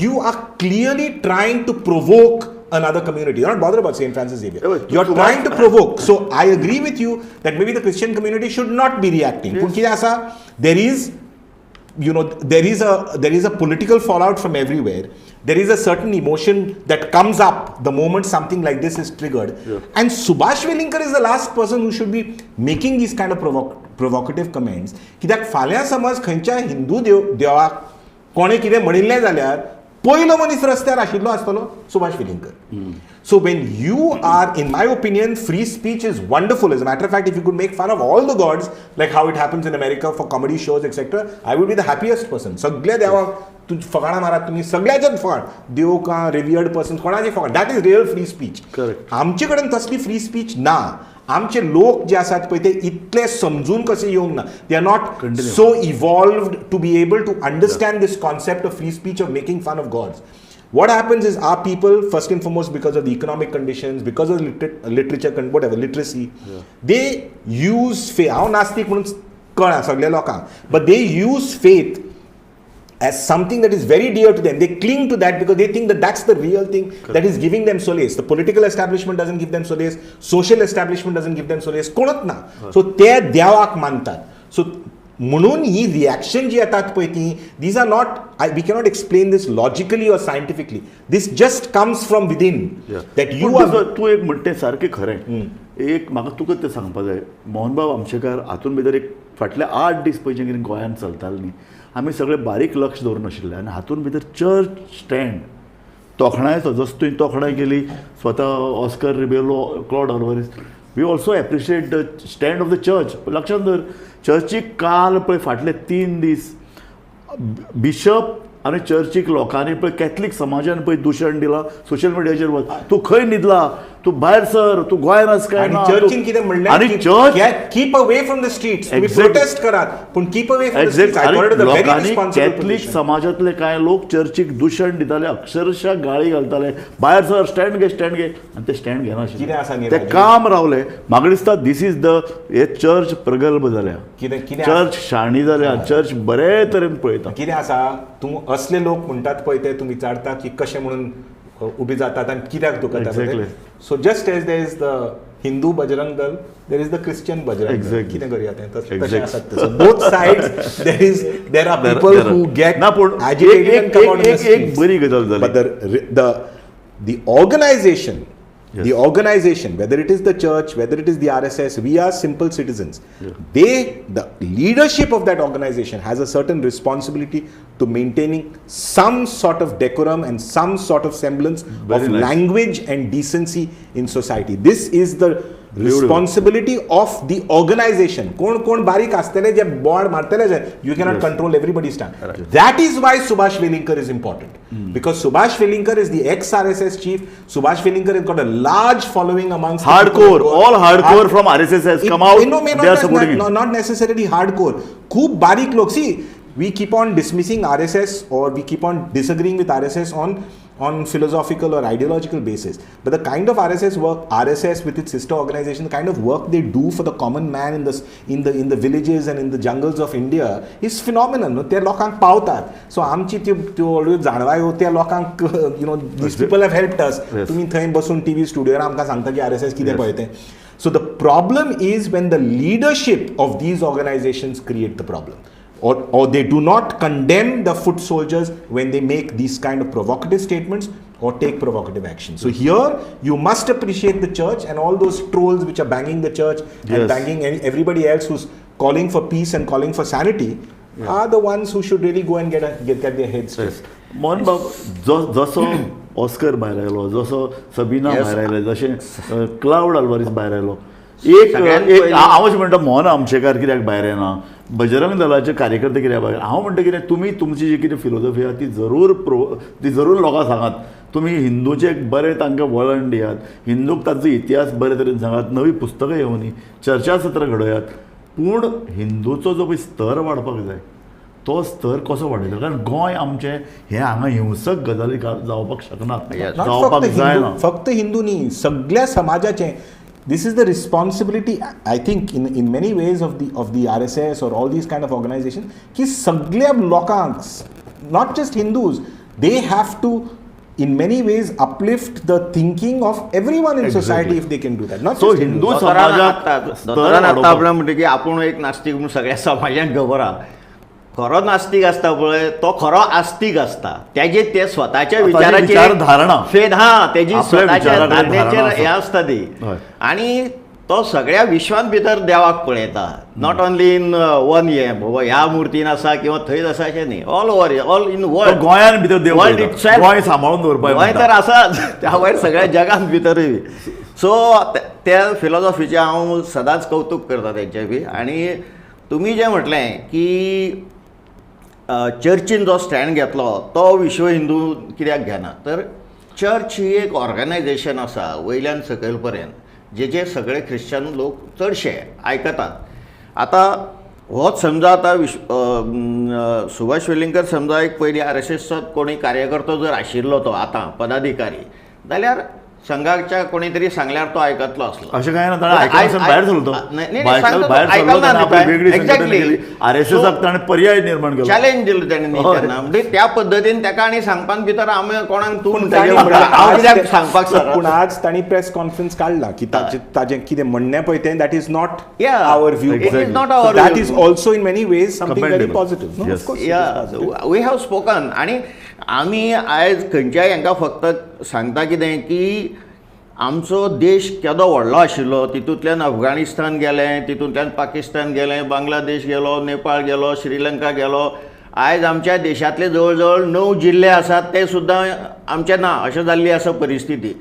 you are clearly trying to provoke another community. You're not bothered about St. Francis Xavier. You're trying to provoke. So I agree with you that maybe the Christian community should not be reacting. Yes. Pun asa, there is, you know, there is a political fallout from everywhere. There is a certain emotion that comes up the moment something like this is triggered. Yeah. And Subhash Velingkar is the last person who should be making these kind of provocative comments. Kidak फाल्यां समज खंयच्या हिंदू देवाक कोणे कितें म्हणिल्लें जाल्यार पयलो मनीस रस्त्यार आशिल्लो आसतलो Subhash Welingkar. So when you are, in my opinion, free speech is wonderful. As a matter of fact, if you could make fun of all the gods, like how it happens in America for comedy shows, etc., I would be the happiest person. सगळ्या देवाक तूं फकाणां मारात तुमी, सगळ्याच्याच फकाण, देव का revered person कोणाची फकाण, that is real free speech. आमचे कडेन तसली फ्री स्पीच ना. आमचे लोक जे आसात पळय ते इतले समजून कसे येवंक ना. They are not so evolved to be able to understand this concept of free speech, of making fun of gods. What happens is our people, first and foremost, because of the economic conditions, because of literature, whatever, literacy, they use faith. हांव नास्तीक म्हणून कळना सगळ्या लोकांक, but they use faith as something that is very dear to them. They cling to that because they think that that's the real thing. Correct. That is giving them solace. The political establishment doesn't give them solace. Social establishment doesn't give them solace. कोणच ना. So ते देवाक मानतात. So म्हणून ही reaction जी येतात पळय ती, these are not, we cannot explain this logically or scientifically. This just comes from within. That you are. तूं एक म्हणटे सारकें खरें. एक म्हाका तुका तें सांगपा जाय, मोहनबाब आमशेकार हातून भितर एक फाटले 8 दीस पळय जें कितें गोंयांत चलतालें न्ही, आमी सगळे बारीक लक्ष दवरून आशिल्ले आनी हातून भितर चर्च स्टँड तोखणायचो, जसो तुवें तोखणाय केली स्वता Oscar Rebelo, Claude Alvares, we also appreciate the stand of the church. लक्षांत दवर, चर्चीक काल पळय फाटले 3 दीस बिशप आनी चर्चीक लोकांनी पळय कॅथलीक समाजान पळय दुशण दिलां सोशल मिडियाचेर, तूं खंय न्हिदला, तूं भायर सर, तूं गोंयांत आस काय ना. चर्चीन कितें म्हणलें आनी church keep away from the streets, तुमी प्रोटेस्ट करात पूण keep away from the streets. लोकांनी कॅथलीक समाजांतले कांय लोक चर्चीक दुशण दिताले, अक्षरशः गाळी घालताले, भायर सर, स्टँड घे, स्टँड घे, आनी ते स्टँड घेनाशिल्ले, ते काम रावले. म्हाका दिसता this is the हे चर्च प्रगल्भ जाल्या, चर्च शाणी जाल्या, चर्च बरे तरेन पळयता. कितें आसा, तूं असले लोक म्हणटात पळय ते तूं विचारता की कशें म्हणून उबे जातात आनी कित्याक दुखतात. So just as there is the Hindu Bajrang Dal, there is the Christian Bajrang Dal. कितें करुया तें, तशें आसात. Both sides there are people who get agitated and come out in the streets. एक बरी गजाल जाली, but the organisation, the organization, whether it is the church, whether it is the RSS, we are simple citizens. Yeah. The leadership of that organization has a certain responsibility to maintaining some sort of decorum and some sort of semblance of language and decency in society. This is the responsibility of the organization. Kon kon barik astele je board martele je, you cannot control everybody's tongue. Right. That is why Subhash Velingkar is important. Because Subhash Velingkar is the ex-RSS chief. Subhash Velingkar has got a large following amongst hardcore, all hardcore from RSS has come out. No, may not, they are supporting him. No, not necessarily hardcore. Khub barik lok. See, We keep on dismissing RSS or we keep on disagreeing with RSS on philosophical or ideological basis. But the kind of RSS work, RSS with its sister organization, the kind of work they do for the common man in the villages and in the jungles of India is phenomenal. No? ते लोकांक पावतात. So आमची त्यो व्हडल्यो जाणवायो त्या लोकांक, these people have helped us. तुमी थंय बसून टीव्ही स्टुडियोर आमकां सांगता की RSS कितें पळय तें. So the problem is when the leadership of these organizations create the problem. Or they do not condemn the foot soldiers when they make these kind of provocative statements or take provocative action. So here you must appreciate the church and all those trolls which are banging the church and banging everybody else who's calling for peace and calling for sanity are the ones who should really go and get their heads straight. Mohan बाब, जसो Oscar भायर आयलो, जसो सबीना भायर आयले, जशें cloud Alvares भायर आयलो, एक हांव अशें म्हणटा मोहन आमशेकार कित्याक भायर येना, बजरंग दलाचे कार्यकर्ते कित्याक भायर? हांव म्हणटा कितें, तुमी तुमची जी कितें फिलोसॉफी आहा ती जरूर लोकांक सांगात. तुमी हिंदूचें एक बरें तांकां वळण दियात, हिंदूक तांचो इतिहास बरे तरेन सांगात, नवी पुस्तकां येवनी, चर्चासत्रां घडयात. पूण हिंदूचो जो पळय स्तर वाडपाक जाय तो स्तर कसो वाडयतलो? कारण गोंय आमचें हें हांगा हिंसक गजाली जावपाक शकना, जावपाक जायना. फक्त हिंदू न्ही, सगळ्या समाजाचें. This is the responsibility, I think, in many ways of the RSS or all these kind of organizations, ki saglya lokank, not just Hindus, they have to in many ways uplift the thinking of everyone in society if they can do that. Not so just Hindu Hindus. समाजात आपल्या म्हणटा की आपूण एक नास्तीक म्हणून सगळ्या समाजाक खबर आहा. खरो नास्तीक आसता पळय तो खरो आस्तीक आसता, तेजे ते स्वताच्या विचाराचेर धारणा फेद, हा, तेजी स्वताच्या धारणेचेर हें आसता ती, आनी तो सगळ्या विश्वान भितर देवाक पळयता. Not only in one हे बाबा ह्या मुर्तीन आसा किंवा थंयच आसा अशें न्ही, all over, all in world, गोंयान भितर देव, वर्ल्ड इटसेल्फ, गोंय सांबाळून दवरपाक, गोंय तर आसाच, त्या भायर सगळ्या जगान भितरूय. सो त्या फिलॉसॉफीचें हांव सदांच कौतूक करता तेंचें बी. आनी तुमी जें म्हटलें की चर्चीन जो स्टँड घेतलो तो विश्व हिंदू कित्याक घेना, तर चर्च ही एक ऑर्गनायजेशन आसा वयल्यान सकयल पर्यंत, जेचे सगळे ख्रिश्चन लोक चडशे आयकतात. आतां होच समजा आतां विश्व सुभाष वेलिंगकर समजा एक पयलीं RSSचो कोणी कार्यकर्तो जर आशिल्लो तो आतां पदाधिकारी जाल्यार संघाच्या कोणी तरी सांगल्यार तो आयकतलो आसलो. अशें कांय ना, ताणें भायर सरलो, एक्झॅक्टली RSSाक ताणें पर्याय निर्माण केलो, चॅलेंज दिलो ताणें तेन्ना. म्हणजे त्या पद्दतीन ताका आनी सांगपाक भितर आमी कोणाक तूं हांव कित्याक सांगपाक सर. पूण आज तांणी प्रेस कॉन्फरन्स काडला की ताचें कितें म्हणणें पळय तें, that is not our view, that is also in many ways something very positive. We have spoken. आनी आमी आयज खंयच्याय हांकां फक्त सांगता कितें की आमचो देश केदो व्हडलो आशिल्लो, तितूंतल्यान अफगाणिस्तान गेलें, तितूंतल्यान पाकिस्तान गेलें, बांगलादेश गेलो, नेपाळ गेलो, श्रीलंका गेलो. आयज आमच्या देशांतले जवळ जवळ 9 जिल्ले आसात ते सुद्दां आमचे ना अशें जाल्ली आसा परिस्थिती.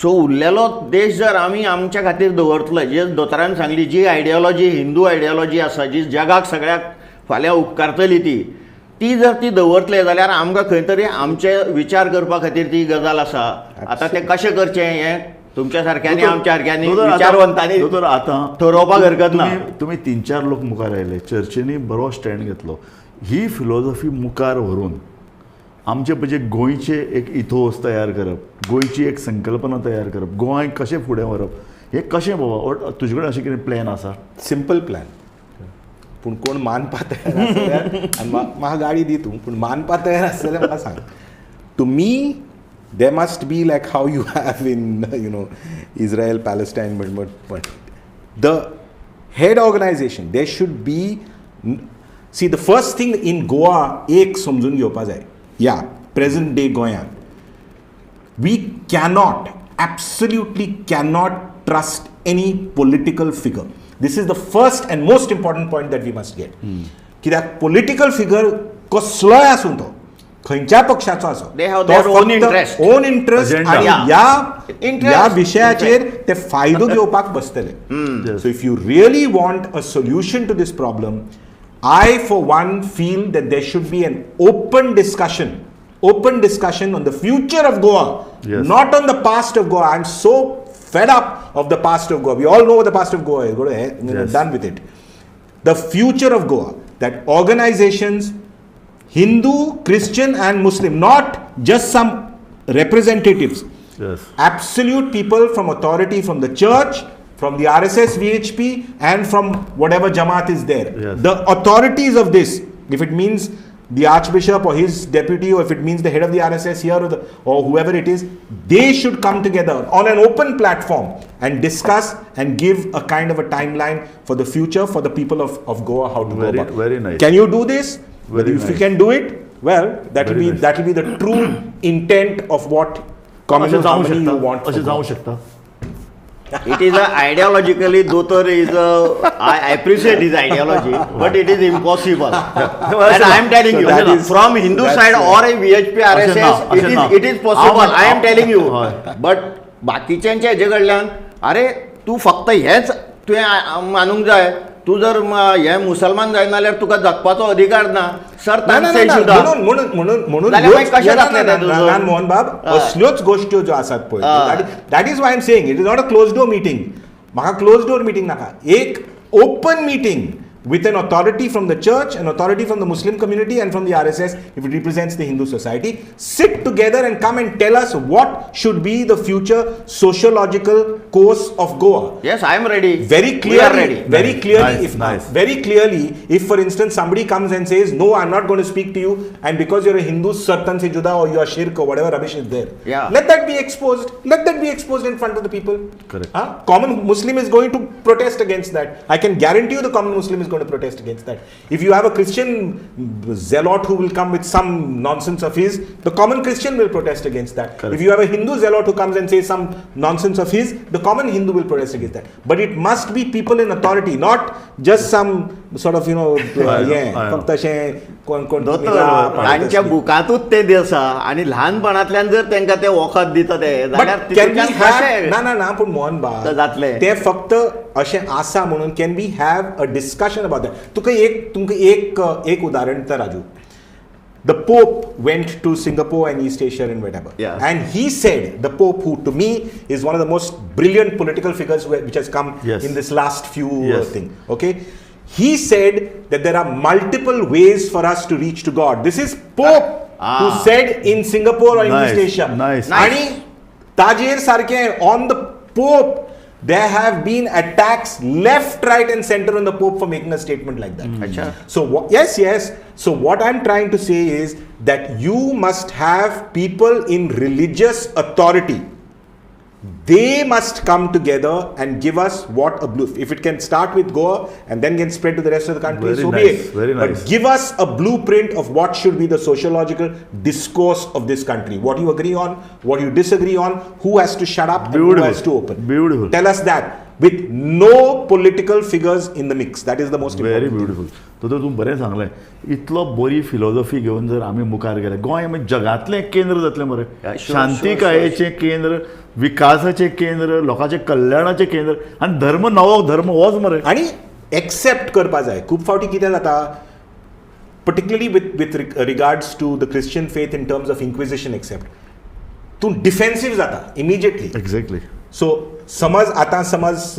सो उरलेलो देश जर आमी आमच्या खातीर दवरतले, जे दोतोरान सांगली जी आयडियोलॉजी हिंदू आयडियोलॉजी आसा जी जगाक सगळ्याक फाल्यां उपकारतली ती जर ती दवरतले जाल्यार आमकां खंय तरी आमचे विचार करपा खातीर ती गजाल आसा. आतां तें कशें करचें हें तुमच्या सारक्यांनी आमच्या सारक्यांनी विचारवंतांनी आतां ठरोवपाक हरकत ना. तुमी 3-4 लोक मुखार आयले, चर्चेनी बरो स्टँड घेतलो. ही फिलॉसॉफी मुखार व्हरून आमचे म्हणजे गोंयचे एक इथोस तयार करप, गोंयची एक संकल्पना तयार करप, गोंय कशें फुडें व्हरप हें कशें बाबा, तुजे कडेन अशें कितें प्लॅन आसा? सिंपल प्लॅन, पूण कोण मानपा तयार आसल्यार आनी म्हाका गाडी दी तूं, पूण मानपा तयार आसल्यार म्हाका सांग. To me there must be like how you have in you know Israel Palestine, but the head organization there should be. See the first thing in Goa एक समजून घेवपा जाय, या प्रेझेंट डे गोंयांत we cannot, absolutely cannot trust any political figure. This is the first and most important point that we must get. कित्याक political figure कसलोय आसूं, तो खंयच्या पक्षाचो आसूं, ओन इंट्रस्ट आनी ह्या विशयाचेर ते फायदो घेवपाक बसतले. So if you really want a solution to this problem, I for one feel that there should be an open discussion on the future of Goa, yes. Not on the past of Goa. I'm so fed up of the past of Goa. We all know what the past of Goa is. Go to hell, yes. Done with it. The future of Goa, that organizations Hindu, Christian and Muslim, not just some representatives. Yes. Absolute people from authority, from the church, from the RSS, VHP and from whatever Jamaat is there. Yes. The authorities of this, if it means the Archbishop or his deputy, or if it means the head of the RSS here or whoever it is, they should come together on an open platform and discuss and give a kind of a timeline for the future for the people of Goa, how to go about. Very nice. Can you do this? Very if nice. You can do it, well, that will be nice. That will be the true intent of what communal harmony you want. अशें जावं शकता. It is a ideologically, Dotor is a, I appreciate his ideology, but it is impossible. And I am telling you, so from Hindu side or a VHP, RSS, it is possible. I am telling you. But बाकीच्यांच्या हेजे कडल्यान, अरे तूं फक्त हेच तुवें मानूंक जाय, तूं जर हे मुसलमान जायना जाल्यार तुका जगपाचो अधिकार ना. सर म्हणून म्हणून मोहन बाब असल्योच गोश्ट्यो ज्यो आसात पळय, that is why I am saying it is not a close door meeting. म्हाका क्लोज डोर मिटींग नाका, एक open meeting with an authority from the church, an authority from the Muslim community and from the RSS, if it represents the Hindu society, sit together and come and tell us what should be the future sociological course of Goa. Yes, I am ready. Very clearly, we are ready. Very nice, clearly, nice, if nice. Very clearly, if for instance somebody comes and says, no, I am not going to speak to you, and because you're a Hindu, Sartan se juda, or you are shirk or whatever rubbish is there. Yeah. Let that be exposed. Let that be exposed in front of the people. Correct. Huh? Common Muslim is going to protest against that. I can guarantee you the common Muslim is going to protest against that. If you have a Christian zealot who will come with some nonsense of his, the common Christian will protest against that. Correct. If you have a Hindu zealot who comes and says some nonsense of his, the common Hindu will protest against that. But it must be people in authority, not just some sort of, you know, फक्त अशें कोण कोण तांच्या बुकांतूच ते दिसा आनी ल्हानपणांतल्यान जर तांकां ते वखद दिता ते जाल्यार ना ना ना पूण मोहन बाब जातले ते फक्त अशें आसा म्हणून can we have a discussion about that. तुका एक तुमकां एक एक उदाहरण दिता Raju. The Pope went to Singapore and East Asia and whatever. Yeah. And he said, the Pope, who to me is one of the most brilliant political figures which has come yes. in this last few thing. Okay. He said that there are multiple ways for us to reach to God. This is Pope who said in Singapore or in nice, East Asia. Nice. Ani Tajir Sarke on the Pope, there have been attacks left, right and center on the Pope for making a statement like that. Mm. So yes, yes. So what I'm trying to say is that you must have people in religious authority. They must come together and give us what a blue. If it can start with Goa and then can spread to the rest of the country, very so nice, be it. Very nice. But give us a blueprint of what should be the sociological discourse of this country. What you agree on, what you disagree on, who has to shut up Beautiful. And who has to open. Beautiful. Tell us that with no political figures in the mix. That is the most important. Very beautiful. तो तूं बरें सांगलें. इतलो बरी philosophy घेवन जर आमी मुखार गेले, गोंय म्हणजे जगांतलें केंद्र जातलें मरे. शांतिकायेचें केंद्र, विकासाचें केंद्र, लोकांचें कल्याणाचें केंद्र आनी धर्म नवो धर्म होच मरे. आनी एक्सेप्ट करपा जाय. खूब फावटी कितें जाता, particularly with regards to the Christian faith in terms of inquisition accept, तूं डिफेन्सीव जाता इमिजिएटली. एक्झॅक्टली. सो समज आतां समज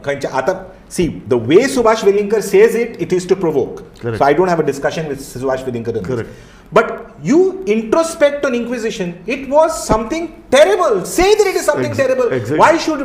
खंयच्या आतां see, the way Subhash Velingkar says it, it is to provoke. Correct. So I don't have a discussion with Subhash Velingkar on Correct. This. But you introspect on Inquisition, it was something terrible. Say that it is something terrible. Exactly.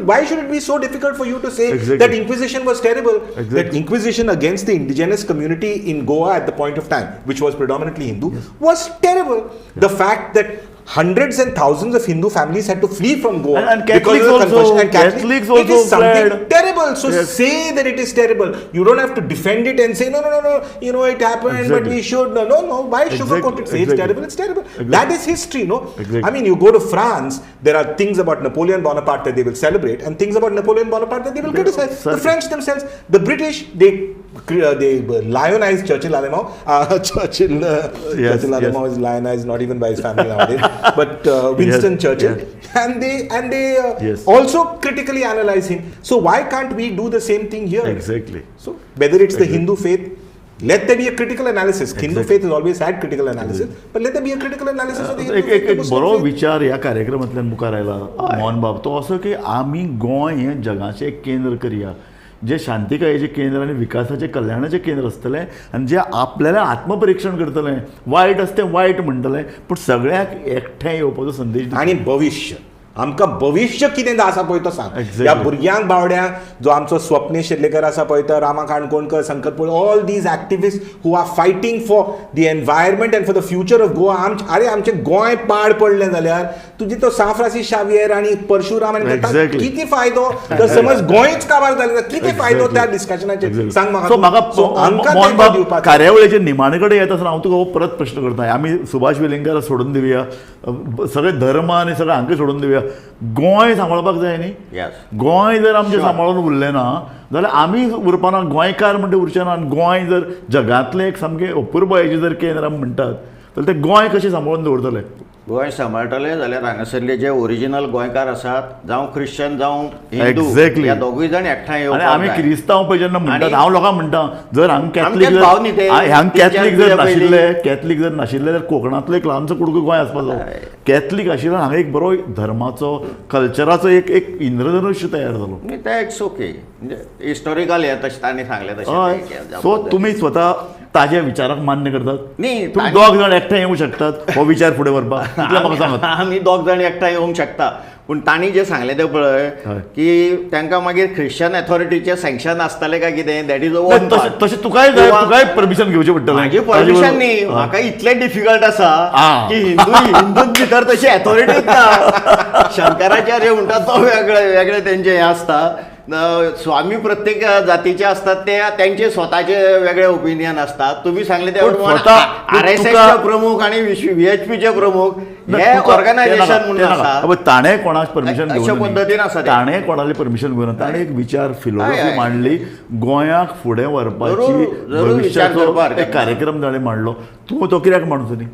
Why should it be so difficult for you to say exactly. that Inquisition was terrible? Exactly. That Inquisition against the indigenous community in Goa at the point of time, which was predominantly Hindu, yes. was terrible. Yeah. The fact that hundreds and thousands of Hindu families had to flee from Goa and Catholics because of the also, conversion. And Catholics also it is something fled. Terrible. So yes. say that it is terrible. You don't have to defend it and say, no, no, no, no, you know, it happened, exactly. but we should. No, no, no. Why sugarcoat it? Say exactly. it's terrible, it's terrible. Exactly. That is history, no? Exactly. I mean, you go to France, there are things about Napoleon Bonaparte that they will celebrate and things about Napoleon Bonaparte that they will criticize. Certainly. The French themselves, the British, they lionized Churchill Alemao. Churchill Alemao is lionized not even by his family nowadays, but Winston yes, Churchill, yes. and they yes. also critically analyze him. So why can't we do the same thing here? Exactly. So whether it's exactly. the Hindu faith, let there be a critical analysis. Exactly. Hindu faith has always had critical analysis, exactly. but let there be a critical analysis of the Hindu faith. एक बरो विचार ह्या कार्यक्रमांतल्यान मुखार आयला मोहन बाब, तो असो की आमी गोंय हें जगाचें एक केंद्र करया. जे शांतिकायेचें केंद्र आनी विकासाचें कल्याणाचें केंद्र आसतलें आनी जें आपल्यालें आत्मपरिक्षण करतलें, वायट आसा तें वायट म्हणटलें, पूण सगळ्यांक एकठांय येवपाचो संदेश आनी भविश्य आमकां भविश्य कितें आसा पळय तो सांग. ह्या भुरग्यांक बावड्यांक जो आमचो स्वप्नेश शेटलेकर आसा पळय तो, Rama Kankonkar, Sankalp, all these activist who are fighting for the environment and for the future of Goa. आरे आमचें गोंय पाड पडलें जाल्यार तुजी तो सांत फ्रांसीस शावियर आनी परशुराम आनी कितें फायदो? जर समज गोंयच काबार जालें जाल्यार कितें फायदो त्या डिस्कशनाचेर सांग म्हाका. सो म्हाका कार्यावळीचे निमाणे कडेन येता आसतना हांव तुका हो परत प्रश्न करता. आमी सुभाष वेलिंगकार सोडून दिवया, सगळे धर्म आनी सगळे हांकां सोडून दिवया, गोंय सांबाळपाक जाय न्ही. गोंय जर आमचें सांबाळून उरलें ना जाल्यार आमी उरपाना, गोंयकार म्हणटा उरचें ना. आनी गोंय जर जगांतलें एक सामकें अपुरबायेचें जर केंद्र आमी म्हणटात जाल्यार तें गोंय कशें सांबाळून दवरतले? गोंय सांबाळटले जाल्यार हांगासरले जे ओरिजिनल गोंयकार आसात, जावं ख्रिश्चन जावं हिंदू, ह्या दोगूय जाण एकठांय येवपाक जाय. आमी क्रिस्तांव पळय जेन्ना म्हणटात, हांव लोकांक म्हणटा, जर हांगा कॅथलीक जर नाशिल्ले, कॅथलीक जर नाशिल्ले जाल्यार कोंकणांतलो एक ल्हानसो कुडको गोंय आसपाचो. कॅथलीक आशिल्ल्यान हांगा एक बरो धर्माचो कल्चराचो एक एक इंद्रधनुष्य तयार जालो. ते it's okay, म्हणजे हिस्टॉरिकल हें तशें तांणी सांगलें तशें. सो तुमी स्वता ताज्या विचाराक मान्य करतात न्ही? तुमी दोग जाण एकठांय येवंक शकतात हो विचार फुडें व्हरपाक? म्हाका सांगात. आमी दोग जाण एकठांय येवंक शकता, पूण तांणी जें सांगलें तें पळय की तांकां मागीर ख्रिश्चन एथॉरिटीचें सँक्शन आसतलें काय कितें, that is one. तशें तुकाय जाय, तुकाय परमिशन घेवचें पडटलें. म्हाजी परमिशन न्ही, म्हाका इतलें डिफिकल्ट आसा की हिंदू हिंदून भितर तशी एथॉरिटीच ना. शंकराचार्य म्हणटा तो वेगळे वेगळे तेंचें हें आसता, स्वामी प्रत्येक जातीचे असतात, ते त्यांचे स्वतःचे वेगळे ओपिनियन असतात. तुम्ही सांगले ते आरएसएसचे प्रमुख आणि व्हीएचपीचे प्रमुख हे ऑर्गनायझेशन म्हणून आसा. ताणें कोणाक परमिशन अशा पद्दतीन आसा, ताणें कोणाले परमिशन घेवन ताणें एक विचार फिलॉसॉफी मांडली, गोंयाक फुडें व्हरपाची भविश्याचो एक कार्यक्रम ताणें मांडलो. तूं तो कित्याक मांडचो न्ही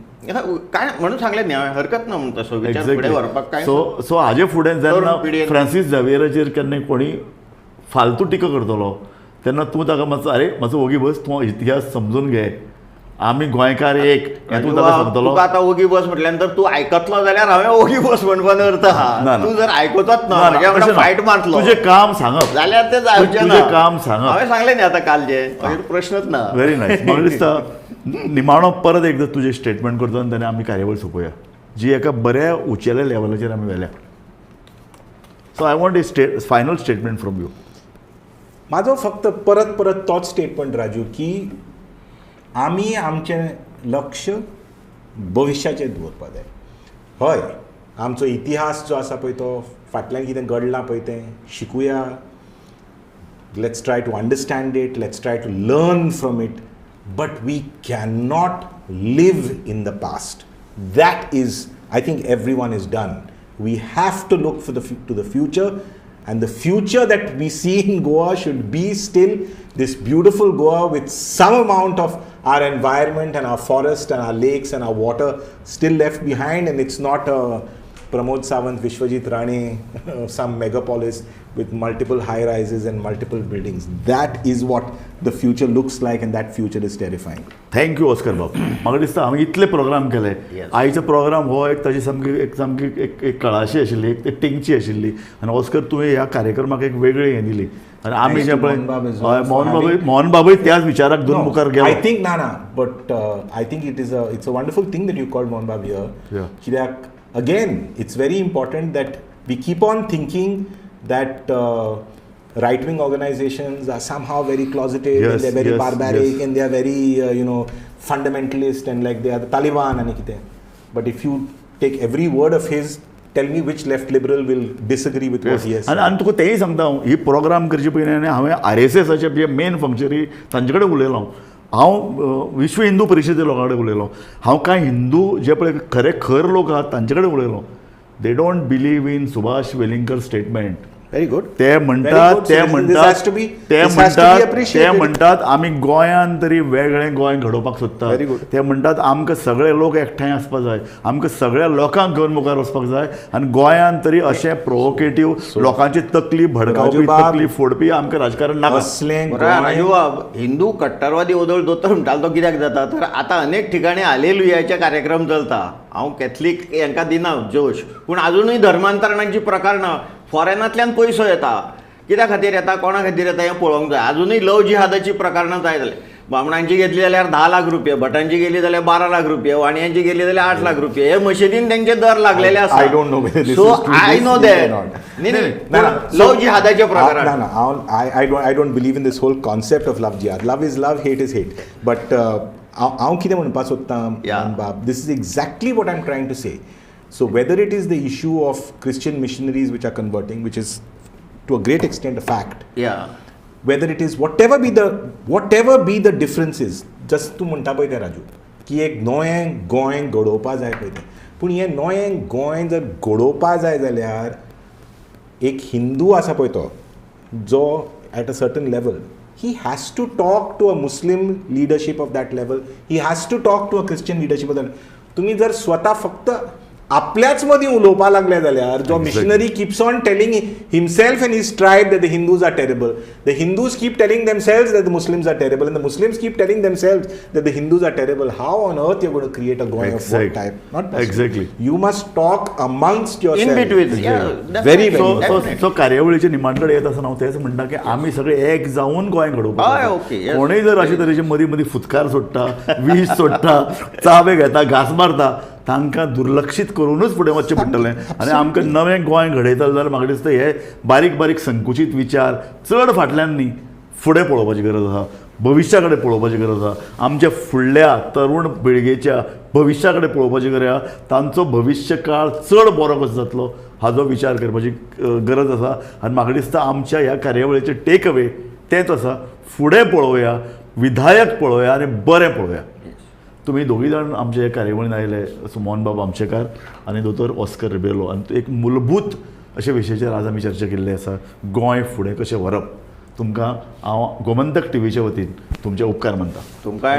काय म्हणून सांगलें न्ही हांवें, हरकत ना म्हणून तसो विचार फुडें व्हरपाक काय. सो सो हाजे फुडें जेन्ना फ्रांसीस झेवियराचेर केन्ना कोणी फालतू टिका करतलो तेन्ना तूं ताका मातसो अरे मातसो ओगी बस, तूं इतिहास समजून घे, आमी गोंयकार एक हें तूं ताका सांगतलो. तुका आतां ओगी बस म्हटल्या नंतर तूं आयकतलो जाल्यार हांवें ओगी बस म्हणपाचो अर्थ आहा, तूं जर आयकतच ना म्हज्या वांगडा फायट मारतलो, तुजें काम सांगप जाल्यार तें जावचें ना. तुजें काम सांगप हांवें सांगलें न्ही आतां कालचें, मागीर प्रश्नच ना. Very nice. म्हाका दिसता निमाणो परत एकदां तुजें स्टेटमेंट करता आनी तेन्ना आमी कार्यावळ सोंपोवया जी एका बऱ्या उंचेल्या लेवलाचेर आमी व्हेल्या. So I want a final statement from you. म्हाजो फक्त परत परत तोच स्टेटमेंट राजू, की आमी आमचें लक्ष भविश्याचेर दवरपाक जाय. हय, आमचो इतिहास जो आसा पळय तो फाटल्यान कितें घडलां पळय तें शिकुया, let's try to understand it, let's try to learn from it, but we can not live in the past. That is, I think everyone is done. We have to look for to the future, and the future that we see in Goa should be still this beautiful Goa with some amount of our environment and our forest and our lakes and our water still left behind, and it's not a Pramod Sawant, Vishwajit Rane, some megapolis with multiple high rises and multiple buildings. That is what the future looks like, and that future is terrifying. Thank you Oscar बाब. म्हाका दिसता हांवें इतले programme केले, आयचो programme हो एक ताजी सामकी एक सामकी एक कळाशी आशिल्ली, एक टेंगची आशिल्ली, आनी ऑस्कर तुवें ह्या कार्यक्रमाक एक वेगळी हें दिली. आनी आमी जे पळय मोहन बाबूय त्याच विचाराक दोन मुखार गेलो. I think ना ना, but I think it's a wonderful thing that you called Mohan Babu here. कित्याक again, it's very important that we keep on thinking that right-wing organizations are somehow very closeted, yes, and they're very barbaric, yes, and they're very, fundamentalist, and like they are the Taliban and kite. But if you take every word of his, tell me which left liberal will disagree with what he has said. आनी तुका तेंय सांगता हांव, ही programme करचे पयलीं हांवें आर.एस.एसाचे जे main functionary तांचे कडेन उलयलो, हांव विश्व हिंदू परिशदे लोकां कडेन उलयलो, हांव कांय हिंदू जे पळय खरे खर लोक आहात तांचे कडेन उलयलो. They don't believe in Subhash Welingkar statement. Very good. ते म्हणटात ते म्हणटात ते म्हणटात ते म्हणटात आमी गोंयान तरी वेगळें गोंय घडोवपाक सोदतात. ते म्हणटात आमकां सगळे लोक एकठांय आसपाक जाय, आमकां सगळ्या लोकांक घेवन मुखार वचपाक जाय, आनी गोंयान तरी अशें प्रोवोकेटीव लोकांची तकली भडकावपी, तकली फोडपी आमकां राजकारण नाका. राजूबाब, हिंदू कट्टरवादी ओदळ दोतोर म्हणटालो तो कित्याक जाता तर आतां अनेक ठिकाणी हालेलुयाचे कार्यक्रम चलता. हांव कॅथलीक हांकां दिना जोश, पूण आजुनूय धर्मांतरणाची प्रकरणां फॉरेनांतल्यान पयसो येता कित्या खातीर येता, कोणा खातीर येता हें पळोवंक जाय. आजुनूय लव जिहादाची प्रकरणां जाय जालें. बामणांची घेतली जाल्यार 10 लाख रुपये, भटांची गेली जाल्यार 12 लाख रुपये, वाणयांची गेली जाल्यार 8 लाख रुपये. हे मशिदीन तेंचे दर लागलेले आसा. I don't know whether this so is true. I know that love जिहादाचे प्रकरण. ना ना, I don't believe in this whole concept of love jihad. Love is love, hate is hate. But हांव कितें म्हणपाक सोदतां बाब, this is exactly what I am trying to say. So whether it is the issue of Christian missionaries which are converting, which is to a great extent a fact, whether it is whatever be the differences, just तूं म्हणटा पळय तें राजू की एक नवें गोंय घडोवपा जाय पळय तें. पूण हें नवें गोंय जर घडोवपा जाय जाल्यार एक हिंदू आसा पळय तो जो at a certain level he has to talk to a Muslim leadership of that level, he has to talk to a Christian leadership of that. तुमी जर स्वता फक्त आपल्याच मदीं उलोवपाक लागले जाल्यार जो missionary keeps on telling himself and his tribe that the Hindus are terrible, the Hindus keep telling themselves that the Muslims are terrible, and the Muslims keep telling themselves that the Hindus are terrible. How on earth you gonna create a Goa of what type? Not possible. Exactly. You must talk amongst yourself in between. Very very. So कार्यावळीचे निमाण कडेन येत आसतना हांव तेंच म्हणटा की आमी सगळे एक जावन गोंय घडोवपाक. कोणूय जर अशे तरेचे मदीं मदीं फुतकार सोडटा, वीज सोडटा, चावे घेता, घांस मारता, तांकां दुर्लक्षीत करूनच फुडें वचचें पडटलें. आनी आमकां नवें गोंय घडयतलें जाल्यार म्हाका दिसता हे बारीक बारीक संकुचीत विचार चड फाटल्यान न्ही, फुडें पळोवपाची गरज आसा, भविश्या कडेन पळोवपाची गरज आसा, आमच्या फुडल्या तरुण पिळगेच्या भविश्या कडेन पळोवपाची गरज आसा, तांचो भविश्य काळ चड बरो कसो जातलो हाजो विचार करपाची गरज आसा. आनी म्हाका दिसता आमच्या ह्या कार्यावळीचें टेक अवे तेंच आसा, फुडें पळोवया, विधायक पळोवया आनी बरें पळोवया. तुमी दोगूय जाण आमचे कार्यावळीन आयले, सुमोहन बाब आमशेकार आनी दोतोर ऑस्कर रिबेलो, आनी एक मूलभूत अशे विशयाचेर आज आमी चर्चा केल्ली आसा, गोंय फुडें कशें व्हरप. तुमकां हांव गोमंतक टीव्हीच्या वतीन तुमचे उपकार मानता. तुमकां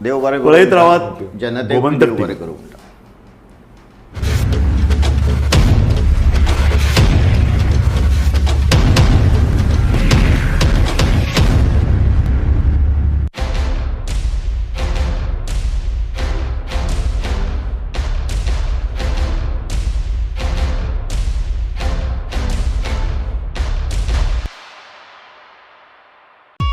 देव बरें करूं. पळयत रावात जनतेक गोमंतक देव बरें करूं.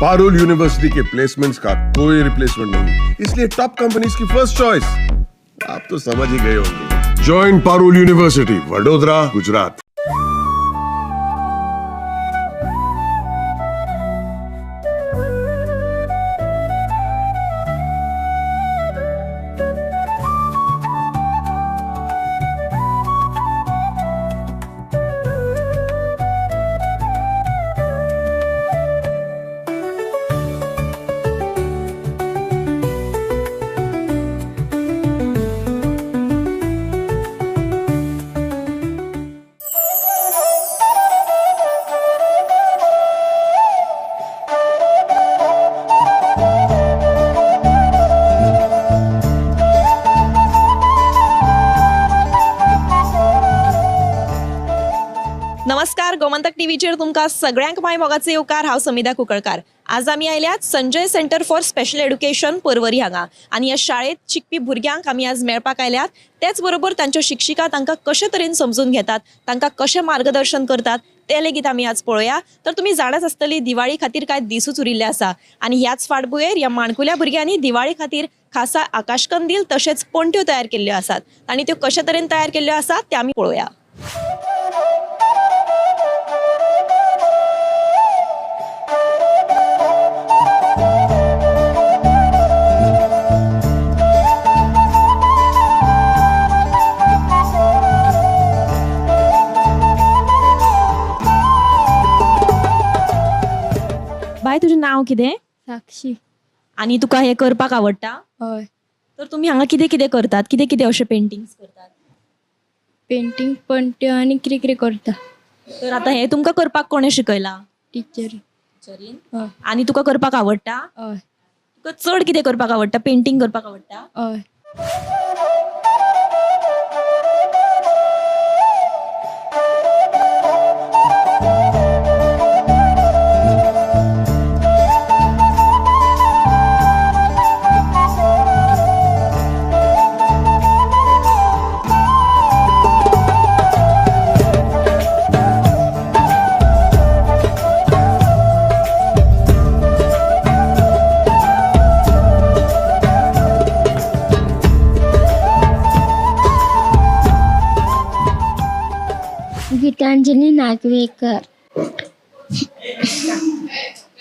पारुल यूनिवर्सिटी के प्लेसमेंट्स का कोई रिप्लेसमेंट नहीं, इसलिए टॉप कंपनीज की फर्स्ट चॉइस आप तो समझ ही गए होंगे. Join Parul university, Vadodara, Gujarat. नमस्कार, गोमंतक टीव्हीचेर तुमकां सगळ्यांक माय मोगाचे येवकार. हांव समिधा कुंकळकार. आज आमी आयल्यात Sanjay centre for special education Porvorim हांगा आनी ह्या शाळेंत शिकपी भुरग्यांक आमी आज मेळपाक आयल्यात. तेच बरोबर तांच्यो शिक्षिका तांकां कशे तरेन समजून घेतात, तांकां कशें मार्गदर्शन करतात ते लेगीत आमी आज पळोवया. तर तुमी जाणाच आसतली दिवाळी खातीर कांय दिसूच उरिल्ले आसा आनी ह्याच फाटभुंयेर ह्या माणकुल्या भुरग्यांनी दिवाळी खातीर खासा आकाशकंदील तशेंच पणट्यो तयार केल्ल्यो आसात आनी त्यो कशे तरेन तयार केल्ल्यो आसात ते आमी पळोवया. बाय, तुजें नांव कितें? साक्षी. आनी तुका हें करपाक आवडटा? हय. तर तुमी हांगा कितें कितें करतात, कितें कितें अशें पेंटिंग्स करतात? पेंटिंग पणट्यो आनी कितें कितें करता. तर आतां हें तुमकां करपाक कोणें शिकयलां? टिचरी. टिचरीन? हय. आनी तुका करपाक आवडटा? हय. तुका चड कितें करपाक आवडटा? पेंटिंग करपाक आवडटा? हय. गीतांजली नागवेकर.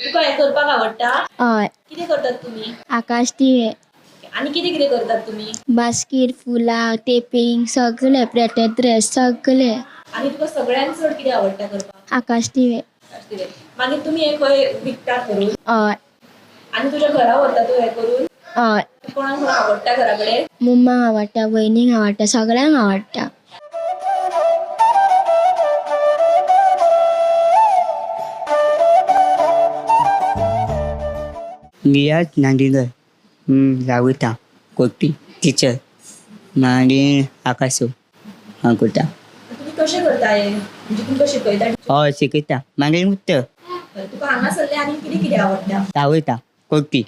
तुका हें करपाक आवडटा? हय. कितें करतात तुमी? आकाश दिवे. आनी कितें कितें करतात तुमी? बास्कीट, फुलां, टेपींग सगळे, प्लेटेड ड्रेस सगळे. आनी तुका सगळ्यांत चड कितें आवडटा करपाक? आकाश दिवे. आकाश दिवे. मागीर तुमी हें खंय विकतात व्हरून? हय. आनी तुज्या घरा व्हरता तूं हें करून? हय. कोणाक कोणाक आवडटा घरा कडेन? मम्माक आवडटा, वयनीक आवडटा, सगळ्यांक आवडटा. नियाज नांदिगर रावता कोटी टिचर मागीर आकाशो हांव करता. तुमी कशें करता हें? म्हणजे तुमकां शिकयता? हय शिकयता. मागीर उत्तर तुका हांगासरलें आनी कितें कितें आवडटा? रावयता कोटी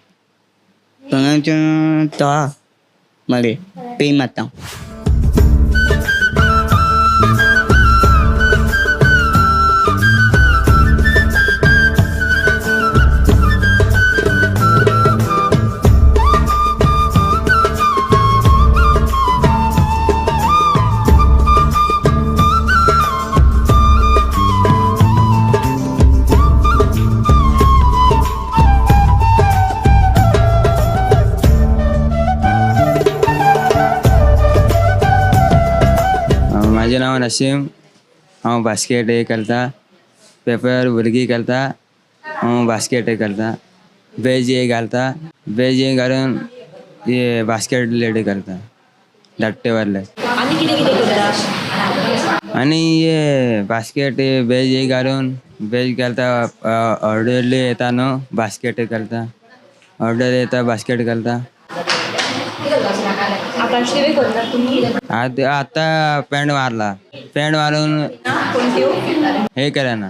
थंय तळा मागीर पेन मारता. म्हाजें नांव नसीम. हांव बास्केट हे करता, पेपर भुरगीं करता. हांव बास्केट हे करता, बेज हे घालता, बेज हे घालून हे बास्केट रेडी करता धाकटे वाडले. आनी कितें कितें करता? आनी हे बास्केट हे बेज हे घालून बेज घालता. ऑर्डर येता न्हू, बास्केट हे करता, ऑर्डर येता बास्केट घालता. आकाश दिवे करतात तुमी? आतां पेंट मारला, पेंट मारून हे केलें ना,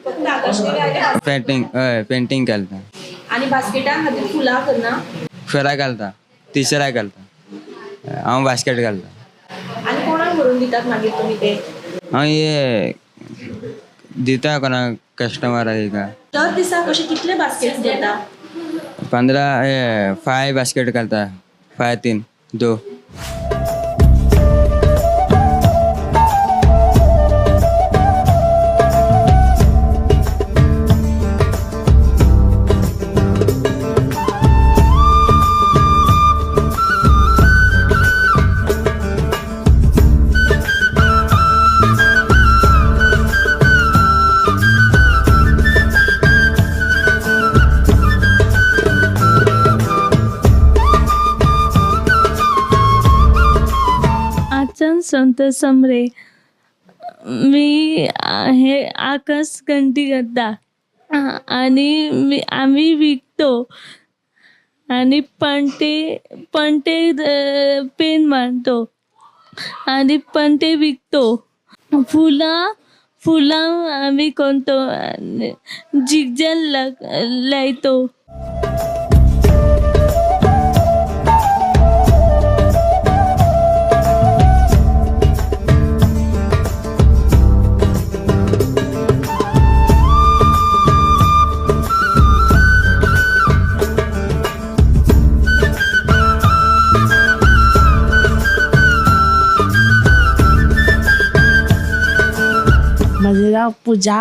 फक्त आकाश दिवे? पेंटींग. हय, पेंटींग करता. आनी बास्केटा खातीर फुलां करना? फुलां घालता, टिचराक घालता, हांव बास्केट घालता. आनी कोणाक व्हरून दितात मागीर तुमी ते? हांव हे दिता कोणाक कस्टमराक हिका. दर दिसा कशे कितले बास्केट्स घेता? 15 हे 5 बास्केट घालता, 5 3 2. संत समरे. मी हे आकाश कंठी करता आणि आम्ही विकतो आणि पणते पणते पेन मारतो आणि पणते विकतो. फुलां फुलां आम्ही कोणतो जिगजल लायतो. म्हाजें नांव पुजा.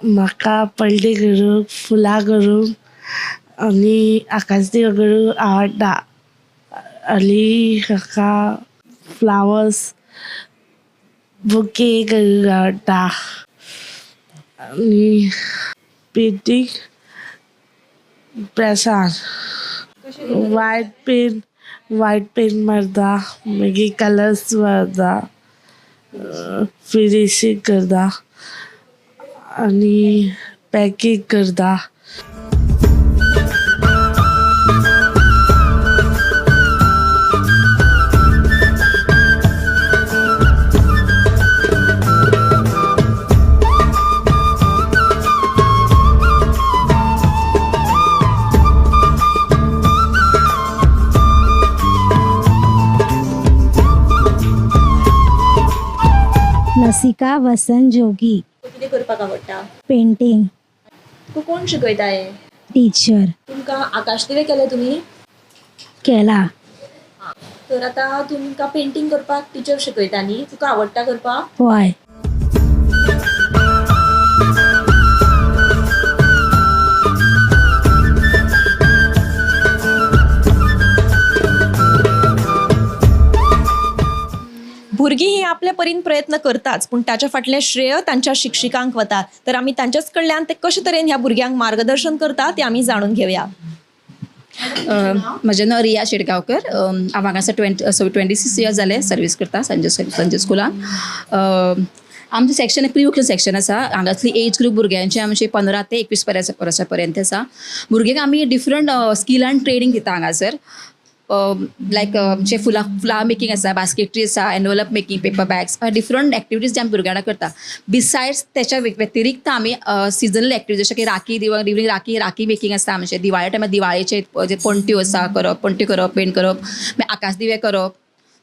म्हाका पड्डे करूंक, फुलां करूंक आनी आकाश दिवो करूंक आवडटा. आनी म्हाका फ्लावर्स बुके करूंक आवडटा. आनी पेंटींग प्रेसान वायट पेंट मारता, मागीर कलर्स मारता, फिनिशींग करता आनी पॅकींग करता. लसिका वसंत जोगी. कितें करपाक आवडटा? पेंटींग. तुका कोण शिकयता हें? टिचर. तुमकां आकाश दिवे केले तुमी? केला. तर आतां तुमकां पेंटींग करपाक टिचर शिकयता न्ही, तुका आवडटा करपाक? हय. भुरगीं ही आपल्या परीन प्रयत्न करताच, पूण ताच्या फाटलें श्रेय तांच्या शिक्षिकांक वता. तर आमी तांच्याच कडल्यान ते कशे तरेन ह्या भुरग्यांक मार्गदर्शन करता ते आमी जाणून घेवया. म्हजें नांव रिया शेटगांवकर. हांव हांगासर 26 इयर्स जाले सर्वीस करता संजय स्कुलान. आमचें सेक्शन प्री वोकेशनल सेक्शन आसा. हांगासली एज ग्रूप भुरग्यांचे आमचे 15 ते 21 वर्सां पर्यंत आसा. भुरग्यांक आमी डिफरंट स्कील आनी ट्रेनींग दिता हांगासर. लायक आमचे फुलां मेकिंग आसा, बास्केटरी आसा, envelope making, paper bags, different activities जे आमी भुरग्यांक करता. बिसायड्स त्याच्या व्यतिरिक्त आमी सिजनल एक्टिविटीज जशें की राखी ड्युरींग राखी मेकिंग आसता आमचें. दिवाळे टायमार दिवाळेचे जे पणट्यो आसा करप, पणट्यो करप, पेंट करप, मागीर आकाश दिवे करप,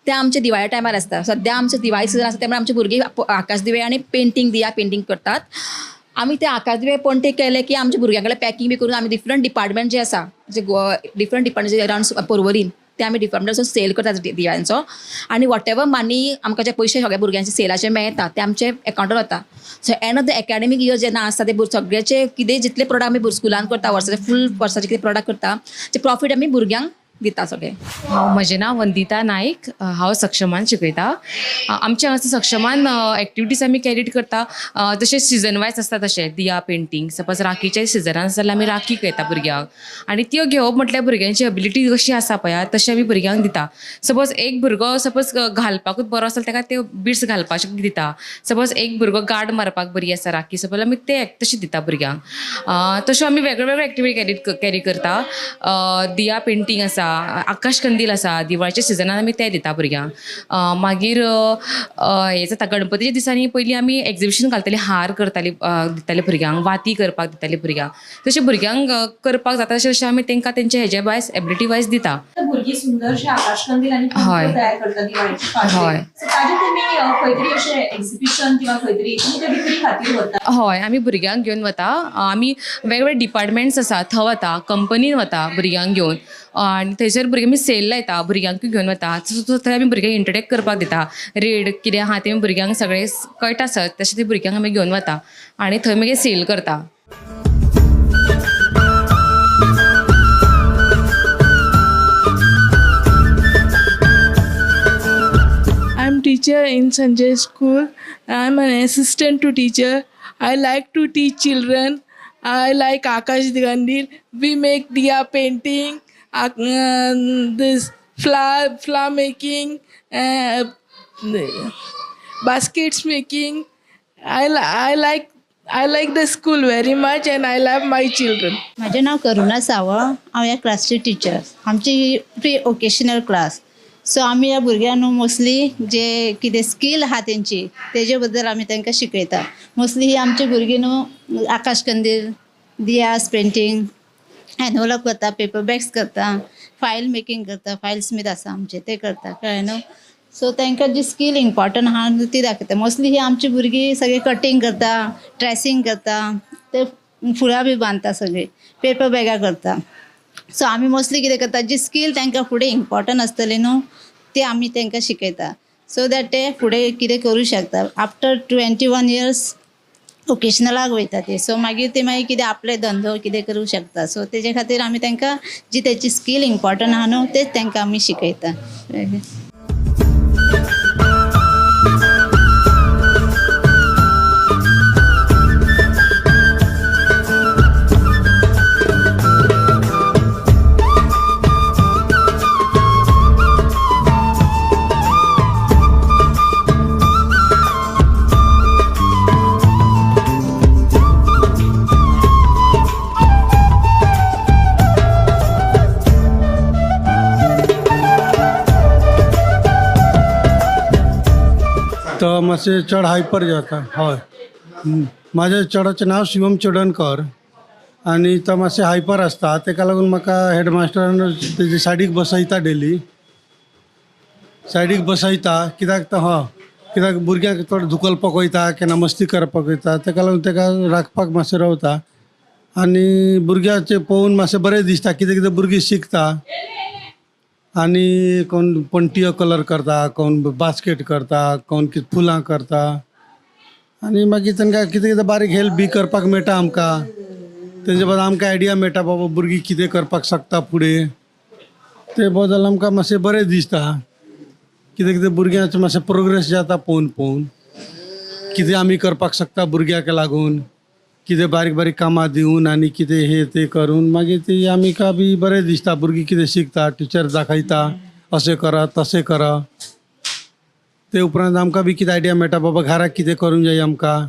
ते आमचे दिवाळे टायमार आसता. सद्या आमचे दिवाळी सिजन आसा त्यामुळे आमचे भुरगीं आकाश दिवे आनी पेंटींग दिया पेंटींग करतात. आमी ते आकाश दिवे पणटे केले की आमच्या भुरग्यां कडेन पॅकिंग बी करून आमी डिफरंट डिपार्टमेंट जे आसा, जे डिफरंट डिपार्टमेंट जे अरावंड पर्वरीन, ते आमी डिपार्टमेंटाचो सेल करतात दिव्यांचो. आनी what ever money आमकां जे पयशे सगळ्या भुरग्यांचे सेलाचे मेळटा ते आमचे एकावंटार वता. So end of the academic year जेन्ना आसता ते सगळ्याचे कितें जितले प्रोडक्ट आमी स्कुलान करता, वर्साचे फूल वर्साचे कितें प्रोडक्ट करता ते प्रॉफीट आमी भुरग्यांक दिता सगळे. म्हजें नांव वंदिता नायक. हांव सक्षमान शिकयता. आमच्या हांगासर सक्षमान एक्टिविटीज आमी कॅरीड करता, जशें सिजन वायज आसता तशें दिया पेंटींग. सपोज राखीच्या सिजनान आसा जाल्यार आमी राखी करता भुरग्यांक, आनी त्यो घेवप म्हटल्यार भुरग्यांची एबिलिटी कशी आसा पळय तशें आमी भुरग्यांक दिता. सपोज एक भुरगो सपोज घालपाकूच बरो आसा ताका त्यो बिट्स घालपाक दिता. सपोज एक भुरगो गार्ड मारपाक बरी आसा राखी, सपोज आमी ते तशें दिता भुरग्यांक. तश्यो आमी वेगळे वेगळे एक्टिविटी कॅरी करता. दिया पेंटींग आसा, आकाश कंदील आसा, दिवाळीच्या सिजनान आमी ते दिता भुरग्यांक. मागीर हें जाता गणपतीच्या दिसांनी पयलीं आमी एग्जिबिशन घालताली, हार करताली दिताले भुरग्यांक, वाती करपाक दिताली भुरग्यांक. तशें भुरग्यांक करपाक जाता तशें तशें आमी तांकां तेंचे हेजे वायज एबिलिटी वायज दिता. भुरगीं सुंदरशे आकाश कंदील आनी तयार करता दिवाळीचे. हय, ताजें तुमी खंय तरी अशें एग्जिबिशन किंवा खंय तरी तुमी विक्री खातीर वता? हय, आमी भुरग्यांक घेवन वता. आमी वेगवेगळे डिपार्टमेंट्स आसा थंय वता, कंपनीन वता भुरग्यांक घेवन, आनी थंयसर भुरगे आमी सेल लायता, भुरग्यांकूय घेवन वता. थंय आमी भुरग्यांक इंटरेक्ट करपाक दिता. रेड कितें आहा तें भुरग्यांक सगळें कळटा सर, तशें ते भुरग्यांक आमी घेवन वता आनी थंय मागीर सेल करता. I am teacher in Sanjay School. I am an assistant to teacher. I like to teach children. I like Akash Kandil. We make diya painting, this flower making, baskets making. I like the school very much and I love my children. म्हजें नांव करुणा सावळ. हांव ह्या क्लासची teacher. आमची pre vocational class. So आमी ह्या भुरग्यांक न्हू मोस्टली जे कितें स्कील आहा तेंची तेजे बद्दल आमी तांकां शिकयता. मोस्टली ही आमची भुरगीं न्हू आकाश कंदील, दियास पेंटींग, एनवलप करता, पेपर बॅग्स करता, फायल मेकिंग करता, फायल स्मीथ आसा आमचे ते करता, कळ्ळें न्हू. सो तांकां जी स्कील इम्पॉर्टंट आहा ती दाखयता. मोस्टली ही आमची भुरगीं सगळीं कटींग करता, ट्रेसिंग करता, ते फुलां बी बांदता, सगळीं पेपर बॅगां करता. सो आमी मोस्टली कितें करता, जी स्कील तांकां फुडें इम्पॉर्टंट आसतली न्हू ते आमी तांकां शिकयता, सो that ते फुडें कितें करूं शकता. आफ्टर 21 इयर्स वोकेशनलाक वयता ते, सो मागीर ते मागीर कितें आपले धंदो कितें करूं शकता. सो तेजे खातीर आमी तांकां जी तेची स्कील इम्पॉर्टंट आहा न्हू तेच तांकां आमी शिकयता. तो मातशें चड हायपर जाता. हय, म्हाज्या चेडोचें नांव शिवम चोडणकर आनी तो मातशें हायपर आसता, तेका लागून म्हाका हेडमास्टरान तेजे सायडीक बसयता, डेली सायडीक बसयता. कित्याक तो हय, कित्याक भुरग्यांक चड धुकलपाक वयता, केन्ना मस्ती करपाक वयता, तेका लागून तेका राखपाक मातशें रावता. आनी भुरग्यांचें पळोवन मातशें बरें दिसता, कितें कितें भुरगीं शिकता आनी कोण पणट्यो कलर करता, कोण बास्केट करता, कोण कितें फुलां करता आनी मागीर तांकां कितें कितें बारीक हेल्प बी करपाक मेळटा आमकां. तेजे बद्दल आमकां आयडिया मेळटा, बाबा भुरगीं कितें करपाक शकता फुडें, ते बद्दल आमकां मातशें बरें दिसता. कितें कितें भुरग्यांचें मातशें प्रोग्रेस जाता पळोवन पळोवन कितें आमी करपाक शकता भुरग्याक लागून, कितें बारीक बारीक कामां दिवन आनी कितें हें तें करून मागीर ती आमकां बी बरें दिसता. भुरगीं कितें शिकता, टिचर दाखयता अशें करा तशें करा. ते उपरांत आमकां बी कितें आयडिया मेळटा बाबा घराक कितें करूंक जाय आमकां,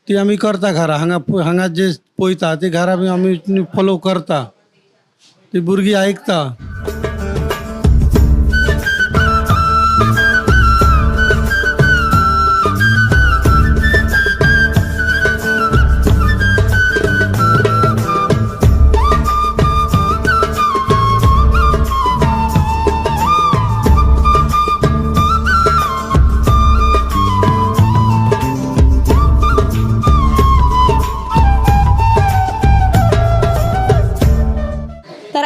ती आमी करता घरा. हांगा हांगा जे पळयता ते घरा बी आमी फॉलो करता, ती भुरगीं आयकता.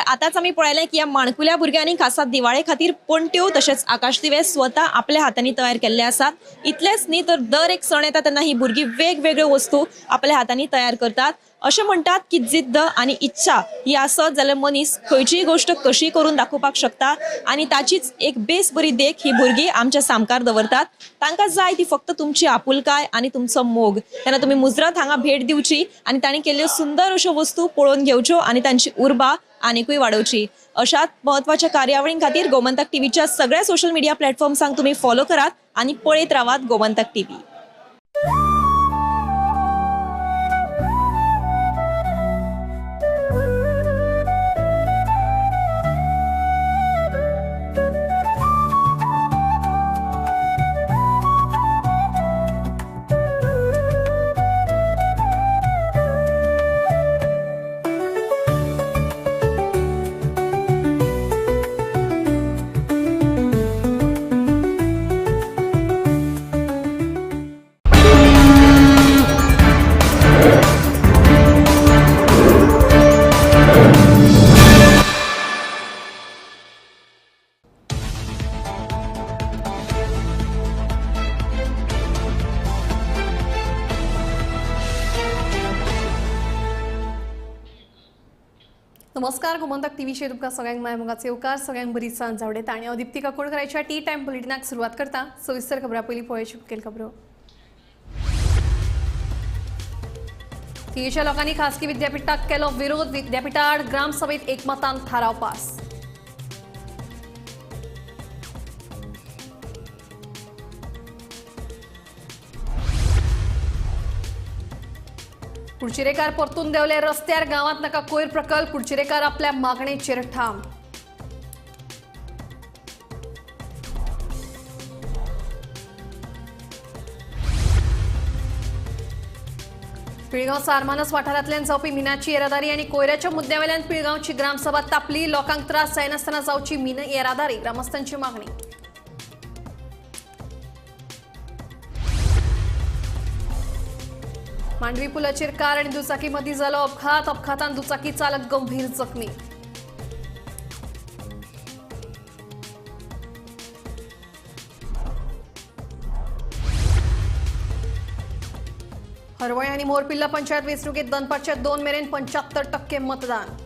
आतांच आमी पळयलें की ह्या माणकुल्या भुरग्यांनी खासा दिवाळे खातीर पणट्यो तशेंच आकाशदिवे स्वता आपल्या हातांनी तयार केल्ले आसात. इतलेंच न्ही तर दर एक सण येता तेन्ना ही भुरगीं वेगवेगळ्यो वस्तू आपल्या हातांनी तयार करतात. अशें म्हणटात की जिद्द आनी इच्छा ही आसत जाल्यार मनीस खंयचीय गोश्ट कशी करून दाखोवपाक शकता आनी ताचीच एक बेस बरी देख ही भुरगीं आमच्या सामकार दवरतात. तांकां जाय ती फक्त तुमची आपुलकाय आनी तुमचो मोग. तेन्ना तुमी मुजरत हांगा भेट दिवची आनी तांणी केल्ल्यो सुंदर अश्यो वस्तू पळोवन घेवच्यो आनी तांची उर्बा आनिकूय वाडोवची. अशाच म्हत्वाच्या कार्यावळीं खातीर गोमंतक टीव्हीच्या सगळ्या सोशल मिडिया प्लॅटफॉर्म्सांक तुमी फॉलो करात आनी पळयत रावात गोमंतक टीव्ही. नमस्कार, गोमंतक टीव्हीचेर तुमकां सगळ्यांक माय मोगाचो येवकार. सगळ्यांक बरी सांज आवडटा आनी हांव दीप्ती काकोडकराच्या टी टायम बुलेटिनाक सुरवात करता. सविस्तर खबरां पयलीं पळोवची मुखेल खबरो. थियेच्या लोकांनी खासगी विद्यापीठाक केलो विरोध. विद्यापीठाआड ग्रामसभेत एकमतान थाराव पास. कुडचिरेकार परतून देंवले रस्त्यार. गांवांत नाका कोयर प्रकल्प. कुडचिरेकार आपल्या मागणेचेर ठाम. पिळगांव सारमानस वाठारांतल्यान जावपी मिनाची येरादारी आनी कोयराच्या मुद्द्यावेल्यान पिळगांवची ग्रामसभा तापली. लोकांक त्रास जायनासतना जावची मीन येरादारी, ग्रामस्थांची मागणी. मांडवी पुलाचेर कार आनी दुचाकी मदीं जालो अपघात. अपघातान दुचाकी चालक गंभीर जखमी. हरवळे आनी मोरपिल्ला पंचायत वेंचणुकेत दनपारच्या 2 मेरेन 75% मतदान.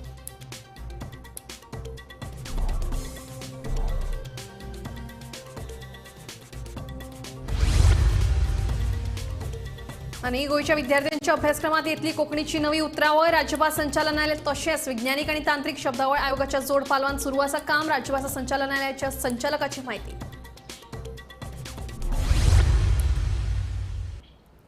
आनी गोंयच्या विद्यार्थ्यांच्या अभ्यासक्रमात येतली कोंकणीची नवी उतरावळ. राज्यभास संचालनालय तशेंच विज्ञानीक आनी तांत्रिक शब्दावळ आयोगाच्या जोड पालवान सुरू आसा काम. राज्यभास संचालनालयाच्या संचालकाची म्हायती.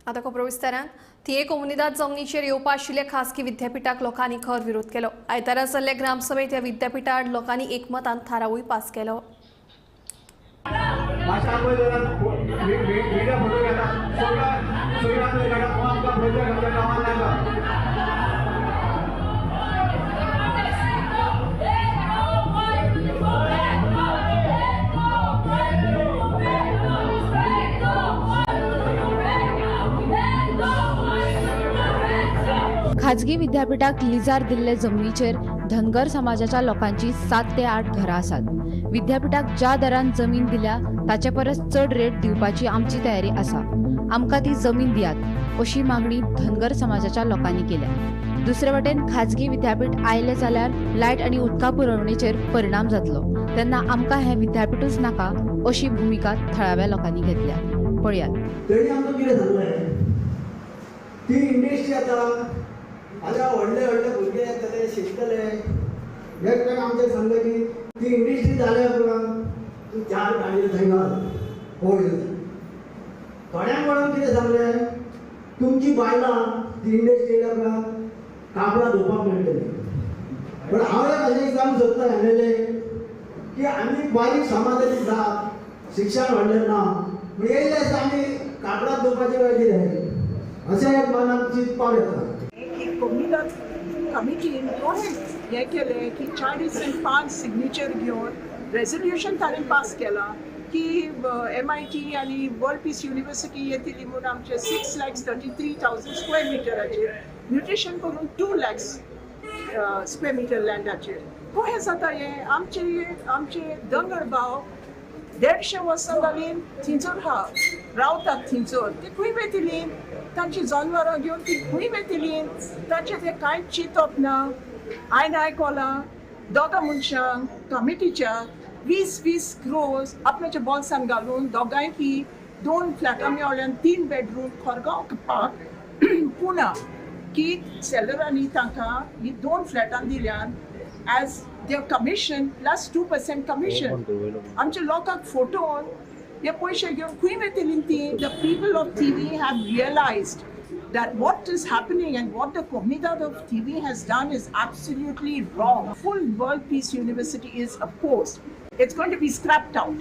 आतां खबरो विस्तारान. थिये कोमुनिदाद जमनीचेर येवपा आशिल्ल्या खासगी विद्यापीठाक लोकांनी खर विरोध केलो. आयतारा जाल्ल्या ग्रामसभेत ह्या विद्यापीठा आड लोकांनी एकमतान थारावूय पास केलो. खाजगी विद्यापीठाक लिजार दिल्ले जमनीचेर धनगर समाजाच्या लोकांची 7 ते 8 घरां आसात. विद्यापीठाक ज्या दरान जमीन दिल्या ताचे परस चड रेट दिवपाची आमची तयारी आसा, आमकां ती जमीन दियात अशी मागणी धनगर समाजाच्या लोकांनी केल्या. दुसरे वटेन खाजगी विद्यापीठ आयलें जाल्यार लायट आनी उदका पुरवणेचेर परिणाम जातलो, तेन्ना आमकां हें विद्यापीठूच नाका अशी भुमिका थळाव्या लोकांनी घेतल्या. पळयात. तेणी आमकां कितें सांगलें, ती इंडस्ट्री आतां आतां व्हडले व्हडले भुरगे येतले शिकतले. एकट्याक आमचें सांगलें की ती इंडस्ट्री जाल्या उपरांत तूं 4 गाडयो थंय घाल होय. थोड्यांक कोणाक कितें सांगलें, तुमची बायलां ती इंडस्ट्री येयल्या उपरांत कापडां धुवपाक मेळटली. पण हांव एक अशें सांगूंक सोदता एमएलए की आमी बारीक समाजाची जात, शिक्षण व्हडलें ना, पूण येयले आसता आमी कापडां धुवपाचें काय कितें अशें एक मनाक चिंतपाक येता. की कोमिदाद कमिटीन हें केलें की 45 सिग्नेचर घेवन रेजोल्युशन ताणें पास केलां की MIT आनी वर्ल्ड पीस युनिवर्सिटी येतली म्हूण आमचे 6,33,000 स्क्वेअर मिटराचेर म्युटेशन करून 2 lakhs square metre लँडाचेर. कशें जाता हें? आमचे आमचे दोंगर भाव 150 वर्सां जालीं थिंचर आहा, रावतात थिंचर, ती खंय वयतली? तांची जनावरां घेवन ती खंय वयतली? तांचें तें कांयच चिंतप ना. हांवें आयकलां दोगां मनशांक कमिटीच्या 20-20 क्रोर्स आपल्याच्या बोल्सान घालून दोगांय की 2 फ्लॅटां मेळ्ळ्या, 3 बेडरूम खोरगांव पार्क पुना की सेलरांनी तांकां ही 2 फ्लॅटां दिल्यान as their commission plus 2% commission. आमच्या लोकांक फोटोन हे पयशे घेवन खंय वयतली ती? The people of Thivim have realised that what is happening and what the Comunidade of Thivim has done is absolutely wrong. Full World Peace University is opposed. It's going to be scrapped out,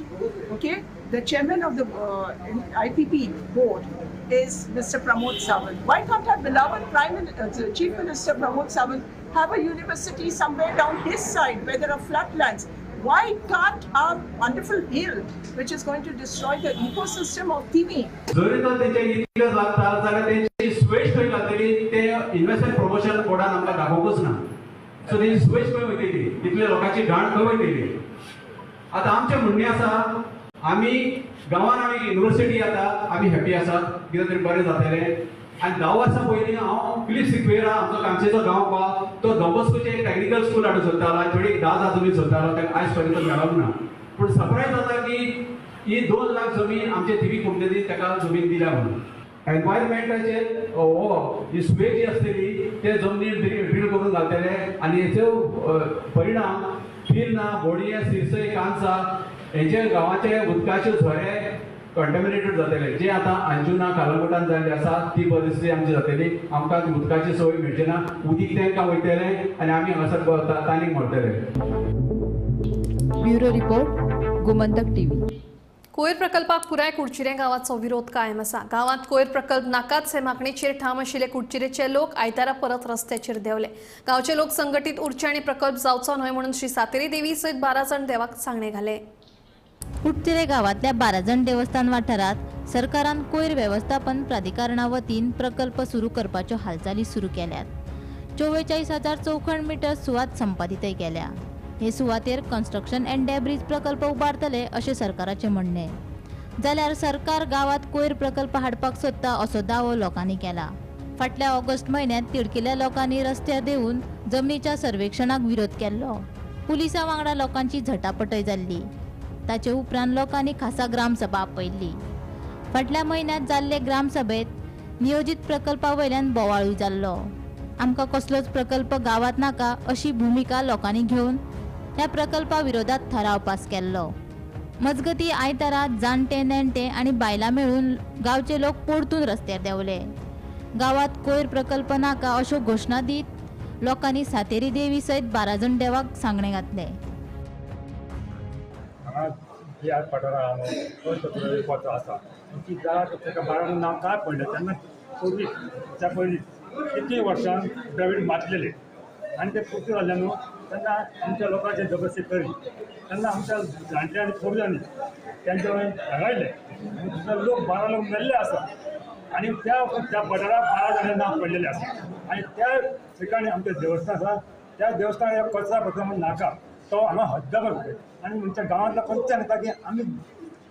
okay? The chairman of the IPP board is Mr. Pramod Sawant. Why can't our beloved Chief Minister Pramod Sawant have a university somewhere down his side where there are flatlands? Why can't our wonderful hill, which is going to destroy the ecosystem of Thivim? जरी तर तेंचे इतले लागता जाल्यार तेंची Suez खंय घालतली ते इन्व्हेस्टमेंट प्रमोशन बोर्डान आमकां दाखोवंकूच ना. सो तेंची स्वेज खंय वयतली, इतले लोकांची घाण खंय वयतली? आतां आमचें म्हणणें आसा, आमी गांवान आमी युनिवर्सिटी येता, आमी हॅपी आसात, कितें तरी बरें जातलें. आनी 10 वर्सां पयलीं हांव फिलीप सिक्वेरा आमचो कामशेचो गांव पा तो डॉन एक टॅक्निकल स्कूल हाडूंक सोदतालो आनी थोडी 10 आजुनूय सोदतालो, ताका आयज पर्यंत मेळोंक ना. पूण सरप्रायज जाता की ही 2 लाख जमीन आमचे थिवी कोमतेनी ताका जमीन दिल्या म्हणून. एनवायरमेंटाचेर हो ही सुवे जी आसतली ते जमनीर ड्रील करून घालतले आनी हेचो परिणाम पिर्ना, बोडये, सिरसय, कांसा हेचे गांवाचे उदकाचे झरे कंटेमिनेटेड जातले. जे आतां अंजुना कालंगुटान जाल्ली आसा ती परिस्थिती आमची जातली. आमकां उदकाची सोय मेळची ना, उदीक तांकां वयतले आनी आमी हांगासर ताणीक मरतले. Bureau report, Gomantak TV. कोयर प्रकल्पाक पुराय कुडचिरें गांवाचो विरोध कायम आसा. गांवांत कोयर प्रकल्प नाकाच हे मागणेचेर ठाम आशिल्ले कुडचिरेचे लोक आयतारा परत रस्त्याचेर देंवले. गांवचे लोक संघटीत उरचे आनी प्रकल्प जावचो न्हय म्हणून श्री सातेरी देवी सयत 12 जाण देवाक सांगणे घाले. कुडचिरे गांवांतल्या 12 जाण देवस्थान वाठारांत सरकारान कोयर वेवस्थापन प्राधिकरणा वतीन प्रकल्प सुरू करपाच्यो हालचाली सुरू केल्यात. 44,000 चौखण मिटर सुवात संपादितय केल्या. हे सुवातेर कन्स्ट्रक्शन अँड डेब्रीज प्रकल्प उबारतले अशें सरकाराचें म्हणणें. जाल्यार सरकार गांवांत कोयर प्रकल्प हाडपाक सोदता असो दावो लोकांनी केला. फाटल्या ऑगस्ट म्हयन्यांत तिडकिल्ल्या लोकांनी रस्त्यार देंवून जमनीच्या सर्वेक्षणाक विरोध केल्लो. पुलिसां वांगडा लोकांची झटापटय जाल्ली. ताचे उपरांत लोकांनी खासा ग्रामसभा आपयल्ली. फाटल्या म्हयन्यांत जाल्ले ग्रामसभेंत नियोजीत प्रकल्पा वयल्यान बोवाळूय जाल्लो. आमकां कसलोच प्रकल्प गांवांत नाका अशी भुमिका लोकांनी घेवन ह्या प्रकल्पा विरोधात थाराव पास केल्लो. मजगती आयतारा जाणटे नेणटे आनी बायलां मेळून गांवचे लोक परतून रस्त्यार देंवले. गांवांत कोयर प्रकल्प नाका अश्यो घोशणा दीत लोकांनी सातेरी देवी सयत 12 जाण देवाक सांगणे घातले. हांगा जी आज पठार आहा न्हू तो पत्र आसा ती जाग ताका 12 नांव काय पडलें तेन्ना पूर्वी त्या पयलीं कितलीं वर्सां द्रवीड मातलेले आनी ते पुर्ती जाल्ले न्हू तेन्ना आमच्या लोकांचे जबरदस्ती करी तेन्ना आमच्या जाणट्यांनी पुर्वजांनी तेंच्या वयल्यान धाडायले आनी दुसरे लोक 12 लोक मेल्ले आसा आनी त्या त्या पठाराक 12 जाणां नांव पडलेलें आसा आनी त्या ठिकाणी आमचें देवस्थान आसा. त्या देवस्थानाक कचरा पत्र म्हणून नाका. तो हांगा हद्दपार करता. आनी आमच्या गांवांतलो पंच सांगता की आमी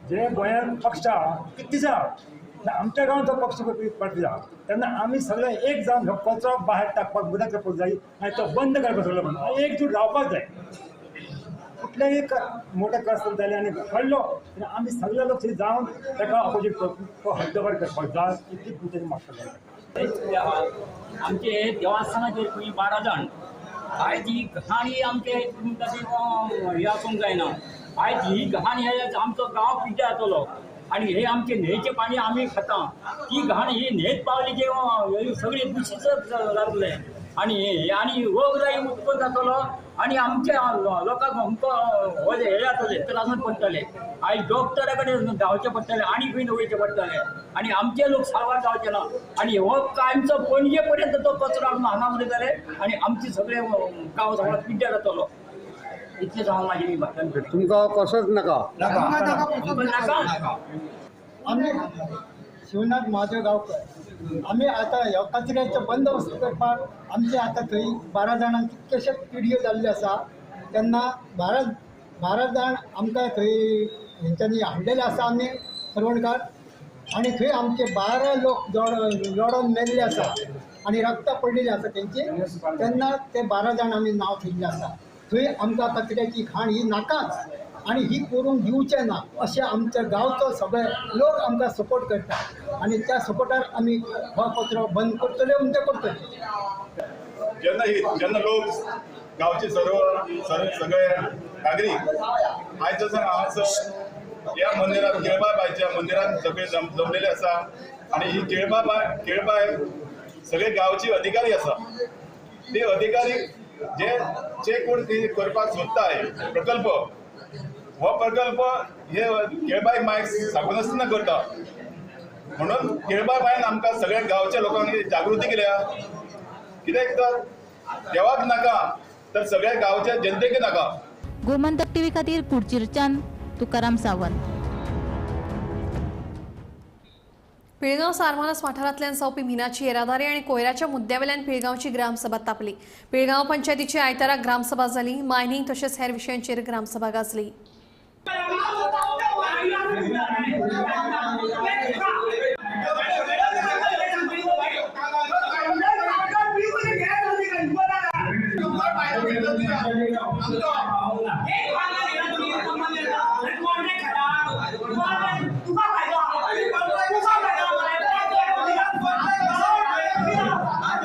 जे गोंयांत पक्ष आहा कितले आहा आमच्या गांवांत जो पक्ष पार्टी आहा तेन्ना आमी सगळे एक जावन हो कचरो भायर टाकपाक बंद करपाक जाय आनी तो बंद करपाक सगळो बंद एकजूट रावपाक जाय. कुठल्याही मोठे कष्ट जाले आनी कळ्ळो आमी सगळे लोक थंय जावन ताका ऑपोजीट तो हद्दपार करपाक जाय इतली तुमच्यानी मागता. आमचे देवस्थानाचेर खंय 12 जाण आयज ही घाणी आमचे हे आसूंक जायना. आयज ही घाण हे आमचो गांव पिड्ड्यार जातलो आनी हे आमचे न्हंयचें पाणी आमी खाता ती घाण ही न्हंयेत पावली की सगळी दुशीत जातलें आनी आनी रोगराई उत्पन्न जातलो आनी आमच्या लोकांक अमको हो हे जातले त्रासान पडटले. आयज डॉक्टरा कडेन धांवचें पडटलें आनी खंय वयचें पडटलें आनी आमचे लोक साल्वार जावचे ना. आनी हो कायमचो पणजे पर्यंत तो कचरो हाडून हांगा उरयतले आनी आमचे सगळे गांव सगळो पिड्ड्यार जातलो. इतलेंच हांव म्हाजें भाशण करता. तुमकां कसोच नाका नाका. आमी शिवनाथ महादेव गांवकर आमी आतां ह्या कचऱ्याचो बंदोबस्त करपाक आमचे आतां थंय 12 जाणांक कितकेशेच पिडयो जाल्ल्यो आसा तेन्ना 12 जाण आमकां थंय हेंच्यांनी हाडलेले आसा आमी सरवणकार आनी थंय आमचे 12 लोक लडोन मेल्ले आसा आनी रक्तां पडलेली आसा तेंची तेन्ना ते 12 जाण आमी नांव थेयल्लें आसा. थंय आमकां कचऱ्याची घाण ही नाकाच आनी ही करूंक दिवचें ना अशें आमच्या गांवचो सगळे लोक आमकां सपोर्ट करता आनी त्या सपोर्टार आमी हो कचरो बंद करतले म्हणजे करतले. जेन्ना जेन्ना लोक गांवचे सर्व सगळे नागरीक आयज जसो हांगासर ह्या मंदिरात केळबाबायच्या मंदिरात सगळे जमलेले आसा आनी ही केळबाय सगळे गांवची अधिकारी आसा. ते अधिकारी जे जे कोण ते करपाक सोदताय प्रकल्प हो प्रकल्प हे केळबाय मायक सांगून करता म्हणून केळबाय मायन आमकां सगळ्या गांवच्या लोकांक जागृती केल्या. कित्याक तर देवाक नाका तर सगळ्या गांवच्या जनतेक नाका. गोमंतक टीव्ही खातीर कुडचिरच्यान तुकाराम सावंत. पिळगांव सारमानस वाठारांतल्यान जावपी मिनाची येरादारी आनी कोयराच्या मुद्द्यावेल्यान पिळगांवची ग्रामसभा तापली. पिळगांव पंचायतीची आयतारा ग्रामसभा जाली. मायनिंग तशेंच हेर विशयांचेर ग्रामसभा गाजली.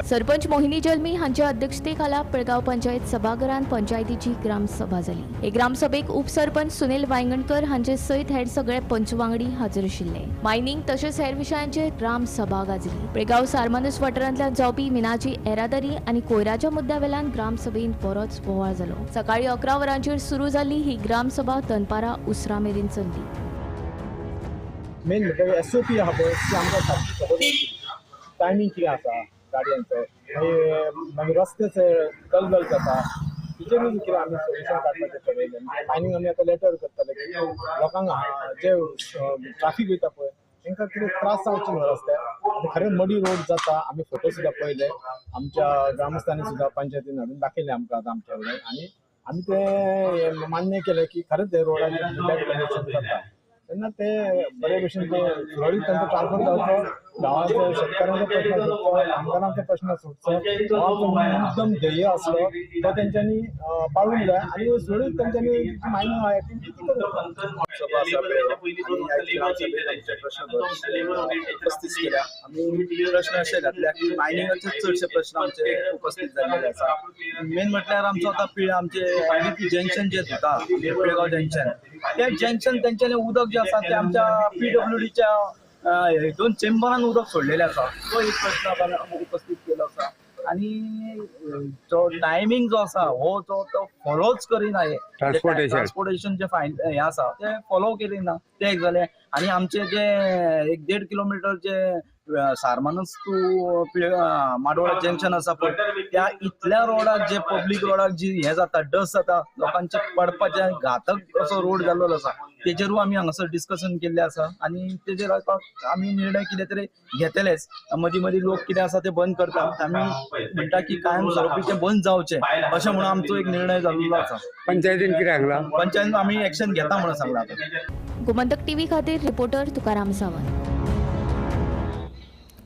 सरपंच मोहिनी जल्मी हांच्या अध्यक्षतेखाला पिळगांव पंचायत सभाघरांत पंचायतीची ग्रामसभा जाली. हे ग्रामसभेक उपसरपंच सुनील वायंगणकर हांचे सयत हेर सगळे पंच वांगडी हाजीर आशिल्ले. मायनिंग तशेंच हेर विशयांचेर ग्रामसभा गाजली. पिळगांव सारमानस वाठारांतल्यान जावपी मिनाची येरादारी आनी कोयराच्या मुद्द्यावेल्यान ग्रामसभेंत बरोच बोवाळ जालो. सकाळी 11 वरांचेर सुरू जाल्ली ही ग्रामसभा दनपारां उसरां मेरेन चल्ली. मेन म्हणल्यार एसओपी आहा पळय ती आमकां सारकी खबर टायमींग कितें आसा गाडयांचो, मागीर रस्ते दलदल जाता तिचेरूय कितें आमी सोल्युशन काडपाचें ठरयलें. मायनींग आमी आतां लेटर करतले की लोकांक जे ट्राफीक वयता पळय तांकां कितें त्रास जावचे न्हू रस्त्यार. आनी खरें मडी रोड जाता, आमी फोटो सुद्दां पळयले, आमच्या ग्रामस्थांनी सुद्दां पंचायतीन हाडून दाखयले आमकां आतां आमच्या कडेन आनी आमी ते मान्य केलें की खरेंच ते रोडाचेर बॅड कंडिशन जाता तेन्ना ते बरे भशेन ते सुरळीत तांचो ट्रान्सपोर्ट जावचो, गांवाचो शेतकारांचो प्रश्न सुटचो, कामगारांचो प्रश्न सुटचो, गांवाचो मुद्दम ध्येय आसलो तो तेंच्यांनी पाळूंक जाय आनी सुरळीत तेंच्यांनी मायनिंग एक्टिविटी ती करूंक. सभा आसा प्रश्न उपस्थित केल्या. आमी प्रश्न अशे घातल्या की मायनिंगाचे चडशे प्रश्न आमचे उपस्थित जाल्ले आसा. मेन म्हटल्यार आमचो आतां आमचे एनडीपी जंक्शन जे जाता पिळगांव जंक्शन, ते जंक्शन तेंच्यांनी उदक जे आसा ते आमच्या पीडब्ल्यूडीच्या हितून चेंबरान उदक सोडलेलें आसा, तो एक प्रश्न आपण उपस्थित केलो आसा. आनी जो टायमींग जो आसा हो जो तो फॉलोच करिना, हे ट्रान्सपोर्टेशन जे फायन हे आसा ते फॉलो केली ना, ते एक जालें. आनी आमचे जे 1.5 किलोमिटर जे सारमानच टू माडोळा जंक्शन आसा पळय त्या इतल्या रोडाक जे पब्लीक रोडाक जी हें जाता डस्ट जाता लोकांचे पडपाचे घातक असो रोड जाल्लो आसा तेजेरूय आमी हांगासर डिस्कशन केल्लें आसा आनी तेजेर आतां आमी निर्णय कितें तरी घेतलेच. मदीं मदीं लोक कितें आसा ते बंद करता, आमी म्हणटा की कायम स्वरुपी ते बंद जावचें अशें म्हणून आमचो एक निर्णय जाल्लो आसा. पंचायतीन कितें सांगलां? पंचायतीन आमी एक्शन घेता म्हणून सांगलां. आतां गोमंतक टीव्ही खातीर रिपोर्टर तुकाराम सावंत.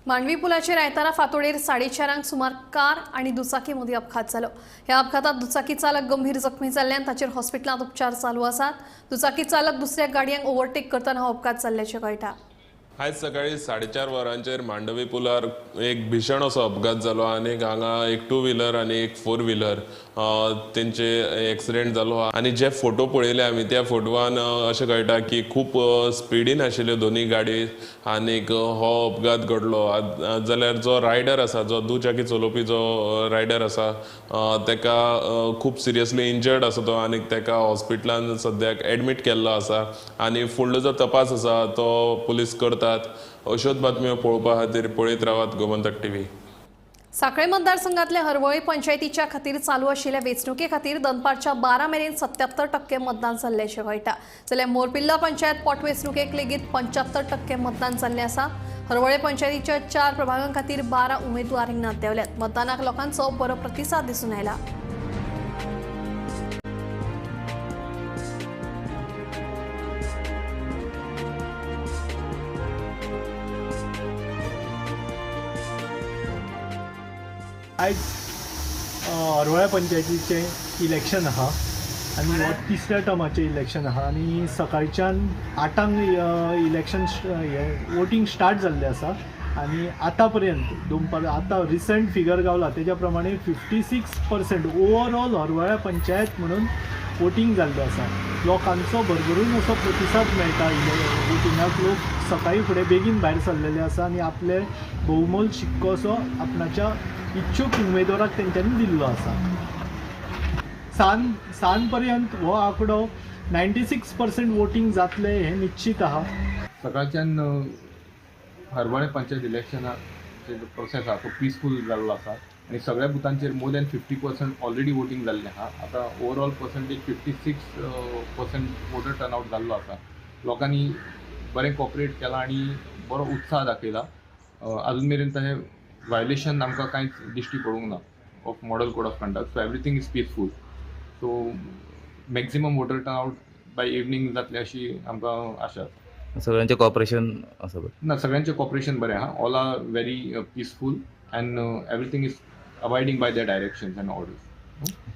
मांडवी पुलाचेर आयतारा फांतोडेर 4:30 सुमार कार आनी दुचाकी मदीं अपघात जालो. ह्या अपघातात दुचाकी चालक गंभीर जखमी जाल्ल्यान ताचेर हॉस्पिटलांत उपचार चालू आसात. दुचाकी चालक दुसऱ्या गाडयांक ओव्हरटेक करतना हो अपघात जाल्ल्याचें कळटा. आयज सकाळी 4:30 वरांचेर मांडवी पुलार एक भीषण असो अपघात जालो आनी हांगा एक टू व्हिलर आनी एक फोर व्हिलर तेंचे एक्सिडेंट जालो. आनी जे फोटो पळयले आमी त्या फोटवान अशें कळटा की खूब स्पिडीन आशिल्ल्यो दोनूय गाडी आनीक हो अपघात घडलो. जाल्यार जो रायडर आसा, जो दुचाकी चलोवपी जो रायडर आसा तेका खूब सिरियसली इंजर्ड आसा तो आनी तेका हॉस्पिटलान सद्याक एडमीट केल्लो आसा आनी फुडलो जो तपास आसा तो पुलीस करता. अश्योच बातम्यो पळोवपा खातीर पळयत रावात गोमंतक टीव्ही. साखळे मतदारसंघातल्या हरवळी पंचायतीच्या खातीर चालू आशिल्ल्या वेंचणुके खातीर दनपारच्या 12 मेरेन 77% मतदान जाल्ल्याचें कळटा. जाल्यार मोरपिल्ला पंचायत पोटवेंचणुकेक लेगीत 75% मतदान जाल्लें आसा. हरवळे पंचायतीच्या 4 प्रभागां खातीर 12 उमेदवार रिंगणांत देंवल्यात. मतदानाक लोकांचो बरो प्रतिसाद दिसून आयला. आयज हरवळ्या पंचायतीचें इलेक्शन आहा आनी हो तिसऱ्या टर्माचें इलेक्शन आहा आनी सकाळच्यान 8 इलेक्शन हें वोटींग स्टार्ट जाल्लें आसा आनी आतां पर्यंत दोनपार आतां रिसंट फिगर गावला तेज्या प्रमाणे 56% ओवरऑल हरवळ्या पंचायत म्हणून वोटींग जाल्लें आसा. लोकांचो भरभरून असो प्रतिसाद मेळटा वोटिंगाक. लोक सकाळीं फुडें बेगीन भायर सरलेले आसा आनी आपले बहुमोल शिक्को असो आपणाच्या इच्छूक उमेदवाराक तेंच्यांनी दिल्लो आसा. सान पर्यंत हो आंकडो 96% वोटींग जातलें हें निश्चीत आहा. सकाळच्यान हरवळे पंचायत इलेक्शनाचो जो प्रोसेस आहा तो पिसफूल जाल्लो आसा आनी सगळ्या बुथांचेर मोर दॅन 50% ऑलरेडी वोटींग जाल्लें आहा. आतां ओवरऑल पर्संटेज 56% वोटर टर्नआउट जाल्लो आसा. लोकांनी बरें कॉपरेट केलां आनी बरो उत्साह दाखयला. आजून मेरेन तशें वायलेशन आमकां कांयच दिश्टी पडूंक ना of model code of conduct. So everything is peaceful. So maximum voter turnout by evening जातलें अशी आमकां आशा आसा. सगळ्यांचें कॉपरेशन आसा बरें ना? सगळ्यांचें कॉपरेशन बरें आहा. All are very peaceful and everything is abiding by the directions and orders.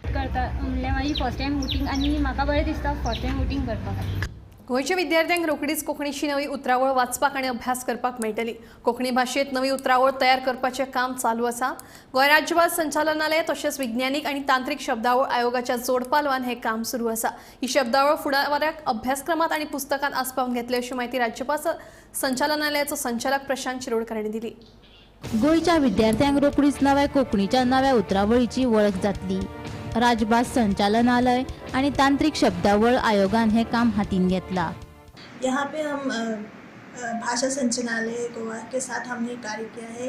करता म्हणल्यार म्हाजी फर्स्ट टायम वोटींग आनी म्हाका बरें दिसता फर्स्ट टायम वोटींग करपाक. गोंयच्या विद्यार्थ्यांक रोखडीच कोंकणीची नवी उतरावळ वाचपाक आनी अभ्यास करपाक मेळटली. कोंकणी भाशेंत नवी उतरावळ तयार करपाचें काम चालू आसा. गोंय राज्यभास संचालनालय तशेंच विज्ञानीक आनी तांत्रीक शब्दावळ आयोगाच्या जोडपालवान हें काम सुरू आसा. ही शब्दावळ फुडाराक अभ्यासक्रमांत आनी पुस्तकांत आस्पावन घेतले अशी म्हायती राज्यभास संचालनालयाचो संचालक प्रशांत शिरोडकर हांणी दिली. गोंयच्या विद्यार्थ्यांक रोखडीच नव्या कोंकणीच्या नव्या उतरावळीची वळख जातली. राजभास संचालनालय आणि तांत्रिक शब्दावळ आयोगान हे काम हातीन घेतला. यहाँ पे हम भाषा संचालनालय गोवा के साथ हमने कार्य किया है.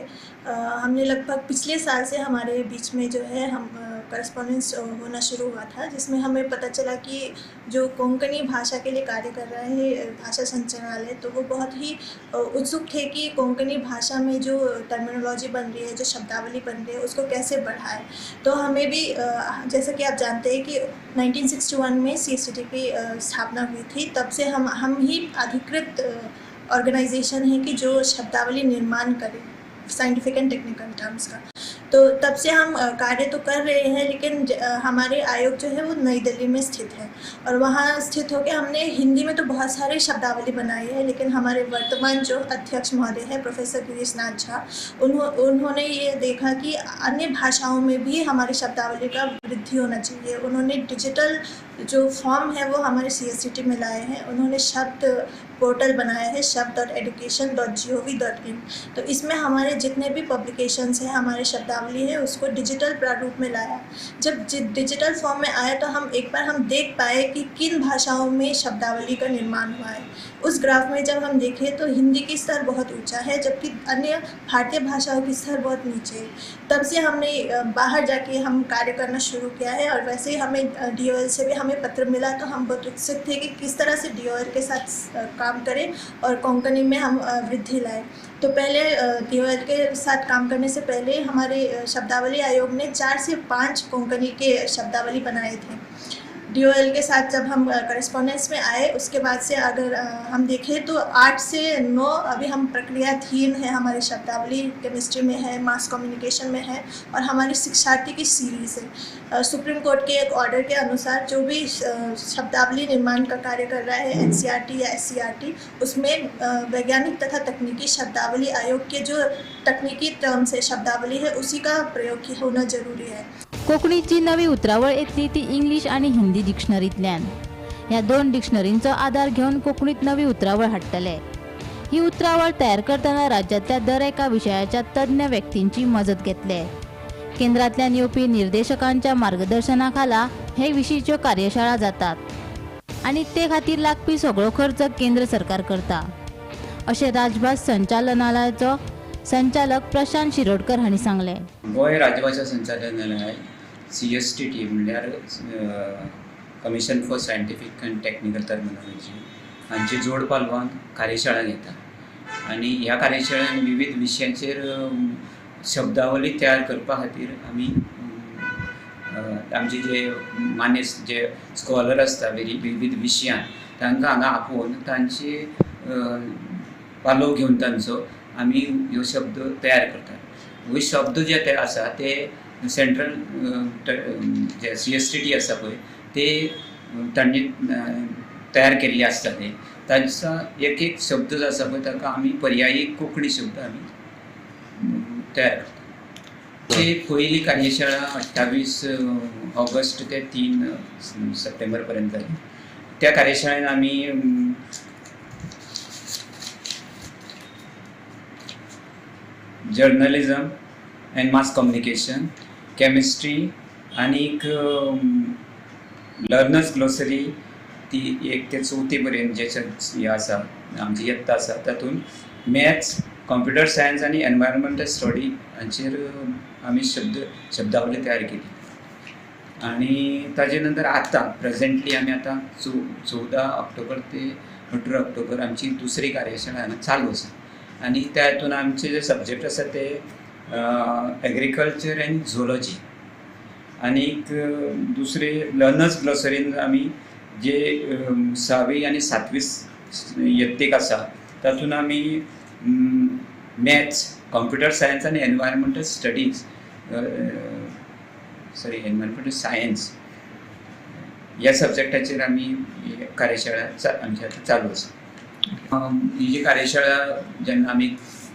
हमने लगभग पिछले साल से हमारे बीच में जो है हम करस्पॉन्डेंस होना शुरू हुआ था, जिसमें हमें पता चला कि जो कोंकणी भाषा के लिए कार्य कर रहा है भाषा संचालनालय, तो वो बहुत ही उत्सुक थे कि कोंकणी भाषा में जो टर्मिनोलॉजी बन रही है, जो शब्दावली बन रही है, उसको कैसे बढ़ाए. तो हमें भी जैसा कि आप जानते हैं कि 1961 में CSTT की स्थापना हुई थी, तब से हम ही अधिकृत ऑर्गेनाइजेशन है कि जो शब्दावली निर्माण करे साइंटिफिक एंड टेक्निकल टर्म्स का. तो तब से हम कार्य तो कर रहे हैं, लेकिन हमारे आयोग जो है वो नई दिल्ली में स्थित है और वहाँ स्थित होकर हमने हिंदी में तो बहुत सारे शब्दावली बनाई है, लेकिन हमारे वर्तमान जो अध्यक्ष महोदय हैं प्रोफेसर गिरीश नाथ झा, उन्होंने ये देखा कि अन्य भाषाओं में भी हमारी शब्दावली का वृद्धि होना चाहिए. उन्होंने डिजिटल जो फॉर्म है वो हमारे CSTT में लाए हैं. उन्होंने शब्द पोर्टल बनाया है shabd.education.gov.in. तो इसमें हमारे जितने भी पब्लिकेशंस हैं, हमारे शब्दावली है, उसको डिजिटल प्रारूप में लाया. जब डिजिटल फॉर्म में आया तो हम एक बार हम देख पाए कि किन भाषाओं में शब्दावली का निर्माण हुआ है. उस ग्राफ में जब हम देखें तो हिंदी की स्तर बहुत ऊंचा है, जबकि अन्य भारतीय भाषाओं की स्तर बहुत नीचे है। तब से हमने बाहर जाके हम कार्य करना शुरू किया है और वैसे ही हमें DOL से भी हमें पत्र मिला, तो हम बहुत उत्सुक थे कि किस तरह से DOL के साथ काम करें और कोंकणी में हम वृद्धि लाएँ। तो पहले DOL के साथ काम करने से पहले हमारे शब्दावली आयोग ने 4 से 5 कोंकणी के शब्दावली बनाए थे। DOL के साथ जब हम करस्पॉन्डेंस में आए उसके बाद से अगर हम देखें तो 8 से 9 अभी हम प्रक्रियाधीन है। हमारी शब्दावली केमिस्ट्री में है, मास कम्युनिकेशन में है और हमारी शिक्षार्थी की सीरीज़ है। सुप्रीम कोर्ट के एक ऑर्डर के अनुसार जो भी शब्दावली निर्माण का कार्य कर रहा है NCERT या SCERT, उसमें वैज्ञानिक तथा तकनीकी शब्दावली आयोग के जो तकनीकी टर्म्स है, शब्दावली है, उसी का प्रयोग होना जरूरी है। कोंकणीची नवी उतरावळ येतली ती इंग्लीश आनी हिंदी डिक्शनरींतल्यान। ह्या 2 डिक्शनरींचो आदार घेवन कोंकणीत नवी उतरावळ हाडटले। ही उतरावळ तयार करतना राज्यांतल्या दर एका विशयाच्या तज्ञ व्यक्तींची मजत घेतले। केंद्रांतल्यान येवपी निर्देशकांच्या मार्गदर्शना खाला हे विशींच्यो कार्यशाळा जातात आनी ते खातीर लागपी सगळो खर्च केंद्र सरकार करता, अशें राजभास संचालनालयाचो संचालक प्रशांत शिरोडकर हांणी सांगलें। गोंय राजभाशा संचालनालय CSTT म्हणल्यार commission for scientific and technical terminology हांचे जोड पालवान कार्यशाळा घेता आनी ह्या कार्यशाळेन विविध विशयांचेर शब्दावली तयार करपा खातीर आमी आमचे जे मानेस्त जे स्कॉलर आसता विविध विशयान तांकां हांगा आपोवन तांचे पालव घेवन तांचो आमी ह्यो शब्द तयार करतात। हे शब्द जे ते आसा ते सेंट्रल जे CSTT आसा पळय ते तांणी तयार केल्ले आसता, ते तांचो एक एक शब्द जो आसा पळय ताका आमी पर्यायी कोंकणी शब्द आमी तयार करतात। ते पयली कार्यशाळा 28 ऑगस्ट ते 3 सप्टेंबर पर्यंत जाली। त्या कार्यशाळेन आमी journalism and mass communication, chemistry आनीक लर्नर्स ग्लोसरी ती 1 ते 4 पर्यंत जे हें आसा आमची यत्ता आसा तातूंत मॅथ्स, कॉम्प्युटर सायन्स आनी एनवायरमेंटल स्टडी हांचेर आमी शब्दावली तयार केली। आनी ताजे नंतर आतां प्रेजेंटली आमी आतां 14 ऑक्टोबर ते 18 ऑक्टोबर आमची दुसरी कार्यशाळा हांगा चालू आसा आनी त्या हितून आमचे जे सब्जेक्ट आसा ते एग्रीकल्चर एंड झुलॉजी आनीक दुसरे लर्नर्स ग्लोसरीन आमी जे 6वी आनी 7वी यत्तेक आसा तातूंत आमी मॅथ्स, कॉम्प्युटर सायन्स आनी environmental studies sorry environmental science ह्या सब्जेक्टाचेर आमी कार्यशाळा आमची आतां चालू आसा। ही जी कार्यशाळा जेन्ना आमी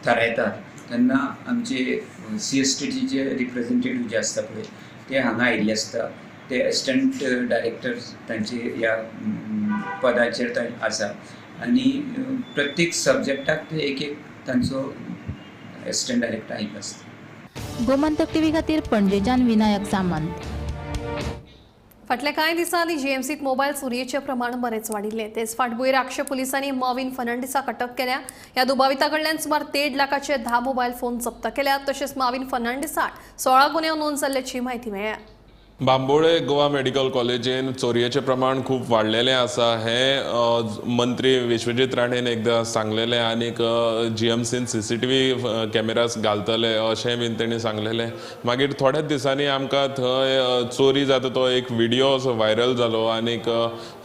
थारायतात तेन्ना आमचे CSTTचे रिप्रेझेंटेटीव जे आसता पळय ते हांगा आयिल्ले आसता, ते एसिस्टंट डायरेक्टर तांचे ह्या पदाचेर आसा आनी प्रत्येक सब्जेक्टाक ते एक एक तांचो एसिस्टंट डायरेक्टर आयिल्लो आसता। गोमंतक टीव्ही खातीर पणजेच्यान विनायक सामंत। फाटल्या कांय दिसांनी जीएमसीत मोबायल चोरयेचें प्रमाण बरेंच वाडिल्लें। तेच फाटभूंयेर आगशे पुलिसांनी मॉविन फर्नांडीसाक अटक केल्या। ह्या दुबाविता कडल्यान सुमार 1.5 लाखाचे 10 मोबायल फोन जप्त केल्यात। तशेंच मॉविन फर्नांडीसाक 16 गुन्यांव नोंद जाल्ल्याची म्हायती मेळ्ळ्या। बांबोळे गोवा मेडिकल कॉलेजीन चोरयेचें प्रमाण खूब वाडलेलें आसा हें मंत्री विश्वजीत राणेन एकदां सांगलेलें आनीक जीएमसीन CCTV cameras घालतले अशें बीन तेणी सांगलेलें। मागीर थोड्याच दिसांनी आमकां थंय चोरी जाता तो एक व्हिडियो असो व्हायरल जालो आनीक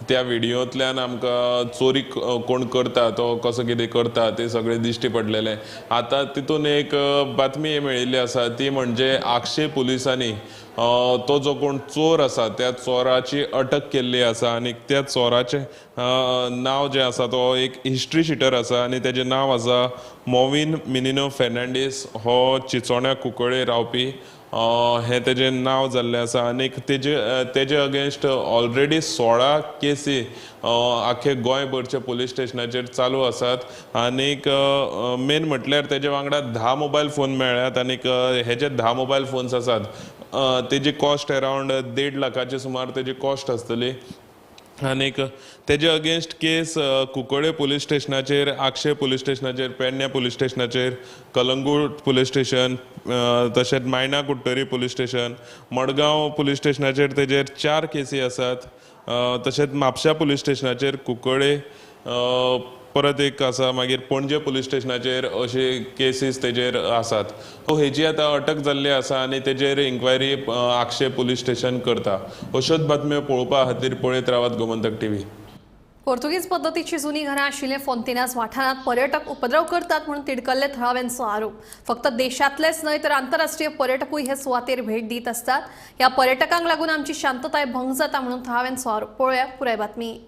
त्या व्हिडियोंतल्यान आमकां चोरी कोण करता तो कसो कितें करता तें सगळें दिश्टी पडलेलें। आतां तितून एक बातमी मेळिल्ली आसा ती म्हणजे आगशे पुलिसांनी तो जो कोण चोर आसा त्या चोराची अटक केल्ली आसा आनी त्या चोराचें नांव जें आसा तो एक हिस्ट्री शिटर आसा आनी तेजें नांव आसा मॉविन मिनिनो फेर्नांडीस, हो चिचोण्या कुंकळे रावपी हें तेजें नांव जाल्लें आसा आनीक तेजे अगेन्स्ट ऑलरेडी 16 केसी आख्खे गोंयभरच्या पुलीस स्टेशनाचेर चालू आसात आनीक मेन म्हटल्यार तेजे वांगडा 10 मोबायल फोन मेळ्ळ्यात आनीक हे जे 10 मोबायल फोन्स आसात तेजी कॉस्ट अरावंड 1.5 लाखाचे सुमार तेजी कॉस्ट आसतली। आनीक तेजे अगेन्स्ट केस कुंकळे पुलीस स्टेशनाचेर, आगशे पुलीस स्टेशनाचेर, पेडण्या पुलीस स्टेशनाचेर, कलंगूट पुलीस स्टेशन, तशेंच Maina Curtorim police station, Madgaon police स्टेशनाचेर तेजेर 4 केसी आसात. तशेंच म्हापशा पुलीस स्टेशनाचेर कुंकळे परत एक आसा, मागीर पणजे पुलीस स्टेशनाचेर अशे केसीस तेजेर आसात. सो हेजी आतां अटक जाल्ली आसा आनी तेजेर इन्क्वायरी आगशे पुलीस स्टेशन करता. अश्योच बातम्यो पळोवपा खातीर पळयत रावात गोमंतक टीव्ही. पोर्तुगीज पद्दतीची जुनी घरां आशिल्ले फोंतेनाज वाठारांत पर्यटक उपद्रव करतात म्हणून तिडकल्ले थळाव्यांचो आरोप. फक्त देशांतलेच न्हय तर आंतरराष्ट्रीय पर्यटकूय हे सुवातेर भेट दीत आसतात. ह्या पर्यटकांक लागून आमची शांतताय भंग जाता म्हणून थळाव्यांचो आरोप. पळोवया पुराय बातमी.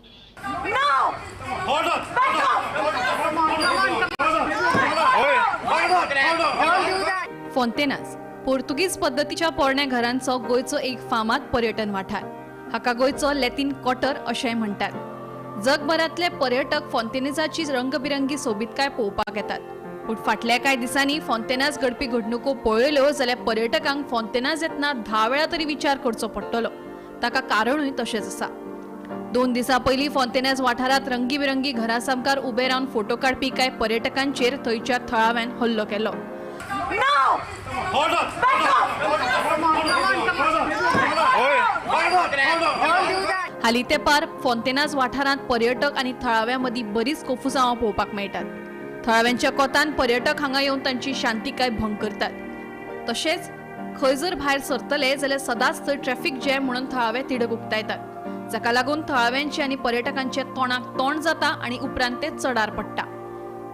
फोंतेनाज पोर्तुगीज पद्दतीच्या पोरण्या घरांचो गोंयचो एक फामाद पर्यटन वाठार. हाका गोंयचो लॅटीन क्वार्टर अशेंय म्हणटात. जगभरांतले पर्यटक फोंतेनाजाची रंगबिरंगी सोबीतकाय पळोवपाक येतात. पूण फाटल्या कांय दिसांनी फोंतेनाज घडपी घडणुको पळयल्यो जाल्यार पर्यटकांक फोंतेनाज येतना 10 वेळा तरी विचार करचो पडटलो. ताका कारणूय तशेंच आसा. 2 दिसां पयलीं फोंतेनाज वाठारांत रंगीबिरंगी घरा सामकार उबे रावन फोटो काडपी कांय पर्यटकांचेर थंयच्या थळाव्यान हल्लो केलो. हालीं तेंपार फोंतेनाज वाठारांत पर्यटक आनी थळाव्यां मदीं बरीच कोफुसांवां पळोवपाक मेळटात. थळाव्यांच्या कोतान पर्यटक हांगा येवन तांची शांतिकाय भंग करतात. तशेंच खंय जर भायर सरतले जाल्यार सदांच थंय ट्रॅफिक जॅम म्हणून थळावे तिडक उक्तायतात, जाका लागून थळाव्यांचे आनी पर्यटकांचे तोंडाक तोंड जाता आनी उपरांत ते चडार पडटा.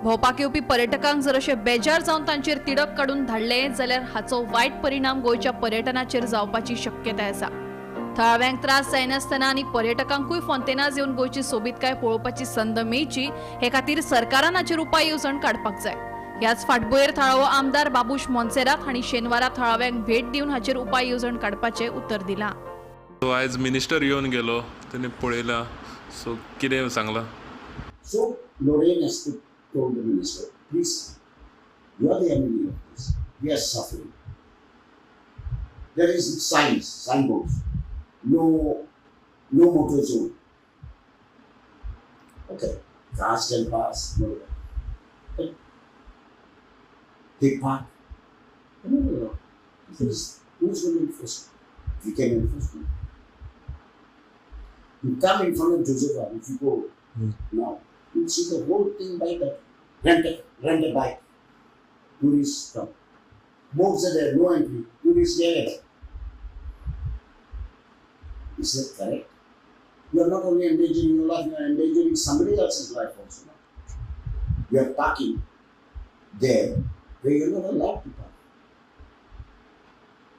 भोंवपाक येवपी पर्यटकांक जर अशे बेजार जावन तांचेर तिडक काडून धाडले जाल्यार हाचो वायट परिणाम गोंयच्या पर्यटनाचेर जावपाची शक्यताय आसा. थळाव्यांक त्रास जायनासतना आनी पर्यटकांकूय फोंतेनाज येवन गोंयची सोबीतकाय पळोवपाची संद मेळची हे खातीर सरकारान हाचेर उपाय येवजण काडपाक जाय. ह्याच फाटभुंयेर थळावो आमदार बाबूश मोन्सेरात हांणी शेनवारा थळाव्यांक भेट दिवन हाचेर उपाय येवजण काडपाचें उतर दिलां. आयज मिनिस्टर येवन गेलो, तेणी पळयला, सो कितें सांगलां? So Lorraine has told the minister, please, you are the MLA of this. We are suffering. There is signs, signboards. No motor zone. Okay, cars can pass, no. But they park. No. Who's going to enforce it? We can enforce it. You come in front of Joseph, if you go now, you'll see the whole thing by that. Rent a bike. Tourists come. Boats are there, no entry. Tourists there. Is that correct? You are not only endangering your life, you are endangering somebody else's life also. You are parking there where you are not allowed to park.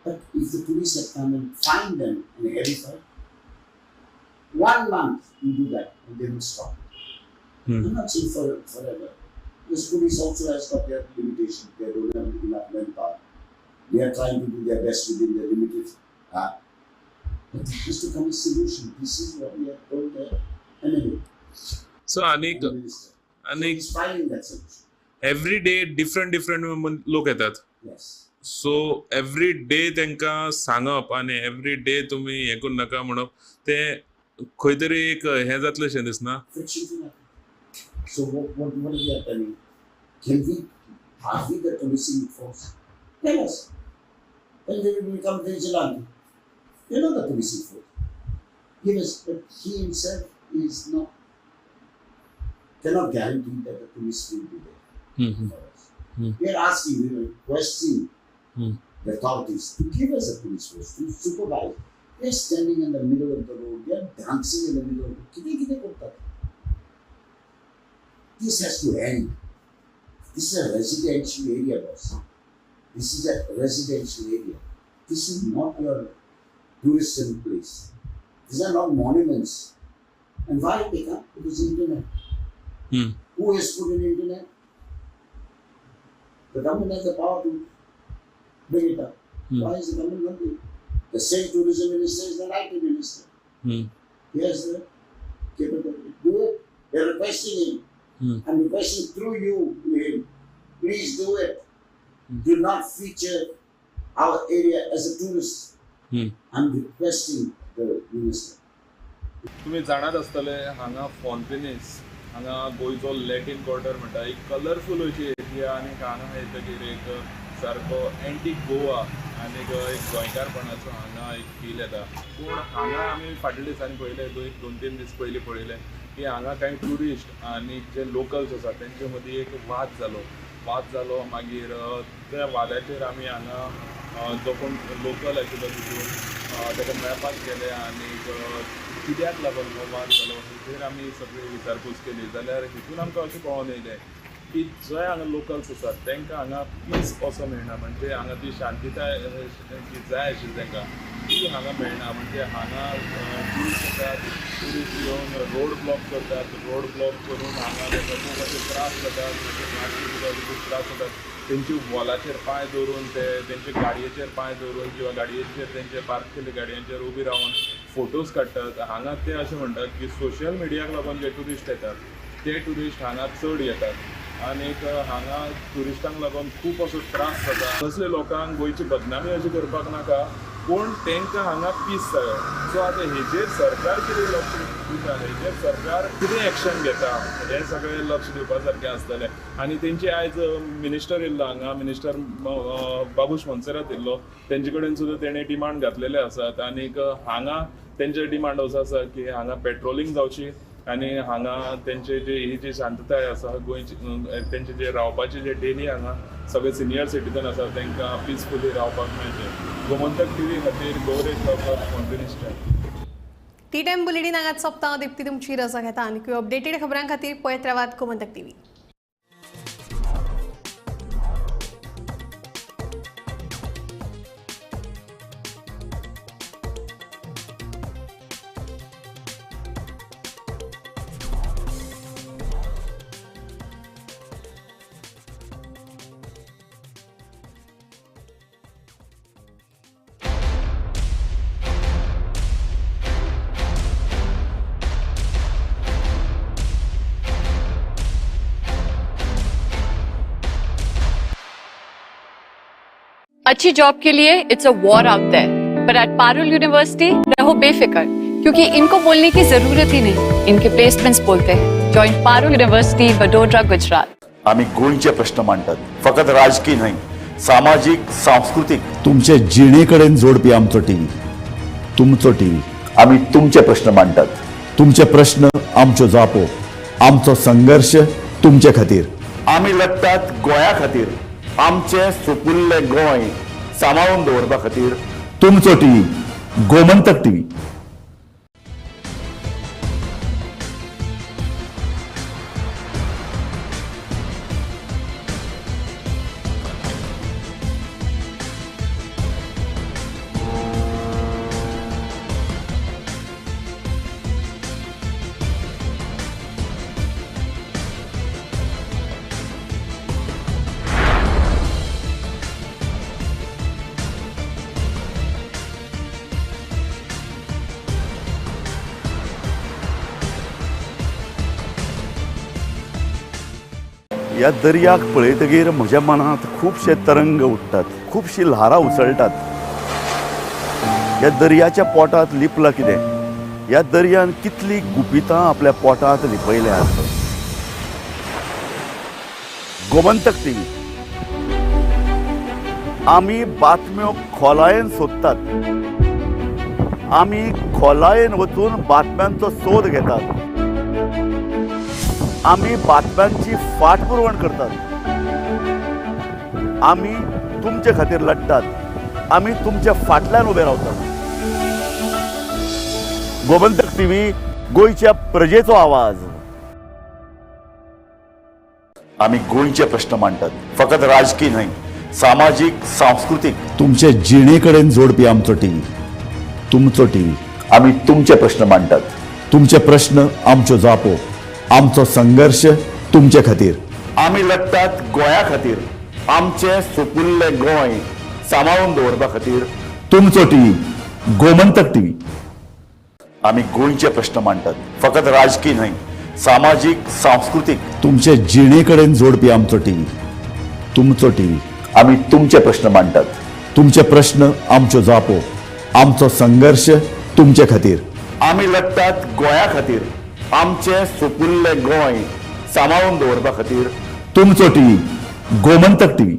But if the police had come and find them in a heavy fine, 1 month you do that and they will stop. I'm not saying forever. Because police also has got their limitations. They don't have enough manpower. They are trying to do their best within their limited. But there has to come a solution. This is what we have told the MLA. So, Anik, he's finding that solution. Every day, different लोक येतात. Yes. So every day तांकां सांगप आनी every day तुमी हें करूं नाका म्हणप ते खंय तरी एक हें जातलें शें दिसना. So what we are telling? Can we, are we the policing force? Tell us. Then we will become vigilante. You're not the policing force. Give us, but he himself is not, cannot guarantee that the police will be there for us. We are asking, we are requesting the authorities to give us a police force, to supervise. They are standing in the middle of the road, they are dancing in the middle of the road. This has to end. This is a residential area, boss. This is a residential area. This is not your tourism place. These are not monuments. And why they come? Because the internet. Who has put in internet? The government has the power to bring it up. Why is the government not doing it? The same tourism minister is the IT minister. He has the capability to do it. They are requesting him. I'm requesting through you to him. Please do it. Do not feature our area as a tourist. I'm requesting the minister. तुमी जाणात आसतले हांगा फोंतेनीस हांगा गोंयचो Latin quarter म्हणटा, एक colourful अशी area आनी हांगा येतकीर एक सारको एंटीक गोवा आनी एक गोंयकारपणाचो हांगा एक फील येता. पूण हांगा आमी फाटल्या दिसांनी पळयलें, 2-3 दीस पयलीं पळयलें की हांगा कांय ट्युरिस्ट आनी जे लोकल्स आसा तेंचे मदीं एक वाद जालो. मागीर त्या वादाचेर आमी हांगा जो कोण लोकल आशिल्लो तितून ताका मेळपाक गेले आनी कित्याक लागून हो वाद जालो हेचेर आमी सगळी विचारपूस केली. जाल्यार हितून आमकां अशें कळोन येयलें की जे हांगा लोकल्स आसात तांकां हांगा पीस असो मेळना, म्हणजे हांगा ती शांतिताय जी जाय आशिल्ली तांकां ती हांगा मेळना. म्हणजे हांगा ट्युरिस्ट येतात, ट्युरिस्ट येवन रोड ब्लॉक करतात, रोड ब्लॉक करून हांगा तांकां खूब अशे त्रास जातात, म्हणजे खूब त्रास जातात. तेंची वॉलाचेर पांय दवरून, ते तेंचे गाडयेचेर पांय दवरून किंवा गाडयेचेर तेंचे पार्क केल्ले गाडयांचेर उबी रावन फोटोज काडटात. हांगा ते अशें म्हणटात की सोशल मिडियाक लागून जे ट्युरिस्ट येतात ते ट्युरिस्ट हांगा चड येतात आनीक हांगा ट्युरिस्टांक लागून खूब असो त्रास जाता. तसले लोकांक गोंयची बदनामी अशी करपाक नाका, पूण तांकां हांगा पीस जायो. सो आतां हेजेर सरकार कितें लक्ष दिता, हेजेर सरकार कितें एक्शन घेता हें सगळें लक्ष दिवपा सारकें आसतलें. आनी तेंची आयज मिनिस्टर येयल्लो हांगा, मिनिस्टर बाबूश मोन्सेरात येयल्लो, तेंचे कडेन सुद्दां तेणें डिमांड घातलेले आसात. आनीक हांगा तेंचे डिमांड असो आसा की हांगा पेट्रोलिंग जावची आनी हांगा तेंचे जे ही जी शांतताय आसा गोंयची, तेंचे जे रावपाचे जे डेली हांगा सगळे सिनियर सिटीजन आसा तांकां पिसफुली रावपाक मेळचें. गोमंतक टीव्ही खातीर गौरेश गांवकर, फोंतेनीसच्यान. टी टायम बुलेटीन हांगाच सोंपता. दीप्ती तुमची रजा घेता आनी अपडेटेड खबरां खातीर पळयत रावात गोमंतक टीव्ही. अच्छी जॉब के लिए it's a war out there, पर एट पारुल यूनिवर्सिटी रहो बेफिक्र, क्योंकि इनको बोलने की जरूरत ही नहीं, इनके प्लेसमेंट्स बोलते हैं। Join Parul university, Vadodara, Gujarat. आम्ही गोंयचे प्रश्न मांडतात, फकत राजकीय न्हय, सामाजीक, सांस्कृतीक, तुमचे जिणेकडेन जोडपी आमचो टीव्ही, तुमचो टीव्ही. आम्ही तुमचे प्रश्न मांडतात, तुमचे प्रश्न आमच्यो जापो, आमचो संघर्ष तुमचे खातीर. आम्ही लढतात गोंया खातीर, आमचे सुपुल्ले गोंय सांबाळून दवरपा खातीर. तुमचो टीव्ही, गोमंतक टीव्ही. ह्या दर्याक पळयतगीर म्हज्या मनांत खुबशे तरंग उठ्ठात, खुबशीं ल्हारां उसळटात. ह्या दर्याच्या पोटांत लिपलां कितें, ह्या दर्यान कितलीं गुपितां आपल्या पोटांत लिपयल्यांत. गोमंतक टीव्ही, आमी बातम्यो खोलायेन सोदतात, आमी खोलायेन वचून बातम्यांचो सोद घेतात, आमी बातम्यांची फाटपुरवण करतात, आमी तुमचे खातीर लढतात, आमी तुमच्या फाटल्यान उबे रावतात. गोमंतक टीव्ही, गोंयच्या प्रजेचो आवाज. आमी गोंयचे प्रश्न मांडटात, फकत राजकीय न्हय, सामाजीक, सांस्कृतीक, तुमचे जिणेकडेन जोडपी आमचो टीव्ही, तुमचो टीव्ही. आमी तुमचे प्रश्न मांडटात, तुमचे प्रश्न आमच्यो जापो, आमचो संघर्ष तुमचे खातीर. आमी लढतात गोंया खातीर, आमचे सुपुल्ले गोंय सांबाळून दवरपा खातीर. तुमचो टीव्ही, गोमंतक टीव्ही. आमी गोंयचे प्रश्न मांडटात, फकत राजकीय न्हय, सामाजीक, सांस्कृतीक, तुमचे जिणेकडेन जोडपी आमचो टीव्ही, तुमचो टीव्ही. आमी तुमचे प्रश्न मांडटात, तुमचे प्रश्न आमच्यो जापो, आमचो संघर्ष तुमचे खातीर. आमी लढटात गोंया खातीर, आमचें सोपुल्लें गोंय सांबाळून दवरपा खातीर. तुमचो टीव्ही गोमंतक टीव्ही.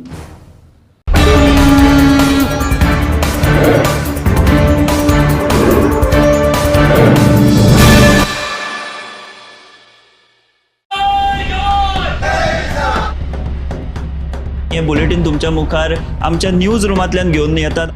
हे बुलेटीन तुमच्या मुखार आमच्या न्यूज रुमांतल्यान घेवन येतात.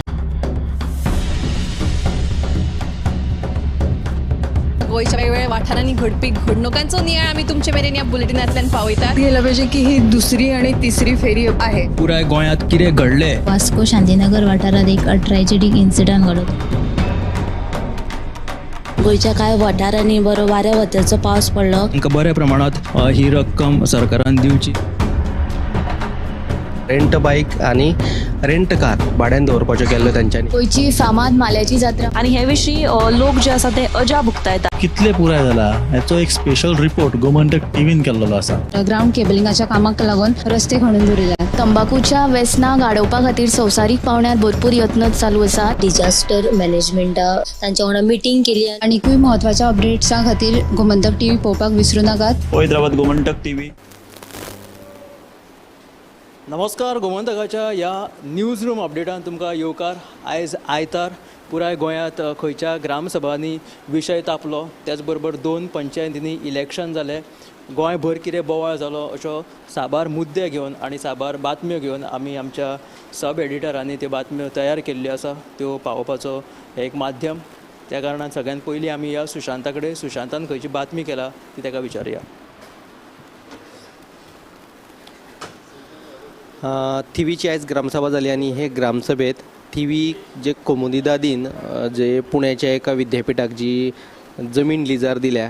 गोंयच्या वेगवेगळ्या वाठारांनी घडपी घडणुकांचो नियाळ आमी तुमचे मेरेन ह्या बुलेटिनांतल्यान पावयतात. गेलं पाहिजे की ही दुसरी आणि तिसरी फेरी आहे. पुराय गोंयांत कितें घडलें, वास्को शांतीनगर वाठारात एक ट्रॅजेडीक इन्सिडंट घडलो. गोंयच्या कांय वाठारांनी बरो वाऱ्या वताचो पावस पडलो. तांकां बऱ्या प्रमाणांत ही रक्कम सरकारान दिवची. रेंट बाईक आनी रेंट कार भाड्यान दवरपाच्यो केल्ल्यो तांच्यांनी. गोंयची फामाद माल्याची जात्रा आनी हे विशीं लोक जे आसा ते अजाप उक्तायता. कितले पुराय जाला हेचो एक स्पेशल रिपोर्ट गोमंतक टीव्हीन केल्लो आसा. ग्रावंड केबलिंगाच्या कामाक लागून रस्ते खणून दवरिल्ले. तंबाखूच्या वेसनाक आडोवपा खातीर संवसारीक पावंड्यार भरपूर यत्न चालू आसा. डिजास्टर मॅनेजमेंटा तांच्या वांगडा मिटींग केली. आनीकूय म्हत्वाच्या अपडेट्सां खातीर गोमंतक टीव्ही पळोवपाक विसरू नाकात. पळयत रावात गोमंतक टीव्ही. नमस्कार, गोमंतकाच्या ह्या न्यूज रूम अपडेटान तुमकां येवकार. आयज आयतार पुराय गोंयांत खंयच्या ग्रामसभांनी विशय तापलो, त्याच बरोबर 2 पंचायतींनी इलेक्शन जालें, गोंयभर कितें बोवाळ जालो, अशो साबार मुद्दे घेवन आनी साबार बातम्यो घेवन आमी आमच्या सब एडिटरांनी त्यो बातम्यो तयार केल्ल्यो आसा, त्यो पावोवपाचो एक माध्यम. त्या कारणान सगळ्यांत पयलीं आमी ह्या सुशांता कडेन, सुशांतान खंयची बातमी केला ती ताका विचारुया. थिवीची आयज ग्रामसभा जाली आनी हे ग्रामसभेत थिवी जे कोमुनिदादीन जे पुण्याच्या एका विद्यापीठाक जी जमीन लिजार दिल्या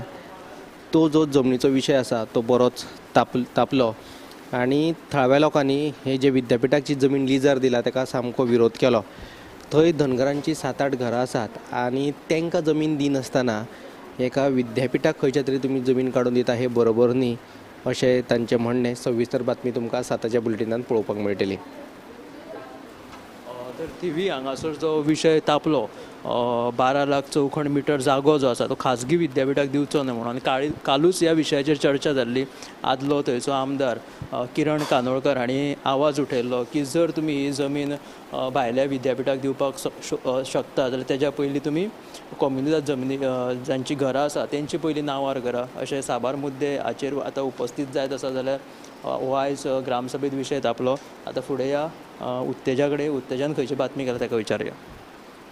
तो जो जमनीचो विशय आसा तो बरोच तापलो आनी थळाव्या लोकांनी हे जे विद्यापीठाक जी जमीन लिजार दिला ताका सामको विरोध केलो. थंय धनगरांची 7-8 घरां आसात आनी तांकां जमीन दिनासतना एका विद्यापीठाक खंयच्या तरी तुमी जमीन काडून दिता हे बरोबर न्ही अशें तांचें म्हणणें. सविस्तर बातमी तुमकां 7च्या बुलेटिनान पळोवपाक मेळटली. तर थिवी हांगासर जो विशय तापलो, 12 लाख चौखण मिटर जागो जो आसा तो खाजगी विद्यापीठाक दिवचो न्हय म्हणून, आनी कालूच ह्या विशयाचेर चर्चा जाल्ली. आदलो थंयचो आमदार किरण कानोळकर हांणी आवाज उठयल्लो की जर तुमी ही जमीन भायल्या विद्यापीठाक दिवपाक शकता जाल्यार तेज्या पयलीं तुमी कोमुनिदाद जमनी जांची घरां आसा तेंची पयलीं नांवार करा, अशे साबार मुद्दे हाचेर आतां उपस्थीत जायत आसा. जाल्यार हो आयज ग्रामसभेत विशय तापलो. आतां फुडें या उत्तेजा कडेन, उत्तेजान खंयची बातमी केला ताका विचारुया.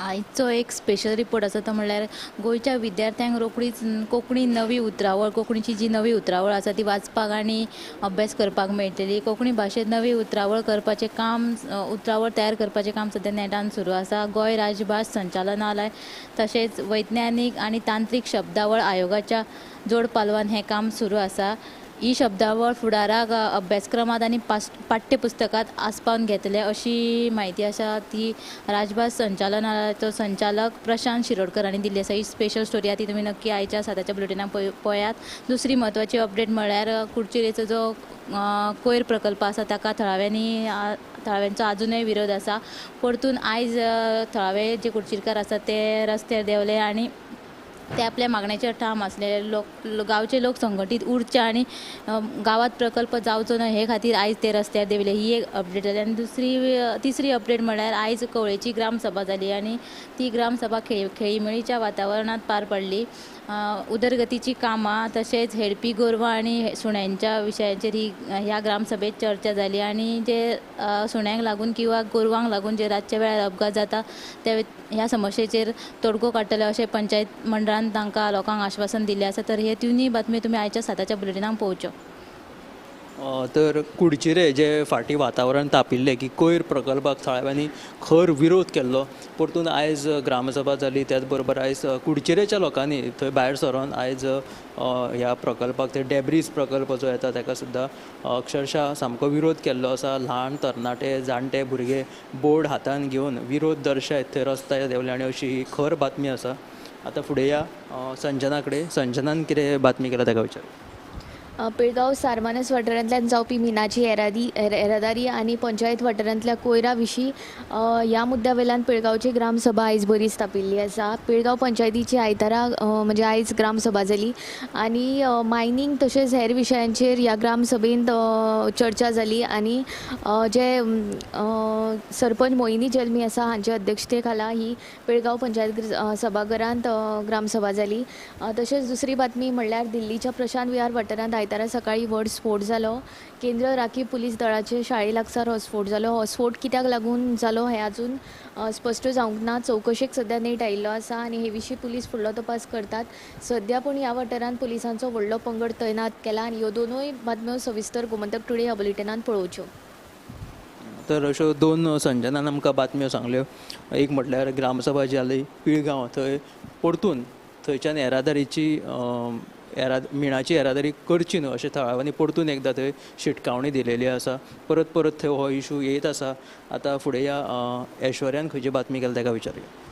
आयचो एक स्पेशल रिपोर्ट आसा तो म्हणल्यार गोंयच्या विद्यार्थ्यांक रोखडीच कोंकणी नवी उतरावळ, कोंकणीची जी नवी उतरावळ आसा ती वाचपाक आनी अभ्यास करपाक मेळटली. कोंकणी भाशेंत नवी उतरावळ करपाचें काम, उतरावळ तयार करपाचें काम सद्या नेटान सुरू आसा. गोंय राजभास संचालनालय तशेंच वैज्ञानीक आनी तांत्रीक शब्दावळ आयोगाच्या जोड पालवान हें काम सुरू आसा. ही शब्दावळ फुडाराक अभ्यासक्रमांत आनी पाठ्यपुस्तकांत आस्पावन घेतले अशी म्हायती आसा ती राजभास संचालनालयाचो संचालक प्रशांत शिरोडकर हांणी दिल्ली आसा. ही स्पेशल स्टोरी आसा ती तुमी नक्की आयच्या 7च्या बुलेटिनाक पळयात. दुसरी म्हत्वाची अपडेट म्हळ्यार कुडचिरेचो जो कोयर प्रकल्प आसा ताका थळाव्यांचो आजुनूय विरोध आसा. परतून आयज थळावे जे कुडचिरकार आसा ते रस्त्यार देंवले आनी ते आपल्या मागण्याचेर ठाम आसले. लोक गांवचे लोक संघटीत उरचे आनी गांवांत प्रकल्प जावचो न्हय हे खातीर आयज ते रस्त्यार देंवले. ही एक अपडेट जाली. आनी तिसरी अपडेट म्हळ्यार आयज कवळेची ग्रामसभा जाली आनी ती ग्रामसभा खेळीमेळीच्या वातावरणांत पार पडली. उदरगतीची कामां तशेंच हेडपी गोरवां आनी सुण्यांच्या विशयाचेर ही ह्या ग्रामसभेत चर्चा जाली आनी जे सुण्यांक लागून किंवा गोरवांक लागून जे रातच्या वेळार अपघात जाता ते ह्या समस्येचेर तोडगो काडटले अशें पंचायत मंडळान तांकां लोकांक आश्वासन दिल्लें आसा. तर हे तिनूय बातमी तुमी आयच्या 7च्या बुलेटिनाक पळोवच्यो. तर कुडचिरे जे फाटीं वातावरण तापिल्लें की कोयर प्रकल्पाक थळाव्यांनी खर विरोध केल्लो, परतून आयज ग्रामसभा जाली. त्याच बरोबर आयज कुडचिरेच्या लोकांनी थंय भायर सरोन आयज ह्या प्रकल्पाक, ते डेब्रीज प्रकल्प जो येता ताका सुद्दां अक्षरशः सामको विरोध केल्लो आसा. ल्हान तरणाटे, जाणटे भुरगे बोर्ड हातान घेवन विरोध दर्शयत थंय रस्त्यार देंवले आनी अशी ही खर बातमी आसा. आतां फुडें या संजना कडेन, संजनान कितें बातमी केला ताका विचार. पिळगांव सारमानस वाठारांतल्यान जावपी मिनाची येरादारी आनी पंचायत वाठारांतल्या कोयरा विशीं ह्या मुद्द्या वयल्यान पिळगांवची ग्रामसभा आयज बरीच तापिल्ली आसा. पिळगांव पंचायतीची आयतारा म्हणजे आयज ग्रामसभा जाली आनी मायनींग तशेंच हेर विशयांचेर ह्या ग्रामसभेंत चर्चा जाली आनी जे सरपंच मोहिनी जल्मी आसा हांचे अध्यक्षते खाला ही पिळगांव पंचायत सभाघरांत ग्रामसभा जाली. तशेंच दुसरी बातमी म्हणल्यार दिल्लीच्या प्रशांत विहार वाठारांत आयतारा सकाळी व्हड स्फोट जालो. केंद्र राखीव पुलीस दळाचे शाळे लागसार हो स्फोट जालो. हो स्फोट कित्याक लागून जालो हें अजून स्पश्ट जावंक ना. चवकशेक सद्या नेट आयिल्लो आसा आनी हे विशीं पुलीस फुडलो तपास करतात. सद्या पूण ह्या वाठारांत पुलिसांचो व्हडलो पंगड तैनात केला आनी ह्यो दोनूय बातम्यो सविस्तर गोमंतक टुडे ह्या बुलेटिनान पळोवच्यो. तर अश्यो दोन संजनान आमकां बातम्यो सांगल्यो. एक म्हटल्यार ग्रामसभा जी जाली पिळगांव थंय परतून थंयच्यान येरादारीची मिणाची येरादारी करची न्हू अशें थळाव्यांनी परतून एकदां थंय शिटकावणी दिलेली आसा. परत परत थंय हो इशू येत आसा. आतां फुडें ह्या ऐश्वर्यान खंयची बातमी केल्या ताका विचारुया.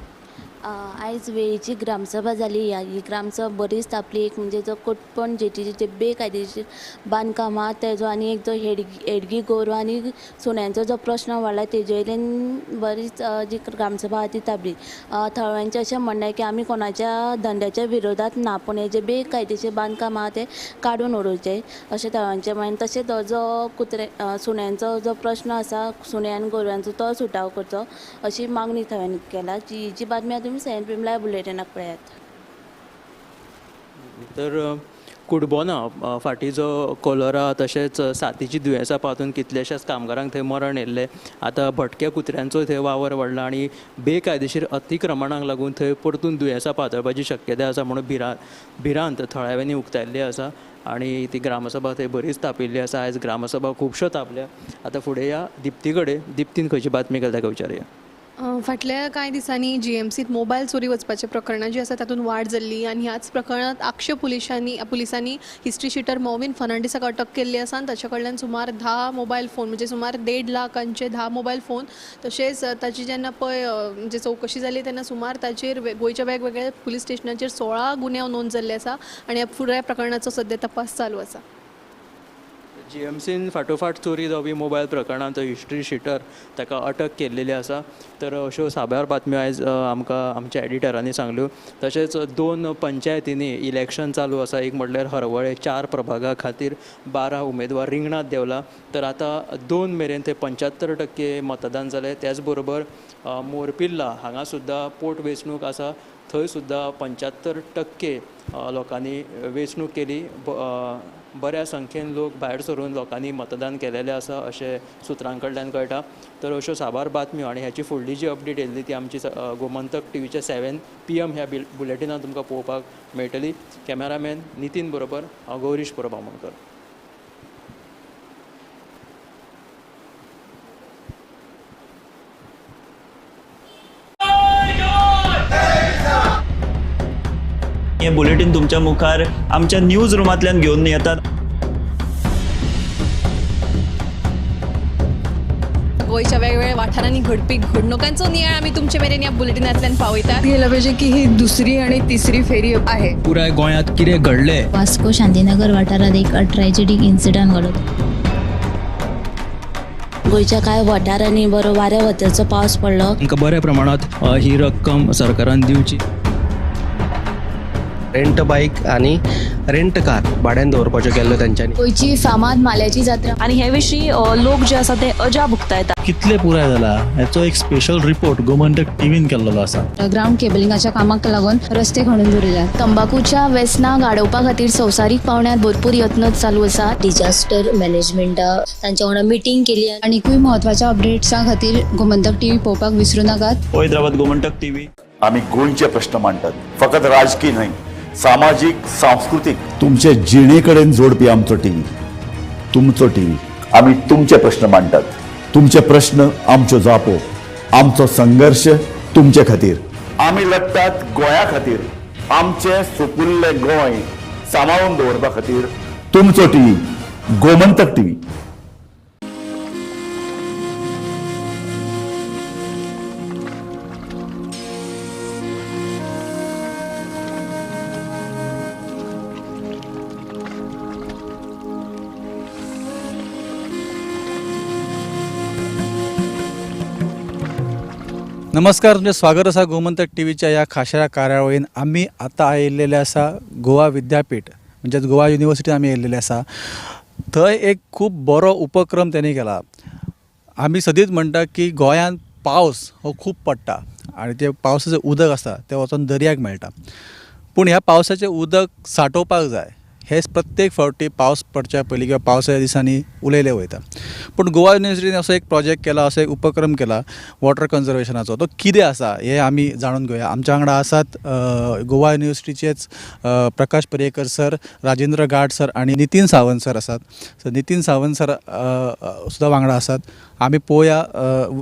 आयज वेळीची ग्रामसभा जाली. ही ग्रामसभा बरीच तापली. एक म्हणजे जो कोटपण जेटीचे जे बेकायदेशीर बांदकाम आहा तेजो आनी एक जो हेडगी गोरवां आनी सुण्यांचो जो प्रश्न वाडला तेजे वयल्यान बरीच जी ग्रामसभा आहा ती तापली. थळाव्यांचें अशें म्हणणें की आमी कोणाच्या धंद्याच्या विरोधात ना, पूण हे जे बेकायदेशीर बांदकाम आहा ते काडून उडोवचें अशें थळाव्यांचें म्हणणें. तशेंच हो जो कुत्रे सुण्यांचो जो प्रश्न आसा, सुण्या आनी गोरवांचो, तो सुटाव करचो अशी मागणी थळाव्यांनी केला. जी जी बातमी आहा तुमी 7 PM live बुलेटिनाक पळयात. तर कुडबोना फाटीं जो कोलोरा तशेंच साथीची दुयेंसां पातून कितल्याशाच कामगारांक थंय मरण येयल्लें. आतां भटक्या कुत्र्यांचो थंय वावर वाडला आनी बेकायदेशीर अतिक्रमणाक लागून थंय परतून दुयेंसां पातळपाची शक्यताय आसा म्हणून भिरांत थळाव्यांनी उक्तायल्ली आसा आनी ती ग्रामसभा थंय बरीच तापिल्ली आसा. आयज ग्रामसभा खुबश्यो तापल्या. आतां फुडें ह्या दिप्ती कडेन, दिप्तीन खंयची बातमी केल्या ताका विचारुया. फाटल्या कांय दिसांनी जीएमसीत मोबायल चोरी वचपाचे प्रकरणां जी आसा तातूंत वाड जाल्ली आनी ह्याच प्रकरणांत आक्षे पुलिसांनी हिस्ट्री शिटर मोविन फर्नांडीसाक अटक केल्ली आसा आनी ताचे कडल्यान सुमार 10 मोबायल फोन म्हणजे सुमार 1.5 लाखांचे 10 मोबायल फोन तशेंच ताची जेन्ना पळय म्हणजे चवकशी जाली तेन्ना सुमार ताचेर गोंयच्या वेगवेगळ्या पुलीस स्टेशनाचेर 16 गुन्यांव नोंद जाल्ले आसा आनी ह्या पुराय प्रकरणाचो सद्या तपास चालू आसा. जीएमसीन फाटोफाट चोरी जावपी मोबायल प्रकरणांत हिस्ट्री शिटर ताका अटक केल्लेली आसा. तर अश्यो साबार बातम्यो आयज आमकां आमच्या एडिटरांनी सांगल्यो. तशेंच 2 पंचायतींनी इलेक्शन चालू आसा. एक म्हटल्यार हरवळे 4 प्रभागा खातीर 12 उमेदवार रिंगणांत देंवला. तर आतां 2 मेरेन ते 75% मतदान जालें. त्याच बरोबर मोरपिल्ला हांगा सुद्दां पोट वेंचणूक आसा, थंय सुद्दां 75% लोकांनी वेंचणूक केली. बऱ्या संख्येन लोक भायर सरून लोकांनी मतदान केलेलें आसा अशें सुत्रां कडल्यान कळटा. तर अश्यो साबार बातम्यो आनी ह्याची फुडली जी अपडेट येयल्ली ती आमची गोमंतक टीव्हीच्या 7 PM ह्या बुलेटिनान तुमकां पळोवपाक मेळटली. कॅमेरामॅन नितीन बरोबर हांव गौरीश परब आमोणकर. हे बुलेटिन तुमच्या मुखार आमच्या न्यूज रुमांतल्यान घेवन येतात. गोंयच्या वेगवेगळ्या वाठारांनी घडपी घडणुकांचो नियाळ आमी तुमचे मेरेन ह्या बुलेटिनांतल्यान पावयतात. गेलं पाहिजे की ही दुसरी आणि तिसरी फेरी आहे. पुराय गोंयांत कितें घडलें. वास्को शांतीनगर वाठारांत एक ट्रॅजेडीक इन्सिडंट घडलो. गोंयच्या कांय वाठारांनी बरो वाऱ्या वताचो पावस पडलो. तांकां बऱ्या प्रमाणांत ही रक्कम सरकारान दिवची. रेंट बायक आनी रेंट कार भाड्यान दवरपाच्यो केल्ल्यो तेंच्यांनी. गोंयची फामाद माल्याची जात्रा आनी हे विशीं लोक जे आसा ते अजाप उक्तायतात. कितले पुराय जाला हेचो एक स्पेशल रिपोर्ट गोमंतक टीव्हीन केल्लो आसा. ग्रावंड केबलिंगाच्या कामाक लागून रस्ते खणून दवरिल्यात. तंबाकूच्या वेसनाक आडोवपा खातीर संवसारीक पावंड्यार भरपूर यत्न चालू आसा. डिजास्टर मॅनेजमेंटा तांच्या वांगडा मिटींग केली. आनीकूय म्हत्वाच्या अपडेट्सां खातीर गोमंतक टीव्ही पळोवपाक विसरूं नाकात. पळयत रावात गोमंतक टीव्ही. आमी गोंयचे प्रश्न मांडटात, फकत राजकीय न्हय, सामाजीक, सांस्कृतीक, तुमचे जिणे कडेन जोडपी आमचो टीव्ही, तुमचो टीव्ही. आमी तुमचे प्रश्न मांडटात, तुमचे प्रश्न आमच्यो जापो, आमचो संघर्श तुमचे खातीर. आमी लढटात गोंया खातीर, आमचें सुपुल्लें गोंय सांबाळून दवरपा खातीर. तुमचो टीव्ही, गोमंतक टीव्ही. नमस्कार, तुमचें स्वागत आसा गोमंतक टीव्हीच्या ह्या खाशेल्या कार्यावळीन. आमी आतां आयिल्लेले आसा गोवा विद्यापीठ, म्हणजेच गोवा युनिवर्सिटी आमी येयल्लेले आसा. थंय एक खूब बरो उपक्रम तेणी केला. आमी सदींच म्हणटा की गोंयांत पावस हो खूब पडटा आनी तें पावसाचें उदक आसा तें वचोन दर्याक मेळटा, पूण ह्या पावसाचें उदक सांठोवपाक जाय. हें प्रत्येक फावटी पावस पडच्या पयलीं किंवा पावसाच्या दिसांनी उलयलें वयता. पूण गोवा युनिवर्सिटीन असो एक प्रोजेक्ट केला, असो एक उपक्रम केला वॉटर कन्जर्वेशनाचो. तो कितें आसा हें आमी जाणून घेवया. आमच्या वांगडा आसात गोवा युनिवर्सिटीचेच प्रकाश पर्येकर सर, राजेंद्र गाड सर आनी नितीन सावंत सर आसात. सो नितीन सावंत सर सुद्दां वांगडा आसात. आमी पळोवया,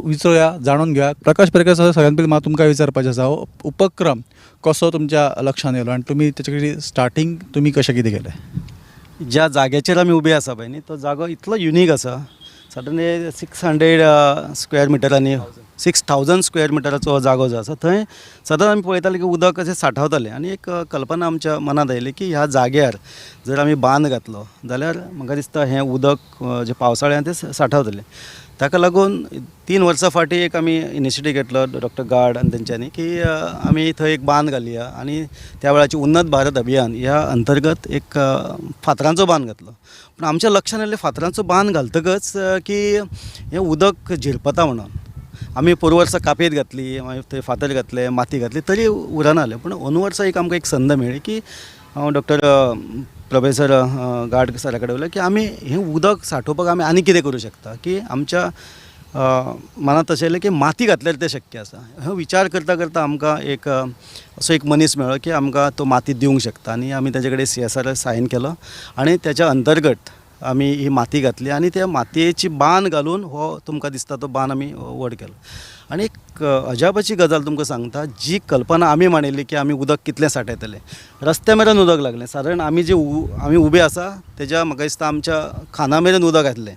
विचारुया, जाणून घेवया. प्रकाश पर्येकर सर, सगळ्यात पयलीं म्हाका तुमकां विचारपाचें आसा, हो उपक्रम कसो तुमच्या लक्षांत येयलो आनी तुमी तेचे कडेन स्टार्टींग तुमी कशें कितें केलें? ज्या जाग्याचेर आमी उबे आसा पळय न्ही, तो जागो इतलो युनीक आसा. सडनली 600 स्क्वेअर मिटरांनी, 6000 स्क्वेअर मिटराचो हो जागो जो आसा, थंय सदांच आमी पळयताले की उदक कशें सांठवतालें. आनी एक कल्पना आमच्या मनांत आयली की ह्या जाग्यार जर आमी बांद घातलो जाल्यार म्हाका दिसता हें उदक जें पावसाळ्यांत तें सांठवतलें. ताका लागून 3 वर्सां फाटीं एक आमी इनिशिएटीव घेतलो डॉक्टर गाड आनी तेंच्यांनी की आमी थंय एक बांद घालया आनी त्या वेळाची उन्नत भारत अभियान ह्या अंतर्गत एक फातरांचो बांद घातलो. पूण आमच्या लक्षांत आयलें फातरांचो बांद घालतकच की हें उदक झिरपता म्हणून. आमी पोरूं वर्सा कापेत घातली, मागीर थंय फातर घातले, माती घातली, तरी उरना जालें. पूण अंदू वर्सा एक आमकां एक संद मेळ्ळी की हांव डॉक्टर प्रोफेसर गाड सरा कडेन उलयलें की आमी हें उदक सांठोवपाक आमी आनी कितें करूं शकता, की आमच्या मनांत अशें आयलें की माती घातल्यार तें शक्य आसा. हो विचार करता करता आमकां एक असो एक मनीस मेळ्ळो की आमकां तो माती दिवंक शकता आनी आमी ताजे कडेन CSR Sion केलो आनी त्याच्या अंतर्गत आमी ही माती घातली आनी त्या मातयेची बांद घालून हो तुमकां दिसता तो बांद आमी व्हड केलो. आनी एक अजापाची गजाल तुमकां सांगता, जी कल्पना आमी मांडिल्ली की आमी उदक कितलें सांठयतले, रस्त्या मेरेन उदक लागलें. सादारण आमी जे आमी उबे आसा तेज्या म्हाका दिसता आमच्या खाना मेरेन उदक घातलें,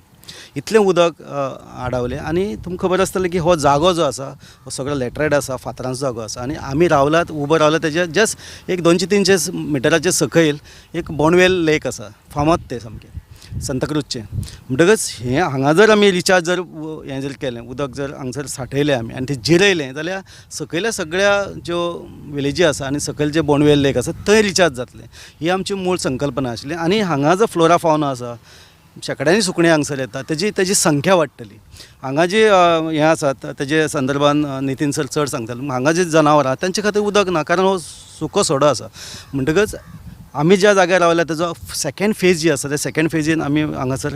इतलें उदक आडावलें. आनी तुमकां खबर आसतलें की हो जागो जो आसा हो सगळो लॅटरायट आसा, फातरांचो जागो आसा आनी आमी रावलात, उबो रावला तेज्या जस्ट एक 200-300 मिटराचे सकयल एक बोंडवेल लेक आसा, फामाद तें सामकें सांताक्रूजचें. म्हणटकच हें हांगा जर आमी रिचार्ज जर हें जर केलें, उदक जर हांगसर सांठयलें आमी आनी तें जिरयलें जाल्यार सकयल्या सगळ्या ज्यो विलेजी आसा आनी सकयल जे बोंडवेल लेक आसा थंय रिचार्ज जातलें, ही आमची मूळ संकल्पना आशिल्ली. आनी हांगा जो फ्लोरा फावना आसा, शेंकड्यांनी सुकणीं हांगसर येता, तेजी संख्या वाडटली. हांगा जी हें आसा तेजे संदर्भान नितीन सर चड सांगतले. हांगा जी जनावरां आहा तेंचे खातीर उदक ना, कारण हो सुको सडो आसा. म्हणटकच आमी ज्या जाग्यार रावल्या तेजो सेकेंड फेज जी आसा त्या सेकेंड फेजीन आमी हांगासर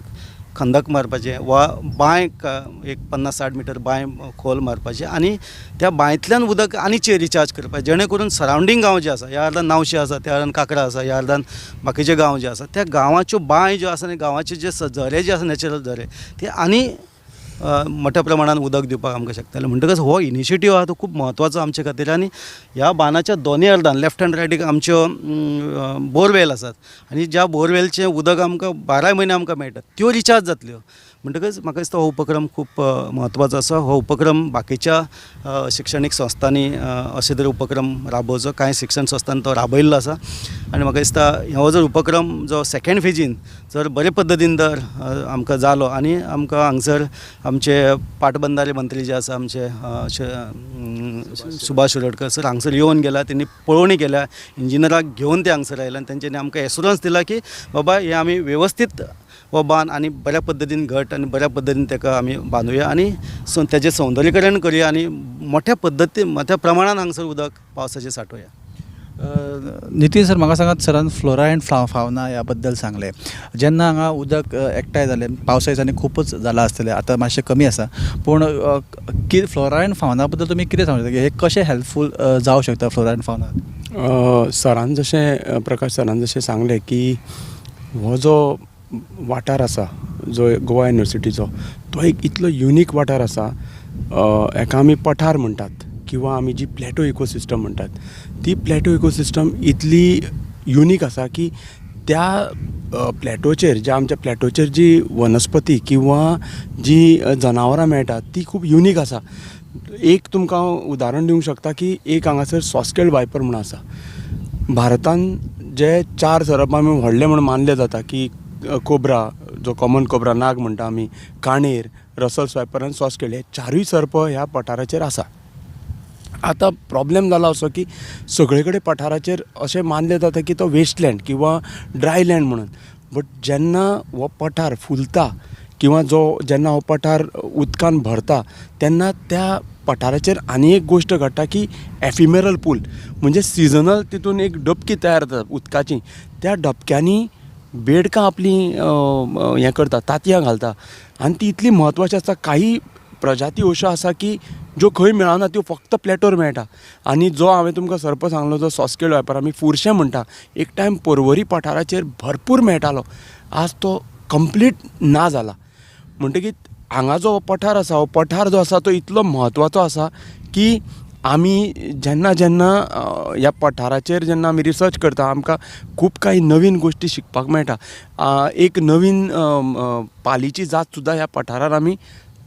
खंदक मारपाचें वा बांय एक 50-60 मिटर बांय खोल मारपाचें आनी त्या बांयतल्यान उदक आनी रिचार्ज करपाचें, जेणे करून सरावंडींग गांव जे आसा, ह्या अर्दान नावशे आसा, त्या अर्दान काकरा आसा, ह्या अर्दान बाकीचे गांव जे आसा, त्या गांवाच्यो बांय ज्यो आसा आनी गांवाचे जे झरे जे आसा, नॅचरल झरे, ते आनी मोठ्या प्रमाणान उदक दिवपाक आमकां शकतलें. म्हणटकच हो इनिशिएटीव आहा तो खूब म्हत्वाचो आमचे खातीर. आनी ह्या बांदाच्या दोनूय अर्दान लेफ्ट आनी रायटीक आमच्यो बोरवेल आसात आनी ज्या बोरवेलचें उदक आमकां 12 म्हयने आमकां मेळटा त्यो रिचार्ज जातल्यो. म्हणटकच म्हाका दिसता हो उपक्रम खूब म्हत्वाचो आसा. हो उपक्रम बाकीच्या शिक्षणीक संस्थांनी अशे तरेन उपक्रम राबोवचो, कांय शिक्षण संस्थांनी तो राबयल्लो आसा. आनी म्हाका दिसता हो जर उपक्रम जो सेकेंड फेजीन जर बरे पद्दतीन जर आमकां जालो आनी आमकां हांगसर आमचे पाटबंधारे मंत्री जे आसा आमचे सुभाष शिरोडकर सर हांगसर येवन गेला, तेणी पळोवणी केल्या, इंजिनियराक घेवन ते हांगसर आयले आनी तेंच्यांनी आमकां एश्युरन्स दिला की बाबा हें आमी वेवस्थीत हो बांद आनी बऱ्या पद्दतीन घट आनी बऱ्या पद्दतीन ताका आमी बांदुया आनी तेजें सौंदर्यीकरण करुया आनी मोठ्या पद्दतीन मोठ्या प्रमाणान हांगसर उदक पावसाचें सांठोवया. नितीन सर, म्हाका सांगात, सरान फ्लोरा एंड फावना ह्या बद्दल सांगलें. जेन्ना हांगा उदक एकठांय जालें, पावसा दिसांनी खुबूच जालां आसतलें, आतां मातशें कमी आसा, पूण फ्लोरा एंड फावना बद्दल तुमी कितें सांगूं शकता, हें कशें हेल्पफूल जावं शकता फ्लोरा एंड फावना? सरान जशें, प्रकाश सरान जशें सांगलें की हो जो वाठार आसा जो गोवा युनिवर्सिटीचो तो एक इतलो युनीक वाठार आसा, हेका आमी पठार म्हणटात किंवा आमी जी प्लॅटो इकोसिस्टम म्हणटात ती प्लॅटो इकोसिस्टम इतली युनीक आसा की त्या प्लॅटोचेर ज्या आमच्या प्लॅटोचेर जी वनस्पती किंवा जी जनावरां मेळटात ती खूब युनीक आसा. एक तुमकां उदाहरण दिवंक शकता की एक हांगासर सॉस्केल वायपर म्हूण आसा. भारतान जे 4 सरप आमी व्हडले म्हूण मानले जाता की कोब्रा, जो कॉमन कोब्रा नाग म्हणटा आमी, काणेर, रसल स्वायपर आनी सॉस्केल, हे 4 सर्प ह्या पठाराचेर आसा. आतां प्रॉब्लेम जाला असो की सगळे कडेन पठाराचेर अशें मानलें जाता की तो वेस्टलँड किंवा ड्राय लँड म्हणून, बट जेन्ना हो पठार फुलता किंवा जो जेन्ना हो पठार उदकान भरता तेन्ना त्या पठाराचेर आनी एक गोश्ट घडटा की एफिमेरल पूल म्हणजे सिजनल तितून एक डबकी तयार जाता उदकाची. त्या डबक्यांनी बेडकां आपली हें करता, तांतयां घालता आनी ती इतली म्हत्वाची आसता. काही प्रजाती अश्यो आसा की ज्यो खंय मेळना, त्यो फक्त प्लॅटोर मेळटा. आनी जो हांवें तुमकां सर्प सांगलो जो सॉस्केल वायपर आमी फुरशें म्हणटा, एक टायम पर्वरी पठाराचेर भरपूर मेळटालो, आज तो कंप्लीट ना जाला. म्हणटकीत हांगा जो पठार आसा हो पठार जो आसा तो इतलो म्हत्वाचो आसा की आमी जेन्ना जेन्ना ह्या पठाराचेर जेन्ना आमी रिसर्च करता आमकां खूब कांय नवीन गोश्टी शिकपाक मेळटा. एक नवीन पालीची जात सुद्दां ह्या पठारार आमी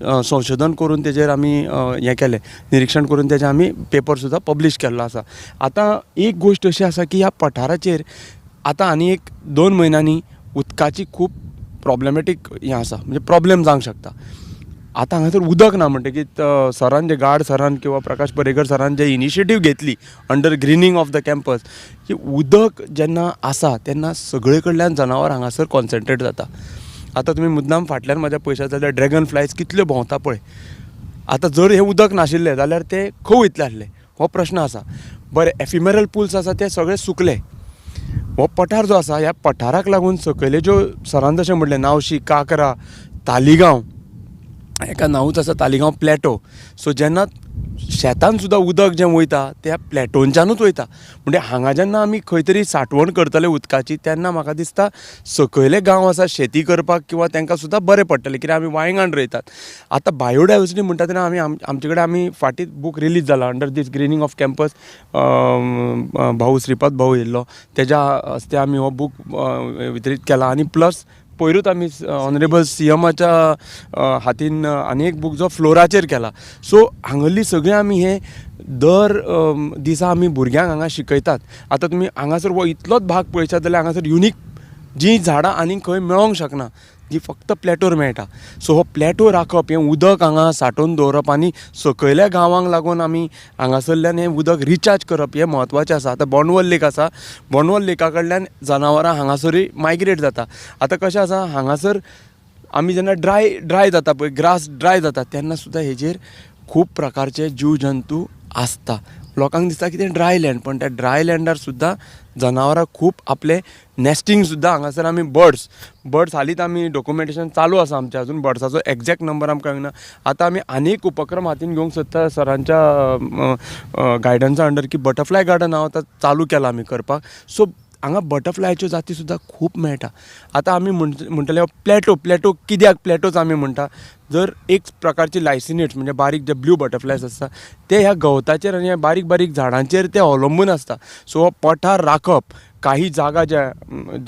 संशोधन करून तेजेर आमी हें केलें, निरिक्षण करून तेजें आमी पेपर सुद्दां पब्लीश केल्लो आसा. आतां एक गोश्ट अशी आसा की ह्या पठाराचेर आतां आनी एक 2 म्हयन्यांनी उदकाची खूब प्रॉब्लेमॅटीक हें आसा, म्हणजे प्रॉब्लेम जावंक शकता. आतां हांगासर उदक ना म्हणटकीत सरान जे गार्ड सरान किंवा प्रकाश पर्येकर सरान जे इनिशिएटीव घेतली under greening of the campus की उदक जेन्ना आसा तेन्ना सगळे कडल्यान जनावर हांगासर कॉन्सन्ट्रेट जाता. आतां तुमी मुद्दाम फाटल्यान म्हाज्या पळयशात जाल्यार ड्रॅगन फ्लायज कितल्यो भोंवता पळय. आतां जर हें उदक नाशिल्लें जाल्यार ते खंय वयतले आसले हो प्रश्न आसा. बरें, एफिमेरल पुल्स आसा ते सगळे सुकले. हो पठार जो आसा ह्या पठाराक लागून सकयले ज्यो सरान जशें म्हणलें नावशी, काकरा, तालिगांव, एका नांवूच आसा तालिगांव प्लॅटो. सो जेन्ना शेतान सुद्दां उदक जें वयता त्या प्लॅटोनच्यानूच वयता. म्हणजे हांगा जेन्ना आमी खंय तरी साठवण करतले उदकाची तेन्ना म्हाका दिसता सकयले गांव आसा शेती करपाक किंवा तांकां सुद्दां बरें पडटलें, कित्याक आमी वायंगान रोयतात. आतां बायोडायवर्सिटी म्हणटा तेन्ना आमी आमचे कडेन आमी फाटीं बूक रिलीज जाला under this greening of campus. भाऊ श्रीपाद भाऊ येयल्लो तेज्या हस्ते आमी हो बूक वितरीत केला. आनी प्लस पयरूच आमी ऑनरेबल सीएमाच्या हातीन आनी एक बूक जो फ्लोराचेर केला. सो हांगल्ली सगळीं आमी हे दर दिसा आमी भुरग्यांक हांगा शिकयतात. आतां तुमी हांगासर हो इतलोच भाग पळयशात जाल्यार हांगासर युनीक जीं झाडां आनीक खंय मेळोंक शकना, जी फक्त प्लॅटोर मेळटा. सो हो प्लॅटो राखप, हें उदक हांगा सांठोवन दवरप आनी सकयल्या गांवांक लागून आमी हांगासरल्यान हें उदक रिचार्ज करप हें म्हत्वाचें आसा. आतां बोंडवल लेक आसा, बोंडवल लेका कडल्यान जनावरां हांगासरूय मायग्रेट जाता. आतां कशें आसा हांगासर आमी जेन्ना ड्राय जाता पळय, ग्रास ड्राय जाता तेन्ना सुद्दां हेजेर खूब प्रकारचे जीव जंतू आसता. लोकांक दिसता की तें ड्राय लँड, पण त्या ड्राय लँडार सुद्दां जनावरां खूब आपलें नॅस्टिंग सुद्दां हांगासर आमी बर्ड्स हालींच आमी डॉक्युमेंटेशन चालू आसा आमचें, अजून बर्ड्साचो एग्जॅक्ट नंबर आमकां ना. आतां आमी आनीक उपक्रम हातीन घेवंक सोदता सरांच्या गायडन्सा अंडर की बटरफ्लाय गार्डन हांव आतां चालू केलां आमी करपाक. सो हांगा बटरफ्लायाच्यो जाती सुद्दां खूब मेळटा. आतां आमी म्हणटले प्लॅटो कित्याक प्लॅटोच आमी म्हणटा, जर एक प्रकारची लायसिनेट्स म्हणजे बारीक जे ब्लू बटरफ्लायज आसता ते ह्या गवताचेर आनी ह्या बारीक बारीक झाडांचेर ते अवलंबून आसता. सो हो पठार राखप, काही जागा ज्या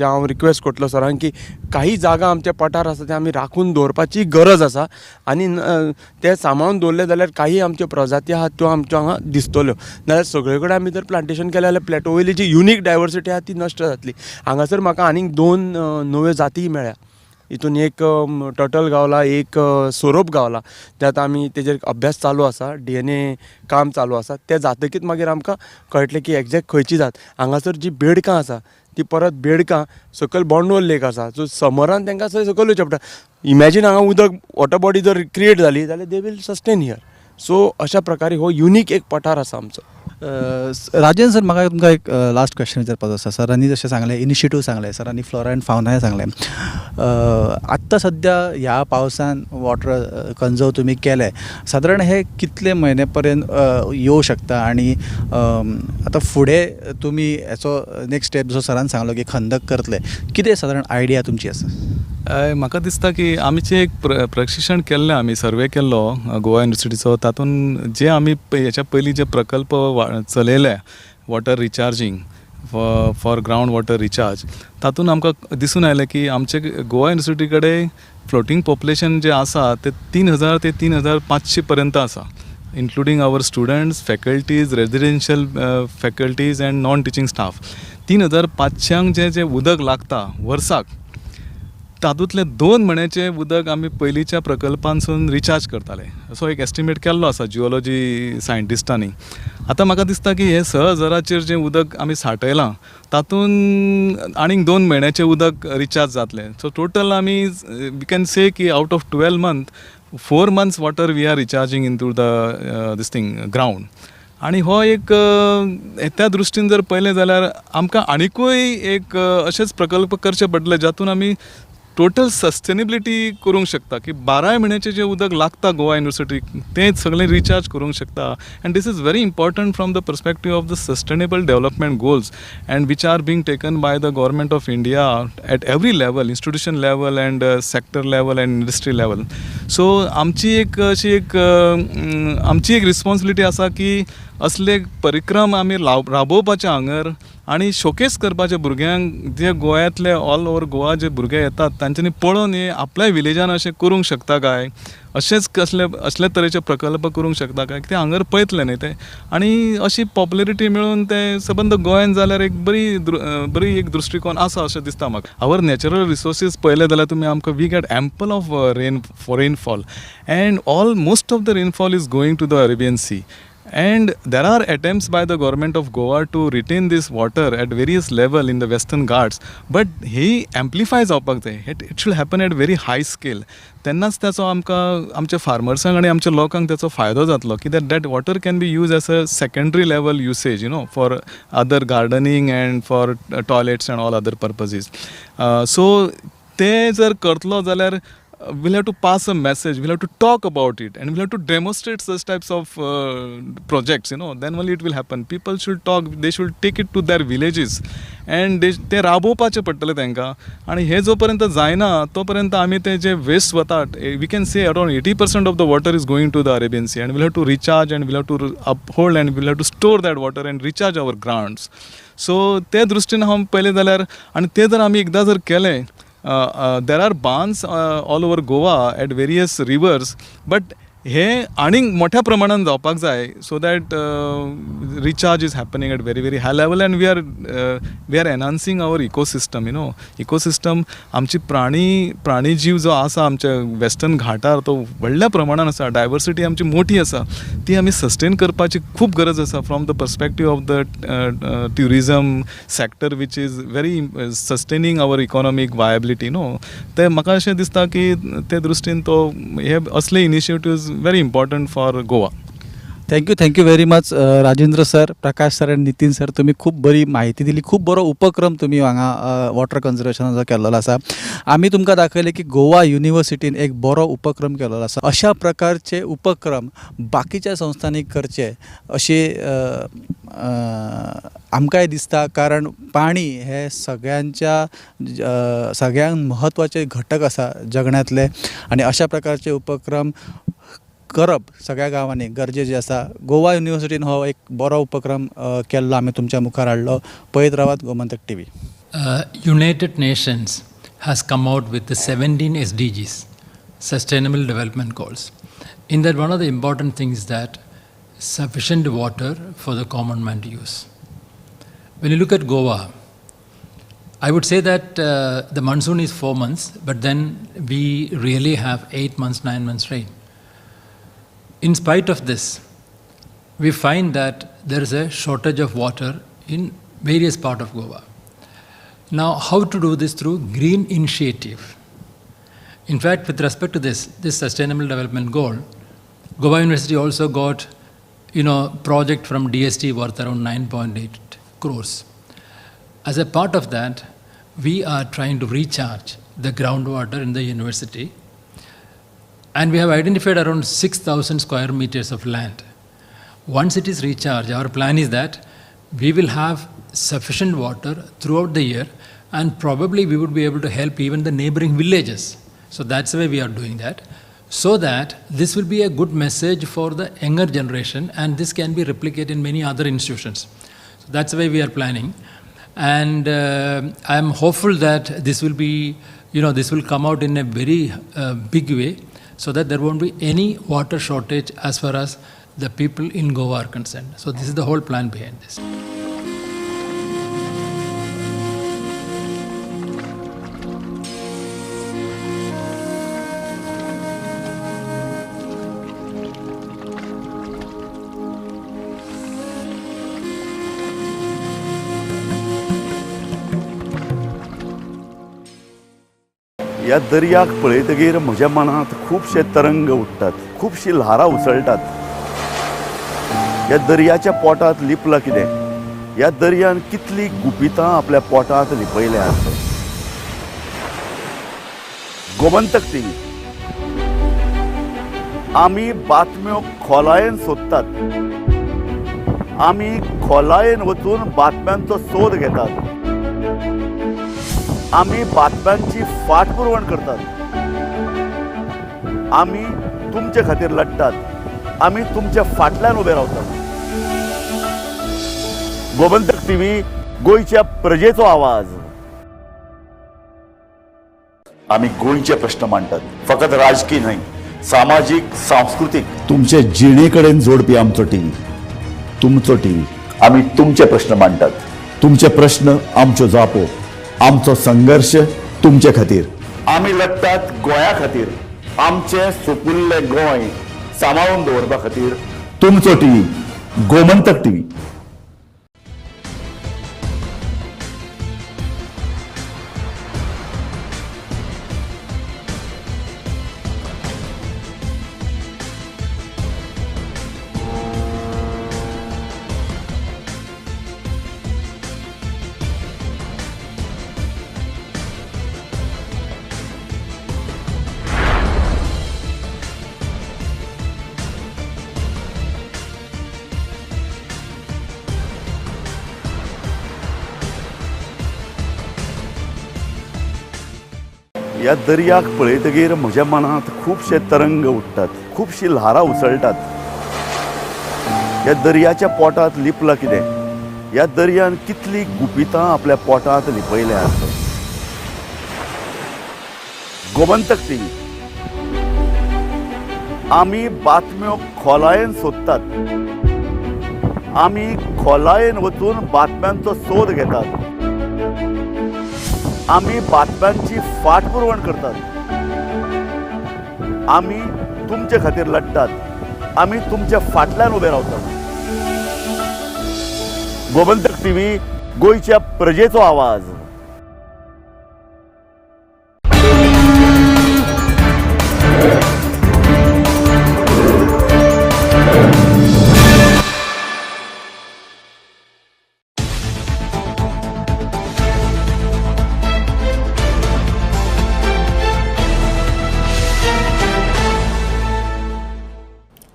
हांव रिक्वेस्ट करतलो सरांक की काही जागा आमचे पठार आसा ते आमी राखून दवरपाची गरज आसा आनी ते सांबाळून दवरले जाल्यार काही आमच्यो प्रजाती आहात त्यो आमच्यो हांगा दिसतल्यो. नाजाल्यार सगळे कडेन आमी जर प्लांटेशन केलें जाल्यार प्लॅटो वयली जी युनीक डायवर्सिटी आहा ती नश्ट जातली. हांगासर म्हाका आनीक 2 नव्यो जातीय मेळ्ळ्या. हितून एक टर्टल गावला, एक सोरोप गावला, ते आतां आमी तेजेर अभ्यास चालू आसा, DNA काम चालू आसा. ते जातकीच मागीर आमकां कळटलें की एग्जॅक्ट खंयची जात. हांगासर जी बेडकां आसा ती परत बेडकां सकयल बोंडवल लेक आसा, सो समरान तांकां सकयल वयचें पडटा. इमॅजीन हांगा उदक वॉटर बॉडी जर क्रिएट जाली जाल्यार they will sustain here. So अशा प्रकारे हो युनीक एक पठार आसा आमचो. राजन सर, म्हाका तुमकां एक लास्ट क्वेश्चन विचारपाचो आसा. सरांनी जशें सांगलें, इनिशिएटीव सांगलें सरांनी, फ्लोरा एंड फावनाय सांगलें. आत्तां सद्या ह्या पावसान वॉटर कन्जर्व तुमी केलें, सादारण हे कितले म्हयने पर्यंत येवं शकता आनी आतां फुडें तुमी हेचो नेक्स्ट स्टेप जसो सरान सांगलो की खंदक करतले, कितें सादारण आयडिया तुमची आसा? म्हाका दिसता की आमचें एक प्रशिक्षण केल्लें, आमी सर्वे केल्लो गोवा युनिवर्सिटीचो, तातूंत जे आमी हेच्या पयलीं जे प्रकल्प चलयले water recharging for ground water recharge, तातूंत आमकां दिसून आयलें की आमचे गोवा युनिवर्सिटी कडेन फ्लोटींग पॉप्युलेशन जें आसा तें 3000 ते 3500 पर्यंत आसा, including our students, faculties, residential faculties and non teaching staff. 3500 जें जें उदक लागता वर्साक, तातूंतले 2 म्हयन्याचें उदक आमी पयलींच्या प्रकल्पांसून रिचार्ज करताले असो एक एस्टिमेट केल्लो आसा जियोलॉजी सायंटिस्टांनी. आतां म्हाका दिसता की हे 6,000चेर जें उदक आमी सांठयलां तातूंत आनीक 2 म्हयन्याचें उदक रिचार्ज जातलें. सो टोटल आमी we can से की out of 12 month 4 months water we are recharging into the this thing ground. आनी हो एक त्या दृश्टीन जर पळयलें जाल्यार आमकां आनिकूय एक अशेंच प्रकल्प करचे पडटले जातून आमी टोटल सस्टेनेबिलिटी करूंक शकता की 12 म्हयन्याचें जें उदक लागता गोवा युनिवर्सिटीक तें सगळें रिचार्ज करूंक शकता. And this is very important from the perspective of the sustainable development goals and which are being taken by the government of India at every level, institution level and sector level and industry level. So आमची एक अशी एक आमची एक responsibility आसा की असले परिक्रम आमी राबोवपाचे हांगर आनी शोकेस करपाचे भुरग्यांक जे गोंयांतले ऑल ओवर गोवा जे भुरगे येतात तांच्यांनी पळोवन हे आपल्या विलेजान अशें करूंक शकता काय, अशेंच कसले असले तरेचे प्रकल्प करूंक शकता काय ते हांगर पळयतले न्ही ते. आनी अशी पॉप्युलरिटी मेळून ते सबंद गोंयान जाल्यार एक बरी बरी एक दृश्टिकोन आसा अशें दिसता म्हाका. आवर नॅचरल रिसोर्सीस पळयले जाल्यार तुमी आमकां we get ample of rainfall and all most of the rainfall is going to the Arabian Sea. And there are attempts by the government of Goa to retain this water at various level in the Western Ghats, but he amplify जावपाक जाय. It should happen at very high scale. तेन्नाच ताचो आमकां आमच्या फार्मर्सांक आनी आमच्या लोकांक ताचो फायदो जातलो की that water can be use as a secondary level usage, you know, for other gardening and for toilets and all other purposes. So ते जर करतलो जाल्यार we'll have to pass a message, we'll have to talk about it, and we'll have to demonstrate such types of projects, you know, then only it will happen. People should talk, they should take it to their villages and ते राबोवपाचें पडटलें तांकां. आनी हें जो पर्यंत जायना तो पर्यंत आमी ते जे वेस्ट वतात, we can say around 80% of the water is going to the Arabian Sea, and we'll have to recharge and we'll have to uphold and we'll have to store that water and recharge our grounds. So ते दृश्टीन हांव पळयलें जाल्यार आनी तें जर आमी एकदां जर केलें, there are barns all over Goa at various rivers, but हे आनीक मोठ्या प्रमाणान जावपाक जाय so that recharge is happening at very very high level and we are enhancing our ecosystem, you know. Ecosystem आमची प्राणी जीव जो आसा आमच्या वेस्टर्न घाटार तो व्हडल्या प्रमाणान आसा, डायवर्सिटी आमची मोठी आसा, ती आमी सस्टेन करपाची खूब गरज आसा from the perspective of the tourism sector which is very sustaining our economic viability, no. ते म्हाका अशें दिसता की ते दृश्टीन तो हे असले initiatives very important for Goa. Thank you very much Rajendra sir, Prakash sir आनी नितीन सर. तुमी खूब बरी म्हायती दिली, खूब बरो उपक्रम तुमी हांगा वॉटर कन्जर्वेशनाचो केल्लो आसा. आमी तुमकां दाखयलें की गोवा युनिवर्सिटीन एक बरो उपक्रम केल्लो आसा. अशा प्रकारचे उपक्रम बाकीच्या संस्थांनी करचे अशें आमकांय दिसता, कारण पाणी हे सगळ्यांच्या सगळ्यांक म्हत्वाचे घटक आसा जगण्यांतले आनी अशा प्रकारचे उपक्रम करप सगळ्या गांवांनी गरजेचें आसा. गोवा युनिवर्सिटीन हो एक बरो उपक्रम केल्लो आमी तुमच्या मुखार हाडलो. पळयत रावात Gomantak TV. United Nations has come out with the 17 SDGs, Sustainable Development Goals. In that, one of the important things is that sufficient water for the common man to use. When you look at Goa, I would say that the monsoon is 4 months, but then we really have 8 months, 9 months rain. In spite of this, we find that there is a shortage of water in various parts of Goa. Now, how to do this through green initiative? In fact, with respect to this Sustainable Development Goal, Goa University also got, you know, project from DST worth around 9.8 crores. As a part of that, we are trying to recharge the groundwater in the university. And we have identified around 6,000 square meters of land. Once it is recharged, our plan is that we will have sufficient water throughout the year, and probably we would be able to help even the neighboring villages. So that's the way we are doing that, so that this will be a good message for the younger generation, and this can be replicated in many other institutions. So that's the way we are planning. And I am hopeful that this will be, you know, this will come out in a very big way, so that there won't be any water shortage as far as the people in Goa are concerned. So this is the whole plan behind this. ह्या दर्याक पळयतगीर म्हज्या मनांत खुबशे तरंग उठ्ठात, खुबशी ल्हारां उसळटात. ह्या दर्याच्या पोटांत लिपलां कितें? ह्या दर्यान कितली गुपितां आपल्या पोटांत लिपयल्यात. गोमंतक टीव्ही, आमी बातम्यो खोलायेन सोदतात, आमी खोलायेन वचून बातम्यांचो सोद घेतात, आमी बातम्यांची फाटपुरवण करतात, आमी तुमचे खातीर लढटात, आमी तुमच्या फाटल्यान उबे रावतात. गोमंतक टीव्ही, गोंयच्या प्रजेचो आवाज. आमी गोंयचे प्रश्न मांडटात, फकत राजकी न्हय, सामाजीक, सांस्कृतीक, तुमचे जिणे कडेन जोडपी आमचो टीव्ही, तुमचो टीव्ही. आमी तुमचे प्रश्न मांडटात, तुमचे प्रश्न आमच्यो जापो, आमचो संघर्ष तुमचे खातीर. आमी लढटात गोंया खातीर, आमचें सुपुल्लें गोंय सांबाळून दवरपा खातीर. तुमचो टीव्ही, गोमंतक टीव्ही. ह्या दर्याक पळयतगीर म्हज्या मनांत खुबशे तरंग उठ्ठात, खुबशी ल्हारां उसळटात. ह्या दर्याच्या पोटांत लिपलां कितें? ह्या दर्यान कितली गुपितां आपल्या पोटांत लिपयल्यात. गोमंतक टीव्ही, आमी बातम्यो खोलायेन सोदतात, आमी खोलायेन वचून बातम्यांचो सोद घेतात, आमी बातम्यांची फाटपुरवण करतात, आमी तुमचे खातीर लढटात, आमी तुमच्या फाटल्यान उबे रावतात. गोमंतक टीव्ही, गोंयच्या प्रजेचो आवाज.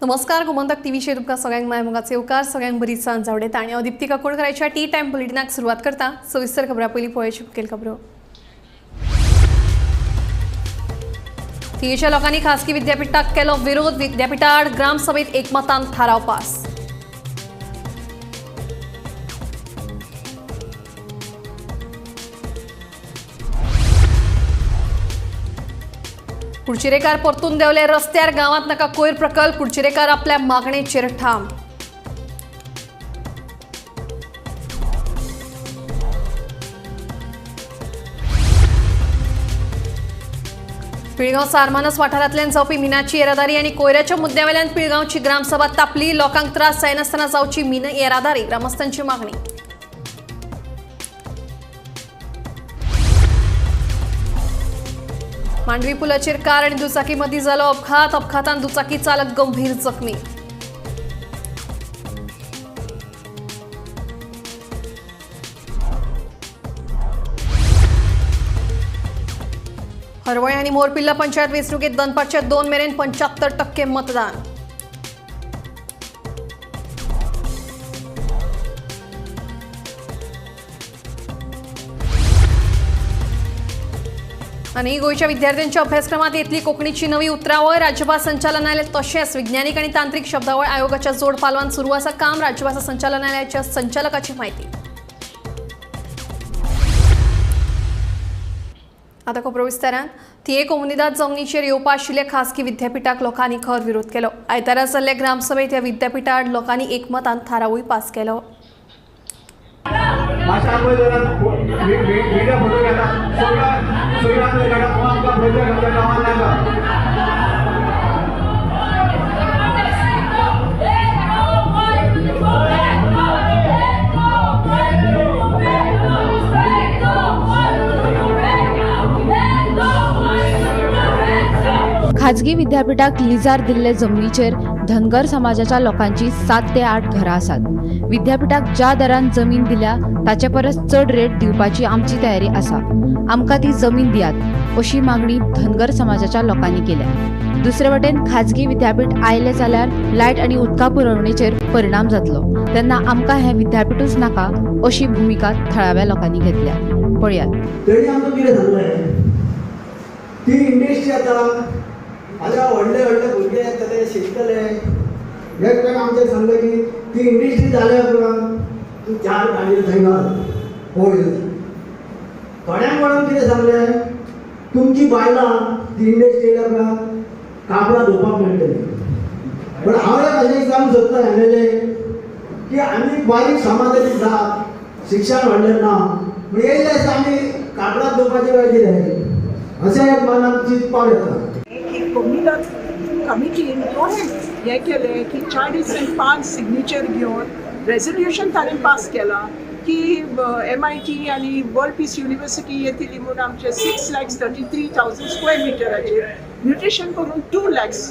नमस्कार, गोमंतक टीव्हीचेर तुमकां सगळ्यांक माय मोगाचे येवकार. सगळ्यांक बरी सांज आवडयता आनी हांव दीप्ती काकोडकराच्या टी टायम बुलेटिनाक सुरवात करता. सविस्तर खबरां पयलीं पळोवची मुखेल खबरो. थियेच्या लोकांनी खासगी विद्यापीठाक केलो विरोध, विद्यापीठाआड ग्रामसभेत एकमतान थाराव पास. कुडचिरेकार परतून देवले रस्त्यार, गांवांत नाका कोयर प्रकल्प, कुडचिरेकार आपल्या मागणेचेर ठाम. पिळगांव सारमानस वाठारांतल्यान जावपी मिनाची येरादारी आनी कोयराच्या मुद्द्यावेल्यान पिळगांवची ग्रामसभा तापली. लोकांक त्रास जायनासतना जावची मीन येरादारी, ग्रामस्थांची मागणी. मांडवी पुलाचेर कार आनी दुचाकी मदीं जालो अपघात, अपघातान दुचाकी चालक गंभीर जखमी. हरवळे आनी मोरपिल्ला पंचायत वेंचणुकेत दनपारच्या 2 मेरेन 75% मतदान. आनी गोंयच्या विद्यार्थ्यांच्या अभ्यासक्रमात येतली कोंकणीची नवी उतरावळ. राज्यभास संचालनालय तशेंच विज्ञानीक आनी तांत्रिक शब्दावळ आयोगाच्या जोड पालवान सुरू आसा काम. राज्यभास संचालनालयाच्या संचालकाची म्हायती. आता खबरो विस्तारान. थिये कोमुनिदाद जमनीचेर येवपा आशिल्ल्या खासगी विद्यापीठाक लोकांनी खर विरोध केलो. आयतारा जाल्ल्या ग्रामसभेत ह्या विद्यापीठाआड लोकांनी एकमतान थारावूय पास केलो. खाजगी विद्यापीठाक लिजार दिल्ले जमनीचेर धनगर समाजाच्या लोकांची 7 ते 8 घरां आसात. विद्यापीठाक ज्या दरान जमीन दिल्या ताचे परस चड रेट दिवपाची आमची तयारी आसा. आमकां ती जमीन दियात अशी मागणी धनगर समाजाच्या लोकांनी केल्या. दुसरे वटेन खाजगी विद्यापीठ आयले जाल्यार लायट आनी उदका पुरवणेचेर परिणाम जातलो, तेन्ना आमकां हें विद्यापीठूच नाका अशी भुमिका थळाव्या लोकांनी घेतल्या. पळयात. तेणी आमकां कितें सांगलें, ती इंडस्ट्री आतां आतां व्हडले व्हडले भुरगे येतले शिकतले. एकट्याक आमचें सांगलें की ती इंडस्ट्री जाल्या उपरांत तूं 4 गाडयो थंय घाल होय. थोड्यांक कोणाक कितें सांगलें, तुमची बायलां ती इंडस्ट्री येयल्या उपरांत कापडां धुवपाक मेळटली. पण हांव एक अशें सांगूंक सोदतां एमएलए की आमी बारीक समाजाची जात, शिक्षण व्हडलें ना, पूण येयले आसता आमी कापडां धुवपाचें काय कितें अशें एक मनात चिंतपाक येता. कोमुनिदाद कमिटीन कोणें हें केलें की 45 सिग्नेचर घेवन रेजोल्युशन ताणें पास केलां की MIT आनी वर्ल्ड पीस युनिवर्सिटी येतली म्हूण आमचे 6,33,000 स्क्वेअर मिटराचेर म्युटेशन करून 2 lakhs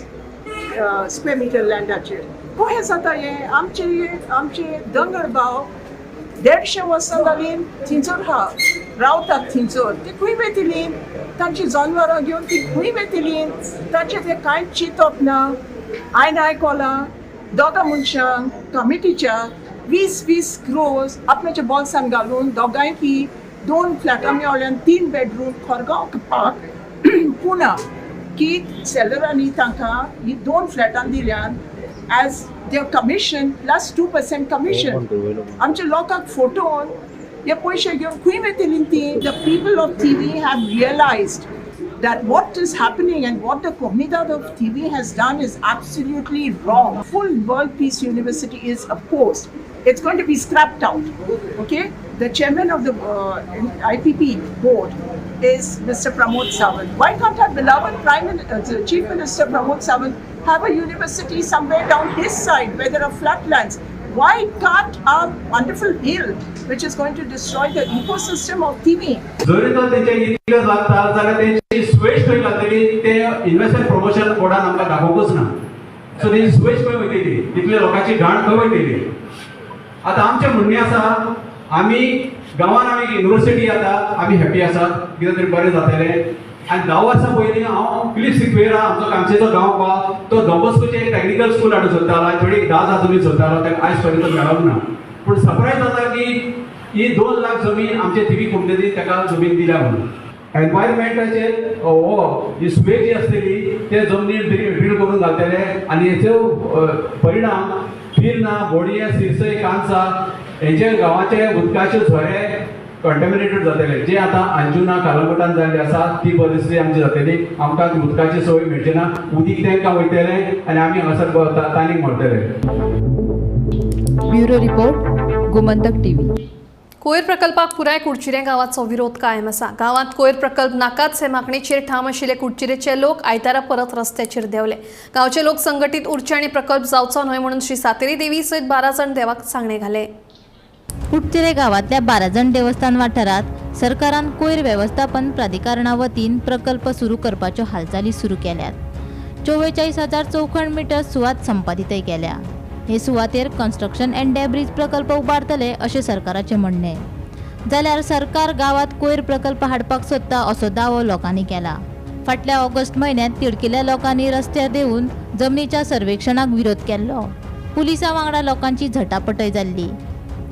square metre लँडाचेर कशें जाता हें. आमचे आमचे दोंगर भाव 150 वर्सां जालीं थिंचर आहा, रावतात थिंचर, ती खंय वयतली? तांची जनावरां घेवन ती खंय वयतली? तांचें तें कांयच चिंतप ना. हांवें आयकलां दोगां मनशांक कमिटीच्या 20-20 क्रोर्स आपल्याच्या बोल्सान घालून दोगांयकी 2 फ्लॅटां मेळ्ळ्यान 3 बेडरूम खोरगांव पार्क पुना की सेलरांनी तांकां ही 2 फ्लॅटां दिल्यान as their commission plus 2% commission. आमच्या लोकांक फोटोन हे पयशे घेवन खंय वयतली ती? The people of Thivim have realised that what is happening and what the Comunidad of Thivim has done is absolutely wrong. Full World Peace University is opposed. It's going to be scrapped out, okay? The chairman of the IPP board is Mr. Pramod Sawant. Why can't our beloved Chief Minister Pramod Sawant have a university somewhere down his side where there are flatlands? Why can't our wonderful hill, which is going to destroy the ecosystem of Thivim? जरी तर तेंचे इतले लागता जाल्यार तेंची sewage खंय घातलेली ते इन्वेस्टमेंट प्रमोशन बोर्डान आमकां दाखोवंकूच ना. सो तेंची सुवेज खंय वयतली, तितले लोकांची घाण खंय वयतली? आतां आमचें म्हणणें आसा, आमी गांवान आमी युनिवर्सिटी येता, आमी हॅपी आसात, कितें तरी बरें जातलें. आनी 10 वर्सां पयलीं हांव फिलीप सिक्वेरा आमचो कामशेचो गांव पा तो डॉन एक टॅक्निकल स्कूल हाडूंक सोदतालो, थोडी 10 आजुनूय सोदतालो, ताका आयज पर्यंत मेळोंक ना. पूण सरप्रायज जाता की ही 2 लाख जमीन आमचे थिवी कोमुनिदादीन ताका जमीन दिल्या म्हणून. एनवायरमेंटाचेर हो ही सुवेज जी आसतली ते जमनीर ड्रील करून घालतले आनी हेचो परिणाम पिर्ना, बोडये, सिरसय, कांसा हेजे गांवाचे उदकाचे झरे कंटेमिनेटेड जातले. जे आतां अंजुना कालंगुटान जाल्ली आसा ती परिस्थिती आमची जातली. आमकां उदकाची सोय मेळची ना, उदीक तांकां वयतले आनी आमी हांगासर ताणीक मरतले. Bureau report, Gomantak TV. कोयर प्रकल्पाक पुराय कुडचिरें गांवाचो विरोध कायम आसा. गांवांत कोयर प्रकल्प नाकाच हे मागणेचेर ठाम आशिल्ले कुडचिरेचे लोक आयतारा परत रस्त्याचेर देंवले. गांवचे लोक संघटीत उरचे आनी प्रकल्प जावचो न्हय म्हणून श्री सातेरी देवी सयत 12 जाण देवाक सांगणे घाले. कुडचिरे गांवांतल्या 12 जाण देवस्थान वाठारांत सरकारान कोयर वेवस्थापन प्राधिकरणा वतीन प्रकल्प सुरू करपाच्यो हालचाली सुरू केल्यात. 44,000 चौखण मिटर सुवात संपादितय केल्या. हे सुवातेर कन्स्ट्रक्शन अँड डेब्रीज प्रकल्प उबारतले अशें सरकाराचें म्हणणें. जाल्यार सरकार गांवांत कोयर प्रकल्प हाडपाक सोदता असो दावो लोकांनी केला. फाटल्या ऑगस्ट म्हयन्यांत तिडकिल्ल्या लोकांनी रस्त्यार देंवून जमनीच्या सर्वेक्षणाक विरोध केल्लो. पुलिसां वांगडा लोकांची झटापटय जाल्ली.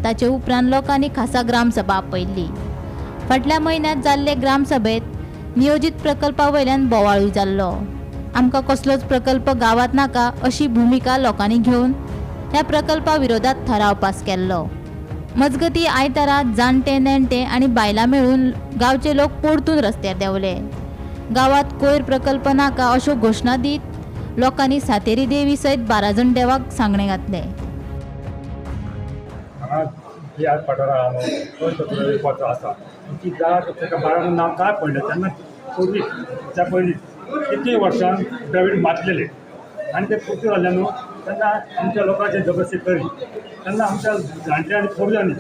ताचे उपरांत लोकांनी खासा ग्रामसभा आपयल्ली. फाटल्या म्हयन्यांत जाल्ले ग्रामसभेंत नियोजीत प्रकल्पा वयल्यान बोवाळूय जाल्लो. आमकां कसलोच प्रकल्प गांवांत नाका अशी भुमिका लोकांनी घेवन ह्या प्रकल्पा विरोधात ठराव पास केल्लो. मजगती आयतारा जाणटे नेणटे आनी बायलां मेळून गांवचे लोक परतून रस्त्यार देंवले. गांवांत कोयर प्रकल्प नाका अश्यो घोशणा दीत लोकांनी सातेरी देवी सयत 12 जाण देवाक सांगणे घातले. हांगा पठार आसा ती ताका 12 नांव काय पडलें तेन्ना पूर्वी त्या पयलीं कितली वर्सां द्रवीड मातलेले आनी ते पुर्ती जाल्ले न्हू तेन्ना आमच्या लोकांचे जबरदस्ती करी तेन्ना आमच्या जाणट्यांनी पुर्वजांनी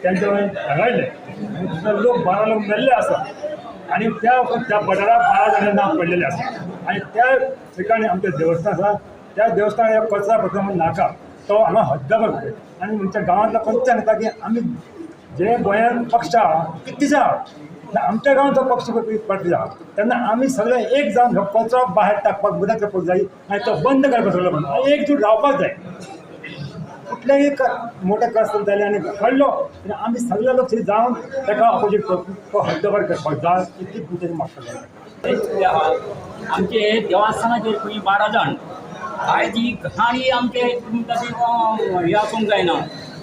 तेंच्या वयल्यान धाडायले आनी दुसरे लोक 12 लोक मेल्ले आसा आनी त्या त्या पठाराक 12 जाणां नांव पडलेलें आसा. आनी त्या ठिकाणी आमचें देवस्थान आसा, त्या देवस्थान कचरा प्रक्रम नाका, तो हांगा हद्दपाक जाय. आनी आमच्या गांवांतलो पंच सांगता की आमी जे गोंयांत पक्ष आहा कितलेशे आहा, आमच्या गांवांत जो पक्ष पार्टी आहा तेन्ना आमी सगळे एक जावन हो कचरो भायर टाकपाक बंद करपाक जाय आनी तो बंद करपाक सगळो बंद एकजूट रावपाक जाय. कुठल्याही मोठे कष्ट जाले आनी घडलो आनी आमी सगळे लोक थंय जावन ताका ऑपोजीट तो हद्दपार करपाक जाय, इतली तुमच्यानी मागपाक जाय. आमचे देवस्थानाचेर खंय 12 जाण आयज ही घाण आमचे हे आसूंक जायना.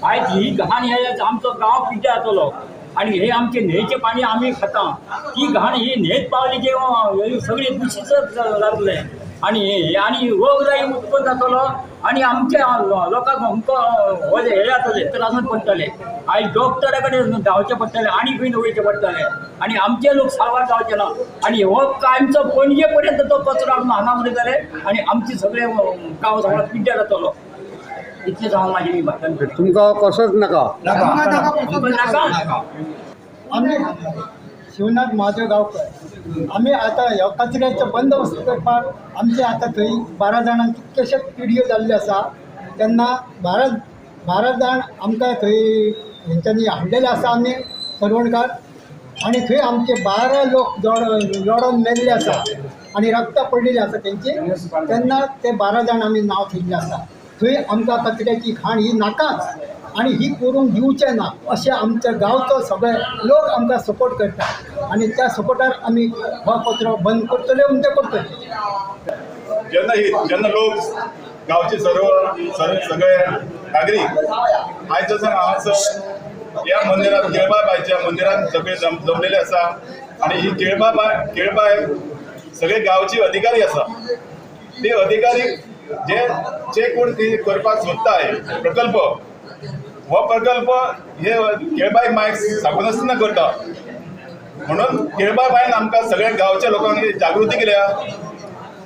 आयज ही घाण हे आमचो गांव पिड्ड्यार जातलो आनी हे आमचे न्हंयचें पाणी आमी खाता, ती घाण ही न्हंयेत पावली की सगळी दुशीत जातलें आनी आनी रोगराई उत्पन्न जातलो आनी आमच्या लोकांक अमको हे जातले त्रासान पडटले. आयज डॉक्टरा कडेन धांवचें पडटलें आनी खंय वयचें पडटलें आनी आमचे लोक साल्वार जावचे ना. आनी हो कायमचो पणजे पर्यंत तो कचरो हाडून हांगा उरयतले आनी आमचे सगळे गांव सगळो पिड्ड्यार जातलो. इतलेंच हांव म्हाजें भाशण करतां. तुमकां कसोच नाका नाका. आमी शिवनाथ महादेव गांवकर, आमी आतां ह्या कचऱ्याचो बंदोबस्त करपाक आमचे आतां थंय 12 जाणांक कितकेशेच पिडयो जाल्ल्यो आसा. तेन्ना 12 जाण आमकां थंय हेंच्यांनी हाडलेले आसा आमी सरवणकार, आनी थंय आमचे 12 लोक लडोन मेल्ले आसा आनी रक्त पडलेले आसा तेंचे. तेन्ना ते 12 जाण आमी नांव थेयल्लें आसा. थंय आमकां कचऱ्याची घाण ही नाकाच आनी ही करूंक दिवचें ना अशें आमच्या गांवचो सगळे लोक आमकां सपोर्ट करता आनी त्या सपोर्टार आमी हो कचरो बंद करतले म्हणजे करतले. जेन्ना लोक गांवचे सर्व सगळे नागरीक आयज जसो हांगासर ह्या मंदिरात केळबाबायच्या मंदिरात सगळे जमलेले आसा आनी ही केळबाय सगळे गांवची अधिकारी आसा, ते अधिकारी जे जे कोण ती करपाक सोदताय प्रकल्प, हो प्रकल्प हे केळबाय मायक सांगून करता. म्हणून केळबाय बायन आमकां सगळ्या गांवच्या लोकांक जागृती केल्या.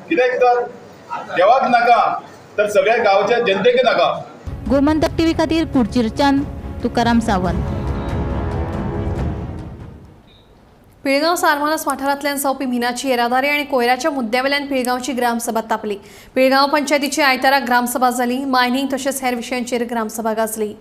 कित्याक तर देवाक नाका तर सगळ्या गांवच्या जनतेक नाका. गोमंतक टीव्ही खातीर कुडचिरच्यान तुकाराम सावंत. पिळगांव सारमानस वाठारांतल्यान जावपी मिनाची येरादारी आनी कोयराच्या मुद्द्यावेल्यान पिळगांवची ग्रामसभा तापली. पिळगांव पंचायतीची आयतारा ग्रामसभा जाली. मायनिंग तशेंच हेर विशयांचेर ग्रामसभा गाजली.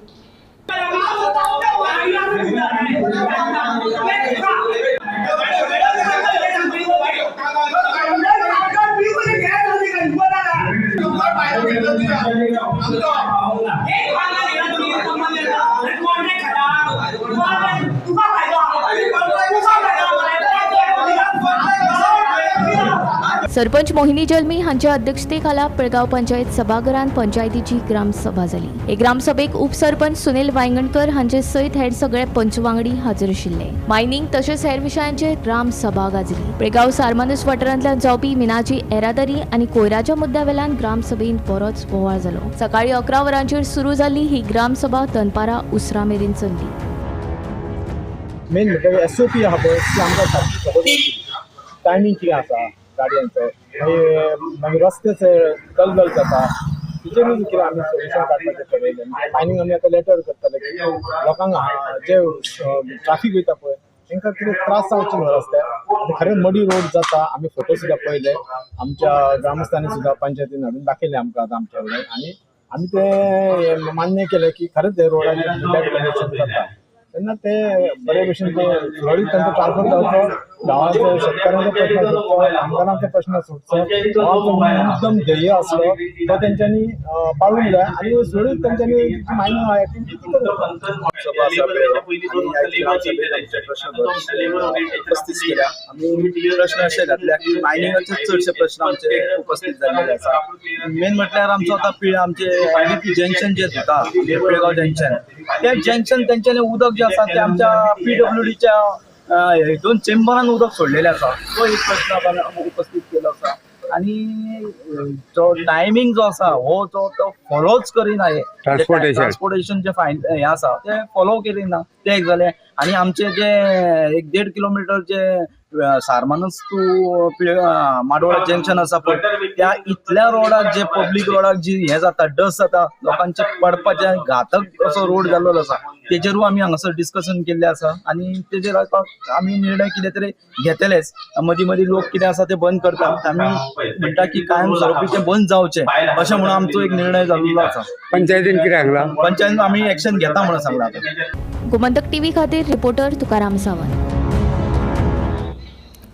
सरपंच मोहिनी जल्मी हांच्या अध्यक्षतेखाला पिळगांव पंचायत सभाघरांत पंचायतीची ग्रामसभा जाली. हे ग्रामसभेक उपसरपंच सुनील वायंगणकर हांचे सयत हेर सगळे पंच वांगडी हाजीर आशिल्ले. मायनिंग तशेंच हेर विशयांचेर ग्रामसभा गाजली. पिळगांव सारमानस वाठारांतल्यान जावपी मिनाची येरादारी आनी कोयराच्या मुद्द्यावेल्यान ग्रामसभेंत बरोच बोवाळ जालो. सकाळी 11 वरांचेर सुरू जाल्ली ही ग्रामसभा दनपारां उसरां मेरेन चल्ली. मेन म्हटल्यार एसओपी आहा पळय ती आमकां सारकी खबर टायमींग कितें आसा गाडयांचो, मागीर मागीर रस्ते दलदल जाता, तिचेरूय कितें आमी सोल्युशन काडपाचें ठरयलें. मायनींग आमी आतां लेटर करतले की लोकांक जे ट्राफीक वयता पळय तांकां कितें त्रास जावचे न्हू रस्त्यार. आतां खरें मडी रोड जाता, आमी फोटो सुद्दां पळयले, आमच्या ग्रामस्थांनी सुद्दां पंचायतीन हाडून दाखयले आमकां आतां आमच्या कडेन, आनी आमी ते मान्य केलें की खरेंच हे रोडाचेर बॅड कंडिशन जाता. तेन्ना ते बरे भशेन ते सुरळीत तांचो ट्रान्सपोर्ट जावचो, गांवाचो शेतकारांचो प्रश्न सुटचो, कामगारांचो प्रश्न सुटचो, गांवाचो मुद्दम ध्येय आसलो तो तेंच्यांनी पाळूंक जाय आनी सुरळीत तेंच्यांनी मायनिंग एक्टिविटी ती करूंक जाय. प्रश्न उपस्थित केल्या आमी प्रश्न अशे घातल्या की मायनिंगाचे चडशे प्रश्न आमचे उपस्थित जाल्ले आसा. मेन म्हटल्यार आमचो आतां आमचे एनडीपी जंक्शन जे जाता पिळगांव जंक्शन, ते जंक्शन तेंच्यांनी उदक जे आसा ते आमच्या पीडब्ल्यूडीच्या हितून चेंबरान उदक सोडलेलें आसा, तो एक प्रश्न आपण उपस्थित केलो आसा. आनी जो टायमींग जो आसा हो जो तो फॉलोच करिना, हे ट्रान्सपोर्टेशन जे फायन हे आसा ते फॉलो करिना, ते तें एक जालें. आनी आमचे जे 1.5 किलोमिटर जे सारमानस टू माडोळा जंक्शन आसा पळय, त्या इतल्या रोडाक जे पब्लीक रोडाक जी हें जाता, डस्ट जाता, लोकांचे पडपाचे घातक असो रोड जाल्लो आसा, तेजेरूय आमी हांगासर डिस्कशन केल्लें आसा आनी तेजेर आतां आमी निर्णय कितें तरी घेतलेच. मदीं मदीं लोक कितें आसा ते बंद करता, आमी म्हणटा की कायम स्वरुपी तें बंद जावचें अशें म्हणून आमचो एक निर्णय जाल्लो आसा. पंचायतीन कितें सांगलां? पंचायतीन आमी एक्शन घेता म्हणून सांगलां. आतां गोमंतक टीव्ही खातीर रिपोर्टर तुकाराम सावंत.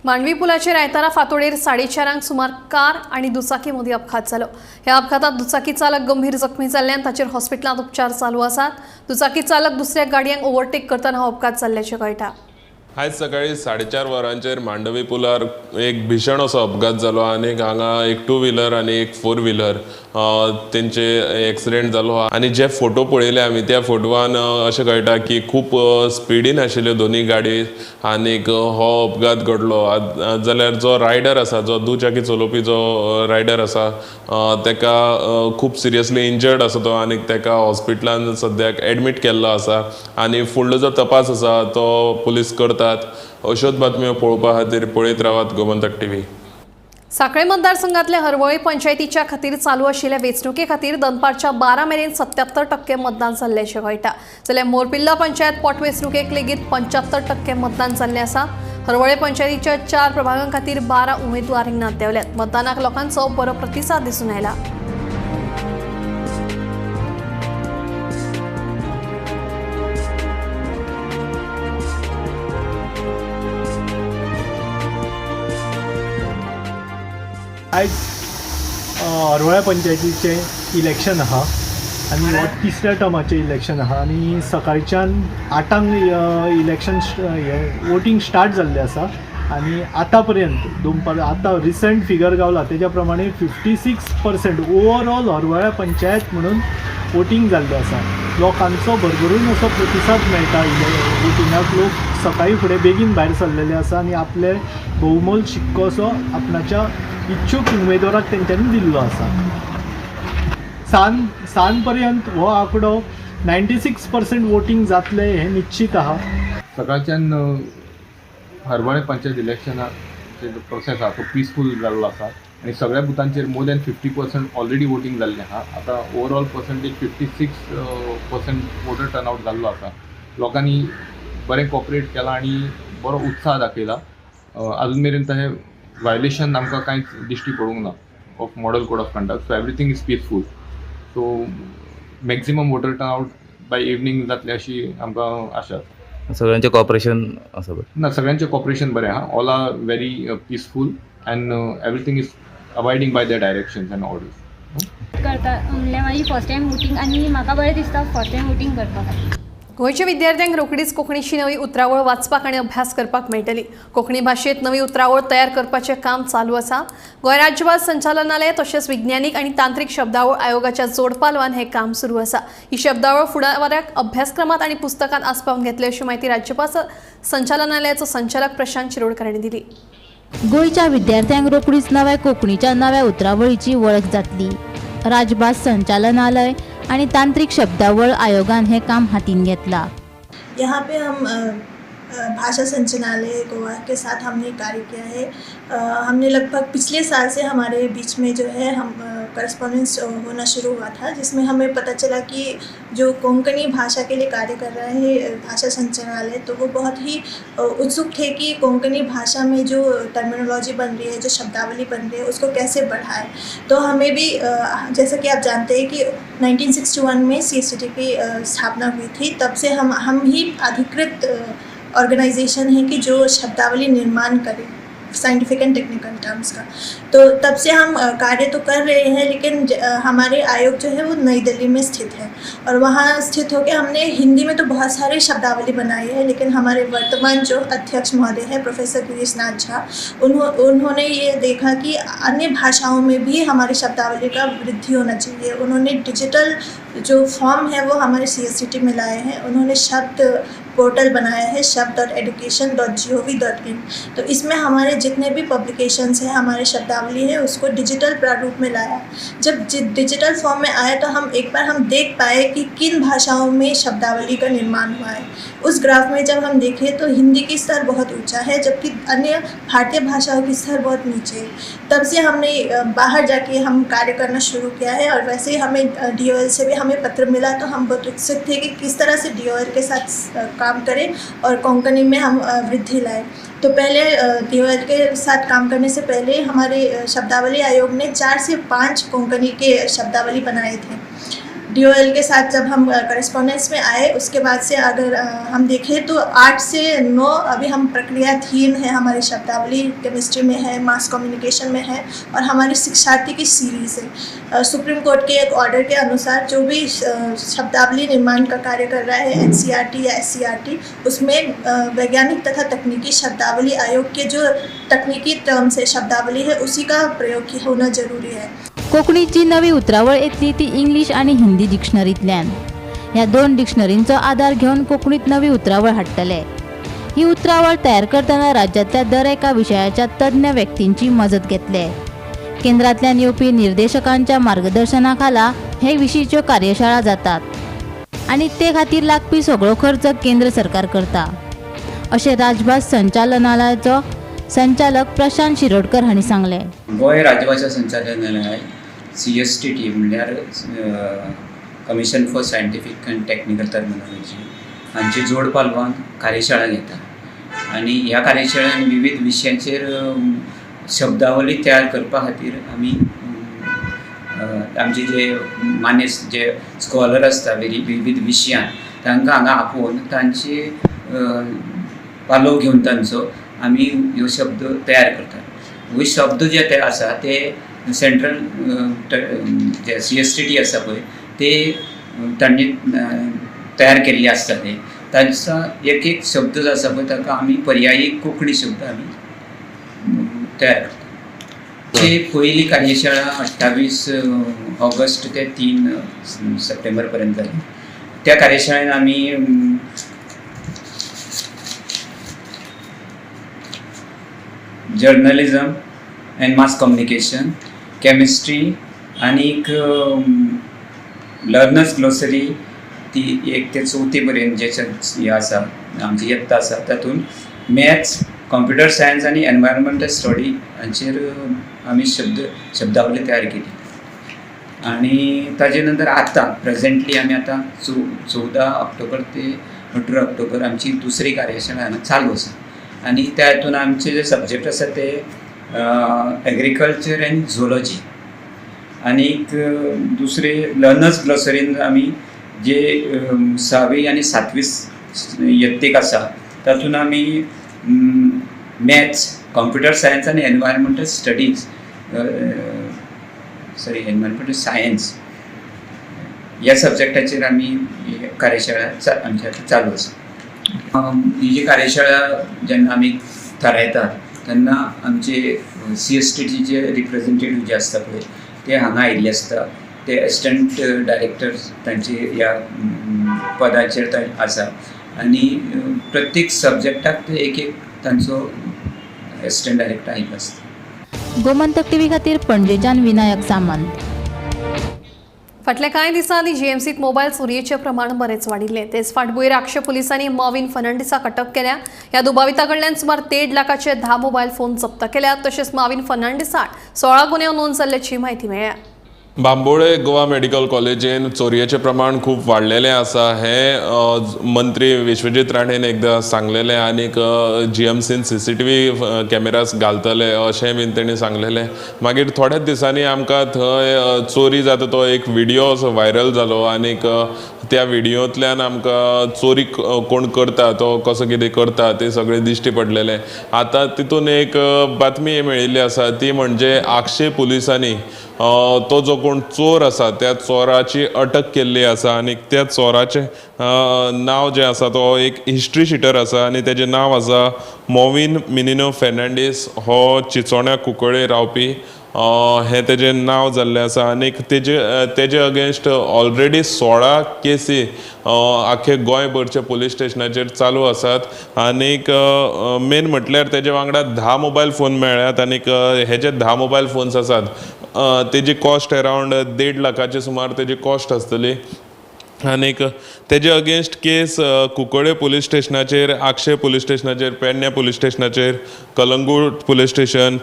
मांडवी पुलाचेर आयतारा फांतोडेर 4:30 सुमार कार आनी दुचाकी मदीं अपघात जालो. ह्या अपघातात दुचाकी चालक गंभीर जखमी जाल्ल्यान ताचेर हॉस्पिटलांत उपचार चालू आसात. दुचाकी चालक दुसऱ्या गाडयांक ओव्हरटेक करतना हो अपघात जाल्ल्याचें कळटा. आयज सकाळी 4:30 वरांचेर मांडवी पुलार एक भीषण असो अपघात जालो आनी हांगा एक 2 व्हिलर आनी एक 4 व्हिलर तेंचे एक्सिडेंट जालो. आनी जे फोटो पळयले आमी त्या फोटवान अशें कळटा की खूब स्पिडीन आशिल्ल्यो दोनूय गाडी आनीक हो अपघात घडलो. जाल्यार जो रायडर आसा, जो दुचाकी चलोवपी जो रायडर आसा तेका खूब सिरियसली इंजर्ड आसा तो आनी तेका हॉस्पिटलान सद्याक एडमीट केल्लो आसा आनी फुडलो जो तपास आसा तो पुलीस करता. अश्योच बातम्यो पळोवपा खातीर पळयत रावात गोमंतक टीव्ही. साखळे मतदारसंघातल्या हरवळी पंचायतीच्या खातीर चालू आशिल्ल्या वेंचणुके खातीर दनपारच्या 12 मेरेन 77% मतदान जाल्ल्याचें कळटा. जाल्यार मोरपिल्ला पंचायत पोटवेंचणुकेक लेगीत 75% मतदान जाल्लें आसा. हरवळे पंचायतीच्या 4 प्रभागां खातीर 12 उमेदवार रिंगणांत देंवल्यात. मतदानाक लोकांचो बरो प्रतिसाद दिसून आयला. आयज हरवळ्या पंचायतीचें इलेक्शन आहा आनी हो तिसऱ्या टर्माचें इलेक्शन आहा आनी सकाळच्यान 8 इलेक्शन हें वोटींग स्टार्ट जाल्लें आसा आनी आतां पर्यंत दोनपार आतां रिसंट फिगर गावला तेज्या प्रमाणे 56% ओवरऑल हरवळ्या पंचायत म्हणून वोटींग जाल्लें आसा. लोकांचो भरभरून असो प्रतिसाद मेळटा वोटिंगाक. लोक सकाळी फुडें बेगीन भायर सरलेले आसा आनी आपले भोवमोल शिक्को असो आपणाच्या इच्छूक उमेदवाराक तेंच्यांनी दिल्लो आसा. सान पर्यंत हो आंकडो 96% वोटींग जातलें हें निश्चीत आहा. सकाळच्यान हरवळे पंचायत इलेक्शनाचे जो प्रोसेस आहा तो पिसफूल जाल्लो आसा आनी सगळ्या बुथांचेर मोर दॅन 50% ऑलरेडी वोटींग जाल्लें आहा. आतां ओवरऑल पर्संटेज 56% वोटर टर्नआउट जाल्लो आसा. लोकांनी बरें कॉपरेट केलां आनी बरो उत्साह दाखयला. अजून मेरेन तशें वायलेशन आमकां कांयच दिश्टी पडूंक ना of model code of conduct. So everything is peaceful. So maximum voter turnout by evening जातलें अशी आमकां आशा आसा. सगळ्यांचें कॉपरेशन आसा बरें ना? सगळ्यांचें कॉपरेशन बरें आहा. All are very peaceful and everything is abiding by the directions and orders. करता म्हणल्यार म्हाजी फर्स्ट टायम वोटींग आनी म्हाका बरें दिसता फर्स्ट टायम वोटींग करपाक. गोंयच्या विद्यार्थ्यांक रोखडीच कोंकणीची नवी उतरावळ वाचपाक आनी अभ्यास करपाक मेळटली. कोंकणी भाशेंत नवी उतरावळ तयार करपाचें काम चालू आसा. गोंय राज्यभास संचालनालय तशेंच विज्ञानीक आनी तांत्रीक शब्दावळ आयोगाच्या जोडपालवान हें काम सुरू आसा. ही शब्दावळ फुडाराक अभ्यासक्रमांत आनी पुस्तकांत आस्पावन घेतले अशी म्हायती राज्यभास संचालनालयाचो संचालक प्रशांत शिरोडकर हांणी दिली. गोंयच्या विद्यार्थ्यांक रोखडीच नव्या कोंकणीच्या नव्या उतरावळीची वळख जातली. राजभास संचालनालय आणि तांत्रिक शब्दावळ आयोगान हे काम हातीन घेतला. यहाँ पे हम भाषा संचालनालय गोवा के साथ हमने कार्य किया है. हमने लगभग पिछले साल से हमारे बीच में जो है हम करस्पॉन्डेंस होना शुरू हुआ था, जिसमें हमें पता चला कि जो कोंकणी भाषा के लिए कार्य कर रहा है भाषा संचालनालय, तो वो बहुत ही उत्सुक थे कि कोंकणी भाषा में जो टर्मिनोलॉजी बन रही है, जो शब्दावली बन रही है, उसको कैसे बढ़ाए. तो हमें भी जैसा कि आप जानते हैं कि 1961 में CSTT की स्थापना हुई थी, तब से हम ही अधिकृत ऑर्गेनाइजेशन है कि जो शब्दावली निर्माण करे साइंटिफिक एंड टेक्निकल टर्म्स का. तो तब से हम कार्य तो कर रहे हैं, लेकिन हमारे आयोग जो है वो नई दिल्ली में स्थित है और वहाँ स्थित होकर हमने हिंदी में तो बहुत सारे शब्दावली बनाई है, लेकिन हमारे वर्तमान जो अध्यक्ष महोदय हैं प्रोफेसर गिरीश नाथ झा, उन्होंने ये देखा कि अन्य भाषाओं में भी हमारी शब्दावली का वृद्धि होना चाहिए. उन्होंने डिजिटल जो फॉर्म है वो हमारे CSTT में लाए हैं. उन्होंने शब्द पोर्टल बनाया है shabd.education.gov.in। तो इसमें हमारे जितने भी पब्लिकेशंस हैं, हमारे शब्दावली है, उसको डिजिटल प्रारूप में लाया। जब डिजिटल फॉर्म में आया तो हम एक बार हम देख पाए कि किन भाषाओं में शब्दावली का निर्माण हुआ है। उस ग्राफ में जब हम देखें तो हिंदी की स्तर बहुत ऊंचा है, जबकि अन्य भारतीय भाषाओं की स्तर बहुत नीचे है। तब से हमने बाहर जाके हम कार्य करना शुरू किया है और वैसे ही हमें DOL से भी हमें पत्र मिला, तो हम बहुत उत्सुक थे कि किस तरह से DOL के साथ काम करें और कोंकणी में हम वृद्धि लाएँ। तो पहले DOL के साथ काम करने से पहले हमारे शब्दावली आयोग ने 4 से 5 कोंकणी के शब्दावली बनाए थे। DOL के साथ जब हम करस्पॉन्डेंस में आए उसके बाद से अगर हम देखें तो 8 से 9 अभी हम प्रक्रियाधीन है। हमारी शब्दावली केमिस्ट्री में है, मास कम्युनिकेशन में है और हमारी शिक्षार्थी की सीरीज़ है। सुप्रीम कोर्ट के एक ऑर्डर के अनुसार जो भी शब्दावली निर्माण का कार्य कर रहा है NCERT या SCERT, उसमें वैज्ञानिक तथा तकनीकी शब्दावली आयोग के जो तकनीकी टर्म्स है, शब्दावली है, उसी का प्रयोग होना जरूरी है। कोंकणीची नवी उतरावळ येतली ती इंग्लीश आनी हिंदी डिक्शनरींतल्यान। ह्या 2 डिक्शनरींचो आदार घेवन कोंकणीत नवी उतरावळ हाडटले। ही उतरावळ तयार करतना राज्यांतल्या दर एका विशयाच्या तज्ञ व्यक्तींची मजत घेतले। केंद्रांतल्यान येवपी निर्देशकांच्या मार्गदर्शना खाला हे विशींच्यो कार्यशाळा जातात आनी ते खातीर लागपी सगळो खर्च केंद्र सरकार करता, अशें राजभास संचालनालयाचो संचालक प्रशांत शिरोडकर हांणी सांगलें। गोंय राजभाशा संचालनालय CSTT म्हणल्यार commission for scientific and technical terminology हांचे जोड पालवान कार्यशाळा घेता आनी ह्या कार्यशाळेन विविध विशयांचेर शब्दावली तयार करपा खातीर आमी आमचे जे मानेस्त जे स्कॉलर आसता विविध विशयान तांकां हांगा आपोवन तांचे पालव घेवन तांचो आमी ह्यो शब्द तयार करतात। हे शब्द जे ते आसा ते सेंट्रल जे CSTT आसा पळय ते तांणी तयार केल्ले आसता, ते तांचो एक एक शब्द जो आसा पळय ताका आमी पर्यायी कोंकणी शब्द आमी तयार करतात। ती पयली कार्यशाळा 28 ऑगस्ट ते 3 सप्टेंबर पर्यंत जाली। त्या कार्यशाळेन आमी journalism and mass communication, chemistry आनीक लर्नर्स ग्लोसरी ती 1 ते 4 पर्यंत जे हे आसा आमची यत्ता आसा तातूंत मॅथ्स, कॉम्प्युटर सायन्स आनी एनवायरमेंटल स्टडी हांचेर आमी शब्दावली तयार केली। आनी ताजे नंतर आतां प्रेजेंटली आमी आतां 14 ऑक्टोबर ते 18 ऑक्टोबर आमची दुसरी कार्यशाळा हांगा चालू आसा आनी त्या हितून आमचे जे सब्जेक्ट आसा ते एग्रीकल्चर एंड झुलॉजी आनीक दुसरे लर्नर्स ग्लोसरीन आमी जे 6वी आनी 7वी यत्तेक आसा तातूंत आमी मॅथ्स, कॉम्प्युटर सायन्स आनी environmental studies sorry environmental science ह्या सब्जेक्टाचेर आमी कार्यशाळा आमची आतां चालू आसा। ही जी कार्यशाळा जेन्ना आमी थारायतात तेन्ना आमचे CSTTचे रिप्रेझेंटेटिव्ह जे आसता पळय ते हांगा आयिल्ले आसता, ते एसिस्टंट डायरेक्टर तांचे ह्या पदाचेर आसा आनी प्रत्येक सब्जेक्टाक ते एक एक तांचो एसिस्टंट डायरेक्टर आयिल्लो आसता। गोमंतक टीव्ही खातीर पणजेच्यान विनायक सामंत। फाटल्या कांय दिसांनी जीएमसीत मोबायल चोरयेचें प्रमाण बरेंच वाडिल्लें। तेच फाटभूंयेर आगशे पुलिसांनी मॉविन फर्नांडीसाक अटक केल्या। ह्या दुबाविता कडल्यान सुमार 1.5 लाखाचे 10 मोबायल फोन जप्त केल्यात। तशेंच मॉविन फर्नांडीसाक 16 गुन्यांव नोंद जाल्ल्याची म्हायती मेळ्ळ्या। बांबोळे गोवा मेडिकल कॉलेजीन चोरयेचें प्रमाण खूब वाडलेलें आसा हें मंत्री विश्वजीत राणेन एकदां सांगलेलें आनीक जीएमसीन CCTV cameras घालतले अशें बीन तेणी सांगलेलें। मागीर थोड्याच दिसांनी आमकां थंय चोरी जाता तो एक व्हिडियो असो व्हायरल जालो आनीक त्या व्हिडियोंतल्यान आमकां चोरी कोण करता तो कसो कितें करता तें सगळें दिश्टी पडलेलें। आतां तितून एक बातमी मेळिल्ली आसा ती म्हणजे आगशे पुलिसांनी तो जो कोण चोर आसा त्या चोराची अटक केल्ली आसा आनी त्या चोराचें नांव जें आसा तो एक हिस्ट्री शिटर आसा आनी तेजें नांव आसा मॉविन मिनिनो फर्नांडीस। हो चिचोण्या कुंकळे रावपी। हें तेजें नांव जाल्लें आसा आनीक तेजे अगेन्स्ट ऑलरेडी 16 केसी आख्खे गोंयभरच्या पुलीस स्टेशनाचेर चालू आसात आनीक मेन म्हटल्यार तेजे वांगडा 10 मोबायल फोन मेळ्ळ्यात आनीक हे जे 10 मोबायल फोन्स आसात तेजी कॉस्ट अरावंड 1.5 लाखाचे सुमार तेजी कॉस्ट आसतली आनीक तेजे अगेन्स्ट केस कुंकळे पुलीस स्टेशनाचेर, आगशे पुलीस स्टेशनाचेर, पेडण्या पुलीस स्टेशनाचेर, कलंगूट पुलीस स्टेशन,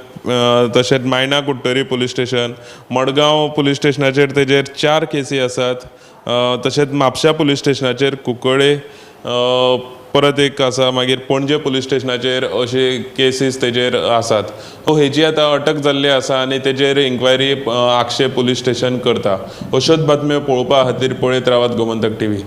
तशेंच Maina Curtorim police station, Madgaon police स्टेशनाचेर तेजेर 4 केसी आसात. तशेंच म्हापशा पुलीस स्टेशनाचेर कुंकळे परत एक आसा, मागीर पणजे पुलीस स्टेशनाचेर अशे केसीस तेजेर आसात. सो हेजी आतां अटक जाल्ली आसा आनी तेजेर इन्क्वायरी आगशे पुलीस स्टेशन करता. अश्योच बातम्यो पळोवपा खातीर पळयत रावात गोमंतक टीव्ही.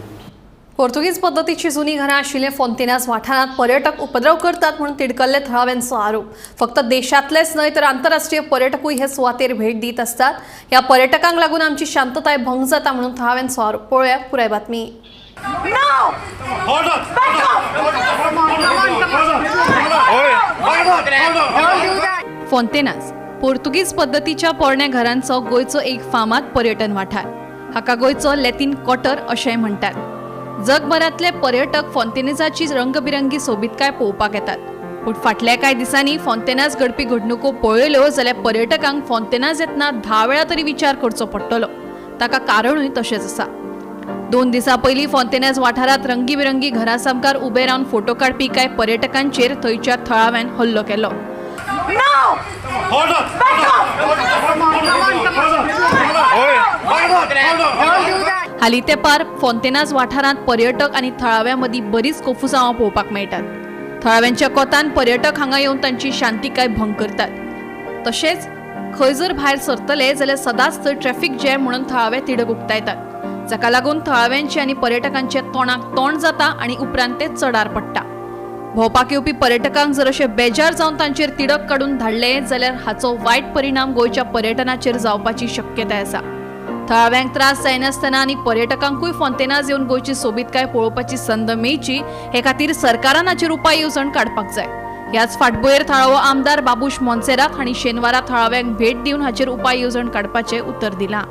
पोर्तुगीज पद्दतीची जुनी घरां आशिल्ले फोंतेनास वाठारांत पर्यटक उपद्रव करतात म्हणून तिडकल्ले थळाव्यांचो आरोप. फक्त देशांतलेच न्हय तर आंतरराष्ट्रीय पर्यटकूय हे सुवातेर भेट दीत आसतात. ह्या पर्यटकांक लागून आमची शांतताय भंग जाता म्हणून थळाव्यांचो आरोप. पळोवया पुराय बातमी. फोंतेनास पोर्तुगीज पद्दतीच्या पोरण्या घरांचो गोंयचो एक फामाद पर्यटन वाठार. हाका गोंयचो लॅटीन क्वार्टर अशेंय म्हणटात. जगभरांतले पर्यटक फोंतेनासाची रंगबिरंगी सोबीतकाय पळोवपाक येतात. पूण फाटल्या कांय दिसांनी फोंतेनास घडपी घडणुको पळयल्यो जाल्यार पर्यटकांक फोंतेनास येतना 10 वेळा तरी विचार करचो पडटलो. ताका कारणूय तशेंच आसा. 2 दिसां पयलीं फोंतेनास वाठारांत रंगीबिरंगी घरां सामकार उबे रावन फोटो काडपी कांय पर्यटकांचेर थंयच्या थळाव्यान हल्लो केलो. हालीं तेंपार फोंतेनास वाठारांत पर्यटक आनी थळाव्यां मदीं बरीच कोफुसांवां पळोवपाक मेळटात. थळाव्यांच्या कोतान पर्यटक हांगा येवन तांची शांतिकाय भंग करतात. तशेंच खंय जर भायर सरतले जाल्यार सदांच थंय ट्रॅफिक जॅम म्हणून थळावे तिडक उक्तायतात, जाका लागून थळाव्यांचे आनी पर्यटकांचे तोंडाक तोंड जाता आनी उपरांत ते चडार पडटा. भोंवपाक येवपी पर्यटकांक जर अशे बेजार जावन तांचेर तिडक काडून धाडले जाल्यार हाचो वायट परिणाम गोंयच्या पर्यटनाचेर जावपाची शक्यताय आसा. थळाव्यांक त्रास जायनासतना आनी पर्यटकांकूय फोंतेनास येवन गोंयची सोबीतकाय पळोवपाची संद मेळची हे खातीर सरकारान हाचेर उपाय येवजण काडपाक जाय. ह्याच फाटभुंयेर थळावो आमदार बाबूश मोन्सेरात हांणी शेनवारा थळाव्यांक भेट दिवन हाचेर उपाय येवजण काडपाचें उतर दिलां.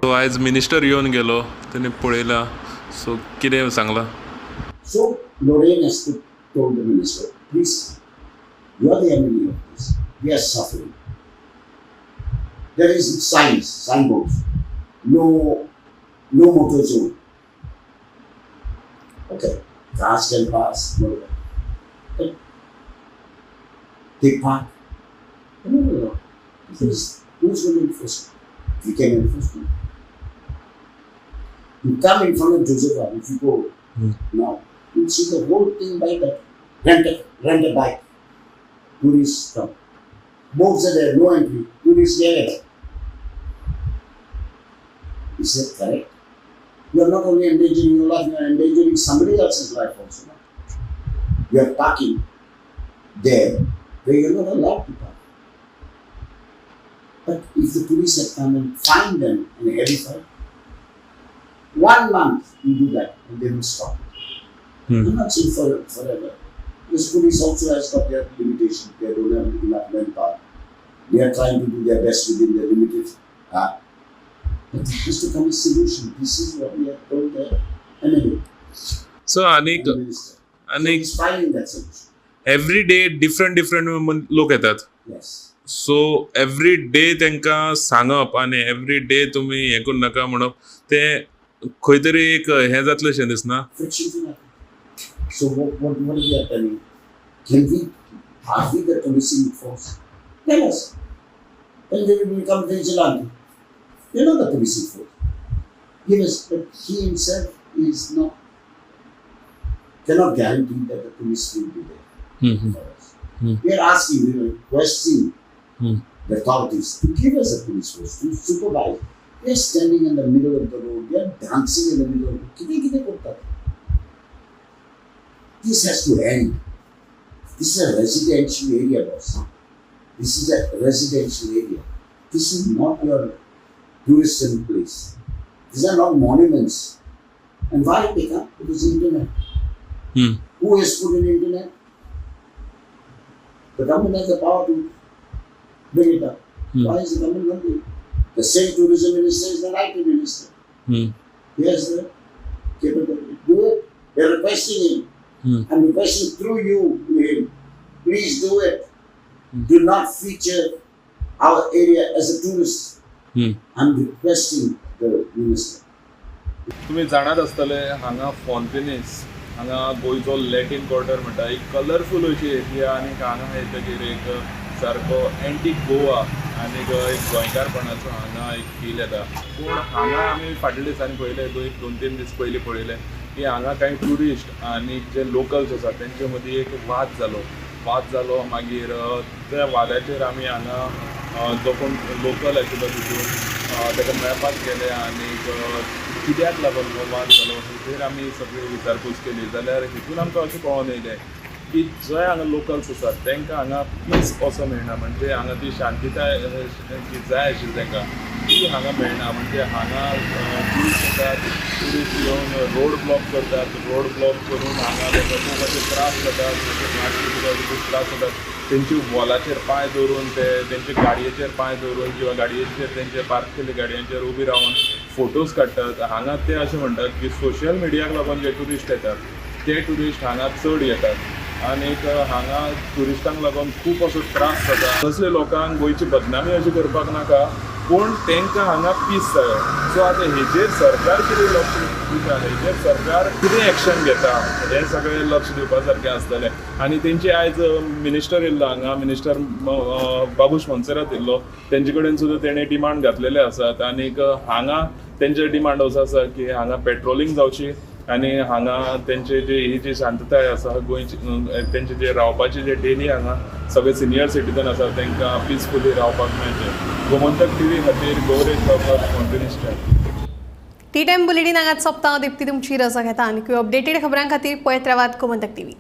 सो आयज मिनिस्टर येवन गेलो, तेणी पळयलां, सो कितें सांगलां? So Lorraine has told the minister, please, you are the enemy of this. We are suffering. There is signs, signboards. No motor zone. Okay, cars can pass, no. But they park. No. Who's going to enforce it? We can enforce it. You come in front of Joseph, if you go now, you'll see the whole thing by that. Rent a bike. Tourists come. Boats are there, no entry. Tourists get it. Is that correct? You are not only endangering your life, you are endangering somebody else's life also. No? You are parking there where you are not allowed to park. But if the police had come and find them in a heavy fine, 1 month you do that and they will stop it. I'm not saying forever. Because police also has got their limitations. They don't have enough manpower. They are trying to do their best within their limited. But there has to come a solution. This is what we have told the MLA. So, Anik, he's finding that solution. Every day, different लोक येतात. Yes. So every day तांकां सांगप आनी every day तुमी हें करूं नाका म्हणप तें खंय तरी एक हें जातलें शें दिसना. So what we are telling? Are we the policing force? Tell us. Then they will become vigilante. They're not the policing force. Give us, but he himself is not, cannot guarantee that the police will be there for us. We are asking, we are requesting the authorities to give us a police force, to supervise. They are standing in the middle of the road, they are dancing in the middle of the road. This has to end. This is a residential area, boss. This is a residential area. This is not your tourism place. These are not monuments. And why they come? Because the internet. Who has put in internet? The government has the power to bring it up. Why is the government not doing it? The same tourism minister is the IT minister. He has the capability. Do it. They're requesting him. I'm requesting through you to him. Please do it. Do not feature our area as a tourist. I'm requesting the minister. तुमी जाणात आसतले हांगा फोंतेनीस हांगा गोंयचो Latin quarter म्हणटा, एक colourful अशी area आनी हांगा येतकीर एक सारको एंटीक गोवा आनी एक गोंयकारपणाचो हांगा एक फील येता. पूण हांगा आमी फाटल्या दिसांनी पळयलें, एक 2-3 दीस पयलीं पळयलें की हांगा कांय ट्युरिस्ट आनी जे लोकल्स आसा तेंचे मदीं एक वाद जालो. मागीर त्या वादाचेर आमी हांगा जो कोण लोकल आशिल्लो तितून ताका मेळपाक गेले आनी कित्याक लागून हो वाद जालो हेचेर आमी सगळी विचारपूस केली. जाल्यार हितून आमकां अशें कळोन येयलें की जंय हांगा लोकल्स आसात तांकां हांगा पीस असो मेळना, म्हणजे हांगा ती शांतिताय जी जाय आशिल्ली तांकां ती हांगा मेळना. म्हणजे हांगा ट्युरिस्ट येतात, ट्युरिस्ट येवन रोड ब्लॉक करतात, रोड ब्लॉक करून हांगा तांकां खूब अशे त्रास जातात, खूब त्रास जातात. तेंची वॉलाचेर पांय दवरून, ते तेंचे गाडयेचेर पांय दवरून किंवा गाडयेचेर तेंचे पार्क केल्ले गाडयांचेर उबी रावन फोटोज काडटात. हांगा ते अशें म्हणटात की सोशल मिडियाक लागून जे ट्युरिस्ट येतात ते ट्युरिस्ट हांगा चड येतात आनीक हांगा ट्युरिस्टांक लागून खूब असो त्रास जाता. तसले लोकांक गोंयची बदनामी अशी करपाक नाका, पूण तांकां हांगा पीस जायो. सो आतां हेजेर सरकार कितें लक्ष दिता, हेजेर सरकार कितें एक्शन घेता हें सगळें लक्ष दिवपा सारकें आसतलें. आनी तेंची आयज मिनिस्टर येयल्लो हांगा, मिनिस्टर बाबूश मोन्सेरात येयल्लो, तेंचे कडेन सुद्दां तेणें डिमांड घातलेले आसात. आनीक हांगा तेंचे डिमांड असो आसा की हांगा पेट्रोलिंग जावची आनी हांगा तेंचे जे ही जी शांतताय आसा गोंयची, तेंचे जे रावपाचे जे डेली हांगा सगळे सिनियर सिटीजन आसा तांकां पिसफुली रावपाक मेळचें. गोमंतक टीव्ही खातीर गौरेश गांवकर, फोंतेनीसच्यान. टी टायम बुलेटीन हांगाच सोंपता. दीप्ती तुमची रजा घेता आनी अपडेटेड खबरां खातीर पळयत रावात गोमंतक टीव्ही.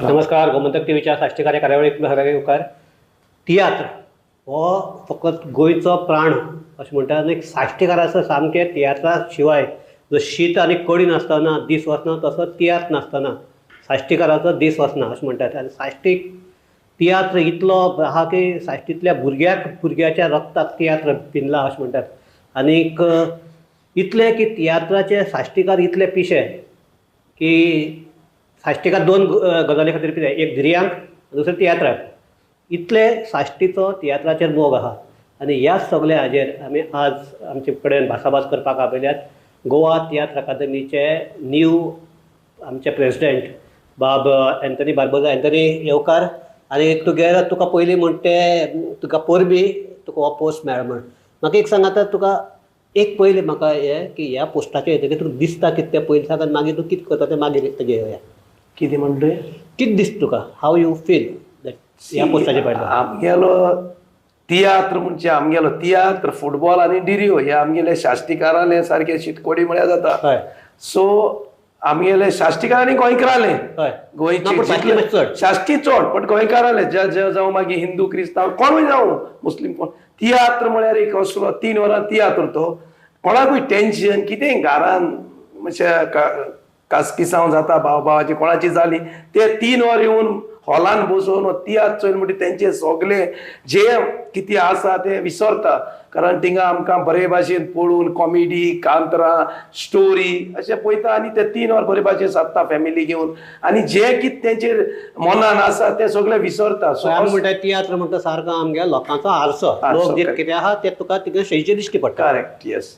नमस्कार, गोमंतक टीव्हीच्या साश्टीकार कार्यावळीक सगळ्यांक उपकार. तियात्र हो फकत गोंयचो प्राण अशें म्हणटात आनी साश्टीकाराचो सामकें तियात्रा शिवाय जो शीत आनी कडी नासतना दीस वचना तसो तियात्र नासतना साश्टीकाराचो दीस वचना अशें म्हणटात. आनी साश्टीक तियात्र इतलो आहा की साश्टींतल्या भुरग्याक भुरग्याच्या रक्ताक तियात्र पिनला अशें म्हणटात. आनीक इतलें की तियात्राचे साश्टीकार इतले पिशे की साश्टीकार दोन गजाली खातीर पिशे, एक धिरयांक, दुसरें तियात्राक. इतले साश्टीचो तियात्राचेर मोग आहा आनी ह्या सगल्या हाजेर आमी आज आमचे कडेन भासाभास करपाक आपयल्यात गोवा तियात्र अकादमीचे न्यू आमचे प्रेजिडेंट बाब एंथनी बार्बोजा. एंथनी, येवकार. आनी तुगेलो तुका पयलीं म्हण ते तुका परबी तुका हो पोस्ट मेळ्ळो म्हण म्हाका एक सांग आतां तुका एक पयलें म्हाका हें की ह्या पोस्टाचेर येतकीर तुका दिसता कितें तें पयलीं सांग आनी मागीर तूं कितें करता तें मागीर तेजेर येवया. कितें म्हणलें? कितें दिसता तुका, how you feel that ह्या पोस्टाचेर पडला? आमगेलो तियात्र म्हणजे आमगेलो तियात्र, फुटबॉल आनी डिरियो हे आमगेले साश्टीकारांले सारके शीतकोडी म्हळ्यार जाता. सो आमगेले साश्टीकार आनी गोंयकारांले, गोंयचे साश्टी चड पण गोंयकारांले जावं मागीर हिंदू क्रिस्तांव कोणूय जावं मुस्लीम कोण, तियात्र म्हळ्यार एक असलो 3 वरां तियात्र तो कोणाकूय टेन्शन कितें घरान मातशें कासकिसांव जाता भाव भावाची कोणाची जाली ते 3 वर येवन हॉलान बसून तियात्र चोयल म्हणटी तेंचे सगळे जे कितें आसा ते विसरता. कारण थिंगा आमकां बरे भाशेन पळोवन कॉमेडी कांतरां स्टोरी अशें पळयता आनी ते 3 वर बरे भाशेन सादता फॅमिली घेवन आनी जे कितें तेंचेर मनान आसा ते सगळे विसरता. सो आमी म्हणटा तियात्र म्हणटा सारको आमगे लोकांचो आरसो, लोक जे कितें आहा ते तुका तिका शैचे दिश्टी पडटा. करेक्ट, येस.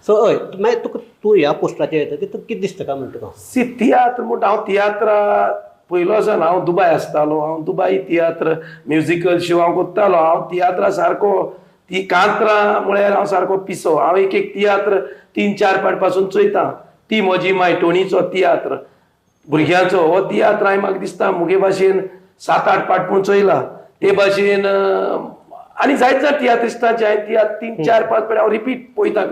सो हय मागीर तुका तूं ह्या पोस्टाचेर येता तुका कितें दिसता काय म्हणटा तुका? सी तियात्र म्हणटा हांव तियात्रा पयलो सावन हांव दुबाय आसतालो, हांव दुबाय तियात्र म्युजिकल शो हांव करतालो. हांव तियात्रा सारको ती कांतरां म्हळ्यार हांव सारको पिसो. हांव एक एक तियात्र 3-4 पाट पासून चोयता. ती म्हजी माय टोणीचो तियात्र भुरग्यांचो हो तियात्र हांवें म्हाका दिसता मुगे भाशेन 7-8 पाट पूण चोयला. ते भाशेन आनी जायत जाण तियात्रिस्टांचे हांवें तियात्र 3-4-5 पाट हांव रिपीट पळयता.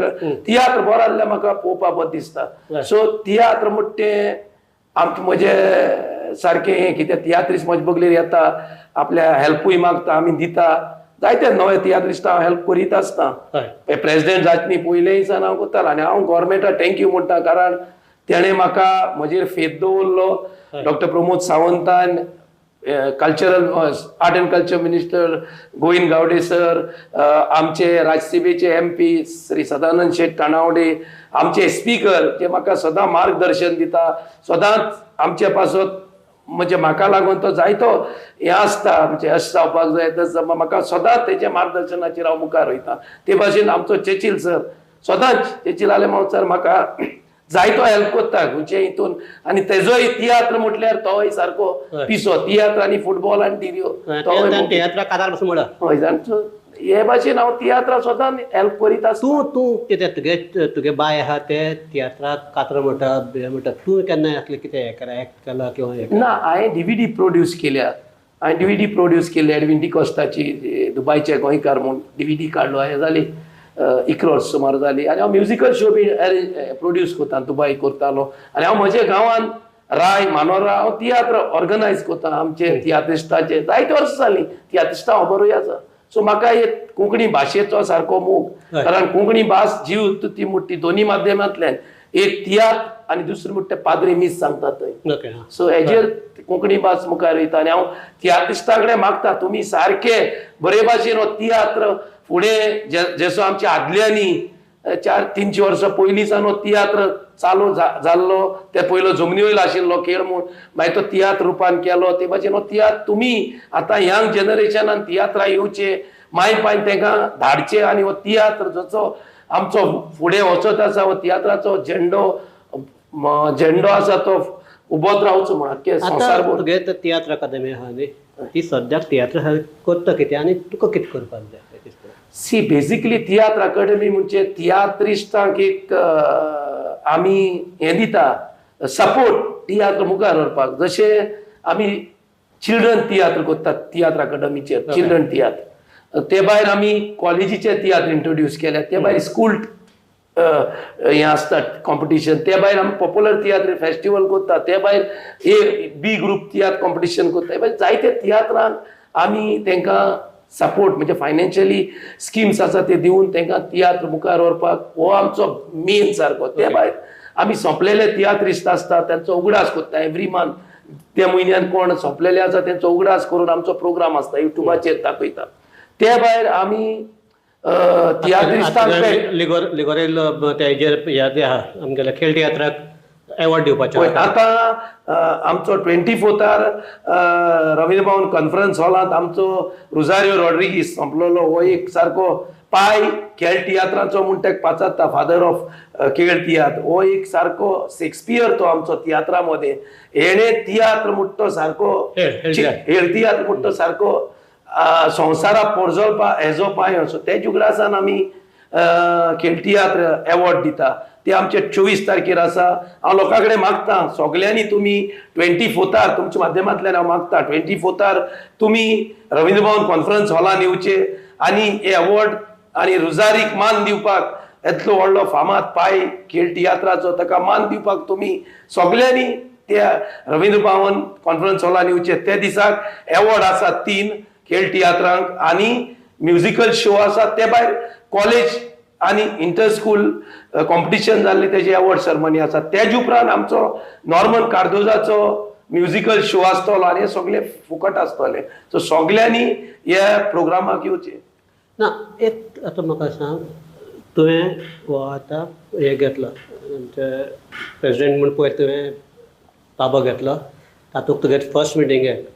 तियात्र बरो आसल्यार म्हाका पळोवपा बरें दिसता. सो तियात्र म्हणटा तें आमचें म्हजें सारकें हें कितें तियात्रिस्ट म्हजे बगलेर येता आपल्या हेल्पूय मागता, आमी दिता. जायते नवे तियात्रिस्ट हांव हेल्प करीत आसता. प्रेजिडेंट जायत न्ही पयले दिसान हांव करतालो आनी हांव गोवोरमेंटाक thank you म्हणटा कारण तेणें म्हाका म्हजेर फेथ दवरलो. डॉक्टर प्रमोद सावंतान, cultural art and culture minister Govind Gaude sir, आमचे राज्यसभेचे MP Shri Sadanand Shet Tanavade, आमचे स्पीकर जे म्हाका सदां मार्गदर्शन दिता, सदांच आमचे पासत म्हणजे म्हाका लागून तो जायतो हें आसता आमचें अशें जावपाक जाय तशें म्हाका सदांच तेच्या मार्गदर्शनाचेर हांव मुखार वयता. ते भाशेन आमचो चेचील सर सदांच चेचील आलेमांव सर म्हाका जायतो हेल्प करता खंयचे हितून आनी तेजोय तियात्र म्हटल्यार तोय सारको पिसो तियात्र आनी फुटबॉल आनी डिरियो तियात्रा काजार पासून म्हणा. हय जाण हे भाशेन हांव तियात्रा सदांच हेल्प करीत आसता. तूं तूं कितें तुगे तुगे बाय आहा ते तियात्राक कातरां म्हणटा म्हणटा तूं केन्ना असलें कितें हें केलां एक्ट केलां किंवा ना? हांवें डिविडी प्रोड्यूस केल्या. हांवें डिविडी प्रोड्यूस केली एडविन डिकोस्टाची दुबायचे गोंयकार म्हूण डिविडी काडलो. हें जाली 11 वर्स सुमार जाली. आनी हांव म्युजिकल शो बी प्रोड्यूस करता दुबाय करतालो. आनी हांव म्हज्या गांवांत राय मानोरा हांव तियात्र ऑर्गनायज करता. आमचे तियात्रिस्टाचे जायते वर्सां जालीं तियात्रिस्टां हांव बरोय आसा. सो म्हाका एक कोंकणी भाशेचो सारको मोग, कारण कोंकणी भास जीव ती म्हणटा ती दोनी माध्यमांतल्यान, एक तियात्र आनी दुसरें म्हणटा पाद्री मीस सांगता थंय. सो हेजेर कोंकणी भास मुखार वयता आनी हांव तियात्रिस्टां कडेन मागता तुमी सारके बरे भाशेन हो तियात्र फुडें जसो आमच्या आदल्यांनी 400-300 वर्सां पयलीं सावन हो तियात्र चालू जाल्लो, ते पयलो जमनी वयलो आशिल्लो खेळ म्हूण मागीर तो तियात्र रुपान केलो. ते भाशेन हो तियात्र तुमी आतां यंग जनरेशनान तियात्रा येवचे माय पायन तांकां धाडचे आनी हो तियात्र जसो आमचो फुडें वचत आसा हो तियात्राचो झेंडो झेंडो आसा तो उबोत रावचो म्हण आख्खे संवसार. तुगे तियात्र अकादमी आहा न्ही, ती सद्याक तियात्र करता कितें आनी तुका कितें करपाक जाय? सी बेजिकली तियात्र अकादमी म्हणजे तियात्रिस्टांक एक आमी हें दिता सपोर्ट तियात्र मुखार व्हरपाक. जशें आमी चिल्ड्रन तियात्र करतात तियात्र अकादमीचेर चिल्ड्रन तियात्र, ते भायर आमी कॉलेजीचे तियात्र इंट्रोड्यूस केल्या, ते भायर स्कूल हें आसता कॉम्पिटिशन, ते भायर आमी पॉप्युलर तियात्र फेस्टिवल करता, ते भायर A B group tiatr competition करता. हे जायते तियात्रांक आमी तांकां सपोर्ट म्हणजे फायनान्शियली स्किम्स आसा ते दिवन तांकां तियात्र मुखार व्हरपाक हो आमचो मेन सारको. ते भायर आमी सोंपलेले तियात्रिस्ट आसता तांचो उगडास करता एवरी मंथ, त्या म्हयन्यान कोण सोंपलेले आसा तेंचो उगडास करून आमचो प्रोग्राम आसता युट्यूबाचेर दाखयता. ते भायर आमी तियात्रिस्टांक लिगोरेल आमगेल्या खेळ तियात्राक एवॉर्ड दिवपाचें आतां आमचो 24 रवींद्र भवन कॉन्फरन्स हॉलांत आमचो रोजारियो रॉड्रिगीस सोंपलेलो हो एक सारको पाय खेळ तियात्राचो म्हूण ताका पाचारता, फादर ऑफ खेळ तियात्र. हो एक सारको शेक्सपियर तो आमचो तियात्रा मदें, हेणें तियात्र म्हणटा तो सारको खेळ तियात्र म्हणटा तो सारको संवसाराक पोरजोवपा हेजो पांय. सो तेज उगडासान आमी खेळ तियात्र एवॉर्ड दिता. ते आमचे 24 तारखेर आसा. हांव लोकां कडेन मागता सगल्यांनी तुमी 24 तुमच्या माध्यमांतल्यान हांव मागता 24 तुमी रवींद्र भवन कॉन्फरन्स हॉलान येवचे आनी हे अवॉर्ड आनी रुजारीक मान दिवपाक, येतलो व्हडलो फामाद पाय खेळ तियात्राचो ताका मान दिवपाक तुमी सगल्यांनी त्या रवींद्र भवन कॉन्फरन्स हॉलान येवचे. ते दिसाक एवॉर्ड आसा 3 खेळ तियात्रांक आनी म्युजिकल शो आसा. ते भायर कॉलेज आनी इंटर स्कूल कॉम्पिटिशन जाल्ले तेजे अवॉर्ड सेरेमनी आसा. तेज उपरांत आमचो नॉर्मन कार्दोजाचो म्युजिकल शो आसतलो आनी हे सगळे फुकट आसतले. सो सगल्यांनी ह्या प्रोग्रामाक येवचे. ना एक आतां म्हाका सांग, तुवें हो आतां हें घेतलो आमचे प्रेजिडेंट म्हूण पयर तुवें ताबो घेतलो, तातूंत तुगे फर्स्ट मिटिंगेक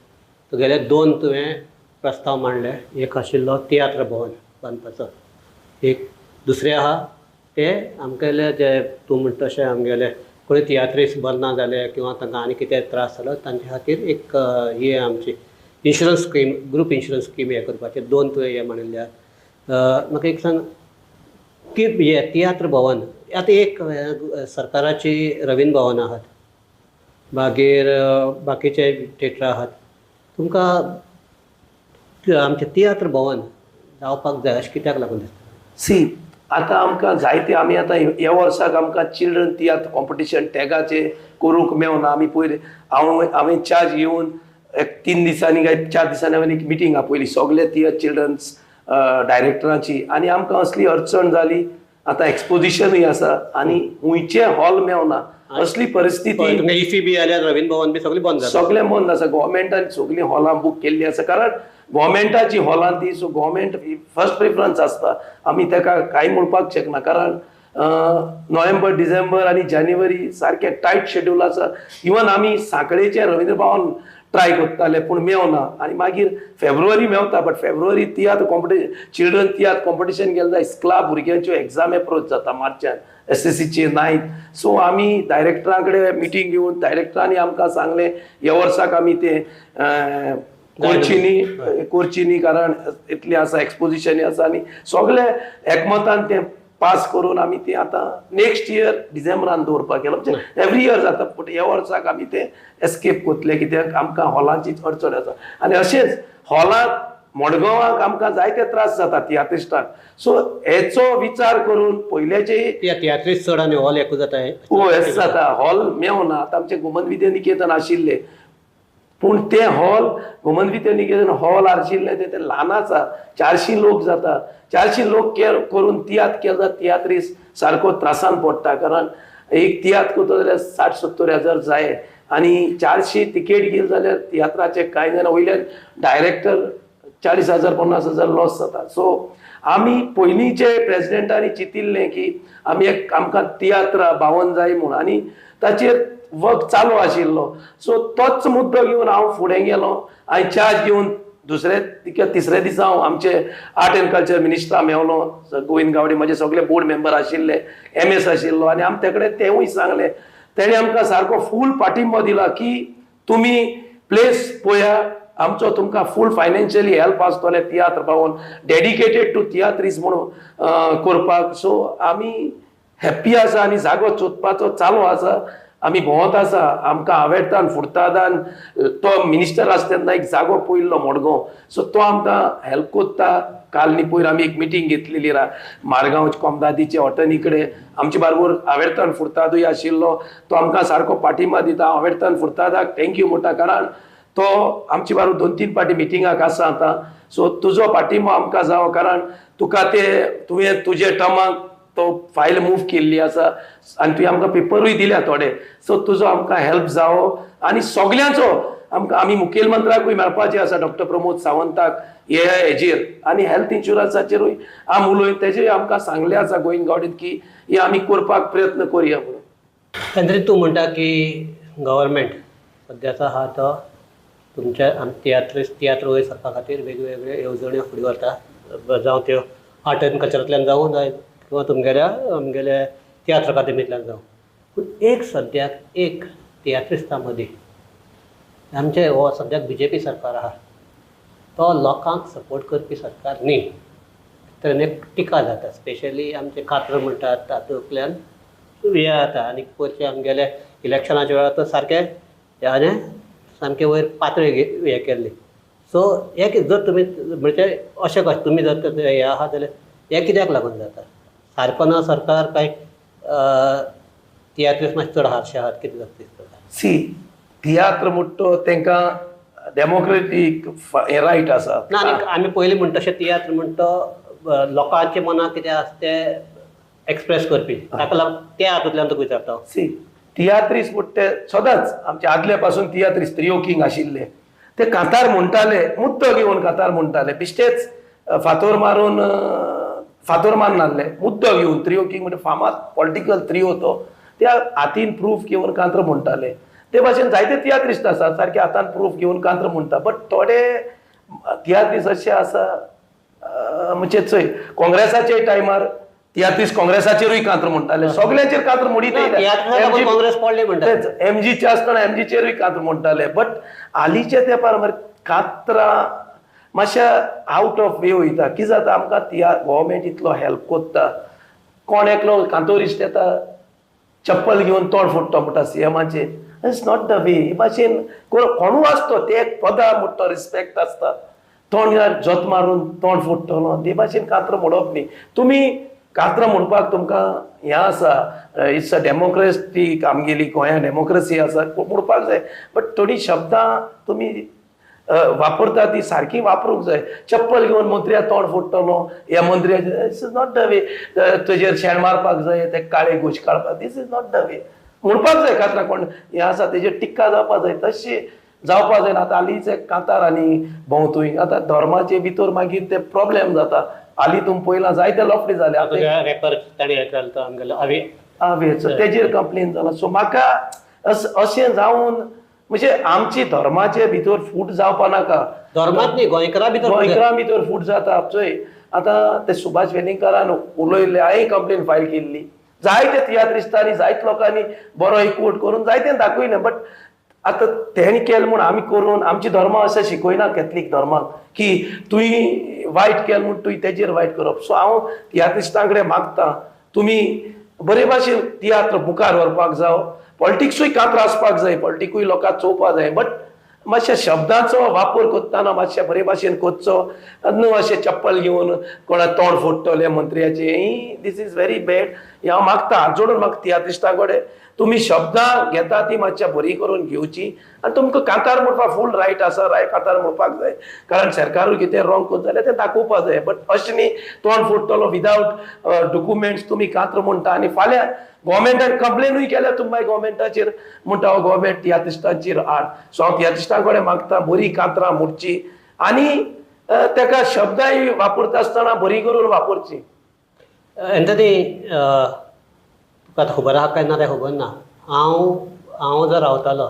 तुगेले 2 तुवें प्रस्ताव मांडले. एक आशिल्लो तियात्र भवन बांदपाचो, एक दुसरें आहा ते आमगेले जे तूं म्हणटा तशें आमगेले कोणी तियात्रीस बरे ना जाले किंवा तांकां आनी कितें त्रास जालो तांचे खातीर एक ही आमची insurance scheme, group insurance scheme हें करपाचें 2 तुवें हें मांडिल्लें आहा. म्हाका एक सांग की हे तियात्र भवन आतां एक सरकाराची रवींद्र भवन आहात, मागीर बाकीचे थिएटरां आहात, तुमकां आमचें तियात्र भवन जावपाक जाय अशें कित्याक लागून दिसता? सी आतां आमकां जायते आमी आतां ह्या वर्साक आमकां चिल्ड्रन तियात्र कॉम्पिटिशन टॅगाचे करूंक मेवना. आमी पयर हांवें चार्ज घेवन एक 3 दिसांनी काय 4 दिसांनी हांवें एक मिटींग आपयली सगळे तियात्र चिल्ड्रन्स डायरेक्टरांची आनी आमकां असली अडचण जाली. आतां एक्सपोजिशनूय आसा आनी खंयचे हॉल मेवना असली परिस्थिती. इफी बी आल्यार रवींद्र भवन बी सगळें बंद जाता, सगळें बंद आसा. गव्हर्मेंटान सगळीं हॉलां बूक केल्लीं आसा कारण गव्हर्मेंटाची हॉलां ती, सो गव्हर्मेंट फर्स्ट प्रिफरन्स आसता. आमी ताका कांय म्हणपाक शकना कारण नोव्हेंबर डिसेंबर आनी जानेवारी सारकें टायट शेड्यूल आसा. इवन आमी सांखळेचें रवींद्र भवन ट्राय करताले पूण मेवना आनी मागीर फेब्रुवारी मेवता, but February tiatr competition children tiatr competition गेलें जाय इस्कला भुरग्यांच्यो एग्जाम एप्रोच जाता मार्चान SSCचे 9th. सो आमी डायरेक्टरां कडेन मिटींग घेवन डायरेक्टरांनी आमकां सांगलें ह्या वर्साक आमी ते कोर्चीनी कारण इतलें आसा एक्सपोजिशन आसा आनी सगळे एकमतान तें पास करून आमी तें आतां नेक्स्ट इयर डिसेंबरान दवरपाक गेलो. म्हणजे एवरी इयर जाता पूण ह्या वर्साक आमी तें एस्केप करतले कित्याक आमकां हॉलांची अडचण आसा. आनी अशेंच हॉलांत मडगांवाक आमकां जायते त्रास जाता तियात्रिस्टांक. सो हेचो विचार करून पयल्याचे तियात्रिस्ट चड आनी हॉल एकूच जाता, हय जाता हॉल मेवना. आतां आमचें गोमंत विद्या निकेतन आशिल्लें पूण तें हॉल गोमंत विद्या निकेतन हॉल आशिल्लें तें ल्हान आसा, 400 लोक जाता. 400 लोक करून तियात्र केलो जाल्यार तियात्रिस्ट सारको त्रासान पडटा कारण एक तियात्र करता जाल्यार 60-70 हजार जाय आनी 400 तिकेट घेयली जाल्यार तियात्राचे कांय जाणा वयल्यान डायरेक्टर 40 हजार 50 हजार लॉस जाता. सो आमी पयलींचे प्रेजिडेंटांनी चिंतिल्लें की आमी एक आमकां तियात्र बावन जाय म्हूण आनी ताचेर वर्क चालू आशिल्लो. सो तोच मुद्दो घेवन हांव फुडें गेलो आनी चार्ज घेवन दुसरे तिसरे दिसा हांव आमचे आर्ट एंड कल्चर मिनिस्टरा मेवलो गोविंद गावडे, म्हजे सगळे बोर्ड मेंबर आशिल्ले, MS आशिल्लो आनी आमी तेकडे तेवूय सांगलें. तेणें आमकां सारको फूल पाठिंबो दिला की तुमी प्लेस पळया, आमचो तुमकां फूल फायनान्शियली हेल्प आसतलें तियात्र भवन डेडिकेटेड टू तियात्रीस म्हणून करपाक. सो आमी हॅप्पी आसा आनी जागो सोदपाचो चालू आसा. आमी भोंवत आसा. आमकां आवेडतान फुर्तादान तो मिनिस्टर आसा तेन्ना एक जागो पळयल्लो मडगांव, सो तो आमकां हेल्प करता. काल न्ही पयर आमी एक मिटींग घेतलेली मारगांव कोमदादीचे हॉटनी कडेन आमचे बारबर आवेडतान फुर्तादूय आशिल्लो, तो आमकां सारको पाठिंबा दिता. आवेडतान फुर्तादाक thank you म्हणटा कारण तो आमचे बारबर 2-3 पाटी मिटिंगाक आसा आतां. सो तुजो पाठिंबो आमकां जावो कारण तुका ते तुवें तुजे टर्माक तो फायल मूव केल्ली आसा आनी तुवें आमकां पेपरूय दिल्या थोडे, सो तुजो आमकां हेल्प जावो आनी सगल्यांचो आमकां. आमी मुखेलमंत्र्याकूय मेळपाचें आसा डॉक्टर प्रमोद सावंताक हे हेजेर आनी हेल्थ इन्शुरन्साचेरूय आमी उलोवन तेजेर आमकां सांगलें आसा गोविंद गावडेन की हे आमी करपाक प्रयत्न करुया म्हणून. तेन्ना तूं म्हणटा की गव्हर्मेंट सद्याचो आहा तो तुमच्या तियात्र वयर सरपा खातीर वेगवेगळ्यो येवजण्यो फुडें व्हरता, जावं त्यो आर्ट एंड कल्चरांतल्यान जावं किंवा तुमगेल्या आमगेल्या तियात्र अकादेमींतल्यान जावं. पूण एक सद्याक एक तियात्रिस्तां मदीं आमचे हो सद्याक BJP सरकार आहा तो लोकांक सपोर्ट करपी सरकार न्ही तर टिका जाता. स्पेशली आमचे कात्र म्हणटात तातूंतल्यान हें जाता आनी पयशे आमगेले इलेक्शनाच्या वेळार तर सारकें हें सामकें वयर पातळी हें केल्ली. सो हें जर तुमी म्हणजे अशें कशें तुमी जर हें आहा जाल्यार हें कित्याक लागून जाता? सारको ना सरकार काय तियात्रीस मातशें चड हारशे आहात कितें जाता दिसता? सी तियात्र म्हणटा तांकां डेमोक्रेटीक रायट आसा. ना आनी आमी पयलीं म्हणटा तशें तियात्र म्हणटा लोकांच्या मनाक कितें आसा तें एक्सप्रेस करपी, ताका लागून त्या हातूंतल्यान तुका विचारता. सी तियात्रीस म्हणटा ते सदांच आमचे आदले पासून तियात्रीस त्रियो किंग आशिल्ले, ते कांतार म्हणटाले, मुद्दो घेवन कांतार म्हणटाले, बिश्टेच फातोर मारून फातोर मारनासले, मुद्दो घेवन. त्रियो किंग म्हणजे फामाद पॉलिटिकल त्रियो तो, त्या हातीन प्रूफ घेवन कांत्र म्हणटाले. ते भाशेन जायते तियात्रिस्ट आसात सारके हातान प्रूफ घेवन कांत्र म्हणटा, बट थोडे तियात्रिस्ट अशे आसा म्हणजे चोय काँग्रेसाच्या टायमार तियात्रिस्ट काँग्रेसाचेरूय कांत्र म्हणटाले, सगळ्यांचेर कांत्र मोडीत येयले. काँग्रेस पडले म्हणटा तेच एमजीचे आसतना एमजीचेरूय कांत्र म्हणटाले. बट हालींच्या तेंपार मरे कांत्रां मातशे आवट ऑफ वे वयता. कितें जाता आमकां गोवोरमेंट इतलो हेल्प कोत्ता, कोण एकलो कांतोरिस्ट येता चप्पल घेवन तोंड फोडटा म्हणटा सीएमाचेर. It's not the way. हे भाशेन कोणूय आसतो ते एक पदा म्हणटा रिस्पेक्ट आसता, तोंड जोत मारून तोंड फोडटलो ते भाशेन कांत्र मोडप न्ही. तुमी कांत्र म्हणपाक तुमकां हें आसा, it's a democratic आमगेली गोंया डेमोक्रेसी आसा म्हणपाक जाय, बट थोडीं शब्दां तुमी वापरता ती सारकी वापरूंक जाय. चप्पल घेवन मंत्र्या तोंड फोडटलो ह्या मंत्र्याचेर, it's is not the way. तुजेर शेण मारपाक जाय, ते काळे घोश काडपाक, this is not the way म्हणपाक जाय. कांतरा कोण हें आसा तेजेर टिक्का जावपा जाय, तशी जावपा जायना. आतां हालींच एक कांतार आनी भोंवतूय आतां धर्माचे भितर मागीर ते प्रॉब्लेम जाता. हालीं तुमी पयलां जायते लफडे जाले आतां तेजेर कंप्लेन जाला. सो म्हाका अशें जावन म्हणजे आमची धर्माचे भितर फूट जावपा नाका. धर्मांत न्ही, गोंयकारां भितर, गोंयकारां भितर फूट जाता. चोय आतां ते सुभाष वेलिंगकारान उलयल्ले, हांवें कंप्लेन फायल केल्ली, जायते तियात्रिस्तांनी जायते लोकांनी बरो एकवट करून जायते दाखयलें. बट आतां तेणी केलें म्हूण आमी करून आमची धर्म अशें शिकयना कॅथलीक धर्माक की तुवें वायट केलें म्हूण तुवें तेजेर वायट करप. सो हांव तियात्रिस्तां कडेन मागता तुमी बरे भाशेन तियात्र मुखार व्हरपाक जावो, पॉलिटिक्सूय कांत्र आसपाक जाय, पॉलिटिकूय लोकांक चोवपाक जाय, बट मातशे शब्दांचो वापर करतना मातशे बरे भाशेन करचो, न्हू अशें चप्पल घेवन कोणा तोंड फोडटले मंत्र्याचें, this is very bad. हें हांव मागता, हात जोडून मागता तियात्रिस्तां कडेन, तुमी शब्दां घेता ती मातशे बरी करून घेवची आनी तुमकां कांतार म्हणपाक फूल रायट आसा, राय कांतार म्हणपाक जाय, कारण सरकारूय कितें रॉंग करता जाल्यार तें दाखोवपाक जाय. बट अशें न्ही तोंड फोडटलो विदावट डॉक्युमेंट्स तुमी कांत्र म्हणटा आनी फाल्यां गोवोरमेंटान कंप्लेनूय केल्यार तुमी मागीर गोवोरमेंटाचेर म्हणटा हो गोवोरमेंट तियात्रिस्तांचेर आड. सो हांव तियात्रिस्तां कडेन मागता बरी कांत्रां मोडची आनी ताका शब्दांय वापरता आसतना बरी करून वापरची. एंथनी, तुका आतां खबर आहा काय ना तें खबर ना, हांव जो रावतालो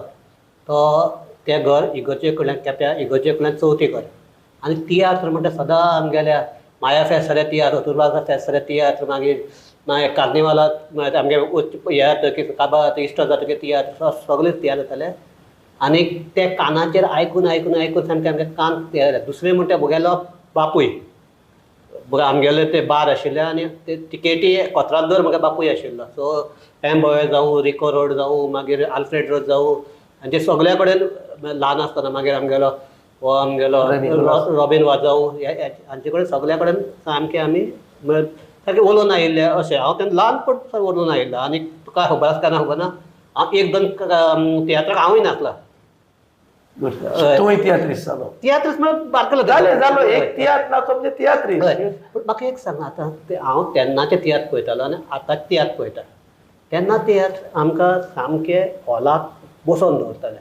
तो तें घर इगर्जे कडल्यान केप्यां इगर्जे कडल्यान चवथी घर, आनी तियात्र म्हणटा सदां आमगेल्या माया फेस्त जाल्यार तियात्र, अतुरबागा फेस्त जाल्यार तियात्र, मागीर मागीर कार्निवालाक आमगे हें जातकीर काबार जातकीर इश्टो जातकीर तियात्र, सगळे तियात्र जाताले आनी ते कानाचेर आयकून आयकून आयकून सामकें आमगे कान हें जालें. दुसरें म्हणटा म्हगेलो बापूय, आमगेले ते बार आशिल्ले आनी ते टिकेटी कोत्रादर म्हगे बापूय आशिल्लो. सो एम बोये जावं, रिको रोड जावं, मागीर आल्फ्रेड रोड जावं, आनी ते सगल्या कडेन ल्हान आसतना मागीर आमगेलो हो आमगेलो रॉबीन वाज जावं, हांचे कडेन सगल्या कडेन सामकें आमी सारकें उलोवन आयिल्ले. अशें हांव तेन्ना ल्हानपण उलोवन आयिल्लो आनी तुका खबर आसा काय ना खबर ना, हांव एक दोन तियात्राक हांवूय नासला. तूंय तियात्रिस्त जालो? तियात्रिस्त म्हळ्यार बारकेलो जालें जालो एक तियात्र ना म्हणजे तियात्रिस्त. पूण म्हाका एक सांग, आतां हांव तेन्नाचे तियात्र पळयतालो आनी आतांचे तियात्र पळयता, तेन्ना तियात्र आमकां सामके हॉलाक बसोवन दवरताले,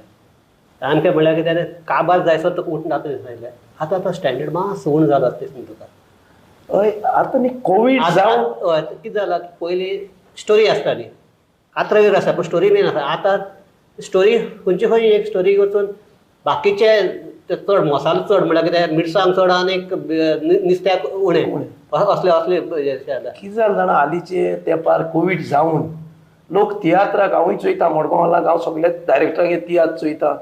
सामकें म्हणल्यार कितें काबार जायसर तुका उठना दिसतालें. आतां तो स्टँडर्ड मातसो उणो जाला दिसता तुका. हय, आतां न्ही कोवीड जावन हय कितें जालां, पयलीं स्टोरी आसताली, कांतरां वेगळी आसता पूण स्टोरी मेन आसता. आतां स्टोरी खंयची खंय एक स्टोरी वचून बाकीचे चड मसालो चड म्हणल्यार कितें मिरसांग चड आनी नुस्त्याक उणें असले असले कितें जालें जाणा, हालींचे तेंपार कोवीड जावन लोक तियात्राक हांवूय चोयता मडगांवाक, हांव सगळे डायरेक्टरांगे तियात्र चोयता,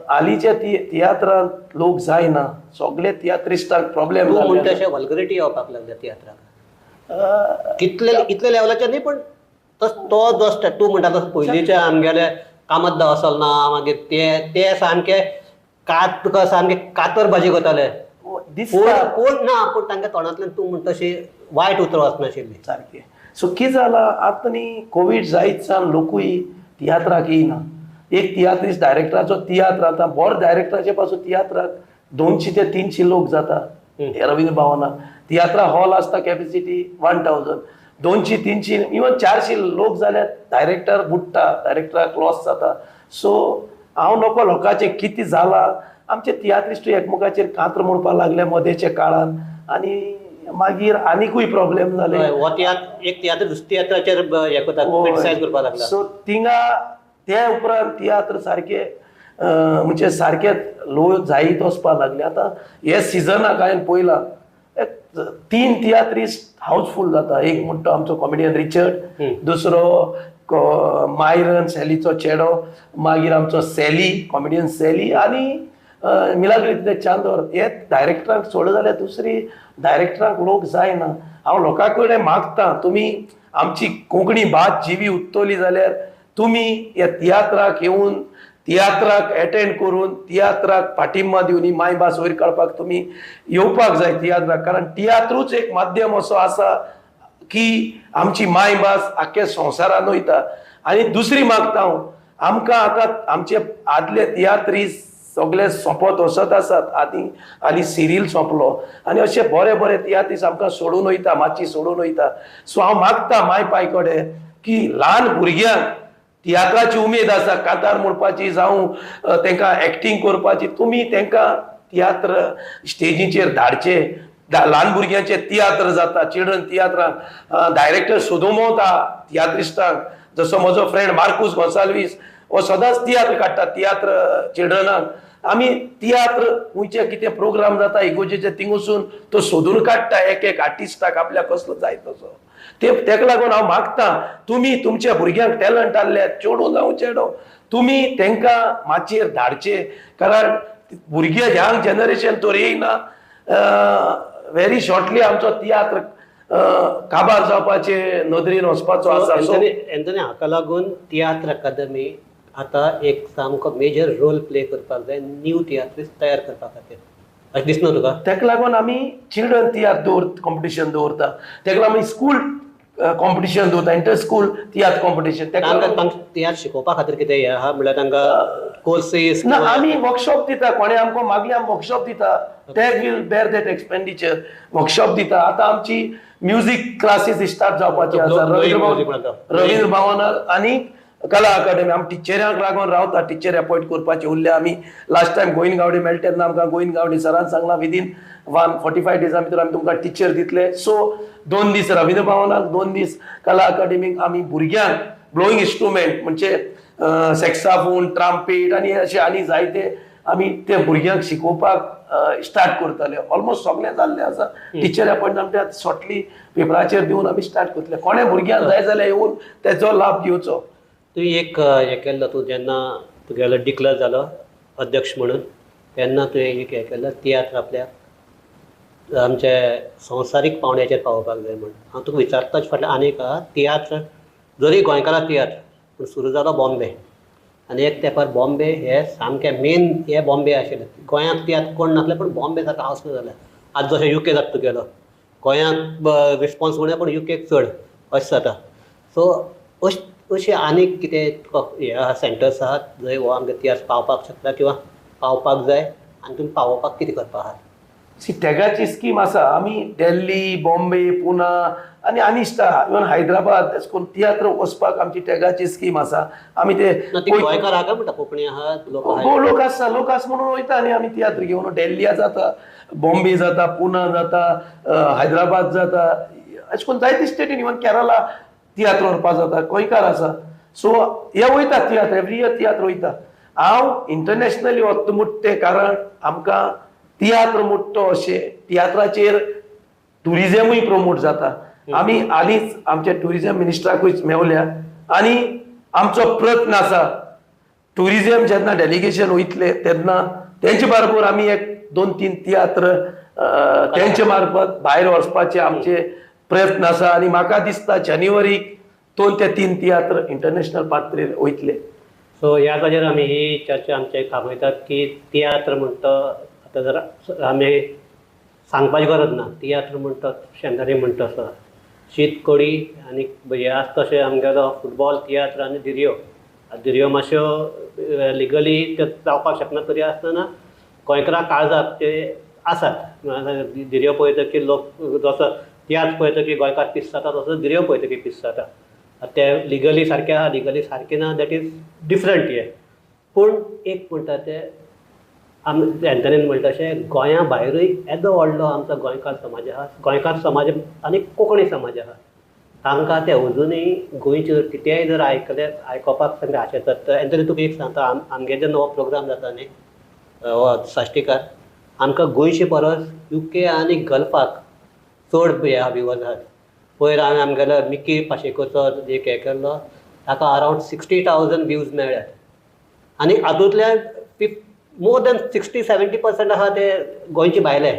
हालींच्या तियात्रांत लोक जायना, सगळे तियात्रिस्टांक प्रॉब्लेम. तूं म्हणटा अशें वल्गरिटी येवपाक लागल्या तियात्राक, कितले इतले लेवलाचेर न्ही पण तो जो तूं म्हणटा तसो पयलींच्या आमगेले कामत असल ना मागीर ते ते सामके कात तुका सामके कातर भाजी करताले कोण ना पूण तांकां तोंडांतल्यान तूं म्हणटा तशी वायट उतरां वचनाशिल्लीं सारकें. सो कितें जालां आतां न्ही कोवीड जायत सावन लोकूय तियात्राक येयना. एक तियात्रिस्ट डायरेक्टराचो तियात्र आतां बरो डायरेक्टराचे पासून तियात्राक 200 ते 300 लोक जाता रवींद्र भवनाक. तियात्रा हॉल आसता कॅपेसिटी 1000, 200 300 इवन 400 लोक जाल्यार डायरेक्टर बुडटा, डायरेक्टराक लॉस जाता. सो हांव नको लोकांचें कितें जालां, आमचे तियात्रिस्टूय एकमेकाचेर कांत्र मोडपाक लागले मदेच्या काळान आनी मागीर आनिकूय प्रॉब्लेम जाले. हो तियात्र एक तियात्र दुसऱ्या तियात्राचेर हें करता, क्रिटिसायज करपाक लागला. सो थिंगा ते उपरांत तियात्र सारके म्हणजे सारके लो जायत वचपाक लागले. आतां हे सिजनाक हांवें पळयलां 3 तियात्रिस्ट हावजफूल जाता. एक म्हणटा आमचो कॉमेडियन रिचर्ड, दुसरो मायरन सॅलीचो चेडो, मागीर आमचो सॅली कॉमेडियन सॅली आनी मिलाग्रीतले चांदोर. हे डायरेक्टरांक सोडले जाल्यार दुसरी डायरेक्टरांक लोक जायना. हांव लोकां कडेन मागता तुमी आमची कोंकणी भास जिवी उत्तली जाल्यार तुमी ह्या तियात्राक येवन तियात्राक एटेंड करून तियात्राक पाठिंबा दिवन ही मायभास वयर काडपाक तुमी येवपाक जाय तियात्राक. कारण तियात्रूच एक माध्यम असो आसा की आमची मायभास आख्ख्या संवसारान वयता. आनी दुसरी मागता हांव, आमकां आतां आमचे आदले तियात्रिस्ट सगळे सोंपत वचत आसात. आनी आनी सिरील सोंपलो आनी अशे बरे बरे तियात्रिस्ट आमकां सोडून वयता, मातशी सोडून वयता. सो हांव मागता माय पाय कडेन की ल्हान भुरग्यांक तियात्राची उमेद आसा, कांतार म्हणपाची जावं तांकां एक्टींग करपाची, तुमी तांकां तियात्र स्टेजीचेर धाडचे. ल्हान भुरग्यांचे तियात्र जाता, चिल्ड्रन तियात्रांक डायरेक्टर सोदूंक वता तियात्रिस्टांक. जसो म्हजो फ्रेंड मार्कूस गोन्साल्वीस हो सदांच तियात्र काडटा, तियात्र चिल्ड्रनाक. आमी तियात्र खंयचे कितें प्रोग्राम जाता इगोजेचे थिंग वचून तो सोदून काडटा एक एक आर्टिस्टाक आपल्याक कसलो जाय तसो. ते तेका लागून हांव मागता तुमी तुमच्या भुरग्यांक टॅलंट आहले चेडूं जावं चेडो तुमी तांकां माचयेर धाडचे. कारण भुरगे यंग जनरेशन तर येयना. व्हेरी शॉर्टली आमचो तियात्र काबार जावपाचे नदरेन वचपाचो आसा. एंथनी, हाका लागून तियात्र अकादमी आतां एक सामको मेजर रोल प्ले करपाक जाय न्यू तियात्रिस्ट तयार करपा खातीर, अशें दिसना तुका? तेका लागून आमी चिल्ड्रन तियात्र दवर कॉम्पिटिशन दवरता, तेका लागून आमी स्कूल कॉम्पिटिशन दवरता, इंटर स्कूल तियात्र कॉम्पिटिशन. तांकां तियात्र शिकोवपा खातीर कितें हें आहा म्हणल्यार तांकां कोर्सीस? ना, आमी वर्कशॉप दिता. कोणें आमकां मागली आमी वर्कशॉप दिता. ते will bear that expenditure. Workshop दिता. आतां आमची म्युजीक क्लासीस स्टार्ट जावपाची आसा रवींद्र भवनार आनी कला अकादमी. आमी टिचऱ्यांक लागून रावता, टिचर अपॉयंट करपाची उरल्या. आमी लास्ट टायम गोविंद गावडे मेळटा तेन्ना आमकां गोविंद गावडे सरान सांगलां विदीन 145 डेजा भितर आमी तुमकां टिचर दितले. सो 2 दीस रवींद्र भवनाक, 2 दीस कला अकादमीक आमी भुरग्यांक ब्लोईंग इन्स्ट्रुमेंट म्हणजे सॅक्साफोन, ट्राम्पेट आनी अशे आनी जायते आमी ते भुरग्यांक शिकोवपाक स्टार्ट करतले. ऑलमोस्ट सगळें जाल्लें आसा. टिचर अपॉयंट आमच्या शॉर्टली पेपराचेर दिवन आमी स्टार्ट करतले. कोणें भुरग्यांक जाय जाल्यार येवन तेजो लाभ घेवचो. तुवें एक हें केल्लो, तूं जेन्ना तुगेलो डिक्लेर जालो अध्यक्ष म्हणून तेन्ना तुवें एक हें केल्लो तियात्र आपल्याक आमचे संवसारीक पावंड्याचेर पावोवपाक जाय म्हूण. हांव तुका विचारताच फाटल्यान आनी एक आहा, तियात्र जरी गोंयकारां तियात्र पूण सुरू जालो बॉम्बे आनी एक तेंपार बॉम्बे हे सामके मेन हे बॉम्बे आशिल्ले. गोंयांत तियात्र कोण नासले पूण बॉम्बे सारको हावस जालें. आज जशें युके जाता तुगेलो, गोंयांत रिस्पोन्स म्हणूया पूण युकेक चड अशें जाता. सो अशें आनीक कितें तुका हे आहा सेंटर्स आहात जंय हो आमकां तियात्र पावपाक शकता किंवां पावपाक जाय आनी तुमी पावोवपाक कितें करपा आहात? सी टॅगाची स्कीम आसा. आमी दिल्ली, बॉम्बे, पुना आनी आनी इवन हैदराबाद अशें करून तियात्र वचपाक आमची टॅगाची स्कीम आसा. आमी ते गोंयकार आहा काय म्हणटा, कोंकणी आहा लोक आसा, लोक आसा म्हणून वयता आनी आमी तियात्र घेवन दिल्लीया जाता, बॉम्बे जाता, पुना जाता, हैदराबाद जाता, अशें करून जायते स्टेटीन इवन केरला तियात्र व्हरपा जाता, गोंयकार आसा. सो हे वयता तियात्र, एवरी इयर तियात्र वयता. हांव इंटरनॅशनली वता म्हणटा कारण आमकां तियात्र मोठो अशें तियात्राचेर ट्युरिजमूय प्रमोट जाता. आमी हालींच आमच्या ट्युरिजम मिनिस्टराकूय मेवल्या आनी आमचो प्रयत्न आसा ट्युरिजम जेन्ना डेलिगेशन वयतले तेन्ना तेंचे बरोबर आमी एक 2-3 तियात्र तेंचे मार्फत भायर वचपाचे आमचे प्रयत्न आसा. आनी म्हाका दिसता जानेवारीक 2 ते 3 तियात्र इंटरनॅशनल पातळेर वयतले. सो ह्या जाचेर आमी ही चर्चा आमचे थांबयतात की तियात्र म्हणटा आतां जर आमी सांगपाची गरज ना, तियात्र म्हणटा शेंदारी म्हणटा आसा शीत कडी आनी हे आसा तशें आमगेलो फुटबॉल तियात्र आनी धिरयो. धिरयो मातश्यो लिगली त्यो जावपाक शकना तरी आसतना गोंयकारां काळजाक ते आसात. धिरयो पळयतकीर लोक जसो तियात्र पळयतकीर गोंयकार पीस जाता तसो धिरयो पळयतकीर पीस जाता. ते लिगली सारके आहा लिगली सारके ना that is different हें. पूण एक म्हणटा ते आमी एंथनीन म्हणटा तशें गोंया भायरूय येदो व्हडलो आमचो गोंयकार समाज आहा, गोंयकार समाज आनी कोंकणी समाज आहा, तांकां ते अजुनूय गोंयचे कितेंय जर आयकले आयकोपाक तांकां आशेतात. एंथनी तुका एक सांगता, आमगे जेन्ना हो प्रोग्राम जाता न्ही हो साश्टीकार, आमकां गोंयचे परस युके आनी गल्फाक चड हे व्यूवर्स आहात. पयर हांवें आमगेलो मिकी पाशेकोचो एक हें केल्लो ताका अरावंड 60,000 व्यूज मेळ्ळ्यात आनी हातूंतल्यान मोर दॅन 60-70% आहा ते गोंयचे भायले.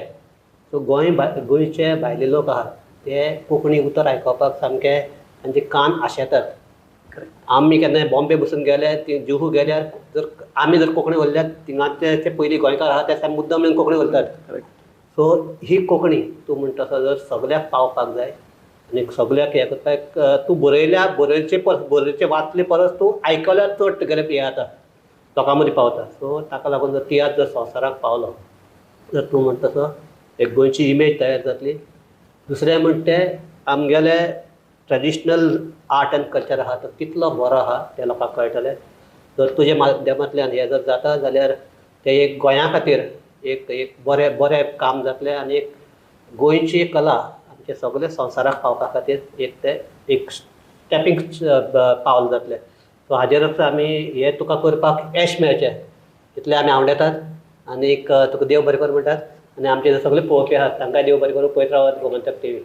सो गोंयचे भायले लोक आहात ते कोंकणी उतर आयकोपाक सामके तांचे कान आशेतात. आमी केन्नाय बॉम्बे बसून गेले ती जुहू गेल्यार जर आमी जर कोंकणी उरल्यार थिंगाचे ते पयलीं गोंयकार आहा ते मुद्दम येवन कोंकणी उलयतात. सो ही कोंकणी तूं म्हणटा तसो जर सगल्याक पावपाक जाय आनी सगल्याक हें करपाक तूं बरयल्या बरयचे परस बरयचे वाचले परस तूं आयकल्यार चड तुगेलें हें जाता लोकां मदीं पावता. सो ताका लागून जर तियात्र जर संवसाराक पावलो जर तूं म्हणटा तसो एक गोंयची इमेज तयार जातली. दुसरें म्हणटा तें आमगेलें ट्रेडिशनल आर्ट एंड कल्चर आहा तो कितलो बरो आहा तें लोकांक कळटलें. जर तुजे माध्यमांतल्यान हें जर जाता जाल्यार तें एक गोंया खातीर एक एक बरें बरें काम जातलें आनी एक गोंयची कला आमचे सगळे संवसाराक पावपा खातीर एक तें एक स्टेपींग पावल जातलें. सो हाजेरच आमी हें तुका करपाक येश मेळचें इतलें आमी आवडेतात आनी तुका देव बरें करूं म्हणटात आनी आमचे सगळे पळोवपी आहात तांकां देव बरें करूं. पळयत रावात गोमंतक टीव्ही.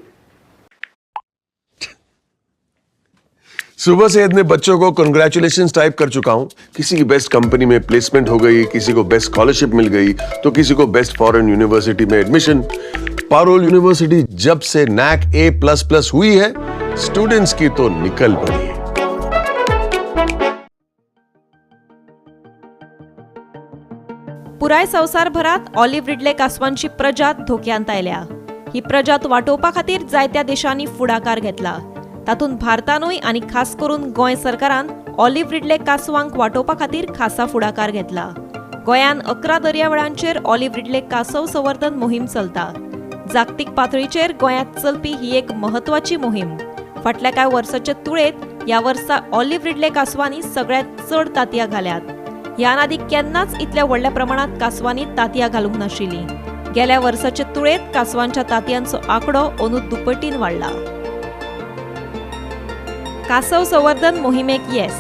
सुबह से इतने बच्चों को कंग्रेचुलेशंस टाइप कर चुका हूं. किसी की बेस्ट कंपनी में प्लेसमेंट हो गई, किसी को बेस्ट स्कॉलरशिप मिल गई, तो किसी को बेस्ट फॉरेन यूनिवर्सिटी में एडमिशन. पारोल यूनिवर्सिटी जब से नैक A++ हुई है, स्टूडेंट्स की तो निकल पड़ी है. पुराय संवसारभरात ऑलिव्ह रिडले कासवांची प्रजात धोक्यांत आयल्या. ही प्रजात वाटोवपा खातीर जायत्या देशांनी फुडाकार घेतला. तातूंत भारतानूय आनी खास करून गोंय सरकारान ऑलिव्ह रिडले कासवांक वाटोवपा खातीर खासा फुडाकार घेतला. गोंयान 11 दर्यावेळांचेर ऑलिव्ह रिडले कासव संवर्धन मोहीम चलता. जागतीक पातळीचेर गोंयांत चलपी ही एक म्हत्वाची मोहीम. फाटल्या कांय वर्साचे तुळेंत ह्या वर्सा ऑलिव्ह रिडले कासवांनी सगळ्यांत चड तांतयां घाल्यात. ह्यान आदी केन्नाच इतल्या व्हडल्या प्रमाणांत कासवांनी तांतयां घालूंक नाशिल्लीं. गेल्या वर्साचे तुळेंत कासवांच्या तांतयांचो आंकडो अंदू दुपटीन वाडला. कासव संवर्धन मोहिमेक येस.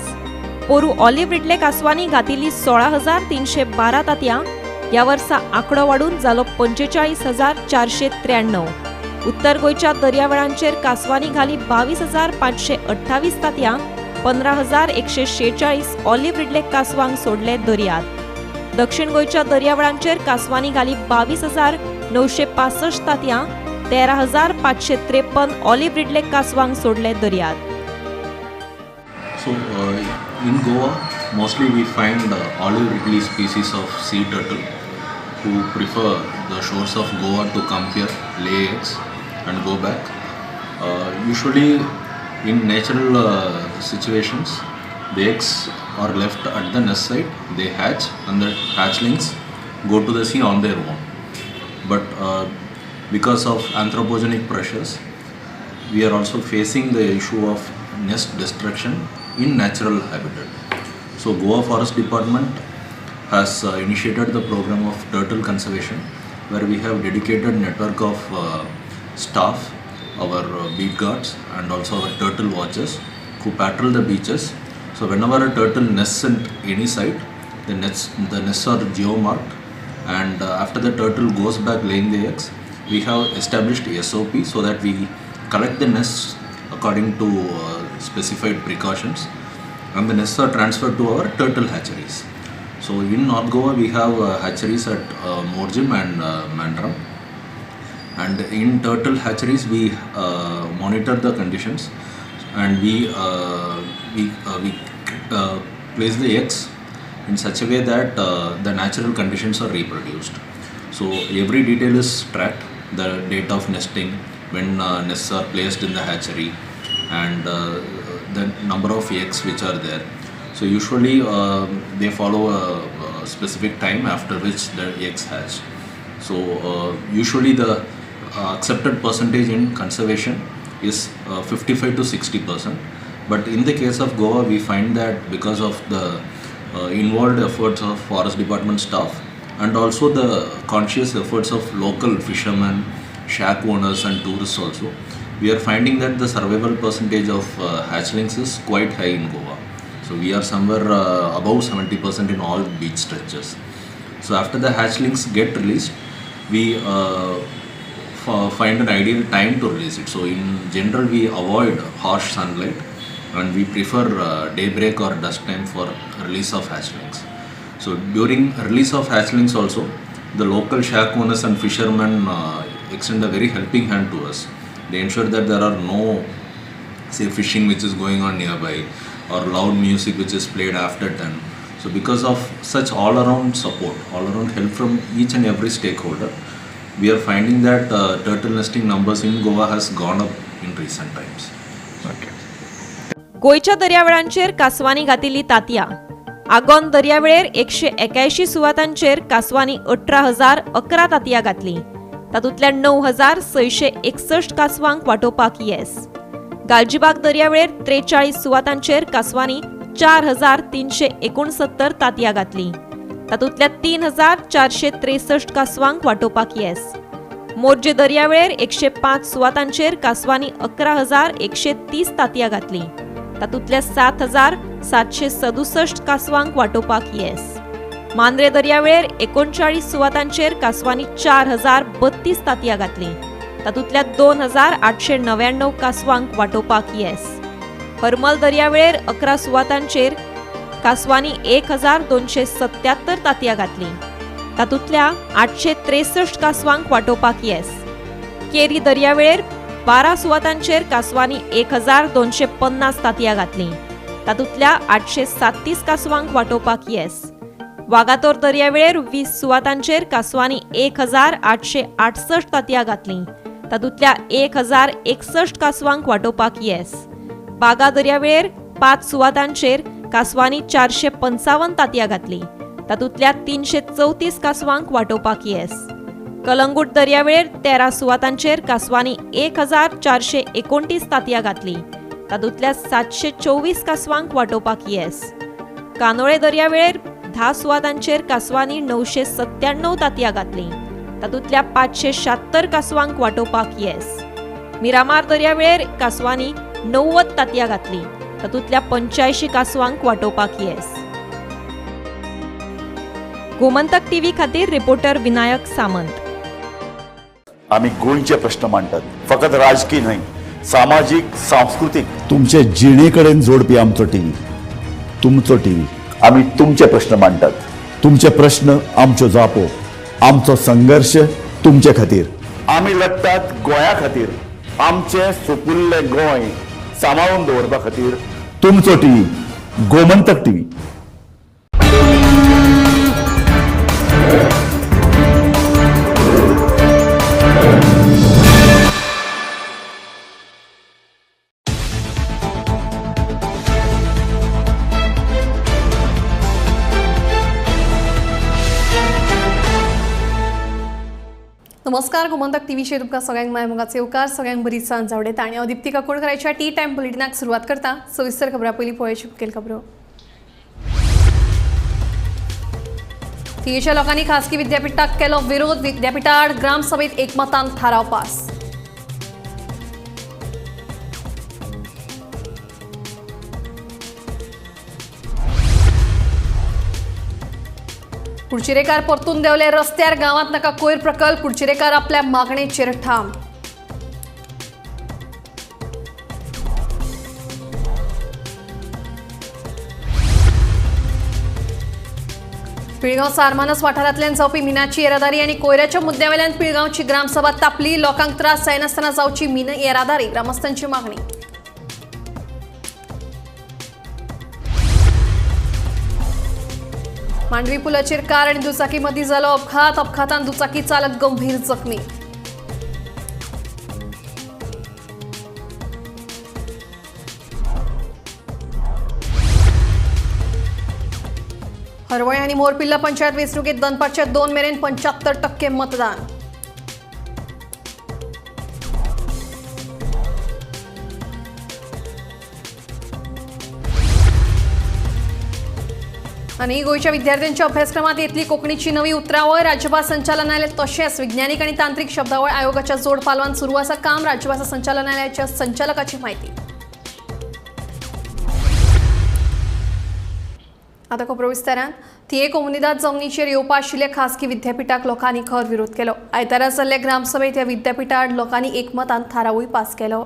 पोरू ऑलिव्ह रिडले कासवांनी घातिल्ली 16,312 तांतयां ह्या वर्सा आंकडो वाडून जालो 45,493. उत्तर गोंयच्या दर्यावेळांचेर कासवांनी घाली 22,528 तांतयां, 15,146 ऑलिव्ह रिडले कासवांक सोडले दर्यांत. दक्षिण गोंयच्या दर्यावेळांचेर कासवांनी घाली 22,965 तांतयां, 13,553 ऑलिव्ह रिडले कासवांक सोडले दर्यांत. So in Goa, mostly we find olive ridley species of sea turtle who prefer the shores of Goa to come here, lay eggs and go back. Usually in natural situations, the eggs are left at the nest site, they hatch and the hatchlings go to the sea on their own. But because of anthropogenic pressures, we are also facing the issue of nest destruction in natural habitat. So Goa Forest Department has initiated the program of turtle conservation, where we have dedicated network of staff, our beat guards and also our turtle watchers who patrol the beaches. So whenever a turtle nests at any site, the nests are geomarked, and after the turtle goes back laying the eggs, we have established SOP so that we collect the nests according to specified precautions, and the nests are transferred to our turtle hatcheries. So in North Goa we have hatcheries at Morjim and Mandram, and in turtle hatcheries we monitor the conditions. and we place the eggs in such a way that the natural conditions are reproduced. So every detail is tracked: the date of nesting, when nests are placed in the hatchery, and the number of eggs which are there. So usually they follow a specific time after which the eggs hatch. So usually the accepted percentage in conservation is 55 to 60%. But in the case of Goa, we find that because of the involved efforts of forest department staff and also the conscious efforts of local fishermen, shack owners and tourists also, we are finding that the survival percentage of hatchlings is quite high in Goa. So we are somewhere above 70% in all beach stretches. So after the hatchlings get released, we find an ideal time to release it. So in general, we avoid harsh sunlight and we prefer daybreak or dusk time for release of hatchlings. So during release of hatchlings also, the local shack owners and fishermen extend a very helping hand to us. They ensure that there are no, say, fishing which is going on nearby or loud music which is played after 10. So because of such all-around support, all-around help from each and every stakeholder, we are finding that turtle nesting numbers in Goa has gone up in recent times. Okay. गोंयच्या दर्यावेळांचेर कासवांनी घातिल्ली तांतयां. आगोंद दर्यावेळेर 181 सुवातांचेर कासवांनी 18,011 तांतयां घातलीं. तातूंतल्या 9,661 कासवांक वाटोवपाक येस. गालजीबाग दर्यावेळेर 43 सुवातांचेर कासवांनी 4,369 तांतयां घातलीं. तातूंतल्या 3,463 कासवांक वाटोवपाक येस. मोरजे दर्यावेळेर 105 सुवातांचेर कासवांनी 11,130 तांतयां घातलीं. तातूंतल्या 7,767 कासवांक वाटोवपाक येस. मांद्रे दर्यावेळेर 39 सुवातांचेर कासवांनी 4,032 तांतयां घातलीं. तातूंतल्या 2,899 कासवांक वाटोवपाक येस. हरमल दर्यावेळेर 11 सुवातांचेर कासवांनी 1,277 तांतयां घातलीं. तातूंतल्या 863 कासवांक वाटोवपाक येस. केरी दर्यावेळेर 12 सुवातांचेर कासवांनी 1,250 तांतयां घातलीं. तातूंतल्या 837 कासवांक वाटोवपाक येस. वागातोर दर्यावेळेर 20 सुवातांचेर कासवांनी 1,868 तांतयां घातलीं. तातूंतल्या 1,061 कासवांक वाटोवपाक येस. बागा दर्यावेळेर 5 सुवातांचेर कासवांनी 455 तांतयां घातलीं. तातूंतल्या 334 कासवांक वाटोवपाक येस. कलंगूट दर्यावेळेर 13 सुवातांचेर कासवांनी 1,429 तांतयां घातलीं. तातूंतल्या 724 कासवांक वाटोवपाक येस. कानोळे दर्यावेळेर 10 सुवातांचेर कासवांनी 997 तांतयां घातलीं. तातूंतल्या 576 कासवांक वाटोवपाक येस. मिरामार दर्यावेळेर कासवांनी 90 तांतयां घातलीं. तातूंतल्या 85 कासवांक वाटोवपाक येस. गोमंतक टीव्ही खातीर रिपोर्टर विनायक सामंत. आमी गोंयचे प्रश्न मांडटात, फकत राजकीय न्हय, सामाजीक, सांस्कृतीक, तुमचे जिणे कडेन जोडपी आमचो टीव्ही, तुमचो टीव्ही. आमी तुमचे प्रश्न मांडटात, तुमचे प्रश्न आमच्यो जापो, आमचो संघर्श तुमचे खातीर. आमी लढटात गोंया खातीर, आमचें सुपुल्लें गोंय सांबाळून दवरपा खातीर. तुमचो टीव्ही, गोमंतक टीव्ही. नमस्कार, गोमंतक टीव्हीचेर तुमकां सगळ्यांक माय मोगाचे येवकार. सगळ्यांक बरी सांज आवडटा आनी हांव दीप्ती काकोडकराच्या टी टायम बुलेटिनाक सुरवात करता. सविस्तर खबरां पयलीं पळोवची मुखेल खबरो. थियेच्या लोकांनी खासगी विद्यापीठाक केलो विरोध. विद्यापीठा आड ग्रामसभेत एकमतान थाराव पास. कुडचिरेकार परतून देंवले रस्त्यार. गांवांत नाका कोयर प्रकल्प. कुडचिरेकार आपल्या मागणेचेर ठाम. पिळगांव सारमानस वाठारांतल्यान जावपी मिनाची येरादारी आनी कोयराच्या मुद्द्यावेल्यान पिळगांवची ग्रामसभा तापली. लोकांक त्रास जायनासतना जावची मीन येरादारी, ग्रामस्थांची मागणी. मांडवी पुलाचेर कार आनी दुचाकी मदीं जालो अपघात. अपघातान दुचाकी चालक गंभीर जखमी. हरवळे आनी मोरपिल्ला पंचायत वेंचणुकेत दनपारच्या 2 मेरेन 75% मतदान. आनी गोंयच्या विद्यार्थ्यांच्या अभ्यासक्रमात येतली कोंकणीची नवी उतरावळ. राज्यभास संचालनालय तशेंच विज्ञानीक आनी तांत्रिक शब्दावळ आयोगाच्या जोड पालवान सुरू आसा काम. राज्यभाषा संचालनालयाच्या संचालकाची म्हायती. आता खबरो विस्तारान. थिये कोमुनिदाद जमनीचेर येवपा आशिल्ल्या खासगी विद्यापीठाक लोकांनी खर विरोध केलो. आयतारा जाल्ल्या ग्रामसभेत ह्या विद्यापीठा आड लोकांनी एकमतान थारावूय पास केलो.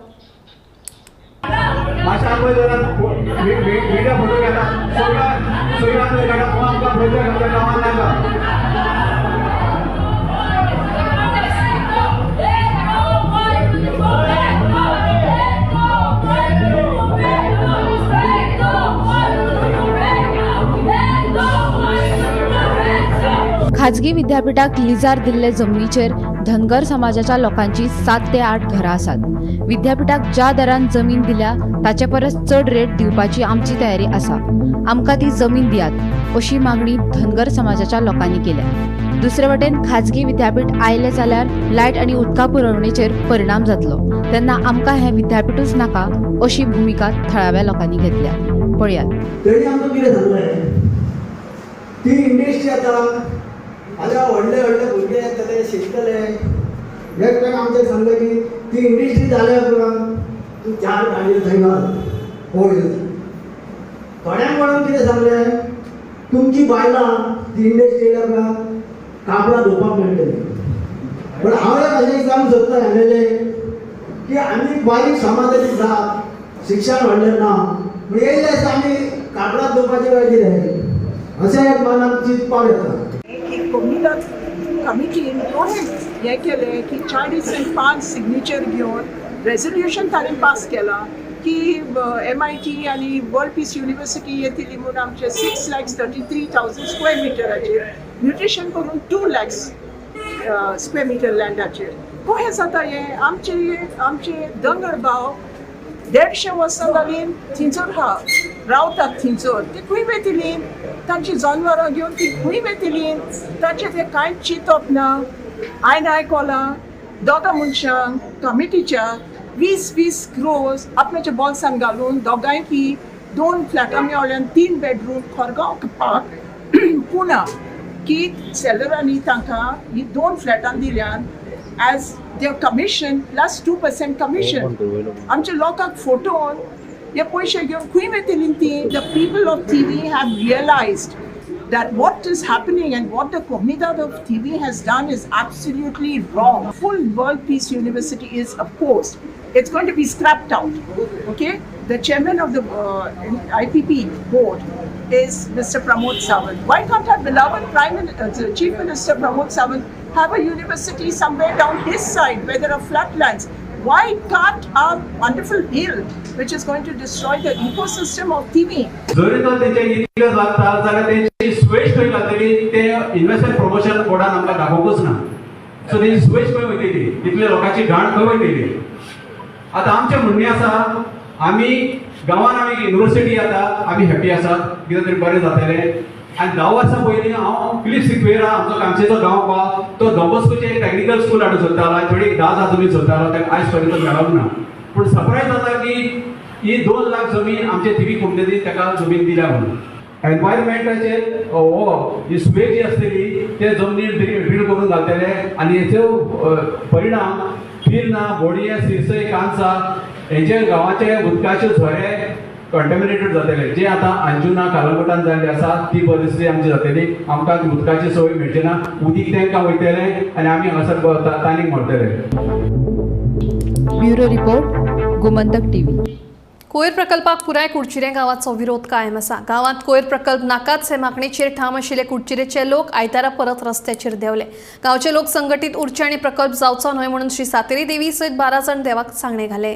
खाजगी विद्यापीठाक लिजार दिल्ले जमनीचेर धनगर समाजाच्या लोकांची 7 ते 8 घरां आसात. विद्यापीठाक ज्या दरान जमीन दिल्या ताचे परस चड रेट दिवपाची आमची तयारी आसा. आमकां ती जमीन दियात अशी मागणी धनगर समाजाच्या लोकांनी केल्या. दुसरे वटेन खाजगी विद्यापीठ आयलें जाल्यार लायट आनी उदका पुरवणेचेर परिणाम जातलो, तेन्ना आमकां हें विद्यापीठूच नाका अशी भुमिका थळाव्या लोकांनी घेतल्या. पळयात. ती इंडस्ट्री आतां आतां व्हडले व्हडले भुरगे येतले शिकतले. एक आमचें सांगलें की ती इंडस्ट्री जाल्या उपरांत तूं 4 गाडयो थंय घाल होय. थोड्यांक कोणाक कितें सांगलें, तुमची बायलां ती इंडस्ट्री येयल्या उपरांत कापडां धुवपाक मेळटलीं. पण हांव एक अशें सांगूंक सोदता एम एल ए की आमी बारीक समाजाची जात, शिक्षण व्हडलें ना, पूण येयले आसता आमी कापडां धुवपाचें काय कितें अशें एक मनाक चिंतपाक येता. कोमुनिदाद कमिटीन दोन हें केलें की 40 आनी 5 सिग्नेचर घेवन रेजोल्युशन ताणें पास केलां की MIT आनी वर्ल्ड पीस युनिवर्सिटी येतली म्हूण आमचे 6,33,000 स्क्वेअर मिटराचेर म्युटेशन करून 2 lakhs square metre लँडाचेर कशें जाता हें. आमचे आमचे दोंगर भाव 150 वर्सां जालीं थिंचर आहा, रावतात थिंचर, ती खंय वयतली? तांची जनावरां घेवन ती खंय वयतली? तांचें तें कांयच चिंतप ना. हांवें आयकलां दोगां मनशांक कमिटीच्या 20-20 क्रोर्स आपल्याच्या बोल्सान घालून दोगांयकी 2 फ्लॅटां मेळ्ळ्यान 3 बेडरूम खोरगांव पार्क पुना की सेलरांनी तांकां ही 2 फ्लॅटां दिल्यान as their commission plus 2% commission. आमच्या लोकांक फोटोन हे पयशे घेवन खंय वयतली ती? The people of Thivim have realised that what is happening and what the Comunidade of Thivim has done is absolutely wrong. Full World Peace University is opposed. It's going to be scrapped out. Okay? The chairman of the IPP board is Mr. Pramod Sawant. Why can't our beloved Chief Minister Pramod Sawant have a university somewhere down his side where there are flatlands? Why can't our wonderful hill, which is going to destroy the ecosystem of Thivim? जरी तर तेंचे इतले लागता जाल्यार तेंची Suez खंय घातलेली ते इन्व्हेस्टमेंट प्रमोशन बोर्डान आमकां दाखोवंकूच ना. सो तेंची स्वेज खंय वयतली, इतले लोकांची घाण खंय वयतली? आतां आमचें म्हणणें आसा, आमी गांवान आमी युनिवर्सिटी येता, आमी हॅपी आसा, कितें तरी बरें जातलें. आनी 10 वर्सां पयलीं हांव फिलीप सिक्वेरा आमचो कामशेचो गांव पा तो डॉन एक टॅक्निकल स्कूल हाडूंक सोदतालो, थोडी 10 आजूनय सोदतालो, ताका आयज पर्यंत मेळोंक ना. पूण सरप्रायज जाता की ही 2 लाख जमीन आमचे थिवी कोमुनिदादीन ताका जमीन दिल्या म्हणून. एनवायरमेंटाचेर हो ही सुवे जी आसतली ते जमनीर ड्रील करून घालतले आनी हेचो परिणाम पिर्ना, बोडये, सिरसय, कांसा हेचे गांवाचे उदकाचे झरे कंटेमिनेटेड जातले. जे आतां अंजुना कालंगुटान जाल्ली आसा ती परिस्थिती आमची जातली. आमकां उदकाची सोय मेळची ना, उदीक तांकां वयतलें आनी आमी हांगासर ताणीक मरतले. Bureau report, Gomantak TV. कोयर प्रकल्पाक पुराय कुडचिरें गांवाचो विरोध कायम आसा. गांवांत कोयर प्रकल्प नाकाच हे मागणेचेर ठाम आशिल्ले कुडचिरेचे लोक आयतारा परत रस्त्याचेर देंवले. गांवचे लोक संघटीत उरचे आनी प्रकल्प जावचो न्हय म्हणून श्री सातेरी देवी सयत 12 जाण देवाक सांगणे घाले.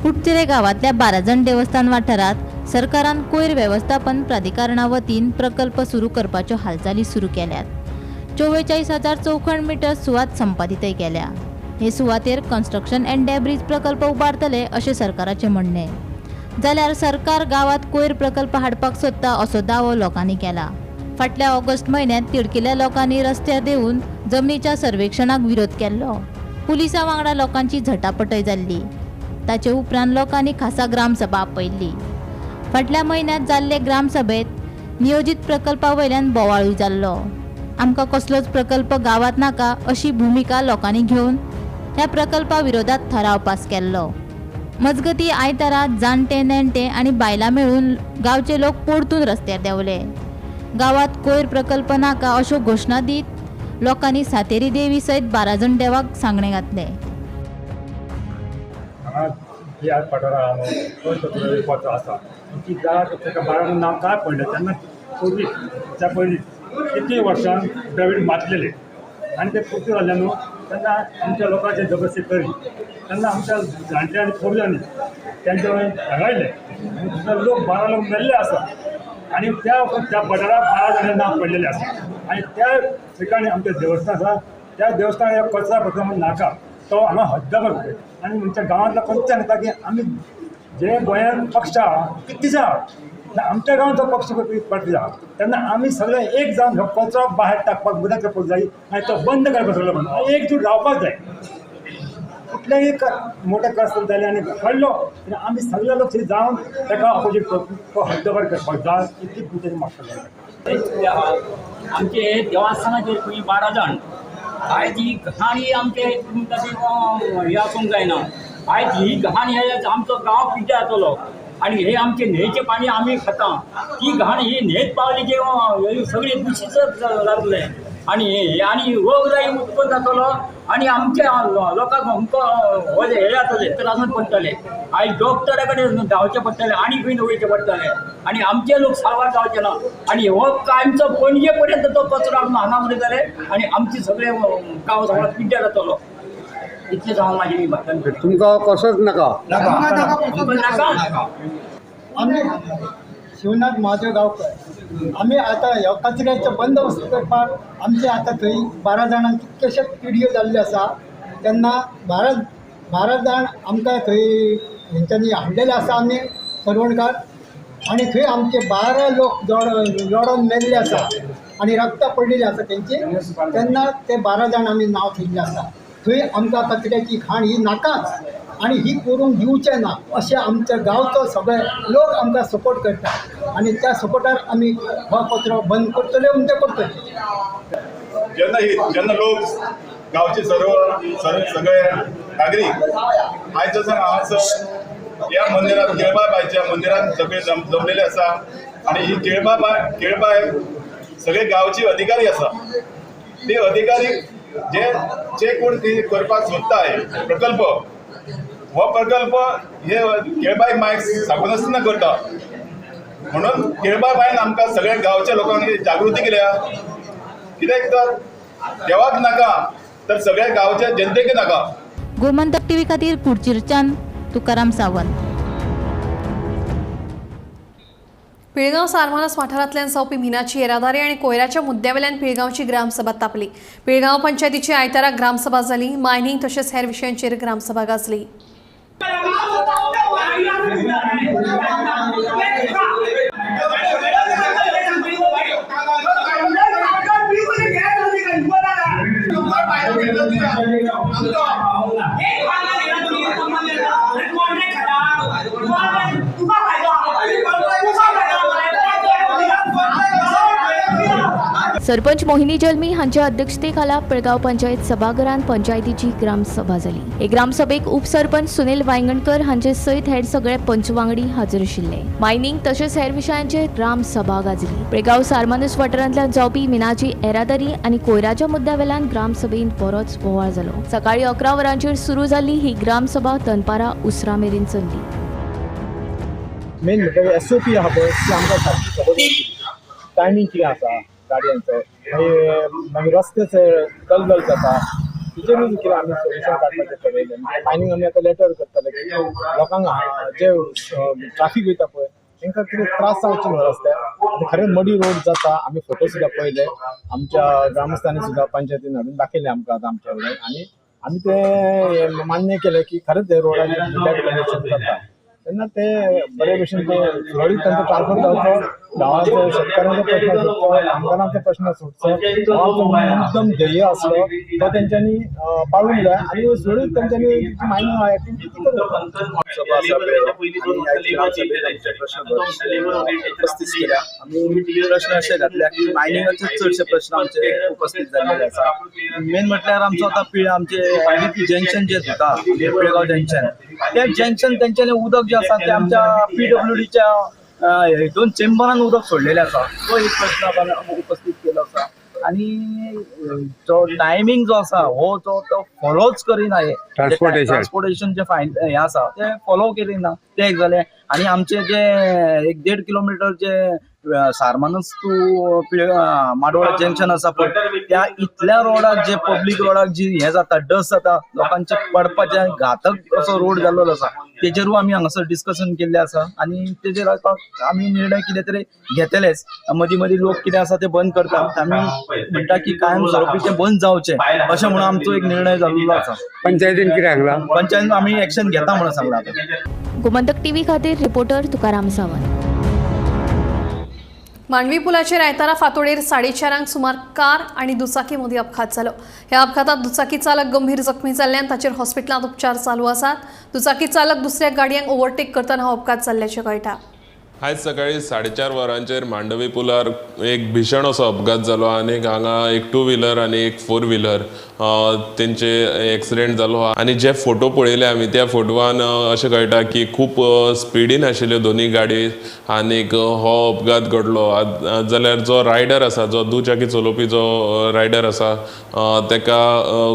कुडचिरे गांवांतल्या बाराजण देवस्थान वाठारांत सरकारान कोयर वेवस्थापन प्राधिकरणा वतीन प्रकल्प सुरू करपाच्यो हालचाली सुरू केल्यात. 44,000 चौखण मिटर सुवात संपादीतय केल्या. हे सुवातेर कन्स्ट्रक्शन अँड डेब्रीज प्रकल्प उबारतले अशें सरकाराचें म्हणणें. जाल्यार सरकार गांवांत कोयर प्रकल्प हाडपाक सोदता असो दावो लोकांनी केला. फाटल्या ऑगस्ट म्हयन्यांत तिडकिल्ल्या लोकांनी रस्त्यार देंवून जमनीच्या सर्वेक्षणाक विरोध केल्लो. पुलिसां वांगडा लोकांची झटापटय जाल्ली. ताचे उपरांत लोकांनी खासा ग्रामसभा आपयल्ली. फाटल्या म्हयन्यांत जाल्ले ग्रामसभेंत नियोजीत प्रकल्पा वयल्यान बोवाळूय जाल्लो. आमकां कसलोच प्रकल्प गांवांत नाका अशी भुमिका लोकांनी घेवन ह्या प्रकल्पा विरोधात थाराव पास केल्लो. मजगती आयतारा जाणटे नेणटे आनी बायलां मेळून गांवचे लोक परतून रस्त्यार देंवले. गांवांत कोयर प्रकल्प नाका अश्यो घोशणा दीत लोकांनी सातेरी देवी सयत 12 जण देवाक सांगणे घातले. नांव काय पडलें तेन्ना पूर्वी त्या पयलीं कितली वर्सां द्रवीड मातलेले आनी ते पुर्ती जाल्ले न्हू तेन्ना आमच्या लोकांचे जबरदस्ती करी तेन्ना आमच्या जाणट्या आनी पूर्वजांनी तेंच्या वयर धाडायले आनी दुसरे लोक 12 लोक मेल्ले आसा आनी त्या त्या पठाराक 12 जाणां नांव पडलेले आसा आनी त्या ठिकाणी आमचें देवस्थान आसा त्या देवस्थान कचरा प्रकल्प नाका तो हांगा हद्दपाक जाय. आनी आमच्या गांवांतल्या कोणते सांगता की आमी जे गोंयांत पक्ष आहा कितले आहा आमच्या गांवांत जो पक्ष पार्टी आहा तेन्ना आमी सगळे एक जावन हो कचरो भायर टाकपाक बंद करपाक जाय आनी तो बंद करपाक सगळो बंद एकजूट रावपाक जाय. कुठलेही मोठे कष्ट जाले आनी पडलो आमी सगळे लोक थंय जावन ताका ऑपोजीट तो हद्दपार करपाक जाय इतली तुमचे मागता. आमचे देवस्थानाचेर खंय 12 जाण आयज ही घाण आमचे हे आसूंक जायना. आयज ही घाण हे आमचो गांव पिड्ड्यार जातलो आनी हे आमचे न्हंयचें पाणी आमी खाता ती घाण ही न्हंयेत पावली की सगळी दुशीत जातलें आनी आनी रोगराई उत्पन्न जातलो आनी आमच्या लोकांक अमको हे जातले त्रासान पडटले. आयज डॉक्टरा कडेन धांवचें पडटलें आनी खंय वयचें पडटलें आनी आमचे लोक साल्वार जावचे ना. आनी हो कायमचो पणजे पर्यंत तो कचरो आमकां हांगा उरयतले आनी आमचे सगळे गांव सगळो पिड्ड्यार जातलो. इतलेंच हांव म्हाजें भाशण करतां. तुमकां कसोच नाका नाका. आमी शिवनाथ महादेव गांवकर. आमी आतां ह्या कचऱ्याचो बंदोबस्त करपाक आमचे आतां थंय 12 जाणांक कितकेशेच पिडयो जाल्ल्यो आसा तेन्ना 12 जाण आमकां थंय हेंच्यांनी हाडलेले आसा आमी सरवणकार आनी थंय आमचे 12 लोक लडोन मेल्ले आसा आनी रक्तां पडलेली आसा तेंची तेन्ना ते 12 जाण आमी नांव थेयल्लें आसा. थंय आमकां कचऱ्याची घाण ही नाकाच आनी ही करूंक दिवचें ना अशें आमच्या गांवचो सगळे लोक आमकां सपोर्ट करता आनी त्या सपोर्टार आमी हो कचरो बंद करतले म्हणजे करतले. जेन्ना जेन्ना लोक गांवचे सर्व सगळे नागरीक आयज जसो हांगासर ह्या मंदिरात केळबाबायच्या मंदिरात सगळे जमलेले आसा आनी ही केळबाय सगळे गांवचे अधिकारी आसा ते अधिकारी जे जे कोण ते करपाक सोदताय प्रकल्प हो प्रकल्प हे केळबाय मायक सांगून करता म्हणून केळबाय बायन आमकां सगळ्या गांवच्या लोकांक जागृती केल्या. कित्याक तर देवाक नाका तर सगळ्या गांवच्या जनतेक नाका. गोमंतक टीव्ही खातीर कुडचिरच्यान तुकाराम सावंत. पिळगांव सारमानस वाठारांतल्यान जावपी मिनाची येरादारी आनी कोयराच्या मुद्द्यावेल्यान पिळगांवची ग्रामसभा तापली. पिळगांव पंचायतीची आयतारा ग्रामसभा जाली. मायनिंग तशेंच हेर विशयांचेर ग्रामसभा गाजली. सरपंच मोहिनी जल्मी हांच्या अध्यक्षतेखाला पिळगांव पंचायत सभाघरांत पंचायतीची ग्रामसभा जाली. हे ग्रामसभेक उपसरपंच सुनील वायंगणकर हांचे सयत हेर सगळे पंच वांगडी हाजीर आशिल्ले. मायनिंग तशेंच हेर विशयांचेर ग्रामसभा गाजली. पिळगांव सारमानस वाठारांतल्यान जावपी मिनाची येरादारी आनी कोयराच्या मुद्द्या वेल्यान ग्रामसभेंत बरोच बोवाळ जालो. सकाळी 11 वरांचेर सुरू जाल्ली ही ग्रामसभा दनपारां उसरां मेरेन चल्ली. मेन म्हणल्यार एसओपी आहा पळय ती आमकां सारकी खबर टायमींग कितें आसा गाडयांचो, मागीर मागीर रस्ते दलदल जाता, तिचेरूच कितें आमी सोल्युशन काडपाचें ठरयलें. मायनींग आमी आतां लेटर करतले की लोकांक जे ट्राफीक वयता पळय तांकां कितें त्रास जावचे न्हू रस्त्यार. आतां खरें मडी रोड जाता, आमी फोटो सुद्दां पळयले, आमच्या ग्रामस्थांनी सुद्दां पंचायतीन हाडून दाखयले आमकां आतां आमच्या कडेन, आनी आमी ते मान्य केलें की खरेंच हे रोडाचेर कनेक्शन जाता तेन्ना ते बरे भशेन ते सुरळीत तांचो ट्रान्सपोर्ट जावचो, गांवाचो शेतकारांचो प्रश्न सुटचो, कामगारांचो प्रश्न सुटचो. गांवाचो मुद्दम ध्येय आसलो तो तेंच्यांनी पाळूंक जाय आनी सुरळीत तेंच्यांनी मायनींग एक्टिविटी ती करूंक जाय. सभा आसा आनी प्रश्न उपस्थित केल्या. आमी प्रश्न अशे घातल्या की मायनिंगाचे चडशे प्रश्न आमचे उपस्थित जाल्ले आसा. मेन म्हटल्यार आमचो आतां आमचे आयडीपी जंक्शन जे जाता पिळगांव जंक्शन, ते जंक्शन तेंच्यांनी उदक जे आसा ते आमच्या पीडब्ल्यूडीच्या हितून चेंबरान उदक सोडलेलें आसा, तो एक प्रश्न आपण उपस्थित केलो आसा. आनी जो टायमींग जो आसा हो जो तो फॉलोच करिना, हे ट्रान्सपोर्टेशन जे फायन हे आसा ते फॉलो करिना, ते एक जालें. आनी आमचे जे 1.5 किलोमिटर जे सारमानस टू माडोळ जंक्शन आसा पळय, त्या इतल्या रोडाक जे पब्लीक रोडाक जी हे जाता डस्ट जाता, लोकांचे पडपाचे घातक असो रोड जाल्लो आसा, तेजेरूय आमी हांगासर डिस्कशन केल्लें आसा आनी तेजेर आमी निर्णय कितें तरी घेतलेच. मदीं मदीं लोक कितें आसा ते बंद करता, आमी म्हणटा की कायम स्वरुपी ते बंद जावचे अशें म्हणून आमचो एक निर्णय जाल्लो आसा. पंचायतीन कितें सांगलां? पंचायतीन आमी एक्शन घेता म्हणून सांगलां. आतां गोमंतक टीव्ही खातीर रिपोर्टर तुकाराम सावंत. मांडवी पुलाचेर आयतारा फांतोडेर 4:30 सुमार कार आनी दुचाकी मदीं अपघात जालो. ह्या अपघातांत दुचाकी चालक गंभीर जखमी जाल्ल्यान ताचेर हॉस्पिटलांत उपचार चालू आसात. दुचाकी चालक दुसऱ्या गाडयांक ओव्हरटेक करतना हो अपघात जाल्ल्याचें कळटा. आयज सकाळी 4:30 वरांचेर मांडवी पुलार एक भीषण असो अपघात जालो आनी हांगा एक टू व्हिलर आनी एक फोर व्हिलर तेंचे एक्सिडेंट जालो. आनी जे फोटो पळयले आमी त्या फोटवान अशें कळटा की खूब स्पिडीन आशिल्ल्यो दोनूय गाडी आनीक हो अपघात घडलो. जाल्यार जो रायडर आसा, जो दुचाकी चलोवपी जो रायडर आसा तेका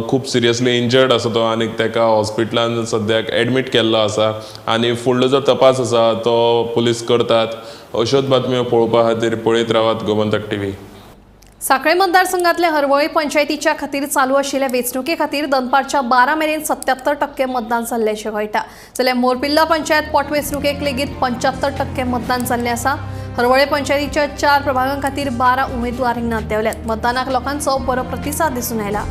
खूब सिरियसली इंजर्ड आसा तो आनी तेका हॉस्पिटलान सद्याक एडमीट केल्लो आसा आनी फुडलो जो तपास आसा तो पुलीस करता. अश्योच बातम्यो पळोवपा खातीर पळयत रावात गोमंतक टीव्ही. साखळे मतदारसंघातल्या हरवळी पंचायतीच्या खातीर चालू आशिल्ल्या वेंचणुके खातीर दनपारच्या 12 मेरेन 77% मतदान जाल्ल्याचें कळटा. जाल्यार मोरपिल्ला पंचायत पोटवेंचणुकेक लेगीत 75% मतदान जाल्लें आसा. हरवळे पंचायतीच्या 4 प्रभागां खातीर 12 उमेदवार रिंगणांत देंवल्यात. मतदानाक लोकांचो बरो प्रतिसाद दिसून आयला.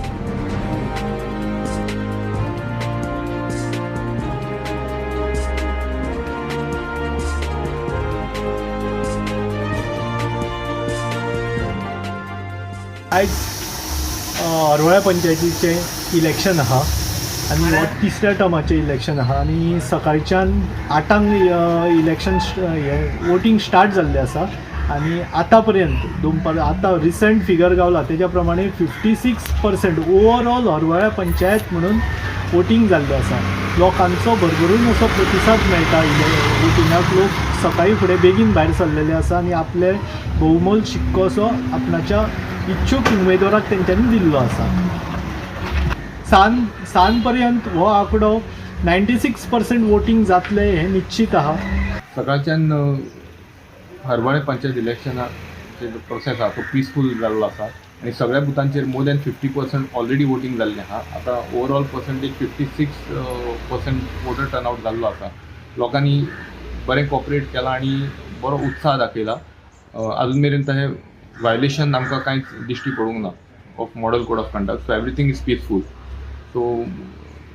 आयज हरवळ्या पंचायतीचें इलेक्शन आहा आनी हो तिसऱ्या टर्माचें इलेक्शन आहा आनी सकाळच्यान 8 इलेक्शन हें वोटींग स्टार्ट जाल्लें आसा आनी आतां पर्यंत दोनपार आतां रिसंट फिगर गावला तेज्या प्रमाणे 56% ओवरऑल हरवळ्या पंचायत म्हणून वोटींग जाल्लें आसा. लोकांचो भरभरून असो प्रतिसाद मेळटा वोटिंगाक. लोक सकाळीं फुडें बेगीन भायर सरलेले आसा आनी आपले बहुमोल शिक्को असो आपणाच्या इच्छूक उमेदवाराक तेंच्यांनी दिल्लो आसा. सान पर्यंत हो आंकडो 96% वोटींग जातलें हें निश्चीत आहा. सकाळच्यान हरवळे पंचायत इलेक्शनाचो जो प्रोसेस आहा तो पिसफूल जाल्लो आसा आनी सगळ्या बुथांचेर मोर दॅन 50% ऑलरेडी वोटींग जाल्लें आहा. आतां ओवरऑल पर्संटेज 56% वोटर टर्नआउट जाल्लो आसा. लोकांनी बरें कॉपरेट केलां आनी बरो उत्साह दाखयला. आजून मेरेन तशें वायलेशन आमकां कांयच दिश्टी पडूंक ना of model code of conduct. So everything is peaceful. So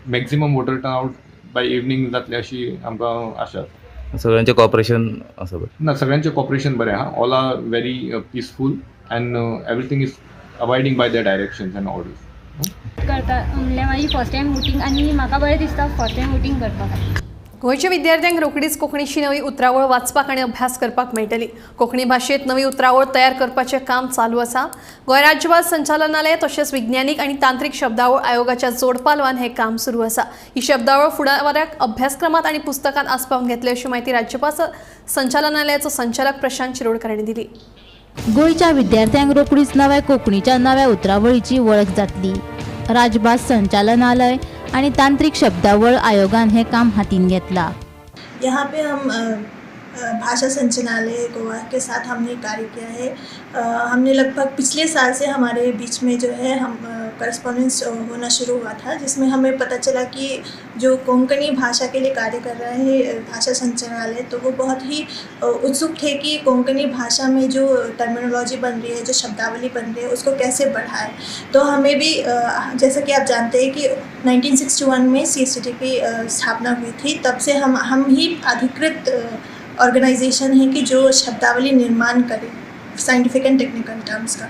maximum voter turnout by evening जातलें अशी आमकां आशा आसा. सगळ्यांचें कॉपरेशन आसा बरें ना? सगळ्यांचें कॉपरेशन बरें आहा. All are very peaceful and everything is abiding by the directions and orders. करता म्हणल्यार म्हाजी फर्स्ट टायम वोटींग आनी म्हाका बरें दिसता फर्स्ट टायम वोटींग करपाक. गोंयच्या विद्यार्थ्यांक रोखडीच कोंकणीची नवी उतरावळ वाचपाक आनी अभ्यास करपाक मेळटली. कोंकणी भाशेंत नवी उतरावळ तयार करपाचें काम चालू आसा. गोंय राज्यभास संचालनालय तशेंच विज्ञानीक आनी तांत्रीक शब्दावळ आयोगाच्या जोडपालवान हें काम सुरू आसा. ही शब्दावळ फुडाराक अभ्यासक्रमांत आनी पुस्तकांत आस्पावन घेतले अशी म्हायती राज्यभास संचालनालयाचो संचालक प्रशांत शिरोडकर हांणी दिली. गोंयच्या विद्यार्थ्यांक रोखडीच नव्या कोंकणीच्या नव्या उतरावळीची वळख जातली. राजभास संचालनालय आणि तांत्रिक शब्दावळ आयोगान हे काम हातीन घेतला. यहाँ पे हम भाषा संचालनालय गोवा के साथ हमने कार्य किया है. हमने लगभग पिछले साल से हमारे बीच में जो है हम करस्पॉन्डेंस होना शुरू हुआ था, जिसमें हमें पता चला कि जो कोंकणी भाषा के लिए कार्य कर रहे हैं भाषा संचालनालय, तो वो बहुत ही उत्सुक थे कि कोंकणी भाषा में जो टर्मिनोलॉजी बन रही है, जो शब्दावली बन रही है, उसको कैसे बढ़ाए। तो हमें भी जैसा कि आप जानते हैं कि 1961 में CSTT की स्थापना हुई थी, तब से हम ही अधिकृत ऑर्गेनाइजेशन है कि जो शब्दावली निर्माण करे साइंटिफिक एंड टेक्निकल टर्म्स का।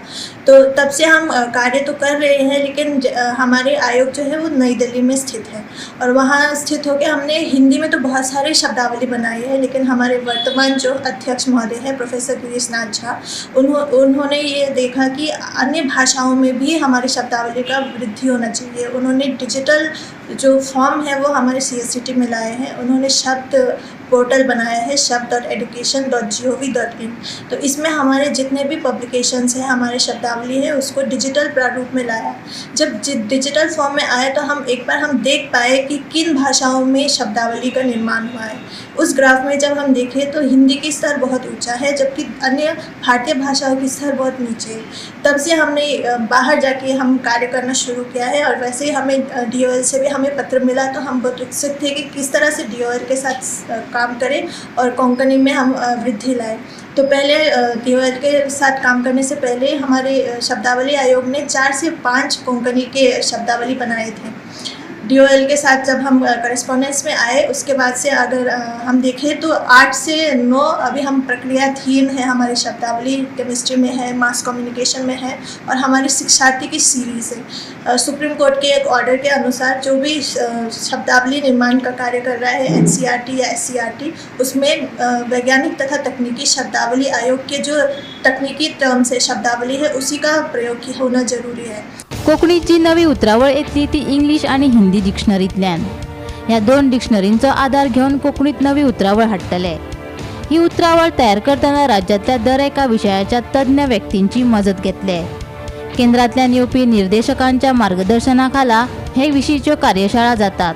तो तब से हम कार्य तो कर रहे हैं, लेकिन हमारे आयोग जो है वो नई दिल्ली में स्थित है और वहाँ स्थित होकर हमने हिंदी में तो बहुत सारे शब्दावली बनाई है, लेकिन हमारे वर्तमान जो अध्यक्ष महोदय हैं प्रोफेसर गिरीश नाथ झा, उन्होंने ये देखा कि अन्य भाषाओं में भी हमारी शब्दावली का वृद्धि होना चाहिए। उन्होंने डिजिटल जो फॉर्म है वो हमारे CSTT में लाए हैं। उन्होंने शब्द पोर्टल बनाया है shabd.education.gov.in। तो इसमें हमारे जितने भी पब्लिकेशंस हैं, हमारे शब्दावली है, उसको डिजिटल प्रारूप में लाया। जब डिजिटल फॉर्म में आया तो हम एक बार हम देख पाए कि किन भाषाओं में शब्दावली का निर्माण हुआ है। उस ग्राफ में जब हम देखें तो हिंदी की स्तर बहुत ऊंचा है, जबकि अन्य भारतीय भाषाओं की स्तर बहुत नीचे है। तब से हमने बाहर जाके हम कार्य करना शुरू किया है और वैसे ही हमें DOL से भी हमें पत्र मिला, तो हम बहुत उत्सुक थे कि किस तरह से DOL के साथ काम करें और कोंकणी में हम वृद्धि लाएँ। तो पहले DOL के साथ काम करने से पहले हमारे शब्दावली आयोग ने 4 से 5 कोंकणी के शब्दावली बनाए थे। DOL के साथ जब हम करस्पॉन्डेंस में आए उसके बाद से अगर हम देखें तो 8 से 9 अभी हम प्रक्रियाधीन है। हमारी शब्दावली केमिस्ट्री में है, मास कम्युनिकेशन में है और हमारी शिक्षार्थी की सीरीज़ है। सुप्रीम कोर्ट के एक ऑर्डर के अनुसार जो भी शब्दावली निर्माण का कार्य कर रहा है NCERT या SCERT, उसमें वैज्ञानिक तथा तकनीकी शब्दावली आयोग के जो तकनीकी टर्म्स है, शब्दावली है, उसी का प्रयोग होना जरूरी है। कोंकणीची नवी उतरावळ येतली ती इंग्लीश आनी हिंदी डिक्शनरींतल्यान। ह्या 2 डिक्शनरींचो आदार घेवन कोंकणीत नवी उतरावळ हाडटले। ही उतरावळ तयार करतना राज्यांतल्या दर एका विशयाच्या तज्ञ व्यक्तींची मजत घेतले। केंद्रांतल्यान येवपी निर्देशकांच्या मार्गदर्शना खाला हे विशींच्यो कार्यशाळा जातात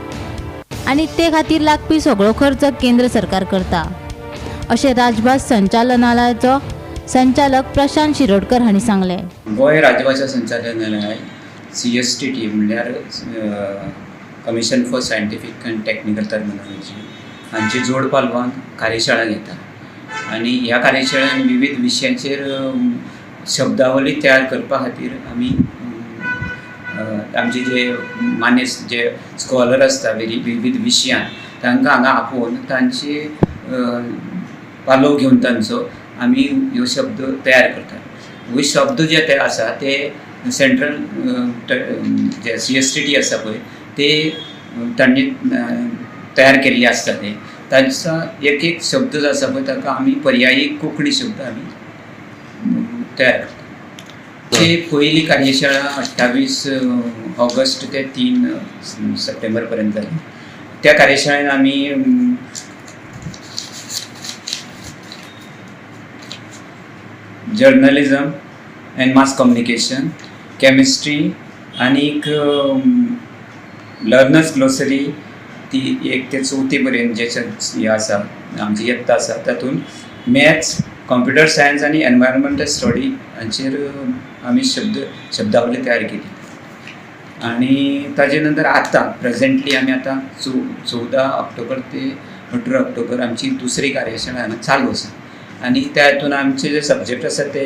आनी ते खातीर लागपी सगळो खर्च केंद्र सरकार करता, अशें राजभास संचालनालयाचो संचालक प्रशांत शिरोडकर हांणी सांगलें। गोंय राजभाशा संचालनालय CSTT म्हणल्यार commission for scientific and technical terminology हांचे जोड पालवान कार्यशाळा घेता आनी ह्या कार्यशाळेन विविध विशयांचेर शब्दावली तयार करपा खातीर आमी आमचे जे मानेस्त जे स्कॉलर आसता विविध विशयान तांकां हांगा आपोवन तांचे पालव घेवन तांचो आमी ह्यो शब्द तयार करतात। हे शब्द जे ते आसा ते सेंट्रल जे CSTT आसा पळय ते तांणी तयार केल्ले आसता, ते तांचो एक एक शब्द जो आसा पळय ताका आमी पर्यायी कोंकणी शब्द आमी तयार करतात। ती पयली कार्यशाळा 28 ऑगस्ट ते 3 सप्टेंबर पर्यंत जाली। त्या कार्यशाळेन आमी journalism and mass communication, chemistry आनीक लर्नर्स ग्लोसरी ती 1 ते 4 पर्यंत जे हें आसा आमची यत्ता आसा तातूंत मॅथ्स, कंप्युटर सायन्स आनी एनवायरमेंटल स्टडी हांचेर आमी शब्दावली तयार केली। आनी ताजे नंतर आतां प्रेजेंटली आमी आतां 14 ऑक्टोबर ते 18 ऑक्टोबर आमची दुसरी कार्यशाळा हांगा चालू आसा आनी त्या हितून आमचे जे सब्जेक्ट आसा ते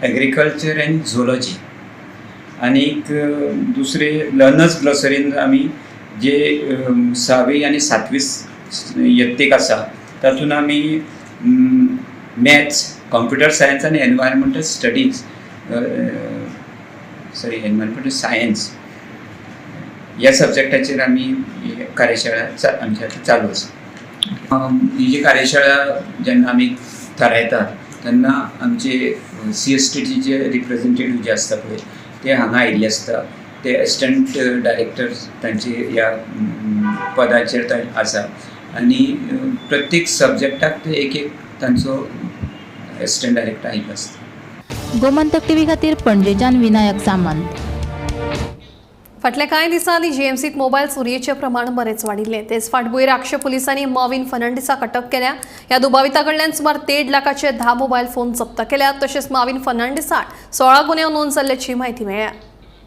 एग्रीकल्चर एंड झुलॉजी आनीक दुसरे लर्नर्स ग्लोसरीन आमी जे 6वी आनी 7वी यत्तेक आसा तातूंत आमी मॅथ्स, कंप्युटर सायन्स आनी environmental studies sorry environmental science ह्या सब्जेक्टाचेर आमी कार्यशाळा आमची आतां चालू आसा। ही जी कार्यशाळा जेन्ना आमी थारायतात तेन्ना आमचे CSTTचे रिप्रेझेंटेटिव्ह जे आसता पळय ते हांगा आयिल्ले आसता, ते एसिस्टंट डायरेक्टर तांचे ह्या पदाचेर आसा आनी प्रत्येक सब्जेक्टाक ते एक एक तांचो एसिस्टंट डायरेक्टर आयिल्लो आसता। गोमंतक टीव्ही खातीर पणजेच्यान विनायक सामंत। फाटल्या कांय दिसांनी जीएमसीत मोबायल चोरयेचें प्रमाण बरेंच वाडिल्लें। तेच फाटभूंयेर आगशे पुलिसांनी मॉविन फर्नांडीसाक अटक केल्या। ह्या दुबाविता कडल्यान सुमार 1.5 लाखाचे 10 मोबायल फोन जप्त केल्यात। तशेंच मॉविन फर्नांडीसाक 16 गुन्यांव नोंद जाल्ल्याची म्हायती मेळ्ळ्या।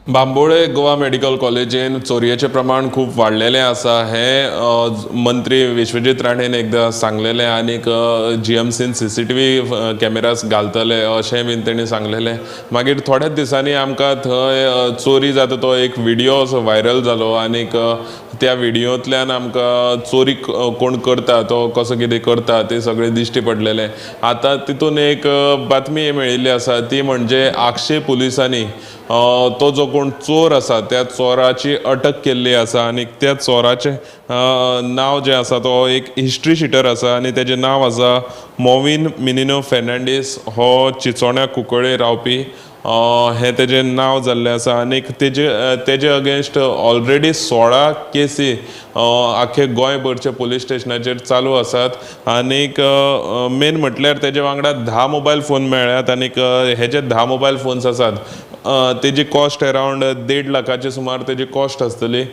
बांबोळे गोवा मेडिकल कॉलेजीन चोरयेचें प्रमाण खूब वाडलेलें आसा हें मंत्री विश्वजीत राणेन एकदां सांगलेलें आनीक जीएमसीन CCTV cameras घालतले अशें बीन तेणी सांगलेलें. मागीर थोड्याच दिसांनी आमकां थंय चोरी जाता तो एक व्हिडियो असो व्हायरल जालो आनीक त्या व्हिडियोंतल्यान आमकां चोरी कोण करता तो कसो कितें करता तें सगळें दिश्टी पडलेलें. आतां तितून एक बातमी मेळिल्ली आसा ती म्हणजे आगशे पुलिसांनी तो जो कोण चोर आसा त्या चोराची अटक केल्ली आसा आनी त्या चोराचें नांव जें आसा तो एक हिस्ट्री शिटर आसा आनी तेजें नांव आसा मोविन मिनिनो फेर्नांडीस. हो चिचोण्या कुंकळे रावपी हें तेजें नांव जाल्लें आसा आनीक तेजे अगेन्स्ट ऑलरेडी 16 केसी आख्खे गोंयभरच्या पुलीस स्टेशनाचेर चालू आसात आनीक मेन म्हटल्यार तेजे वांगडा 10 मोबायल फोन मेळ्ळ्यात आनीक हे जे 10 मोबायल फोन्स आसात तेजी कॉस्ट अरावंड 1.5 लाखाचे सुमार तेजी कॉस्ट आसतली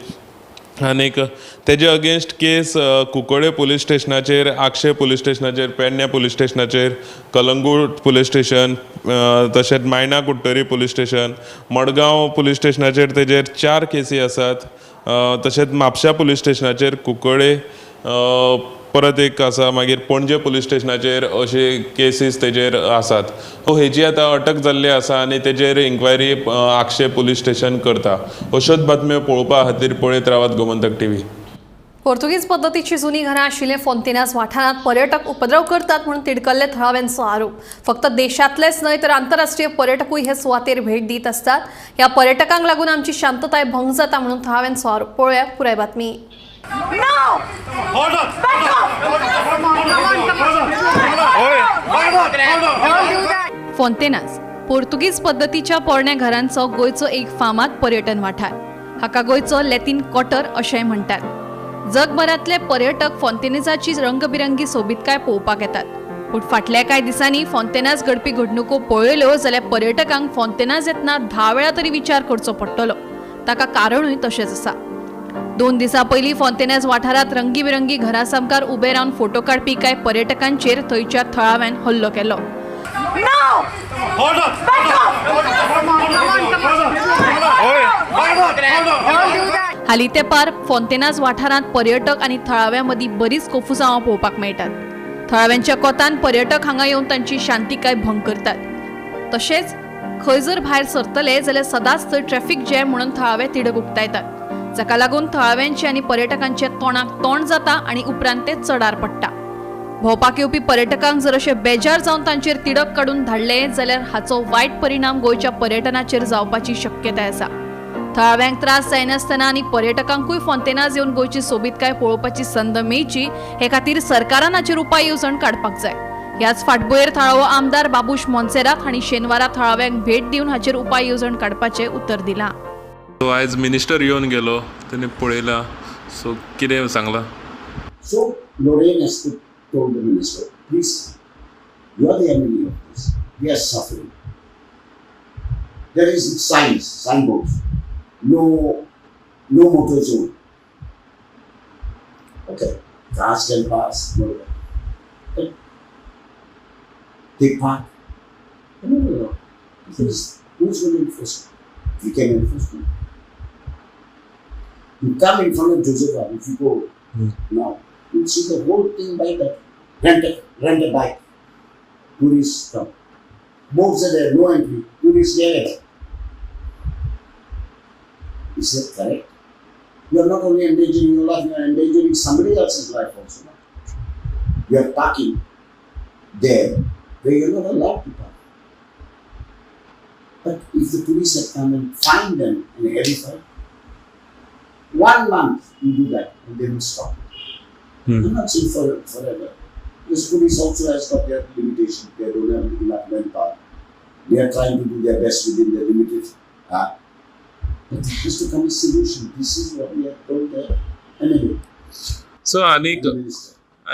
आनीक तेजे अगेन्स्ट केस कुंकळे पुलीस स्टेशनाचेर, आगशे पुलीस स्टेशनाचेर, पेडण्या पुलीस स्टेशनाचेर, कलंगूट पुलीस स्टेशन, तशेंच Maina Curtorim police station, Madgaon police स्टेशनाचेर तेजेर 4 केसी आसात. तशेंच म्हापशा पुलीस स्टेशनाचेर कुंकळे परत एक आसा, मागीर पणजे पुलीस स्टेशनाचेर अशे केसीस तेजेर आसात. हेजी आतां अटक जाल्ली आसा आनी तेजेर इन्क्वायरी आगशे पुलीस स्टेशन करता. अश्योच बातम्यो पळोवपा खातीर पळयत रावात गोमंतक टीव्ही. पोर्तुगीज पद्दतीची जुनी घरां आशिल्ले फोंतेनास वाठारांत पर्यटक उपद्रव करतात म्हणून तिडकल्ले थळाव्यांचो आरोप. फक्त देशांतलेच न्हय तर आंतरराष्ट्रीय पर्यटकूय हे सुवातेर भेट दीत आसतात. ह्या पर्यटकांक लागून आमची शांतताय भंग जाता म्हणून थळाव्यांचो आरोप. पळोवया पुराय बातमी. No! Hold on! Back off! Hold on! Don't do that! Fontainhas पोर्तुगीज पद्दतीच्या पोरण्या घरांचो गोंयचो एक फामाद पर्यटन वाठार. हाका गोंयचो लॅटीन क्वार्टर अशेंय म्हणटात. जगभरांतले पर्यटक फोंतेनासाची रंगबिरंगी सोबीतकाय पळोवपाक येतात. पूण फाटल्या कांय दिसांनी फोंतेनास घडपी घडणुको पळयल्यो जाल्यार पर्यटकांक फोंतेनास येतना 10 वेळा तरी विचार करचो पडटलो. ताका कारणूय तशेंच आसा. 2 दिसां पयलीं फोंतेनास वाठारांत रंगीबिरंगी घरा सामकार उबे रावन फोटो काडपी कांय पर्यटकांचेर थंयच्या थळाव्यान हल्लो केलो. हालीं तेंपार फोंतेनास वाठारांत पर्यटक आनी थळाव्यां मदीं बरीच कोफुसांवां पळोवपाक मेळटात. थळाव्यांच्या कोतान पर्यटक हांगा येवन तांची शांतिकाय भंग करतात. तशेंच खंय जर भायर सरतले जाल्यार सदांच थंय ट्रॅफिक जॅम म्हणून थळावे तिडक उक्तायतात, जाका लागून थळाव्यांचे आनी पर्यटकांचे तोंडाक तोंड जाता आनी उपरांत ते चडार पडटा. भोंवपाक येवपी पर्यटकांक जर अशे बेजार जावन तांचेर तिडक काडून धाडले जाल्यार हाचो वायट परिणाम गोंयच्या पर्यटनाचेर जावपाची शक्यताय आसा. थळाव्यांक त्रास जायनासतना आनी पर्यटकांकूय फोंतेनास येवन गोंयची सोबीतकाय पळोवपाची संद मेळची हे खातीर सरकारान हाचेर उपाय येवजण काडपाक जाय. ह्याच फाटभुंयेर थळावो आमदार बाबूश मोन्सेरात हांणी शेनवारा थळाव्यांक भेट दिवन हाचेर उपाय येवजण काडपाचें उतर दिलां. आयज मिनिस्टर येवन गेलो, तेणी पळयला, सो कितें सांगलां? So Lorraine has told the minister, please, you are the enemy of this. We are suffering. There is signs, signboards, no motor zone. Okay, cars can pass, no. But they park. No. Because who's going to enforce it? We can enforce it. You come in front of Joseph, if you go now, you'll see the whole thing by that. Rent a bike. Tourists come. Boats are there, no entry. Tourists there. Is that correct? You are not only endangering your life, you are endangering somebody else's life also. No? You are parking there where you are not allowed to park. But if the police had come and fined them in a heavy fine, 1 month you do that and they will stop it. I'm not saying forever. Because police also has got their limitation. They don't have enough manpower. They are trying to do their best within their limited. But there has to come a solution. This is what we have told the MLA. So, Anik,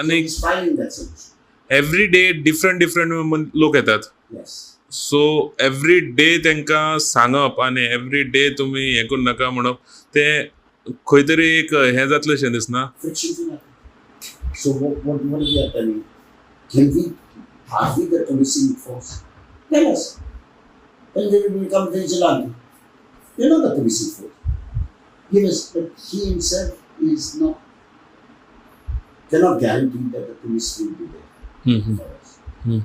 he's finding that solution. Every day, different लोक येतात. Yes. So every day तांकां सांगप आनी every day तुमी हें करूं नाका म्हणप तें खंय तरी एक हें जातलें शें दिसना. So what we are telling? Can we, are we the policing force? Tell us. Then they will become vigilante. They're not the policing force. Give us, but he himself is not, cannot guarantee that the police will be there for us.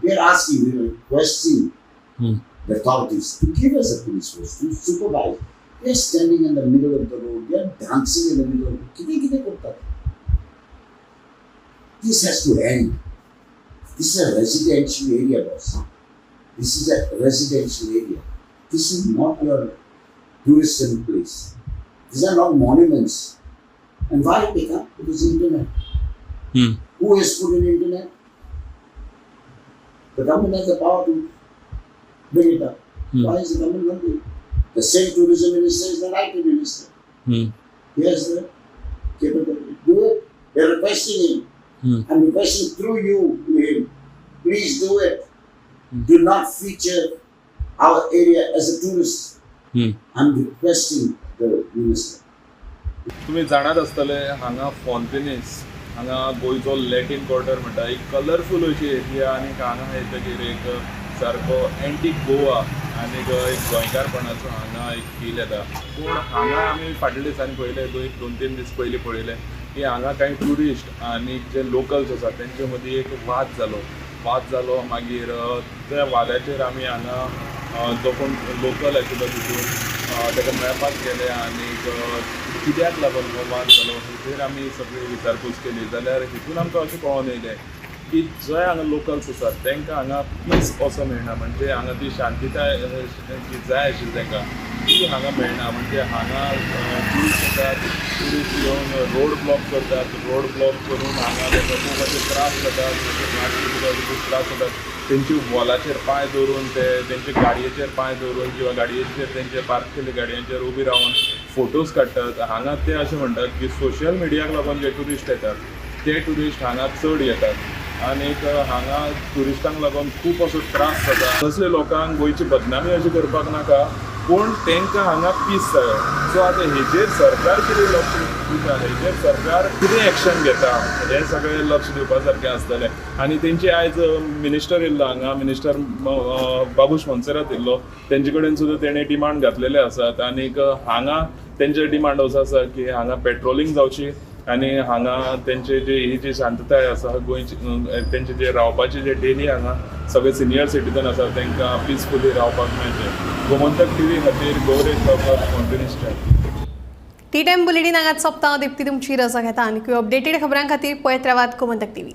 We are asking, we are requesting the authorities to give us a police force to supervise. They are standing in the middle of the road, they are dancing in the middle of the road. कितें कितें करतात? This has to end. This is a residential area, boss. This is a residential area. This is not your tourism place. These are not monuments. And why they come? Because the internet. Who has put in internet? The government has the power to bring it up. Why is the government not doing it? The same tourism minister is the IT minister. He has the capability. Do it. They are requesting him. I'm requesting through you to him. Please do it. Do not feature our area as a tourist. I'm requesting the minister. तुमी जाणात आसतले हांगा फोंतेनीस हांगा गोंयचो Latin quarter म्हणटा, एक colourful अशी area आनी हांगा येतकीर एक सारको एंटीक गोवा आनी एक गोंयकारपणाचो हांगा एक फील येता. पूण हांगा आमी फाटल्या दिसांनी पळयलें, दोन तीन दीस पयलीं पळयलें की हांगा कांय ट्युरिस्ट आनी जे लोकल्स आसा तेंचे मदीं एक वाद जालो. मागीर त्या वादाचेर आमी हांगा जो कोण लोकल आशिल्लो तितून ताका मेळपाक गेले आनी कित्याक लागून हो वाद जालो हेचेर आमी सगळी विचारपूस केली. जाल्यार हितून आमकां अशें कळोन येयलें की जंय हांगा लोकल्स आसात तांकां हांगा पीस असो मेळना, म्हणजे हांगा ती शांतिताय जी जाय आशिल्ली तांकां ती हांगा मेळना. म्हणजे हांगा ट्युरिस्ट येतात, ट्युरिस्ट येवन रोड ब्लॉक करतात, रोड ब्लॉक करून हांगा तांकां खूब अशे त्रास जातात, खूब त्रास जातात. तेंची वॉलाचेर पांय दवरून, ते तेंचे गाडयेचेर पांय दवरून किंवा गाडयेचेर तेंचे पार्क केल्ले गाडयांचेर उबी रावन फोटोज काडटात. हांगा ते अशें म्हणटात की सोशल मिडियाक लागून जे ट्युरिस्ट येतात ते ट्युरिस्ट हांगा चड येतात आनीक हांगा ट्युरिस्टांक लागून खूब असो त्रास जाता. तसले लोकांक गोंयची बदनामी अशी करपाक नाका, पूण तांकां हांगा पीस जायो. सो आतां हेजेर सरकार कितें लक्ष दिता, हेजेर सरकार कितें एक्शन घेता हें सगळें लक्ष दिवपा सारकें आसतलें. आनी तेंची आयज मिनिस्टर येयल्लो हांगा, मिनिस्टर बाबूश मोन्सेरात येयल्लो, तेंचे कडेन सुद्दां तेणें डिमांड घातलेले आसात. आनीक हांगा तेंचे डिमांड असो आसा की हांगा पेट्रोलिंग जावची आनी हांगा तेंचे जे ही जी शांतताय आसा गोंयची, तेंचे जे रावपाचे जे डेली हांगा सगळे सिनियर सिटीजन आसा तांकां पिसफुली रावपाक मेळचें. गोमंतक टीव्ही खातीर गौरेश गांवकर, फोंतेनीसच्यान. टी टायम बुलेटीन हांगाच सोंपता. दीप्ती तुमची रजा घेता आनी अपडेटेड खबरां खातीर पळयत रावात गोमंतक टीव्ही.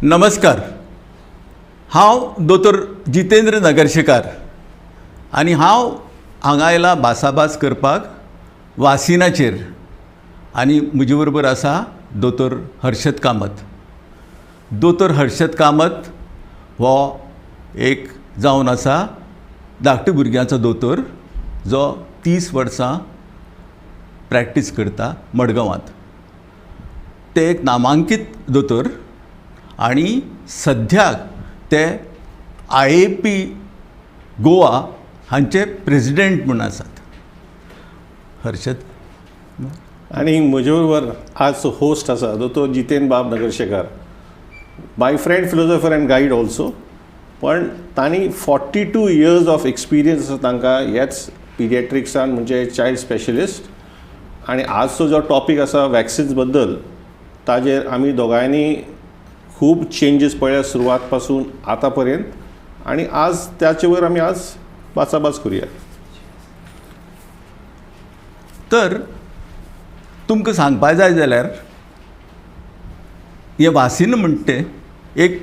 नमस्कार, हांव दोतोर जितेंद्र नगर्शेकार आनी हांव हांगा आयला भासाभास करपाक वासिनाचेर आनी म्हजे बरोबर आसा दोतोर हर्षद कामत. दोतोर हर्षद कामत हो एक जावन आसा धाकट्या भुरग्यांचो दोतोर जो 30 वर्सां प्रॅक्टीस करता मडगांवांत. ते एक नामांकीत दोतोर आनी सद्याक ते IAP Goa हांचे प्रेजिडेंट म्हूण आसात. हर्षद. आनी म्हजे बरोबर आज होस्ट आसा दोतोर जितेन बाब Nagarshekar, my friend, philosopher and guide also. पण तांणी 42 इयर्स ऑफ एक्सपिरियन्स आसा तांकां ह्याच पिडियाट्रिक्सान, म्हणजे चायल्ड स्पेशलिस्ट. आनी आजचो जो टॉपीक आसा वॅक्सिन्स बद्दल, ताजेर आमी दोगांयनी खूब चेंजीस पळयल्या सुरवात पासून आतां पर्यंत, आनी आज त्याचे वयर आमी आज भासाभास करुया. तर तुमकां सांगपा जाय जाल्यार हें वासीन म्हणटा तें एक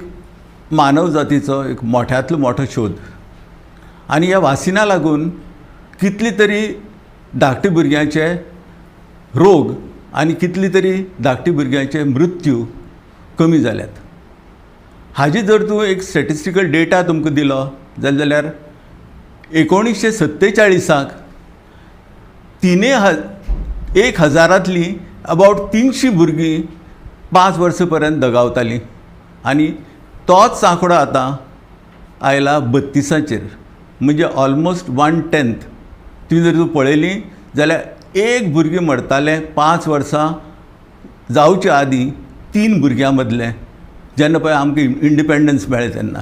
मानव जातीचो एक मोठ्यांतलो मोठो शोध, आनी ह्या वासिना लागून कितली तरी धाकटे भुरग्यांचे रोग आनी कितली तरी धाकटे भुरग्यांचे मृत्यू कमी जाल्यात. हाजी जर तूं एक स्टेटिस्टिकल डेटा तुमकां दिलो जाल्यार 1947 1,000 अबावट 300 भुरगीं 5 वर्सां पर्यंत दगावतालीं, आनी तोच आंकडो आतां आयला 32चेर, म्हणजे ऑलमोस्ट 1/10. तुवें जर तूं पळयली जाल्यार एक भुरगें मरतालें 5 वर्सां जावचे आदीं 3 भुरग्यां मदलें, जेन्ना पळय आमकां इंडिपेंडन्स मेळ्ळें तेन्ना.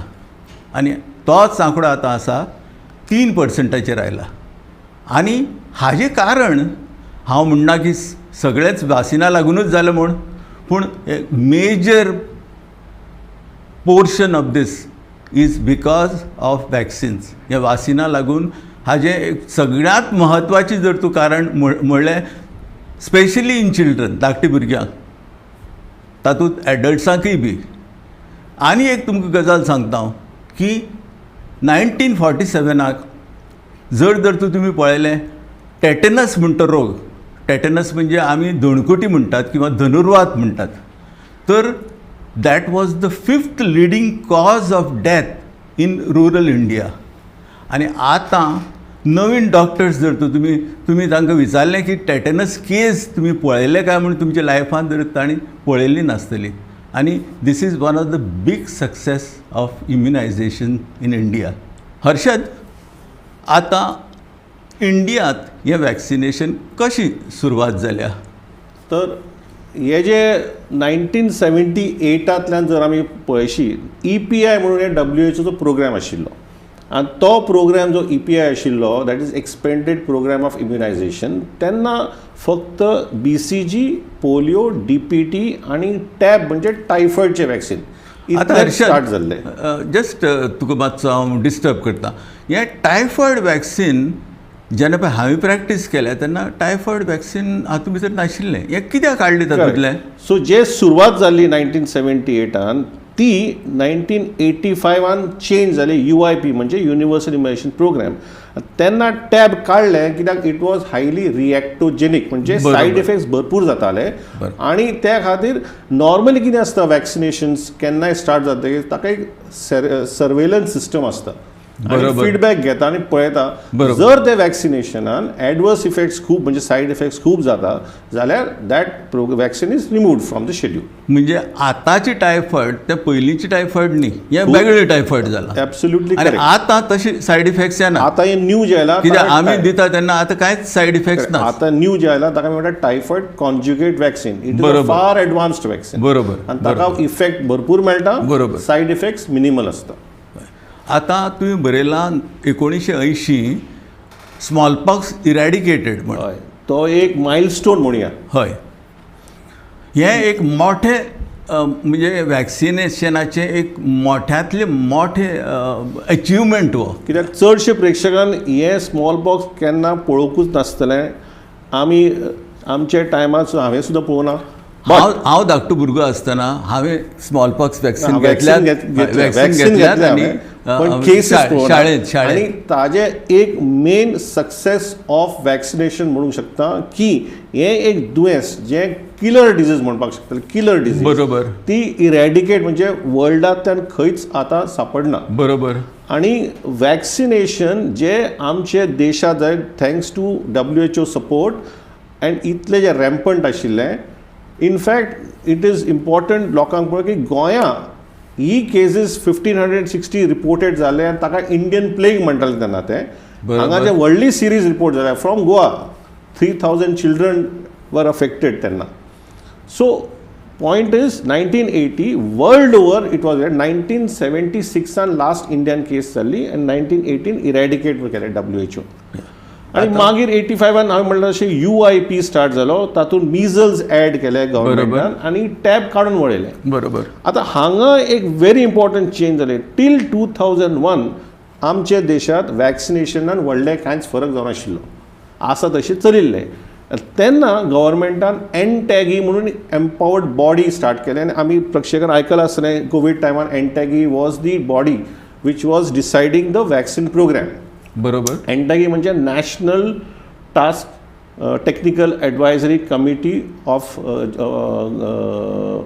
आनी तोच आंकडो आतां आसा 3%चेर आयला. आनी हाजें कारण हांव म्हणना की सगळेंच वासिना लागुनूच जालें म्हूण, पूण major portion of this is because of vaccines. ह्या वासिना लागून हाजें एक सगळ्यांत म्हत्वाचें जर तूं कारण म्हणलें, स्पेशली इन चिल्ड्रन, धाकटे भुरग्यांक, तातूंत एडल्ट्सांकय बी. आनी एक तुमकां गजाल सांगता हांव की 1947 जर जर तूं तुमी पळयलें टेटनस म्हणटा रोग, टेटनस म्हणजे आमी धोणकुटी म्हणटात किंवा धनुर्वात म्हणटात, तर that was the 5th leading cause of death in rural India. आनी आतां नवीन डॉक्टर्स जर तूं तुमी तांकां विचारलें की टेटनस केस तुमी पळयले काय म्हूण, तुमच्या लायफान जर तांणी पळयल्ली नासतली. आनी this is one of the big success of immunisation in India. Harshad, आतां इंडियांत हें वॅक्सिनेशन कशी सुरवात जाल्या? तर हे जे 1978 जर आमी पळयशी, EPI म्हणून हे WHOचो प्रोग्राम आशिल्लो, आनी तो प्रोग्राम जो EPI आशिल्लो, that is expanded programme of immunisation, तेन्ना फक्त BCG, polio, DPT आनी टॅब म्हणजे टायफॉयडचें वॅक्सिन आतां स्टार्ट जाल्लें. जस्ट तुका मातसो हांव डिस्टर्ब करता, हें टायफॉयड वॅक्सिन जेन्ना पळय हांवें प्रॅक्टीस केल्या तेन्ना टायफॉयड वॅक्सिन हातूंत भितर नाशिल्लें, हें कित्याक काडलें तातूंतलें? सो जे सुरवात जाल्ली 1978 ती 1985 चेंज जाली UIP म्हणजे युनिवर्सल इम्युनायझेशन प्रोग्राम. तेन्ना टॅब काडलें कित्याक it was highly रिएक्टोजेनीक, म्हणजे सायड इफेक्ट्स भरपूर जाताले, आनी त्या खातीर नॉर्मली कितें आसता वॅक्सिनेशन्स केन्नाय स्टार्ट जातकीर ताका एक सर्वेलन्स सिस्टम आसता, फीडबॅक घेता आनी पळयता, जर ते वॅक्सिनेशनान एडवर्स इफेक्ट्स खूब म्हणजे सायड इफेक्ट्स खूब जाता जाल्यार that vaccine is removed from the schedule. म्हणजे आतांची टायफॉयड ते पयलींची टायफॉयड न्ही, हें वेगळी टायफॉयड जाला. एब्सोल्युटली. आनी आतां तशे सायड इफेक्ट्स येना. आतां हें न्यू जें आयलां, कित्याक आमी दिता तेन्ना आतां कांयच सायड इफेक्ट्स ना. आतां न्यू जें आयलां ताका म्हणटा typhoid conjugate vaccine, it is far advanced vaccine. बरोबर. आनी ताका इफेक्ट भरपूर मेळटा, बरोबर, सायड इफेक्ट्स मिनिमल आसता. आतां तुवें बरयलां 1980 स्मॉलपॉक्स इरॅडिकेटेड म्हण, तो एक मायलस्टोन म्हणुया. हय, हें एक मोठें म्हणजे वॅक्सिनेशनाचें एक मोठ्यांतलें मोठें अचिवमेंट हो. कित्याक चडशे प्रेक्षकान हें स्मॉलपॉक्स केन्ना पळोवंकूच नासतलें. आमी आमच्या टायमार हांवें सुद्दां पळोवना. हांव धाकटो भुरगो आसतना हांवें स्मॉलपॉक्स वॅक्सिन घेतल्या, पण केसीस शाळेंत. आनी ताजें एक मेन सक्सेस ऑफ वॅक्सिनेशन म्हणूंक शकता की हें एक दुयेंस जें किलर डिजीज म्हणपाक शकता, किलर डिजीज, बरोबर, ती इरॅडिकेट म्हणजे वर्ल्डांतल्यान खंयच आतां सापडना. बरोबर. आनी वॅक्सिनेशन जे आमचे देशांत जाय thanks to WHO support and इतले जे रॅम्पंट आशिल्लें. In fact it is important लोकांक पळय की गोंया ही केसीस 1560 रिपोर्टेड जाले आनी ताका इंडियन प्लेग म्हणटाले तेन्ना ते. हांगा जे व्हडली सिरीज रिपोर्ट जाल्या from Goa, 3,000 children were affected तेन्ना. So point is 1980 world over it was. 1976 last Indian case जाल्ली आनी 1918 इरेडिकेट केलें WHO. आनी मागीर 85 हांवें म्हणलें तशें UIP start जालो, तातूंत मिजल्स एड केले गव्हर्मेंटान आनी टॅब काडून वडयले. बरोबर. आतां हांगा एक व्हेरी इम्पॉर्टंट चेंज जालें. टील 2001 आमच्या देशांत वॅक्सिनेशनान व्हडलें कांयच फरक जावनाशिल्लो, आसा तशें चलिल्लें. तेन्ना गव्हर्मेंटान एनटॅगी म्हणून एम्पावर्ड बॉडी स्टार्ट केलें आनी आमी प्रेक्षकांक आयकलां आसतलें कोवीड टायमार NTAGI was the body which was deciding the vaccine programme. बरोबर. एनटॅगी म्हणजे national task technical advisory committee of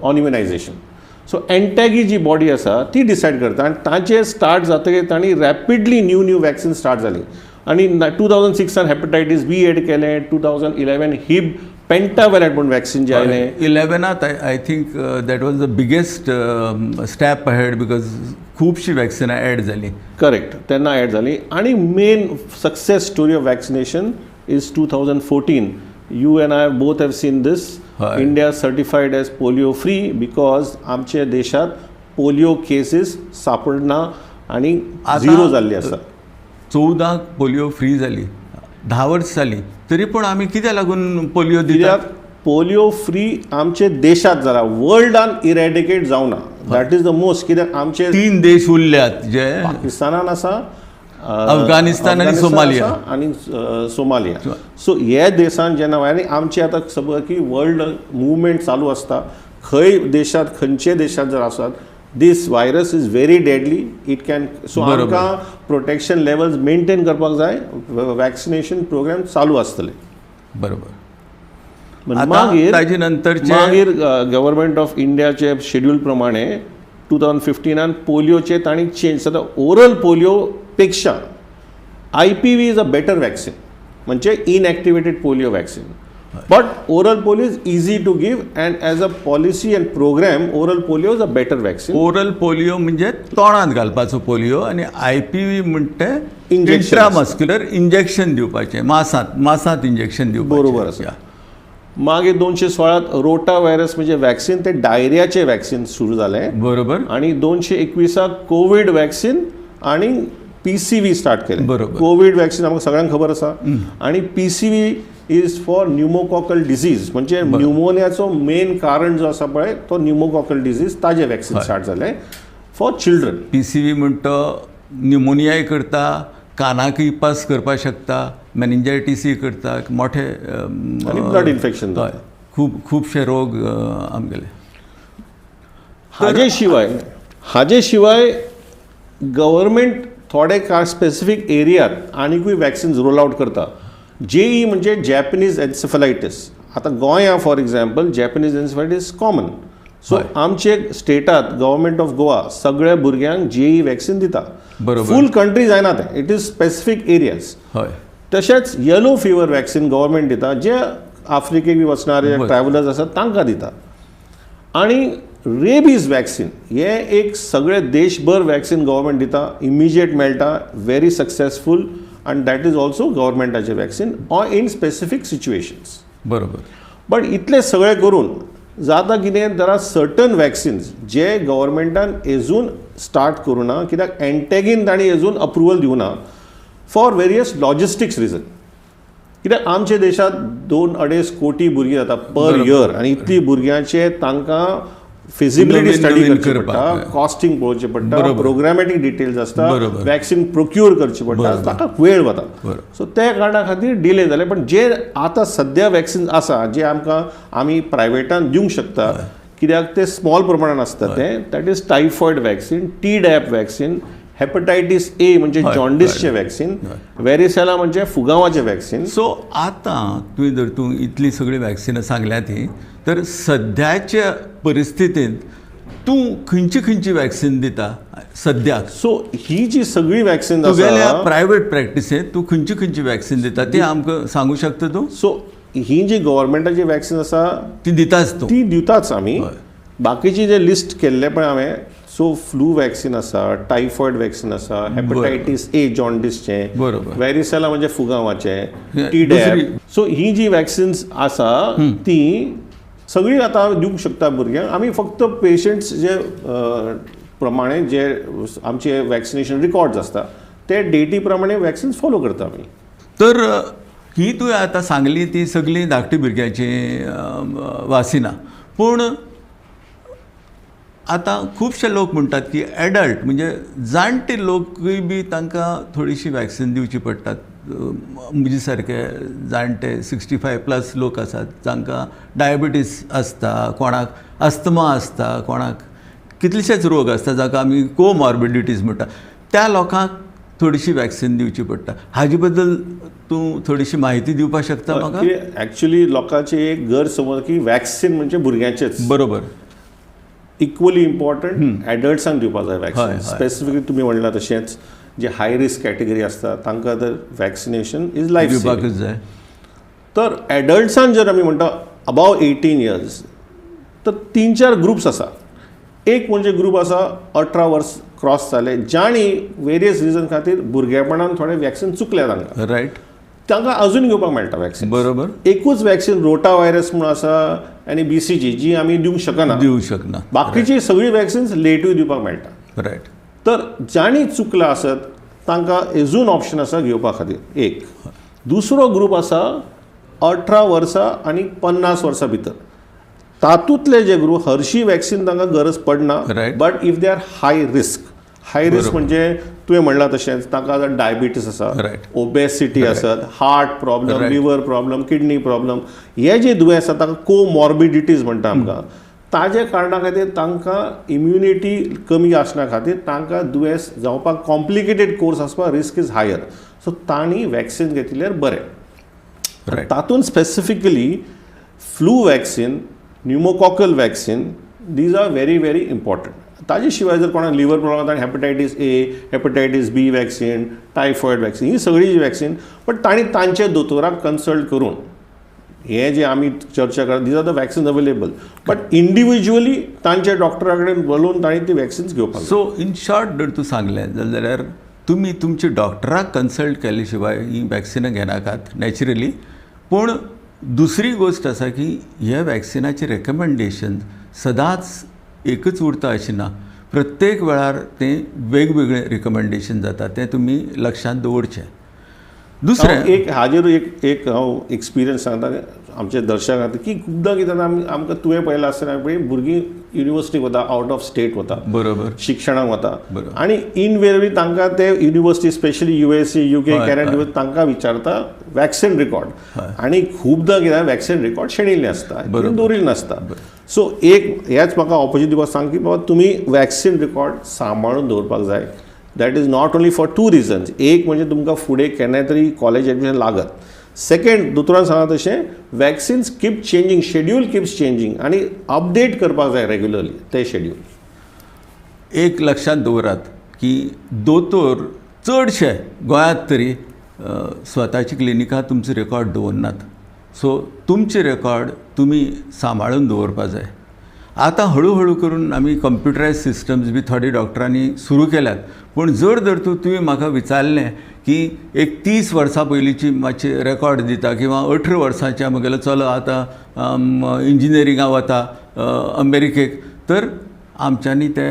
on immunisation. So NTAGI ji body आसा ती डिसायड करता आनी ताचेर स्टार्ट जातकीर तांणी rapidly new new vaccine start जाली आनी 2006 हेपेटायटीस बी एड केलें, 2011 हिब पेंटावेलंट म्हूण वॅक्सिन जें आयलें. 11 I think that was the biggest step ahead because खुबशीं वॅक्सिनां एड जालीं. करेक्ट, तेन्ना एड जालीं. आनी main success story of vaccination is 2014. You and I both have seen this. India certified as polio free because आमच्या देशात polio cases सापडना आनी zero जाल्ली आसा. 14 पोलिओ फ्री जाली, 10 वर्स जाली, तरी पूण आमी कित्याक लागून पोलिओ दितात? पोलिओ फ्री आमचे देशात जाला, वर्ल्डान इरेडिकेट जावना. That is the most. कित्याक आमचे 3 देश उरल्यात जे पाकिस्तानान आसा, अफगाणिस्तान आनी सोमालिया आनी सोमालिया. सो हे देशान जेन्ना आनी आमचे आतां सगळं की वर्ल्ड मुवमेंट चालू आसता, खंय देशांत खंयचे देशांत जर आसात this virus is very deadly, it can. So आमकां प्रोटेक्शन लेवल्स मेंटेन करपाक जाय, वॅक्सिनेशन प्रोग्राम चालू आसतले. बरोबर. मागीर मागीर गव्हर्मेंट ऑफ इंडियाचे शेड्यूल प्रमाणे 2015 पोलिओचे तांणी चेंज. आतां ओरल पोलिओ पेक्षा IPV is a better vaccine, म्हणजे inactivated polio vaccine. But oral polio is easy to give and as a policy and programme oral polio is a better vaccine. Oral polio म्हणजे तोंडांत घालपाचो polio आनी IPV म्हणटे intramuscular injection दिवपाचें, मासांत मासांत injection दिवपाचें. बरोबर आसा. मागीर 216 रोटा व्हायरस म्हणजे वॅक्सिन, ते डायरियाचें वॅक्सिन सुरू जालें. बरोबर. आनी 221 कोवीड वॅक्सिन आनी PCV start केलें. बरोबर. कोवीड वॅक्सिन आमकां सगळ्यांक खबर आसा आनी PCV is for pneumococcal disease, म्हणजे न्युमोनियाचो मेन कारण जो आसा पळय तो न्युमोकॉकल डिजीज, ताजें वॅक्सिन स्टार्ट जालें फॉर चिल्ड्रन. PCV म्हणटा न्युमोनियाय करता, कानाकय पास करपाक शकता, मेनिंजायटीसूय करता, मोठे आनी ब्लड इन्फेक्शन जाता, खूब खुबशे रोग आमगेले. हाजे शिवाय गव्हर्मेंट थोडे कांय स्पेसिफीक एरियात आनिकूय वॅक्सिन्स रोल आवट करता. JE म्हणजे जॅपनीज एन्सेफलायटीस. आतां गोंया for example Japanese encephalitis common. So आमचे स्टेटात गव्हर्मेंट ऑफ गोवा सगळ्या भुरग्यांक JE vaccine दिता. फूल कंट्री जायना तें, it is specific areas. तशेंच येलो फिवर वॅक्सिन गव्हर्मेंट दिता, जे आफ्रिकेक बी वचणारे ट्रॅव्हलर्स आसात तांकां दिता. आनी रेबीज वॅक्सिन हे एक सगळे देशभर वॅक्सिन गव्हर्मेंट दिता, इमिजिएट मेळटा, व्हेरी सक्सेसफूल आनी that is also गव्हर्मेंटाचें vaccine or in specific situations. बरोबर. बट इतलें सगळें करून जाता कितें, there are certain vaccines जे गव्हर्मेंटान अजून स्टार्ट करूं ना, कित्याक एन्टॅगीन तांणी अजून अप्रुवल दिवना फॉर वेरियस लॉजिस्टिक्स रिजन. कित्याक आमच्या देशांत 2-2.5 कोटी भुरगीं जाता पर इयर आनी इतली भुरग्यांचे तांकां फिजिबिलिटी स्टडी करची पडटा, कॉस्टिंग पळोवचें पडटा, प्रोग्रामॅटीक डिटेल्स आसता, वॅक्सिन प्रोक्यूर करची पडटा, ताका वेळ वता. सो त्या कारणा खातीर डिले जाले. पण जे आतां सद्या वॅक्सिन आसा जे आमकां आमी प्रायवेटान दिवंक शकता, कित्याक ते स्मॉल प्रमाणान आसता तें, that is typhoid vaccine, Tdap vaccine, hepatitis A म्हणजे जॉन्डिसचें वॅक्सिन, वेरिसेला म्हणजे फुगांवाचें वॅक्सिन. सो आतां तुवें जर तूं इतलीं सगळीं वॅक्सिनां सांगल्या ती, तर सद्याच्या परिस्थितींत तूं खंयची खंयची वॅक्सिन दिता सद्याक? सो ही जी सगळी वॅक्सिन तुगेल्या प्रायवेट प्रॅक्टिसेंत तूं खंयची खंयची वॅक्सिन दिता ती आमकां सांगू शकता तूं? सो ही जी गव्हर्मेंटाची वॅक्सिन आसा ती दिताच तूं? ती दिताच आमी. बाकीची जे लिस्ट केल्लें पळय हांवें, सो फ्लू वॅक्सिन आसा, टायफॉयड वॅक्सिन आसा, हेपटायटीस ए जॉन्डिसचें, बरोबर, वॅरिसेला म्हणजे फुगांवाचें, टीडॅप. सो ही जी वॅक्सिन्स आसा ती सगळी आतां दिवंक शकता भुरग्यांक. आमी फक्त पेशंट्स जे प्रमाणे जे आमचे वॅक्सिनेशन रिकॉर्ड्स आसता ते डेटी प्रमाणे वॅक्सिन्स फॉलो करता आमी. तर ही तुवें आतां सांगली ती सगळीं धाकटी भुरग्यांची वासिनां, पूण आतां खुबशे लोक म्हणटात की एडल्ट म्हणजे जाणटे लोकूय बी तांकां थोडीशी वॅक्सिन दिवची पडटात. म्हजे सारके जाणटे 65 प्लस लोक आसात जांकां डायबिटीस आसता, कोणाक अस्थमा आसता, कोणाक कितलेशेच रोग आसता जाका आमी कोमॉर्बिडिटीज म्हणटा, त्या लोकांक थोडीशी वॅक्सिन दिवची पडटा. हाजे बद्दल तूं थोडीशी म्हायती दिवपाक शकता म्हाका? एक्चुअली लोकांचे एक गैरसमज की वॅक्सिन म्हणजे भुरग्यांचेच. बरोबर. इक्वली इम्पॉर्टंट एडल्ट्सांक दिवपाक जाय वॅक्सिन. स्पेसिफिकली तुमी म्हणलां तशेंच जे हाय रिस्क कॅटेगरी आसता तांकां तर वॅक्सिनेशन is life दिवपाकूच जाय. तर एडल्ट्सान जर आमी म्हणटा अबाव 18 इयर्स तर 3-4 ग्रुप्स आसा. एक म्हणजे ग्रूप आसा 18 वर्स क्रॉस जाले जांणी वेरियस रिजन खातीर भुरगेपणान थोडे वॅक्सिन चुकल्या तांकां. रायट. तांकां अजून घेवपाक मेळटा वॅक्सिन. बरोबर. एकूच वॅक्सिन रोटा व्हायरस म्हूण आसा आनी BCG जी आमी दिवंक शकना. दिवंक शकना. बाकीची सगळी वॅक्सिन्स लेटूय दिवपाक मेळटा. रायट. तर जांणी चुकला आसत तांकां अजून ऑप्शन आसा घेवपा खातीर. एक दुसरो ग्रूप आसा 18 वर्सां आनी 50 वर्सां भितर, तातूंतले जे ग्रूप हरशी वॅक्सिन तांकां गरज पडना, but if they are high risk. High risk म्हणजे तुवें म्हणलां तशेंच तांकां जर डायबिटीस आसा, ओबेसिटी आसत, heart problem, liver problem, kidney problem, हे जे दुयेंस आसा तांकां कोमॉर्बिडिटीज म्हणटा आमकां. ताजे कारणा खातीर तांकां इम्युनिटी कमी आसना खातीर तांकां दुयेंस जावपाक कॉम्प्लिकेटेड कोर्स आसपाक रिस्क is higher. सो तांणी वॅक्सिन घेतल्यार बरें. तातूंत specifically flu vaccine, pneumococcal vaccine, these are very very important. ताजे शिवाय जर कोणाक लिवर प्रॉब्लम आसा hepatitis A, hepatitis B vaccine, typhoid vaccine, ही सगळी जी वॅक्सिन बट तांणी तांचे दोतोराक कन्सल्ट करून हे जे आमी चर्चा करता these are the vaccines available, but individually तांच्या डॉक्टरा कडेन उलोवन तांणी ती वॅक्सिन्स घेवपाक. सो इन शॉर्ट जर तूं सांगलें जाल्यार तुमी तुमच्या डॉक्टराक कन्सल्ट केले शिवाय ही वॅक्सिनां घेनाकात नॅचरली. पूण दुसरी गोश्ट आसा की ह्या वॅक्सिनाचें रेकमेंडेशन सदांच एकच उरता अशें ना, प्रत्येक वेळार तें वेगवेगळें रिकमेंडेशन जाता, तें तुमी लक्षांत दवरचें. दुसरें एक हाजेर एक एक हांव एक्सपिरियन्स सांगता आमच्या दर्शकां खातीर की खुबदां कितें जाता आमकां तुवें पळयलां आसतना पळय भुरगीं युनिवर्सिटीक वता, आवट ऑफ स्टेट वता, बरोबर, शिक्षणाक वता आनी इनवेरिएबली तांकां ते university specially USA, UK, Canada तांकां विचारता वॅक्सिन रिकॉर्ड आनी खुबदां कितें वॅक्सिन रिकॉर्ड शेणिल्लें आसता, दवरिल्लें नासता. सो एक हेच म्हाका ऑपोजिट दिवपाक सांग की बाबा तुमी वॅक्सिन रिकॉर्ड सांबाळून दवरपाक जाय. That is not only for 2 reasons. एक म्हणजे तुमकां फुडें केन्नाय तरी कॉलेज एडमिशन लागत. सेकंड दोतोरान सांगलां तशें vaccines keep changing, schedule keeps changing आनी अपडेट करपाक जाय रेग्युलरली ते शेड्यूल. एक लक्षांत दवरात की दोतोर चडशे गोंयांत तरी स्वताची क्लिनिकां तुमचो रेकॉर्ड दवरनात. सो तुमचे रेकॉर्ड तुमी सांबाळून दवरपाक जाय. आतां हळूहळू करून आमी कंप्युटरायज सिस्टम्स बी थोडे डॉक्टरांनी सुरू केल्यात, पूण जर जर तुवें म्हाका विचारलें की एक 30 वर्सां पयलींची मातशें रेकॉर्ड दिता किंवां 18 वर्सांचे म्हगेलो चलो आतां इंजिनियरिंगाक वता अमेरिकेक, तर आमच्यांनी ते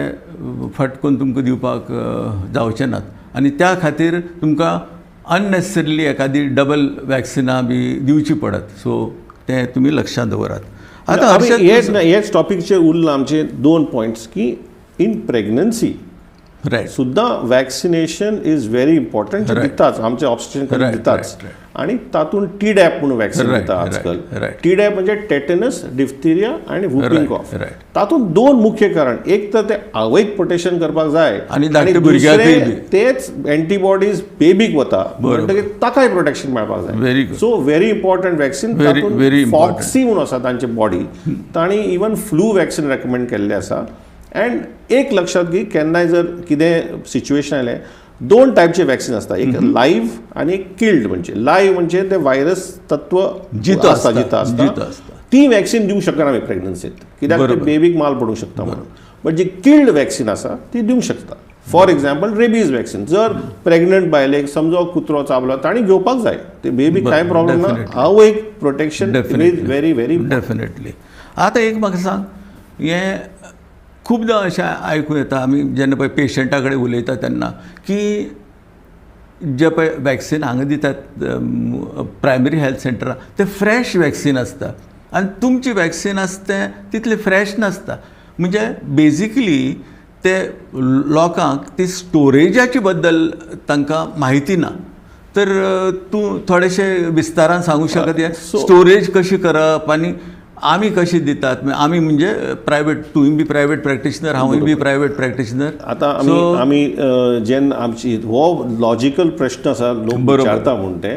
फटकून तुमकां दिवपाक जावचें नात आनी त्या खातीर तुमकां अननेसेसरीली एखादी डबल वॅक्सिनां बी दिवची पडत. सो तें तुमी लक्षांत दवरात. आतां हेच टॉपिकचेर उरलां आमचे 2 पॉयंट्स की इन प्रेग्नन्सी सुद्दां वॅक्सिनेशन is very important दिताच, आमचे ऑब्स्टेट्रिशियन दिताच आनी तातूंत टीडॅप म्हणून वॅक्सिन दिता आजकाल. टीडॅप म्हणजे टेटनस, डिफ्थिरिया आनी वुपिंग कॉफ. तातूंत 2 मुख्य कारण, एक तर ते आवयक प्रोटेक्शन करपाक जाय आनी दुसरें तेच एंटीबॉडीज बेबीक वता म्हणटकीर ताकाय प्रोटेक्शन मेळपाक जाय. So very important vaccine. तातूंत फॉक्सी म्हणून आसा तांचे बॉडी, तांणी इवन फ्लू वॅक्सिन रेकमेंड केल्लें आसा. अँड एक लक्षात घे, केन्नाय जर कितें सिच्युएशन आयलें, 2 टायपचे वॅक्सिन आसता, एक लायव्ह आनी एक किल्ड. म्हणजे लायव्ह म्हणजे ते व्हायरस तत्व जितो आसता, जितो आसता, ती वॅक्सिन दिवंक शकना आमी प्रेग्नन्सीत, कित्याक ते बेबीक माल पडूंक शकता म्हणून. बट जी किल्ड वॅक्सिन आसा ती दिवंक शकता. फॉर एग्जाम्पल रेबीज वॅक्सिन, जर प्रेग्नंट बायलेक समजो कुत्रो चाबलो तांणी घेवपाक जाय, ते बेबी कांय प्रॉब्लम ना, हांव एक protection is very very definitely. आतां एक म्हाका सांग, हें खुबदां अशें आयकूं येता आमी जेन्ना पळय पेशंटा कडेन उलयता तेन्ना की जे पळय वॅक्सिन हांगा दितात प्रायमरी हेल्थ सेंटरान ते फ्रेश वॅक्सिन आसता आनी तुमची वॅक्सिन आसता तें तितलें फ्रेश नासता. म्हणजे बेजिकली ते लोकांक ती स्टोरेजाची बद्दल तांकां म्हायती ना. तर तूं थोडेशें विस्तारान सांगू शकत हें स्टोरेज कशी करप आनी आमी कशी दितात? आमी म्हणजे प्रायवेट, तूंय बी प्रायवेट प्रॅक्टिशनर, हांवूय बी प्रायवेट प्रॅक्टिशनर. आतां आमी आमी जेन्ना आमची हो लॉजिकल प्रश्न आसा, लोक विचारता म्हूण ते,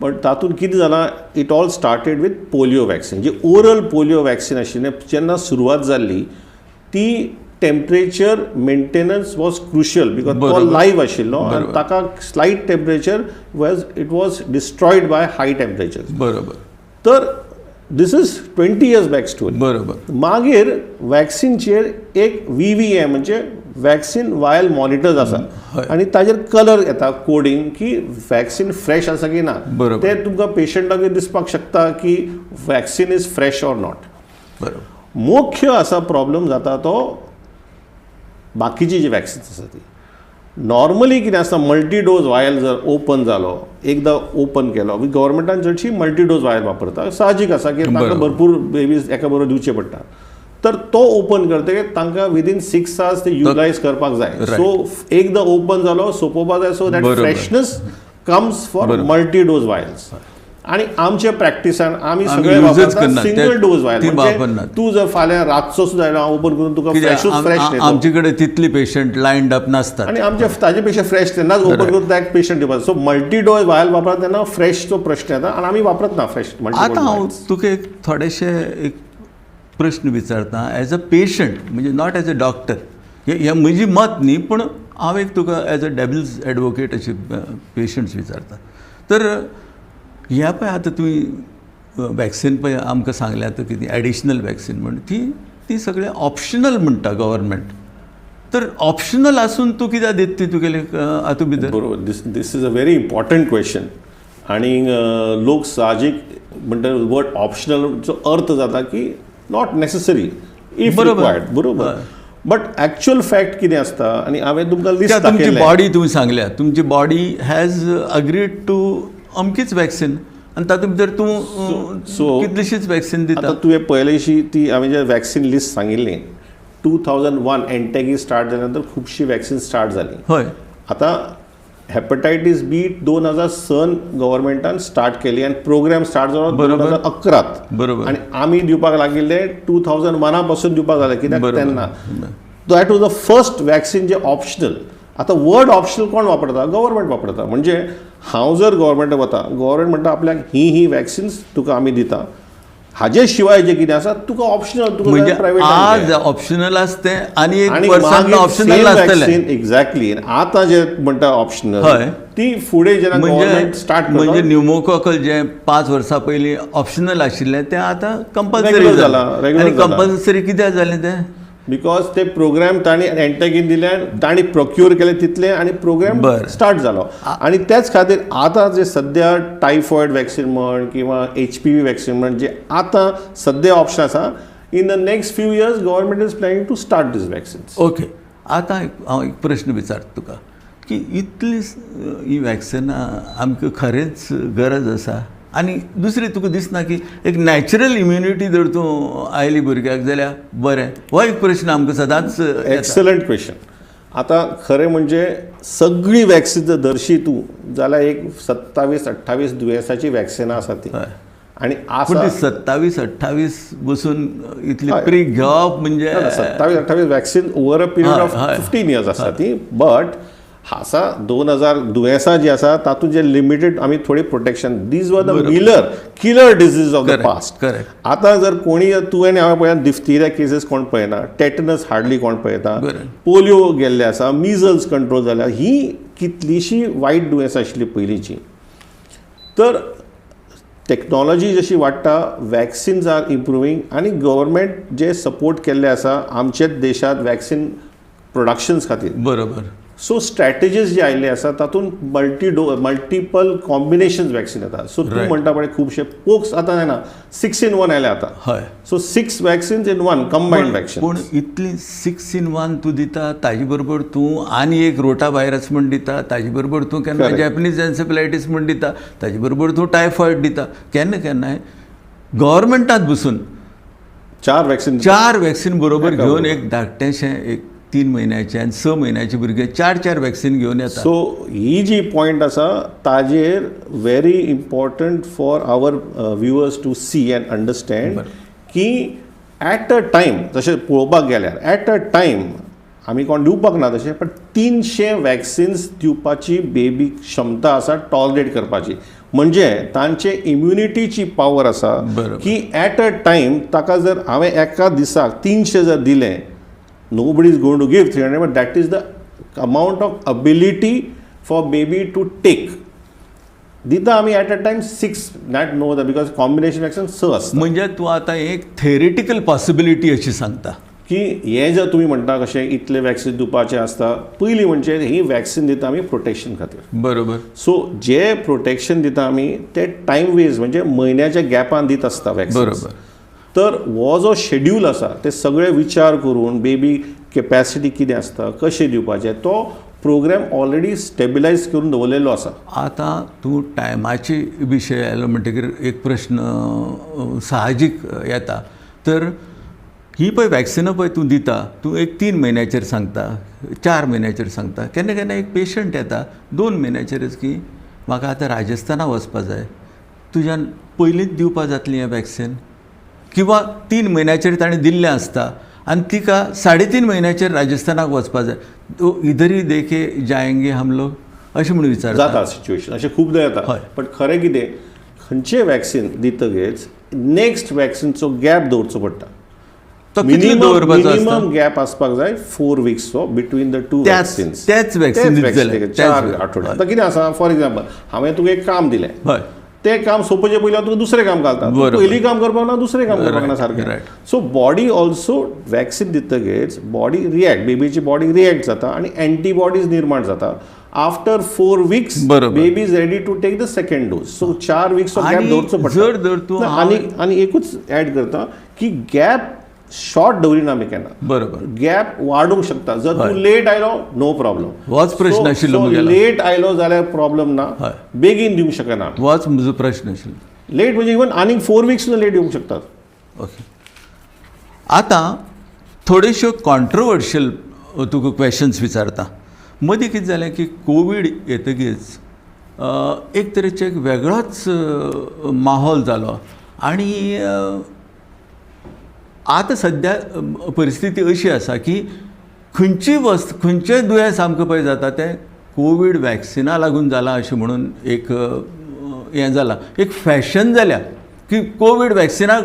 बट तातूंत कितें जालां, it all started with polio vaccine. Ji oral polio vaccine आशिल्लें जेन्ना सुरवात जाल्ली ती temperature maintenance was crucial because तो लायव्ह आशिल्लो आनी ताका slight temperature was it was destroyed by high temperature. बरोबर. तर this is 20 years back story. बरोबर. मागीर वॅक्सिनचेर एक VVM म्हणजे वॅक्सिन वायल मॉनिटर्स आसा आनी ताजेर कलर येता कोडींग की वॅक्सिन फ्रेश आसा की ना. ते तुमकां पेशंटाक दिसपाक शकता की vaccine is fresh or not. बरोबर. मुख्य आसा प्रॉब्लम जाता तो बाकीची जी वॅक्सिन्स आसा ती नॉर्मली कितें आसता, मल्टी डोज वायल जर ओपन जालो, एकदां ओपन केलो, गव्हर्मेंटान चडशी मल्टी डोज वायल वापरता, साहजीक आसा की तांकां भरपूर बेबीज एका बरोबर दिवचे पडटा, तर तो ओपन करतकीर तांकां विदीन 6 आवर्स ते युटिलायज करपाक जाय. सो एकदां ओपन जालो सोंपोवपाक जाय, so that freshness comes for multi dose vials. आनी आमच्या प्रॅक्टिसान आमी सगळे वापरतात सिंगल डोज वायल, म्हणजे तूं जर फाल्यां रातचो सुद्दां आयलो हांव ओपन करून तुका फ्रेशूच फ्रेश दिता. आमचे कडेन तितली पेशंट लायन्ड अप नासतात आनी आमच्या ताजे पेक्षा फ्रेश तेन्नाच ओपन करून त्या पेशंट दिवपाक. सो मल्टी डोज वायल वापरता तेन्ना फ्रेशचो प्रश्न येता आनी आमी वापरत ना फ्रेश. आतां हांव तुका एक थोडेशे एक प्रश्न विचारता एज अ पेशंट, म्हणजे not as a doctor, हें म्हजी मत न्ही, पूण हांव एक तुका एज अ डेविल्स एडवोकेट अशे पेशंट्स विचारता. तर ह्या पळय आतां तुमी वॅक्सिन पळय आमकां सांगलें आतां कितें एडिशनल वॅक्सिन म्हण, ती ती सगळें ऑप्शनल म्हणटा गव्हर्मेंट, तर ऑप्शनल आसून तूं कित्याक दिता ती तुगेले हातूंत भितर? बरोबर, this is a very important question. आनी लोक साहजीक म्हणटा वर्ड ऑप्शनलचो अर्थ जाता की not necessary if required. बरोबर. बट एक्चुअल फॅक्ट कितें आसता आनी हांवें तुमकां लिस्ट तुमची बॉडी तुमी सांगल्या, तुमची बॉडी हॅज अग्रीड टू अमकीच वॅक्सिन आनी तातूंत भितर तूं सो कितलीशीच वॅक्सिन दिता. आतां तुवें पयलींशी ती हांवें जे वॅक्सिन लिस्ट सांगिल्ली 2001 एंटेगी स्टार्ट जाल्या नंतर खुबशी वॅक्सिन स्टार्ट जाली. हय. आतां हेपटायटीस बी 2000 गव्हर्मेंटान स्टार्ट केली आनी प्रोग्राम स्टार्ट जालो 2011. बरोबर. आनी आमी दिवपाक लागिल्ले 2001 पासून दिवपाक जालें कित्याक तेन्ना that was the first vaccine J optional. आतां वर्ड ऑप्शनल कोण वापरता? गव्हर्मेंट वापरता. म्हणजे हांव जर गव्हर्मेंटाक वता, गव्हर्मेंट म्हणटा आपल्याक ही ही वॅक्सिन्स तुका आमी दिता, हाजे शिवाय जे कितें आसा तुका ऑप्शनल, तुका म्हणजे प्रायवेट आज ऑप्शनल आसता आनी एक वर्सान ऑप्शनल आसतलें. एक्झॅक्टली. आतां जे म्हणटा ऑप्शनल ती फुडें जेन्ना गव्हर्मेंट स्टार्ट म्हणजे न्यूमोकॉकल जे 5 वर्सां पयलीं ऑप्शनल आशिल्लें तें आतां कंपल्सरी जालां. आनी कंपल्सरी कित्याक जालें तें? Because ते प्रोग्राम तांणी एंटेगीन दिले, तांणी प्रोक्युअर केले तितले आनी प्रोग्राम स्टार्ट जालो. आनी त्याच खातीर आतां जे सद्या टायफॉयड वॅक्सिन म्हण किंवा HPV vaccine म्हण जे आतां सद्या ऑप्शन आसा, in the next few years government is planning to start these vaccines. Okay. आतां हांव एक प्रश्न विचारता तुका की इतली ही वॅक्सिनां आमकां खरेंच गरज आसा? आनी दुसरें तुका दिसना की एक नॅचरल इम्युनिटी जर तूं आयली भुरग्याक जाल्यार बरें? हो एक प्रश्न आमकां सदांच. Excellent question. आतां खरें म्हणजे सगळीं वॅक्सिन जर धरशी तूं जाल्यार एक 27-28 दुयेंसाची वॅक्सिनां आसा ती. आनी आसा 27-28 बसून इतली प्रीक घेवप म्हणजे 27-28 vaccine over a period of 15 years आसा ती. बट आसा 2000 दुयेंसां जी आसा तातूंत जे लिमिटेड आमी थोडी protection, these were the killer disease of the past. आतां जर कोणी तुवें आनी हांवें पळयना डिफ्थिरिया केसीस कोण पळयना, टेटनस हार्डली कोण पळयता, पोलियो गेल्ले आसा, मिजल्स कंट्रोल जाल्या, ही कितलीशीं वायट दुयेंसां आशिल्लीं पयलींचीं. तर टॅक्नॉलॉजी जशी वाडटा, वॅक्सिन्स are improving आनी गव्हर्मेंट जे सपोर्ट केल्ले आसा आमच्याच देशांत वॅक्सिन प्रोडक्शन्स खातीर. बरोबर. सो स्ट्रॅटेजीज जे आयिल्ले आसा तातूंत मल्टिपल कॉम्बिनेशन्स वॅक्सिन येता. सो तूं म्हणटा पळय खुबशे पोक्स आतां जायना, 6 in 1 आयले आतां. हय. So 6 vaccines in 1 combined vaccine. पूण इतली 6 in 1 तूं दिता, ताजे बरोबर तूं आनी एक रोटा व्हायरस म्हण दिता, ताजे बरोबर तूं केन्ना जॅपनीज एन्सेफेलायटीस म्हण दिता, ताजे बरोबर तूं टायफॉयड दिता. केन्ना केन्नाय गव्हर्मेंटांत बसून 4 वॅक्सिन बरोबर घेवन एक धाकटेशें एक 3 म्हयन्याचे आनी 6 म्हयन्याचे भुरगे 4-4 वॅक्सिन घेवन येता. सो ही जी पॉयंट आसा ताजेर very important for our viewers to see and understand की एट अ टायम तशें पळोवपाक गेल्यार एट अ टायम आमी कोण दिवपाक ना तशें, पण 300 वॅक्सिन्स दिवपाची बेबी क्षमता आसा टॉलरेट करपाची. म्हणजे तांचे इम्युनिटीची पावर आसा की एट अ टायम ताका जर हांवें एका दिसाक 300 जर दिलें, nobody is going to give 300, but that is the amount of ability for baby to take. दिता आमी at a time 6, not no other, because combination vaccine 6 आसता. म्हणजे तूं आतां एक थेरिटिकल पॉसिबिलिटी अशी सांगता की हे जर तुमी म्हणटा कशें इतले वॅक्सिन दिवपाचें आसता, पयलीं म्हणजे ही वॅक्सिन दिता आमी प्रोटेक्शन खातीर. बरोबर. सो जे प्रोटेक्शन दिता आमी ते टायम वेज म्हणजे म्हयन्याच्या गॅपान दित आसता वॅक्सिन. बरोबर. तर हो जो शेड्यूल आसा ते सगळे विचार करून बेबी कॅपॅसिटी कितें आसता, कशें दिवपाचें, तो प्रोग्राम ऑलरेडी स्टेबिलायज करून दवरलेलो आसा. आतां तूं टायमाचे विशय आयलो म्हणटकीर एक प्रश्न साहजीक येता. तर ही पळय वॅक्सिनां पळय तूं दिता, तूं एक 3 म्हयन्याचेर सांगता, 4 म्हयन्याचेर सांगता, केन्ना केन्ना एक पेशंट येता 2 म्हयन्याचेरच की म्हाका आतां राजस्थाना वचपा जाय, तुज्यान पयलींच दिवपा जातली हें वॅक्सिन, किंवा 3 म्हयन्याचेर ताणें दिल्लें आसता आनी तिका 3.5 म्हयन्याचेर राजस्थानाक वचपा जाय, तो इधरही देखे जायंगे हम लोग अशें म्हणून विचारता. जाता सिच्युएशन अशें खुबदां येता. पण खरें कितें, खंयचें वॅक्सिन दितगीच नेक्स्ट वॅक्सिनचो गॅप दवरचो पडटा. मिनिमम गॅप आसपाक जाय 4 वीक्सचो बिटवीन the 2 vaccines. त्याच वॅक्सिन 4 आठवडे. आतां कितें आसा, फॉर एक्झाम्पल हांवें तुका एक काम दिलें, तें काम सोंपोवचे पयलीं हांव तुका दुसरें काम घालता, पयलीं काम करपाक ना दुसरें काम करपाक ना सारकें. सो बॉडी ऑल्सो वॅक्सिन दितगीच बॉडी रिएक्ट, बेबीची बॉडी रिएक्ट जाता आनी एंटीबॉडीज निर्माण जाता. After 4 weeks baby is ready to take the second dose. So 4 वीक्सचो gap दवरचो पडटा. आनी आनी एकूच एड करता की गॅप शॉर्ट दवरिना आमी केन्ना. बरोबर. गॅप वाडूंक शकता. जर तूं लेट आयलो नो प्रॉब्लम, होच प्रश्न आशिल्लो. लेट आयलो जाल्यार प्रॉब्लम ना, बेगीन दिवंक शकना, होच म्हजो प्रश्न आशिल्लो. लेट म्हणजे इवन आनीक 4 वीक्स सुद्दां लेट येवंक शकतात. ओके. आतां थोड्योश्यो कॉन्ट्रोवर्शियल तुका क्वेश्चन्स विचारता. मदीं कितें जालें की कोवीड येतगीच एक तरेचो एक वेगळोच माहोल जालो आनी आतां सद्या परिस्थिती अशी आसा की खंयची वस्त, खंयचें दुयेंस आमकां पळय जाता तें कोवीड वॅक्सिना लागून जालां अशें म्हणून एक हें जालां, एक फॅशन जाल्या की कोवीड वॅक्सिनाक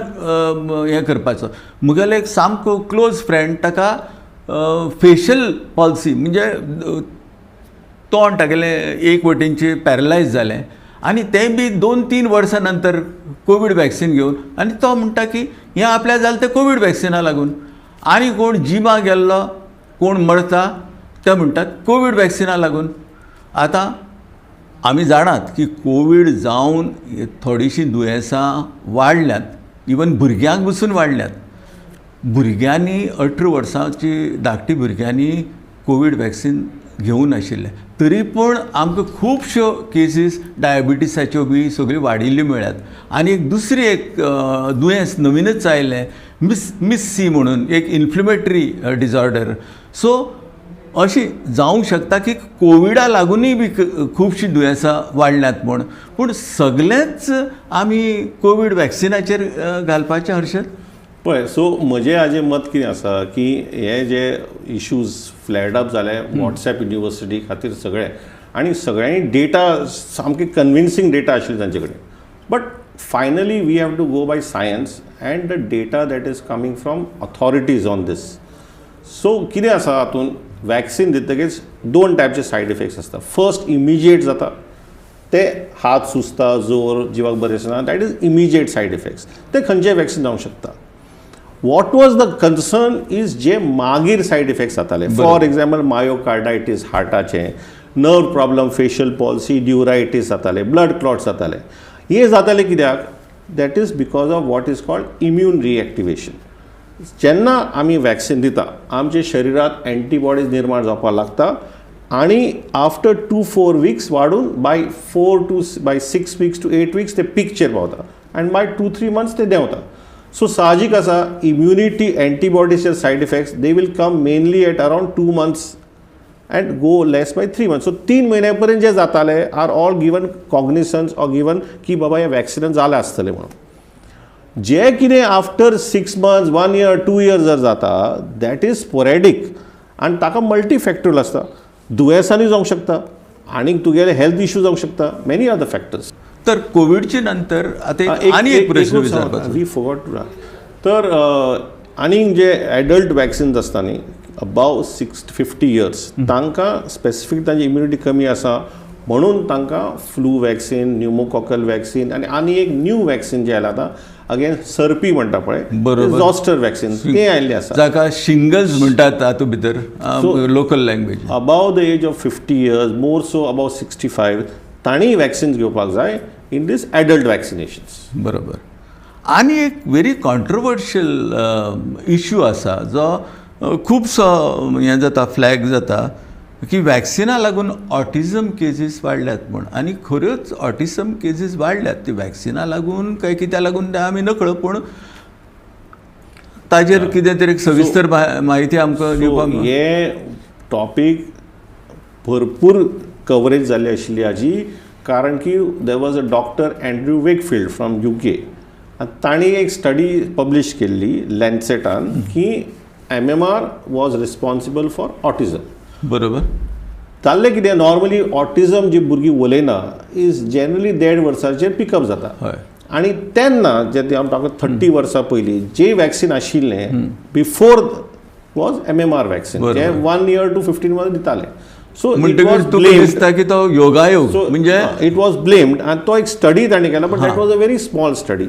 हें करपाचो. म्हगेलो एक सामको क्लोज फ्रेंड, ताका फेशियल पॉलिसी म्हणजे तोंड तागेलें एक वटेनचें पॅरलायज जालें आनी तें बी 2-3 वर्सां नंतर कोवीड वॅक्सिन घेवन, आनी तो म्हणटा की हें आपल्याक जालें तें कोवीड वॅक्सिना लागून. आनी कोण जिमा गेल्लो, कोण मरता ते म्हणटात कोवीड वॅक्सिना लागून. आतां आमी जाणात की कोवीड जावन थोडीशीं दुयेंसां वाडल्यांत, इवन भुरग्यांक पसून वाडल्यांत. भुरग्यांनी 18 वर्सांची धाकटी भुरग्यांनी कोवीड वॅक्सिन घेवूं नाशिल्लें, तरी पूण आमकां खुबश्यो केसीस डायबिटीसाच्यो बी सगळ्यो वाडिल्ल्यो मेळ्ळ्यात. आनी एक दुसरी एक दुयेंस नवीनच आयलें, मिस सी म्हणून एक इन्फ्लेमेटरी डिसऑर्डर. सो अशी जावंक शकता की कोविडा लागूनय बी खुबशीं दुयेंसां वाडल्यांत म्हूण. पूण सगळेंच आमी कोवीड वॅक्सिनाचेर घालपाचें हर्षद? पळय, सो म्हजें हाजें मत कितें आसा की हे जे इशूज फ्लॅड अप जाले वॉट्सएप युनिवर्सिटी खातीर सगळे, आनी सगळ्यांनी डेटा सामकी कन्विन्सींग डेटा आशिल्ली तांचे कडेन, but finally we have to go by science and the data that is coming from authorities on this. So कितें आसा हातूंत, वॅक्सिन दितकीच 2 टायपचे सायड इफेक्ट्स आसता. फर्स्ट इमिजिएट जाता, ते हात सुजता, जोर, जिवाक बरें दिसना, that is immediate side effects. ते खंयचेय वॅक्सिन जावंक शकता. What was the concern is जे मागीर सायड इफेक्ट्स जाताले, फॉर एग्जाम्पल मायोकार्डायटीस, हार्टाचें, nerve problem, facial palsy, neuritis जाताले, ब्लड क्लॉट्स जाताले. हे जाताले कित्याक? That is because of what is called immune reactivation. जेन्ना आमी वॅक्सिन दिता आमच्या शरिरांत एंटीबॉडीज निर्माण जावपाक लागता आनी आफ्टर 2-4 वीक्स वाडून by 4 to by 6 weeks to 8 weeks ते पीकचेर पावता आनी बाय 2-3 मंथ्स ते देंवता. सो साहजीक आसा immunity एंटीबॉडीजचे side effects they will come mainly at around 2 months and go less by 3 months. So 3 म्हयन्या पर्यंत जे जाताले are all given cognisance or given की बाबा हे वॅक्सिनान जालें आसतलें म्हणून. जे कितें आफ्टर 6 मंथ्स, 1 इयर, 2 इयर जर जाता that is sporadic आनी ताका मल्टीफॅक्टोरियल आसता. दुयेंसांनी जावंक शकता आनी तुगेले हेल्थ इश्यू जावंक शकता, मेनी अदर फॅक्टर्स. तर कोविडचे नंतर आतां आनी एक प्रश्न विचारपाचो, we forgot to. तर आनी जे एडल्ट वॅक्सिन्स आसता न्ही अबाव 50 इयर्स तांकां स्पेसिफीक तांची इम्युनिटी कमी आसा म्हणून तांकां फ्लू वॅक्सिन, न्युमोकॉकल वॅक्सिन आनी आनी एक न्यू वॅक्सिन जें आयलां आतां अगेन सर्पी म्हणटा पळय, झॉस्टर वॅक्सिन, तें आयिल्लें आसा, जाका शिंगल्स म्हणटात तातूंत भितर local language. Above the age of 50 years, more so above 65 तांणी वॅक्सिन्स घेवपाक जाय इन these adult vaccinations. बरोबर. आनी एक व्हेरी कॉन्ट्रोवर्शियल इश्यू आसा जो खुबसो हें जाता, फ्लॅग जाता की वॅक्सिना लागून ऑटिझम केजीस वाडल्यात म्हूण. आनी खऱ्योच ऑटिझम केजीस वाडल्यात ती वॅक्सिना लागून काय कित्याक लागून तें आमी नकळो, पूण ताजेर कितें तरी सविस्तर म्हायती आमकां दिवपाक. हे टॉपीक भरपूर कवरेज जाल्ली आशिल्ली हाजी, कारण की there was a doctor Andrew Wakefield from UK, तांणी एक स्टडी पब्लिश केल्ली लॅन्सेटान की MMR was responsible for autism. बरोबर. जाल्लें कितें, नॉर्मली ऑटिझम जी भुरगीं उलयना is generally 1.5 वर्साचेर पिकअप जाता. आनी तेन्ना जे हांव ताका 30 वर्सां पयलीं जे वॅक्सिन आशिल्लें बिफोर वॉज MMR vaccine, जे 1 इयर टू 15 मंथ्स दिताले. सो दिसता की तो योगायोग म्हणजे it was blamed आनी तो एक स्टडी ताणें केला, but that was a very small study.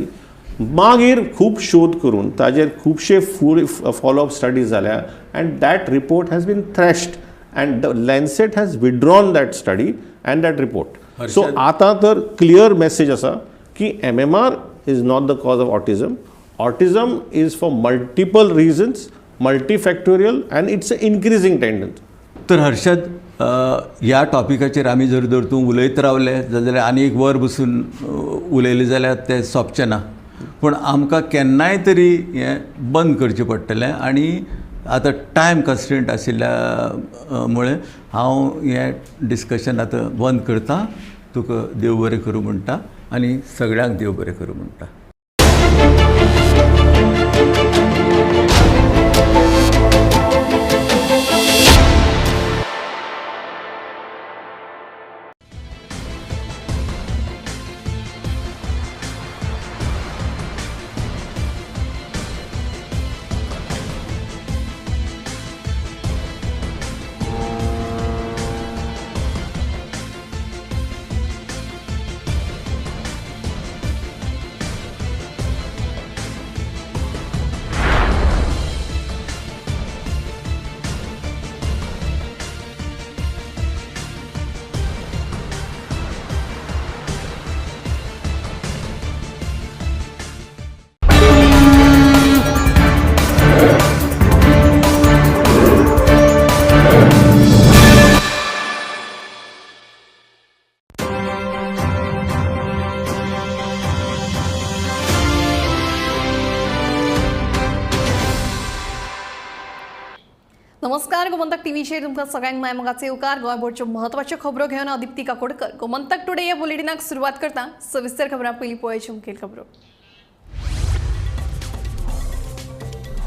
मागीर खूब शोध करून ताजेर खुबशे फूल फॉलोअप स्टडीज जाल्या and that report has been thrashed and the Lancet has withdrawn that study and that report. So आतां तर क्लियर मॅसेज आसा की MMR is not the cause of autism. Autism is for multiple reasons, multifactorial and it's a increasing tendency. तर हर्षद, ह्या टॉपिकाचेर आमी जर जर तूं उलयत रावले जाल्यार आनी एक वर बसून उलयलें जाल्यार तें सोंपचें ना, पूण आमकां केन्नाय तरी हें बंद करचें पडटलें. आनी आतां टायम कन्स्ट्रेंट आशिल्ल्या मुळे हांव हें डिस्कशन आतां बंद करता. तुका देव बरें करूं म्हणटा आनी सगळ्यांक देव बरें करूं म्हणटा. नमस्कार, गोमंतक टीव्हीचेर तुमकां सगळ्यांक मायमोगाचे येवकार. गोंयभरच्यो म्हत्वाच्यो खबरो घेवन हांव दीप्ती काकोडकर. गोमंतक टुडे ह्या बुलेटिनाक सुरवात करता. सविस्तर खबरां पयलीं पळोवची मुखेल खबरो.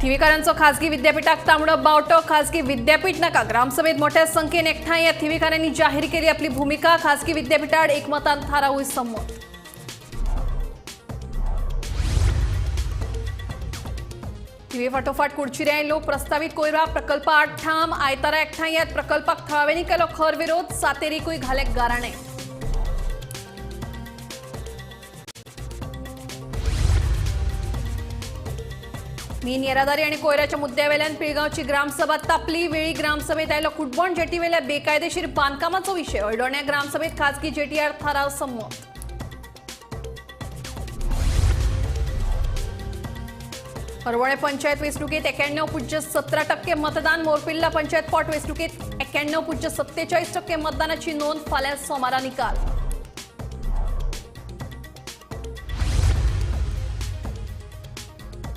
थिवीकारांचो खासगी विद्यापीठाक तांबडो बावटो. खासगी विद्यापीठ नाका. ग्रामसभेत मोठ्या संख्येन एकठांय येत थिवीकारांनी जाहीर केली आपली भूमिका. खासगी विद्यापीठाआड एकमतान थारावूय संमत. थिवे फाटोफाट कुडचिऱ्यां लोक प्रस्तावीत कोयरा प्रकल्पा आड ठाम. आयतारा एकठांय येत प्रकल्पाक थळाव्यांनी केलो खर विरोध. सातेरीकूय घाले गाराणे. मीन येरादारी आनी कोयराच्या मुद्द्यावेल्यान पिळगांवची ग्रामसभा तापली. वेळी ग्रामसभेत आयलो कुटबण जेटीवेल्या बेकायदेशीर बांदकामाचो विशय. हळदोण्या ग्रामसभेत खाजगी जेटीआर थाराव संमत. हरवळे पंचायत वेंचणुकेत 91.17% मतदान. मोरपिल्ला पंचायत पोट वेंचणुकेत 91.47% मतदानाची नोंद. फाल्यां सोमारा निकाल.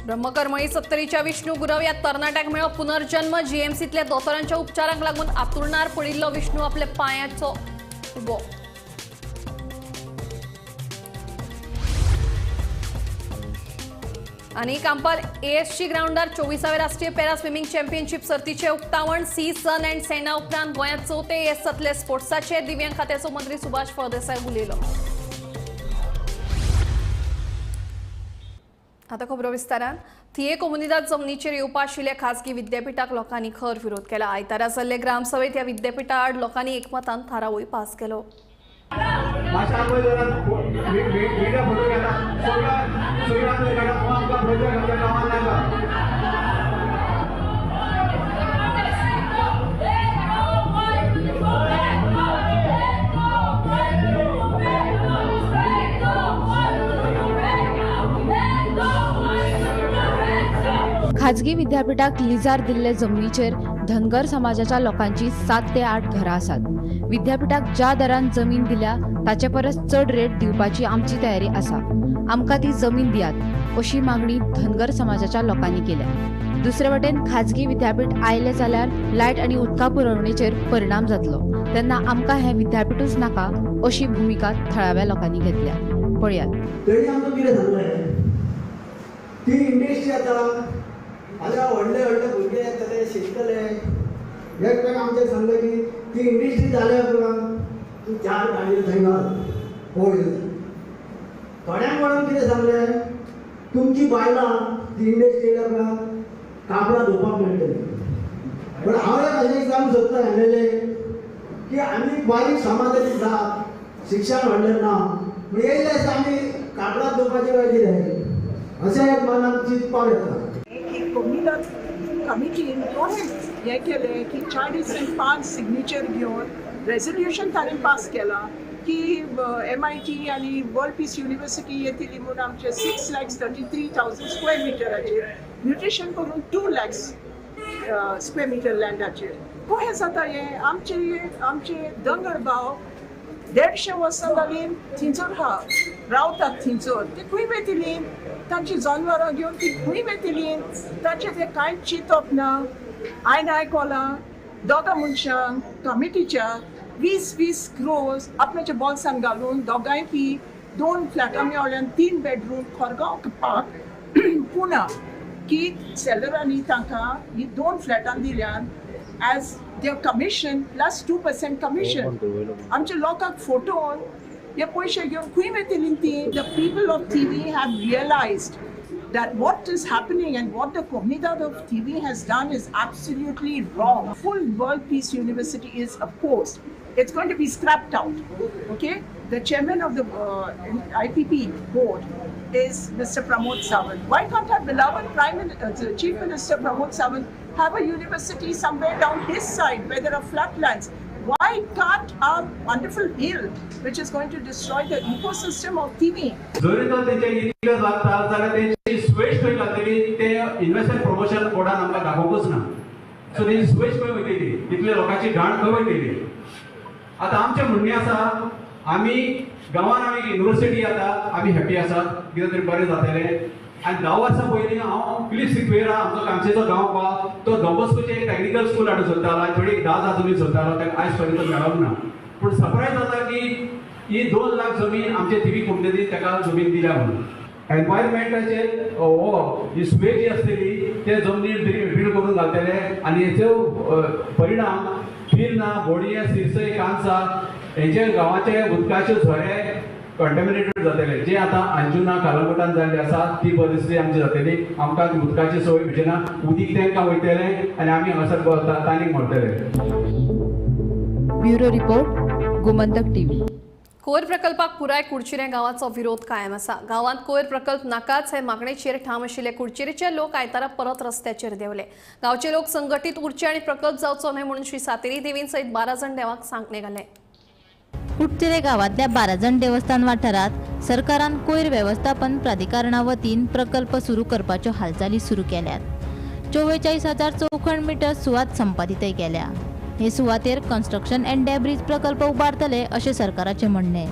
ब्रह्मकर्मळी सत्तरीच्या विष्णू गुरव या तरणाट्याक मेळ्ळो पुनर्जन्म. जीएमसीतल्या दोतोरांच्या उपचारांक लागून आतुरणार पडिल्लो विष्णू आपल्या पांयाचो उबो. आनी कांपाल एएससी ग्राउंडार 24व्या राष्ट्रीय पॅरा स्विमिंग चॅम्पियनशीप सर्तीचे उक्तावण. सी सन अँड सेना उपरांत गोंयांत चवथे येस जातले स्पोर्ट्साचे. दिव्यांग खात्याचो मंत्री सुभाष फळदेसाय उलयलो. आतां खबरो विस्तारान. थिये कोमुनिदाद जमनीचेर येवपा आशिल्ल्या खाजगी विद्यापीठाक लोकांनी खर विरोध केला. आयतारा जाल्ले ग्रामसभेत ह्या विद्यापीठा आड लोकांनी एकमतान थारावूय पास केलो. खाजगी विद्यापीठाक लिजार दिल्ले जमनीचेर धनगर समाजाच्या लोकांची 7 ते 8 घरां आसात. विद्यापीठाक ज्या दरान जमीन दिल्या ताचे परस चड रेट दिवपाची आमची तयारी आसा. आमकां ती जमीन दियात अशी मागणी धनगर समाजाच्या लोकांनी केल्या. दुसरे वटेन खाजगी विद्यापीठ आयलें जाल्यार लायट आनी उदका पुरवणेचेर परिणाम जातलो, तेन्ना आमकां हें विद्यापीठूच नाका अशी भुमिका थळाव्या लोकांनी घेतल्या. पळयात. ती इंडस्ट्री आतां आतां व्हडले व्हडले भुरगे येतले शिकतले. एकट्याक आमचें सांगलें की ती इंडस्ट्री जाल्या उपरांत तूं 4 गाडयो थंय घाल होय. थोड्यांक म्हणून कितें सांगलें, तुमची बायलां ती इंडस्ट्री येयल्या उपरांत कापडां धुवपाक मेळटली. पण हांव एक अशें सांगूंक सोदता एमएलए की आमी बारीक समाजाची जात, शिक्षण व्हडलें ना, पूण येयले आसता आमी कापडां धुवपाचें काय कितें अशें एक मनाक चिंतपाक येता. कोमुनिदाद कमिटीन कोणें हें केलें की 4.5 सिग्नेचर घेवन रेजोल्युशन ताणें पास केलां की MIT आनी वर्ल्ड पीस युनिवर्सिटी येतली म्हूण आमचे 6,33,000 स्क्वेअर मिटराचेर म्युटेशन करून 2 लाख स्क्वेअर मिटर लँडाचेर. कशें जाता हें? आमचे आमचे दोंगर भाव 150 वर्सां जालीं थिंचर आहा, रावतात थिंचर. ती खंय वयतली? तांची जनावरां घेवन ती खंय वयतली? तांचें तें कांयच चिंतप ना. हांवें आयकलां दोगां मनशांक कमिटीच्या 20-20 क्रोर्स आपणाच्या बोल्सान घालून दोगांय बी 2 फ्लॅटां मेळ्ळ्यान 3 बेडरूम खोरगांव पार्क पुना की सेलरांनी तांकां ही 2 फ्लॅटां दिल्यान as their commission plus 2% commission. आमच्या लोकांक फोटोन हे पयशे घेवन खंय वयतली ती? The people of Thivim have realised that what is happening and what the Comunidade of Thivim has done is absolutely wrong. Full World Peace University is opposed. It's going to be scrapped out. Okay? The chairman of the IPP board is Mr. Pramod Sawant. Why can't our beloved Chief Minister Pramod Sawant have a university somewhere down his side where there are flatlands? Why can't our wonderful hill, which is going to destroy the ecosystem of Thivim? जरी तर तेंचे इतले लागता जाल्यार तेंची Suez खंय घातलेली ते इन्व्हेस्टमेंट प्रमोशन बोर्डान आमकां दाखोवंकूच ना. सो तेंची स्वेज खंय वयतली, इतले लोकांची घाण खंय वयतली? आतां आमचें म्हणणें आसा, आमी गांवान आमी युनिवर्सिटी येता, आमी हॅपी आसात, कितें तरी बरें जातलें. आनी 10 वर्सां पयलीं हांव फिलीप सिक्वेरा आमचो कामशेचो गांव पा तो डॉन बॉस्कोचें एक टॅक्निकल स्कूल हाडूंक सोदतालो आनी थोडी 10 आजुनूय सोदतालो, ताका आयज पर्यंत मेळोंक ना. पूण सरप्रायज जाता की ही 2 लाख जमीन आमचे थिवी कोमुनिदादीन ताका जमीन दिल्या म्हणून. एनवायरमेंटाचेर हो ही सुवेज जी आसतली ते जमनीर ड्रील करून घालतले आनी हेचो परिणाम पिर्ना, बोडये, सिरसय, कांसा हेचे गांवाचे उदकाचे झरे कंटेमिनेटेड जातले. जे आतां अंजुना कालंगुटान जाल्ली आसा ती परिस्थिती आमची जातली. आमकां उदकाची सोय मेळची ना, उदीक तांकां वयतलें आनी आमी हांगासर ताणीक मरतले. Bureau report, Gomantak TV. कोयर प्रकल्पाक पुराय कुडचिरें गांवाचो विरोध कायम आसा. गांवांत कोयर प्रकल्प नाकाच हे मागणेचेर ठाम आशिल्ले कुडचिरेचे लोक आयतारा परत रस्त्याचेर देंवले. गांवचे लोक संघटीत उरचे आनी प्रकल्प जावचो न्हय म्हणून श्री सातेरी देवीन सयत 12 जाण देवाक सांगणे घाले. कुडचिरे गांवांतल्या 12 जाण देवस्थान वाठारांत सरकारान कोयर वेवस्थापन प्राधिकरणा वतीन प्रकल्प सुरू करपाच्यो हालचाली सुरू केल्यात. 44,000 चौखण मिटर सुवात संपादितय केल्या. हे सुवातेर कन्स्ट्रक्शन अँड डेब्रीज प्रकल्प उबारतले अशें सरकाराचें म्हणणें.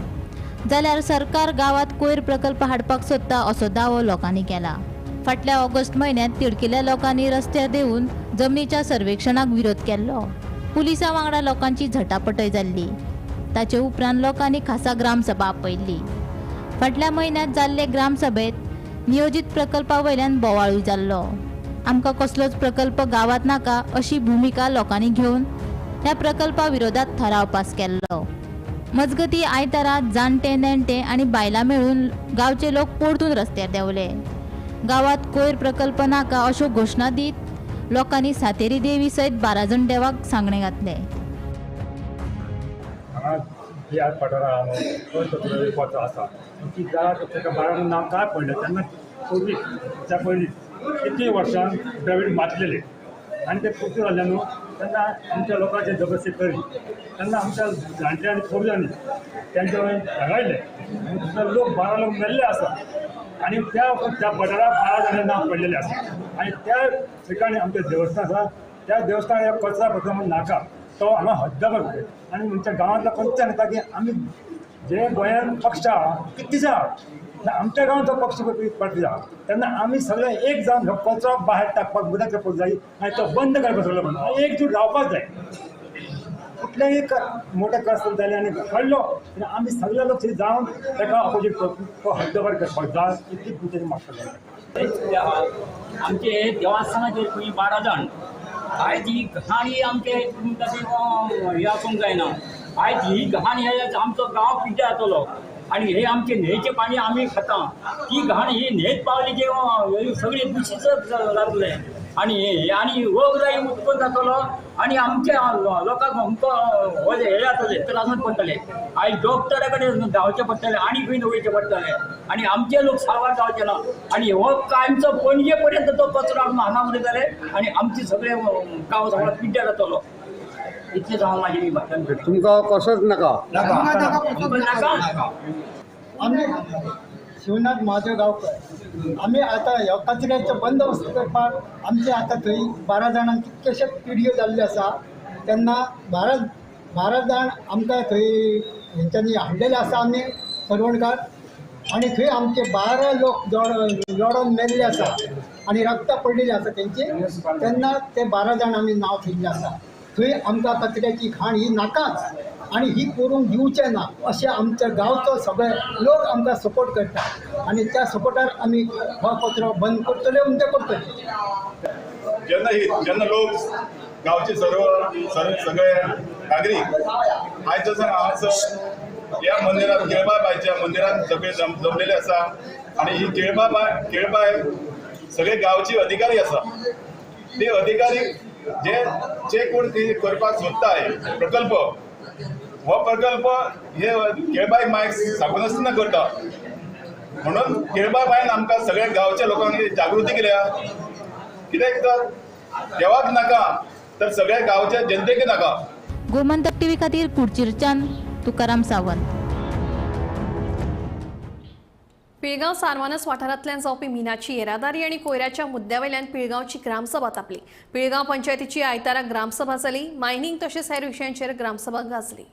जाल्यार सरकार गांवांत कोयर प्रकल्प हाडपाक सोदता असो दावो लोकांनी केला. फाटल्या ऑगस्ट म्हयन्यांत तिडकिल्ल्या लोकांनी रस्त्यार देंवून जमनीच्या सर्वेक्षणाक विरोध केल्लो. पुलिसां वांगडा लोकांची झटापटय जाल्ली. ताचे उपरांत लोकांनी खासा ग्रामसभा आपयल्ली. फाटल्या म्हयन्यांत जाल्ले ग्रामसभेंत नियोजीत प्रकल्पा वयल्यान बोवाळूय जाल्लो. आमकां कसलोच प्रकल्प गांवांत नाका अशी भुमिका लोकांनी घेवन ह्या प्रकल्पा विरोधात ठराव पास केल्लो. मजगती आयतारा जाणटे नेणटे आनी बायलां मेळून गांवचे लोक परतून रस्त्यार देंवले. गांवांत कोयर प्रकल्प नाका अश्यो घोशणा दीत लोकांनी सातेरी देवी सयत 12 जाण देवाक सांगणे घातले. नांव काय पडलें तेन्ना पयलीं त्या पयलीं कितली वर्सां द्रवीड मातलेले आनी ते पुर्ती जाल्ले न्हू तेन्ना आमच्या लोकांचे जबरदस्ती करी तेन्ना आमच्या जाणट्या आनी पोरयांनी तेंच्या वयर धाडायले आनी दुसरे लोक 12 लोक मेल्ले आसा आनी त्या त्या पठाराक 12 जाणां नांव पडलेलें आसा आनी त्या ठिकाणी आमचें देवस्थान आसा. त्या देवस्थान कचरा पत्र म्हणून नाका तो हांगा हद्द करता आनी आमच्या गांवांतलो कोणते सांगता की आमी जे गोंयांत पक्ष आहा कितलीच आहा आमच्या गांवांत तो पक्ष पडटा तेन्ना आमी सगळे एक जावन हो कचरो भायर टाकपाक मदत करपाक जाय आनी तो बंद करपाक सगळो बंद एकजूट रावपाक जाय. कुठल्याही मोठे कष्ट जाले आनी काडलो आमी सगळे लोक जावन ताका ऑपोजीट तो हद्दबार करपाक जाय इतली तुमचे मागता. आमचे देवस्थानाचेर खंय 12 जाण आयज ही घाण आमचे हे आसूंक जायना. आयज ही घाण हे आमचो गांव पिड्ड्यार जातलो आनी हे आमचे न्हंयचें पाणी आमी खाता ती घाण ही न्हंयेत पावली की सगळी दुशीत जातलें आनी आनी रोगराई उत्पन्न जातलो आनी आमच्या लोकांक आमकां हे जातले त्रासांत पडटले. आयज डॉक्टरा कडेन धांवचें पडटलें आनी खंय वयचें पडटलें आनी आमचे लोक साल्वार जावचे ना आनी हो कायमचो पणजे पर्यंत तो कचरो हांगा उरयतले आनी आमचे सगळे गांव सगळो पिड्ड्यार जातलो. इतलेंच हांव म्हाजें भाशण करतां. तुमकां कसोच नाका नाका. आमी शिवनाथ महादेव गांवकर आमी आतां ह्या कचऱ्याचो बंदोबस्त करपाक आमचे आतां थंय 12 जाणांक कितकेशेच पिडयो जाल्ल्यो आसा तेन्ना 12 जाण आमकां थंय हेंच्यांनी हाडलेले आसा आमी सरवणकार आनी थंय आमचे 12 लोक लडोन मेल्ले आसा आनी रक्तां पडलेली आसा तेंची तेन्ना ते 12 जाण आमी नांव थेयल्लें आसा. थंय आमकां कचऱ्याची घाण ही नाकाच आनी ही करूंक दिवचें ना अशें आमच्या गांवचो सगळे लोक आमकां सपोर्ट करता आनी त्या सपोर्टार आमी हो कचरो बंद करतले म्हणजे करतले. जेन्ना जेन्ना लोक गांवचे सर्व सगळे नागरीक आयज जसो हांगासर ह्या मंदिरात केळबाबायच्या मंदिरात सगळे जमलेले आसा आनी ही केळबाय सगळे गांवची अधिकारी आसा. ते अधिकारी जे जे कोण ते करपाक सोदताय प्रकल्प हो प्रकल्प हे केळबाय मायक सांगून करता म्हणून केळबाय बायन आमकां सगळ्या गांवच्या लोकांनी जागृती केल्या. कित्याक तर देवाक नाका तर सगळ्या गांवच्या जनतेक नाका. गोमंतक टीव्ही खातीर कुडचिरच्यान तुकाराम सावंत. पिळगांव सारमानस वाठारांतल्यान जावपी मिनाची येरादारी आनी कोयराच्या मुद्द्यावेल्यान पिळगांवची ग्रामसभा तापली. पिळगांव पंचायतीची आयतारा ग्रामसभा जाली. मायनिंग तशेंच हेर विशयांचेर ग्रामसभा गाजली.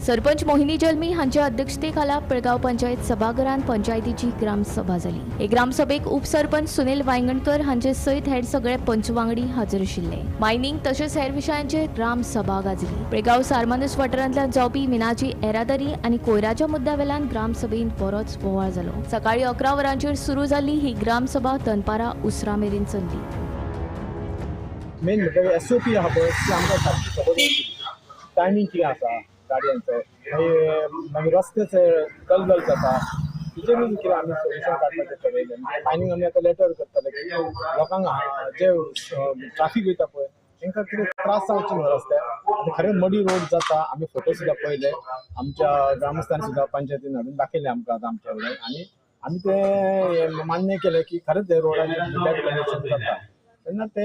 सरपंच मोहिनी जल्मी हांच्या अध्यक्षतेखाला पिळगांव पंचायत सभाघरांत पंचायतीची ग्रामसभा जाली. हे ग्रामसभेक उपसरपंच सुनील वायंगणकर हांचे सयत हेर सगळे पंचवांगडी हाजीर आशिल्ले. मायनिंग तशेंच हेर विशयांचेर ग्रामसभा गाजली. पिळगांव सारमानस वाठारांतल्यान जावपी मिनाची येरादारी आनी कोयराच्या मुद्द्यावेल्यान ग्रामसभेंत बरोच बोवाळ जालो. सकाळी 11 वरांचेर सुरू जाल्ली ही ग्रामसभा दनपारां उसरां मेरेन चल्ली. मेन म्हटल्यार SOP आहा पळय ती आमकां सारकी खबर नाशिल्ली. टायमींग कितें आसा गाडयांचो, मागीर रस्ते दलदल जाता, तिचेरूय कितें आमी सोल्युशन काडपाचें ठरयलें. मायनींग आमी आतां लेटर करतले की लोकांक जे ट्राफीक वयता पळय तांकां कितें त्रास जावचे न्हू रस्त्यार. आतां खरें मडी रोड जाता, आमी फोटो सुद्दां पळयले, आमच्या ग्रामस्थांनी सुद्दां पंचायतीन हाडून दाखयले आमकां आतां आमच्या कडेन, आनी आमी ते मान्य केलें की खरेंच हे रोडाचेर बॅड कंडिशन जाता. तेन्ना ते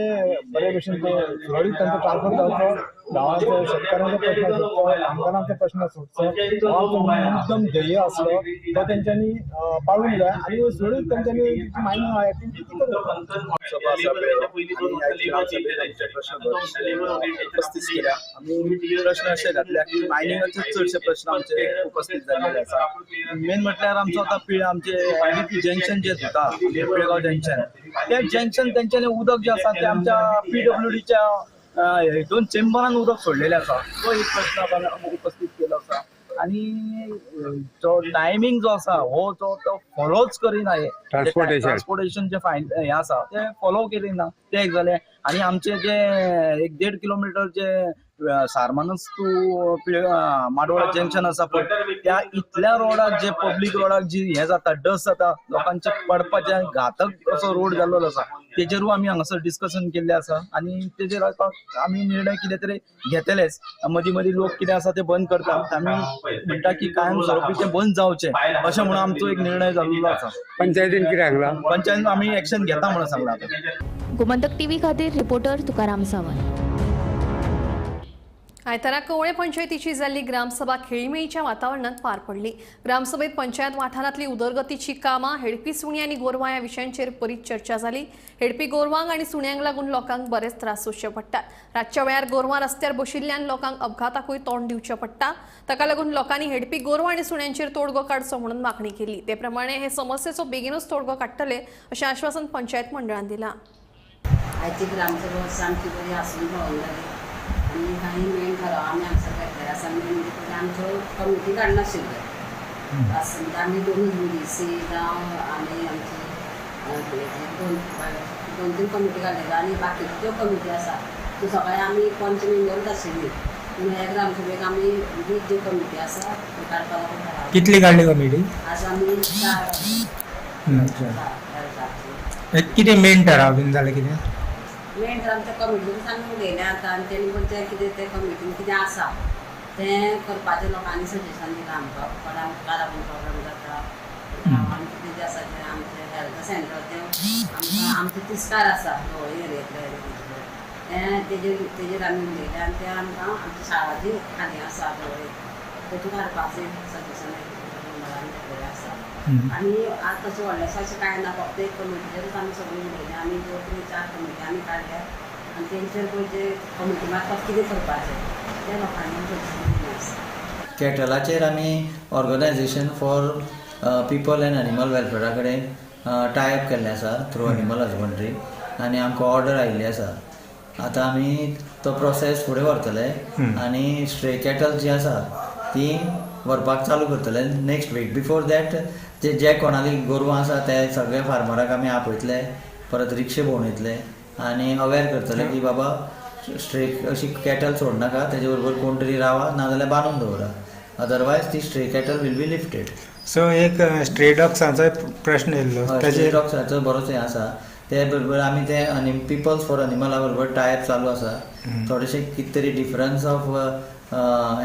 बरे भशेन ते सुरळीत तांचो ट्रान्सफर जावचो, गांवांचो शेतकारांचो प्रश्न सुटचो, कामगारांचो प्रश्न सुटचो, गांवाचो मुद्दम ध्येय आसलो तो तेंच्यांनी पाळूंक जाय आनी सुरळीत तेंच्यांनी मायनिंग एक्टिविटी ती करूंक जाय. सभा आसा आनी ग्रामसभेत आमचे प्रश्न उपस्थित केल्या. आमी प्रश्न अशे घातल्या की मायनिंगाचे चडशे प्रश्न आमचे उपस्थित जाल्ले आसा. मेन म्हटल्यार आमचो आतां आमचे एनडीपी जंक्शन जे जाता, पिळगांव जंक्शन, ते जंक्शन तेंच्यांनी उदक जे आसा ते आमच्या PWDच्या हितून चेंबरान उदक सोडलेलें आसा, तो एक प्रश्न आपण उपस्थित केलो आसा. आनी जो टायमींग जो आसा हो जो तो फॉलोच करिना, हे ट्रान्सपोर्टेशन जे फायन हे आसा ते फॉलो करिना, ते एक जालें. आनी आमचे जे 1.5 किलोमिटर जे सारमानस टू माडवळा जंक्शन आसा पळय, त्या इतल्या रोडाक जे पब्लीक रोडाक जी हे जाता डस्ट जाता, लोकांचे पडपाचे घातक असो रोड जाल्लो आसा, तेजेरूय आमी हांगासर डिस्कशन केल्लें आसा आनी तेजेर आमी निर्णय कितें तरी घेतलेच. मदीं मदीं लोक कितें आसा ते बंद करता, आमी म्हणटा की कायम स्वरुपी ते बंद जावचें अशें म्हणून आमचो एक निर्णय जाल्लो आसा. पंचायतीन कितें सांगलां? पंचायतीन आमी एक्शन घेता म्हणून सांगलां. आतां गोमंतक टीव्ही खातीर रिपोर्टर तुकाराम सावंत. आयतारा कवळे पंचायतीची जाल्ली ग्रामसभा खेळीमेळीच्या वातावरणात पार पडली. ग्रामसभेत पंचायत वाठारांतली उदरगतीची कामां, हेडपी सुणी आनी गोरवां ह्या विशयांचेर बरीच चर्चा जाली. हेडपी गोरवांक आनी सुण्यांक लागून लोकांक बरेच त्रास सोंसचे पडटात. रातच्या वेळार गोरवां रस्त्यार बशिल्ल्यान लोकांक अपघाताकूय तोंड दिवचें पडटा. ताका लागून लोकांनी हेडपी गोरवां आनी सुण्यांचेर तोडगो काडचो म्हणून मागणी केली. ते प्रमाणे हे समस्येचो बेगीनूच तोडगो काडटले अशें आश्वासन पंचायत मंडळान दिलां. आयची ग्रामसभा सामकी बरी आसून भोंवून जाली आनी काही मेन ठराव आमी हांगसर घेतलेले आसा. मेन म्हणजे आमच्यो कमिटी काडनाशिल्ल्यो म्हणजे आमी दोनूच बीडीसी जावं आनी आमची दोन तीन कमिटी काडलेल्यो आनी बाकीच्यो ज्यो कमिटी आसा त्यो सगळे आमी पंच मेंबरूच आशिल्ली. पूण ह्या ग्रामसभेक आमी वीक ज्यो कमिटी आसा त्यो काडपाक लागून ठराव. कितली काडली कमिटी? आज आमी 4. कितें मेन ठराव बीन जालें कितें? मेन तर आमच्या कमिटीनूच आमी उलयलें आतां आनी तेणी पण तें कितें तें कमिटीन कितें आसा तें करपाचें लोकांनी सजेशन दिलां आमकां. कोणाक लागून प्रॉब्लम जाता गांवांत कितें जें आसा तें आमचें हेल्थ सेंटर तें आमकां आमचें तिस्कार आसा गवळी एरियेंतलें तें तेजेर आमी उलयलें आनी तें आमकां आमची शाळा जी खाली आसा गवळी तेतून हाडपाचें सजेशन मंडळान घेतलेलें आसा. आनी आतां तशें व्हडलेंशें अशें कांय ना, फक्त एक कमिटीचेरूच आमी सगळीं उलयलें. आमी 2 3 4 कमिटी आमी काडल्या आनी तेंचेर पळय जे कमिटी मार्फत कितें करपाचें तें लोकांनी सजेशन दिलें आसा. कॅटलाचेर आमी organisation for people and animal वेलफेरा कडेन टाय अप केल्लें आसा थ्रू एनिमल हजबंड्री आनी आमकां ऑर्डर आयिल्ली आसा. आतां आमी तो प्रोसेस फुडें व्हरतले आनी स्ट्रे कॅटल जी आसा ती व्हरपाक चालू करतले नेक्स्ट वीक. बिफोर that जे जे कोणाली गोरवां आसा ते सगळे फार्मराक आमी आपयतले, परत रिक्षे भोंवयतले आनी अवेर करतले की बाबा स्ट्रे अशी कॅटल सोडनाका, तेजे बरोबर कोण तरी रावा नाजाल्यार बांदून दवरा, अदरवायज ती stray cattle will be lifted. So एक स्ट्रे डॉग्साचो प्रश्न येयल्लो, स्ट्रे डॉग्साचो बरोच हें आसा. ते बरोबर आमी ते पिपल्स फॉर एनिमला बरोबर टायप चालू आसा. थोडेशे कितें तरी डिफरन्स ऑफ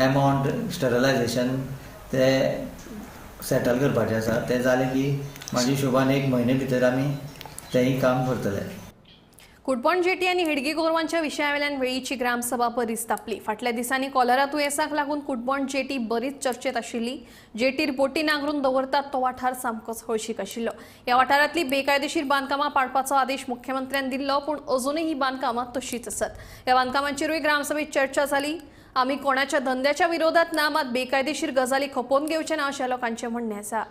एमावंट स्टरलायजेशन ते सेटल करपाचें आसा. तें जालें की म्हाज्या हिशोबान 1 म्हयने भितर आमी तेंय काम करतले. कुडपण जेटी आनी हेडगी गोरवांच्या विशयावेल्यान वेळीची ग्रामसभा बरीच तापली. फाटल्या दिसांनी कॉलरा दुयेंसाक लागून कुडपण जेटी बरीच चर्चेत आशिल्ली. जेटीर बोटी नांगरून दवरतात तो वाठार सामकोच हळशीक आशिल्लो. ह्या वाठारांतली बेकायदेशीर बांदकामां पाडपाचो आदेश मुख्यमंत्र्यान दिल्लो, पूण अजूनय ही बांदकामां तशीच आसात. ह्या बांदकामांचेरूय ग्रामसभेत चर्चा जाली. आमी कोणाच्या धंद्याच्या विरोधात ना, मात बेकायदेशीर गजाली खपोवन घेवचे ना अशें लोकांचें म्हणणें आसा.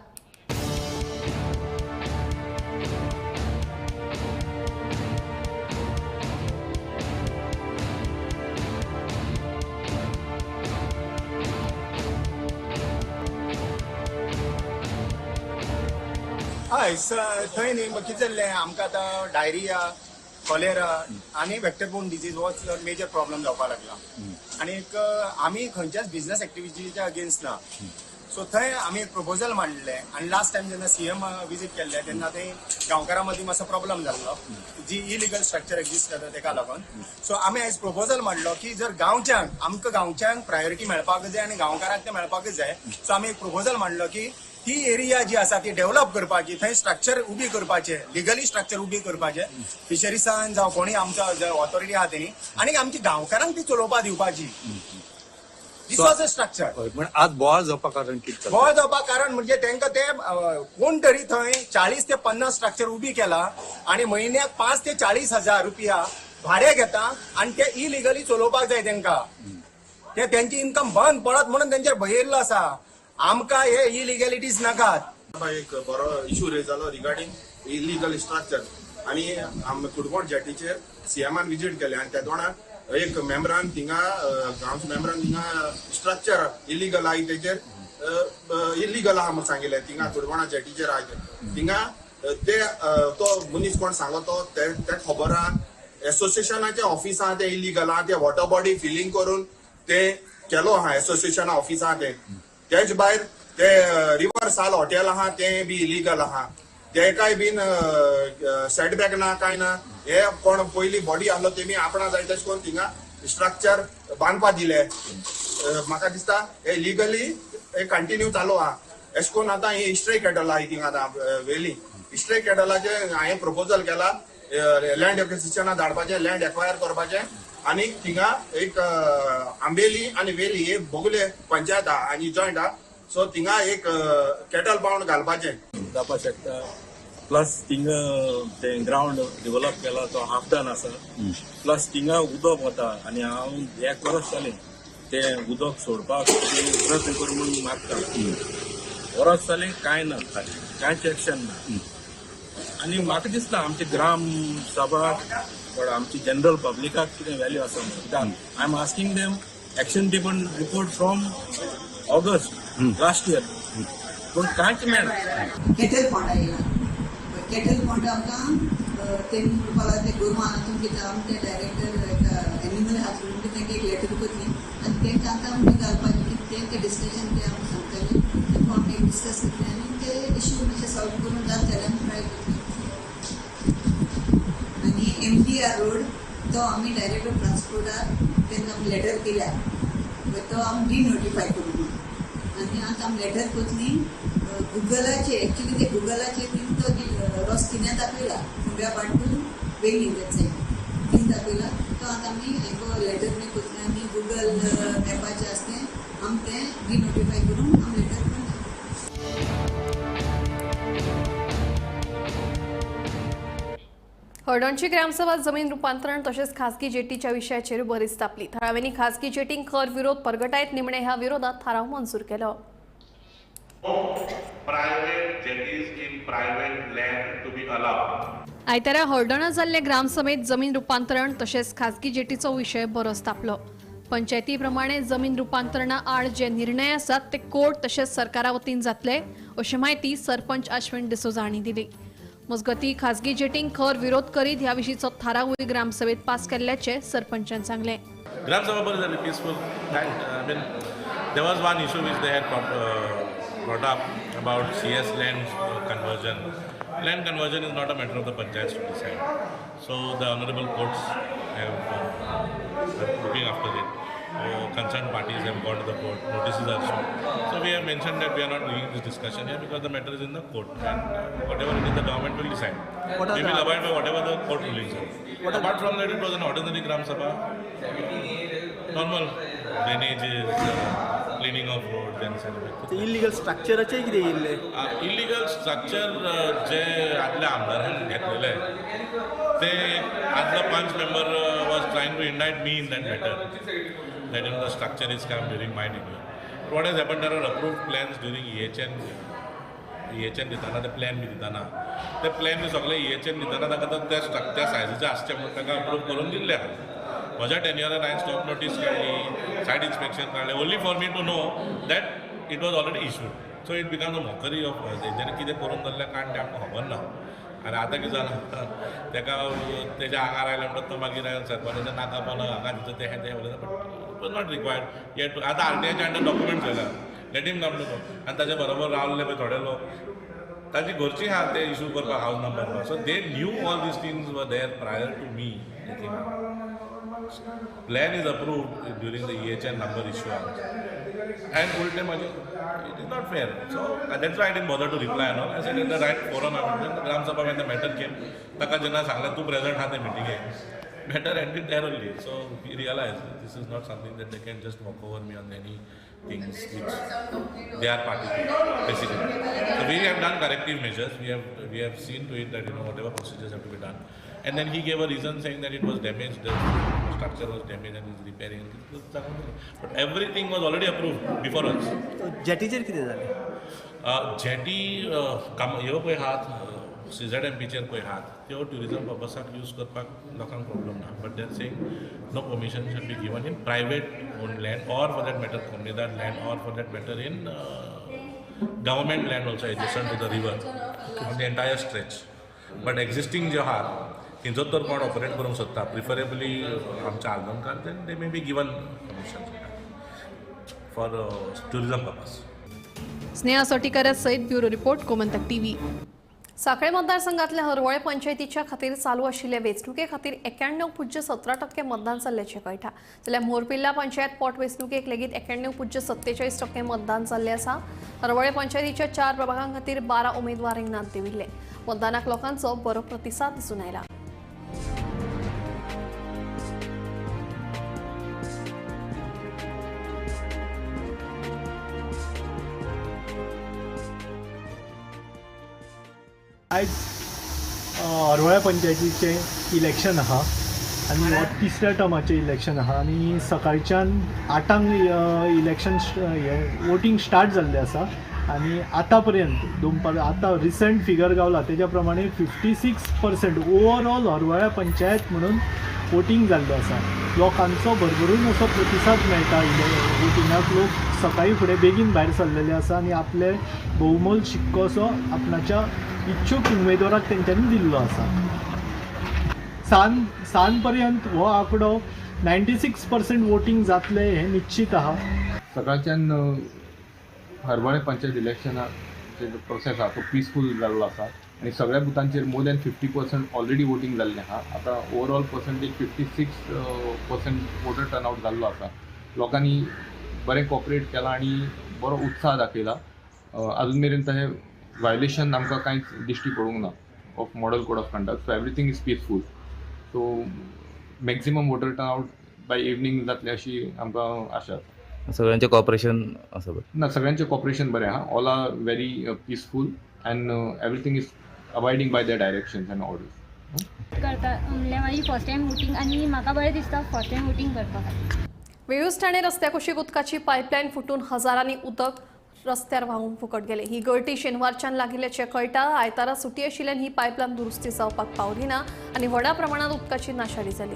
हय, थंय न्ही कितें जाल्लें आमकां आतां डायरिया कॉलेरा आनी वेक्टर बोर्न डिजीज हो मेजर प्रॉब्लम जावपाक लागला. आनीक आमी खंयच्याच बिझनस एक्टिविटीच्या अगेन्स्ट ना. सो थंय आमी एक प्रपोजल मांडलें आनी लास्ट टायम जेन्ना सीएम विजीट केल्ले तेन्ना थंय गांवकारां मदीं मातसो प्रॉब्लम जाल्लो जी इलिगल स्ट्रक्चर एक्झिस्ट जाता तेका लागून. सो आमी आयज प्रपोजल मांडलो की जर गांवच्यांक आमकां गांवच्यांक प्रायोरिटी मेळपाक जाय आनी गांवकारांक तें मेळपाकच जाय. सो आमी एक प्रपोजल मांडलो की ही एरिया जी आसा ती डेव्हलप करपाची, थंय स्ट्रक्चर उबी करपाचें, लिगली स्ट्रक्चर उबी करपाचें, फिशरीसान जावं कोणी आमचो ऑथॉरिटी आहा तेणी, आनी आमची गांवकारांक ती चलोवपा दिवपाची. This was a structure. पण आज बोवाळ जावपाक कारण कितें? बोवाळ जावपाक कारण म्हणजे तांकां ते कोण तरी थंय 40 ते 50 स्ट्रक्चर उबी केला आनी म्हयन्याक 5 ते 40 हजार रुपया भाडें घेता आनी ते इलिगली चलोवपाक जाय तांकां. ते तेंची इन्कम बंद पडत म्हणून तेंचेर भंय आसा. आमकां हे इलिगॅलिटीज नाकात. एक बरो इशू रेज जालो रिगार्डिंग इलिगल स्ट्रक्चर आनी आम कुडकोट जेटीचेर सीएमान विजीट केले आनी त्या दोणा एक मेंबरान थिंगा गांवच्या मेंबरान थिंगा स्ट्रक्चर इलिगल आहा तेचेर इलिगल आहा म्हूण सांगिल्लें. थिंगा कुडकोणा जेटीचेर आहा ते थिंगा ते तो मनीस कोण सांगलो तो ते खबर आहा. एसोसिएशनाचे ऑफिस आहा ते इलिगल आहा, ते वॉटर बॉडी फिलिंग करून ते केलो आहा एसोसिएशना ऑफिस आहा ते. तेच भायर ते रिवर साल हॉटेल आहा ते बी इलिगल आहा, तेकाय बीन सेटबॅक ना काय ना. हे कोण पयली बॉडी आहलो तेमी आपणा जाय तशें करून थिंगा स्ट्रक्चर बांदपा दिले. म्हाका दिसता हे लिगली हे कंटिन्यू चालू आहा. एशें करून आतां हे स्ट्रे कॅटल आहा थिंगा आतां वेली स्ट्रे कॅटलाचे हांवें प्रपोजल केला लँड एक्विजिशना धाडपाचें, लँड एक्वायर करपाचें आनी थिंगा एक आंबेली आनी वेली हे बोगले पंचायत आहा आनी जॉयंट आहा. सो थिंगा एक कॅटल पाउंड घालपाचें जावपाक शकता. प्लस थिंगा ते ग्रावंड डेव्हलप केला तो हाफ डन आसा. प्लस थिंगा उदक वता आनी हांव एक वरस जालें तें उदक सोडपाक प्रयत्न करूं म्हणून मागता, वरस जालें कांय ना, कांयच एक्शन ना. आनी म्हाका दिसता आमची ग्राम सभा बट आमची जनरल पब्लिकाक कितें व्हॅल्यू आसा म्हणून. कित्याक I am asking them action taken report from August last year, पूण कांयच मेळना. केटल पॉन्ड आयला, केटल पॉन्ड आमकां तेणी म्हणपाक लागले गोरवां हातून कितें आमी ते डायरेक्टर एनिमल हजबंडरी तांकां एक लेटर करतली आनी तांकां आतां आमी घालपाचें कितें तें डिस्कशन ते आमी सांगताले, तेका आमी एक डिस्कस करतले आनी ते इश्यू मातशे सॉल्व करून जाता जाल्यार आमी ट्राय करतले. आनी MDR road तो आमी डायरेक्टर ट्रान्सपोर्टार तेन्ना आमी लेटर केल्या, तो आमी डिनोटिफाय करूं म्हणून. आनी आतां आमी लेटर करतली गुगलाचेर, एक्चुली ते गुगलाचेर तेणी तो रस्तो किन्या दाखयला, कुंब्यापाट टू वेली that side तीन दाखयला. तो आतां आमी हेको लेटर बी करतले आनी गुगल मॅपाचेर आसा तें आमी तें डिनोटिफाय करून आमी लेटर करतले. हळदणची ग्रामसभा जमीन रुपांतरण तशेंच खासगी जेटीच्या विशयाचेर बरीच तापली. थळाव्यांनी खासगी जेटींक खर विरोध परगटायत निमणे ह्या विरोधात थाराव मंजूर केलो. आयतारा हळदणा जाल्ले ग्रामसभेत जमीन रुपांतरण तशेंच खासगी जेटीचो विशय बरोच तापलो. पंचायती प्रमाणे जमीन रुपांतरणा आड जे निर्णय आसात ते कोर्ट तशेंच सरकारा वतीन जातले अशी म्हायती सरपंच अश्विन डिसोजा हांणी दिली. मजगतीं खासगी जेटींक खर विरोध करीत ह्या विशींचो थारावूय ग्रामसभेत पास केल्ल्याचें सरपंचान सांगलें. ग्रामसभा बरी जाली, peaceful. I mean there was one issue which they had brought up about CS land conversion. Land conversion is not a matter of the panchayats to decide. So the honorable courts have looking after it. Concerned parties have gone to the court, notices are issued. So we have mentioned that we are not doing this discussion here because the matter is in the court and whatever it is the government will decide. We will abide by whatever the court rulings are. Apart from that, it was an ordinary Gram Sabha, normal drainages, cleaning of roads and everything. Illegal structure कितें येयल्लें? Illegal structure जे आदल्या आमदारान घेतलेले ते आदलो panch member was trying to indict me in that matter, that in the structure is come during my tenure. What has happened, there are approved plans during EHN दितना ते plan बी दितना ते plan बी सगळे EHN दितना ताका त्या त्या सायजीचे आसचे म्हणून ताका अप्रूव करून दिल्ले आहा. म्हज्या टेन्युअरान हांवें स्टॉप नोटीस काडली, सायट इन्स्पेक्शन काडलें, only for me to know that it was already issued. So it becomes a mockery of तेंच्यांनी कितें करून जाल्लें कांय तें आमकां खबर ना. आनी आतां कितें जालां तेका तेज्या आंगार आयलें म्हणटा तो मागीर सरपंचाच्या नाका पावलो हांगा दिता तें तें उलयता, but it was not required. आतां आरटीआयच्या अंडर डॉक्युमेंट्स जाल्या, let him come to know. आनी ताच्या बरोबर रावले पळय थोडे लोक, ताची घरची आहा ते इशू करपाक house number. So they knew all these things were there prior to me. Plan is approved during the EHN number issuance. And उलटे म्हणजे it is not fair. So that's why I didn't bother to reply and all. I said in the right forum, Gram Sabha when the matter came, ताका जेन्ना सांगलें तूं present आहा ते मिटिंगेक, matter ended there only. So he realized this is not something that they can just walk over me on any things which they are party to, basically. So we have done corrective measures. We have seen to it that, you know, whatever procedures have to be done. And then he gave a reason saying that it was damaged, the structure was damaged and he's repairing. But everything was already approved before us. जेटीचेर कितें जालें? Jetty ह्यो पळय आहात, CZMP चेर पळय आहात, त्यो tourism पर्पसाक use करपाक लोकांक प्रॉब्लम ना. But they are saying no permission should be given in private own land or for that matter comunidade land or for that matter in government land also adjacent to the river on the entire stretch. But existing ज्यो आहात थंयचो तर कोण operate करूंक सोदता, preferably आमच्या आल्दोणकार, then they may be given permission for tourism purpose. Sneha Sotikar सयत bureau report, Gomantak TV. साखळे मतदारसंघातल्या हरवळे पंचायतीच्या खातीर चालू आशिल्ल्या वेंचणुके खातीर 91.17% मतदान जाल्ल्याचें कळटा. जाल्यार मोरपिल्ला पंचायत पोट वेंचणुकेक लेगीत 91.47% मतदान जाल्लें आसा. हरवळे पंचायतीच्या 4 प्रभागां खातीर 12 उमेदवार रिंगणांत देंविल्ले. मतदानाक लोकांचो बरो प्रतिसाद दिसून आयला. आयज हरवळ्या पंचायतीचें इलेक्शन आहा आनी हो तिसऱ्या टर्माचें इलेक्शन आहा आनी सकाळच्यान 8 इलेक्शन हें वोटींग स्टार्ट जाल्लें आसा आनी आतां पर्यंत दोनपार आतां रिसंट फिगर गावला तेज्या प्रमाणे 56% ओवरऑल हरवळ्या पंचायत म्हणून वोटींग जाल्लें आसा. लोकांचो भरभरून असो प्रतिसाद मेळटा वोटिंगाक. लोक सकाळीं फुडें बेगीन भायर सरलेले आसा आनी आपले भोवमोल शिक्को असो आपणाच्या इच्छूक उमेदवाराक तेंच्यांनी दिल्लो आसा. सान पर्यंत हो आंकडो 96% वोटींग जातलें हें निश्चीत आहा. सकाळच्यान हरवळे पंचायत इलेक्शनाचो जो प्रोसेस आहा तो पिसफूल जाल्लो आसा आनी सगळ्या बुथांचेर मोर दॅन 50% ऑलरेडी वोटींग जाल्लें आहा. आतां overall percentage 56% voter turnout जाल्लो आसा. लोकांनी बरें कॉपरेट केलां आनी बरो उत्साह दाखयला. अजून मेरेन तशें व्हायलेशन आमकां कांयच दिश्टी पडूंक ना of model code of conduct. So everything is peaceful. So maximum voter turnout by evening जातलें अशी आमकां आशा आसा. सगळ्यांचें कॉपरेशन आसा बरें ना? सगळ्यांचें कॉपरेशन बरें आहा. All are very peaceful and everything is abiding by the directions and orders. करता म्हणल्यार म्हाजी फर्स्ट टायम वोटींग आनी म्हाका बरें दिसता फर्स्ट टायम वोटींग करपाक. वेळूस ठाणे रस्त्या कुशीक उदकाची पायपलायन फुटून हजारांनी उदक रस्त्यार व्हांवून फुकट गेले. ही गळटी शेनवारच्यान लागिल्ल्याचें कळटा. आयतारा सुटी आशिल्ल्यान ही पायपलायन दुरुस्ती जावपाक पावली ना आनी व्हडा प्रमाणात उदकाची नाशाडी जाली.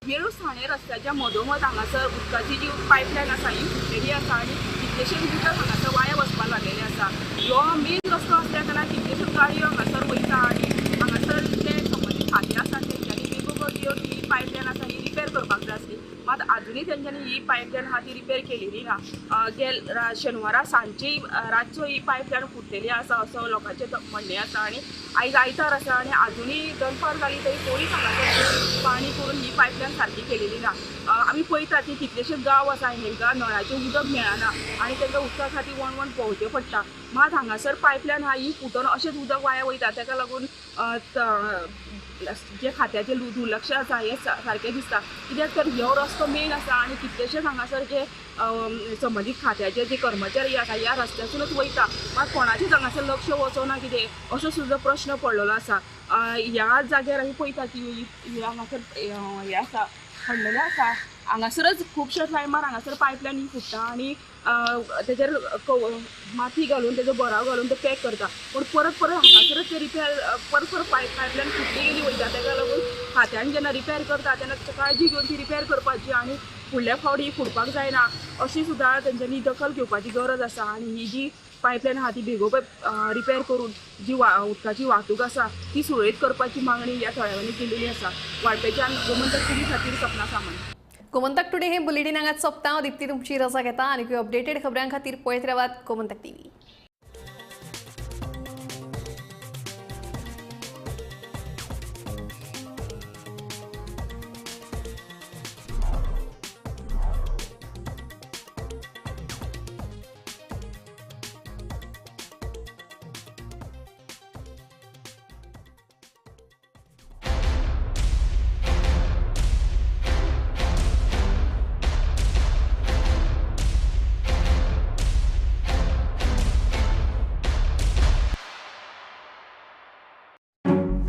वेळूस ठाणे रस्त्याच्या मदोमद हांगासर उदकाची जी पायपलायन आसा ही फुटलेली आसा आनी कितलेशेच उदक हांगासर वाया वचपाक लागलेलें आसा. हो मेन रस्तो आसल्या कारणान कितलेश्यो गाडयो हांगासर वयता आनी हांगासर जे संबंदीत खातें आसा तेंच्यांनी बेगोबेग येवन ही पायपलायन आसा ही रिपेर करपाक जाय आसली, मात आजुनूय तेंच्यांनी ही पायपलायन आहा ती रिपेर केलेली ना. शेनवारा सांजची रातचो ही पायपलायन फुटलेली आसा असो लोकांचें म्हणणें आसा आनी आयज आयतार आसा आनी आजुनूय दनपार जाली तरी कोणीच हांगासर पाणी करून ही पायपलायन सारकी केलेली ना. आमी पळयता की कितलेशे गांव आसा हेंकां नळाचें उदक मेळना आनी तांकां उदका खातीर वण वण भोंवचें पडटा, मात हांगासर पायपलायन आहा ही फुटून अशेंच उदक वाया वयता. ताका लागून जे खात्याचें दुर्लक्ष आसा हें सारकें दिसता, कित्याक तर हो रस्तो मेन आसा आनी कितलेशेच हांगासर जे संबंदीत खात्याचे जे कर्मचारी आसा ह्या रस्त्यासूनच वयता, मात कोणाचेच हांगासर लक्ष वचना कितें असो सुद्दां प्रश्न पडलेलो आसा. ह्या जाग्यार आमी पळयता की हांगासर हें आसा, खणलेलें आसा, हांगासरच खुबश्या टायमार हांगासर पायपलायन ही फुट्टा आनी तेजेर माती घालून तेजो भराव घालून ते पॅक करता, पूण परत परत हांगासरच ते रिपेर परत परत पायपलायन फुटली गेली वयता. तेका लागून खात्यान जेन्ना रिपेर करता तेन्ना काळजी घेवन ती रिपेर करपाची आनी फुडल्या फावटी फुटपाक जायना अशी सुद्दां तेंच्यांनी दखल घेवपाची गरज आसा. आनी ही जी पायपलायन आहा ती बेगोबेग रिपेर करून जी उदकाची वाहतूक आसा ती सुरळीत करपाची मागणी ह्या थळाव्यांनी केलेली आसा. वाळपेच्यान गोमंतक टीव्ही खातीर सपना सामंत. गोमंतक टुडे हे बुलेटीन हांगाच सोंपता. हांव दीप्ती तुमची रजा घेता आनी अपडेटेड खबरां खातीर पळयत रावात गोमंतक टीव्ही.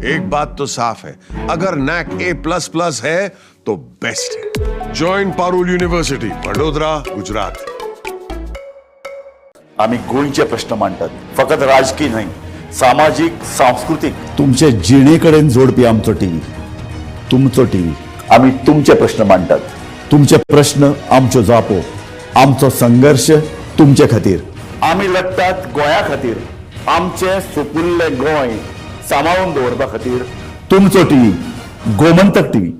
एक बात तो साफ है, अगर नैक A++ है तो बेस्ट है। Join Parul university, Vadodara, Gujarat. आम्ही गोंयचे प्रश्न मांडटात, फकत राजकीय न्हय, सामाजीक, सांस्कृतीक, तुमचे जिणे कडेन जोडपी आमचो टीव्ही, तुमचो टीव्ही। आम्ही तुमचे प्रश्न मांडटात, तुमचे प्रश्न आमच्यो जापो, आमचो संघर्ष तुमचे खातीर। आम्ही लढतात गोंया खातीर, आमचे सुपुल्ले गोंय सांबाळून दवरपा खातीर। तुमचो टीव्ही, गोमंतक टीव्ही।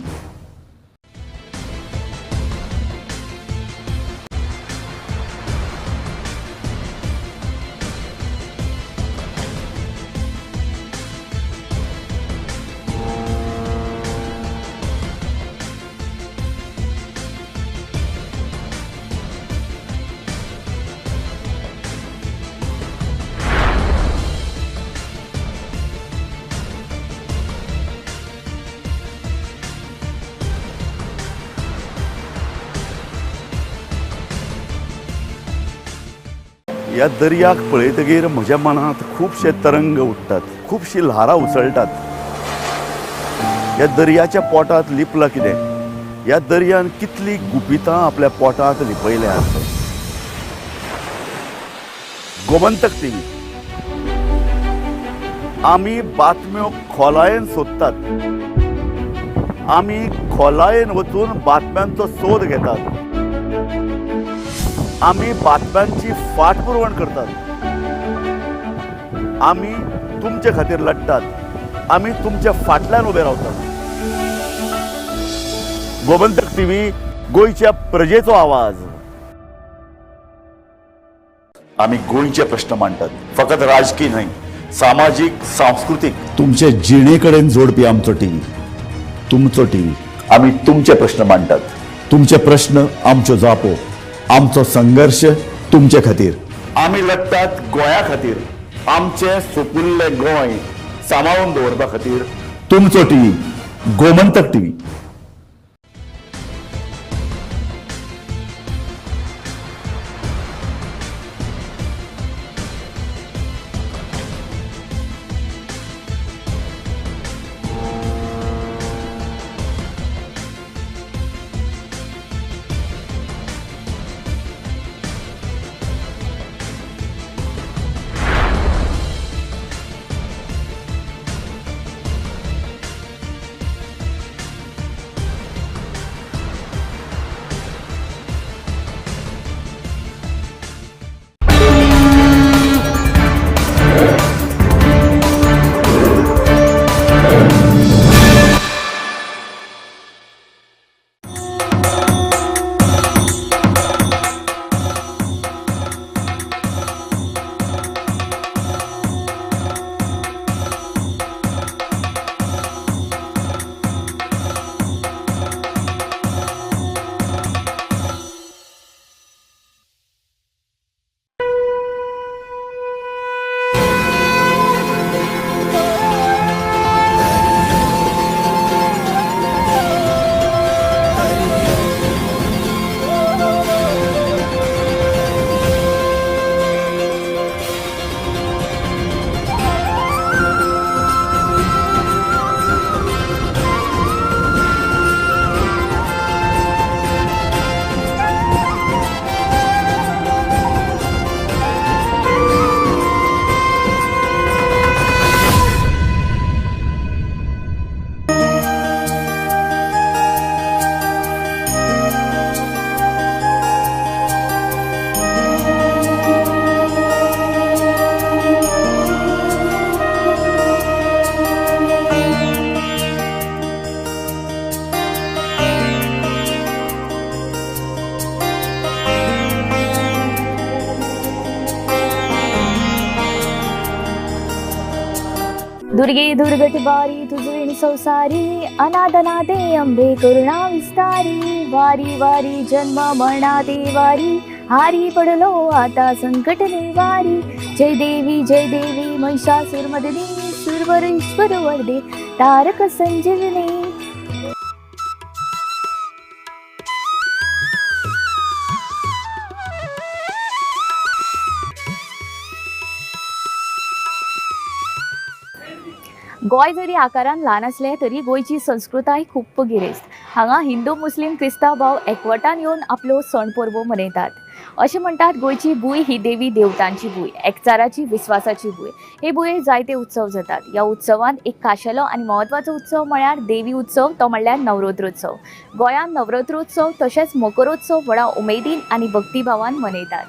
ह्या दर्याक पळयतगीर म्हज्या मनांत खुबशे तरंग उठ्ठात, खुबशी ल्हारां उसळटात। ह्या दर्याच्या पोटांत लिपलां कितें, ह्या दर्यान कितली गुपितां आपल्या पोटांत लिपयल्यात। गोमंतक टीव्ही, आमी बातम्यो खोलायेन सोदतात, आमी खोलायेन वचून बातम्यांचो सोद घेतात, आमी बातम्यांची फाटपुरवण करतात, आमी तुमचे खातीर लढतात, आमी तुमच्या फाटल्यान उबे रावतात। गोमंतक टीव्ही, गोंयच्या प्रजेचो आवाज। आमी गोंयचे प्रश्न मांडटात, फकत राजकीय न्हय, सामाजीक, सांस्कृतीक, तुमचे जिणे कडेन जोडपी आमचो टीव्ही, तुमचो टीव्ही। आमी तुमचे प्रश्न मांडटात, तुमचे प्रश्न आमच्यो जापो, आमचो संघर्ष तुमचे खातीर। आमी लढतात गोंया खातीर, आमचे सुपुल्ले गोंय सांबाळून दवरपा खातीर। तुमचो टीव्ही, गोमंतक टीव्ही। दुर्गे दुर्गट वारी तुझविण संसारी, अनादनादे अंबे करुणा विस्तारी, वारी वारी जन्म मरणाते वारी, हारी पडलो आता संकट निवारी। जय देवी महिषासुरमर्दिनी, सुरवर ईश्वर वरदे तारक संजीवनी। गोंय जरी आकारान ल्हान आसलें तरी गोंयची संस्कृताय खूब गिरेस्त। हांगा हिंदू मुस्लीम क्रिस्तांव भाव एकवटान येवन आपलो सण परबो मनयतात। अशें म्हणटात गोंयची भूंय ही देवी देवतांची भूंय, एकचाराची विस्वासाची भूंय। हे भुंयेर जायते उत्सव जातात। ह्या उत्सवांत एक खाशेलो आनी म्हत्वाचो उत्सव म्हळ्यार देवी उत्सव, तो म्हणल्यार नवरात्रोत्सव। गोंयांत नवरात्रोत्सव तशेंच मकरोत्सव व्हडा उमेदीन आनी भक्तिभावान मनयतात।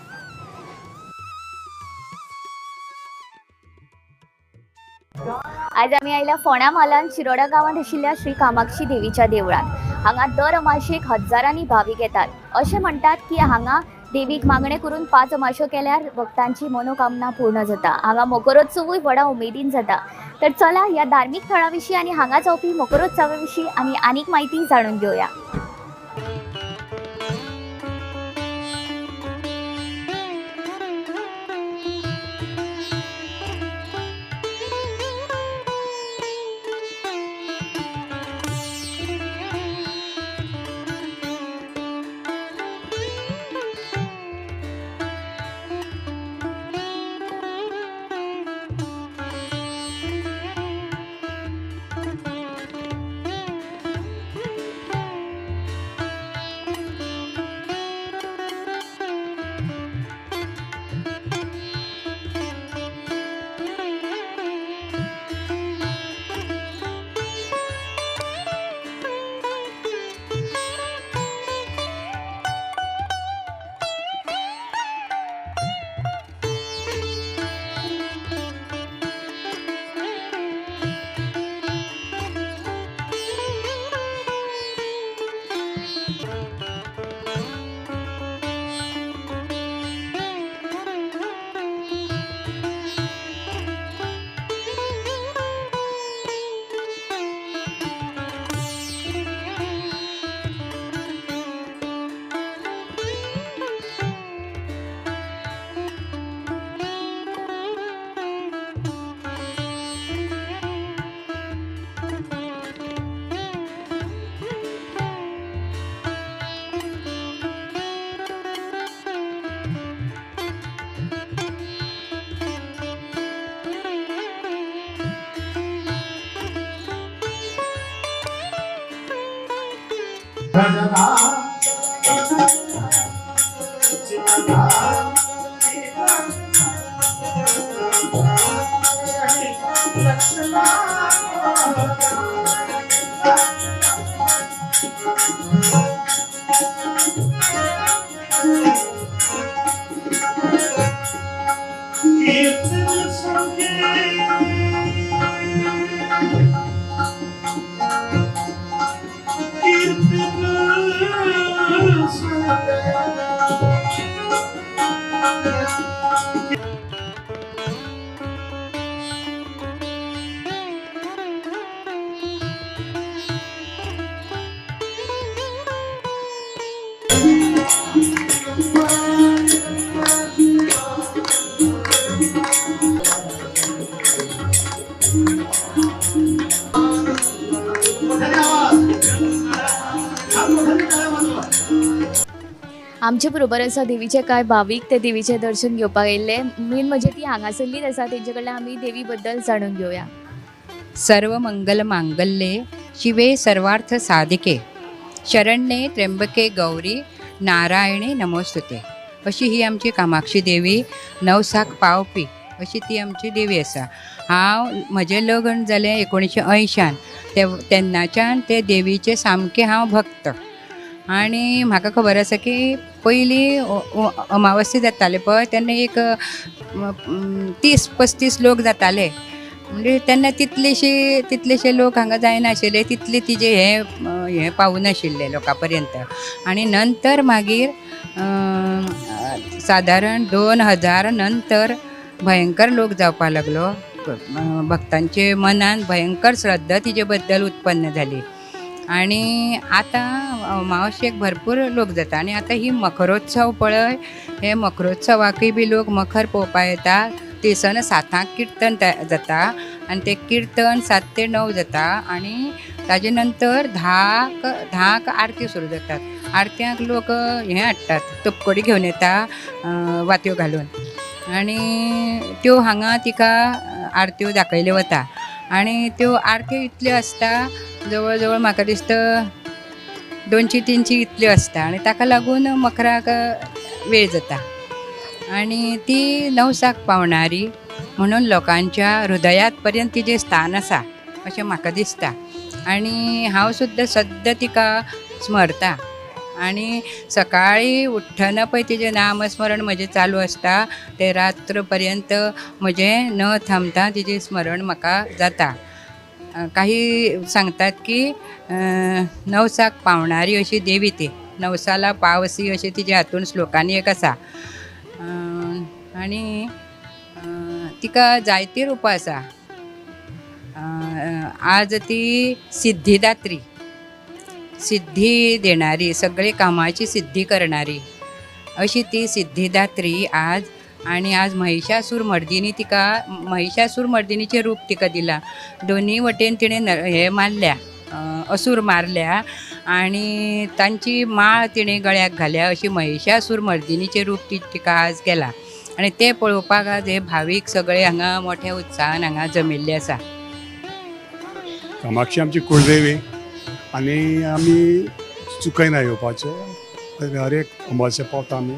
आज आमी आयल्या फोंड्या म्हालांत शिरोडा गांवांत आशिल्ल्या श्री कामाक्षी देवीच्या देवळांत। हांगा दर अमाशेक हजारांनी भावीक येतात। अशें म्हणटात की हांगा देवीक मागणें करून 5 अमाश्यो केल्यार भक्तांची मनोकामना पूर्ण जाता। हांगा मकरोत्सवूय व्हडा उमेदीन जाता। तर चला ह्या धार्मीक थळा विशीं आनी हांगा जावपी मकरोत्सवा विशीं आमी आनीक म्हायती जाणून घेवया। आमचे बरोबर आसा देवीचे कांय भावीक, ते देवीचें दर्शन घेवपाक आयिल्ले। मेन म्हणजे ती हांगासरलीच आसा, तेंचे कडल्यान आमी देवी बद्दल जाणून घेवया। सर्व मंगल मांगल्ये शिवे सर्वार्थ साधिके शरण्ये त्र्यंबके गौरी नारायणे नमोस्तुते। अशी ही आमची कामाक्षी देवी नवसाक पावपी अशी ती आमची देवी आसा। हांव म्हजें लग्न जालें 1980 तेन्नाच्यान ते देवीचे सामकें हांव भक्त। आनी म्हाका खबर आसा की पयलीं अमावस्या जाताले पळय तेन्ना एक 30-35 लोक जाताले, म्हणजे तेन्ना तितलेशे लोक हांगा जायनाशिल्ले, तितले तिजे हें पावनाशिल्ले लोकां पर्यंत। आनी नंतर मागीर सादारण 2000 नंतर भयंकर लोक जावपाक लागलो। भक्तांचे मनान भयंकर श्रद्धा तिजे बद्दल उत्पन्न जाली आनी आतां अमावशेक भरपूर लोक जाता. आनी आतां ही मखरोत्सव पळय, हे मखरोत्सवाकय बी लोक मखर पळोवपाक येता. थंयसर 7 कीर्तन जाता आनी तें कीर्तन 7 ते 9 जाता आनी ताजे नंतर 10 आरती सुरू जातात. आरत्यांक लोक हें हाडटात, तपकडी घेवन येता वात्यो घालून आनी त्यो हांगा तिका आरत्यो दाखयल्यो वता आनी त्यो आरत्यो इतल्यो आसता जवळ जवळ म्हाका दिसता 200-300 इतल्यो आसता आनी ताका लागून मखराक वेळ जाता आनी ती नवसाक पावणारी म्हणून लोकांच्या हृदयात पर्यंत तिजें स्थान आसा अशें म्हाका दिसता. आनी हांव सुद्दां सद्दां तिका स्मरता आनी सकाळीं उठ्ठना पळय तिजें नामस्मरण म्हजें चालू आसता तें रात्र पर्यंत म्हजें न थांबता तिजें स्मरण म्हाका जाता. काही सांगतात की नवसाक पावणारी अशी देवी ती, नवसाला पावसी अशें तिजे हातून श्लोकांनी एक आसा. आनी तिका जायतीं रुपां आसा. आज ती सिद्धिदात्री, सिद्धी देणारी, सगळे कामाची सिद्धी करणारी अशी ती सिद्धिदात्री आज. आनी आज महिषासूर मर्दिनी तिका, महिषासूर मर्दिनीचें रूप तिका दिलां. दोनी वटेन तिणें हे मारल्या, असूर मारल्या आनी तांची माळ तिणें गळ्याक घाल्या अशी महिषासूर मर्दिनीचें रूप तिका आज केलां आनी तें पळोवपाक आज हे भावीक सगळे हांगा मोठ्या उत्साहान हांगा जमिल्ले आसा. कामाक्षी आमची कुळदेवी आनी आमी चुकयना येवपाचें. हर एक अमावस्या पावता आमी,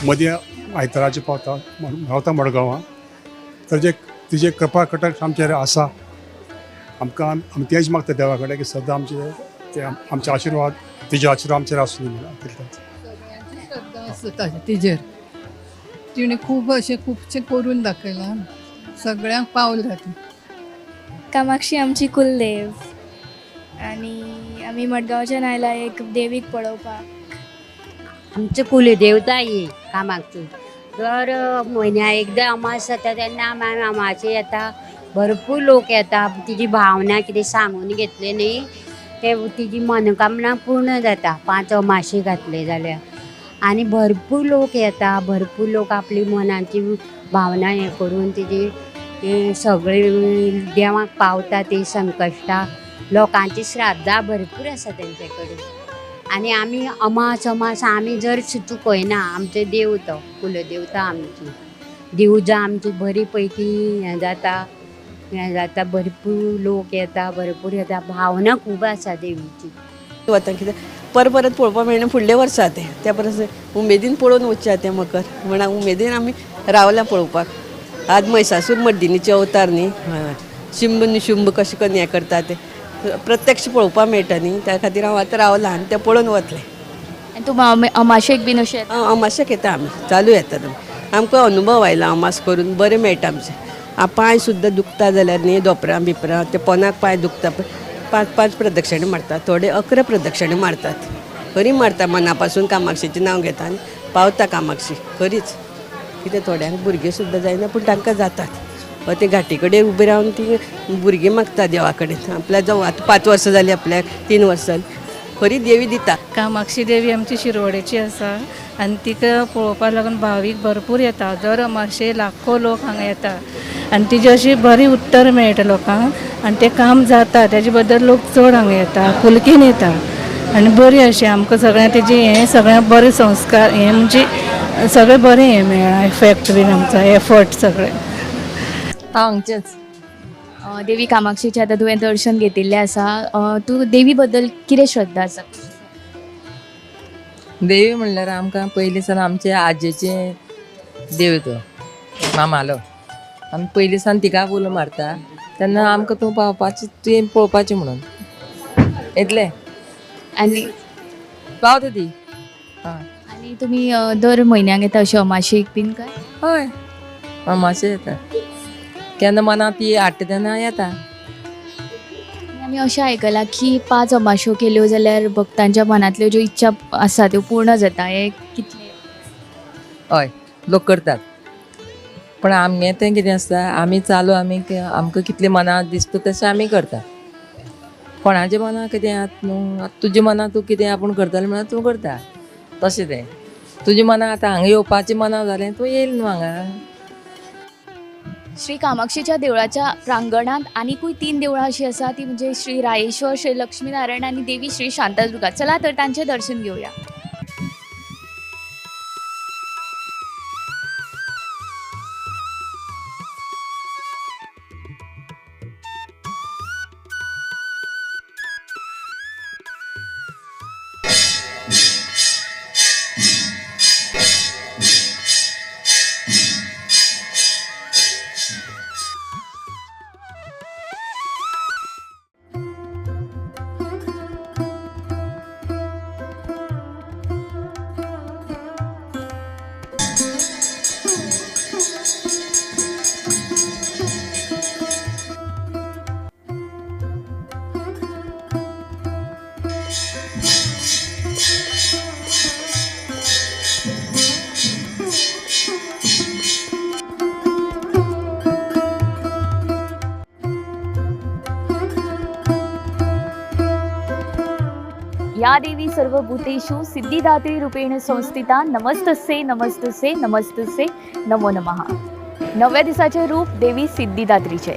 मदीं आयताराचे पावता, रावता मडगांवां. तर जे तिजे कृपा कटाक्ष आमचेर आसा, आमकां आमी तेंच मागता देवा कडेन की सदां आमचे ते आमचे आशिर्वाद, तिजे आशिर्वाद आमचेर आसूं. श्रद्धा आसता तिजेर, तिणें खूब अशें खुबशें करून दाखयलां, सगळ्यांक पावल्या ती. कामाक्षी आमची कुलदेव आनी आमी मडगांवच्यान आयला एक देवीक पळोवपाक. आमची कुलदेवता ही कामाक्षी. दर म्हयन्या एकदां अमास जाता तेन्ना आमी अमाशे येता, भरपूर लोक येता. तिजी भावना कितें सांगून घेतली न्ही ते तिजी मनोकामना पूर्ण जाता 5 अमाशे घातले जाल्यार. आनी भरपूर लोक येता, भरपूर लोक आपली मनाची भावना हें करून तिजी सगळी देवाक पावता. ती संकश्टां लोकांची श्रद्धा भरपूर आसा तेंचे कडेन. आनी आमी अमास अमास आमी जर चुकयना, आमचो देव तो कुलदेवता आमची, देवजा आमची बरी पैकी हें जाता, हें जाता. भरपूर लोक येता, भरपूर येता, भावना खूब आसा देवीची. वता कित्याक परत परत पळोवपाक मेळना फुडल्या वर्सा तें, त्या परस उमेदीन पळोवन वचचें तें मकर म्हण उमेदीन आमी रावल्या पळोवपाक. आज महिषासूर मर्दिनीचे अवतार न्ही, शुंभ निशुंभ कशें करून हें करता तें प्रत्यक्ष पळोवपाक मेळटा न्ही, त्या खातीर हांव आतां रावलां आनी तें पळोवन वतलें. आनी तूं अमाशेक बीन अशें? अमाशेक येता आमी, चालू येतात आमी. आमकां अनुभव आयला अमास करून बरें मेळटा आमचें. पांय सुद्दां दुखता जाल्यार न्ही धोपरां बिपरां ते पोनाक पांय दुखता, 5-5 प्रदक्षिणां मारतात, थोडे 11 प्रदक्षिणां मारतात. खरी मारता मना पासून कामाक्षीचें नांव घेता आनी पावता कामाक्षी खरीच. कितें थोड्यांक भुरगीं सुद्दां जायना पूण तांकां जातात. ते घाटी कडेन उबी रावन ती भुरगीं मागता देवा कडेन, आपल्या जावं आतां 5 वर्सां जालीं आपल्याक, 3 वर्सां जालीं, खरी देवी दिता. कामाक्षी देवी आमची शिरवडेची आसा आनी तिका पळोवपाक लागून भावीक भरपूर येता. दर अमाशे लाखो लोक हांगा येता आनी तिजी अशी बरी उत्तर मेळटा लोकांक आनी तें काम जाता तेजे बद्दल लोक चड हांगा येता, आपुलकीन येता आनी बरी अशी आमकां सगळ्यांक तेजी हें सगळ्यांक बरें संस्कार हें म्हणजे सगळें बरें हें मेळ्ळां, इफेक्ट बीन आमचो एफर्ट सगळें. हांगचेच देवी कामाक्षीचें आतां तुवें दर्शन घेतिल्लें आसा, तूं देवी बद्दल कितें श्रद्धा आसा? देवी म्हणल्यार आमकां पयलीं सावन आमचे आजेचे देव तो मामालो, आमी पयलीं सावन तिका उलो मारता तेन्ना आमकां तूं पावपाची, तुवें पळोवपाचें म्हणून येतलें आनी पावता ती. आनी तुमी दर म्हयन्याक येता अशें अमाशेक बीन काय? हय, अमाशे येता, केन्ना मनांत ती हाडटा तेन्ना येता. आमी अशें आयकलां की 5 अमाश्यो केल्यो जाल्यार भक्तांच्या मनांतल्यो ज्यो इच्छा आसा त्यो पूर्ण जाता, हें कितलें? हय, लोक करतात, पण आमगें तें कितें आसता, आमी चालू आमी आमकां कितलें मनाक दिसता तशें आमी करता. कोणाच्या मनाक कितें आतां न्हू, आतां तुज्या मनाक तूं कितें आपूण करतलें म्हणल्यार तूं करता तशें तें. तुज्या मनाक आतां हांगा येवपाचें मना जालें तूं येयल न्हू हांगा. श्री कामाक्षीच्या देवळाच्या प्रांगणांत आनिकूय 3 देवळां अशीं आसा, ती म्हणजे श्री रायेश्वर, श्री लक्ष्मीनारायण आनी देवी श्री शांतादुर्गा. चला तर तांचें दर्शन घेवया. या देवी सर्वभूतेषु सिद्धिदात्री रूपेण संस्थिता नमस्तस्यै नमस्तस्यै नमस्तस्यै नमो नमः. नव्या दिसाचे रूप देवी सिद्धिदात्रीचे.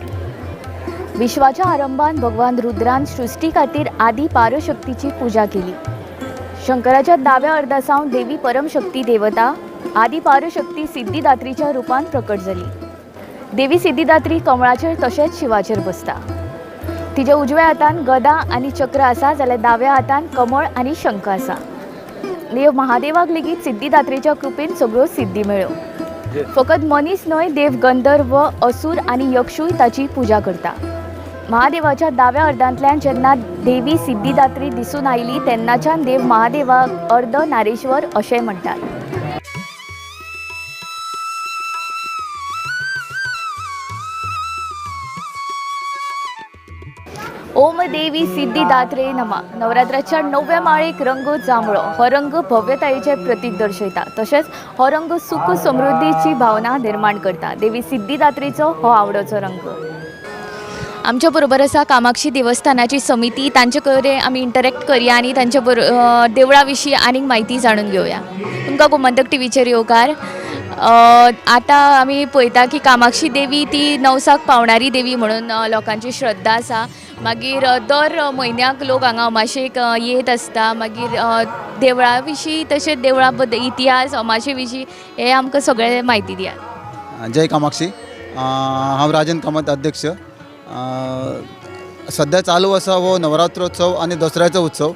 विश्वाच्या आरंभान भगवान रुद्रान सृष्टी खातीर आदी पारशक्तीची पूजा केली. शंकराच्या दाव्या अर्दा सावन देवी परमशक्ती देवता आदी पारशक्ती सिद्धिदात्रीच्या रूपान प्रकट जाली. देवी सिद्धिदात्री कमळाचेर तशेंच शिवाचेर बसता. तिच्या उजव्या हातान गदा आनी चक्र आसा जाल्यार दाव्या हातान कमळ आनी शंख आसा. देव महादेवाक लेगीत सिद्धिदात्रीच्या कृपेन सगळ्यो सिद्धी मेळ्ळ्यो. फकत मनीस न्हय, देव गंधर्व, असुर आनी यक्षूय ताची पुजा करता. महादेवाच्या दाव्या अर्दांतल्यान जेन्ना देवी सिद्धिदात्री दिसून आयली तेन्नाच्यान देव महादेवाक अर्द नारेश्वर अशें म्हणटात. ओम देवी सिद्धिदात्रे नमः. नवरात्राच्या 9व्या माळेक रंग जांभळो. हो रंग भव्यतायेचें प्रतीक दर्शयता, तशेंच हो रंग सुख समृद्धीची भावना निर्माण करता. देवी सिद्धिदात्रीचो हो आवडोचो रंग. आमच्या बरोबर आसा कामाक्षी देवस्थानाची समिती. तांचे कडेन आमी इंटरेक्ट करया आनी तांचे देवळा विशीं आनीक म्हायती जाणून घेवया. तुमकां गोमंतक टीव्हीचेर येवकार. आतां आमी पळयता की कामाक्षी देवी ती नवसाक पावणारी देवी म्हणून लोकांची श्रद्धा आसा. मागीर दर म्हयन्याक लोक हांगा अमाशेक येत आसता. मागीर देवळा विशीं तशेंच देवळा बद्दल इतिहास, अमाशे विशीं हे आमकां सगळें म्हायती दियात. जय कामाक्षी. हांव राजन कामत, अध्यक्ष. सद्या चालू आसा हो नवरात्रोत्सव आनी दसऱ्याचो उत्सव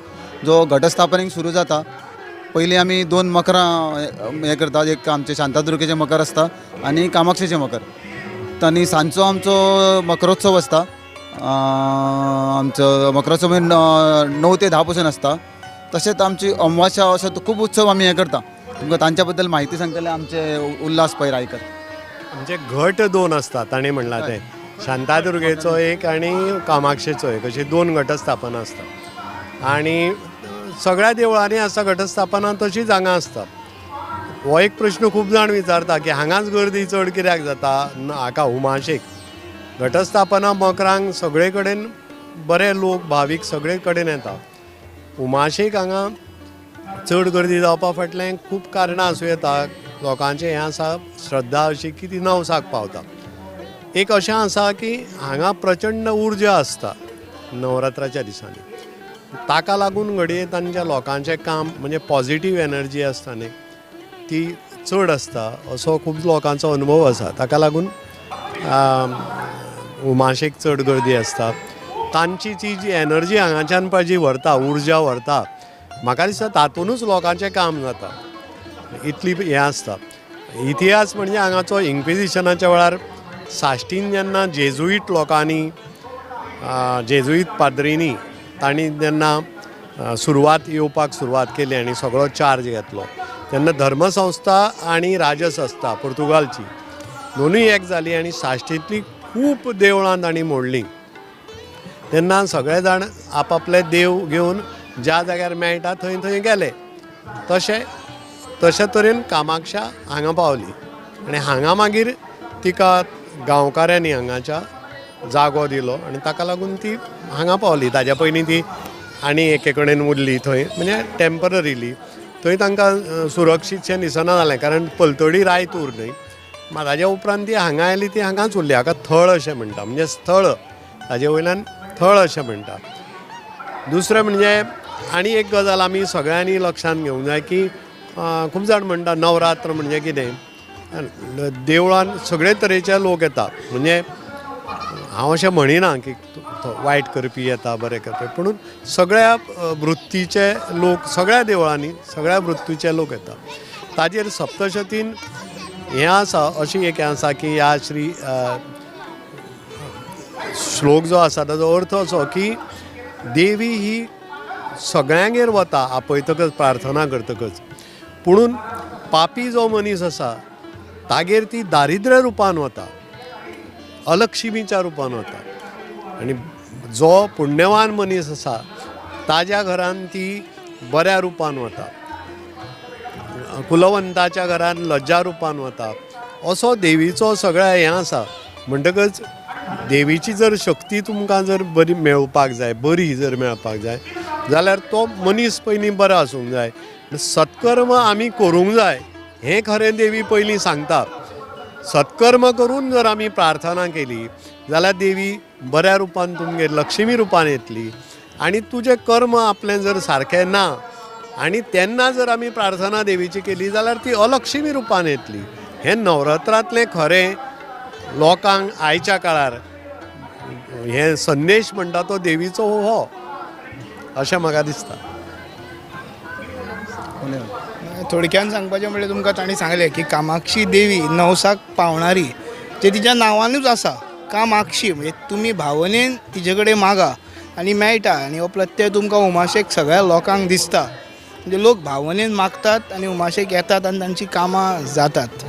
जो घटस्थापनेक सुरू जाता. पयलीं आमी 2 मकरां हें करतात, एक आमचें शांतादुर्गेचें मकर आसता आनी कामाक्षीचें मकर. आनी सांजचो आमचो मकरोत्सव आसता. आमचो मकरोत्सव 9 ते 10 पसून आसता. तशेंच आमची अमावास्या असो खूब उत्सव आमी हें करता. तुमकां तांच्या बद्दल म्हायती सांगतले आमचे उल्हास पै रायकर. आमचे घट 2 आसता, ताणें म्हणलां तें शांतादुर्गेचो एक आनी कामाक्षेचो एक, अशी 2 घटस्थापना आसता. आनी सगळ्या देवळांनी आसा घटस्थापना, तशीच हांगा आसता. हो एक प्रश्न खूब जाण विचारता की हांगाच गर्दी चड कित्याक जाता हाका उमाशेक. घटस्थापना मकरांक सगळे कडेन बरे लोक भावीक सगळे कडेन येता. उमाशेक हांगा चड गर्दी जावपा फाटलें खूब कारणां आसूं येता. लोकांचें हें आसा श्रद्धा अशी की ती नवसाक पावता. एक अशें आसा की हांगा प्रचंड उर्जा आसता नवरात्राच्या दिसांनी, ताका लागून घडये तांच्या लोकांचें काम म्हणजे पॉझिटीव एनर्जी आसता न्ही ती चड आसता असो खूब लोकांचो अनुभव आसा. ताका लागून उमाशेक चड गर्दी आसता. तांची ती जी एनर्जी हांगाच्यान पळय जी व्हरता, उर्जा व्हरता, म्हाका दिसता तातूनच लोकांचें काम जाता, इतली हें आसता. इतिहास म्हणजे हांगाचो इन्क्विजिशनाच्या वेळार साश्टीन जेन्ना जेजुईट लोकांनी, जेजुईत पाद्रींनी तांणी जेन्ना सुरवात येवपाक सुरवात केली आनी सगळो चार्ज घेतलो तेन्ना धर्मसंस्था आनी राजसंस्था पुर्तुगालची दोनूय एक जाली आनी साश्टींतली खूब देवळां तांणी मोडलीं. तेन्ना सगळे जाण आपापले देव घेवन ज्या जाग्यार मेळटा थंय थंय गेले. तशें तशे तरेन कामाक्षा हांगा पावली आनी हांगा मागीर तिका गांवकाऱ्यांनी हांगाच्या जागो दिलो आनी ताका लागून ती हांगा पावली. ताज्या पयलीं ती आनी एके कडेन उरली थंय, म्हणजे टेम्पररीली थंय तांकां सुरक्षीतशें दिसना जालें, कारण पलतडी रायतूर न्हय. ताज्या उपरांत ती हांगा आयली, ती हांगाच उरली. हाका थळ अशें म्हणटा, म्हणजे स्थळ, ताजे वयल्यान थळ अशें म्हणटा. दुसरें म्हणजे आनी एक गजाल आमी सगळ्यांनी लक्षांत घेवंक जाय की खूब जाण म्हणटा नवरात्र म्हणजे कितें, देवळान सगळे तरेचे लोक येता. म्हणजे हांव अशें म्हणिना की वायट करपी येता बरें करपी, पूण सगळ्या वृत्तीचे लोक सगळ्या देवळांनी सगळ्या वृत्तीचे लोक येता. ताजेर सप्तशतीन हें आसा, अशी एक हें आसा की ह्या श्री श्लोक जो आसा ताजो अर्थ असो की देवी ही सगळ्यांगेर वता आपयतकच, प्रार्थना करतकच, पुणून पापी जो मनीस आसा तागेर ती दारिद्र्य रुपान वता, अलक्ष्मीच्या रुपान वता, आनी जो पुण्यवान मनीस आसा ताज्या घरान ती बऱ्या रुपान वता, कुलवंताच्या घरान लज्जा रुपान वता. असो देवीचो सगळ्या हें आसा. म्हणटकच देवीची जर शक्ती तुमकां जर बरी मेळपाक जाय, बरी जर मेळपाक जाय जाल्यार तो मनीस पयलीं बरो आसूंक जाय, सत्कर्म आमी करूंक जाय हें खरें देवी पयलीं सांगता. सत्कर्म करून जर आमी प्रार्थना केली जाल्यार देवी बऱ्या रुपान तुमगेर लक्ष्मी रुपान येतली. आनी तुजें कर्म आपलें जर सारकें ना आनी तेन्ना जर आमी प्रार्थना देवीची केली जाल्यार ती अलक्ष्मी रुपान येतली. हें नवरात्रांतलें खरें लोकांक आयच्या काळार हें संदेश म्हणटा तो देवीचो हो, अशें म्हाका दिसता. थोडक्यान सांगपाचें म्हणल्यार तुमकां तांणी सांगलें की कामाक्षी देवी नवसाक पावणारी, जे तिच्या नांवानूच आसा कामाक्षी, म्हणजे तुमी भावनेन तिजे कडेन मागा आनी मेळटा. आनी हो प्रत्यय तुमकां उमाशेक सगळ्या लोकांक दिसता, म्हणजे लोक भावनेन मागतात आनी उमाशेक येतात आनी तांची कामां जातात.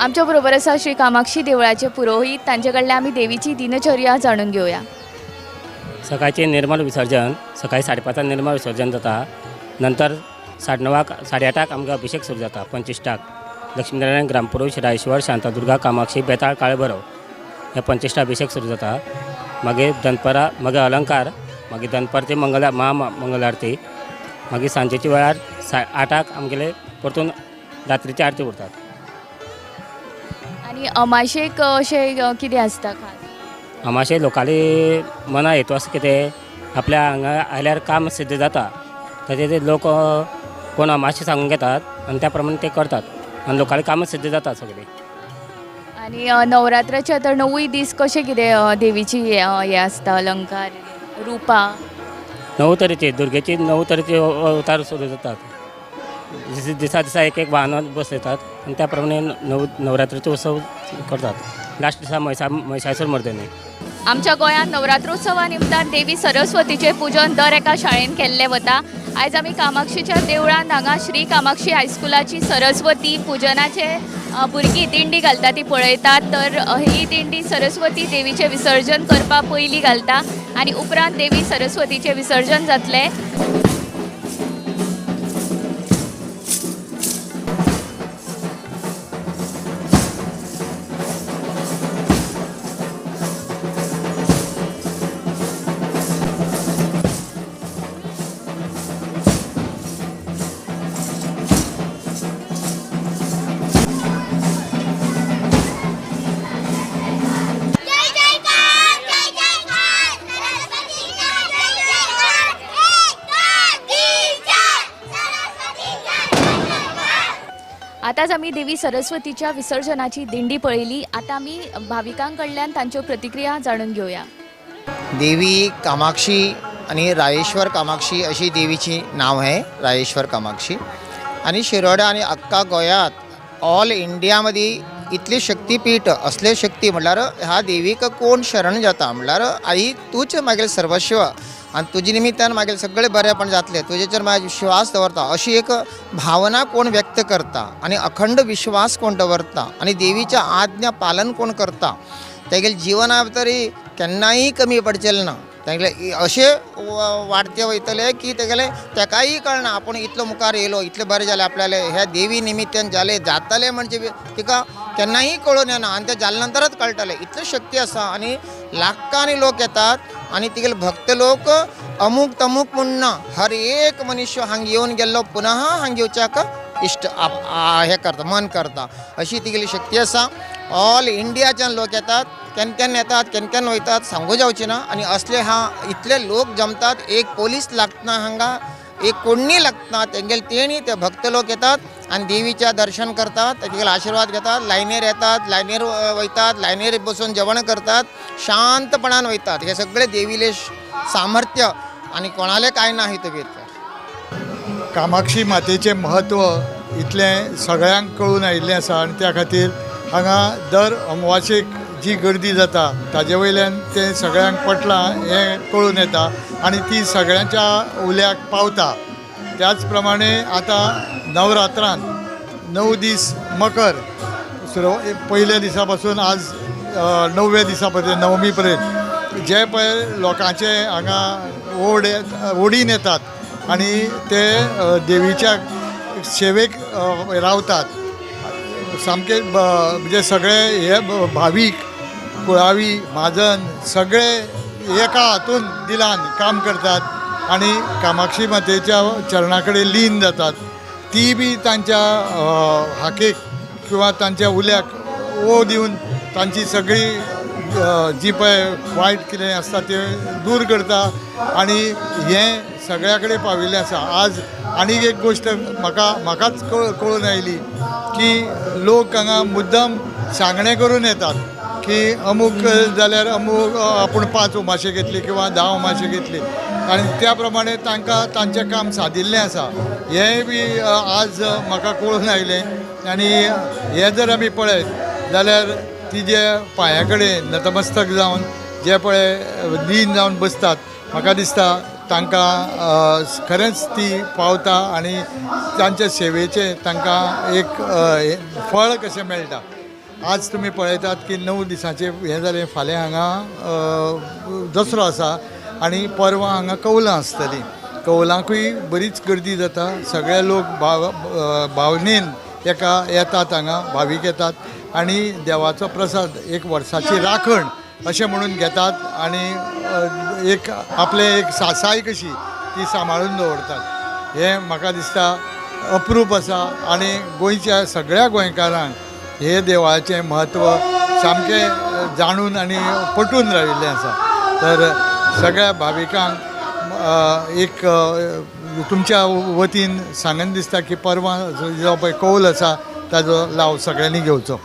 आमच्या बरोबर आसा श्री कामाक्षी देवळाचे पुरोहीत, तांचे कडल्यान आमी देवीची दिनचर्या जाणून घेवया. सकाळचें निर्मल विसर्जन, सकाळी 5:30 निर्मल विसर्जन जाता. नंतर 9:30 8:30 आमकां अभिषेक सुरू जाता. पंचिश्टाक लक्ष्मीनारायण ग्रामपुरुष रायेश्वर शांतादुर्गा कामाक्षी बेताळ काळभैरव हे पंचिश्टा अभिषेक सुरू जाता. मागीर दनपरां मागीर अलंकार, मागीर दनपारची मंगल महामंगल आरती, मागीर सांजेच्या वेळार 8:00 आमगेले परतून रात्रीची आरती उरतात. आनी अमाशेक अशें कितें आसता खास? अमाशे लोकांली मना हेतू आसा कितें आपल्या हांगा आयल्यार काम सिद्ध जाता, ताजे ते लोक कोण अमाशे सांगून घेतात आनी त्या प्रमाणे ते करतात आनी लोकांली कामां सिद्ध जाता सगळीं. आनी नवरात्राचे आतां 9 दीस कशें कितें देवीची हें आसता अलंकार रुपां? 9 तरेचे दुर्गेची 9 तरेचे अवतार सुरू जातात. दिसा दिसा एक एक वाहनां बसयतात आनी त्या प्रमाणे नवरात्रीचो उत्सव करतात. लास्ट दिसा महिषासूर मर्दनी. आमच्या गोंयांत नवरात्रोत्सवा निमतान देवी सरस्वतीचें पुजन दर एका शाळेन केल्लें वता. आयज आमी कामाक्षीच्या देवळांत हांगा श्री कामाक्षी हायस्कुलाची सरस्वती पुजनाचे भुरगीं दिंडी घालता ती पळयतात. तर ही दिंडी सरस्वती देवीचें विसर्जन करपा पयलीं घालता आनी उपरांत देवी सरस्वतीचें विसर्जन जातलें. आतांच आमी देवी सरस्वतीच्या विसर्जनाची दिंडी पळयली. आतां आमी भाविकां कडल्यान तांच्यो प्रतिक्रिया जाणून घेवया. देवी कामाक्षी आनी रायेश्वर कामाक्षी अशी देवीची नांव आहे, रायेश्वर कामाक्षी. आनी शिरोडा आनी अख्खा गोंयांत ऑल इंडिया मदीं इतली शक्तीपीठ असले शक्ती म्हणल्यार ह्या देवीक कोण शरण जाता म्हणल्यार आई तूंच मागीर सर्वस्व आनी तुजे निमित्तान मागीर सगळें बरेंपण जातलें, तुजेचेर म्हाजो विश्वास दवरता अशी एक भावना कोण व्यक्त करता आनी अखंड विश्वास कोण दवरता आनी देवीच्या आज्ञा पालन कोण करता तेगेले जिवना भितर केन्नाय कमी पडचेलें ना. तेगेले अशें वाडते वयतले की तेगेले तेकाय कळना आपूण इतलो मुखार येयलो, इतलें बरें जालें आपल्याले ह्या देवी निमित्तान जालें जातलें म्हणजे तिका केन्नाय कळून येना आनी तें जाले नंतरच कळटलें. इतली शक्ती आसा आनी लाखांनी लोक येतात आनी तिगेले भक्त लोक अमूक तमूक म्हूण ना, हर एक मनुष्य हांगा येवन गेल्लो पुनः हांगा येवच्याक इश्ट हें करता, मन करता, अशी तिगेली शक्ती आसा. ऑल इंडियाच्यान लोक येतात, केन्ना केन्ना येतात, केन्ना केन्ना वयतात, सांगू जावचें ना. आनी असले हा इतले लोक जमतात, एक पोलीस लागतना हांगा, एक कोण्णी लागतना, तेंगेले तेणी ते भक्त लोक येतात आनी देवीच्या दर्शन करतात, तेगेले आशिर्वाद घेतात, लायनीर येतात, लायनीर वयतात, लायनीर बसून जेवण करतात, शांतपणान वयतात. हे सगळे देवीले सामर्थ्य आनी कोणाले कांय ना हितून भितर. कामाक्षी मातेचें म्हत्व इतलें सगळ्यांक कळून आयिल्लें आसा आनी त्या खातीर हांगा दर अमावाशेक जी गर्दी जाता ताजे वयल्यान तें सगळ्यांक पटलां हें कळून येता आनी ती सगळ्यांच्या उल्याक पावता. त्याच प्रमाणे आतां नवरात्रांत 9 दीस मकर पयल्या दिसा पासून आज 9व्या दिसा पर्यंत, नवमी पर्यंत जे पळय लोकांचे हांगा ओडीन येतात आनी ते देवीच्या सेवेक रावतात. सामके म्हणजे सगळे हे भावीक, कुळावी, म्हाजन सगळे एका हातून दिलान काम करतात आनी कामाक्षी मातेच्या चरणा कडेन लीन जातात. ती बी तांच्या हाकेक किंवा तांच्या उल्याक ओ दिवन तांची सगळी जी पळय वायट कितें आसता तें दूर करता आनी हें सगळ्या कडेन पाविल्लें आसा. आज आनीक एक गोश्ट म्हाकाच कळून आयली की लोक हांगा मुद्दम सांगणें करून येतात की अमूक जाल्यार अमूक आपूण 5 उमाशे घेतली किंवा 10 उमाशे घेतली आनी त्या प्रमाणे तांकां तांचें काम सादिल्लें आसा. हेंय बी आज म्हाका कळून आयलें आनी हें जर आमी पळयत जाल्यार ती जे पांया कडेन नतमस्तक जावन जे पळय लीन जावन बसतात, म्हाका दिसता तांकां खरेंच ती पावता आनी तांच्या सेवेचें तांकां एक फळ कशें मेळटा. आज तुमी पळयतात की 9 दिसांचें हें जालें, फाल्यां हांगा दसरो आसा आनी परवां हांगा कौलां आसतलीं. कौलांकूय बरीच गर्दी जाता, सगळे लोक भावनेन एका येतात, हांगा भावीक येतात आनी देवाचो प्रसाद एक वर्साची राखण अशें म्हणून घेतात आनी एक आपलें एक सासाय कशी ती सांबाळून दवरतात. हें म्हाका दिसता अप्रूप आसा आनी गोंयच्या सगळ्या गोंयकारांक हे देवाचें म्हत्व सामकें जाणून आनी पटून राविल्लें आसा. तर सगळ्या भाविकांक एक तुमच्या वतीन सांगन दिसता की परवां जो पळय कौल आसा ताजो लाव सगळ्यांनी घेवचो.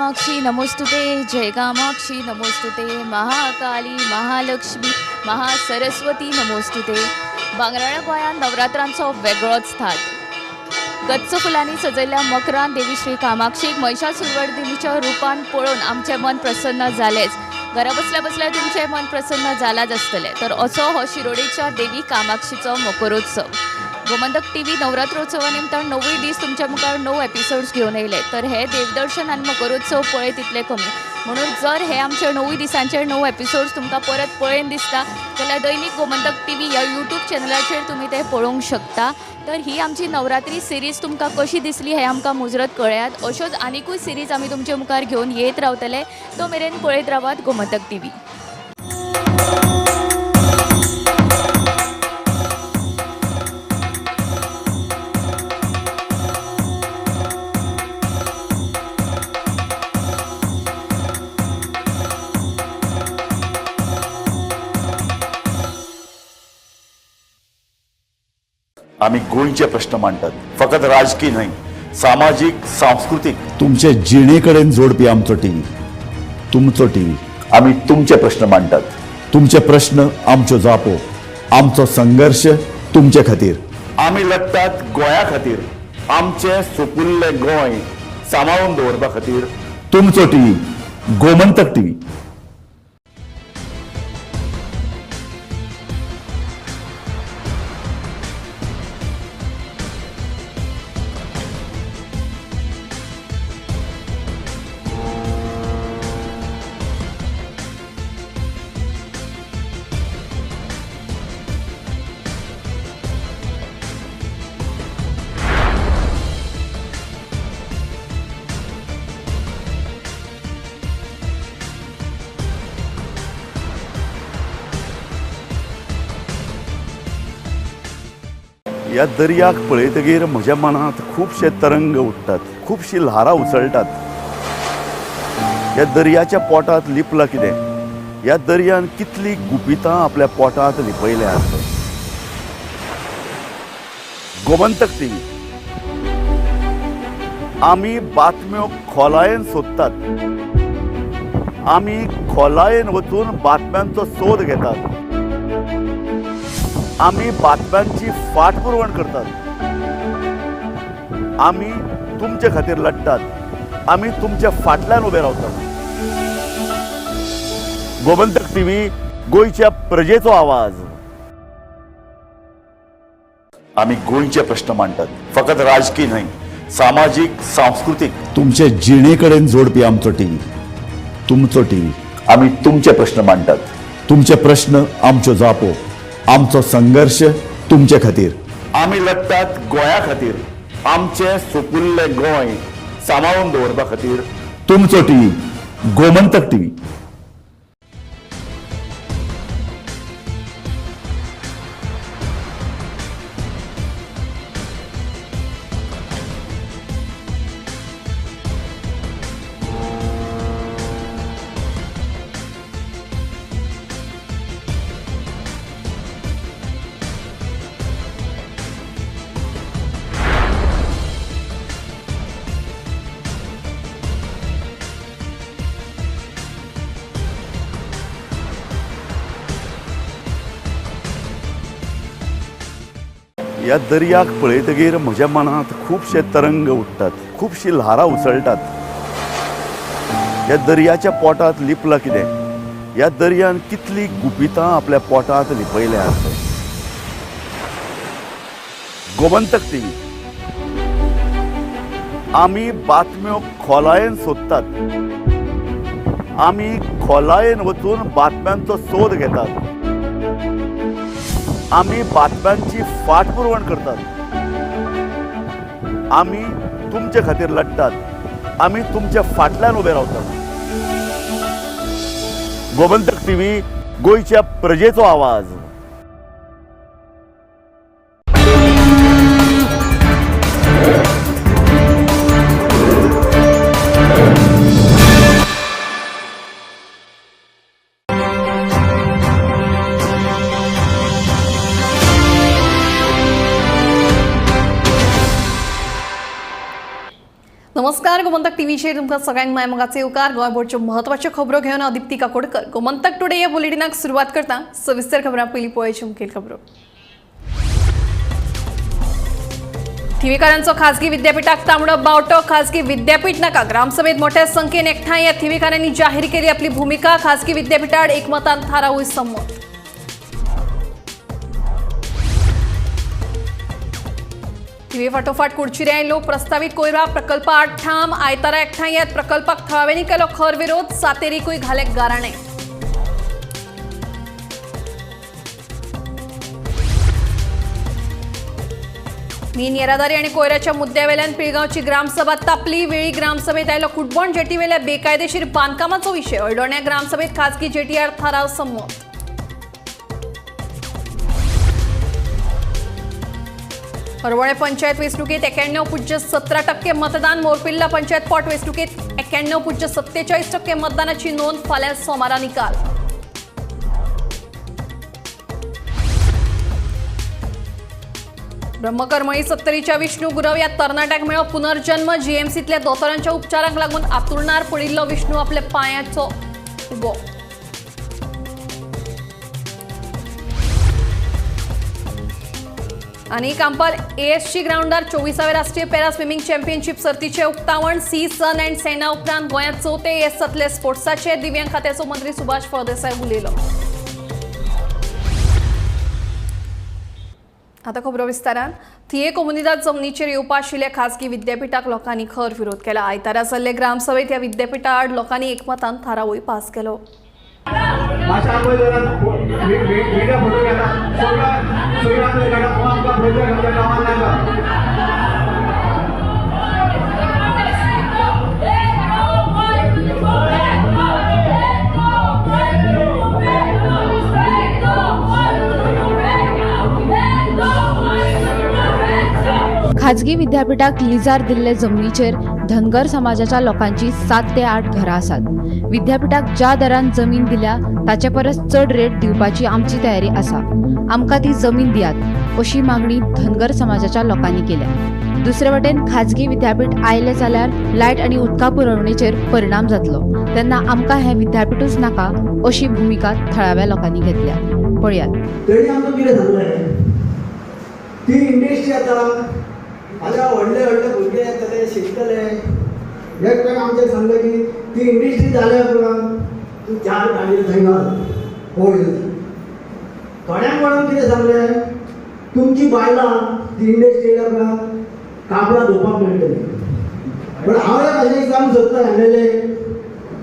कामाक्षी नमोस्तुते, जय कामाक्षी नमोस्तुते, महाकाली महालक्ष्मी महासरस्वती नमोस्तुते. भांगराळ्या गोंयांत नवरात्रांचो वेगळोच थाट. गच्च फुलांनी सजयल्ल्या मकरान देवी श्री कामाक्षीक महिषासुरमर्दिनीच्या रुपान पळोवन आमचें मन प्रसन्न जालेंच. घरा बसल्या बसल्या तुमचें मन प्रसन्न जालांच आसतलें. तर असो हो शिरोडेच्या देवी कामाक्षीचो मकरोत्सव. गोमंतक टीव्ही नवरात्रोत्सवा निमतान 9 दीस तुमच्या मुखार 9 एपिसोड्स घेवन येयले. तर हे देवदर्शन आनी मकरोत्सव पळयत तितले कमी, म्हणून जर हे आमचे 9 दिसांचे 9 एपिसोड्स तुमकां परत पळयन दिसता जाल्यार दैनिक गोमंतक टीव्ही ह्या यूट्यूब चॅनलाचेर तुमी ते पळोवंक शकता. तर ही आमची नवरात्री सिरीज तुमकां कशी दिसली हें आमकां मुजरत कळयात. अश्योच आनिकूय सिरीज आमी तुमचे मुखार घेवन येत रावतले. तो मेरेन पळयत रावात गोमंतक टीव्ही. आमी गोंयचे प्रश्न मांडटात, फकत राजकीय न्हय, सामाजीक, सांस्कृतीक. तुमचे जिणे कडेन जोडपी आमचो टीव्ही, तुमचो टीव्ही. आमी तुमचे प्रश्न मांडटात, तुमचे प्रश्न आमच्यो जापो, आमचो संघर्श तुमचे खातीर. आमी लढटात गोंया खातीर, आमचें सुपुल्लें गोंय सांबाळून दवरपा खातीर. तुमचो टीव्ही, गोमंतक टीव्ही. ह्या दर्याक पळयतगीर म्हज्या मनांत खुबशे तरंग उठ्ठात, खुबशी ल्हारां उसळटात. ह्या दर्याच्या पोटांत लिपलां कितें? ह्या दर्यान कितलीं गुपितां आपल्या पोटांत लिपयल्यांत. गोमंतक टीव्ही, आमी बातम्यो खोलायेन सोदतात, आमी खोलायेन वचून बातम्यांचो सोद घेतात, आमी बातम्यांची फाटपुरवण करतात, आमी तुमचे खातीर लढटात, आमी तुमच्या फाटल्यान उबे रावतात. गोमंतक टीव्ही, गोंयच्या प्रजेचो आवाज. आमी गोंयचे प्रश्न मांडटात, फकत राजकीय न्हय, सामाजीक, सांस्कृतीक. तुमचे जिणे कडेन जोडपी आमचो टीव्ही, तुमचो टीव्ही. आमी तुमचे प्रश्न मांडटात, तुमचे प्रश्न आमच्यो जापो, आमचो संघर्श तुमचे खातीर. आमी लढटात गोंया खातीर, आमचें सुपुल्लें गोंय सांबाळून दवरपा खातीर. तुमचो टीव्ही, गोमंतक टीव्ही. ह्या दर्याक पळयतगीर म्हज्या मनांत खुबशे तरंग उठ्ठात, खुबशी ल्हारां उसळटात. ह्या दर्याच्या पोटांत लिपलां कितें? ह्या दर्यान कितलीं गुपितां आपल्या पोटांत लिपयल्यांत. गोमंतक टीव्ही, आमी बातम्यो खोलायेन सोदतात, आमी खोलायेन वचून बातम्यांचो सोद घेतात, आमी बातम्यांची फाटपुरवण करतात, आमी तुमचे खातीर लढटात, आमी तुमच्या फाटल्यान उबे रावतात. गोमंतक टीव्ही, गोंयच्या प्रजेचो आवाज. नमस्कार, गोमंतक टीव्हीचेर तुमकां सगळ्यांक मायमोगाचे येवकार. गोंय भरच्यो म्हत्वाच्यो खबरो घेवन हांव दीप्ती काकोडकर. गोमंतक टुडे ह्या बुलेटिनाक सुरवात करता. सविस्तर खबरां पयलीं पळोवची मुखेल खबरो. थिवीकारांचो खासगी विद्यापीठाक तांबडो बावटो. खासगी विद्यापीठ नाका. ग्रामसभेत मोठ्या संख्येन एकठांय या थिवीकारांनी जाहीर केली आपली भूमिका. खासगी विद्यापीठाआड एकमतान थारावूय संमत. थिवे फाटोफाट कुडचिऱ्यां लोक प्रस्तावित कोयरा प्रकल्पा आड ठाम. आयतारा एकठांय येत प्रकल्पाक थळाव्यांनी केलो खर विरोध. सातेरीकूय घाले गाराणे. मीन येरादारी आनी कोयराच्या मुद्द्यावेल्यान पिळगांवची ग्रामसभा तापली. वेळी ग्रामसभेत आयलो कुटबण जेटीवेल्या बेकायदेशीर बांदकामाचो विशय. अळदोण्या ग्रामसभेत खासगी जेटीआड थाराव संमत. हरवळे पंचायत वेंचणुकेत 91.17% मतदान. मोरपिल्ला पंचायत पोट वेंचणुकेत 91.47% मतदानाची नोंद. फाल्यां सोमारा निकाल. ब्रह्मकर्मळी सत्तरीच्या विष्णू गुरव या तरणाट्याक मेळ्ळो पुनर्जन्म. जीएमसीतल्या दोतोरांच्या उपचारांक लागून आतुरणार पडिल्लो विष्णू आपल्या पांयाचो उबो. आनी कांपाल एएससी ग्राउंडार 24व्या राष्ट्रीय पॅरा स्विमिंग चॅम्पियनशीप सर्तीचे उक्तावण. सी सन अँड सेना उपरांत गोंयांत चवथे येस जातले स्पोर्ट्साचे. दिव्यांग खात्याचो मंत्री सुभाष फळदेसाय उलयलो. आतां खबरो विस्तारान. थिये कोमुनिदाद जमनीचेर येवपा आशिल्ल्या खासगी विद्यापीठाक लोकांनी खर विरोध केला. आयतारा जाल्ले ग्रामसभेत ह्या विद्यापीठा आड लोकांनी एकमतान थारावूय पास केलो. खाजगी विद्यापीठाक लिजार दिल्ले जमनीचेर धनगर समाजाच्या लोकांची 7 ते 8 घरां आसात. विद्यापीठाक ज्या दरान जमीन दिल्या ताचे परस चड रेट दिवपाची आमची तयारी आसा. आमकां ती जमीन दियात अशी मागणी धनगर समाजाच्या लोकांनी केल्या. दुसरे वटेन खाजगी विद्यापीठ आयलें जाल्यार लायट आनी उदका पुरवणेचेर परिणाम जातलो, तेन्ना आमकां हें विद्यापीठूच नाका अशी भुमिका थळाव्या लोकांनी घेतल्या. पळयात. ती इंडस्ट्री आतां आतां व्हडले व्हडले भुरगे येतले शिकतले. एक आमचें सांगलें की ती इंडस्ट्री जाल्या उपरांत तूं 4 गाडयो थंय घाल होय. थोड्यांक कोणाक कितें सांगलें, तुमची बायलां ती इंडस्ट्री येयल्या उपरांत कापडां धुवपाक मेळटलीं. पूण हांव एक अशें सांगूंक सोदता एमएलए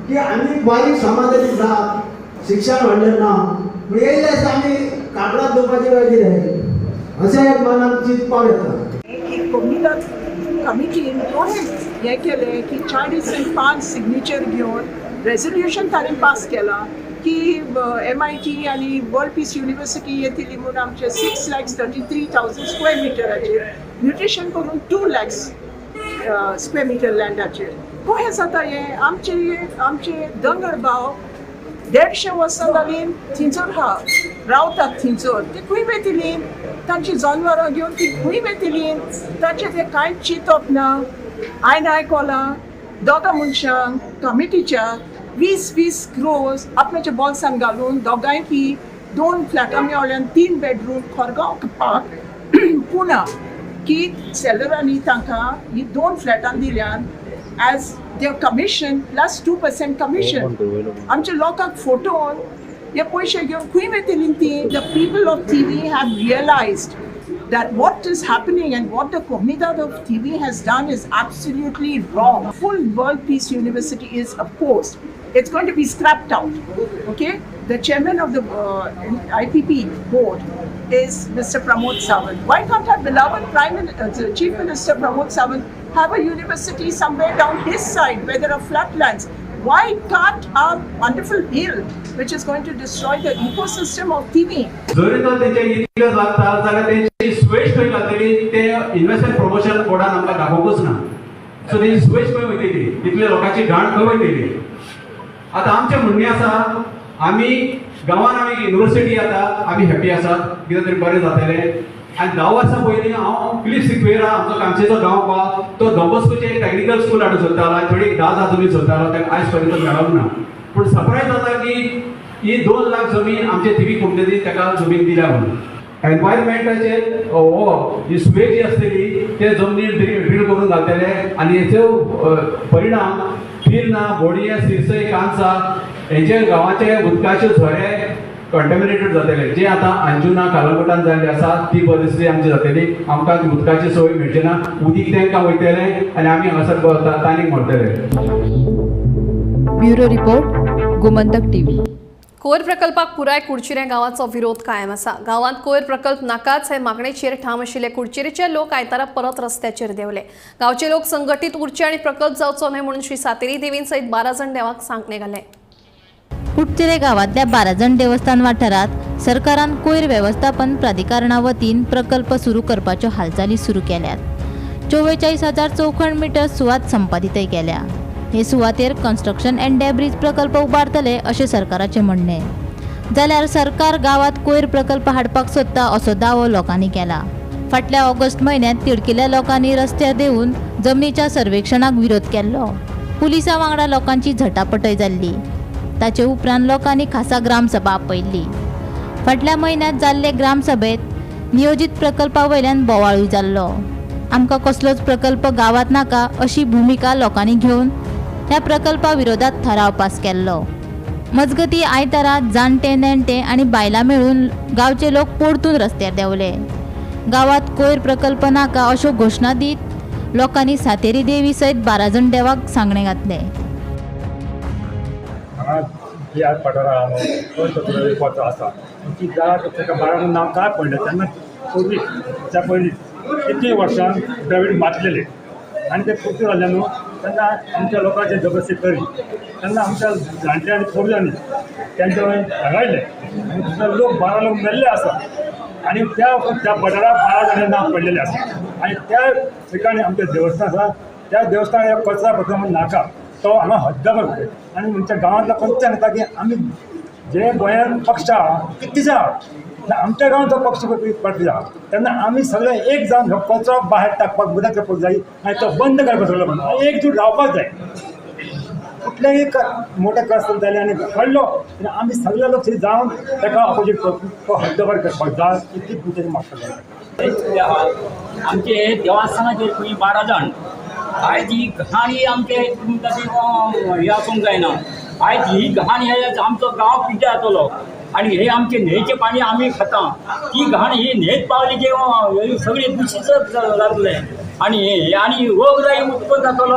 की आमी बारीक समाजाची जात, शिक्षण व्हडलें ना, पूण येयले आसता आमी कापडां धुवपाचें काय कितें अशें एक मनाक चिंतपाक येता. कोमुनिदाद कमिटीन हें केलें की 40 आनी 5 सिग्नेचर घेवन रेजोल्युशन ताणें पास केलां की MIT आनी वर्ल्ड पीस युनिवर्सिटी येतली म्हूण आमचे 6,33,000 स्क्वेअर मिटराचेर म्युटेशन करून 2 lakhs square metre लँडाचेर. कशें जाता हें? आमचे दोंगर भाव 150 वर्सां जालीं थिंचर आहा, रावतात थिंचर. ती खंय वयतली? तांची जनावरां घेवन ती खंय वयतली? तांचें तें कांयच चिंतप ना. हांवें आयकलां दोगां मनशांक कमिटीच्या 20-20 क्रोर्स आपल्याच्या बोल्सान घालून दोगांयकी 2 फ्लॅटां मेळ्ळ्यान 3 बेडरूम खोरगांव पार्क पुना की सेलरांनी तांकां ही 2 फ्लॅटां दिल्यान as their commission plus 2% commission. आमच्या लोकांक फोटोवन हे पयशे घेवन खंय वयतली ती? The people of Thivim have realised that what is happening and what the Comunidade of Thivim has done is absolutely wrong. Full World Peace University is opposed. It's going to be scrapped out. Okay? The chairman of the IPP board is Mr. Pramod Sawant. Why can't our beloved Chief Minister Pramod Sawant have a university somewhere down his side where there are flatlands? Why can't our wonderful hill, which is going to destroy the ecosystem of Thivim? जरी तर तेंचे इतलें लागता जाल्यार तेंची स्वेश खंय घातलेली ते इन्वेस्टमेंट प्रमोशन बोर्डान आमकां दाखोवंकूच ना. सो तेंची स्वेश खंय वयतली, इतले लोकांची घाण खंय वयतली? आतां आमचें म्हणणें आसा, आमी गांवान आमी युनिवर्सिटी येता, आमी हॅपी आसात, कितें तरी बरें जातलें. आनी 10 वर्सां पयलीं हांव फिलीप सिक्वेरा आमचो कामशेचो गांव तो डॉन एक टॅक्निकल स्कूल हाडून सोदतालो आनी थोडी 10 अजुनूय सोदतालो, ताका आयज पर्यंत मेळोंक ना. पूण सरप्रायज जाता की ही 2 लाख जमीन आमचे थिवी कुमटेनी ताका जमीन दिल्या म्हणून. एनवायरमेंटाचेर हो ही सुवे जी आसतली ते जमनीर ड्रील करून घालतले आनी हेचो परिणाम पिर्ना, बोडये, सिरसय, कांसा हेचे गांवाचे उदकाचे झरे कंटेमिनेटेड जातले. जे आतां अंजुना कालंगुटान जाल्ले आसा ती परिस्थिती आमची जातली. आमकां उदकाची सोय मेळची ना, उदीक तांकां वयतले आनी आमी हांगासर ताणीक मरतले. Bureau report, Gomantak TV. कोयर प्रकल्पाक पुराय कुडचिरें गांवाचो विरोध कायम आसा. गांवांत कोयर प्रकल्प नाकाच हे मागणेचेर ठाम आशिल्ले कुडचिरेचे लोक आयतारा परत रस्त्याचेर देंवले. गांवचे लोक संघटीत उरचे आनी प्रकल्प जावचो न्हय म्हणून श्री सातेरी देवीन सयत 12 जण देवाक सांगणे घाले. कुडचिरे गांवांतल्या 12 जण देवस्थान वाठारांत सरकारान कोयर वेवस्थापन प्राधिकरणा वतीन प्रकल्प सुरू करपाच्यो हालचाली सुरू केल्यात. 44,000 चौखण मिटर सुवात संपादीतय केल्या. हे सुवातेर कन्स्ट्रक्शन अँड डेब्रीज प्रकल्प उबारतले अशें सरकाराचें म्हणणें. जाल्यार सरकार गांवांत कोयर प्रकल्प हाडपाक सोदता असो दावो लोकांनी केला. फाटल्या ऑगस्ट म्हयन्यांत तिडकिल्ल्या लोकांनी रस्त्यार देंवून जमनीच्या सर्वेक्षणाक विरोध केल्लो. पुलिसां वांगडा लोकांची झटापटय जाल्ली. ताचे उपरांत लोकांनी खासा ग्रामसभा आपयल्ली. फाटल्या म्हयन्यांत जाल्ले ग्रामसभेंत नियोजीत प्रकल्पा वयल्यान बोवाळूय जाल्लो. आमकां कसलोच प्रकल्प गांवांत नाका अशी भुमिका लोकांनी घेवन ह्या प्रकल्पा विरोधात थाराव पास केल्लो. मजगती आयतारा जाणटे नेणटे आनी बायलां मेळून गांवचे लोक परतून रस्त्यार देंवले. गांवांत कोयर प्रकल्प नाका अश्यो घोशणा दीत लोकांनी सातेरी देवी सयत 12 जण देवाक सांगणे घातले. ती ताका 12 नांव काय पडलें तेन्ना पूर्वी त्या पयलीं कितली वर्सां द्रवीड मातलेले आनी ते पुर्ती जाल्ले न्हू तेन्ना आमच्या लोकांचे जबरदस्ती करी तेन्ना आमच्या जाणटे आनी पुर्वजांनी तेंच्या वयल्यान धाडायले आनी दुसरे लोक 12 लोक मेल्ले आसा आनी त्या त्या पठाराक 12 जाणां नांव पडलेलें आसा आनी त्या ठिकाणी आमचें देवस्थान आसा त्या देवस्थान कचरा पत्र म्हणून नाका तो हांगा हद्दपाक जाय. आनी आमच्या गांवांतलो कोणते सांगता की आमी जे गोंयांत पक्ष आहा कितलेशे आहा आमच्या गांवांत जो पक्ष पडटा आहा तेन्ना आमी सगळे एक जावन हो कचरो भायर टाकपाक बंद करपाक जाय आनी तो बंद करपाक सगळो बंद एकजूट रावपाक जाय. कुठलेही मोठे कष्ट जाले आनी पडलो तेन्ना आमी सगळे लोक थंय जावन ताका ऑपोजीट करून तो हद्दपार करपाक जाय इतली तुमचे मागता जाय. आमचे देवस्थानाचेर खंय 12 जाण आयज ही घाण आमचे हे आसूंक जायना. आयज ही घाण हे आमचो गांव पिड्ड्यार जातलो आनी हे आमचे न्हंयचें पाणी आमी खाता ती घाण ही न्हंयेत पावली की सगळी दुशीत जातलें आनी हे आनी रोगराई उत्पन्न जातलो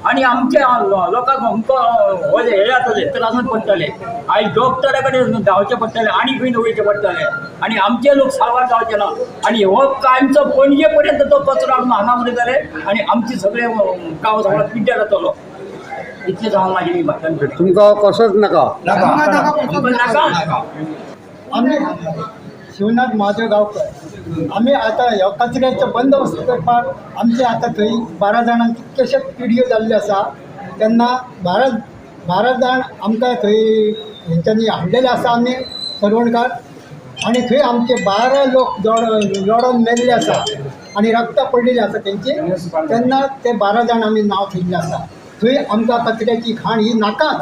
आनी आमच्या लोकांक आमकां हे जातले त्रासांत पडटले. आयज डॉक्टरा कडेन धांवचें पडटलें आनी खंय वयचें पडटलें आनी आमचे लोक साल्वार जावचे ना. आनी हो कायमचो पणजे पर्यंत तो कचरो हाडून हांगा उरयतले आनी आमचे सगळे गांव सगळो पिड्ड्यार जातलो. इतलें हांव म्हाजें भाशण करता. तुमकां कसोच नाका नाका. आमी शिवनाथ महादेव गांवकर आमी आतां ह्या कचऱ्याचो बंदोबस्त करपाक आमचे आतां थंय 12 जाणांक कितलेशेच पिडयो जाल्ल्यो आसा तेन्ना 12 जाण आमकां थंय हेंच्यांनी हाडलेले आसा आमी सरवणकार आनी थंय आमचे 12 लोक लडोन मेल्ले आसा आनी रक्त पडलेले आसा तेंचे तेन्ना ते 12 जाण आमी नांव थेयल्लें आसा. थंय आमकां कचऱ्याची घाण ही नाकाच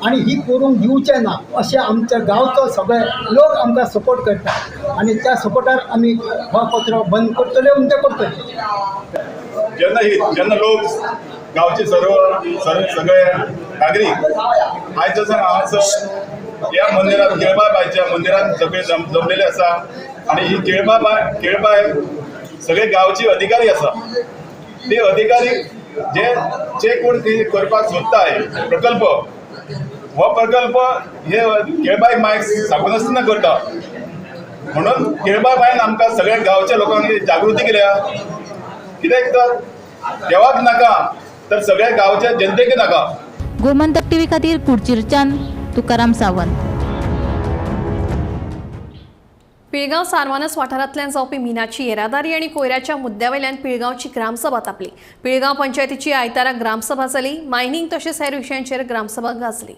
आनी ही करूंक दिवचें ना अशें आमच्या गांवचो सगळे लोक आमकां सपोर्ट करता आनी त्या सपोर्टार आमी हो कचरो बंद करतले म्हणजे करतले. जेन्ना जेन्ना लोक गांवचे सर्व सगळे नागरीक आयज जसो हांगासर ह्या मंदिरात केळबाबायच्या मंदिरात सगळे जमलेले आसा आनी ही केळबाय सगळे गांवची अधिकारी आसा ते अधिकारी जे जे कोण करपाक सोदताय प्रकल्प हो प्रकल्प हे केळबाय मायक सांगून करता म्हणून केळबाय बायन आमकां सगळ्या गांवच्या लोकांक जागृती केल्या. कित्याक तर देवाक नाका तर सगळ्या गांवच्या जनतेक नाका. गोमंतक टीव्ही खातीर कुडचिरच्यान तुकाराम सावंत. पिळगांव सारवानस वाठारांतल्यान जावपी मिनाची येरादारी आनी कोयराच्या मुद्द्यावेल्यान पिळगांवची ग्रामसभा तापली. पिळगांव पंचायतीची आयतारा ग्रामसभा जाली. मायनिंग तशेंच हेर विशयांचेर ग्रामसभा गाजली.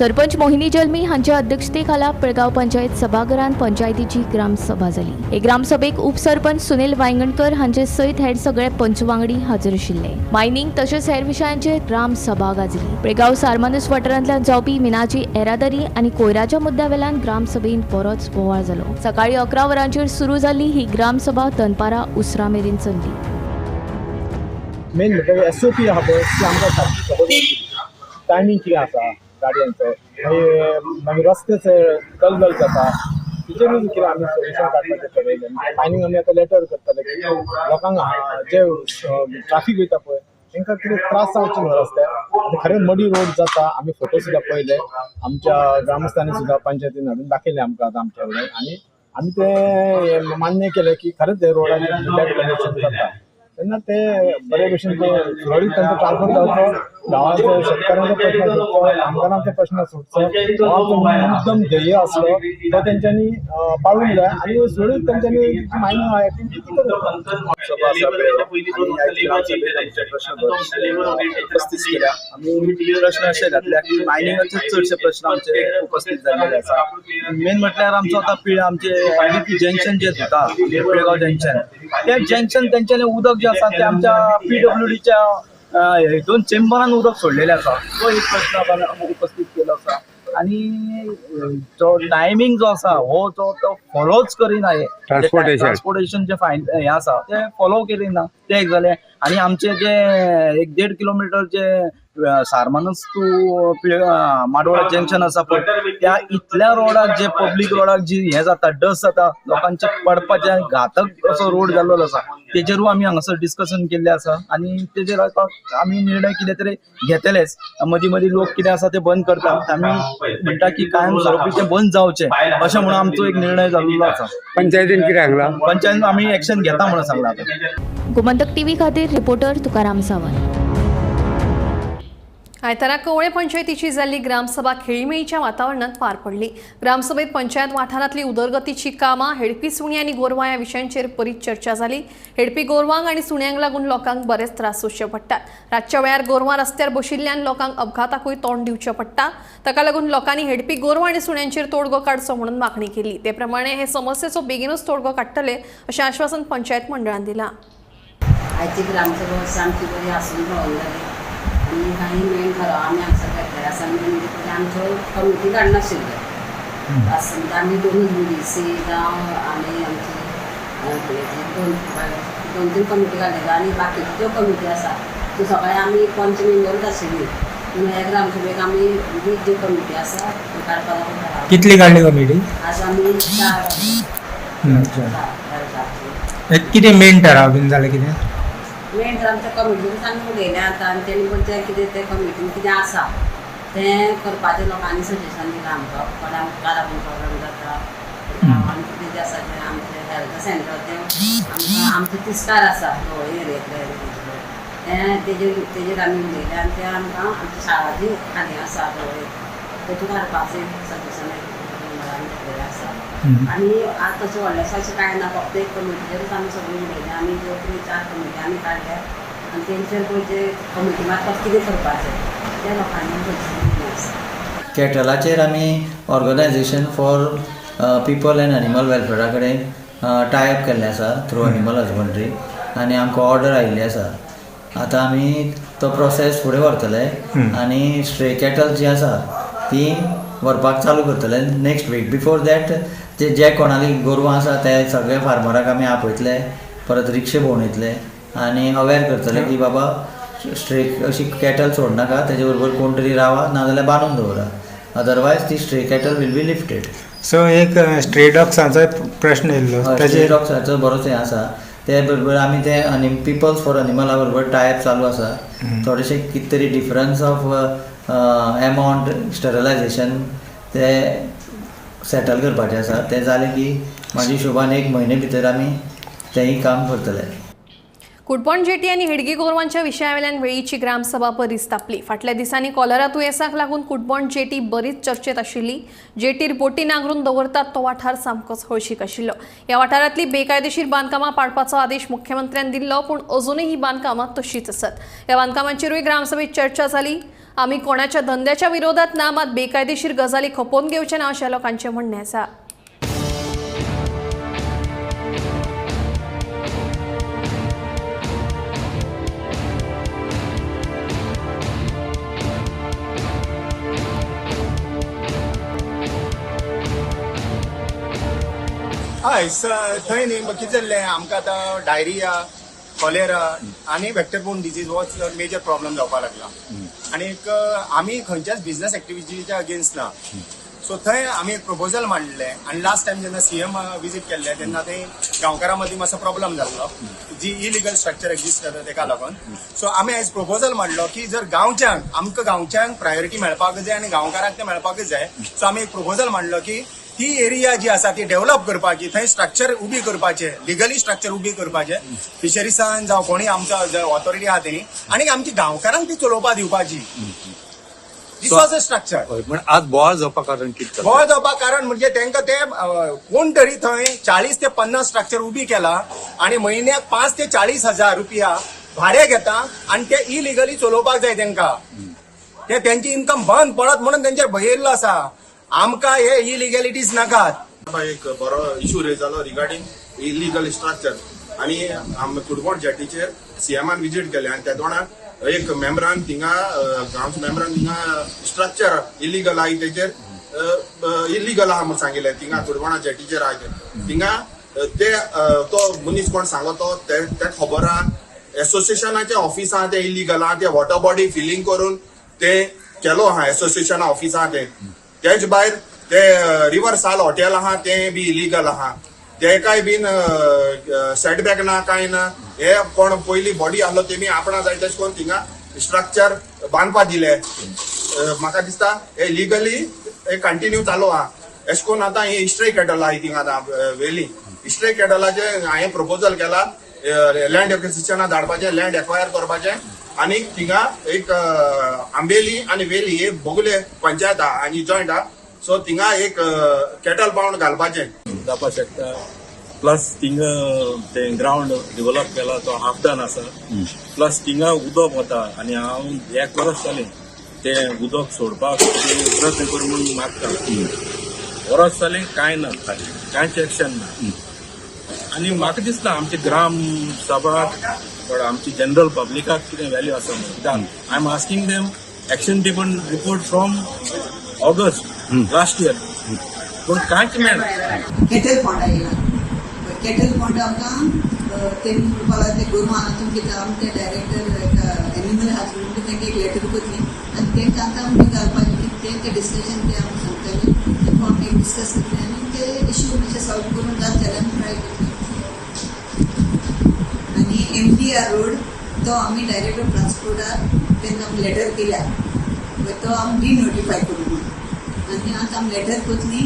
सरपंच मोहिनी जल्मी हांच्या अध्यक्षतेखाला पिळगांव पंचायत सभाघरांत पंचायतीची ग्रामसभा जाली. हे ग्रामसभेक उपसरपंच सुनील वायंगणकर हांचे सयत हेर सगळे पंच वांगडी हाजीर आशिल्ले. मायनिंग तशेंच हेर विशयांचेर ग्रामसभा गाजली. पिळगांव सारमानूस वाठारांतल्यान जावपी मिनाची येरादारी आनी कोयराच्या मुद्द्या वेल्यान ग्रामसभेंत बरोच बोवाळ जालो. सकाळी 11 वरांचेर सुरू जाल्ली ही ग्रामसभा दनपारां उसरां मेरेन चल्ली. मेन म्हटल्यार एसओपी आहा पळय ती आमकां सारकी खबर, टायमींग कितें आसा गाडयांचो, मागीर मागीर रस्ते दलदल जाता, तिचेरूय कितें आमी सोल्युशन काडपाचें ठरयलें. मायनींग आमी आतां लेटर करतले की लोकांक जे ट्राफीक वयता पळय तांकां कितें त्रास जावचे न्हू रस्त्यार. आतां खरें मडी रोड जाता, आमी फोटो सुद्दां पळयले, आमच्या ग्रामस्थांनी सुद्दां पंचायतीन हाडून दाखयले आमकां आतां आमच्या कडेन, आनी आमी ते मान्य केलें की खरेंच हे रोडाचेर बॅड कंडिशन जाता. तेन्ना ते बरे भशेन ते सुरळीत तांचो ट्रान्सपोर्ट जावचो, गांवांचो शेतकारांचो प्रश्न सुटचो, कामगारांचो प्रश्न सुटचो, गांवाचो मुद्दम ध्येय आसलो तो तेंच्यांनी पाळूंक जाय आनी सुरळीत तेंच्यांनी मायनिंग एक्टिविटी ती करूंक जाय. सभा आसा बेळगांव आनी ह्या ग्रामसभेत आमचे प्रश्न बरेचशे उपस्थित केल्या. आमी प्रश्न अशे घातल्या की मायनिंगाचे चडशे प्रश्न आमचे उपस्थित जाल्लेले आसा. मेन म्हटल्यार आमचो आतां आमचे एनडीपी जंक्शन जे जाता, पिळगांव जंक्शन, ते जंक्शन तेंच्यांनी उदक जे आसा ते आमच्या पीडब्ल्यूडीच्या हितून चेंबरान उदक सोडलेलें आसा, तो एक प्रश्न आपण उपस्थित केलो आसा. आनी जो टायमींग जो आसा हो जो तो फॉलोच करिना, हे ट्रान्सपोर्टेशन. ट्रान्सपोर्टेशन जे फायन हे आसा ते फॉलो करिना, ते एक जालें. आनी आमचे जे 1-1.5 किलोमिटर जे सारमानूस टू माडवळ जंक्शन आसा पळय, त्या इतल्या रोडाक जे पब्लीक रोडाक जी हें जाता, डस्ट जाता, लोकांचे पडपाचे घातक असो रोड जाल्लो आसा, तेजेरूय आमी हांगासर डिस्कशन केल्लें आसा आनी तेजेर आतां आमी निर्णय कितें तरी घेतलेच. मदीं मदीं लोक कितें आसा ते बंद करता, आमी म्हणटा की कायम स्वरुपी तें बंद जावचें अशें म्हणून आमचो एक निर्णय जाल्लो आसा. पंचायतीन कितें सांगलां? पंचायतीन आमी एक्शन घेता म्हणून सांगलां आतां. गोमंतक टीव्ही खातीर रिपोर्टर तुकाराम सावंत. आयतारा कवळे पंचायतीची जाल्ली ग्रामसभा खेळीमेळीच्या वातावरणात पार पडली. ग्रामसभेत पंचायत वाठारांतली उदरगतीची कामां, हेडपी सुणी आनी गोरवां ह्या विशयांचेर बरीच चर्चा जाली. हेडपी गोरवांक आनी सुण्यांक लागून लोकांक बरेच त्रास सोंसचे पडटात. रातच्या वेळार गोरवां रस्त्यार बशिल्ल्यान लोकांक अपघाताकूय तोंड दिवचें पडटा. ताका लागून लोकांनी हेडपी गोरवां आनी सुण्यांचेर तोडगो काडचो म्हणून मागणी केली. ते प्रमाणे हे समस्येचो बेगीनूच तोडगो काडटले अशें आश्वासन पंचायत मंडळान दिलां. आयची ग्रामसभा सामकी बरी आसून पळोवंक जाली आनी कांय मेन ठराव आमी हांगसर घेतलेले आसा. मेन म्हणजे आमच्यो कमिटी काडनाशिल्ल्यो आस, म्हणजे आमी दोनूच बी सी जावं आनी आमची दोन तीन कमिटी काडलेल्यो आनी बाकीच्यो ज्यो कमिटी आसा त्यो सगळे आमी पंच मेंबरूच आशिल्ली. पूण ह्या ग्रामसभेक आमी वीक ज्यो कमिटी आसा त्यो काडपाक लागून ठराव. कितली काडली कमिटी? आज आमी 4. कितें मेन ठराव बीन जालें कितें? मेन तर आमच्या कमिटीनूच आमी उलयलें आतां आनी तेणी पण तें कितें तें कमिटीन कितें आसा तें करपाचें लोकांनी सजेशन दिलां आमकां. कोणाक लागून प्रॉब्लम जाता गांवांत कितें जें आसा तें आमचें हेल्थ सेंटर तें आमकां आमचें तिस्कार आसा गवळी एरियेंतलें तें तेजेर आमी उलयलें आनी तें आमकां आमची शाळा जी खाली आसा गवळी तेतून हाडपाचें सजेशन मेंबरान घेतलेलें आसा. आनी आतां तशें व्हडलेंशें अशें कांय ना, फक्त एक कमिटीचेरूच आमी सगळीं उलयलें. आमी ज्यो 3-4 कमिटी आमी काडल्या आनी तेंचेर पळय जे कमिटी मार्फत कितें करपाचें तें लोकांनी सजेशन दिलें आसा. कॅटलाचेर आमी organisation for people and animal वेलफेरा कडेन टाय अप केल्लें आसा थ्रू एनिमल हजबंड्री आनी आमकां ऑर्डर आयिल्ली आसा. आतां आमी तो प्रोसेस फुडें व्हरतले आनी स्ट्रे कॅटल जी आसा ती व्हरपाक चालू करतले नेक्स्ट वीक. बिफोर that जे कोणाली गोरवां आसा ते सगळे फार्मराक आमी आपयतले, परत रिक्षे भोंवडयतले आनी अवेर करतले की बाबा स्ट्रे अशी कॅटल सोडनाका, तेजे बरोबर कोण तरी रावा नाजाल्यार बांदून दवरा, अदरवायज ती stray cattle will be lifted. So एक स्ट्रे डॉग्साचो प्रश्न येयल्लो, स्ट्रे डॉग्साचो बरोच हें आसा. ते बरोबर आमी ते पिपल्स फॉर एनिमला बरोबर टायप चालू आसा. थोडेशे कितें तरी डिफरन्स ऑफ एमावंट स्टरलायजेशन ते सेटल करपाचें आसा. तें जालें की म्हाज्या हिशोबान 1 म्हयने भितर आमी तेंय काम करतले. कुडपण जेटी आनी हेडगी गोरवांच्या विशयावेल्यान वेळीची ग्रामसभा बरीच तापली. फाटल्या दिसांनी कॉलरा दुयेंसाक लागून कुडपण जेटी बरीच चर्चेत आशिल्ली. जेटीर बोटी नांगरून दवरतात तो वाठार सामकोच हळशीक आशिल्लो. ह्या वाठारांतली बेकायदेशीर बांदकामां पाडपाचो आदेश मुख्यमंत्र्यान दिल्लो, पूण अजूनय ही बांदकामां तशीच आसात. ह्या बांदकामांचेरूय ग्रामसभेत चर्चा जाली. आमी कोणाच्या धंद्याच्या विरोधात ना, मात बेकायदेशीर गजाली खपोवन घेवचे ना अशें लोकांचें म्हणणें आसा। हय, थंय न्ही कितें जाल्लें आमकां आतां डायरिया, कॉलेरा आनी वेक्टर बोर्न डिजीज हो मेजर प्रॉब्लम जावपाक लागला आनीक आमी खंयच्याच बिझनस एक्टिविटीच्या अगेन्स्ट ना। सो थंय आमी एक प्रपोजल मांडलें आनी लास्ट टायम जेन्ना सीएम विजीट केल्ले तेन्ना थंय गांवकारां मदीं मातसो प्रॉब्लम जाल्लो जी इलिगल स्ट्रक्चर एक्झिस्ट जाता तेका लागून। सो आमी आयज प्रपोजल मांडलो की जर गांवच्यांक, आमकां गांवच्यांक प्रायोरिटी मेळपाक जाय आनी गांवकारांक तें मेळपाकच जाय। सो आमी एक प्रपोजल मांडलो की ती एरिया जी आसा ती डेव्हलप करपाची, थंय स्ट्रक्चर उबी करपाचें, लिगली स्ट्रक्चर उबी करपाचें, फिशरीसान जावं कोणी आमचो ऑथॉरिटी आहा तेणी, आनी आमची गांवकारांक ती चलोवपाक दिवपाची। This was a structure. पण आज बोवाळ जावपाक कारण कितें? बोवाळ जावपाक कारण म्हणजे तांकां ते कोण तरी थंय 40 ते 50 स्ट्रक्चर उबी केला आनी म्हयन्याक 5 ते 40 हजार रुपया भाडें घेता आनी ते इलिगली चलोवपाक जाय तांकां। ते तेंची इन्कम बंद पडत म्हणून तेंचेर भंय येयल्लो आसा। आमकां हे इलिगॅलिटीज नाकात। एक बरो इशू रेज जालो रिगार्डिंग इलिगल स्ट्रक्चर आनी आम कुडकोट जेटीचेर सीएमान विजीट केले आनी त्या दोणां एक मेम्बरान थिंगा गांवच्या मेम्बरान थिंगा स्ट्रक्चर इलिगल आहा तेचेर इलिगल आहा म्हूण सांगिल्लें। थिंगा कुडकोणा जेटीचेर आहा ते थिंगा ते तो मनीस कोण सांगलो तो ते खबर आहा। एसोसिएशनाचे ऑफिस आहा ते इलिगल आहा, ते वॉटर बॉडी फिलिंग करून ते केलो आहा एसोसिएशना ऑफिस आहा ते। तेच भायर ते रिवर साल हॉटेल आहा तें बी इलिगल आहा, तेकाय बीन सेटबॅक ना कांय ना। हे कोण पयली बॉडी आहलो तेमी आपणा जाय तशें करून थिंगा स्ट्रक्चर बांदपा दिले। म्हाका दिसता हे लिगली हे कंटिन्यू चालू आहा। एशें करून आतां हे इस्ट्रे कॅटल आहा थिंगा आतां वेली इस्ट्रे कॅटलाचें हांवें प्रपोजल केला लँड एक्विजिशना धाडपाचें, लँड एक्वायर करपाचें आनी थिंगा एक आंबेली आनी वेली हे बोगले पंचायत आहा आनी जॉयंट आहा, सो थिंगा एक कॅटल पाउंड घालपाचें जावपाक शकता। प्लस थिंगा तें ग्रावंड डेव्हलप केला तो हाफ डन आसा, प्लस थिंगा उदक वता आनी हांव एक वरस जालें तें उदक सोडपाक प्रयत्न करूं म्हणून मागता, वरस जालें कांय ना, कांयच एक्शन ना। आनी म्हाका दिसता आमची ग्राम सभा आमची जनरल पब्लिकाक कितें व्हॅल्यू आसा म्हणून कित्याक I am asking them action taken report from August last year, पूण कांयच मेळना। केटल पॉन्ड आयला, केटल पॉन्ड आमकां तेणी म्हणपाक लागले गोरवां हातून कितें आमी ते डायरेक्टर एनिमल हजबंडरी तांकां एक लेटर करतली आनी तांकां आतां आमी घालपाचें कितें तें डिस्कशन ते आमी सांगतले, तें आमी एक डिस्कस करतले आनी ते इश्यू मातशें सॉल्व करून जाता जाल्यार आमी ट्राय करतले। आनी MDR road तो आमी डायरेक्टर ट्रान्सपोर्टार तेंकां आमी लेटर केल्या, तो आमी डिनोटिफाय करूं म्हणून। आनी आतां आमी लेटर करतली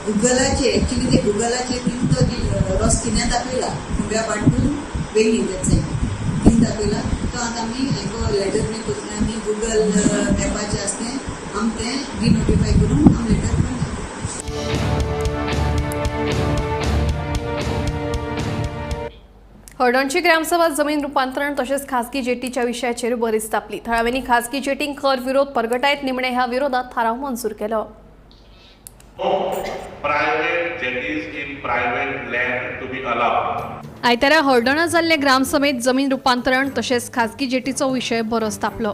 गुगलाचेर, एक्चुली ते गुगलाचेर तिणें तो रस्तो तिणें दाखयला कुंब्यापाट टू वेली that side तिणें दाखयला, तो आतां आमी हांकां लेटर बी करतले आनी गुगल मॅपाचेर आसा तें आमी तें डिनोटिफाय करून आमी लेटर करून। हळदणची ग्रामसभा जमीन रुपांतरण तशेंच खासगी जेटीच्या विशयाचेर बरीच तापली। थळाव्यांनी खासगी जेटींक खर विरोध परगटायत निमणे ह्या विरोधात थाराव मंजूर केलो। आयतारा हळदणा जाल्ले ग्रामसभेत जमीन रुपांतरण तशेंच खासगी जेटीचो विशय बरोच तापलो।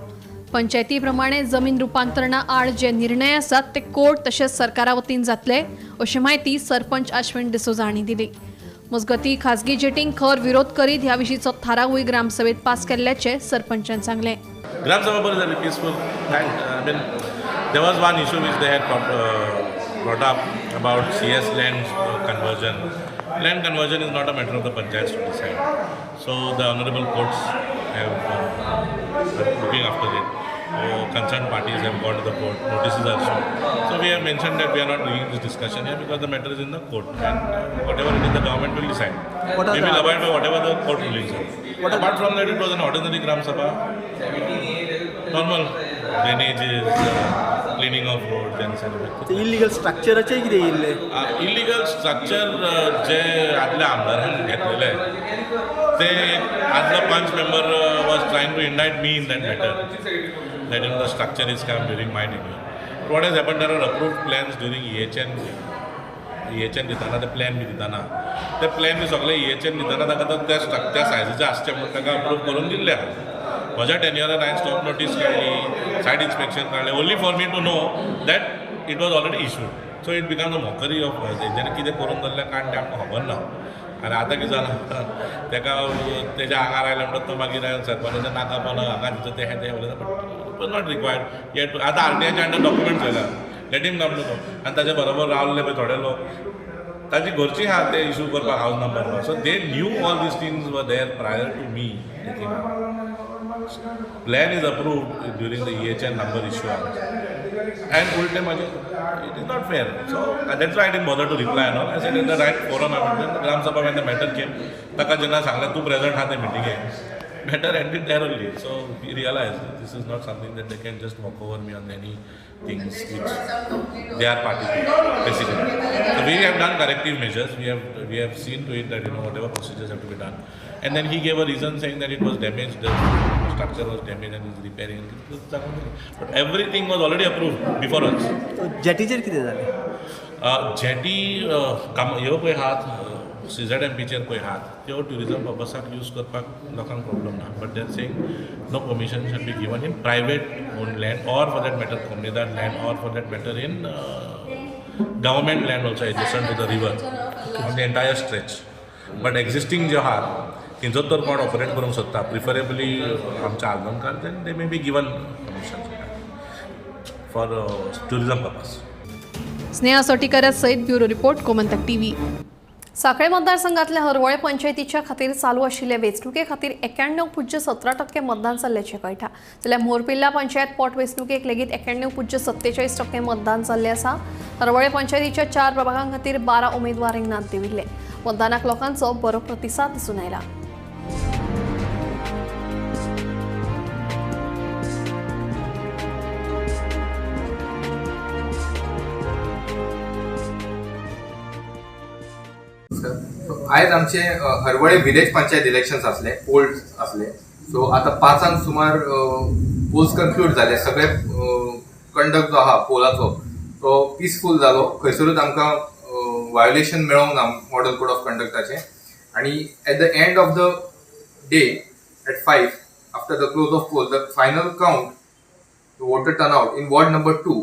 पंचायती प्रमाणे जमीन रुपांतरणा आड जे निर्णय आसात ते कोर्ट तशेंच सरकारा वतीन जातले अशी म्हायती सरपंच आश्विन डिसोजा हांणी दिली। मजगती खासगी जेटींक खर विरोध करीत ह्या विशींचो थारावूय ग्रामसभेत पास केल्ल्याचें सरपंचान सांगलें। ग्रामसभा बरी जाली, peaceful. I mean there was one issue which they had brought up about CS land conversion. Land conversion is not a matter of the panchayats to decide. So the honorable courts have looking after it. Concerned parties have gone to the court, notices are issued. So we have mentioned that we are not doing this discussion here because the matter is in the court and whatever it is the government will decide. We will abide by whatever the court rulings are. Apart from that, it was an ordinary Gram Sabha, normal drainages, cleaning of roads and everything. Illegal structure कितें येयल्लें? Illegal structure जे आदल्या आमदारान घेतलेले ते आदलो panch member was trying to indict me in that matter. that you know the structure is come during my tenure. What has happen, there are approved plans during EHN. EHN दिताना ते plan बी दिताना ते plan बी सगळे EHN दिताना ताका त्या त्या सायजीचे आसचे म्हणून ताका अप्रूव करून दिल्ले आहा. म्हज्या टेन्युअरान हांवें स्टॉप नोटीस काडली, सायट इन्स्पेक्शन काडलें, only for me to know that it was already issued. So it become a mockery of तेंच्यांनी कितें करून दवरलें कांय तें आमकां खबर ना. आनी आतां कितें जालां, ताका तेज्या आंगार आयलें म्हणटा तो मागीर सरपंचाच्या नाका पोंदा हांगा तिचो तें तें उलयता, but it was not required yet. आतां आरटीआयच्या अंडर डॉक्युमेंट्स येयला, let him come to know. आनी ताजे बरोबर रावल्ले पळय थोडे लोक, ताजी घरची आहा ते इशू करपाक house number. So they knew all these things were there prior to me taking. Plan is approved during the EHN number issuance. And उलटे मागीर it is not fair. So that's why I didn't bother to reply and all. I said in the right forum, Gram Sabha when the matter came, ताका जेन्ना सांगलें तूं present आहा ते मिटिंगेक, matter ended there only. So we realized this is not something that they can just walk over me on any things which they are party to, basically. So we have done corrective measures. We have seen to it that you know whatever procedures have to be done. And then he gave a reason saying that it was damaged, the structure was damaged and is repairing. But everything was already approved before us. जेटीचेर कितें जालें? Jetty ह्यो पळय आहात, CZMPचेर पळय आहात, त्यो tourism पर्पसाक use करपाक लोकांक प्रॉब्लम ना. But they are saying no permission should be given in private own land or for that matter comunidade land or for that matter in government land also adjacent to the river on the entire stretch. But existing जे आहात थंयचो तर कोण operate करूंक सोदता, preferably आमच्या आल्दोणकार, then they may be given permission for tourism purpose. Sneha Sotikar सयत bureau report, Gomantak TV. साखळे मतदारसंघातल्या हरवळे पंचायतीच्या खातीर चालू आशिल्ले वेंचणुके खातीर 91.17% मतदान जाल्ल्याचें कळटा. जाल्यार मोरपिल्ला पंचायत पोट वेंचणुकेक लेगीत 91.47% मतदान जाल्लें आसा. हरवळे पंचायतीच्या 4 प्रभागां खातीर 12 उमेदवार रिंगणांत देंविल्ले. मतदानाक लोकांचो बरो प्रतिसाद दिसून आयला. आयज आमचे हरवळे विलेज पंचायत इलेक्शन्स आसले, पोल्स आसले. सो आतां 5 सुमार पोल्स कन्क्लूड जाले. सगळे कंडक्ट जो आहा पोलाचो तो पिसफूल जालो. खंयसरूच आमकां वायोलेशन मेळोंक ना मॉडल कोड ऑफ कंडक्टाचें. आनी at the end of the day at 5 after the close of poll, the final count voter turn out in ward number 2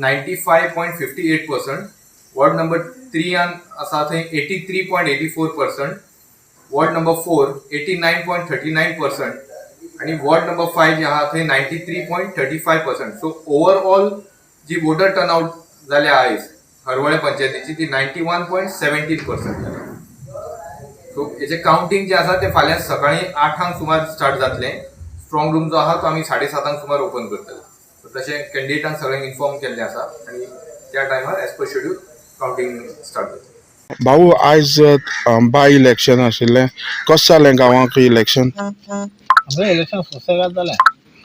95.58%, ward number 3 आसा थंय 83.84%, वॉर्ड नंबर 4 89.39% आनी वॉर्ड नंबर 5 जे आहा थंय 93.35%. So overall जी water turnout जाल्या आयज हरवळे पंचायतीची ती 91.17% जाल्या. सो हेचे कावंटींग जे आसा ते फाल्यां सकाळीं 8 सुमार स्टार्ट जातलें. स्ट्रॉंग रूम जो आहा तो आमी 7:30 सुमार ओपन करतले. सो तशें कॅन्डिडेटांक सगळ्यांक इन्फॉर्म केल्लें आसा आनी त्या टायमार as per schedule counting start जातलें. भाऊ, आयज बाय इलेक्शन आशिल्लें, कशें जालें गांवांक इलेक्शन? आमगेलें इलेक्शन सुसेगाद जालें,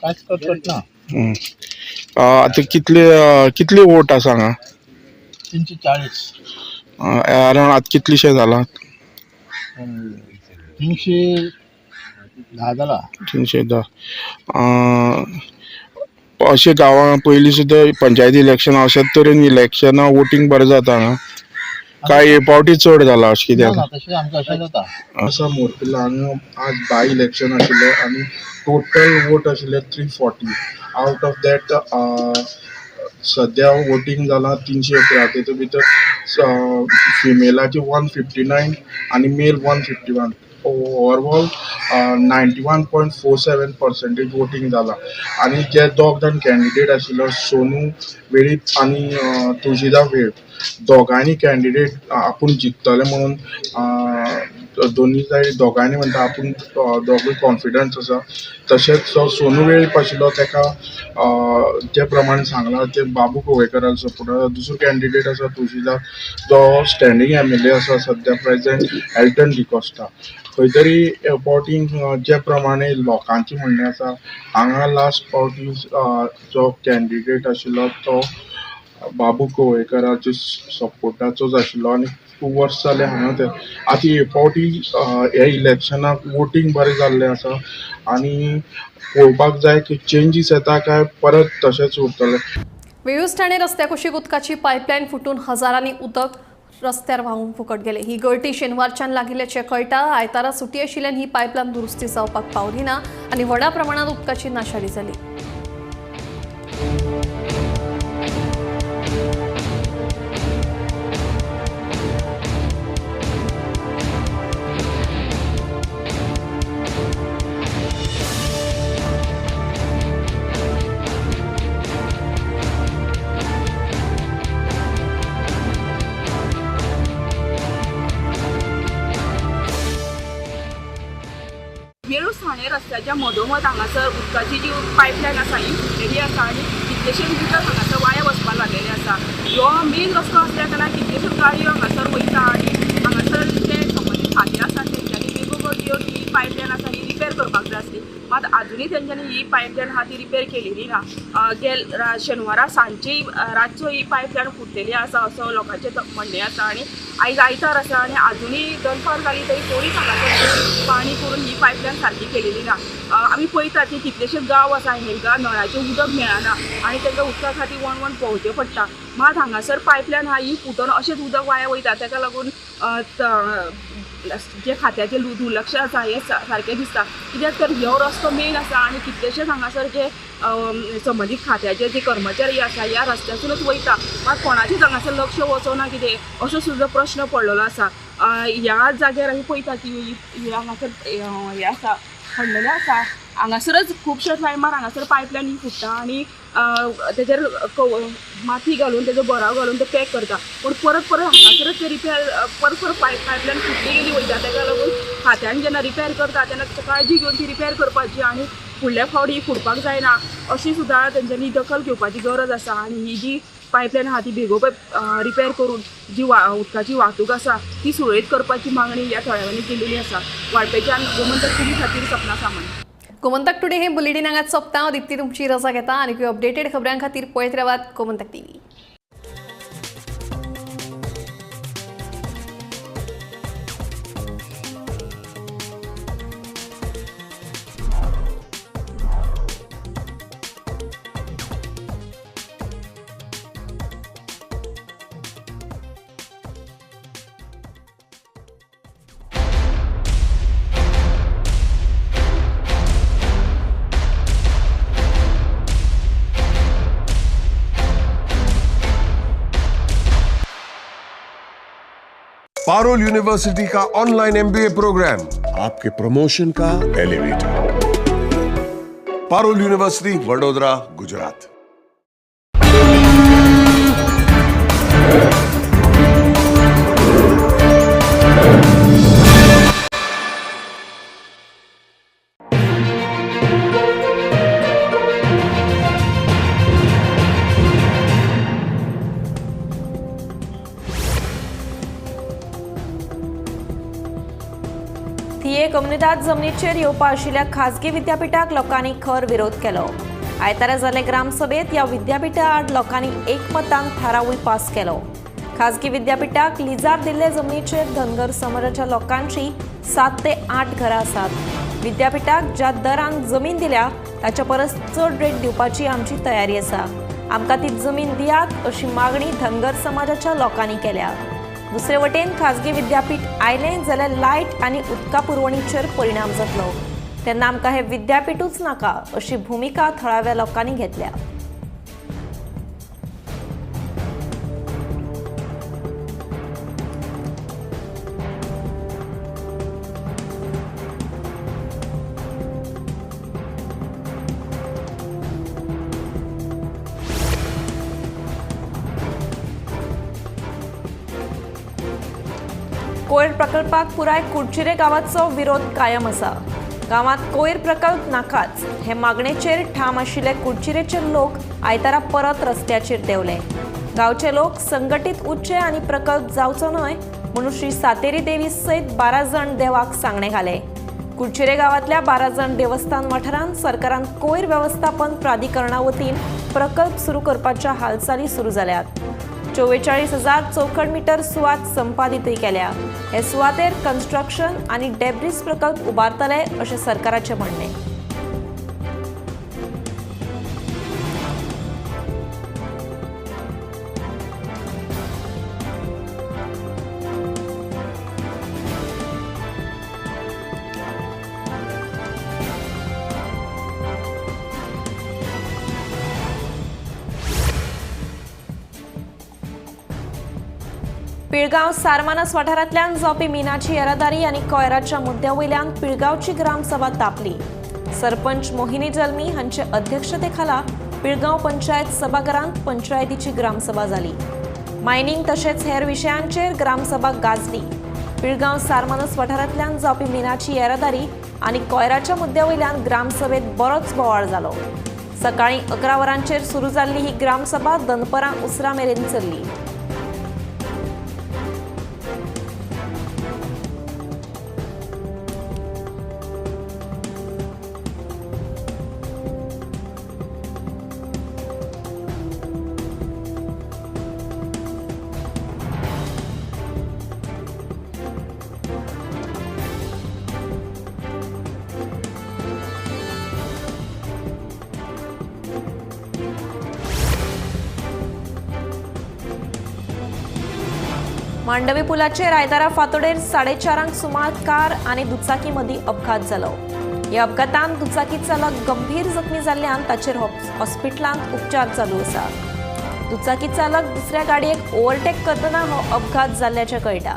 कांयच कटकट ना. आतां कितले वोट आसा हांगा? 340. अरावंड आतां कितलेशें जालां? 310 जाला. 310. अशें गांवां पयलीं सुद्दां पंचायत इलेक्शन अशेच तरेन इलेक्शनां वोटींग बरें जाता हांगा, काय हे पावटी चड जाला अशें कितें? ना, तशें आमकां अशें जाता. आसा मोरपिल्ला हांगा आज बाय इलेक्शन आशिल्लें आनी टोटल वोट आशिल्ले 340. आवट ऑफ that सद्या वोटींग जालां 311. तितूंत भितर फिमेलाचे 159 आनी मेल 151. ओवरऑल 91.47% वोटींग जाला. आनी जे दोग जाण कॅन्डिडेट आशिल्लो, सोनू वेळीप आनी तुळशीदास वेळीप, दोगांयनी कॅन्डिडेट आपूण जिखतले म्हणून दोनी सायड दोगांयनी म्हणटा आपूण दोगूय कॉन्फिडंस आसा. तशेंच जो सोनू वेळीप आशिल्लो ताका जे प्रमाणे सांगलां ते बाबू कोवेकराक सपोर्ट आसा. दुसरो कॅन्डिडेट आसा तुळशीदास, जो स्टँडींग MLA आसा सद्या प्रेजेंट एल्टन डिकॉस्टा. खंय तरी फावटी जे प्रमाणे लोकांचें म्हणणें आसा, हांगा लास्ट फावटी जो कॅन्डिडेट आशिल्लो तो बाबू कोवेकराचे सपोर्टाचोच आशिल्लो आनी खूब वर्स जाले हांगा ते. आतां हे फावटी हे इलेक्शनाक वोटींग बरें जाल्लें आसा आनी पळोवपाक जाय की चेंजीस येता काय परत तशेंच उरतलें. वेळूस ठाणे रस्त्या कुशीक उदकाची पायपलायन फुटून हजारांनी उदक रस्त्यार व्हांवून फुकट गेले. ही गळटी शेनवारच्यान लागिल्ल्याचें कळटा. आयतारा सुटी आशिल्ल्यान ही पायपलायन दुरुस्ती जावपाक पावली ना आनी व्हडा प्रमाणात उदकाची नाशाडी जाली. वेळूस ठाणे रस्त्याच्या मदोमद हांगासर उदकाची जी पायपलायन आसा ही फुटलेली आसा आनी कितलेशेच उदक हांगासर वाया वचपाक लागलेले आसा. हो मेन रस्तो आसल्या कारणान कितलेश्योच गाडयो हांगासर वयता आनी हांगासर जे संबंदीत खातें आसा तेंच्यांनी बेगोबेग येवन ही पायपलायन आसा ही रिपेर करपाक जाय आसली, मात आजुनूय तेंच्यांनी ही पायपलायन आहा ती रिपेर केलेली ना. शेनवारा सांजची रातचो ही पायपलायन फुटलेली आसा असो लोकांचें म्हणणें आसा आनी आयज आयतार आसा आनी आजुनूय दनपार जाली तरी कोणीच हांगासर पाणी करून ही पायपलायन सारकी केलेली ना. आमी पळयतात की कितलेशे गांव आसा हेंकां नळाचें उदक मेळना आनी तांकां उदका खातीर वण वण भोंवचें पडटा, मात हांगासर पायपलायन आहा ही फुटून अशेंच उदक वाया वयता. ताका लागून जे खात्याचें दुर्लक्ष आसा हें सारकें दिसता, कित्याक तर हो रस्तो मेन आसा आनी कितलेशेच हांगासर जे संबंदीत खात्याचे जे कर्मचारी आसा ह्या रस्त्यातूनच वयता, मात कोणाचेच हांगासर लक्ष वचना कितें असो सुद्दां प्रश्न पडलेलो आसा. ह्या जाग्यार आमी पळयता की हांगासर हें आसा खणलेलें आसा, हांगासरच खुबशे टायमार हांगासर पायपलायन ही फुट्टा आनी तेजेर माती घालून तेजो भराव घालून ते पॅक करता, पूण परत परत हांगासरच ते रिपेर परत परत पायपलायन फुटली गेली वयता. ताका लागून खात्यान जेन्ना रिपेर करता तेन्ना काळजी घेवन ती रिपेर करपाची आनी फुडल्या फावटी ही फुटपाक जायना अशी सुद्दां तेंच्यांनी दखल घेवपाची गरज आसा आनी ही जी पायपलायन आहा ती बेगोबेग रिपेर करून जी उदकाची वाहतूक आसा ती सुरळीत करपाची मागणी ह्या थळाव्यांनी केलेली आसा. वाळपेच्यान गोमंतक टीव्ही खातीर सपना सामंत. गोमंतक टुडे हे बुलेटिन हांगाच सोंपता. हांव दीप्ती तुमची रजा घेता आनी अपडेटेड खबरां खातीर पळयत रावात गोमंतक टीव्ही. पारोल यूनिवर्सिटी का ऑनलाइन एमबीए प्रोग्राम आपके प्रमोशन का elevator. Parul university, Vadodara, Gujarat. थिये कोमुनिदाद जमनीचेर येवपा आशिल्ल्या खासगी विद्यापीठाक लोकांनी खर विरोध केलो. आयतारा जाल्ले ग्रामसभेत ह्या विद्यापीठा आड लोकांनी एकमतान थारावूय पास केलो. खासगी विद्यापीठाक लिजार दिल्ले जमनीचेर धनगर समाजाच्या लोकांची 7 ते 8 घरां आसात. विद्यापीठाक ज्या दरान जमीन दिल्या ताच्या परस चड रेट दिवपाची आमची तयारी आसा. आमकां ती जमीन दियात अशी मागणी धनगर समाजाच्या लोकांनी केल्या. दुसरे वटेन खासगी विद्यापीठ आयलें जाल्यार लायट आनी उदका पुरवणीचेर परिणाम जातलो, तेन्ना आमकां हें विद्यापीठूच नाका अशी भुमिका थळाव्या लोकांनी घेतल्या. कोयर प्रकल्पाक पुराय कुडचिरे गांवाचो विरोध कायम आसा. गांवांत कोयर प्रकल्प नाकाच हे मागणेचेर ठाम आशिल्ले कुडचिरेचे लोक आयतारा परत रस्त्याचेर देंवले. गांवचे लोक संघटीत उरचे आनी प्रकल्प जावचो न्हय म्हणून श्री सातेरी देवी सयत 12 जाण देवाक सांगणे घाले. कुडचिरे गांवांतल्या 12 जाण देवस्थान वाठारांत सरकारान कोयर वेवस्थापन प्राधिकरणा वतीन प्रकल्प सुरू करपाच्या हालचाली सुरू जाल्यात. 44,000 चौखण मीटर सुवात संपादितूय केल्या. हे सुवातेर कन्स्ट्रक्शन आनी डेब्रीज प्रकल्प उबारतले अशें सरकाराचें म्हणणें. पिळगांव सारमानस वाठारांतल्यान जावपी मिनाची येरादारी आनी कोयराच्या मुद्द्या वयल्यान पिळगांवची ग्रामसभा तापली. सरपंच मोहिनी जल्मी हांचे अध्यक्षतेखाला पिळगांव पंचायत सभाघरांत पंचायतीची ग्रामसभा जाली. मायनिंग तशेंच हेर विशयांचेर ग्रामसभा गाजली. पिळगांव सारमानस वाठारांतल्यान जावपी मिनाची येरादारी आनी कोयराच्या मुद्द्या वयल्यान ग्रामसभेत बरोच बोवाळ जालो. सकाळीं 11 वरांचेर सुरू जाल्ली ही ग्रामसभा दनपरां उसरां मेरेन चल्ली. मांडवी पुलाचेर आयतारा फांतोडेर 4:30 सुमार कार आनी दुचाकी मदीं अपघात जालो. ह्या अपघातान दुचाकी चालक गंभीर जखमी जाल्ल्यान ताचेर हॉस्पिटलांत उपचार चालू आसा. दुचाकी चालक दुसऱ्या गाडयेक ओव्हरटेक करतना हो अपघात जाल्ल्याचें कळटा.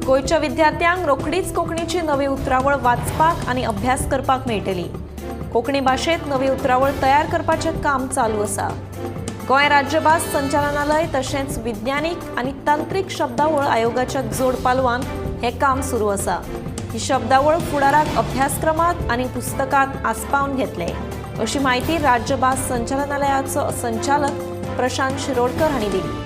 गोंयच्या विद्यार्थ्यांक रोखडीच कोंकणीची नवी उतरावळ वाचपाक आनी अभ्यास करपाक मेळटली. कोंकणी भाशेंत नवी उतरावळ तयार करपाचें काम चालू आसा. गोंय राज्यभास संचालनालय तशेंच विज्ञानीक आनी तांत्रीक शब्दावळ आयोगाच्या जोड पालवान हें काम सुरू आसा. ही शब्दावळ फुडाराक अभ्यासक्रमांत आनी पुस्तकांत आस्पावन घेतले अशी म्हायती राज्यभास संचालनालयाचो संचालक प्रशांत शिरोडकर हांणी दिली.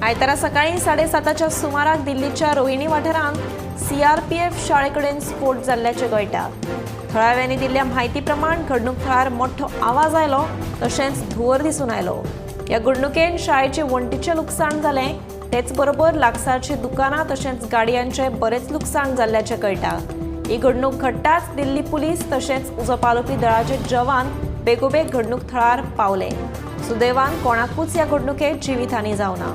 आयतारा सकाळी 7:30च्या सुमाराक दिल्लीच्या रोहिणी वाठारांत सीआरपीएफ शाळेकडेन स्फोट जाल्ल्याचें कळटा. थळाव्यांनी दिल्ल्या म्हायती प्रमाण घडणूक थळार मोठो आवाज आयलो तशेंच धुंवर दिसून आयलो. ह्या घडणुकेन शाळेचे वण्टीचें लुकसाण जालें, तेच बरोबर लागसारची दुकानां तशेंच गाडयांचें बरेंच लुकसाण जाल्ल्याचें कळटा. ही घडणूक घडटाच दिल्ली पुलीस तशेंच उजो पालोवपी दळाचे जवान बेगोबेग घडणूक थळार पावले. सुदैवान कोणाकूच ह्या घडणुकेत जिवीतहानी जावना.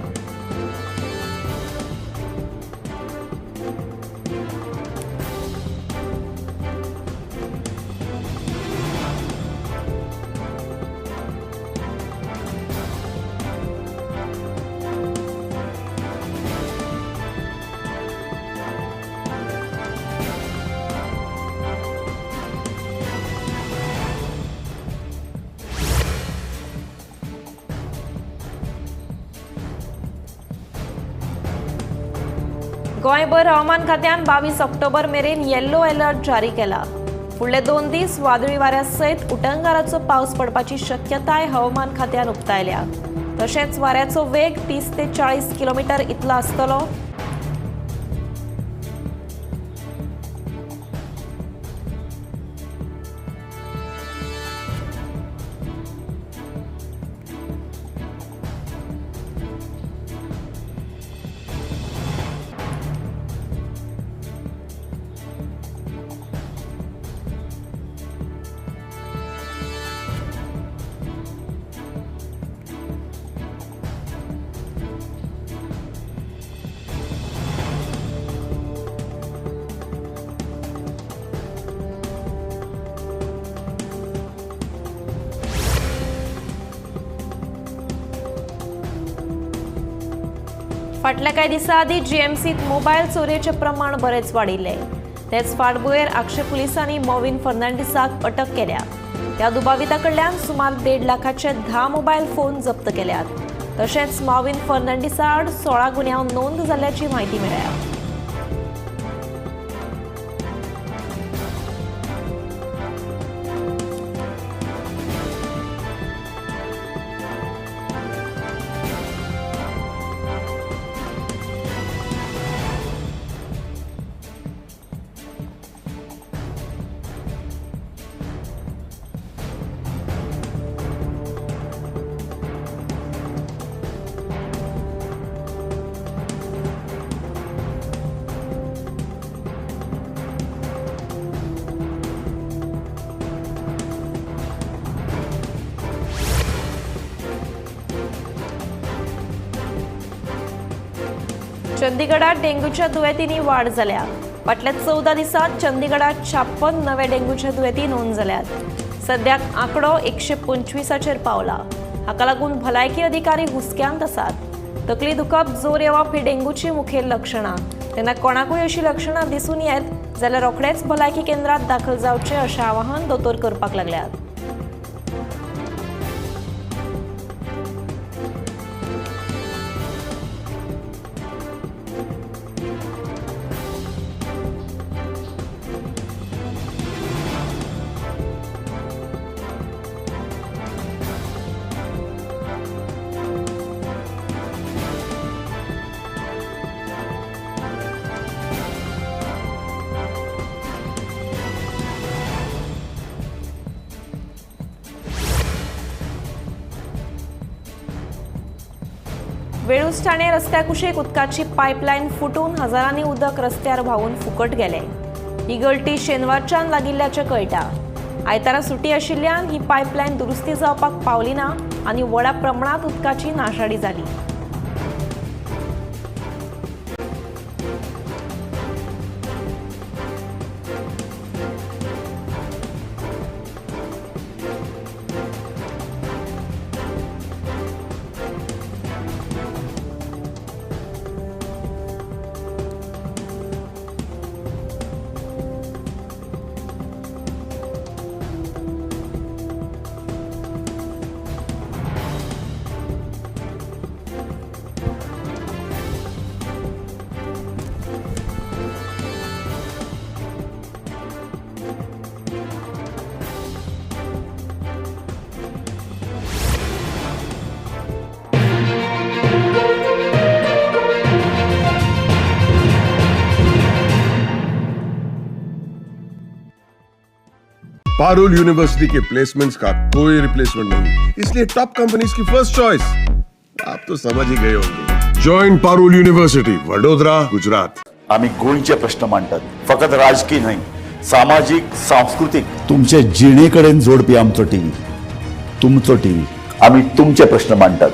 गोंयभर हवामान खात्यान 22 ऑक्टोबर मेरेन येल्लो अलर्ट जारी केला. फुडले 2 दीस वादळी वाऱ्या सयत उटंगाराचो पावस पडपाची शक्यताय हवामान खात्यान उक्तायल्या. तशेंच वाऱ्याचो वेग 30 ते 40 किलोमीटर इतलो आसतलो. फाटल्या कांय दिसां आदीं जीएमसींत मोबायल चोरयेचें प्रमाण बरेंच वाडिल्लें. तेच फाटभुंयेर आगशे पुलिसांनी मॉविन फर्नांडीसाक अटक केल्या. ह्या दुबाविता कडल्यान सुमार 1.5 लाखाचे 10 मोबायल फोन जप्त केल्यात. तशेंच मॉविन फर्नांडीसा आड 16 गुन्यांव नोंद जाल्ल्याची म्हायती मेळ्ळ्या. चंदीगडात डेंग्यूच्या दुयेंतींनी वाड जाल्या. फाटल्या 14 दिसांत चंदीगडात 56 नवे डेंग्यूच्या दुयेंती नोंद जाल्यात. सद्याक आंकडो 125चेर पावला. हाका लागून भलायकी अधिकारी हुस्क्यांत आसात. तकली दुखप, जोर येवप ही डेंग्यूची मुखेल लक्षणां. तेन्ना कोणाकूय अशी लक्षणां दिसून येत जाल्यार रोखडेच भलायकी केंद्रात दाखल जावचें अशें आवाहन दोतोर करपाक लागल्यात. वेळूस ठाणे रस्त्या कुशीक उदकाची पायपलायन फुटून हजारांनी उदक रस्त्यार व्हांवून फुकट गेले. ही गळटी शेनवारच्यान लागिल्ल्याचें कळटा. आयतारा सुटी आशिल्ल्यान ही पायपलायन दुरुस्ती जावपाक पावली ना आनी व्हडा प्रमाणांत उदकाची नाशाडी जाली. पारुल यूनिवर्सिटी के प्लेसमेंट्स का कोई रिप्लेसमेंट नहीं, इसलिए टॉप कंपनीज की फर्स्ट चॉइस। आप तो समझ ही गए होंगे। Join Parul university, Vadodara, Gujarat. आम्ही गोंयचे प्रश्न मांडटात, फकत राजकीय न्हय, सामाजीक, सांस्कृतीक, तुमचे जिणे कडेन जोडपी आमचो टीव्ही, तुमचो टीव्ही। आम्ही तुमचे प्रश्न मांडटात,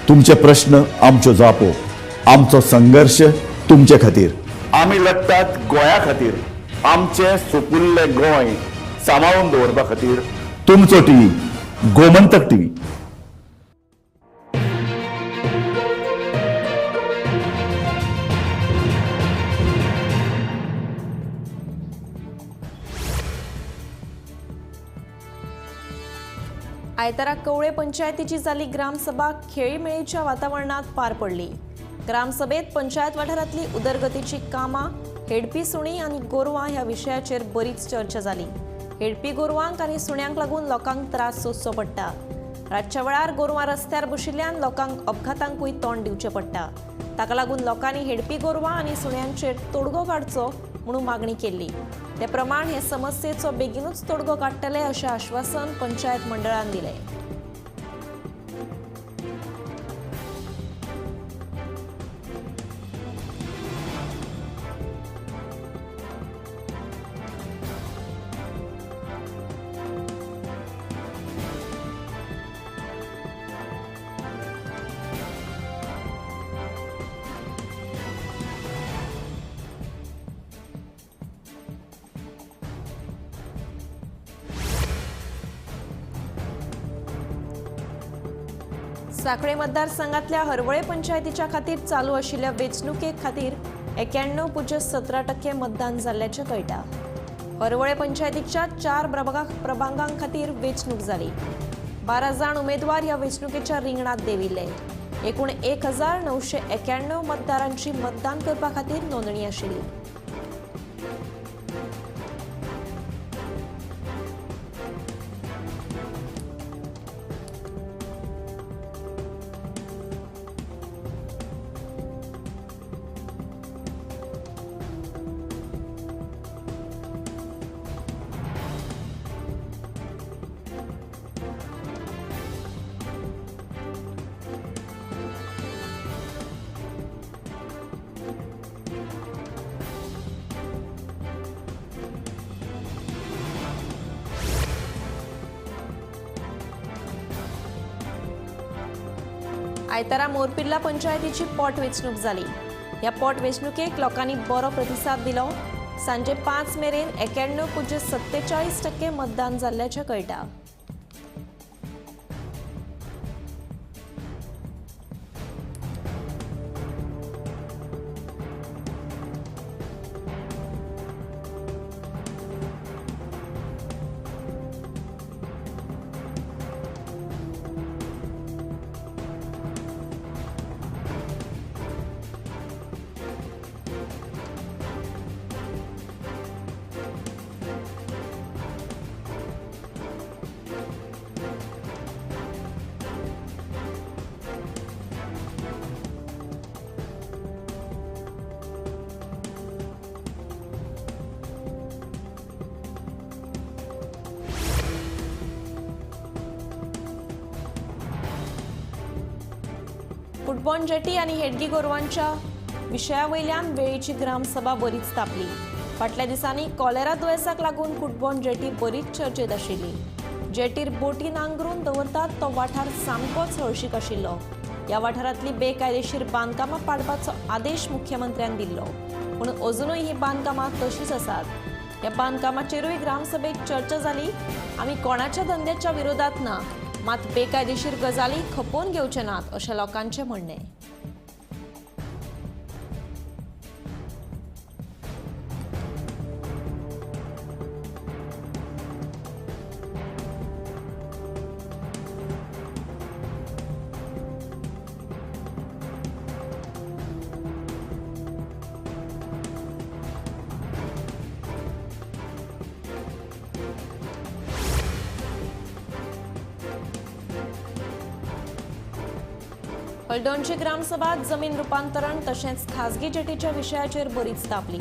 तुमचे प्रश्न आमच्यो जापो, आमचो संघर्ष तुमचे खातीर। आमी लढटात गोंया खातीर, आमचे सुपुल्ले गोंय सांबाळून दवरपा खातीर। तुमचो टीव्ही, गोमंतक टीव्ही। आयतारा कवळे पंचायतीची जाली ग्रामसभा खेळीमेळीच्या वातावरणात पार पडली. ग्रामसभेत पंचायत वाठारांतली उदरगतीची कामां, हेडपी सुणी आनी गोरवां ह्या विशयाचेर बरीच चर्चा जाली. हेडपी गोरवांक आनी सुण्यांक लागून लोकांक त्रास सोंसचो पडटा. रातच्या वेळार गोरवां रस्त्यार बशिल्ल्यान लोकांक अपघातांकूय तोंड दिवचें पडटा. ताका लागून लोकांनी हेडपी गोरवां आनी सुण्यांचेर तोडगो काडचो म्हणून मागणी केल्ली. ते प्रमाण हे समस्येचो बेगीनूच तोडगो काडटले अशें आश्वासन पंचायत मंडळान दिलें. सांखळे मतदारसंघातल्या हरवळे पंचायतीच्या खातीर चालू आशिल्ल्या वेंचणुके खातीर 91.17% मतदान जाल्ल्याचें कळटा. हरवळे पंचायतीच्या 4 प्रभागां खातीर वेंचणूक जाली. 12 जाण उमेदवार ह्या वेंचणुकेच्या रिंगणांत देंविल्ले. एकूण 1991 मतदारांची मतदान करपा खातीर नोंदणी आशिल्ली. आयतारा मोरपिर्ला पंचायतीची पोटवेंचणूक जाली. ह्या पोटवेंचणुकेक लोकांनी बरो प्रतिसाद दिलो. सांजे 5 मेरेन 91.47% मतदान जाल्ल्याचें कळटा. कुटबॉन जेटी आनी हेडगी गोरवांच्या विशया वयल्यान वेळीची ग्रामसभा बरीच तापली. फाटल्या दिसांनी कॉलेरा दुयेंसाक लागून कुटबॉन जेटी बरीच चर्चेत आशिल्ली. जेटीर बोटी नांगरून दवरतात तो वाठार सामकोच हळशीक आशिल्लो. ह्या वाठारांतली बेकायदेशीर बांदकामां पाडपाचो आदेश मुख्यमंत्र्यान दिल्लो, पूण अजुनूय ही बांदकामां तशीच आसात. ह्या बांदकामाचेरूय ग्रामसभेत चर्चा जाली. आमी कोणाच्या धंद्याच्या विरोधात ना, मात बेकायदेशीर गजाली खपोवन घेवचे नात अशें लोकांचें म्हणणें. हळदोणची ग्रामसभा जमीन रुपांतरण तशेंच खाजगी जेटीच्या विशयाचेर बरीच तापली.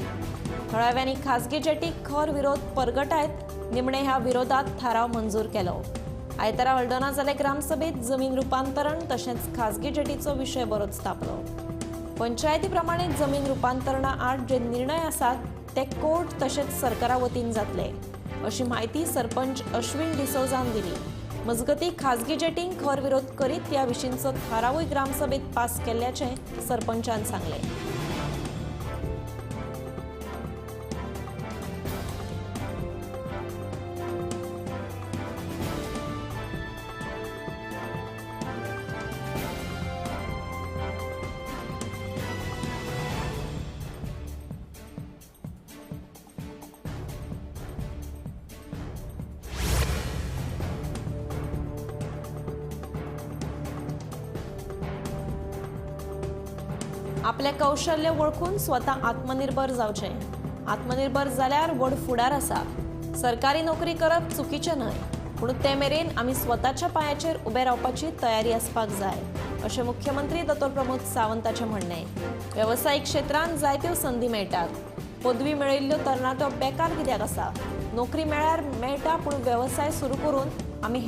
थळाव्यांनी खाजगी जेटीक खर विरोध परगटायत निमणे ह्या विरोधात थाराव मंजूर केलो. आयतारा हळदोणा जाल्ले ग्रामसभेत जमीन रुपांतरण तशेंच खाजगी जेटीचो विशय बरोच तापलो. पंचायती प्रमाणे जमीन रुपांतरणा आड जे निर्णय आसात ते कोर्ट तशेंच सरकारा वतीन जातले अशी म्हायती सरपंच अश्विन डिसोजान दिली. मजगती खाजगी जेटींक खर विरोध करीत ह्या विशींचो थारावूय ग्रामसभेत पास केल्ल्याचें सरपंचान सांगलें. आपलें कौशल्य वळखून स्वता आत्मनिर्भर जावचें. आत्मनिर्भर जाल्यार व्हड फुडार आसा. सरकारी नोकरी करप चुकीचें न्हय, पूण ते मेरेन आमी स्वताच्या पांयाचेर उबे रावपाची तयारी आसपाक जाय अशें मुख्यमंत्री दोतोर प्रमोद सावंताचें म्हणणें. वेवसायीक क्षेत्रांत जायत्यो संदी मेळटात. पदवी मेळयल्ल्यो तरणाटो बेकार कित्याक आसा? नोकरी मेळ्ळ्यार मेळटा, पूण वेवसाय सुरू करून आमी